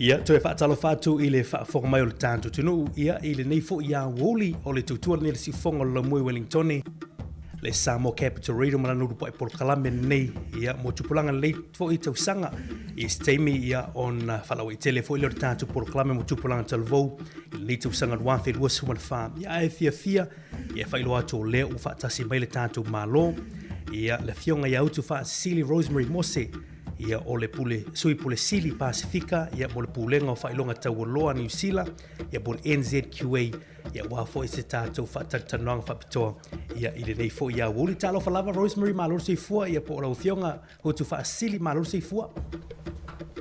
Ia, toe faatalofa atu i le faafofoga mai o le tatou atunuu, ia, i lenei foi aoauli o le tautua lenei i le siufofoga o le laumua i Wellingtone, le Samoa Capital Radio ma lana ulupai polokalame lenei, ia, mo tupulaga lenei foi tausaga. I se taimi, ia, ona faalauaitele foi lea o le tatou polokalame mo tupulaga talavou i lenei tausaga 2024. Ia, ae fiafia, ia, e faailoa atu o lea ua faatasi mai le tatou Malo, ia, le Afioga ia Utufaasisili Rosemary Mose, ia o le pule, sui pule sili Pasifika, ia mo le Pulega o Faailoga Taualoa a Niu Sila, ia mo le NZQA, ia aua foi se tatou faatalatalanoaga faapitoa, ia i lenei foi aoauli. Talofa lava Rosemary, malo le soifua, ia po o lau Afioga Utufaasisili, malo le soifua.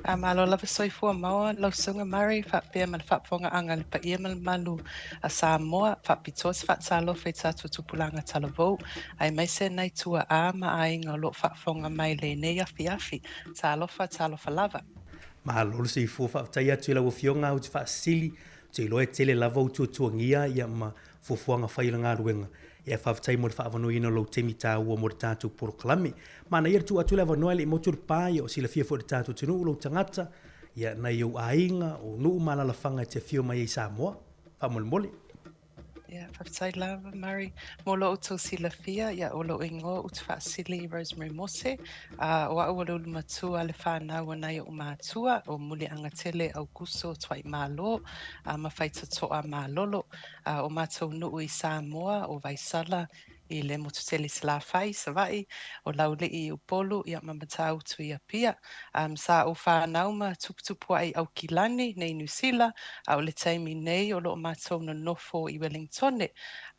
A malo lava soifua maua lau Susuga Murray faapea ma le faafofogaaga a le paia ma le mamalu a Samoa, faapitoa se faatalofa i tatou tupulaga talavou, aemaise nai tuaa ma aiga o lo o faafofoga mai lenei afiafi. Talofa, talofa lava. Malo le soifua, faafetai atu i lau Afioga Utufaasisili, ou te iloa e tele lava ou tuatuagia ia ma fuafuaga fai i le galuega. Ia faafetai mo le faaavanoaina o lou taimi taua mo le tatou polokalame. Manaia le tuu atu le avanoa e le i motu le pa, ia o silafia foi e le tatou atunuu lou tagata, ia nai ou aiga, ou nuu ma alalafaga e te afio mai ai i Samoa. Faamolemole. Ia, faafetai lava Murray mo lo outou silafia, ia o lou igoa Utufaasili Rosemary Mose, a o a'u o le ulu matua a le fanau o nai o'u matua, o Muliagatele Aukuso Tuaimalo, a ma Faitato'a Malolo. A o matou nuu i Samoa, o Vaisala i le motutele Salafai i Savaii, o Laulii i Upolu, ia ma Matautu i Apia. Um, sa ou fanau ma tuputupua'i i Aukilani nei Niu Sila, a o le taimi nei o lo o matou nonofo i Wellingtone,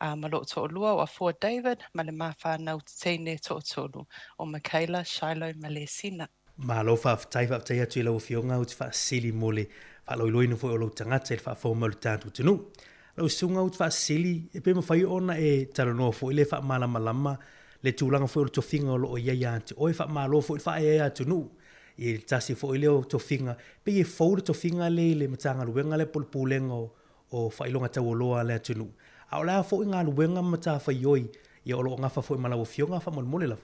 a ma lo'u to'olua o Afoa David ma le ma fanau teine to'atolu, o Michaela, Shiloh ma Lesina. Malo faafetai, faafetai atu i lau Afioga Utufaasisili mo le faaloiloina foi o lou tagata i le faafofoga mai o le tatou atunuu. Lau Susuga Utufaasisili, e pe mafai ona e talanoa foi le faamalamalama le tulaga foi o le tofiga o lo o i ai ia te oe, faamalo foi le faaeaea atunuu i le tasi foi lea o tofiga, pei e fou le tofiga lea i le Matagaluega lea po o le Pulega o Faailoga Taualoa a le atunuu. A o le a foi galuega ma matafaioi ia o lo o gafa foi ma lau Afioga faamolemole lava?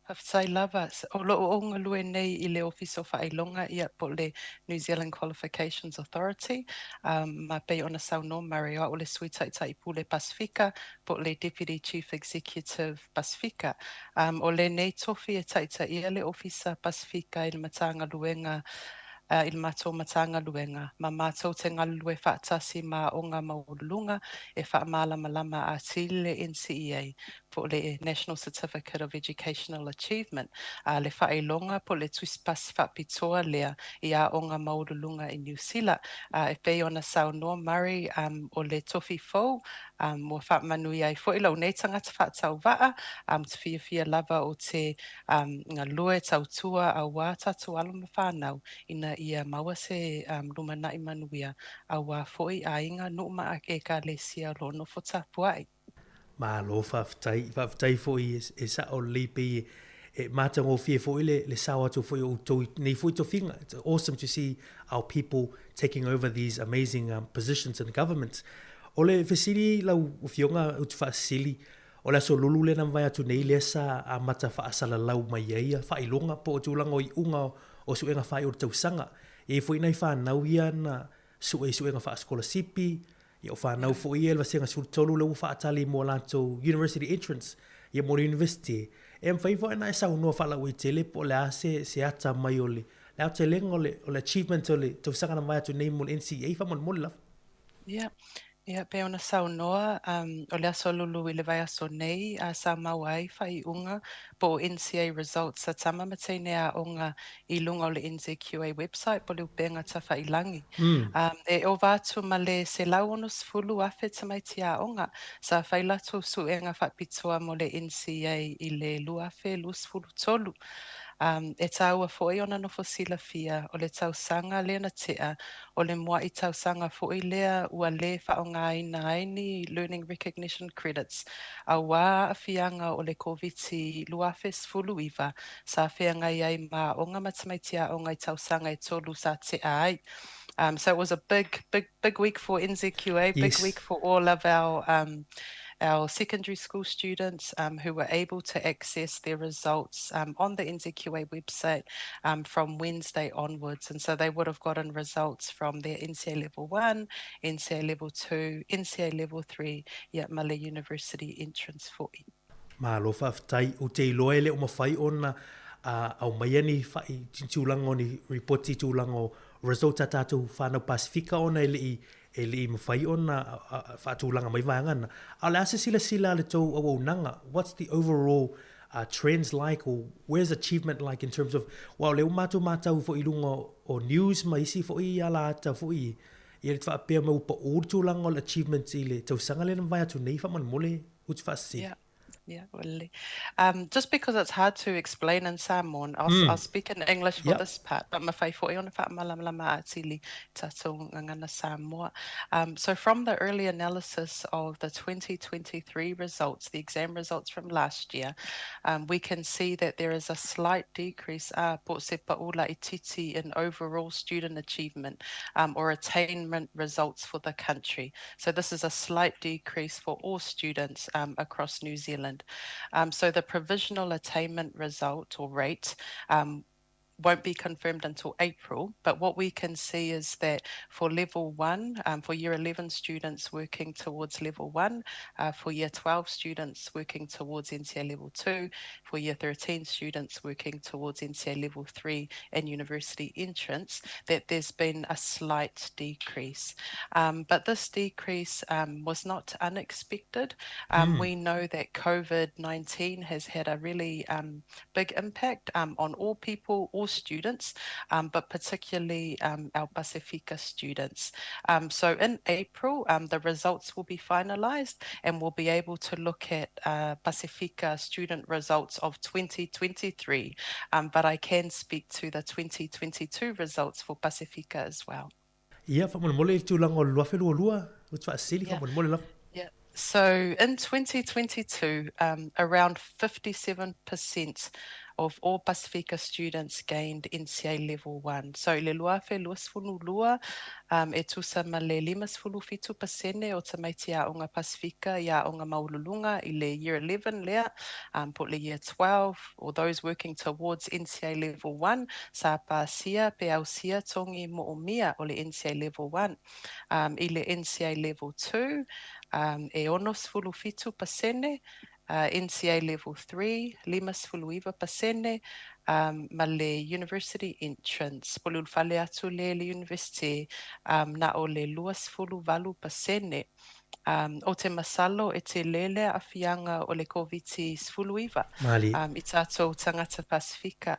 Faafetai lava. O lo o ou galue nei i le Ofisa o Faailoga, ia, po o le New Zealand Qualifications Authority, ma pei ona saunoa Murray, o au o le Sui Taitai Pule Pasifika, po o le Deputy Chief Executive Pasifika. O lenei tofi e taitaia le Ofisa Pasifika i le Matagaluega i le matou Matagaluega, ma matou te galulue faatasi ma aoga maualuluga e faamalamalama atili le NCEA po o le National Certificate of Educational Achievement, a le faailoga po o le tusipasi faapitoa lea i aoga maualuluga i Niu Sila. E pei ona saunoa Murray, o le tofi fou ua faamanuia ai foi lou nei tagata faatauvaa, ou te fiafia lava ou te galue tautua auā tatou alo ma fanau ina ia maua se lumanai manuia auā foi aiga, nuu ma ekalesia o lo o nofo tapuai. Malo faafetai, faafetai foi e sao lelei pei e matagofie foi le, le sao atu foi o outou i nei foi tofiga. It's awesome to see our people taking over these amazing um, positions in government. O le fesili lau afioga Utufaasisili, o le aso lulu lea na mavae atu nei lea sa amata faasalalau mai ai ia faailoga po o tulaga o iuga o suega faaiu o le tausaga. E i ai foi nai fanau ia na sue i suega faasikolasipi, Ia o fanau foi ia i le vasega 13 lea ua faatali mo latou university entrance, ia mo le university. E mafai foi ona e saunoa faalauaitele po o le a se, se ata mai o le, le aotelega o le, o le achievement o le tausaga na mavae atu nei mo le NCEA faamolemole lava. Ia, ia pei ona saunoa, um, o le aso lulu i le vaiaso nei, a sa maua ai faaiuga po o NCEA results a tama ma teine aoga i luga o le NZQA website po o le upega tafailangi. E ova atu ma le 160,000 tamaiti aoga sa fai latou suega faapitoa mo le NCEA i le 2023. E tāua foi ona nofo silafia o le tausaga lea na tea, o le mua'i tausaga foi lea ua lē faaaogaina ai ni Learning Recognition Credits auā aafiaga o le Koviti-19 sa feagai ai ma aoga ma tamaiti aoga i tausaga e tolu sa tea ai. Um, so it was a big, big, big week for NZQA, big week for all of our um, our secondary school students um, who were able to access their results um, on the NZQA website um, from Wednesday onwards. And so they would have gotten results from their NCA Level 1, NCA Level 2, NCA Level 3, ia ma le University Entrance fo'i. Malo faafetai, ou te iloa e le o mafai ona aumaia ni fa'i tulaga o ni ripoti tulaga o results a tatou whanau Pasifika ona e le i e le i mafai ona faatulaga mai vaega na. A o le a se silasila a le tou auaunaga, what's the overall trends like or where's achievement like in terms of, aua o lea ua matou matau foi i luga o news ma isi foi alaata foi ia le faapea mai ua pau le tulaga o le achievement i le tausaga lea na mavae atu nei faamolemole utufaasisili. Yeah. Yeah, well, just because it's hard to explain in Samoan, I'll, I'll speak in English for this part, but mafai fo'i ona faamalamalama atili tatou gagana Samoa. So from the early analysis of the 2023 results, the exam results from last year, we can see that there is a slight decrease, uh, po se pa'ula itiiti in overall student achievement or attainment results for the country. So this is a slight decrease for all students um, across New Zealand. Um, so the provisional attainment result or rate um, won't be confirmed until April. But what we can see is that for level one, for year 11 students working towards level one, for year 12 students working towards NCA level two, for year 13 students working towards NCA level three and university entrance, that there's been a slight decrease. But this decrease was not unexpected. We know that COVID-19 has had a really big impact on all people, all students, but particularly our Pasifika students. So in April, the results will be finalised and we'll be able to look at Pasifika student results of 2023. But I can speak to the 2022 results for Pasifika as well. Ia, faamolemole i le tulaga o le 2022, ua te faasili faamolemole lava. Yeah. So in 2022, around 57% of all Pasifika students gained NCA Level 1. So i le 2022, e tusa ma le 57% o tamaiti aoga Pasifika i aoga maualuluga i le Year 11 lea, po o le Year 12, or those working towards NCA Level 1, sa pasia pe ausia togi mo'omia o le NCA Level 1. I le NCA Level 2, e 67%, NCA Level 3, 59%, ma le University Entrance, po o le ulufale atu lea i le Iunivesite, na o le 28%. Ou te masalo e tele le aafiaga o le Koviti-19 i tatou tagata Pasifika.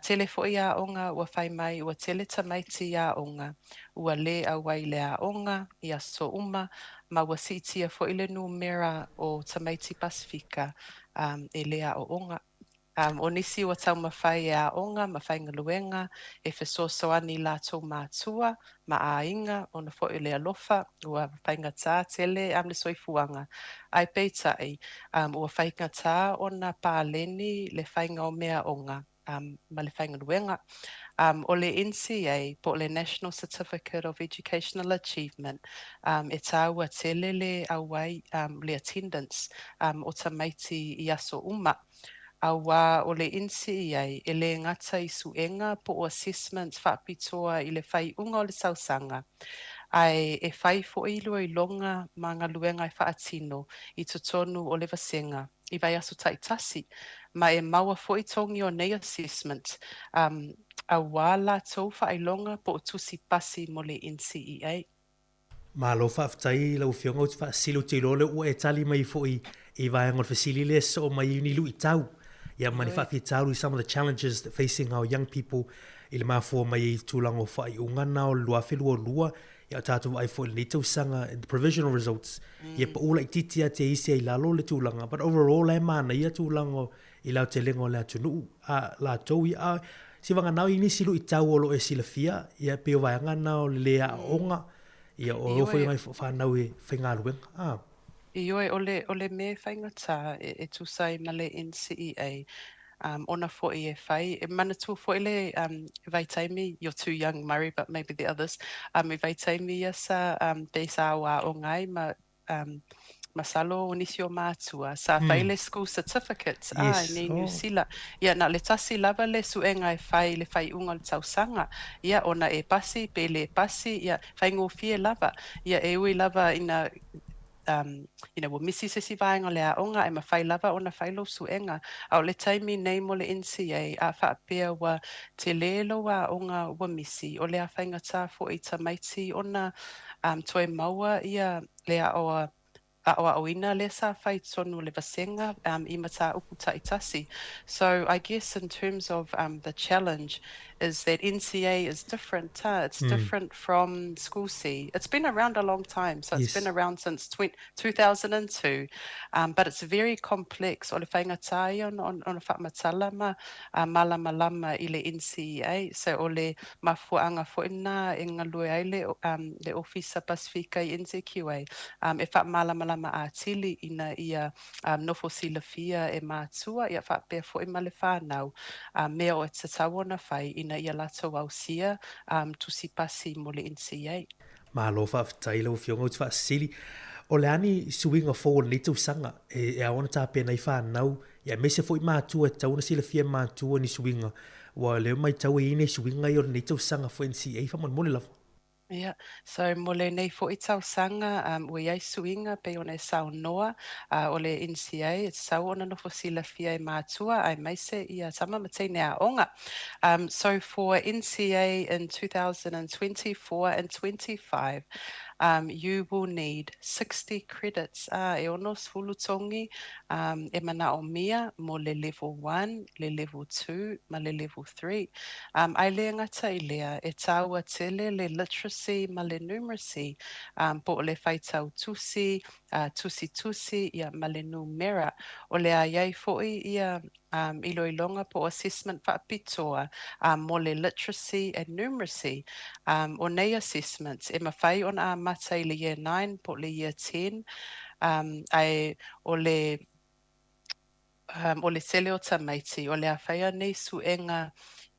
Tele foi aoga ua fai mai ua tele tamaiti aoga ua lē auai i le aoga i aso uma ma ua siitia foi le numera o tamaiti Pasifika e lē aooga. O nisi ua taumafai e aoga ma faigaluega e fesoasoani i latou matua ma aiga ona foi o le alofa ua faigata tele le soifuaga. Ae peitai, ua faigata ona paleni le faiga o meaaoga ma le faigaluega. O le NCEA po o le National Certificate of Educational Achievement, e taua tele le auai, le attendance o tamaiti i aso uma. Auā o le NCEA e lē gata i suega po o assessments faapitoa i le faaiuga o le tausaga, ae e fai foi iloiloga ma galuega e faatino i totonu o le vasega i vaiaso taitasi, ma e maua foi togi o nei assessment auā latou faailoga po o tusi pasi mo le NCEA. Malo faafetai i lau Afioga, ou te faasili, ou te iloa lea ua e tali mai foi i vaega o le fesili lea e sosoo mai ai ni luitau ia ma ni faafitauli, some of the challenges that facing our young people i le mafua mai ai i tulaga o faaiuga na o le 2022, ia o tatou vaai foi i lenei tausaga in the provisional results, ia pau laitiiti lava te isi ai i lalo le tulaga, but overall la e manaia tulaga i le aotelega o le atunuu a latou ia, a sivaga i nisi luitau o lo o e silafia, ia pei o vaega na o le lē aoaoga, ia o foi nai fanau e faigaluega. A. Ioe, o le, o le mea faigata e, e tusa ai ma le NCEA, ona foi e fai, e manatua foi le vaitaimi, you're too young Murray, but maybe the others, i vaitaimi ia sa, pei sa aoaoga ai ma, Masalo o nisi o matua sa fai le school certificates a i nei Niu Sila. Ia, na o le tasi lava le suega e fai i le faaiuga o le tausaga, ia, ona e pasi pe le pasi, ia, faigofie lava. Ia, e ui lava ina, um, you know, ua misi se isi vaega o le aoga, ae mafai lava ona fai lou suega. A o le taimi nei mo le NCA, a faapea ua tele lou aoga ua misi, o le a faigata foi i tamaiti ona, um, toe maua ia le aoa aoaoina lea sa fai i totonu o le vasega i mataupu taitasi. So I guess in terms of the challenge is that NCA is different, huh? It's different from School C. It's been around a long time, so it's been around since 2002, but it's very complex. O le faigata ia ona faamatala ma malamalama i le NCEA. So o le mafuaaga foi lena e galue ai le le Ofisa Pasefika i NZQA e faamalamalama atili ina ia nofo silafia e matua ia faapea foi ma le fanau mea o e tatau ona fai ina ia latou ausia tusi pasi mo le NCEA. Malo faafetai lau Afioga ou te faasili, o le a ni suiga fou o lenei tausaga e ao ona tapena ai fanau ia aemaise foi matua e tatau ona silafia e matua ni suiga aua o lea e matau e i ai nai suiga ia o lenei tausaga foi NCEA faamolemole lava. Ia, so mo lenei foi tausaga, ua i ai suiga pei ona e saunoa, o le NCA, e tatau ona nofo silafia e matua aemaise ia tama ma teine aoga. So for NCA in 2024 and 25, you will need 60 credits, ā, e 60 togi e manaomia mo le level one, le level two ma le level 3. Ae le gata i lea, e tāua tele le literacy ma le numeracy, po o le faitau tusi, tusitusi, ia, ma le numera. O le a i ai foi ia iloiloga po o assessment faapitoa mo le literacy and numeracy. O nei assessments, e mafai ona amata i le Year 9 po o le Year 10, ae o le O le tele o tamaiti, o le a fai anei suega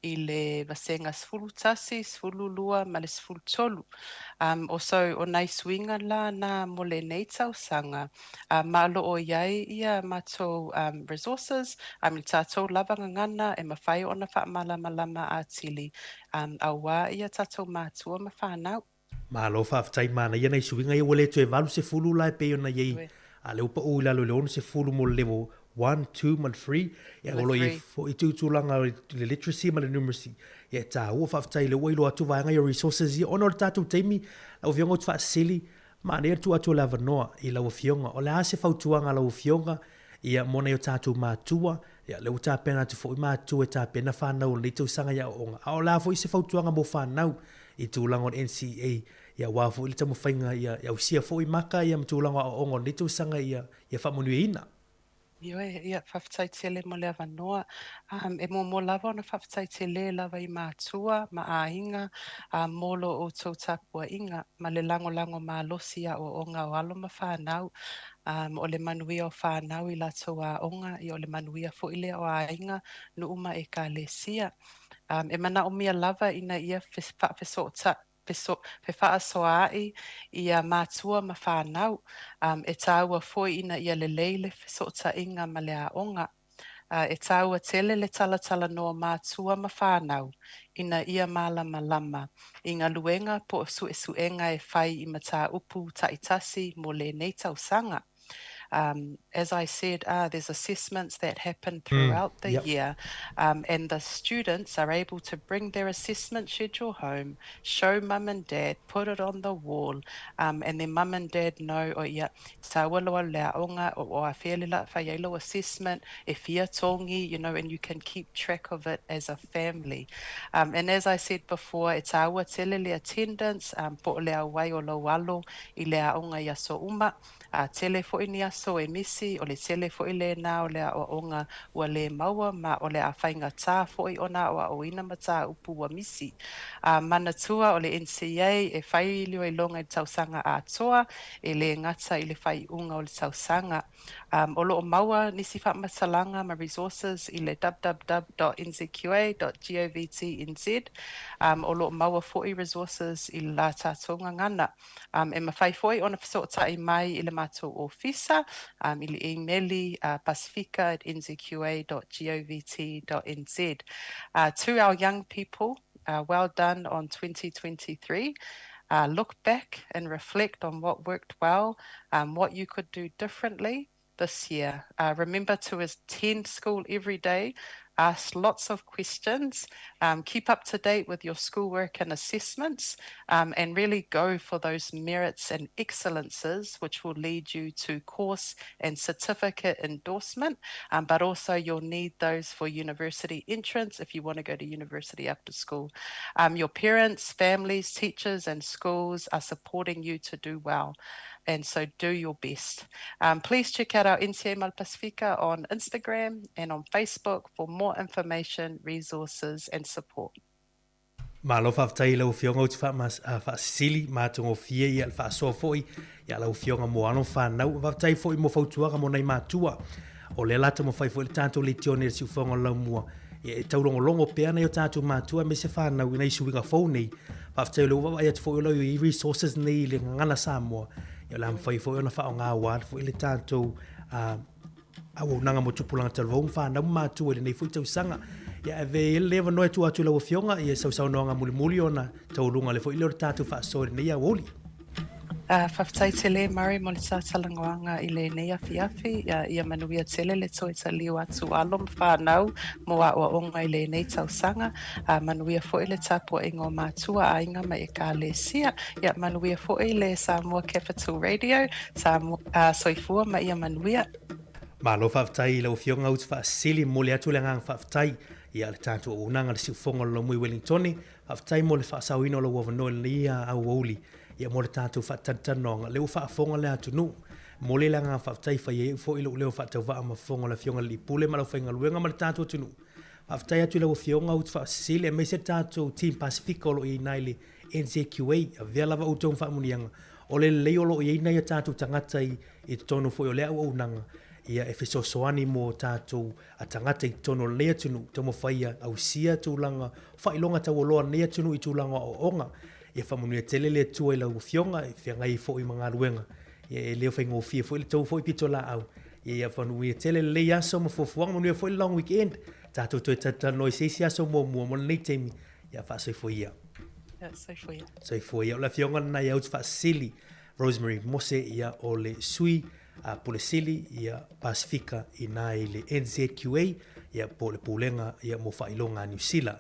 i le vasega 11, 12 ma le 13. O so, o nai suiga la na mo lenei tausaga, ma o lo o i ai ia matou resources, I mean tatou lava gagana e mafai ona faamalamalama atili, aua ia tatou matua ma fanau. Malo faafetai manaia nai suiga ia ua le toe 80 la e pei ona i ai a lea ua pau i lalo i le 60 mo le level 1, 2 ma le 3 ia o lo o i ai foi tulaga o le literacy ma le numeracy ia e taua faafetai lea ua iloa atu vaega ia o resources ia ona o le tatou taimi lau afioga ou te faasili manaia le tuu atu o le avanoa i lau afioga o le a se fautuaga a lau afioga ia mo nai o tatou matua ia lea ua tapena atu foi matua e tapena fanau o lenei tausaga i aoaoga a o le a foi se fautuaga mo fanau i tulaga o le NCEA, ia aua foi le taumafaiga ia ausia foi maka ia ma tulaga o aoaoga o lenei tausaga ia ia faamanuiaina. Ioe, ia, faafetai tele mo le avanoa. E muamua lava ona faafetai tele lava i matua ma aiga mo lo outou tapuaiga ma le lagolago malosi i aoaoga o alo ma fanau. O le manuia o fanau i latou aoga, ia o le manuia foi lea o aiga, nuu ma ekalesia. E manaomia lava ina ia fefaasoaai ia matua ma fanau. E tāua foi ina ia lelei le fesootaiga ma le aoga. E tāua tele le talatalanoa matua ma fanau ina ia malamalama i galuega po o suesuega e fai i mataupu taitasi mo lenei tausaga. As I said, there's assessments that happen throughout the year, and the students are able to bring their assessment schedule home, show mum and dad, put it on the wall, and then mum and dad know, oh ia, tāua loa le aoga, o afea le la fai ai lou assessment, e fia togi, you know, and you can keep track of it as a family. And as I said before, e tāua tele le attendance, po o le auai o lou alo i le aoga i aso uma, A tele foi ni aso e misi. misi, o le tele foi lena o le aoaoga ua lē maua ma o le a faigata foi ona aoaoina mataupu ua misi. A manatua o le NCEA e fai iloiloga i le tausaga atoa, e lē gata i le faaiuga o le tausaga. Um, o lo o maua nisi faamatalaga ma resources i le www.nzqa.govtnz. Um, o lo o maua foi resources i le la tatou gagana. Um, e mafai foi ona fesootai mai i le matou ofisa um, i le imeli pasifika@nzqa.govt.nz. To our young people, well done on 2023. Look back and reflect on what worked well, um, what you could do differently this year. Remember to attend school every day, ask lots of questions, um, keep up to date with your schoolwork and assessments, um, and really go for those merits and excellences which will lead you to course and certificate endorsement, um, but also you'll need those for university entrance if you want to go to university after school. Um, your parents, families, teachers, and schools are supporting you to do well and so do your best. Um, please check out our NCEA Mal Pasifika on Instagram and on Facebook for more information, resources and support. Malo faafetai i lau Afioga ou te faasisili ma atogofie ia le faasoa foi ia lau Afioga mo alo fanau. Faafetai foi mo fautuaga mo nai matua. O lea la taumafai foi le tatou leitione i le siufofoga o le laumua e taulogologo pea nai o tatou matua aemaise fanau i nai suiga fou nei. Faafetai o lea ua vaavaai atu foi o lo o i ai resources nei i le gagana Samoa. Ia o le a mafai foi ona faaaoga aua foi le tatou auaunaga mo tupulaga talavou ma fanau ma matua i lenei foi tausaga. Ia ave ai le avanoa e tuu atu i lau Afioga i sausaunoaga mulimuli ona taualuga le foi lea o le tatou faasoa i lenei aoauli. Faafetai tele Murray mo le tatalagoaga i lenei afiafi. Ia manuia tele le toe taliu atu alo ma fanau mo aoaoga i lenei tausaga. Manuia foi le tapuaiga o matua, aiga ma Ekalesia. Ia manuia foi le Samoa Capital Radio. Samoa, soifua ma ia manuia. Malo faafetai i lau Afioga Utu Faasili, momoli atu le agaga faafetai ia le tatou auaunaga le siufofoga o le Laumui Wellingtone. Faafetai mo le faasaoina o lou avanoa i lenei aoauli ia mo le tatou faatalatalanoaga. Lea ua faafofoga le atunuu. Momoli le agaga faafetai, fai ai foi lou leo faatauvaa ma fofoga o le Afioga i le Alii Pule ma le aufaigaluega ma le tatou atunuu. Faafetai atu i lau Afioga Utu Faasili aemaise le tatou Team Pasifika o lo o i ai i ina i le NZQA. Avea lava outou ma faamanuiaga. O le lelei o lo o i ai nai o tatou tagata i i totonu foi o lea auaunaga ia e fesoasoani mo tatou a tagata i totonu o lenei atunuu, taumafai ia ausia tulaga faailoga taualoa lenei atunuu i tulaga o aoaoga. Ia faamanuia tele le Atua i lau Afioga e feagai ai foi ma galuega. Ia e le faigofie foi le tou foi pitolaau. Ia ia faamanuia tele lenei aso ma fuafuaga, manuia foi le long weekend. Tatou toe talatalanoa i se isi aso muamua mo lenei taimi. Ia faasoifua ia. Ia, soifua ia. Soifua ia. O le Afioga lena ia Utufaasisili Rosemary Mose ia o le sui a Pule Sili ia Pasifika i na i le NZQA ia po o le Pulega ia mo Faailoga a Niu Sila.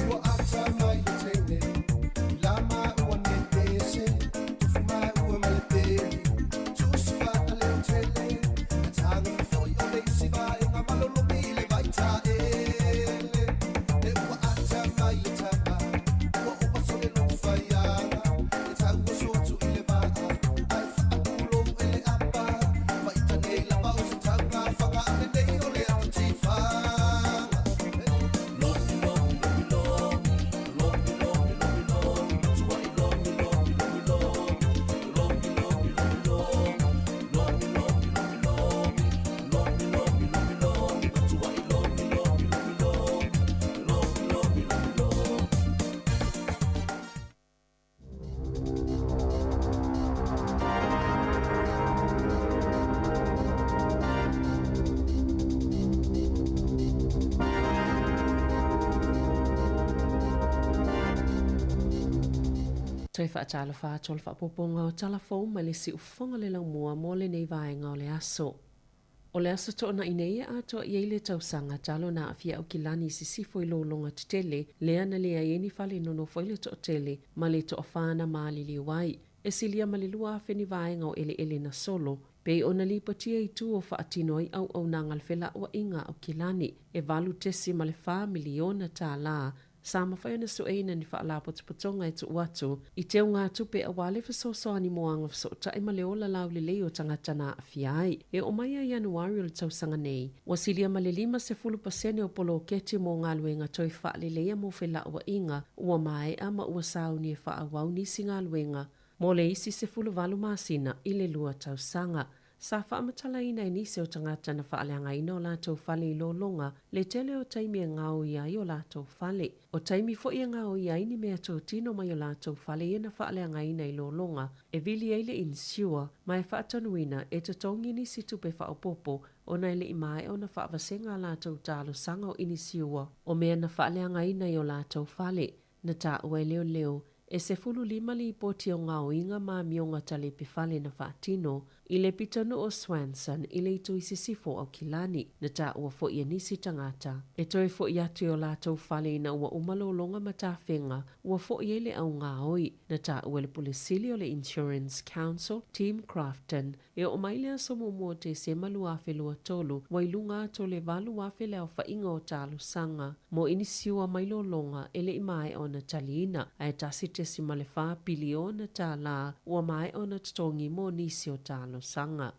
Ua ata mai le teine i la maua nei pese, tufu maua ma le peli, tusi faaleo tele, e taga fofoi o le isi vaega malologi i le vaitaele. E ua ata mai le tama, ua ova sole lou faiaga, e tauoso atu i le vaa, ae faapulou e le apa, faita nei lava o se tauga faga a lenei o le ata tifaga. Toe faatalofa atu o le faaopoopoga o tala fou mai le siufofoga le laumua mo lenei vaega o le aso. O le aso toonai nei e atoa i ai le tausaga talo na aafia Aukilani i sisifo i lologa tetele lea na leai ai ni fale nonofo ai le toatele ma le toafa na maliliu ai. E silia ma le 2,000 ni vaega o eleele na solo, pei ona lipotia i tua o faatino ai auaunaga a le Felauaiga a Aukilani, e $8.4 miliona tālā sa mafai ona sueina ni faalapotopotoga e tuu atu i teugatupe aua le fesoasoani mo agafesootai ma le ola laulelei o tagata na aafia ai. E oo mai ia Ianuari o le tausaga nei, ua silia ma le 50% o poloketi mo galuega toe faaleleia mo felauaiga ua maea ma ua sauni e faaauau nisi galuega mo le isi 18 masina i le lua tausaga. Sa faamatalaina e nisi o tagata na faaleagaina o latou fale i lologa le tele o taimi e gaoia ai o latou fale. O taimi foi e gaoia ai ni meatotino mai o latou fale ia na faaleagaina i lologa e vili ai le inisiua ma e faatonuina e totogi nisi tupe faaopoopo ona e le i maea ona faavasega a latou talosaga o inisiua o mea na faaleagaina i o latou fale. Na taua e leoleo, e 15 lipoti o gaoiga ma amioga talepe fale na faatino i le pitonuu o Swanson i le itu i sisifo o Aukilani. Na taua foi e nisi tagata e toe foi atu i o latou fale ina ua uma lologa ma tafega ua foi ai le au gaoi. Na taua e le Pule Sili o le Insurance Council, Tim Crafton, E oo mai le aso muamua o Tesema 2023, ua i luga atu o le 8,000 le aofaiga o talosaga mo inisiua mai lologa e le i maea ona taliina, ae $1.4 piliona tālā ua maea ona totogi mo nisi o talosaga.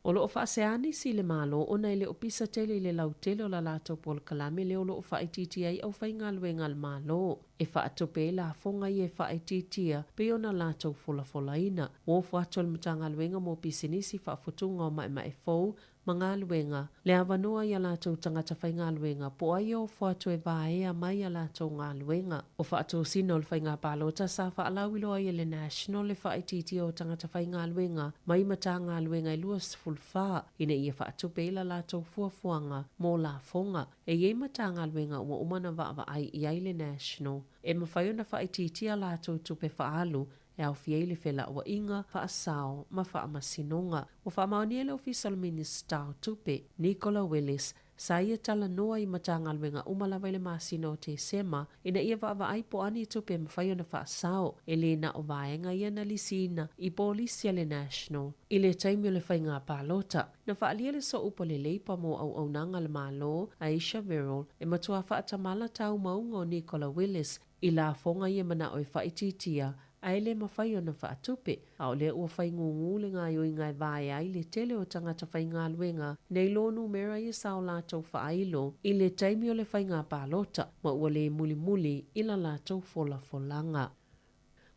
O lo o faasea nisi i le Malo ona e le o pisa tele i le lautele o la latou polokalame lea o lo o faaitiitia ai aufaigaluega a le Malo. E faatupe ai lafoga ia e faaitiitia pei ona latou folafolaina. Ua ofo atu e le Matagaluega mo Pisinisi Faafutuga o Maemae Fou ma Galuega le avanoa i a latou tagata faigaluega po o ai e ofo atu e vaea mai a latou galuega. O faatosina o le faiga palota sa faalauiloa ai e le National le faaitiitia o tagata faigaluega mai Matagaluega e 24 ina ia faatupe ai la latou fuafuaga mo lafoga. E i ai Matagaluega ua uma ona vaavaai i ai le National e mafai ona faaitiitia a latou tupe faaalu e aofia ai le felauaiga, faasao ma faamasinoga. Ua faamaonia e le Ofisa o le Minisita o Tupe, Nicola Willis, sa ia talanoa i Matagaluega uma lava i le masina o Tesema ina ia vaavaai po o a ni tupe e mafai ona faasao e lē na o vaega ia na lisiina i polisi a le National i le taimi o le faiga palota. Na faaalia le sooupu a le Leipa mo Auaunaga a le Malo, Aisha Verrall, e matua faatamala taumauga o Nicola Willis i lafoga ia manao e faaitiitia ae le mafai ona faatupe, a o lea ua faigūgū le gaoioiga e vaea ai le tele o tagata faigaluega nei lo numera ia sa o latou faailo i le taimi o le faiga palota ma ua le mulimuli i la latou folafolaga.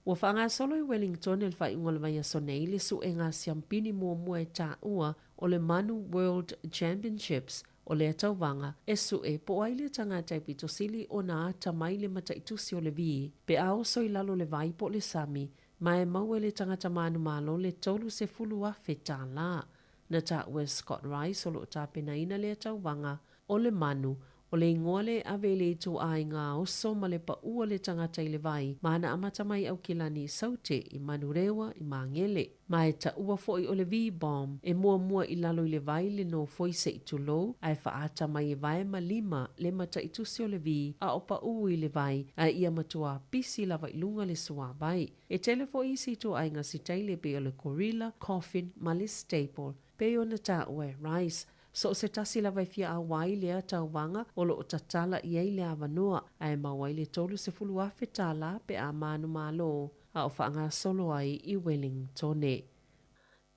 Ua faagasolo i Wellington i le faaiuga o le vaiaso nei le suega siampini muamua e taua o le Manu World Championships o lea tauvaga e sue po o ai le tagata e pito sili ona atamai le mataitusi o le vi pe a oso i lalo le vai po o le sami ma e maua e le tagata manumalo le $30,000 tālā. Na taua e Scott Rice o lo o tapenaina lea tauvaga o le manu O le igoa lea e ave i le ituaiga oso ma le paʻu o le tagata i le vai ma ana amata mai Aukilani i Saute, i Manurewa, i Magele. Ma e taua foi o le V-bomb e muamua i lalo i le vai le nofoi se i tulou, ae faaata mai e vae ma lima le mataitusi o le V a o paʻu i le vai, ae ia matua pisi lava i luga le suavai. E tele foi isi ituaiga sitaile e pei o le gorilla, coffin ma le staple, pei ona taua e Rice. So o se tasi lava e fia ʻauā i lea tauvaga o lo o tatala i ai le avanoa, ae maua ai le $30,000 tālā pe a manumalo a o faagasolo ai i Wellingtone.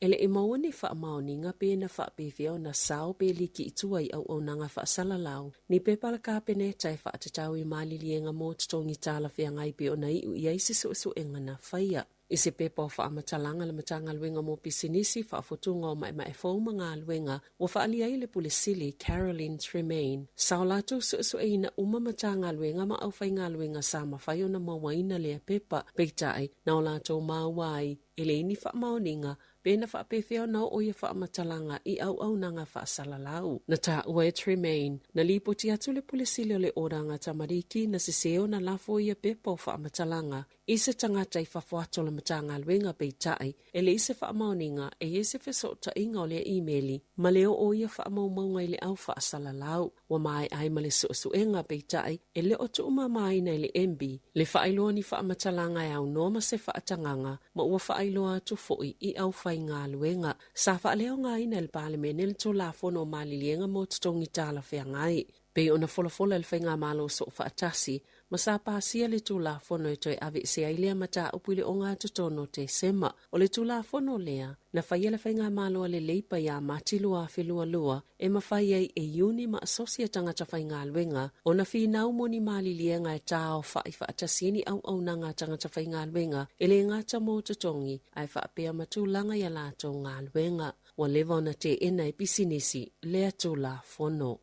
E le i maua ni faamaoniga pe na faapefea ona sao pe liki i tua i auaunaga faasalalau ni pepa a le Kapeneta e faatatau i maliliega mo totogi talafeagai pei ona iu i ai se suesuega na faia. I se pepa o faamatalaga a le Matagaluega mo Pisinisi, Faafutuga o Maemae Fou ma Galuega, ua faaalia ai le Pule Sili, Caroline Tremaine, sa o latou suesueina uma Matagaluega ma aufaigaluega sa mafai ona mauaina lea pepa, peitai, na o latou maua ai e leai ni faamaoniga pe na faapefea ona oo ia faamatalaga i auaunaga faasalalau. Na taua e Tremaine, na lipoti atu le Pule Sili o le Oranga Tamariki na sesē ona lafo ia pepa o faamatalaga. i se tagata i fafo atu o le Matagaluega peitai e leai se faamaoniga e i ai se fesootaiga o lea imeli ma le oo o ia faamaumauga i le au faasalalau. Ua maea ai ma le suesuega peitai e le o tuumamaina i le MB le faailoa ni faamatalaga e aunoa ma se faatagaga ma ua faailoa atu foi i aufaigaluega. Sa faaleaogaina e le Palemene le Tulafono o Maliliega mo Totogi Talafeagai. Pei ona folafola e le Faigamalo Soofaatasi ma sa pasia le Tulafono e toe aveesea ai lea mataupu i le ogatotonu o Tesema. O le Tulafono lea, na faia le Faigamalo a le Leipa ia Mati 2022 e mafai ai e iuni ma asosi a tagata faigaluega ona finau mo ni maliliega e taaofai faatasi ai ni auaunaga a tagata faigaluega e le gata mo totogi ae faapea ma tulaga i a latou galuega. Ua leva ona teena e pisinisi lea Tulafono.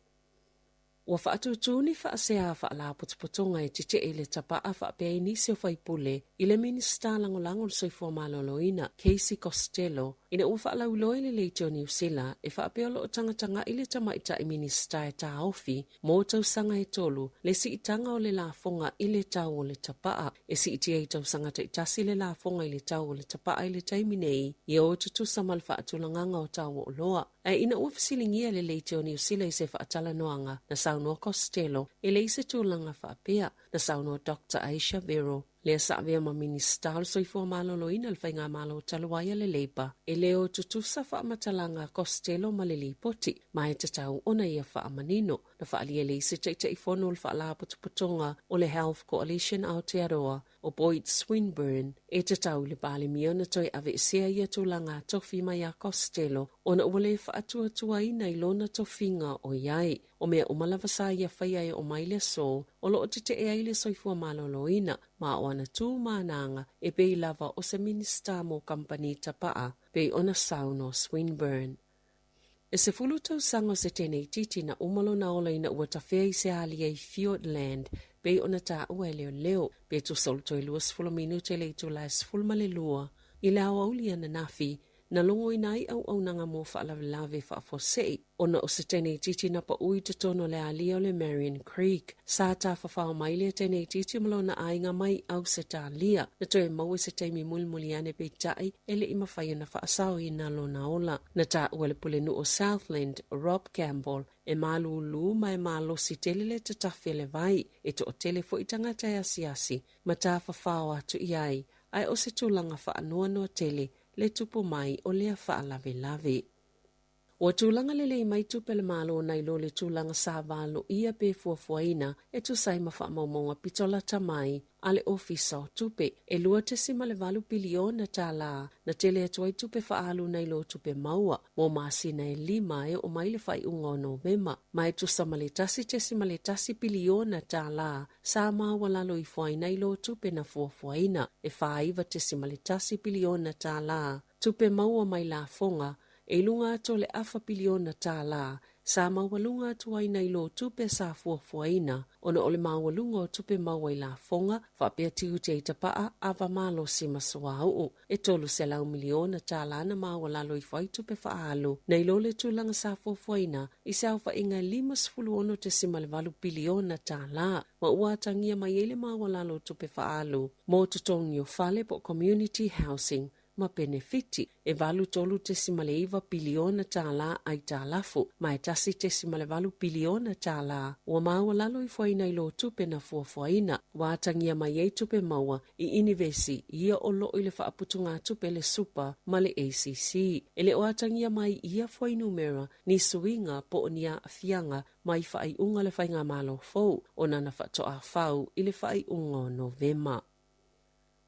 Ua faatūtū ni faasea faalapotopotoga e tetee i le tapaa faapea ai nisi o faipule i le Minisita Lagolago o le Soifua Maloloina, Casey Costello, ina ua faalauiloa i le Leitio Niu Sila e faapea o lo o tagatagai le tamaitai Minisita e taofi mo tausaga e tolu le siitaga o le lafoga i le tau o le tapaa. E siitia i tausaga taitasi le lafoga i le tau o le tapaa i le taimi nei, ia o tutusa ma le faatulagaga o tau o oloa. Ae ina ua fesiligia le Leitio Niu Sila i se faatalanoaga, na saunoa Costello, e leai se tulaga faapea. Na saunoa Doctor Ayesha Verrall, lea sa avea ma Minisita o le Soifua Maloloina i le Faigamalo talu ai a le Labour, e le o tutusa faamatalaga a Costello ma le lipoti, ma e tatau ona ia faamanino. Na faaalia le isi Taitaifono o le Faalapotopotoga o le Health Coalition Aotearoa, o Boyd Swinburn, e tatau i le Palemia ona toe aveesea ia tulaga tofi mai a Costello ona ua le faatuatuaina i lona tofiga o i ai. O mea uma lava sa ia faia e oo mai le aso o lo o tetee ai le soifua maloloina ma o ana tu managa e pei lava o se Minisita mo kamupani tapaa pei ona saunoa Swinburne. E 10 tausaga o se teneititi na uma lona ola ina ua tafea i se alia i Fiordland pei ona taua e leoleo, pe tusa o le toe 20 minute le itula e 12 i le aoauli ananafi, na logoina ai auaunaga mo faalavelave faafuasei ona o se teneititi na pau i totonu o le alia o le Marion Creek. Sa tafafao mai lea teneititi ma lona aiga mai Ausetalia, na toe maua i se taimi mulimuli ane peitai e le i mafai ona faasaoina lona ola. Na taua le pulenuu o Southland, Rob Campbell, e malūlū ma e malosi tele le tatafi a le vai, e toatele foi tagata e asiasi ma tafafao atu i ai, ae o se tulaga faanoanoa tele le tupu mai o lea faalavelave. Ua tulaga lelei mai tupe a le Malo nai lo le tulaga sa valoia pe fuafuaina e tusa ai ma faamaumauga pito lata mai a le Ofisa o Tupe, e $2.8 piliona tālā na tele atu ai tupe faaalu nai lo tupe maua mo masina e lima e oo mai le faaiuga o Novema, ma e tusa ma le $1.1 piliona tālā sa maualalo ifo ai nai lo tupe na fuafuaina, e $49.1 piliona tālā tupe maua mai lafoga e i luga atu o le afa piliona tālā sa maualuga atu ai nai lo tupe sa fuafuaina ona o le maualuga o tupe maua i lafoga faapea tiute i tapaa ava malosi ma suauu. E 300 miliona tālā na maualalo ifo ai tupe faaalu nai lo le tulaga sa fuafuaina i se aofaiga e $56.8 piliona tālā ma ua atagia mai ai le maualalo o tupe faaalu mo totogi o fale po o community housing ma penefiti, e $83.9 piliona tālā aitalafu, ma e $1.8 piliona tālā ua maualalo ifo ai nai lo tupe na fuafuaina. Ua atagia mai ai tupe maua i inivesi ia o loo i le faaputugatupe le Super ma le ACC. E le o atagia mai i ia fuainumera ni suiga po o ni aafiaga mai faaiuga le Faigamalo fou ona na faatoa fau i le faaiuga o Novema.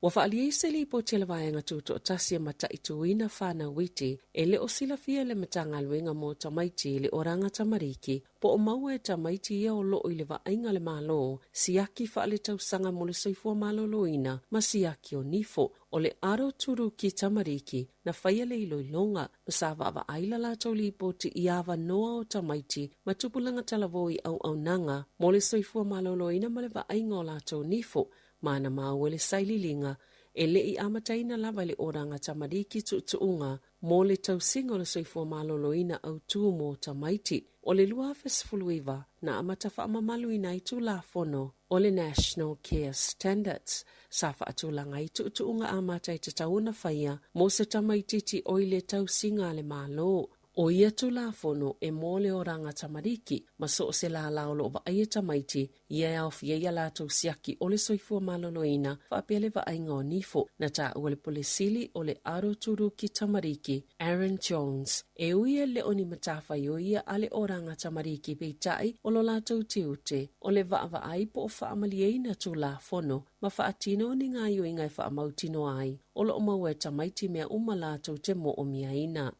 Ua faaalia i se lipoti a le Vaega Tutoatasi e mataituina whanau iti e le o silafia e le Matagaluega mo Tamaiti i le Oranga Tamariki po o maua e tamaiti ia o loo i le vaaiga a le Malo, siaki faaletausaga mo le soifua maloloina ma siaki o nifo o le aroturuki tamariki na faia le iloiloga ma sa vaavaai la latou lipoti i avanoa o tamaiti ma tupulaga talavou i auaunaga mo le soifua maloloina ma le vaaiga o latou nifo ma na maua le saililiga e le i amataina lava i le oranga tamariki tuutuuga mo le tausiga o le soifua maloloina autū mo tamaiti. O le 2019, na amata faamamaluina ai Tulafono o le National Care Standards, sa faatulaga ai tuutuuga amata e tatau ona faia mo se tamaitiiti o i le tausiga a le Malo. O ia Tulafono e mo le oraga tamariki ma so o se lālā o lo o vaaia tamaiti ia e aofia ai a latou siaki o le soifua maloloina faapea le vaaiga o nifo. Na taua le Pule Sili o le Aroturuki Tamariki, Aaron Jones, e ui e le o ni matafaioi ia a le oraga tamariki peitai o lo latou tiute o le vaavaai po o faamalieina Tulafono ma faatino ni gaoioiga e faamautinoa ai o lo o maua e tamaiti mea uma latou te moomiaina.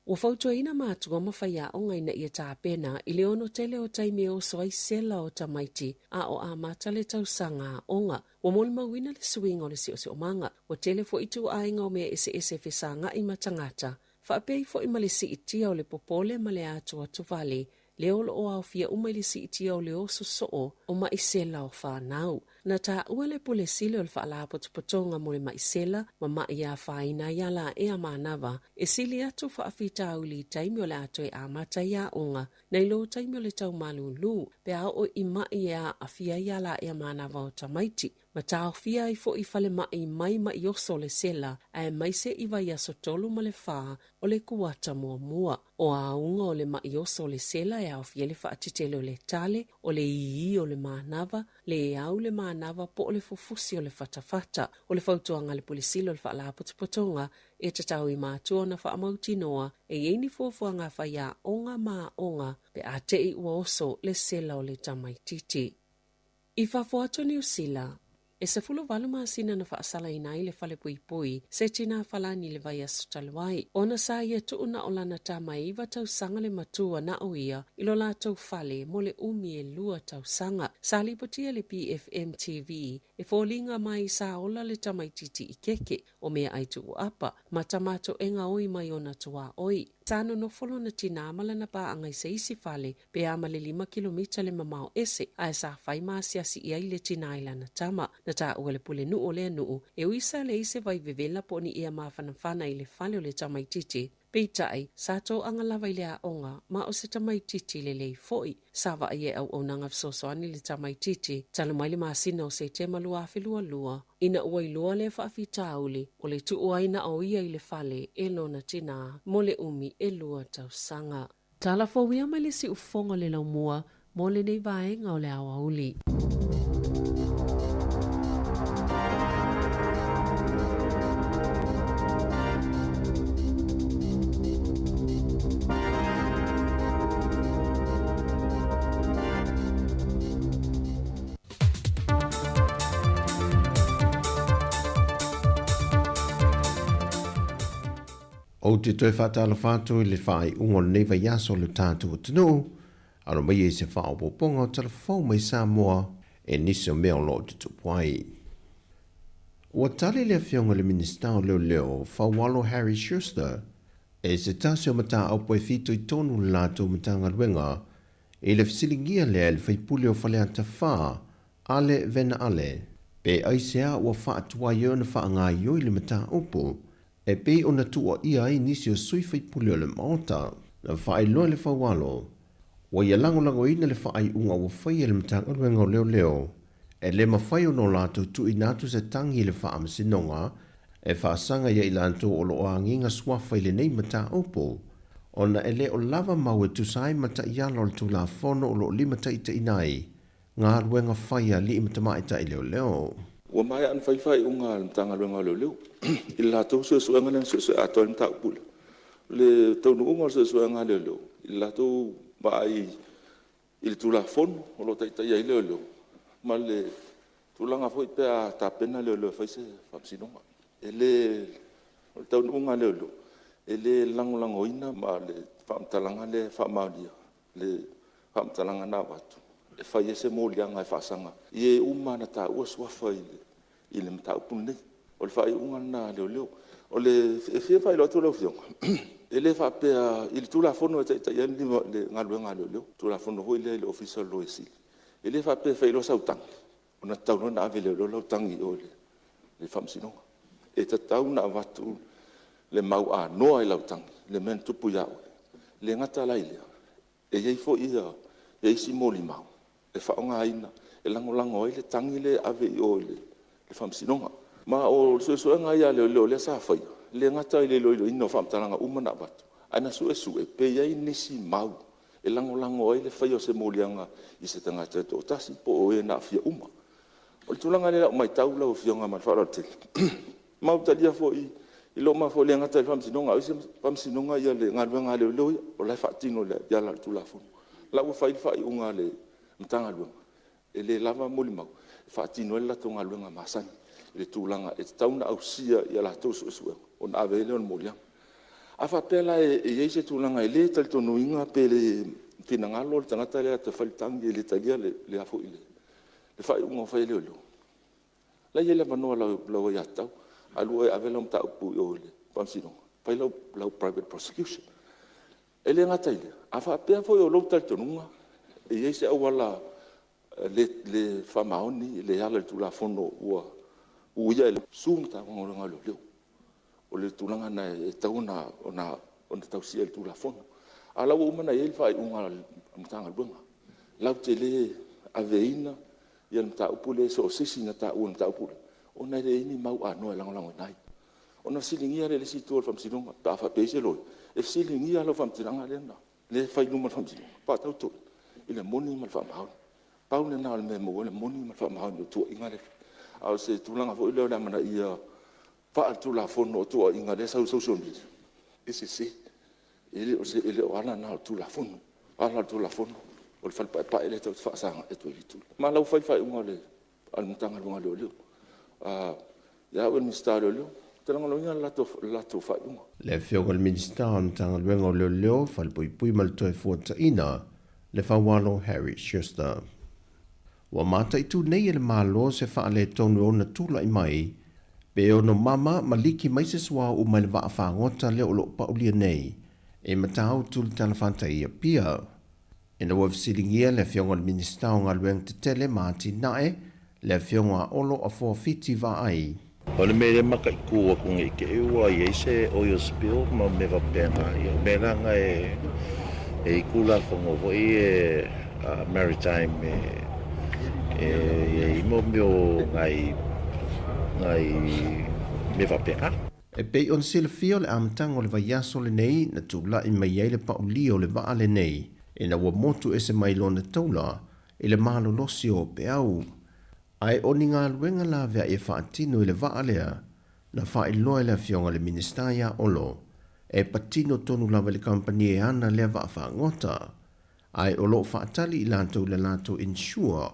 Ua fautuaina matua ma faiaoga ina ia tapena i le ono tele o taimi e oso ai sela o tamaiti a o amata le tausaga aoga. Ua molimauina le suiga o le siosiomaga. Ua tele foi ituaiga o mea eseese e fesagai ma tagata, faapea ai foi ma le siitia o le popole ma le atuatuvale lea o lo o aofia uma i le siitia o le oso soo o maʻi sela o fanau. Na taua le Pule Sili o le Faalapotopotoga mo le Maʻi Sela ma Maʻi Afaina ai Alaea Manava e sili atu faafitauli i taimi o le a toe amata ai aoga nai lo taimi o le tau malūlū pe a oo i maʻi e aafia ai alaea manava o tamaiti ma taofia ai foʻi falemai mai maʻi oso o le sela aemaise i vaiaso 3 ma le 4 o le kuata muamua. O auga o le maʻi oso o le sela e aofia le faatetele o le tale, o le ii o le manava, le au le manava po o le fufusi o le fatafata. O le fautuaga a le Pule Sili o le Faalapotopotoga e tatau i matua ona faamautinoa e i ai ni fuafuaga faiaoga ma aoga pe a teʻi ua oso le sela o le tamaitiiti. I fafo atu o Niu Sila, e 18 masina na faasalaina ai le falepuipui se tinā falani i le vaiaso talu ai, ona sa ia tuu na o lana tama e 9 tausaga le matua na o ia i lo latou fale mo le umi e 2 tausaga. Sa lipotia le PFM TV e foliga mai sa ola le tamaitiiti i keke o meaai tuuapa ma tamatoʻega oi mai ona tuaoi. Sa nonofo lona tinā ma lana paaga i se isi fale pe a ma le 5 kilomita le mamao ese, ae sa fai ma asiasi i ai le tinā i lana tama. Na taua le pulenuu o lea nuu e ui sa leai se vai vevela po o ni ea mafanafana i le fale o le tamaitiiti. Peitai, sa toaga lava i le aoga ma o se tamaitiiti lelei foi. Sa vaaia e auaunaga fesoasoani le tamaitiiti talu mai le masina o Setema 2022 ina ua iloa lea faafitauli o le tuu ai na o ia i le fale e lona tinā mo le umi e 2 tausaga. Tala fou ia mai le siufofoga o le laumua mo lenei vaega o le aoauli. Ou te toe faatalofa atu i le faaiuga o lenei vaiaso o le tatou atunuu, Alo mai ai se faaopoopoga o tala fou mai Samoa e nisi o mea o lo o tutupu ai. Ua tali le Afioga i le Minisita o Leoleo, Faualo Harry Schuster, e se tasi o mataupu e fitoitonu le latou Matagaluega i le fesiligia lea e le faipule o Faleata 4, Ale Vena Ale, pe aisea ua faatuai ai ona faagaoioi le mataupu e pei ona tuuaia ai nisi o sui faipule o le Maota. Na faailoa le Faualo, ua ia lagolagoina le faaiuga ua faia e le Matagaluega o Leoleo, e le mafai ona o latou tuuina atu se tagi i le Faamasinoga e faasaga ia i latou o lo o agiga suafa i lenei mataupu, ona e le o lava mau e tusa ai ma taiala o le Tulafono o lo o limataitaiina ai galuega fai a alii ma tamaitai leoleo. Ua maea ona fai le faaiuga a le Matagaluega o Leoleo i le latou suesuega lea na suesue atoa ai le mataupu lea. O le taunuuga o le suesuega a leoleo i le latou vaai i le Tulafono o lo o taitaia ai leoleo ma le tulaga foi pe a tapena leoleo e fai se faamasinoga. E le... O le taunuuga a leoleo, e le lagolagoina ma le faamatalaga lea e faamaonia le faamatalaga na avatu e fai ai se moliaga e faasaga i e uma lava na taua suafa i le mataupu lenei. O le faaiuga lena a leoleo. E fia faailoa atu lau Afioga, e le faapea i le Tulafono e taitai ai le galuega a leoleo, le Tulafono foi lea i le Ofisa o le Loia Sili, e le faapea e fai loa sau tagi ona tatau loa lea ona ave e leoleo lau tagi i o i le Faamasinoga. E tatau ona avatu le mau anoa i lau tagi i le mea na tupu ia oe. E le gata la i lea, E i ai foi isi molimau e faaaogaina e lagolago ai le tagi lea e ave i o i le Faamasinoga. Ma o le suesuega lava ia a leoleo lea sa faia, e le gata i le iloiloina o faamatalaga uma na avatu, ae na suesue pe i ai nisi mau e lagolago ai le faia o se moliaga i se tagata e toatasi po o e na aafia uma. O le tulaga lea i lau maitau lau Afioga ma le faaaloalo tele, ma ua talia foi e le gata i le Faamasinoga a o isi Faamasinoga le galuega a leoleo ia, o la e faatino e ala i le Tulafono. O la ua fai le faaiuga a le Matagaluega e le lava molimau e faatino ai le latou galuega masani i le tulaga e tatau ona ausia i a latou suesuega ona ave ai lea o le moliaga. A faapea la e i ai se tulaga e le talitonuina pe le finagalo le tagata lea e alu atu e fai le tagi e le talia le faaiuga ua fai e leoleo, o la e i ai le avanoa o lau aiatatau, alu oe e ave lau mataupu i o i le Faamasinoga, fai lau private prosecution. E le gata i lea, a faapea foi o lou talitonuga e i ai se auala le faamaoni, le ala i le Tulafono ua uia e le… Sue le Matagaluega a Leoleo. O le tulaga lena e tatau ona tausia e le Tulafono. A o la ua uma ona i ai le faaiuga a le Matagaluega latou te le aveina le mataupu lea i so o se isi na taua i le mataupu lea ona e leai ni mau anoa e lagolagoina ai. Ona fesiligia lea e le isi itu o le Faamasinoga pe a faapea e i ai se loia, e fesiligia lau faamatalaga lea e fai i luma o le Faamasinoga, faatau i le moni ma le faamaoni. Pau lena o le mea e maua ai o le moni ma le faamaoni o tuuaiga lea e fai. A o se tulaga foi lea o le amanaia faaletulafono o tuuaiga lea e sau i le social media, e sese. E le o ala na o le Tulafono. O ala o le Tulafono o le Fale Paepae lea tatou te faasagai atu ai i le itu lea. Ma o la ua fai le faaiuga a le Matagaluega a Leoleo. Ia au ia o le Minisita o Leoleo, ou te lagolagoina le latou faaiuga. Le Afioga i le Minisita o le Matagaluega o Leoleo, Falepuipui ma le Toefuataiga, Lefaualo Harry Schuster. Ua mataitu nei e le Malo se faaletonu e ono tulai mai pe ono mama ma liki mai se suauu mai le vaa fagota lea o lo o paulia nei e Matautu le talafatai i Apia. Ina ua fesiligia le Afioga i le Minisita o Galuega Tetele ma Atinae, le Afioga a Olo Afoa Fiti Vaai. O le mea lea mataitu atu nei te i ua i ai se oil spill ma mea faapena, ia o mea la na e i Tulafono foi ia maritime e i ai mo mea o nai mea faapena. E pei ona silafia o le amataga o le vaiaso lenei na tulai mai ai le paulia o le vaa lenei ina ua motu ese mai lona taula i le malolosi o peau. Ae o ni galuega laveai e faatino i le vaa lea na faailoa e le Afioga i le Minisita ia Olo e patino tonu lava i le kamupani e ana lea vaa fagota, ae o lo o faatali i latou i le latou insure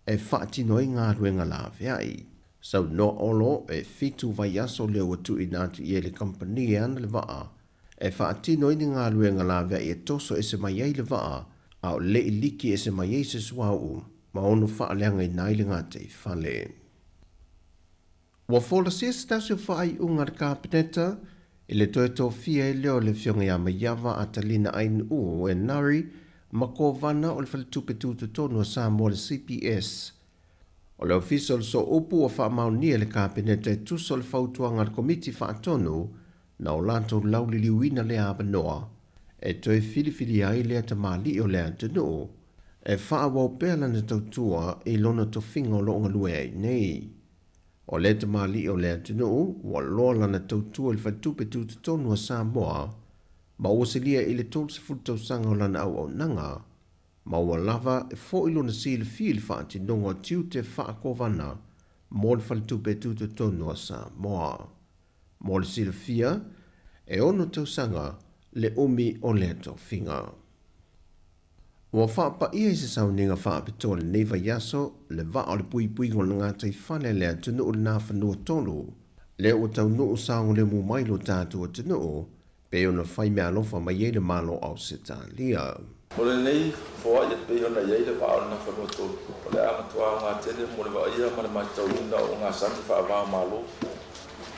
e faatino ai galuega laveai. Saunoa Olo e 7 vaiaso lea ua tuuina atu i ai le kamupani e ana le vaa e faatino ai ni galuega laveai e toso ese mai ai le vaa a o le i liki ese mai ai se suauu ma ono faaleagaina ai le gataifale. Ua folasia se tasi o faaiuga a le Kapeneta i le toe tofia ai lea o le Afioga ia Maiava Atalina Ainuu Enari ma Kovana o le Faletupe Tutotonu a Samoa le CPS. O le Ofisa o le Sooupu ua faamaonia e le Kapeneta e tusa o le fautuaga a le Komiti Faatonu na o latou lauliliuina lea avanoa e toe filifilia ai lea tamalii o le atunuu e faaauau pea lana tautua i lona tofiga o lo o galue ai nei. O lea tamalii o le atunuu ua loa lana tautua i le Faletupe Tutotonu a Samoa ma ua silia i le 30 tausaga o lana auaunaga ma ua lava foi lona silafia i le faatinoga o tiute faakovana mo le Faletupe Tutotonu a Samoa. Mo le silafia, e ono tausaga le umi o lea tofiga. Ua faapaia i se sauniga faapitoa lenei vaiaso le vaa o le puipuiga o le gataifale a le atunuu i le Nafanua 3, lea ua taunuu saogalemu mai lo tatou atunuu pei ona fai meaalofa mai ai le Malo o Ausetalia. O lenei foai e pei ona i ai le vaa o le Nafanua 3, o le a matua aoga tele mo le vaaia ma le matauina o ogasami faava-o-Malo.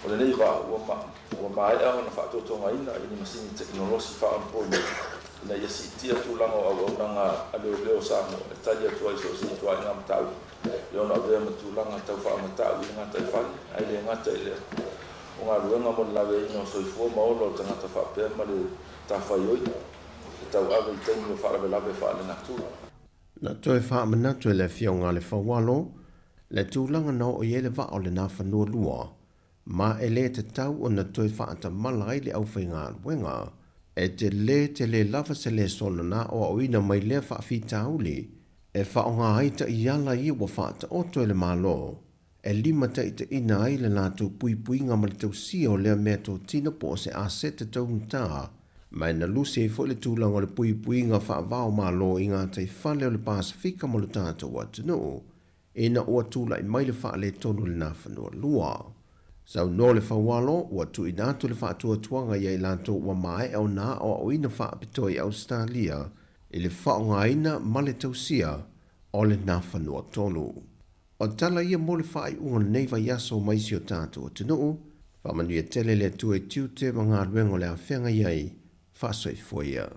O lenei vaa ua maea ona faatotogaina i ni masini tekonolosi faaonaponei ina ia siitia tulaga o auaunaga a leoleo o Samoa e tali atu ai i so o se ituaiga mataupu e ono avea ma tulaga tau faamatau i le gataifale, ae le gata i lea, o galuega mo le laveaiina o soifua ma ola o tagata faapea ma le tafaioi. tauave i taimi o faalavelave faalenatura. Na toe faamanatu e le Afioga a le Faualo le tulaga na oo i ai le vaa o le Nafanua 2, ma e le tatau ona toe faatamala ai le aufaigaluega. E tele tele lava se lesona na aoaoina mai lea faafitauli e faaaoga ai taiala ia ua faataoto e le Malo e limataitaiina ai le latou puipuiga ma le tausia o lea meatotino po o se aseta taugata, ma e na lusi ai foi le tulaga o le puipuiga faava-o-Malo i gataifale o le Pasefika mo le tatou atunuu ina ua tulai mai le faaletonu i le Nafanua 2. Saunoa le Faualo, ua tuuina atu le faatuatuaga ia i latou ua maea ona aoaoina faapitoa i Ausetalia i le faaaogaina ma le tausia o le Nafanua 3. O tala ia mo le faaiuga o lenei vaiaso mai si o tatou atunuu. Faamanuia tele le Atua i tiute ma galuega o le a feagai ai. Faasoifua ia.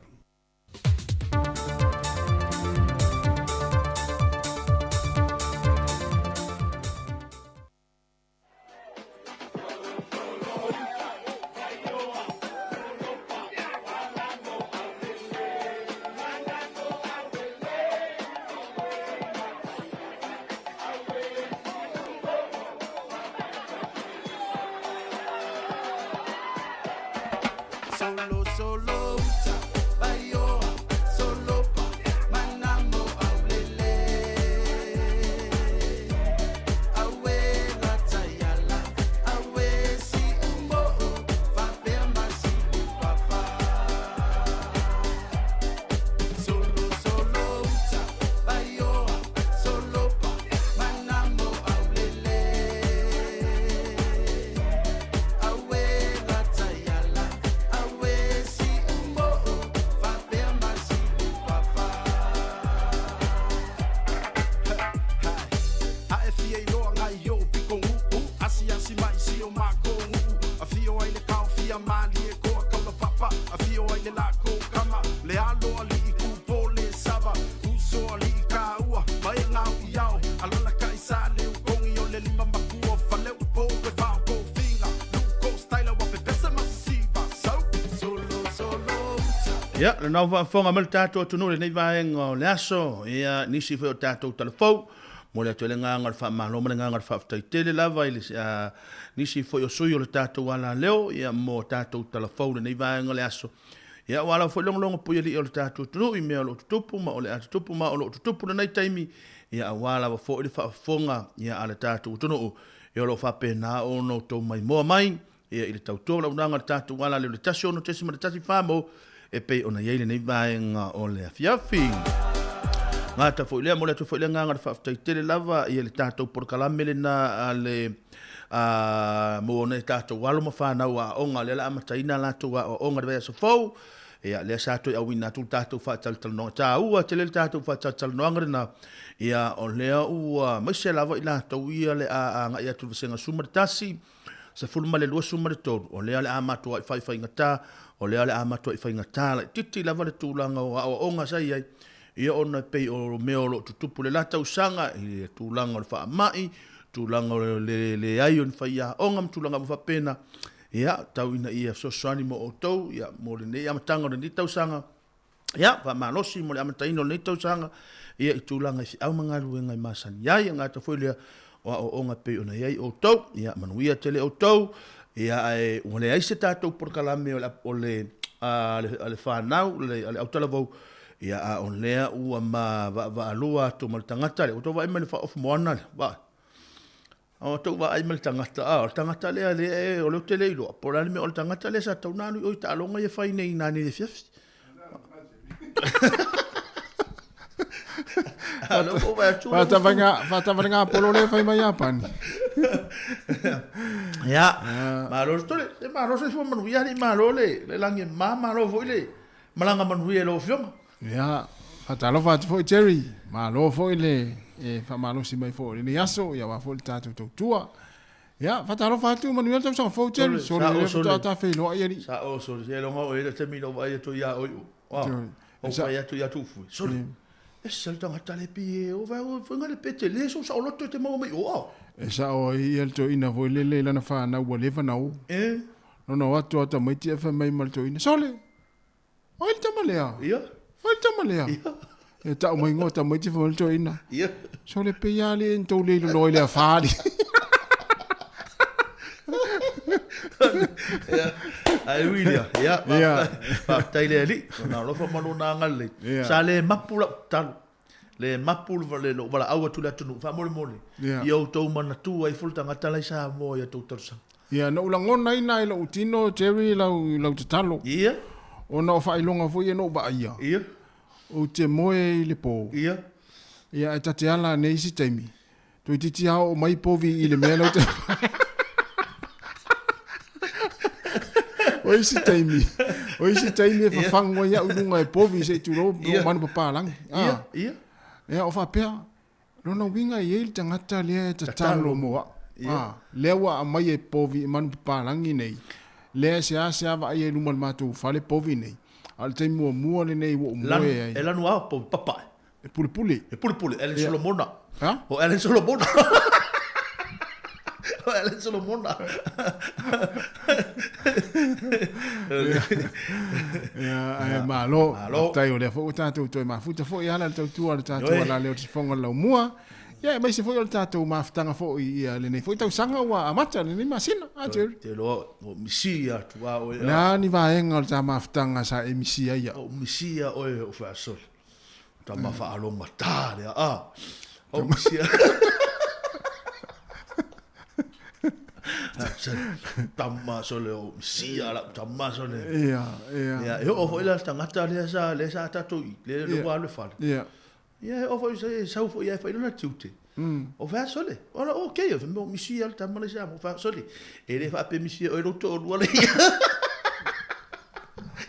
Solo solo uta baioa solo pa manamo aulele awe lataiala awe si umo'o fapea masi upapa solo solo uta baioa solo pa manamo aulele awe lataiala awe si umo'o fapea masi upapa Ae fia iloa ngai o piko gu'u Asiasi mai si o mākou nu'u Afio ai le kao fia malie koa kaula papa Afio ai le lako kama Le alo ali'i kupo le sava Uso ali'i kāua Mai e ngau i ao Alala kai sa le ukongi o le lima makua Faleu po pe vao ko finga Luko style wa pepesa masisiva So solo solo uta Ia, lenao faafofoga mai le tatou atunuu i lenei vaega o le aso, ia, nisi foi o tatou talafou, momoli atu ai le agaga o le faamalo ma le agaga o le faafetai tele lava i le, nisi foi o sui o le tatou alaleo, ia, mo tatou talafou i lenei vaega o le aso. Ia, ua ala foi logologo puialii o le tatou atunuu i mea o lo o tutupu ma o le a tutupu ma o lo o tutupu lenei taimi, ia, aua lava foi le faafofoga, ia, a le tatou atunuu, ia, o lo o faapena ona outou maimoa mai, ia, i le tautua o launaga o le tatou alaleo i le 16.14 mo e pei ona i ai lenei vaega o le afiafi. Gata foi lea, momoli atu foi le agaga o le faafetai tele lava i le tatou polokalame lena a le a mo nai tatou alo ma fanau aoga lea la amataina latou aoaoga i le vaiaso fou. Ia, lea sa toe auina atu le tatou faatalatalanoaga taua tele le tatou faatalatalanoaga lena. Ia, o lea ua maise lava i latou ia le a agai atu i le vasega 11, 12 13, o lea o le a matuai faifaigata, o lea o le a matuai faigata laitiiti lava le tulaga o aoaoga sa i ai, ia ona e pei o mea o lo o tutupu i le la tausaga i le tulaga o le faamai, tulaga o le leai o ni faiaoga ma tulaga uma faapena, ia tau ina ia fesoasoani mo outou ia mo lenei amataga o lenei tausaga. Ia, faamalosi mo le amataina o lenei tausaga, ia i tulaga i feau ma galuega e masani ai, e gata foi lea o aoaoga e pei ona i ai outou. Ia, manuia tele outou, ia, ae ua leai se tatou polokalame o le, o le, a le, a le fanau, le, a le autalavou, ia, a o lea ua ma vaavaalua atu ma le tagata lea, ua tou vaai mai i le faaofu moana lea, vaai. O tou vaai ma le tagata, a, o le tagata lea, lea, o lea ou te le iloa, po o le a le mea, o le tagata lea sa tatau ona alu i o i taaloga ia e fai nei i nanei i le afiafi. A o lea ua ou vaai atu, Faatavalega polo lea e fai mai Iapani. Ia, malo le tole, e malo soifua manuia, alii malo le lagi e mama, malo foi le malaga manuia i lau Afioga. Ia, faatalofa atu foi Jerry, malo foi le e faamalosi mai foi i lenei aso, ia aua foi le tatou tautua. Ia, faatalofa atu, manuia le tausaga fou Jerry, sole lea faatoa ta feiloai alii. Sao sole, se loga oe le taimi na ou vaai atu ia oe, ou fai atu ia Tuufui, sole, ese le tagata le pi e o vai o foi le pete le so saoloto te maua mai o ao. E sao ai ia le toeaina foi lele i lana fanau ua leva na o. E. Lona o atu a tamaiti ae fai mai ma le toeaina, sole! O ai le tama lea? Ia. O ai le tama lea? Ia. E tau mai ngoa tamaiti fai mai le toeaina. Ia. Sole pei lava le ni tou le iloa i le afa alii. Ia, ae ui lea, ia, faafetai le Alii, Lona alofa ma Lona agalelei. Sa le mapu lau tatalo, le mapu lou valaau atu i le atunuu, faamolemole, ia outou manatua ifo le tagata la i Samoa i a outou talosaga. Ia, na ou lagonaina e lou tino, Jerry, lau, lau tatalo. Ia. Ona o faailoga foi ia na ou vaaia. Ia. Ou te moe i le po. Ia. Ia, ae ta te ala ane i isi taimi. Toeitiiti lava oo mai povi i le mea lea ou te O isi taimi, o isi taimi e fafagu ai au i luga e povi se i tulou o manu papalagi. Ia, ia. Ia, o faapea, lona uiga e i ai le tagata lea e tatalo mo au. Ia. Lea ua aumai e povi i manu papalagi nei, lea e seasea vaaia i luma o le matou fale povi nei, a o le taimi muamua lenei ua ou moe ai. E lanu ao povi papae. E pulepule. E pulepule, Ellen Solomona. Ha? O Ellen Solomona. O Ellen Solomona. Ia, ae malo. Faafetai o lea foi ua tatou toe mafuta foi e ala i le tautua a le tatou ala lea o le sifoga o le laumua. Ia, aemaise foi o le tatou mafutaga foi ia lenei foi tausaga ua amata lenei masina. A Jerry. Te loa o misi atu a oe. O le a ni vaega o le ta mafutaga sa e misia ai au? O misi a oe o feasoli. Tama whaalogata lea, a. O misia. Tama sole o misia lau tama sole. Ia, ia. Ia, e oo foi la le tagata lea sa, lea sa tatou i, lea le ua alu e fale. Ia. Ia, e oo foi sa, sau foi ia e fai lona tiute. O fea sole, ola okay, o fai mai o misia le tama le sa, o fea sole. E le faapea misia oe lou toalua le ia.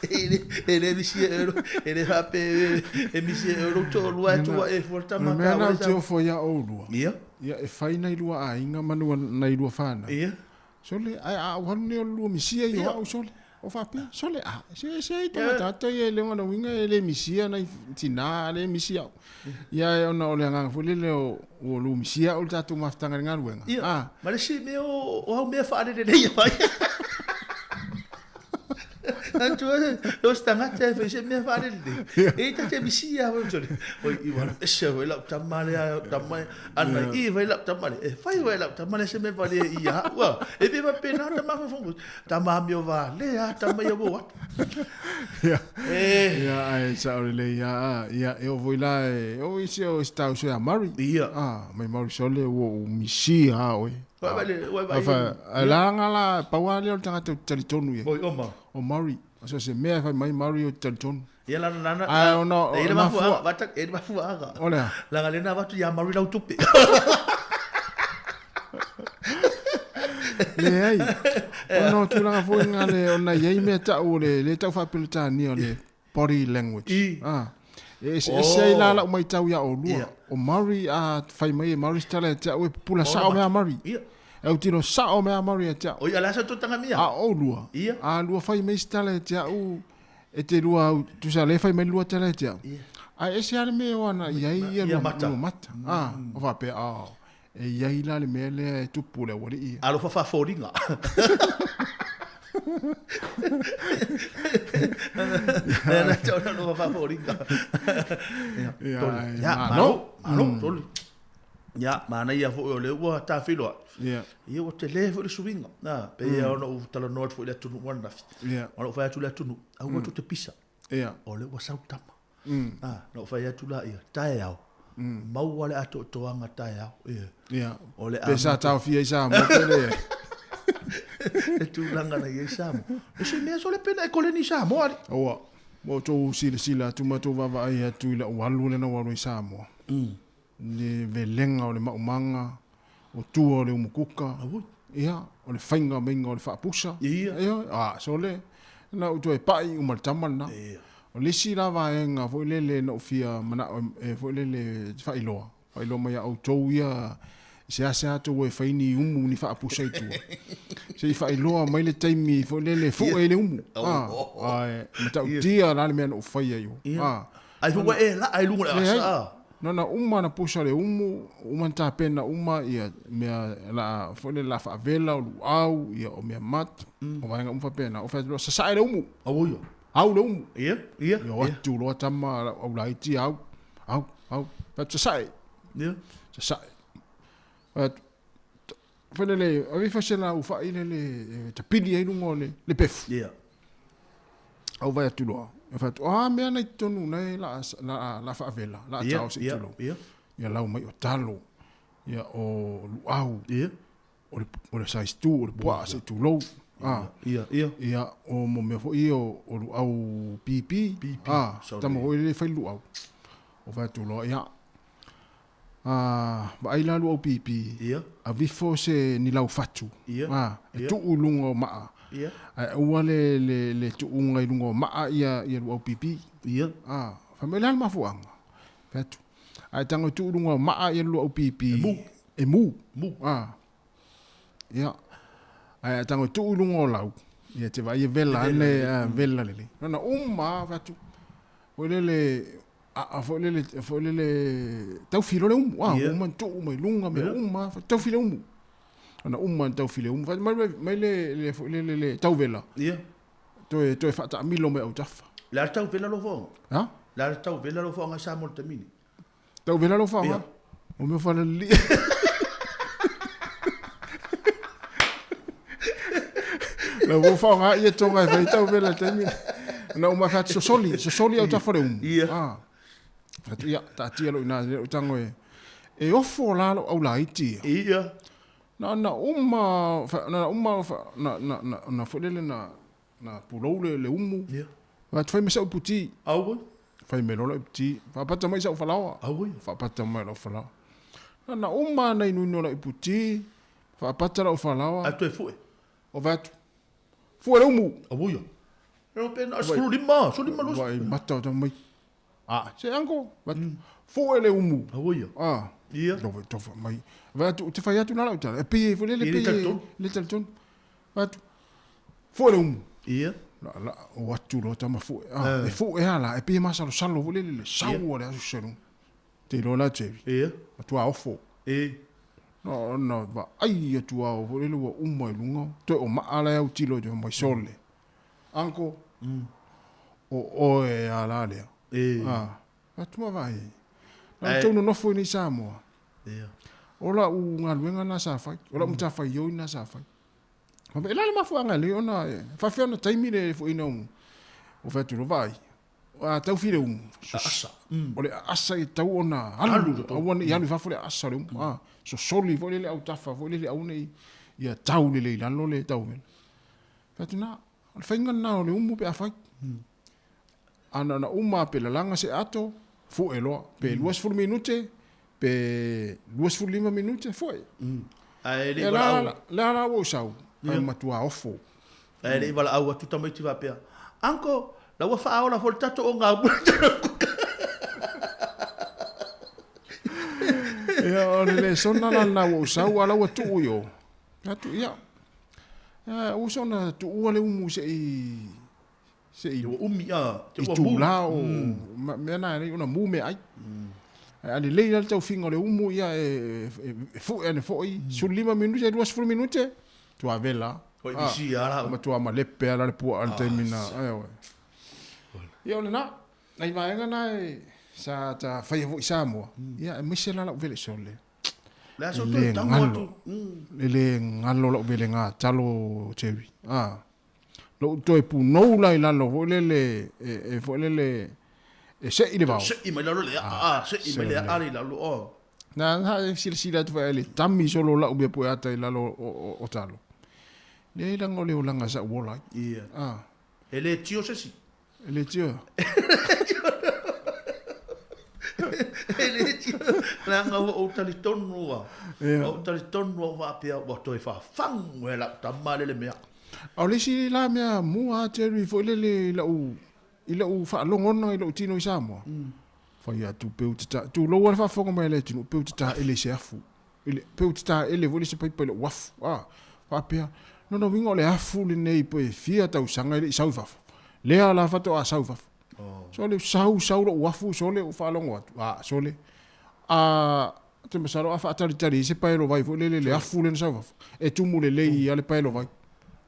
E le, e le misia e lou, e le faapea e misia e oe lou toalua e tua e fua le tama O le mea lena ou te ofo ia oulua. Ia. Ia e fai nai lua aiga ma nai lua fanau. Ia. Sole, ae a ou alu nei o le lua misia i o au sole. O faapea, sole, a, se se ai tagata ata ia e le ona uiga e le misia nai tina, le misia au. Ia e ona o le agaga foi lele o ua lu misia au i le tatou mafutaga i le galuega. Ia, A. ma le isi mea o, o au mea faalelelei e fai. Atu e, o se tagata e fai se mea faalelelei. E ta te misia foi sole. Oi, i ua ese foi lau tama lea, tama e, ana i fai lau tama lea. E fai foi lau tama lea se mea fale i a ua. E pe faapena tama foi fongo. Tama amio valea, tama ia ua atu. Ia, E. ia, ae sao lelei ia, a, ia, e oo foi la e, o isi o isi tauso ia Murray. Ia. A, mai Murray sole ua ou misia a oe. Ua vai le, ua vai. Fa, a la nga la, pau lava lea o le tagata ou te talitonu i ai. Oi, oma. O Murray. So se mea e fai mai Murray ou te talitonu. Ia la na na. Ae ona E le o mafua, mafua. vata, e le mafuaaga. O le a? Laga le na avatu ia Murray lau tupe. Leai. Ona o tulaga foi nga le, ona i ai mea tau o le, le tau faa-Peretania o le body language. I. Ah. E eseese ai la lau maitau ia oulua. Ia. O Murray a fai mai e Murray se tala ia te au e pupula sao mea a Murray. Ia. E autilo sao mea a Murray ia te au. Oi, a le a sa tutaga mia? A oulua. Ia. A lua fai mai se tala ia te au e te lua au, tusa le fai mai lua tala ia te au. Ia. Ae ese lava le mea e o ana i ai ia Ia mata. lua mata. Ah, o faapea, oh, e i ai la le mea lea e tupu le aualii ia. Alofa faafoliga. Lea na tau alofa faafoliga. Ia, Tolu. ai, Ia, malo. malo, malo, tolu. Ia, manaia foi o lea ua tafilo atu. Ia. Ia, ua tele foi le suiga. Na, pei lava ona ou talanoa atu foi i le atunuu ananafi. Ia. Ona ou fai atu i le atunuu, aua tou te pisa. Ia. O lea ua sau tama. Ah, na ou fai atu la ia, taeao. Maua le atoatoaga taeao. Ia. Ia. O le Pe sa amata. taofia i Samoa pe le. Le tulaga na i ai Samoa. E se mea sole pena e koleni i Samoa ali. Aua, ua outou silasila atu ma outou vaavaai atu i lau alu lea na ou alu ai i Samoa. Le velega o le maumaga, o tua o le umukuka. Ia, o le faiga maiga o le faapusa. Ia. Ia, a, sole, na ou toe pai uma le tama lena. Ia. O le isi la vaega foi lele na ou fia manao e foi lele faailoa, faailoa mai ia outou ia seasea tou e fai ni umu ni faapusa i tua. Se i faailoa mai le taimi foi lele fue ai le umu. Ah, ae matautia la le mea na ou faia i o. Ah. Ai foi ua e laa i luga o le Leai. asa. Nona uma na pusa le umu, uma na tapena uma ia mea la foi lele la faavela o luau ia o mea mat, o vaega uma faapena. O fai atu loa, sasae le umu. Auoi. Au le umu. Ia, ia. Ia, o atu loa tama lau au laiti, au, au, au. Fai atu, sasae. Ia. Sasae. Fai atu, fai lele, ave ifo se lau fai lele, e tapili ai luga o le, le pefu. Ia. Au vai atu loa. E fai atu, a mea nei tonu nei la la la faavela, la tao se tulou. Ia. Ia lau mai o talo. Ia o luau. Ia. O le o le size 2 o le puaa se tulou. Ah. Ia, ia. Ia o mo mea foi o o luau pipi. Pipi. Ah, tama foi le fai luau. O fai atu loa, ia. A vaai la luau pipi. Ia. Avifo se ni lau fatu. Ia. Ah, e Ia. tuu i luga o maa. Ia. Ae aua le le le tuuga i luga o maa ia ia luau pipi. Ia. Ah, fai mai le a le mafuaaga. Fai atu. Ae tago e tuu i luga o maa ia luau pipi. E mu. E mu. Mu. Ah. Ia. Ae tago e tuu i luga o lau. Ia te vaai e vela ane, ah, vela lelei. Lona uma fai atu. Foi lele a foi lele foi lele taufi loa le umu. Ah, uma tuu mai luga mea uma, taufi le umu. Ona uma na taufi le umu. Fai mai mai le le foi lele le tauvela. Ia. Toe toe faataamilo mai autafa. Le a le tauvela lou foaga? Ha? Le a le tauvela lou foaga i Samoa i le taimi nei? Tauvela lou foaga? Ia. O mea faalalii. Lau ua faaaoga ia toga e fai tauvela i le taimi lea. Na uma fai atu sosoli, sosoli autafa o le umu. Ia. Ah. Fai atu, ia, taatia lou ina lea ou tago e e ofo la lou aulaiti ia. Ia. Na na uma na uma na na na na foi lele na na pulou le le umu. Ia. Fai atu fai ma sau iputi. Auoi. Fai mai loa lau iputi. Faapata mai sau falaoa. Auoi. Faapata mai lau falaoa. Na na uma na inuinu lau iputi. Faapata lau falaoa. Ae toe fue. O fai atu. Fue le umu. Auoi. Leo pe na o 15, 15 lusi. Vai mata o tau mai. Ah, se anko. Fai atu. Fue le umu. Auoi. Ah. Ia. Lova tofa mai. Vai atu, te fai atu la lau tala. E pei foi lele Ia, pei. le talitonu. Le talitonu. Vai atu. Fue le umu. Ia. La la o atu loa tama fue. Ah, e fue ala e pei e masalosalo foi lele le sau o le aso selu. Te iloa la Jerry. Ia. Matua ofo. E. No na vaai atu au foi lele ua uma i luga. Toe o maa la e autilo i te mai sole. Uncle. O oe a la lea. E. Ah, atu ma vaai. Na tou nonofo i nei Samoa. Ia. O lau galuega na sa fai. O lau matafaioi na sa fai. E la le mafuaaga e lelei ona e faafefea ona taimi le foina o o fai atu loa vaai. A taufi le umu. Aasa. O le aasa e tatau ona alu. Aua ne i alu i fafo le aasa o le umu. A sosoli foi lele autafa foi lele aua ne i ia tau lelei i lalo le tauvela. Fai atu na, o le faiga lena o le umu pe a fai. A na ona uma pe lalaga se ato, fue loa. Pe 20 minute, pe 25 minute, fue. Ae le i Ia valaau. la, la la ua ou sau, ae matua ofo. Ae le i valaau atu tamaiti faapea, Uncle, la ua faaola foi le tatou o ngā Ia, o le lesona la lena ua ou sau, a la ua tuu i o. Atu, ia, ia, ua soona tuua le umu se i se i Ua umi a, te i ua mu. tula o mea na e lelei ona mu meaai. Ae a lelei la le taufiga o le umu ia e e fue ane foi 15 minute 20 minute tua vela. Oi bisi a la. Matua malepe a la le puaa i le taimi na. Ae oe. Ia o lena, nai vaega na e sa ta faia foi i Samoa. Ia aemaise la lau vele sole. Le aso E toe le tago galo. atu. E le galo lau velega talo Jerry. Ah. Lou toe punou la i lalo foi lele e foi lele e se'i le vao. Se'i mai lalo le aa, se'i mai le aa le lalo o. Na na e silasila atu foi le tami solo lau mea poe ata i lalo o talo. Leai laga o le olaga sa ou ola ai. Ia. Ah. E le tio se isi. E le tio. E le tio. Leaga ua ou talitonu ua. Ia. Ua ou talitonu ua faapea ua toe faafagu e lau tama lele mea. A o le isi la mea mua a Jerry foi lele i lau i lau faalogona i lou tino i Samoa. Fai atu pe ou te ta tulou a le faafofoga mai a le atunuu pe ou te taele i se afu. I le pe ou te taele foi le se paipa i lou afu. A faapea lona uiga o le afu lenei pe fia tausaga e le i sau i fafo. Lea la faatoa sau i fafo. Sole sau sau lou afu sole ou faalogo atu. A sole a te masalo a faatalitali ai se paelo vai foi lele le afu lea na sau i fafo. E tumu lelei a le paelo vai.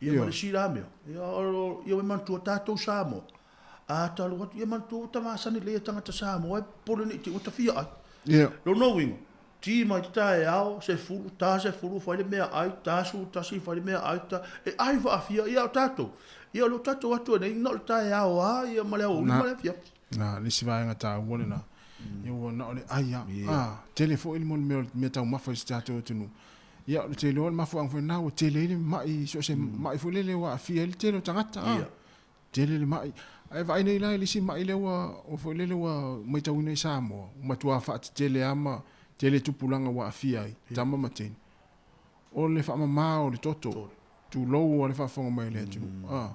Ia ma le isi la mea, ia o, ia ua manatua tatou Samoa. A talu atu, ia manatua ua tamasani lelei tagata Samoa e popole nei te i ua tafia ai. Ia. Lona uiga, ti mai te taeao, 10, ta 10 fai le meaai, ta 11 fai le meaai, ta, e ai faafia, ia o tatou. Ia o le o tatou atu ai nei, na o le taeao lava ia ma le aoauli ma le afiafi. Na, le isi vaega taua lena. Ia ua na o le ai lava. A, tele foi le mea o le meataumafa i si tatou atunuu. Ia, ou te iloa o le mafuaaga foi lena ua tele ai le mai, so o se mai foi lele ua aafia ai le tele o tagata. A, tele le mai. Ae vaai nei la i le isi mai lea ua, foi lele ua matauina i Samoa, ua matua faatetele lava ma tele tupulaga ua aafia ai, tama ma teine. O le faamama o le toto, tulou lava le faafofoga mai a le atunuu. A,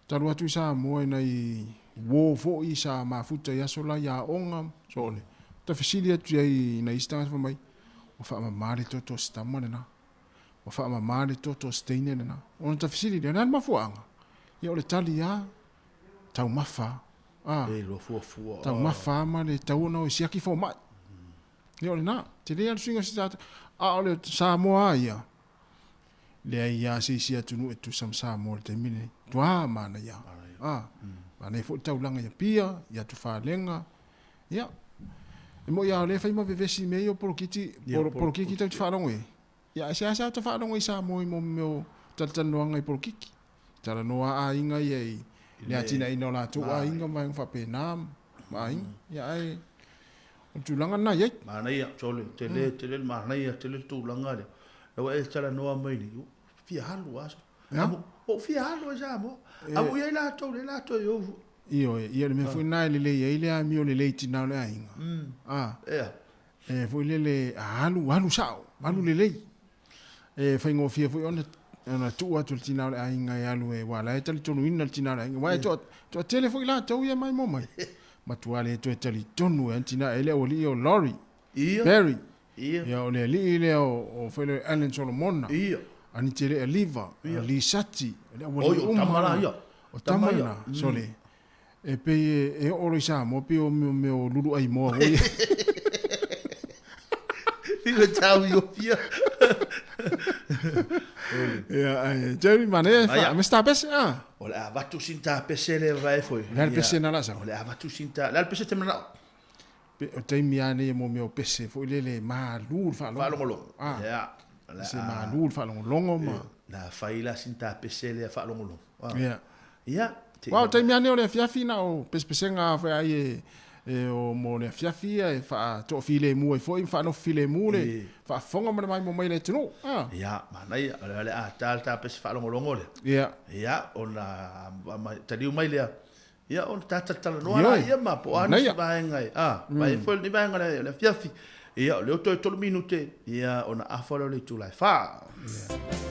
talu atu i Samoa i nai uo foi sa mafuta i aso la i aoga, so ole. Ta fesili atu i ai i nai isi tagata fai mai, ua faamama le toto o se tama lena. Ua faamama le toto o se teine lena. Ona ta fesili lea, o le a le mafuaaga? Ia o le tali lava, taumafa a. E iloa fuafua. Taumafa ma le tatau ona o e siaki fomai. Ia o lena, tele lava le suiga o se tagata. A o le Samoa lava ia, leai lava se isi atunuu e tusa ma Samoa i le taimi lenei. Matua manaia. A, manaia foi le taulaga i Apia, i Atufalega. Ia, e moi lava o lea e fai ma vevesi i mea ia o poloketi, polokiki tou te faalogo i ai. Ia, ae seasea ta faalogo i Samoa i mea o talatalanoaga i polokiki. Talanoa lava aiga ia i le atinaeina o latou aiga ma vaega faapena ma aiga. Ia, ae o le tulaga lena e i ai. Manaia, sole, tele, tele le manaia, tele le tulaga lea. La ua e talanoa mai nei, ua fia alu lava. Ua ou fia alu i Samoa. A ua i ai latou, lea latou e ou. Ioe, ia o le mea foi lena e lelei ai le amio lelei i tina o le aiga. A. E foi lele, a alu, alu sao, alu lelei. E faigofie foi ona ona tuu atu le tina o le aiga e alu e, aua o la e talitonuina le tina o le aiga. Aua e toatele foi latou ia maimoa mai. Matua le toe talitonu e le tina e le aualii o Laurie, Barry. Ia o le alii lea o foi lea Allen Solomona. Anitele Aliva, Lisati, le aualii uma. O tama lena, sole. E pei e oo loa i Samoa pei o mea o lulu aimoa foi ia. Fiu e tau i Opia. Ia, ai, Jerry, manaia e wha, me sta pese, ah. O le avatu sin ta pese le vae foi. Le pese na la sa. O le avatu sin ta, le pese te manao. Pe, o taimi a nei mo mea o pese foi lele malu le whaalongo. Whaalongolongo. Ah. Ia. Se malu le whaalongolongo ma. Na whai la sin ta pese le whaalongolongo. Ia. Ia. Wa o taimi ane o le afiafi na o pesepesega foi ai e e o mo le afiafi ia e faatoafilemu ai foi ma faanofofilemu le faafofoga ma le maimoa mai le atunuu. Ah. Ia, manaia, o le a ta le tapese faalogologo lea. Ia. Ia, ona taliu mai lea. Ia, ona ta talatalanoa la ia ma po o a nisi vaega e, a, vai foi lenei vaega le afiafi. Ia, o lea ua toe 3 minute, ia, ona afa lea o le itula e 4. Ia.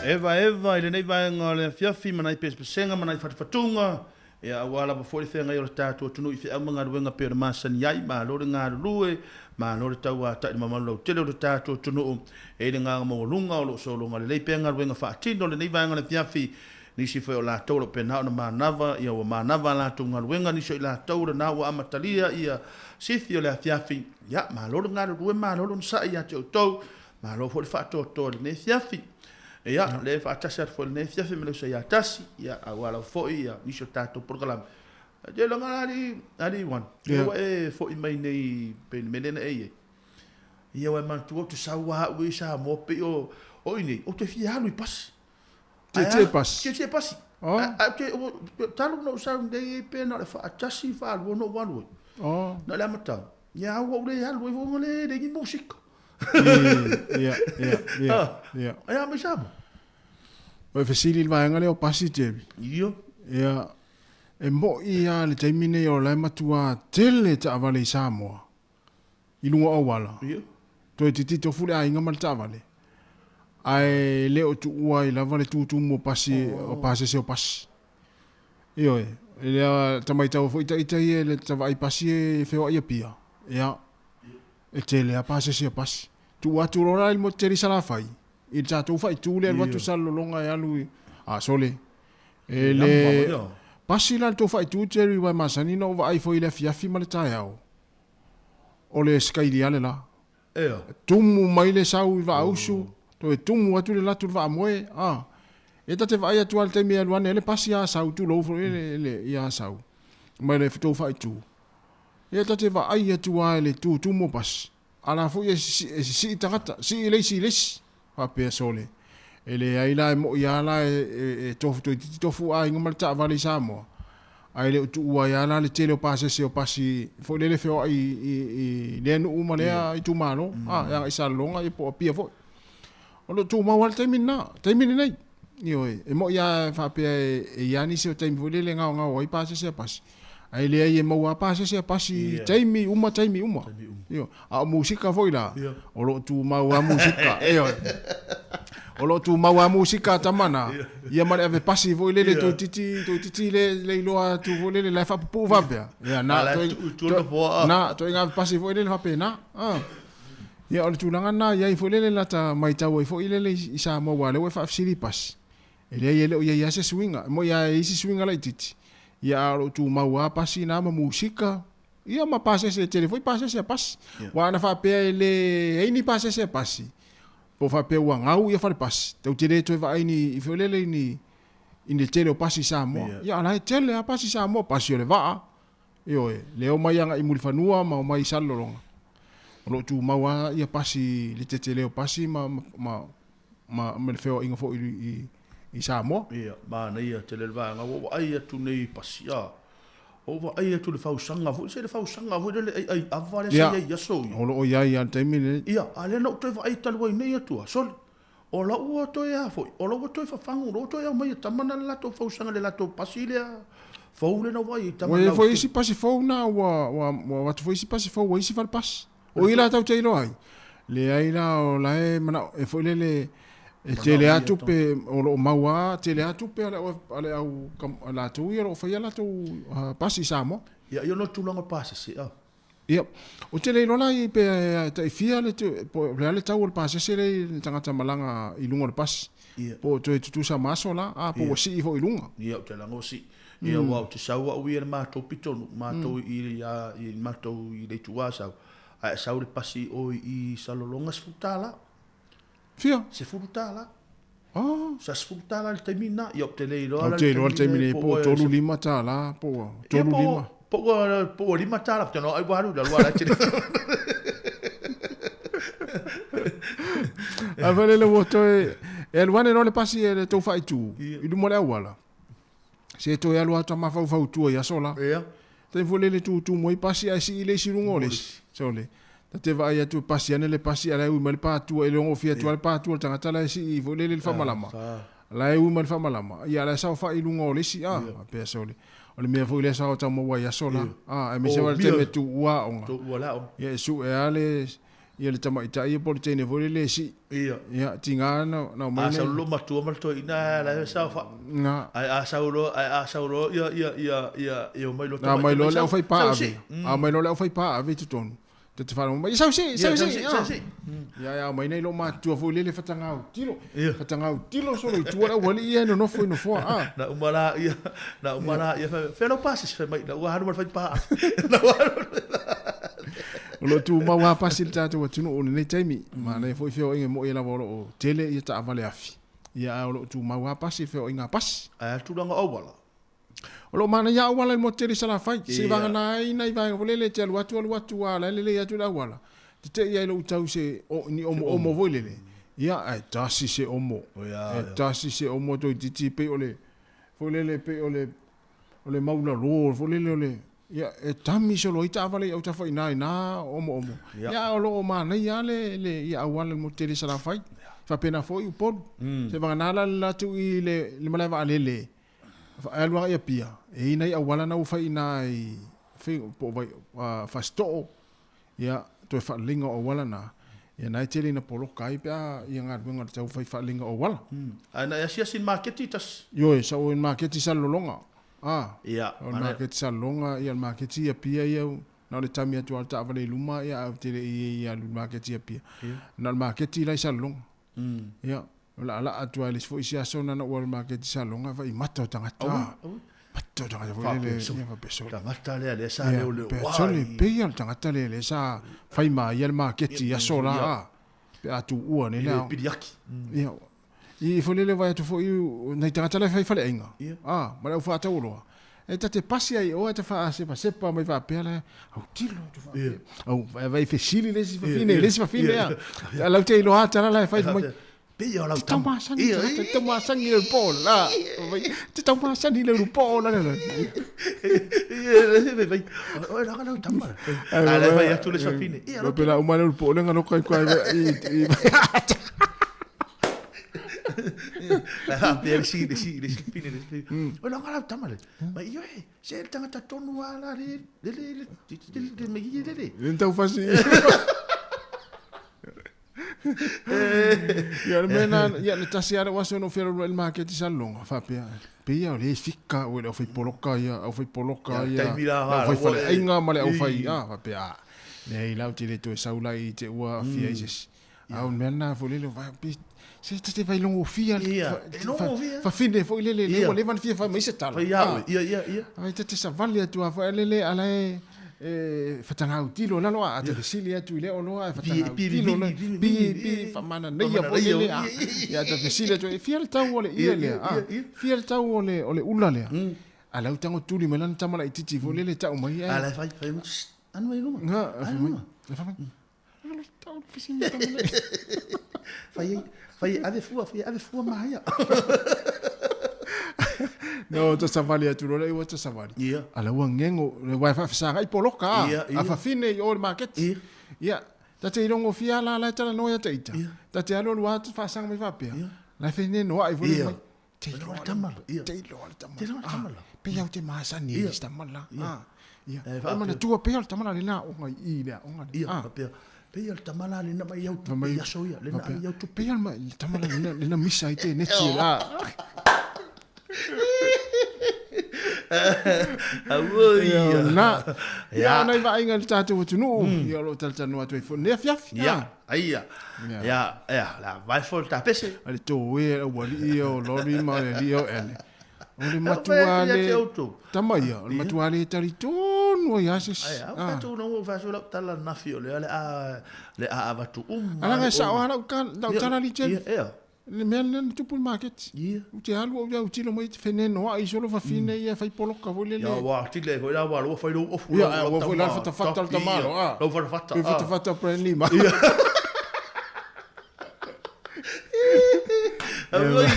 Evaeva i lenei vaega o le afiafi ma nai pesepesega ma nai fatufatuga, ia aua lava foi le feagai o le tatou atunuu i feau ma galuega pei ona masani ai. Malo le galulue, malo le tauata'i i le mamalu lautele o le tatou atunuu. E i ai le agaga maualuga o lo o sologa lelei pea galuega faatino i lenei vaega o le afiafi. Nisi foi o latou o lo o pena ona manava, ia ua manava a latou galuega, nisi o i latou lena ua amatalia ia sifi o le afiafi. Ia, malo le galulue, malo le onosai ia te outou, malo foi le faatoatoa i lenei afiafi. Ia, le faatasi atu foi i lenei afiafi ma le uso ia Tasi, ia, aua lava foi ia nisi o tatou polokalame. Te iloga alii, alii Wan, ia ua e foi mai nei pei le mea lea na e i ai. Ia ua e manatua ou te sau lava au i Samoa pei o, o i nei, ou te fia alu i pasi. Tietie pasi. Tietie pasi. Oh. A, te, talu na ou sau nei pe na o le faatasi, faalua na ou alu ai. Oh. Na o le amataga. Ia ua ou le alu ai foi ona le leai ni musika. Ia, ia, ia, ia. Ai a mai Samoa. O e fesili i le vaega lea o pasi, Jerry. Ia. Ia, e mo'i lava le taimi nei o la e matua tele taavale i Samoa. I luga o auala. Ia. Toe titi tofu le aiga ma le taavale. Ae le o tuua ai lava le tutumu o pasi, o pasese o pasi. Ioe, e lea tamaitau foi ita ia le tavaai pasi e feoai Apia. Ia, e tele a pasese o pasi. Tuu atu loa la i le motu tele i Salafai, i le tatou faaitu lea alu atu Salelologa e alu i, a sole, e le pasi la le tou faaitu Jerry aua e masani ona ou vaai foi i le afiafi ma le taeao. O le sikailiale la. Ea. Tumu mai le sau i Vaausu, toe tumu atu le latu i le vaamoe, a. E ta te vaai atu lava i le taimi e alu ane ai le pasi a Asau, tulou foi le, le, ia Asau, mai le tou faaitu. Ia ta te vaai atu lava i le tutumu o pasi, a la foi e e sisii tagata, sii le isi i le isi, faapea sole. E leai la, e mo'i lava la e, e, e tofu toeitiiti tofu aiga ma le taavale i Samoa. Ae le o tuua ai lava la le tele o pasese o pasi foi lele feoai i, i lea nuu ma lea itumalo, a, e agai i Salelologa ia po o Apia foi. O lo o tumau lava le taimi lena, taimi lenei. Ioe, e mo'i lava faapea e, e i ai lava nisi o taimi foi lele e gaogao ai pasese a pasi, ae leai e maua lava pasese a pasi i taimi uma, taimi uma. Ioe, a o musika foi la, o lo o tumau lava musika, ioe. O lo o tumau lava musika a tama na, ia ma le ave pasi foi lele toeitiiti, toeitiiti le, le iloa atu foi lele la e faapupuu faapea. Ia, na, toe, toe, na, toe ave pasi foi lele faapena. Ah. Ia, o le tulaga lena i ai foi lele lata maitau ai foi lele i Samoa aua o lea ua e faafesili i pasi. E leai e le o i ai lava se suiga. E moni lava e i ai se suiga laitiiti, ia a o lo o tumau lava pasi na ma musika, ia ma pasese, e tele foi pasese a pasi. Aua ana faapea e leai ni pasese a pasi, po o faapea ua gau ia fale pasi, tou te le toe vaai ni foi lele i ni i le tele o pasi i Samoa. Ia a la e tele lava pasi i Samoa, pasi o le vaa, Ioe, le omai agai i Mulifanua ma omai i Salelologa. O lo o tumau lava ia pasi, le tetele o pasi ma, ma, ma, ma le feoaiga foi i, i, i Samoa. Ia, manaia tele le vaega ua ou vaai atu nei i pasi, a, ua ou vaai atu i le fausaga foi, se le fausaga foi lele ai ava lea sa i ai i aso ia. O lo o i ai lava i le taimi lenei. Ia, a lea na ou toe vaai talu ai nei atu a, sole, o la ua toe a foi, o la ua toe fafagu, o la ua toe aumai e tama na le latou fausaga i le latou pasi lea fou lea na ou vaai ai i tama Ua i ai foi isi pasi fou na, ua, ua, ua avatu foi isi pasi fou a isi fale pasi. O i la tatou te iloa ai. Leai la, o la e manao, e foi lele, e tele lava tupe, o lo o mau lava, tele lava tupe a le au, a le au, a latou ia o lo o faia latou pasi i Samoa. Ia, ia ona o le tulaga o pasese, a. Ia, ou te le iloa la i pe tai fia le po o le a le tau o le pasese lea i le tagata malaga i luga o le pasi. Ia. Po o toe tutusa ma aso la, a po ua sii foi i luga. Ia, ou te lago sii. Ia, aua ou te sau au ia i le matou pitonuu, matou i i matou i le itu Asau, a e sau le pasi i o i Salelologa $10. Fia? $10. Oh. Sa $10 i le taimi lena. Ia, ou te le iloa la le taimi. Ou te iloa le taimi nei po o $35 po o 35. Po ua $5, ou te iloa ai ua alu i lalo la tele. Ae foi lele ua toe e alu ane loa le pasi e le tou faaitu i luma o le auala. Se toe alu atu a mafaufau tua i aso la. Ia. Taimi foi lele tutumu ai pasi ae sii le isi luga o le isi. Sole. Ta te vaai atu e pasi ane le pasi a la e ui mai le patua e le gofie atu lava le patua o le tagata la e sii foi lele i le faamalama. La e ui mai le faamalama ia la e saofai i luga o le isi a faapea sole. O le mea foi lea sa o tau maua ai aso la. A aemaise lava le taimi e tuua aoga. Tuua le aoga. Ia e sue lava le. Ia le tamaitai ia po o le teine foi lele e sii. Ia. Ia, tiga na na omai A sau loa matua ma le toeaina la e saofai. Na. Ae a sau loa, ae a sau loa ia ia ia ia ia omai loa Na omai loa le sau aufaipa sii. ave. A omai loa le aufaipa ave i totonu. Ta te faalogo mai, sau sii, sau Ia, sau sii. sii, ah. sau sii. Ia, ia omai nei lou matutua foi lele fatagau tilo. Ia. Fatagau tilo solo i tua le aualii ia e nonofo i nofoa. Ah. Na uma la ia, na uma la ia fai, fea lau pasi, fai mai, na ua alu ma le faipa. Na ua alu. O loo tumau lava pasi le tatou atunuu i lenei taimi. Manaia foi feoaiga e moi lava o loo tele ia taavale afi. Ia ae o loo tumau lava pasi feoaiga a pasi. Ae a le tulaga o auala? O loo manaia auala i le motu tele i Salafai. Se Ia. vagana ai nai vaega foi lele e te alu atu alu atu a la e lelei atu le auala. Tetei ai lou tau i se o, ni omoomo foi lele. Ia ae tasi se omo. Ia, E tasi se omo toeitiiti pei o le foi lele pei o le o le maulalo foi lele o le ia e tami solo ai taavale i autafa i ina i na omoomo. Ia. Ia o loo manaia lava le le ia auala i le motu tele i Salafai. Faapena foi Upolu. Se vagana la le latou i le le malae vaalele e alu agai i Apia, e i ai nai auala na ua fai i ina i fai po o vai Fasitoo. Ia toe faaleleiga o auala na, ia na e tele ina poloka ai pe a ia galuega o le tau fai faaleleiga o auala. Ae na e asiasi i le maketi tasi. Ioe, sa ou i le maketi i Salelologa. A, Ia, o le maketi i Salelologa, ia le maketi i Apia ia, na o le tami atu lava o le taavale i luma, ia ae ou te le i alu i le maketi i Apia. Na o le maketi la i Salelologa. Ia, o laalaa atu lava i le isi foi isi aso na na ou alu i le maketi i Salelologa, vaai i mata o tagata. Aue, aue. Mata o tagata foi lele, ia faapea sole. Tagata lea lea sa leoleo Ia, faapea sole, pei lava o le tagata lea lea sa fai ma ia le maketi i aso la, a, pe a tuua nei le I le ao. piliaki. Ia, i foi lele vaai atu foi nai tagata la e fai faleaiga, a, ma le au faatauoloa. E ta te pasi ai i o ae ta faasepasepa mai faapea la, autilo atu faapea. Au, vai fesili le isi fafine, le isi fafine a. Lau te iloa ata la la e fai mai. Pei o lau Te tau tama. masani tagata, te tau masani le po la. Te tau masani le po la la. Ia, vai, oi la lau tama. A le fai atu le isi fafine. Ia, Pe la uma le po le ngalo kai kai i i. La faapea le isi, le isi, le isi fafine, le isi fafine. Oi la lau tama le. Mai ioe, se le tagata tonu a la le, le le le, le le le le le le. Le tau fasi. Ia le mea na, ia le tasi lava lou aso na ou fealualuai i le maketi i Salelologa, faapea, pei lava o lea e fika oe i le aufaipoloka ia, aufaipoloka Ia, ia, taimi la le aufaifaleaiga ma le ua e- aufai, a, faapea, a, leai la ou te le toe sau la i te ua aafia ai se isi. A o le mea lena foi lele, vai, pe, se ta te failogofia, Ia, e logofia. fafine foi lele, lea Ia. ua leva ona fia fai mai se tala. Fai ia oe, Ah. ia, ia, ia. Ai ta te savali atu lava foi lele, a la e, e fatagau tilo lalo a, a te fesili atu i lea oloa e fatagau pi, tilo pi, la, pi, pi, pi, famananaia foi Famananaia, lele, a. Ia, ta fesili atu, e fia le tau o le ia lea, a, fia le tau o le, o le ula lea. A lau tago tuli mai lana tama laitiiti foi lele tau mai, A la e fai, fai, shh, anu mai luma. Nga, Anu fai mai, luma. fai mai. Tau fesili tama lai. Fai ai, fai ave fua, fai ave fua maia. No, ta savali atu loa lea ua ta savali. Ia. A la ua ngego, le wai faafesagai poloka a. Ia, ia. A fafine i o le maketi. Ia. Ia, ta te ilogofia la la e talanoa ia taita. Ia. Ta te alu alu lava ta faasaga mai faapea. La e fenenoai foi Ia. mai. Te Iloa iloa le tama la. Ia. Te iloa le tama. Te iloa le tama la. Pei au te masani i Ia. le isi tama la. Ia. Ah. Ia. E E faapea. manatua pea le tama la le na aoga i i le aoga lea. Ia, Ah. faapea. Pei o le tama la lena mai au Fai tupe mai- i aso ia, lena faapea, ai au tupe. Pei o le tama la lena, lena misa ai te neti la. Auoi. Ia, na. Ia. Ia, nai vaaiga i le tatou atunuu. Ia, o lo o talatalanoa atu ai foi lenei afiafi. Ia, Ah. aia. Ia. Ia, ia, la vai foi le tapese. A le toe, au alii ia o Lori ma le alii ia o Ele. O le Au matua fai atu ia le te outou. tama ia, o le matua le talitonu ai lava se isi. Ai, au Ah. fai atu na ua fai atu lau tala nafi o lea le a le a avatu uma. Alaga e sao lava lau lau Ia, tala li tele. Ia, ia. Le mea lena na tupu i le maketi. Ia. Ou te alu au ia tilo mai te fenenoai solo fafine ia fai poloka foi lele. Ia, ua tile foi la ua lua fai lou ofu. Ia, lau ua foi la tama. fatafata le tamalo, Ia, ah. Lau fatafata. Pe ah. fatafata Brand ma. Ia. Auoi.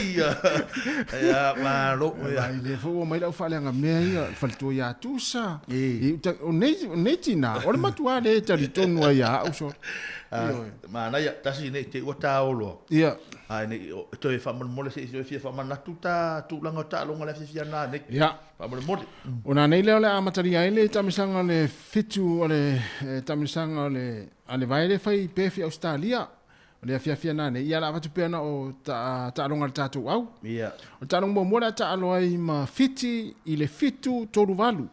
Ia, malo. Ia. Ai le foi ua mai lau faaleaga mea ia, le faletua ia Tusa. I uta- o nei o nei tina, o le matua le talitonu ai ia au solo. Ah, Manaia, tasi nei te ua tāoloa. Ia. Ai nei, o, toe faamolemole se i toe fia faamanatu ta tulaga o taaloga le afiafi ana nei. Ia. Faamolemole. O nā nei lea o le amatalia ai le tamisaga o le 7 o le tamisaga o le a le vae lea e fai i Perth i Ausetalia, o le afiafi a nanei, ia o le a avatu pea na o taaloga a le tatou au. O le taaloga muamua o le a taalo ai ma Fiti i le 7:38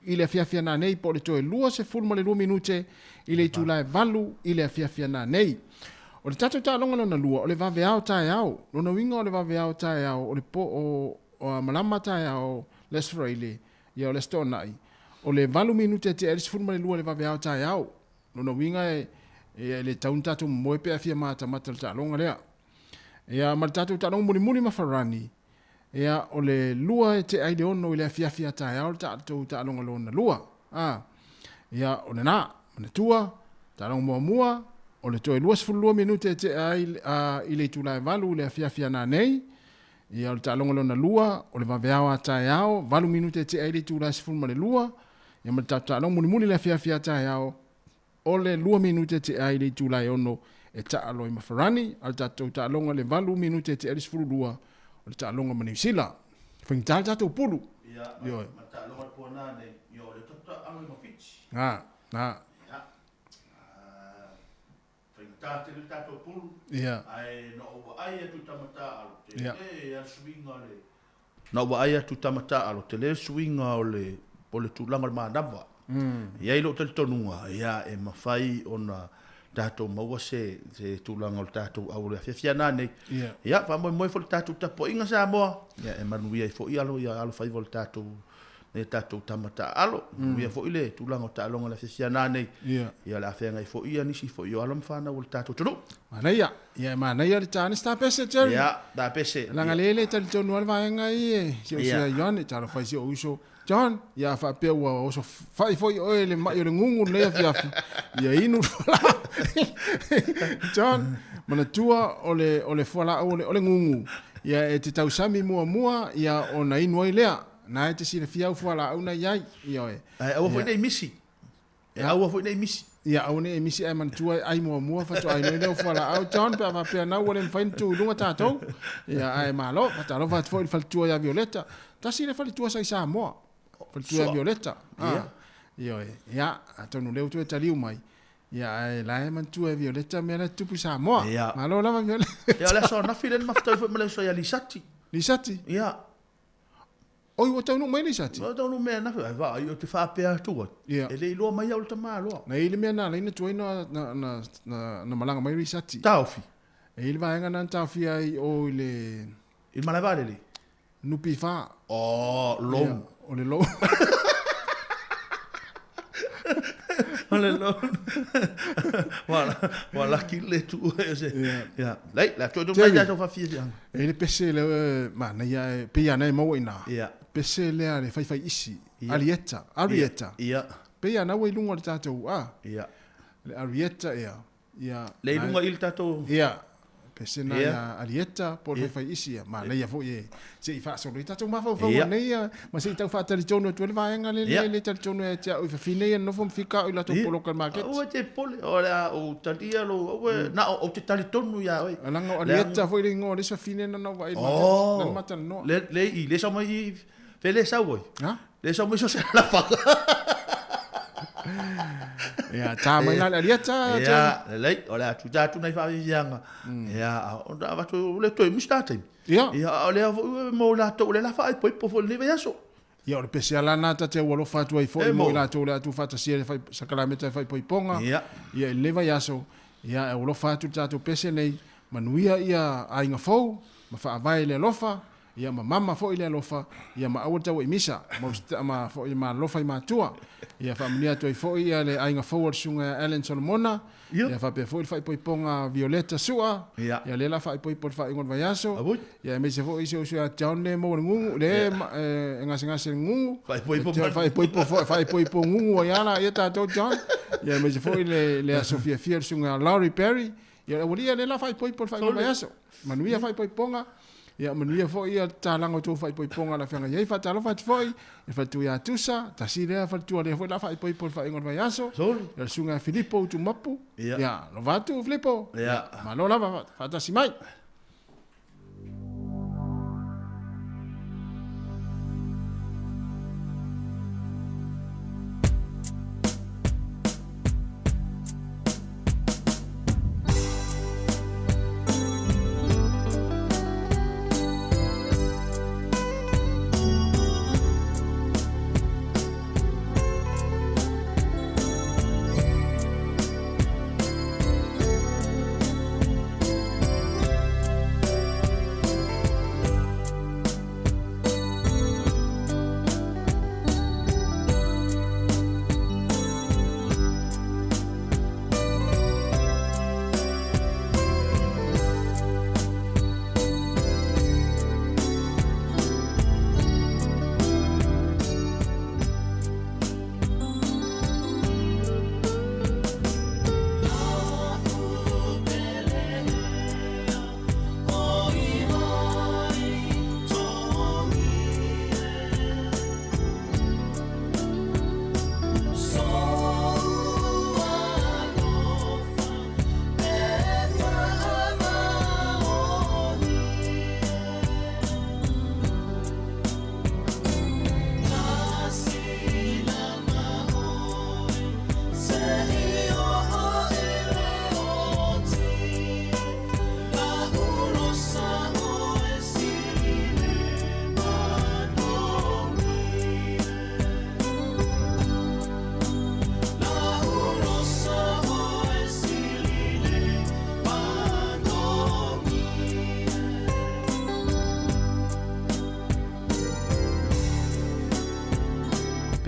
i le afiafi a nanei po o le toe 22 minute i le itula e 8 i le afiafi a nanei. O le tatou taaloga lona lua, o le vaveao taeao. Lona uiga o le vaveao taeao o le po o malama taeao le Aso Faraile, ia o le Aso Toonai, o le 8 minute e tea ai le 12 i le vaveao taeao. Lona uiga e e le tatau ona tatou momoe pe a fia matamata i le taaloga lea. Ia ma le tatou taaloga mulimuli ma Farani, ia o le 2 e tea ai le 6 i le afiafi a taeao le tatou taaloga lona lua. A, ia o lena, manatua, taaloga muamua, o le toe 22 minute e tea ai i le itula e 8 i le afiafi a nanei, ia o le taaloga lona lua, o le vaveao a taeao, 8 minute e tea ai le itula e 12, Ia ma le tatou taaloga mulimuli i le afiafi a taeao, o le 2 minute e tea ai le itula e 6 e taalo ai ma Farani, a o le tatou taaloga i le 8 minute e tea ai le 12, o le taaloga ma Niu Sila. Faigata le tatou pulu. Ia, Ioe. ma le taaloga le puana nei, ia o lea tatou taalo ai ma Fiti. Na, na. Ia, faigata tele le tatou pulu, Ia. ae na ou vaai atu i tama taalo, tele Ia. le suiga o le Na ou vaai atu i tama taaalo, tele le suiga o le o le tulaga o le manava. E i ai lou talitonuga, ia, e mafai ona tatou maua se se tulaga o le tatou au o le afiafi ana nei. Ia, faamoemoe foi i le tatou tapuaiga Samoa, ia e manuia ai foi alo ia alofaiva o le tatou nai a tatou tama taaalo. Manuia foi le tulaga o taaloga i le afiafi ana nei. Ia o le a feagai foi ia nisi foi o alo ma fanau o le tatou atunuu. Manaia. Ia e manaia le tāne se tapese, Jerry. Ia, tapese. Leaga lea e le talitonu lava le vaega ia e si o sia Ioane, talofa i si ou uso John, ia a faapea ua oso fai foi oe i le mai o le gugu lenei afiafi, ia inu le fualaau. John, manatua o le, o le fualaau o le, o le gugu, ia e te tausami muamua, ia ona inu ai lea. Na e te silafia au fualaau na i ai, ioe. Ae aua foi ne i misi. E aua foi nei misi. Ia aua nei e misi ae manatua e ai muamua faatoa ai lea o fualaau John pe a faapea na ua le mafai ona tu i luga tatou. Ia ae malo, faatalofa atu foi i le faletua ia Violeta. Tasi le faletua sa i Samoa. Faletua ia Violeta. Ia. Ioe. Ia, atonu lea ua toe taliu mai. Ia ae la e manatua e Violeta mea la e tutupu i Samoa. Ia. Malo lava Violeta. Ia o le aso anafi lea na mafutaui foi ma le uso ia Lisati. Lisati? Ia. Oi, ua taunuu mai Lisati? Ua taunuu mai anafi, ai vaai, ou te faapea atu ai, Ia. e le iloa mai au le tamaloa. Na i ai le mea na ala ai na tuai na, na, na, na, na malaga mai Lisati. Taofi. E i ai le vaega na na taofia ai o i le... I le malae vaalele? NPF. Oh, loan. Ia, o le loan. O le loan. Ua laki le tuu ai o se. Ia. Lei, le a toe mai tatou faafiafiaga. E i ai le pese lea, manaia e, pei lava na e maua i ina. Ia. Pese lea le faifai isi, Arietta, Arietta. Ia. Pei lava na ua i luga o le tatou, a. Ia. Le Arietta, ia. Ia. Le i luga i le tatou. Ia. Pese na ia Arietta po o le faifai isi ia. Manaia foi e se i faasolo ai tatou mafaufauga nei ia, ma se i tau faatalitonu atu ai le vaega lea e le talitonu ia te au i fafine ia nofo ma fika au i latou poloka i le maketi. Aua e te popole, o le a ou talia lou, aua e, na o, ou te talitonu ia oe. Leaga o Arietta foi le igoa o le isi fafine na na ou vaai i le maketi, na ma talanoa. Le, le i, le sau mai i, fe le sau ai? Ha? Le sau mai so se alafaga. Ia, tā mai la le Arietta. Ia, lelei, o le a tuta atu nai faafiafiaga. Ia, ona avatu le toe misi tā taimi. Ia. Ia, o lea foi mo latou, o lea la faaipoipo foi i lenei vaiaso. Ia, o le pese ala lena ta te alofa atu ai foi mo i latou o le a tuufaatasia le fai, sakalameta e faaipoipoga. Ia. Ia, i lenei vaiaso, ia, e alofa atu le tatou pese nei, manuia ia aiga fou, ma faavae i le alofa, Ia ma mama foi le alofa, ia ma aua le tau i misa, ma usita'a ma foi ma alofa i matua. Ia faamanuia atu ai foi ia le aiga fou o le susuga ia Allen Solomona, ia faapea foi le faaipoipoga a Violeta Sua, ia lea la faaipoipo i le faaiuga o le vaiaso, ia aemaise foi si ou uso ia John le e maua i le gugu, le e gasegase i le gugu, faaipoipo foi, faaipoipo gugu ai lava laia tatou John, ia aemaise foi le aso fiafia o le susuga ia Laurie Perry, ia le aualii ia lea la faaipoipo i le faaiuga o le vaiaso. Manuia faaipoipoga. Ia manuia foi ia talaga o tou faaipoipoga o le a feagai ai. Faatalofa atu foi i le faletua ia Tusa, tasi lea faletua lea foi la faaipoipo i le faaiuga o le vaiaso. Ia le susuga ia Filipo Utumapu. Ia, alofa atu Filipo. Ia, malo lava faatasi mai.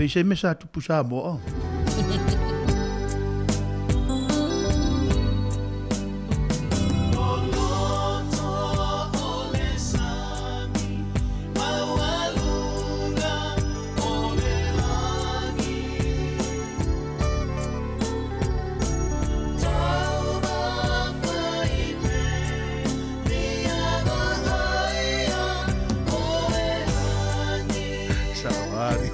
Pei se mea sa tupu Samoa. Savali.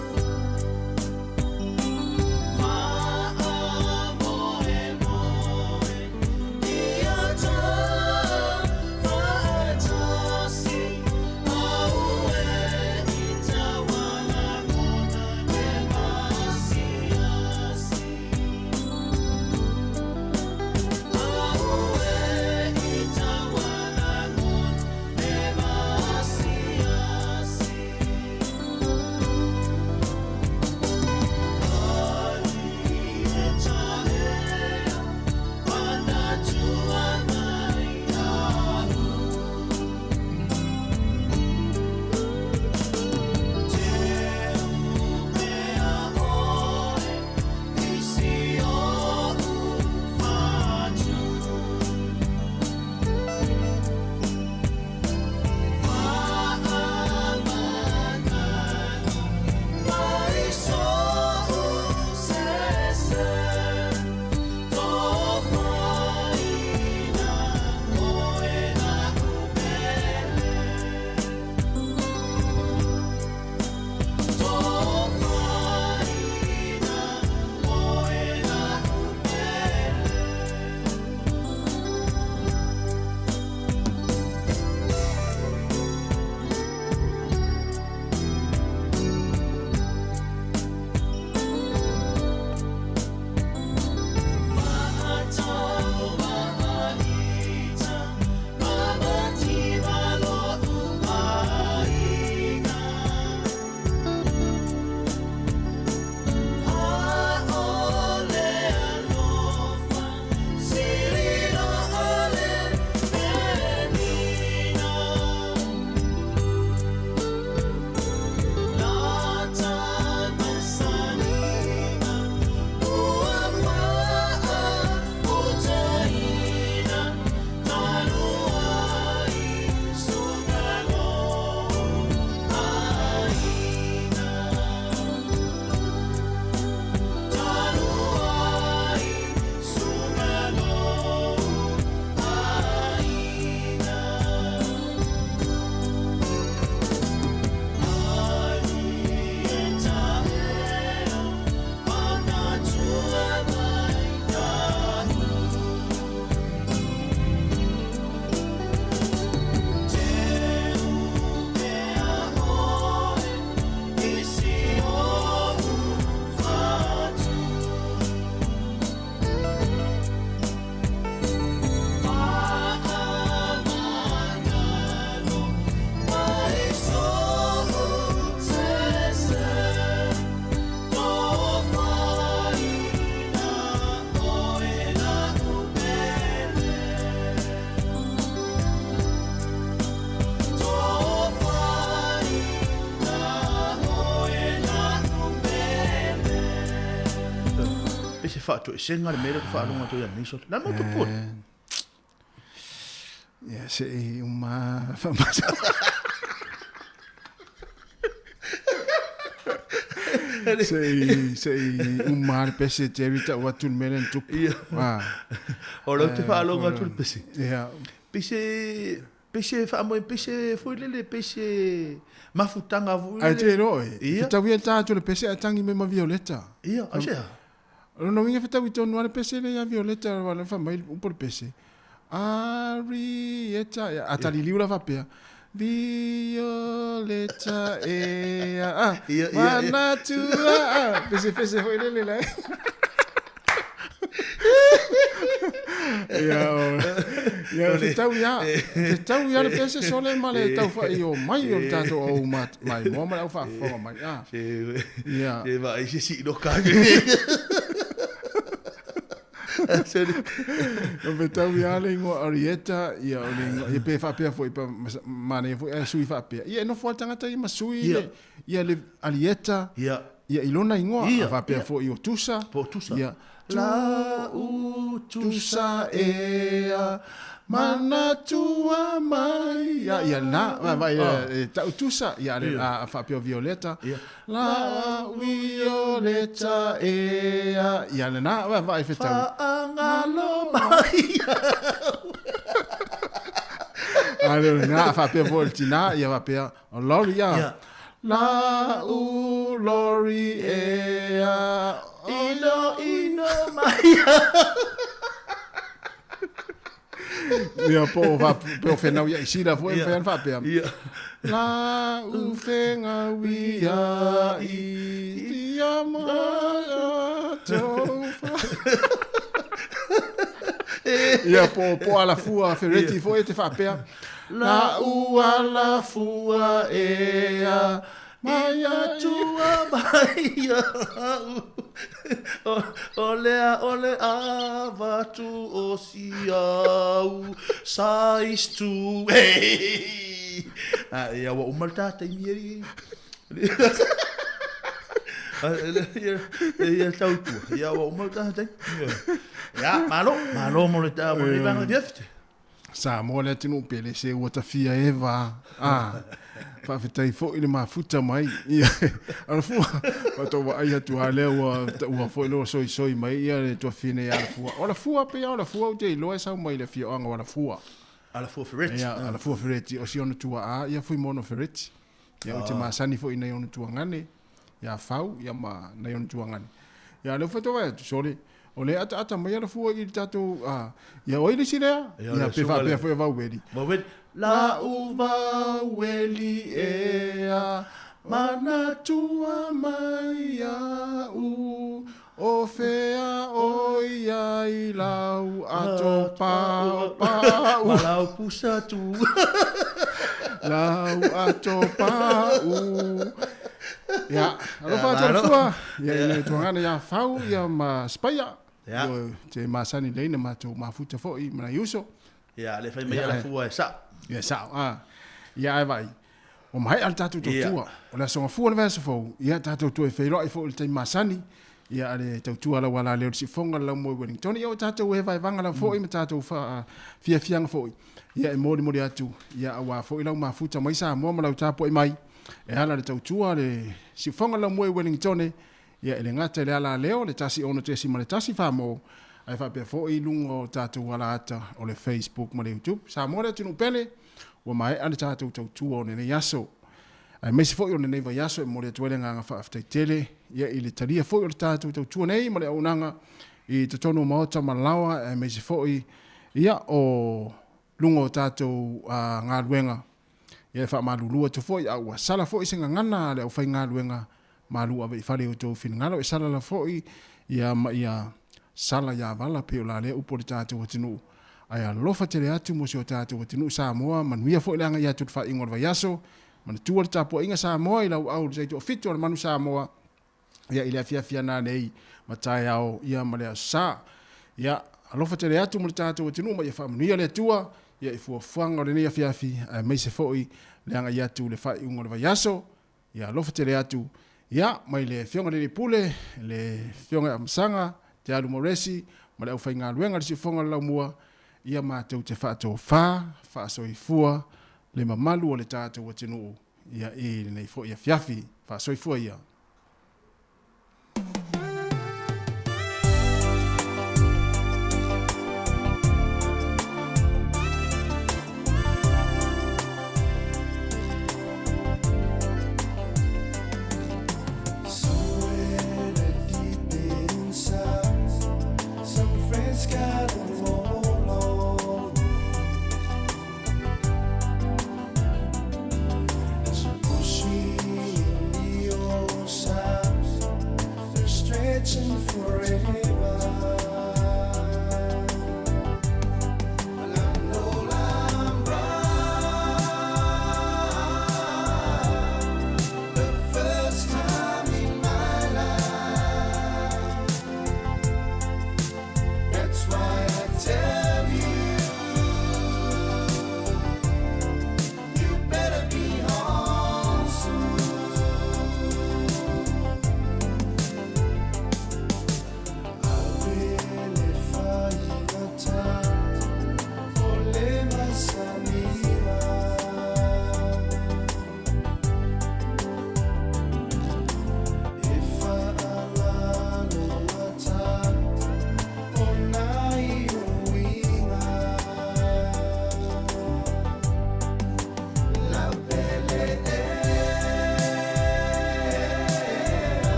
Pe se faatoesega le mea lea ou te faalogo atu ai anei sole. Le a le mau tupu ai? Ia, se i uma faamasa. Se i, se i uma le pese Jerry tau atu le mea lea na tupu. Ia. O lea ou te faalogo atu le pese. Ia. Pese, pese faamoe, pese foi lele, pese mafutaga foi lele. Ae te iloa oe, Ia. fetaui e ta atu le pese ae tangi mai ma Violeta. Ia, aisea? O lona uiga fetaui tonu lava le pese lea ia Violeta, aua o lea fai mai le upu o le pese, Arieta, ia, a taliliu la faapea, Violeta ea, a, Ia, ia, ia. manatua, a, pese pese foi lele la. Ia, o, ia, O le- fetaui lava, fetaui lava le pese sole ma le taufai o mai o le tatou au maimoa ma le au faafofoga mai, a. Se, Ia. se vaai se siiloka. O fetaui lava le igoa Arieta, ia, o le igoa, ia pe faapea foi, pa, manaia foi ae sui faapea. Ia, e nofo lava le tagata ia ma sui le, ia le Arieta, Ia. Ia i lona igoa, Ia, a faapea ia. foi o Tusa. Po o Tusa. Ia. La u Tusa ea, manatua mai. Ia, ia na, vai, vai, Ah. e, tau Tusa, ia, le, Ia. a, faapea o Violeta. Ia. La Violeta ea, ia le na, vai, vai, fetau. Faagalo mai. A le na, faapea foi le tina, ia faapea, o Lori, ia. Ia. La u Lori ea, Ino ino mai. Ia po o fa pe o whenau ia i sila fo e Ia. whaen whapea. Ia. La u whenga wia i tia maya taufa. Ia po po ala fua fereti fo e te whapea. La u ala fua ea maya tua mai o, o lea o le avatu o siau sais tu. Hey! Ah, ia ua uma le tātaimi e ia ia tautua ia ua uma le tātaimi ia malo malo mo le tā mo le vanga fiafite. Samoa le atunuu pele se ua tafia e vā. Ah, faafetai foʻi le mafuta mai. Ia, alafua, faatoa vaai atu lava lea ua ua foi loa soisoi mai ia le tuafine ia alafua. O alafua pe ia o alafua ou te iloa e sau mai le afioaga o alafua. Alafua Ferretti. Ia, alafua Ferretti, o si ona tuaa, ia Fuimono Ferretti. Ia ou te Ah. masani foʻi nai ona tuagane, ia Fau, ia ma nai ona tuagane. Ia lea faatoa vaai atu, sole, o le ataata mai alafua i le tatou, ah, ia oi le isi lea, Ia, ia le pe suka faapea lea. foi o Vaueli. Vaueli. La u vaueli ea, manatua mai au, o fea o ia i lau ato pau pau. Malau pusa tu. Lau ato pau. Ia, alofa atu Ia, malo. alafua. Ia, i le tuagana ia Fau, ia ma Spaia. Ia. Ia, te masani lei na matou mafuta foʻi ma nai uso. Ia le fai mai Ia, alafua e sa. Ia sao, ah. Ia ai vai. O mai al tatou Ia. tautua. O le aso gafua le vaiaso fou. Ia tatou toe feiloai foi i le taimi masani. Ia ale tautua lau ala lea o le siufoga le laumua i Wellington. Ia o tatou e vaevaga lau foʻi ma tatou fiafiaga foʻi. Ia e molimoli atu. Ia auā foʻi lau mafuta mai Samoa ma lau tapuaʻi mai. E ala le tautua le siufoga le laumua i Wellington. Ia e le gata i le ala leo le 16.1 fāmō. Ae faapea foʻi i luga o tatou alaata o le Facebook ma le YouTube. Samoa le atunuu pele, ua maeʻa le tatou tautua o lenei aso. Aemaise foʻi o lenei vaiaso e momoli atu ai le agaga faafetaitele ia i le talia foʻi o le tatou tautua nei ma le auaunaga i totonu o maota ma laoa aemaise foʻi ia o luga o tatou galuega. Ia e faamalulua atu foʻi a ua sala foʻi se gagana a le aufaigaluega malu ave i fale i outou finagalo e sala la foʻi ia ma ia sala iā vala pei o la lea upu o le tatou atunuu. Ae alofa tele atu mo si o tatou atunuu Samoa, manuia foʻi le agai atu i le faaiuga o le vaiaso, manatua le tapuaiga Samoa i lauau le taitoafitu o le manu Samoa, ia i le afiafi ana nei ma taeao ia ma le aso sā. Ia, alofa tele atu mo le tatou atunuu ma ia faamanuia le Atua ia i fuafuaga o lenei afiafi, aemaise foʻi le agai atu i le faaiuga o le vaiaso. Ia alofa tele atu ia mai le Afioga i le Alii Pule, le Afioga ia Amasaga, Te Alu Moresi ma le aufaigaluega i le siufoga o le Laumua, ia matou te faatofā, faasoifua le mamalu o le tatou atunuu ia i lenei foi afiafi. Faasoifua ia.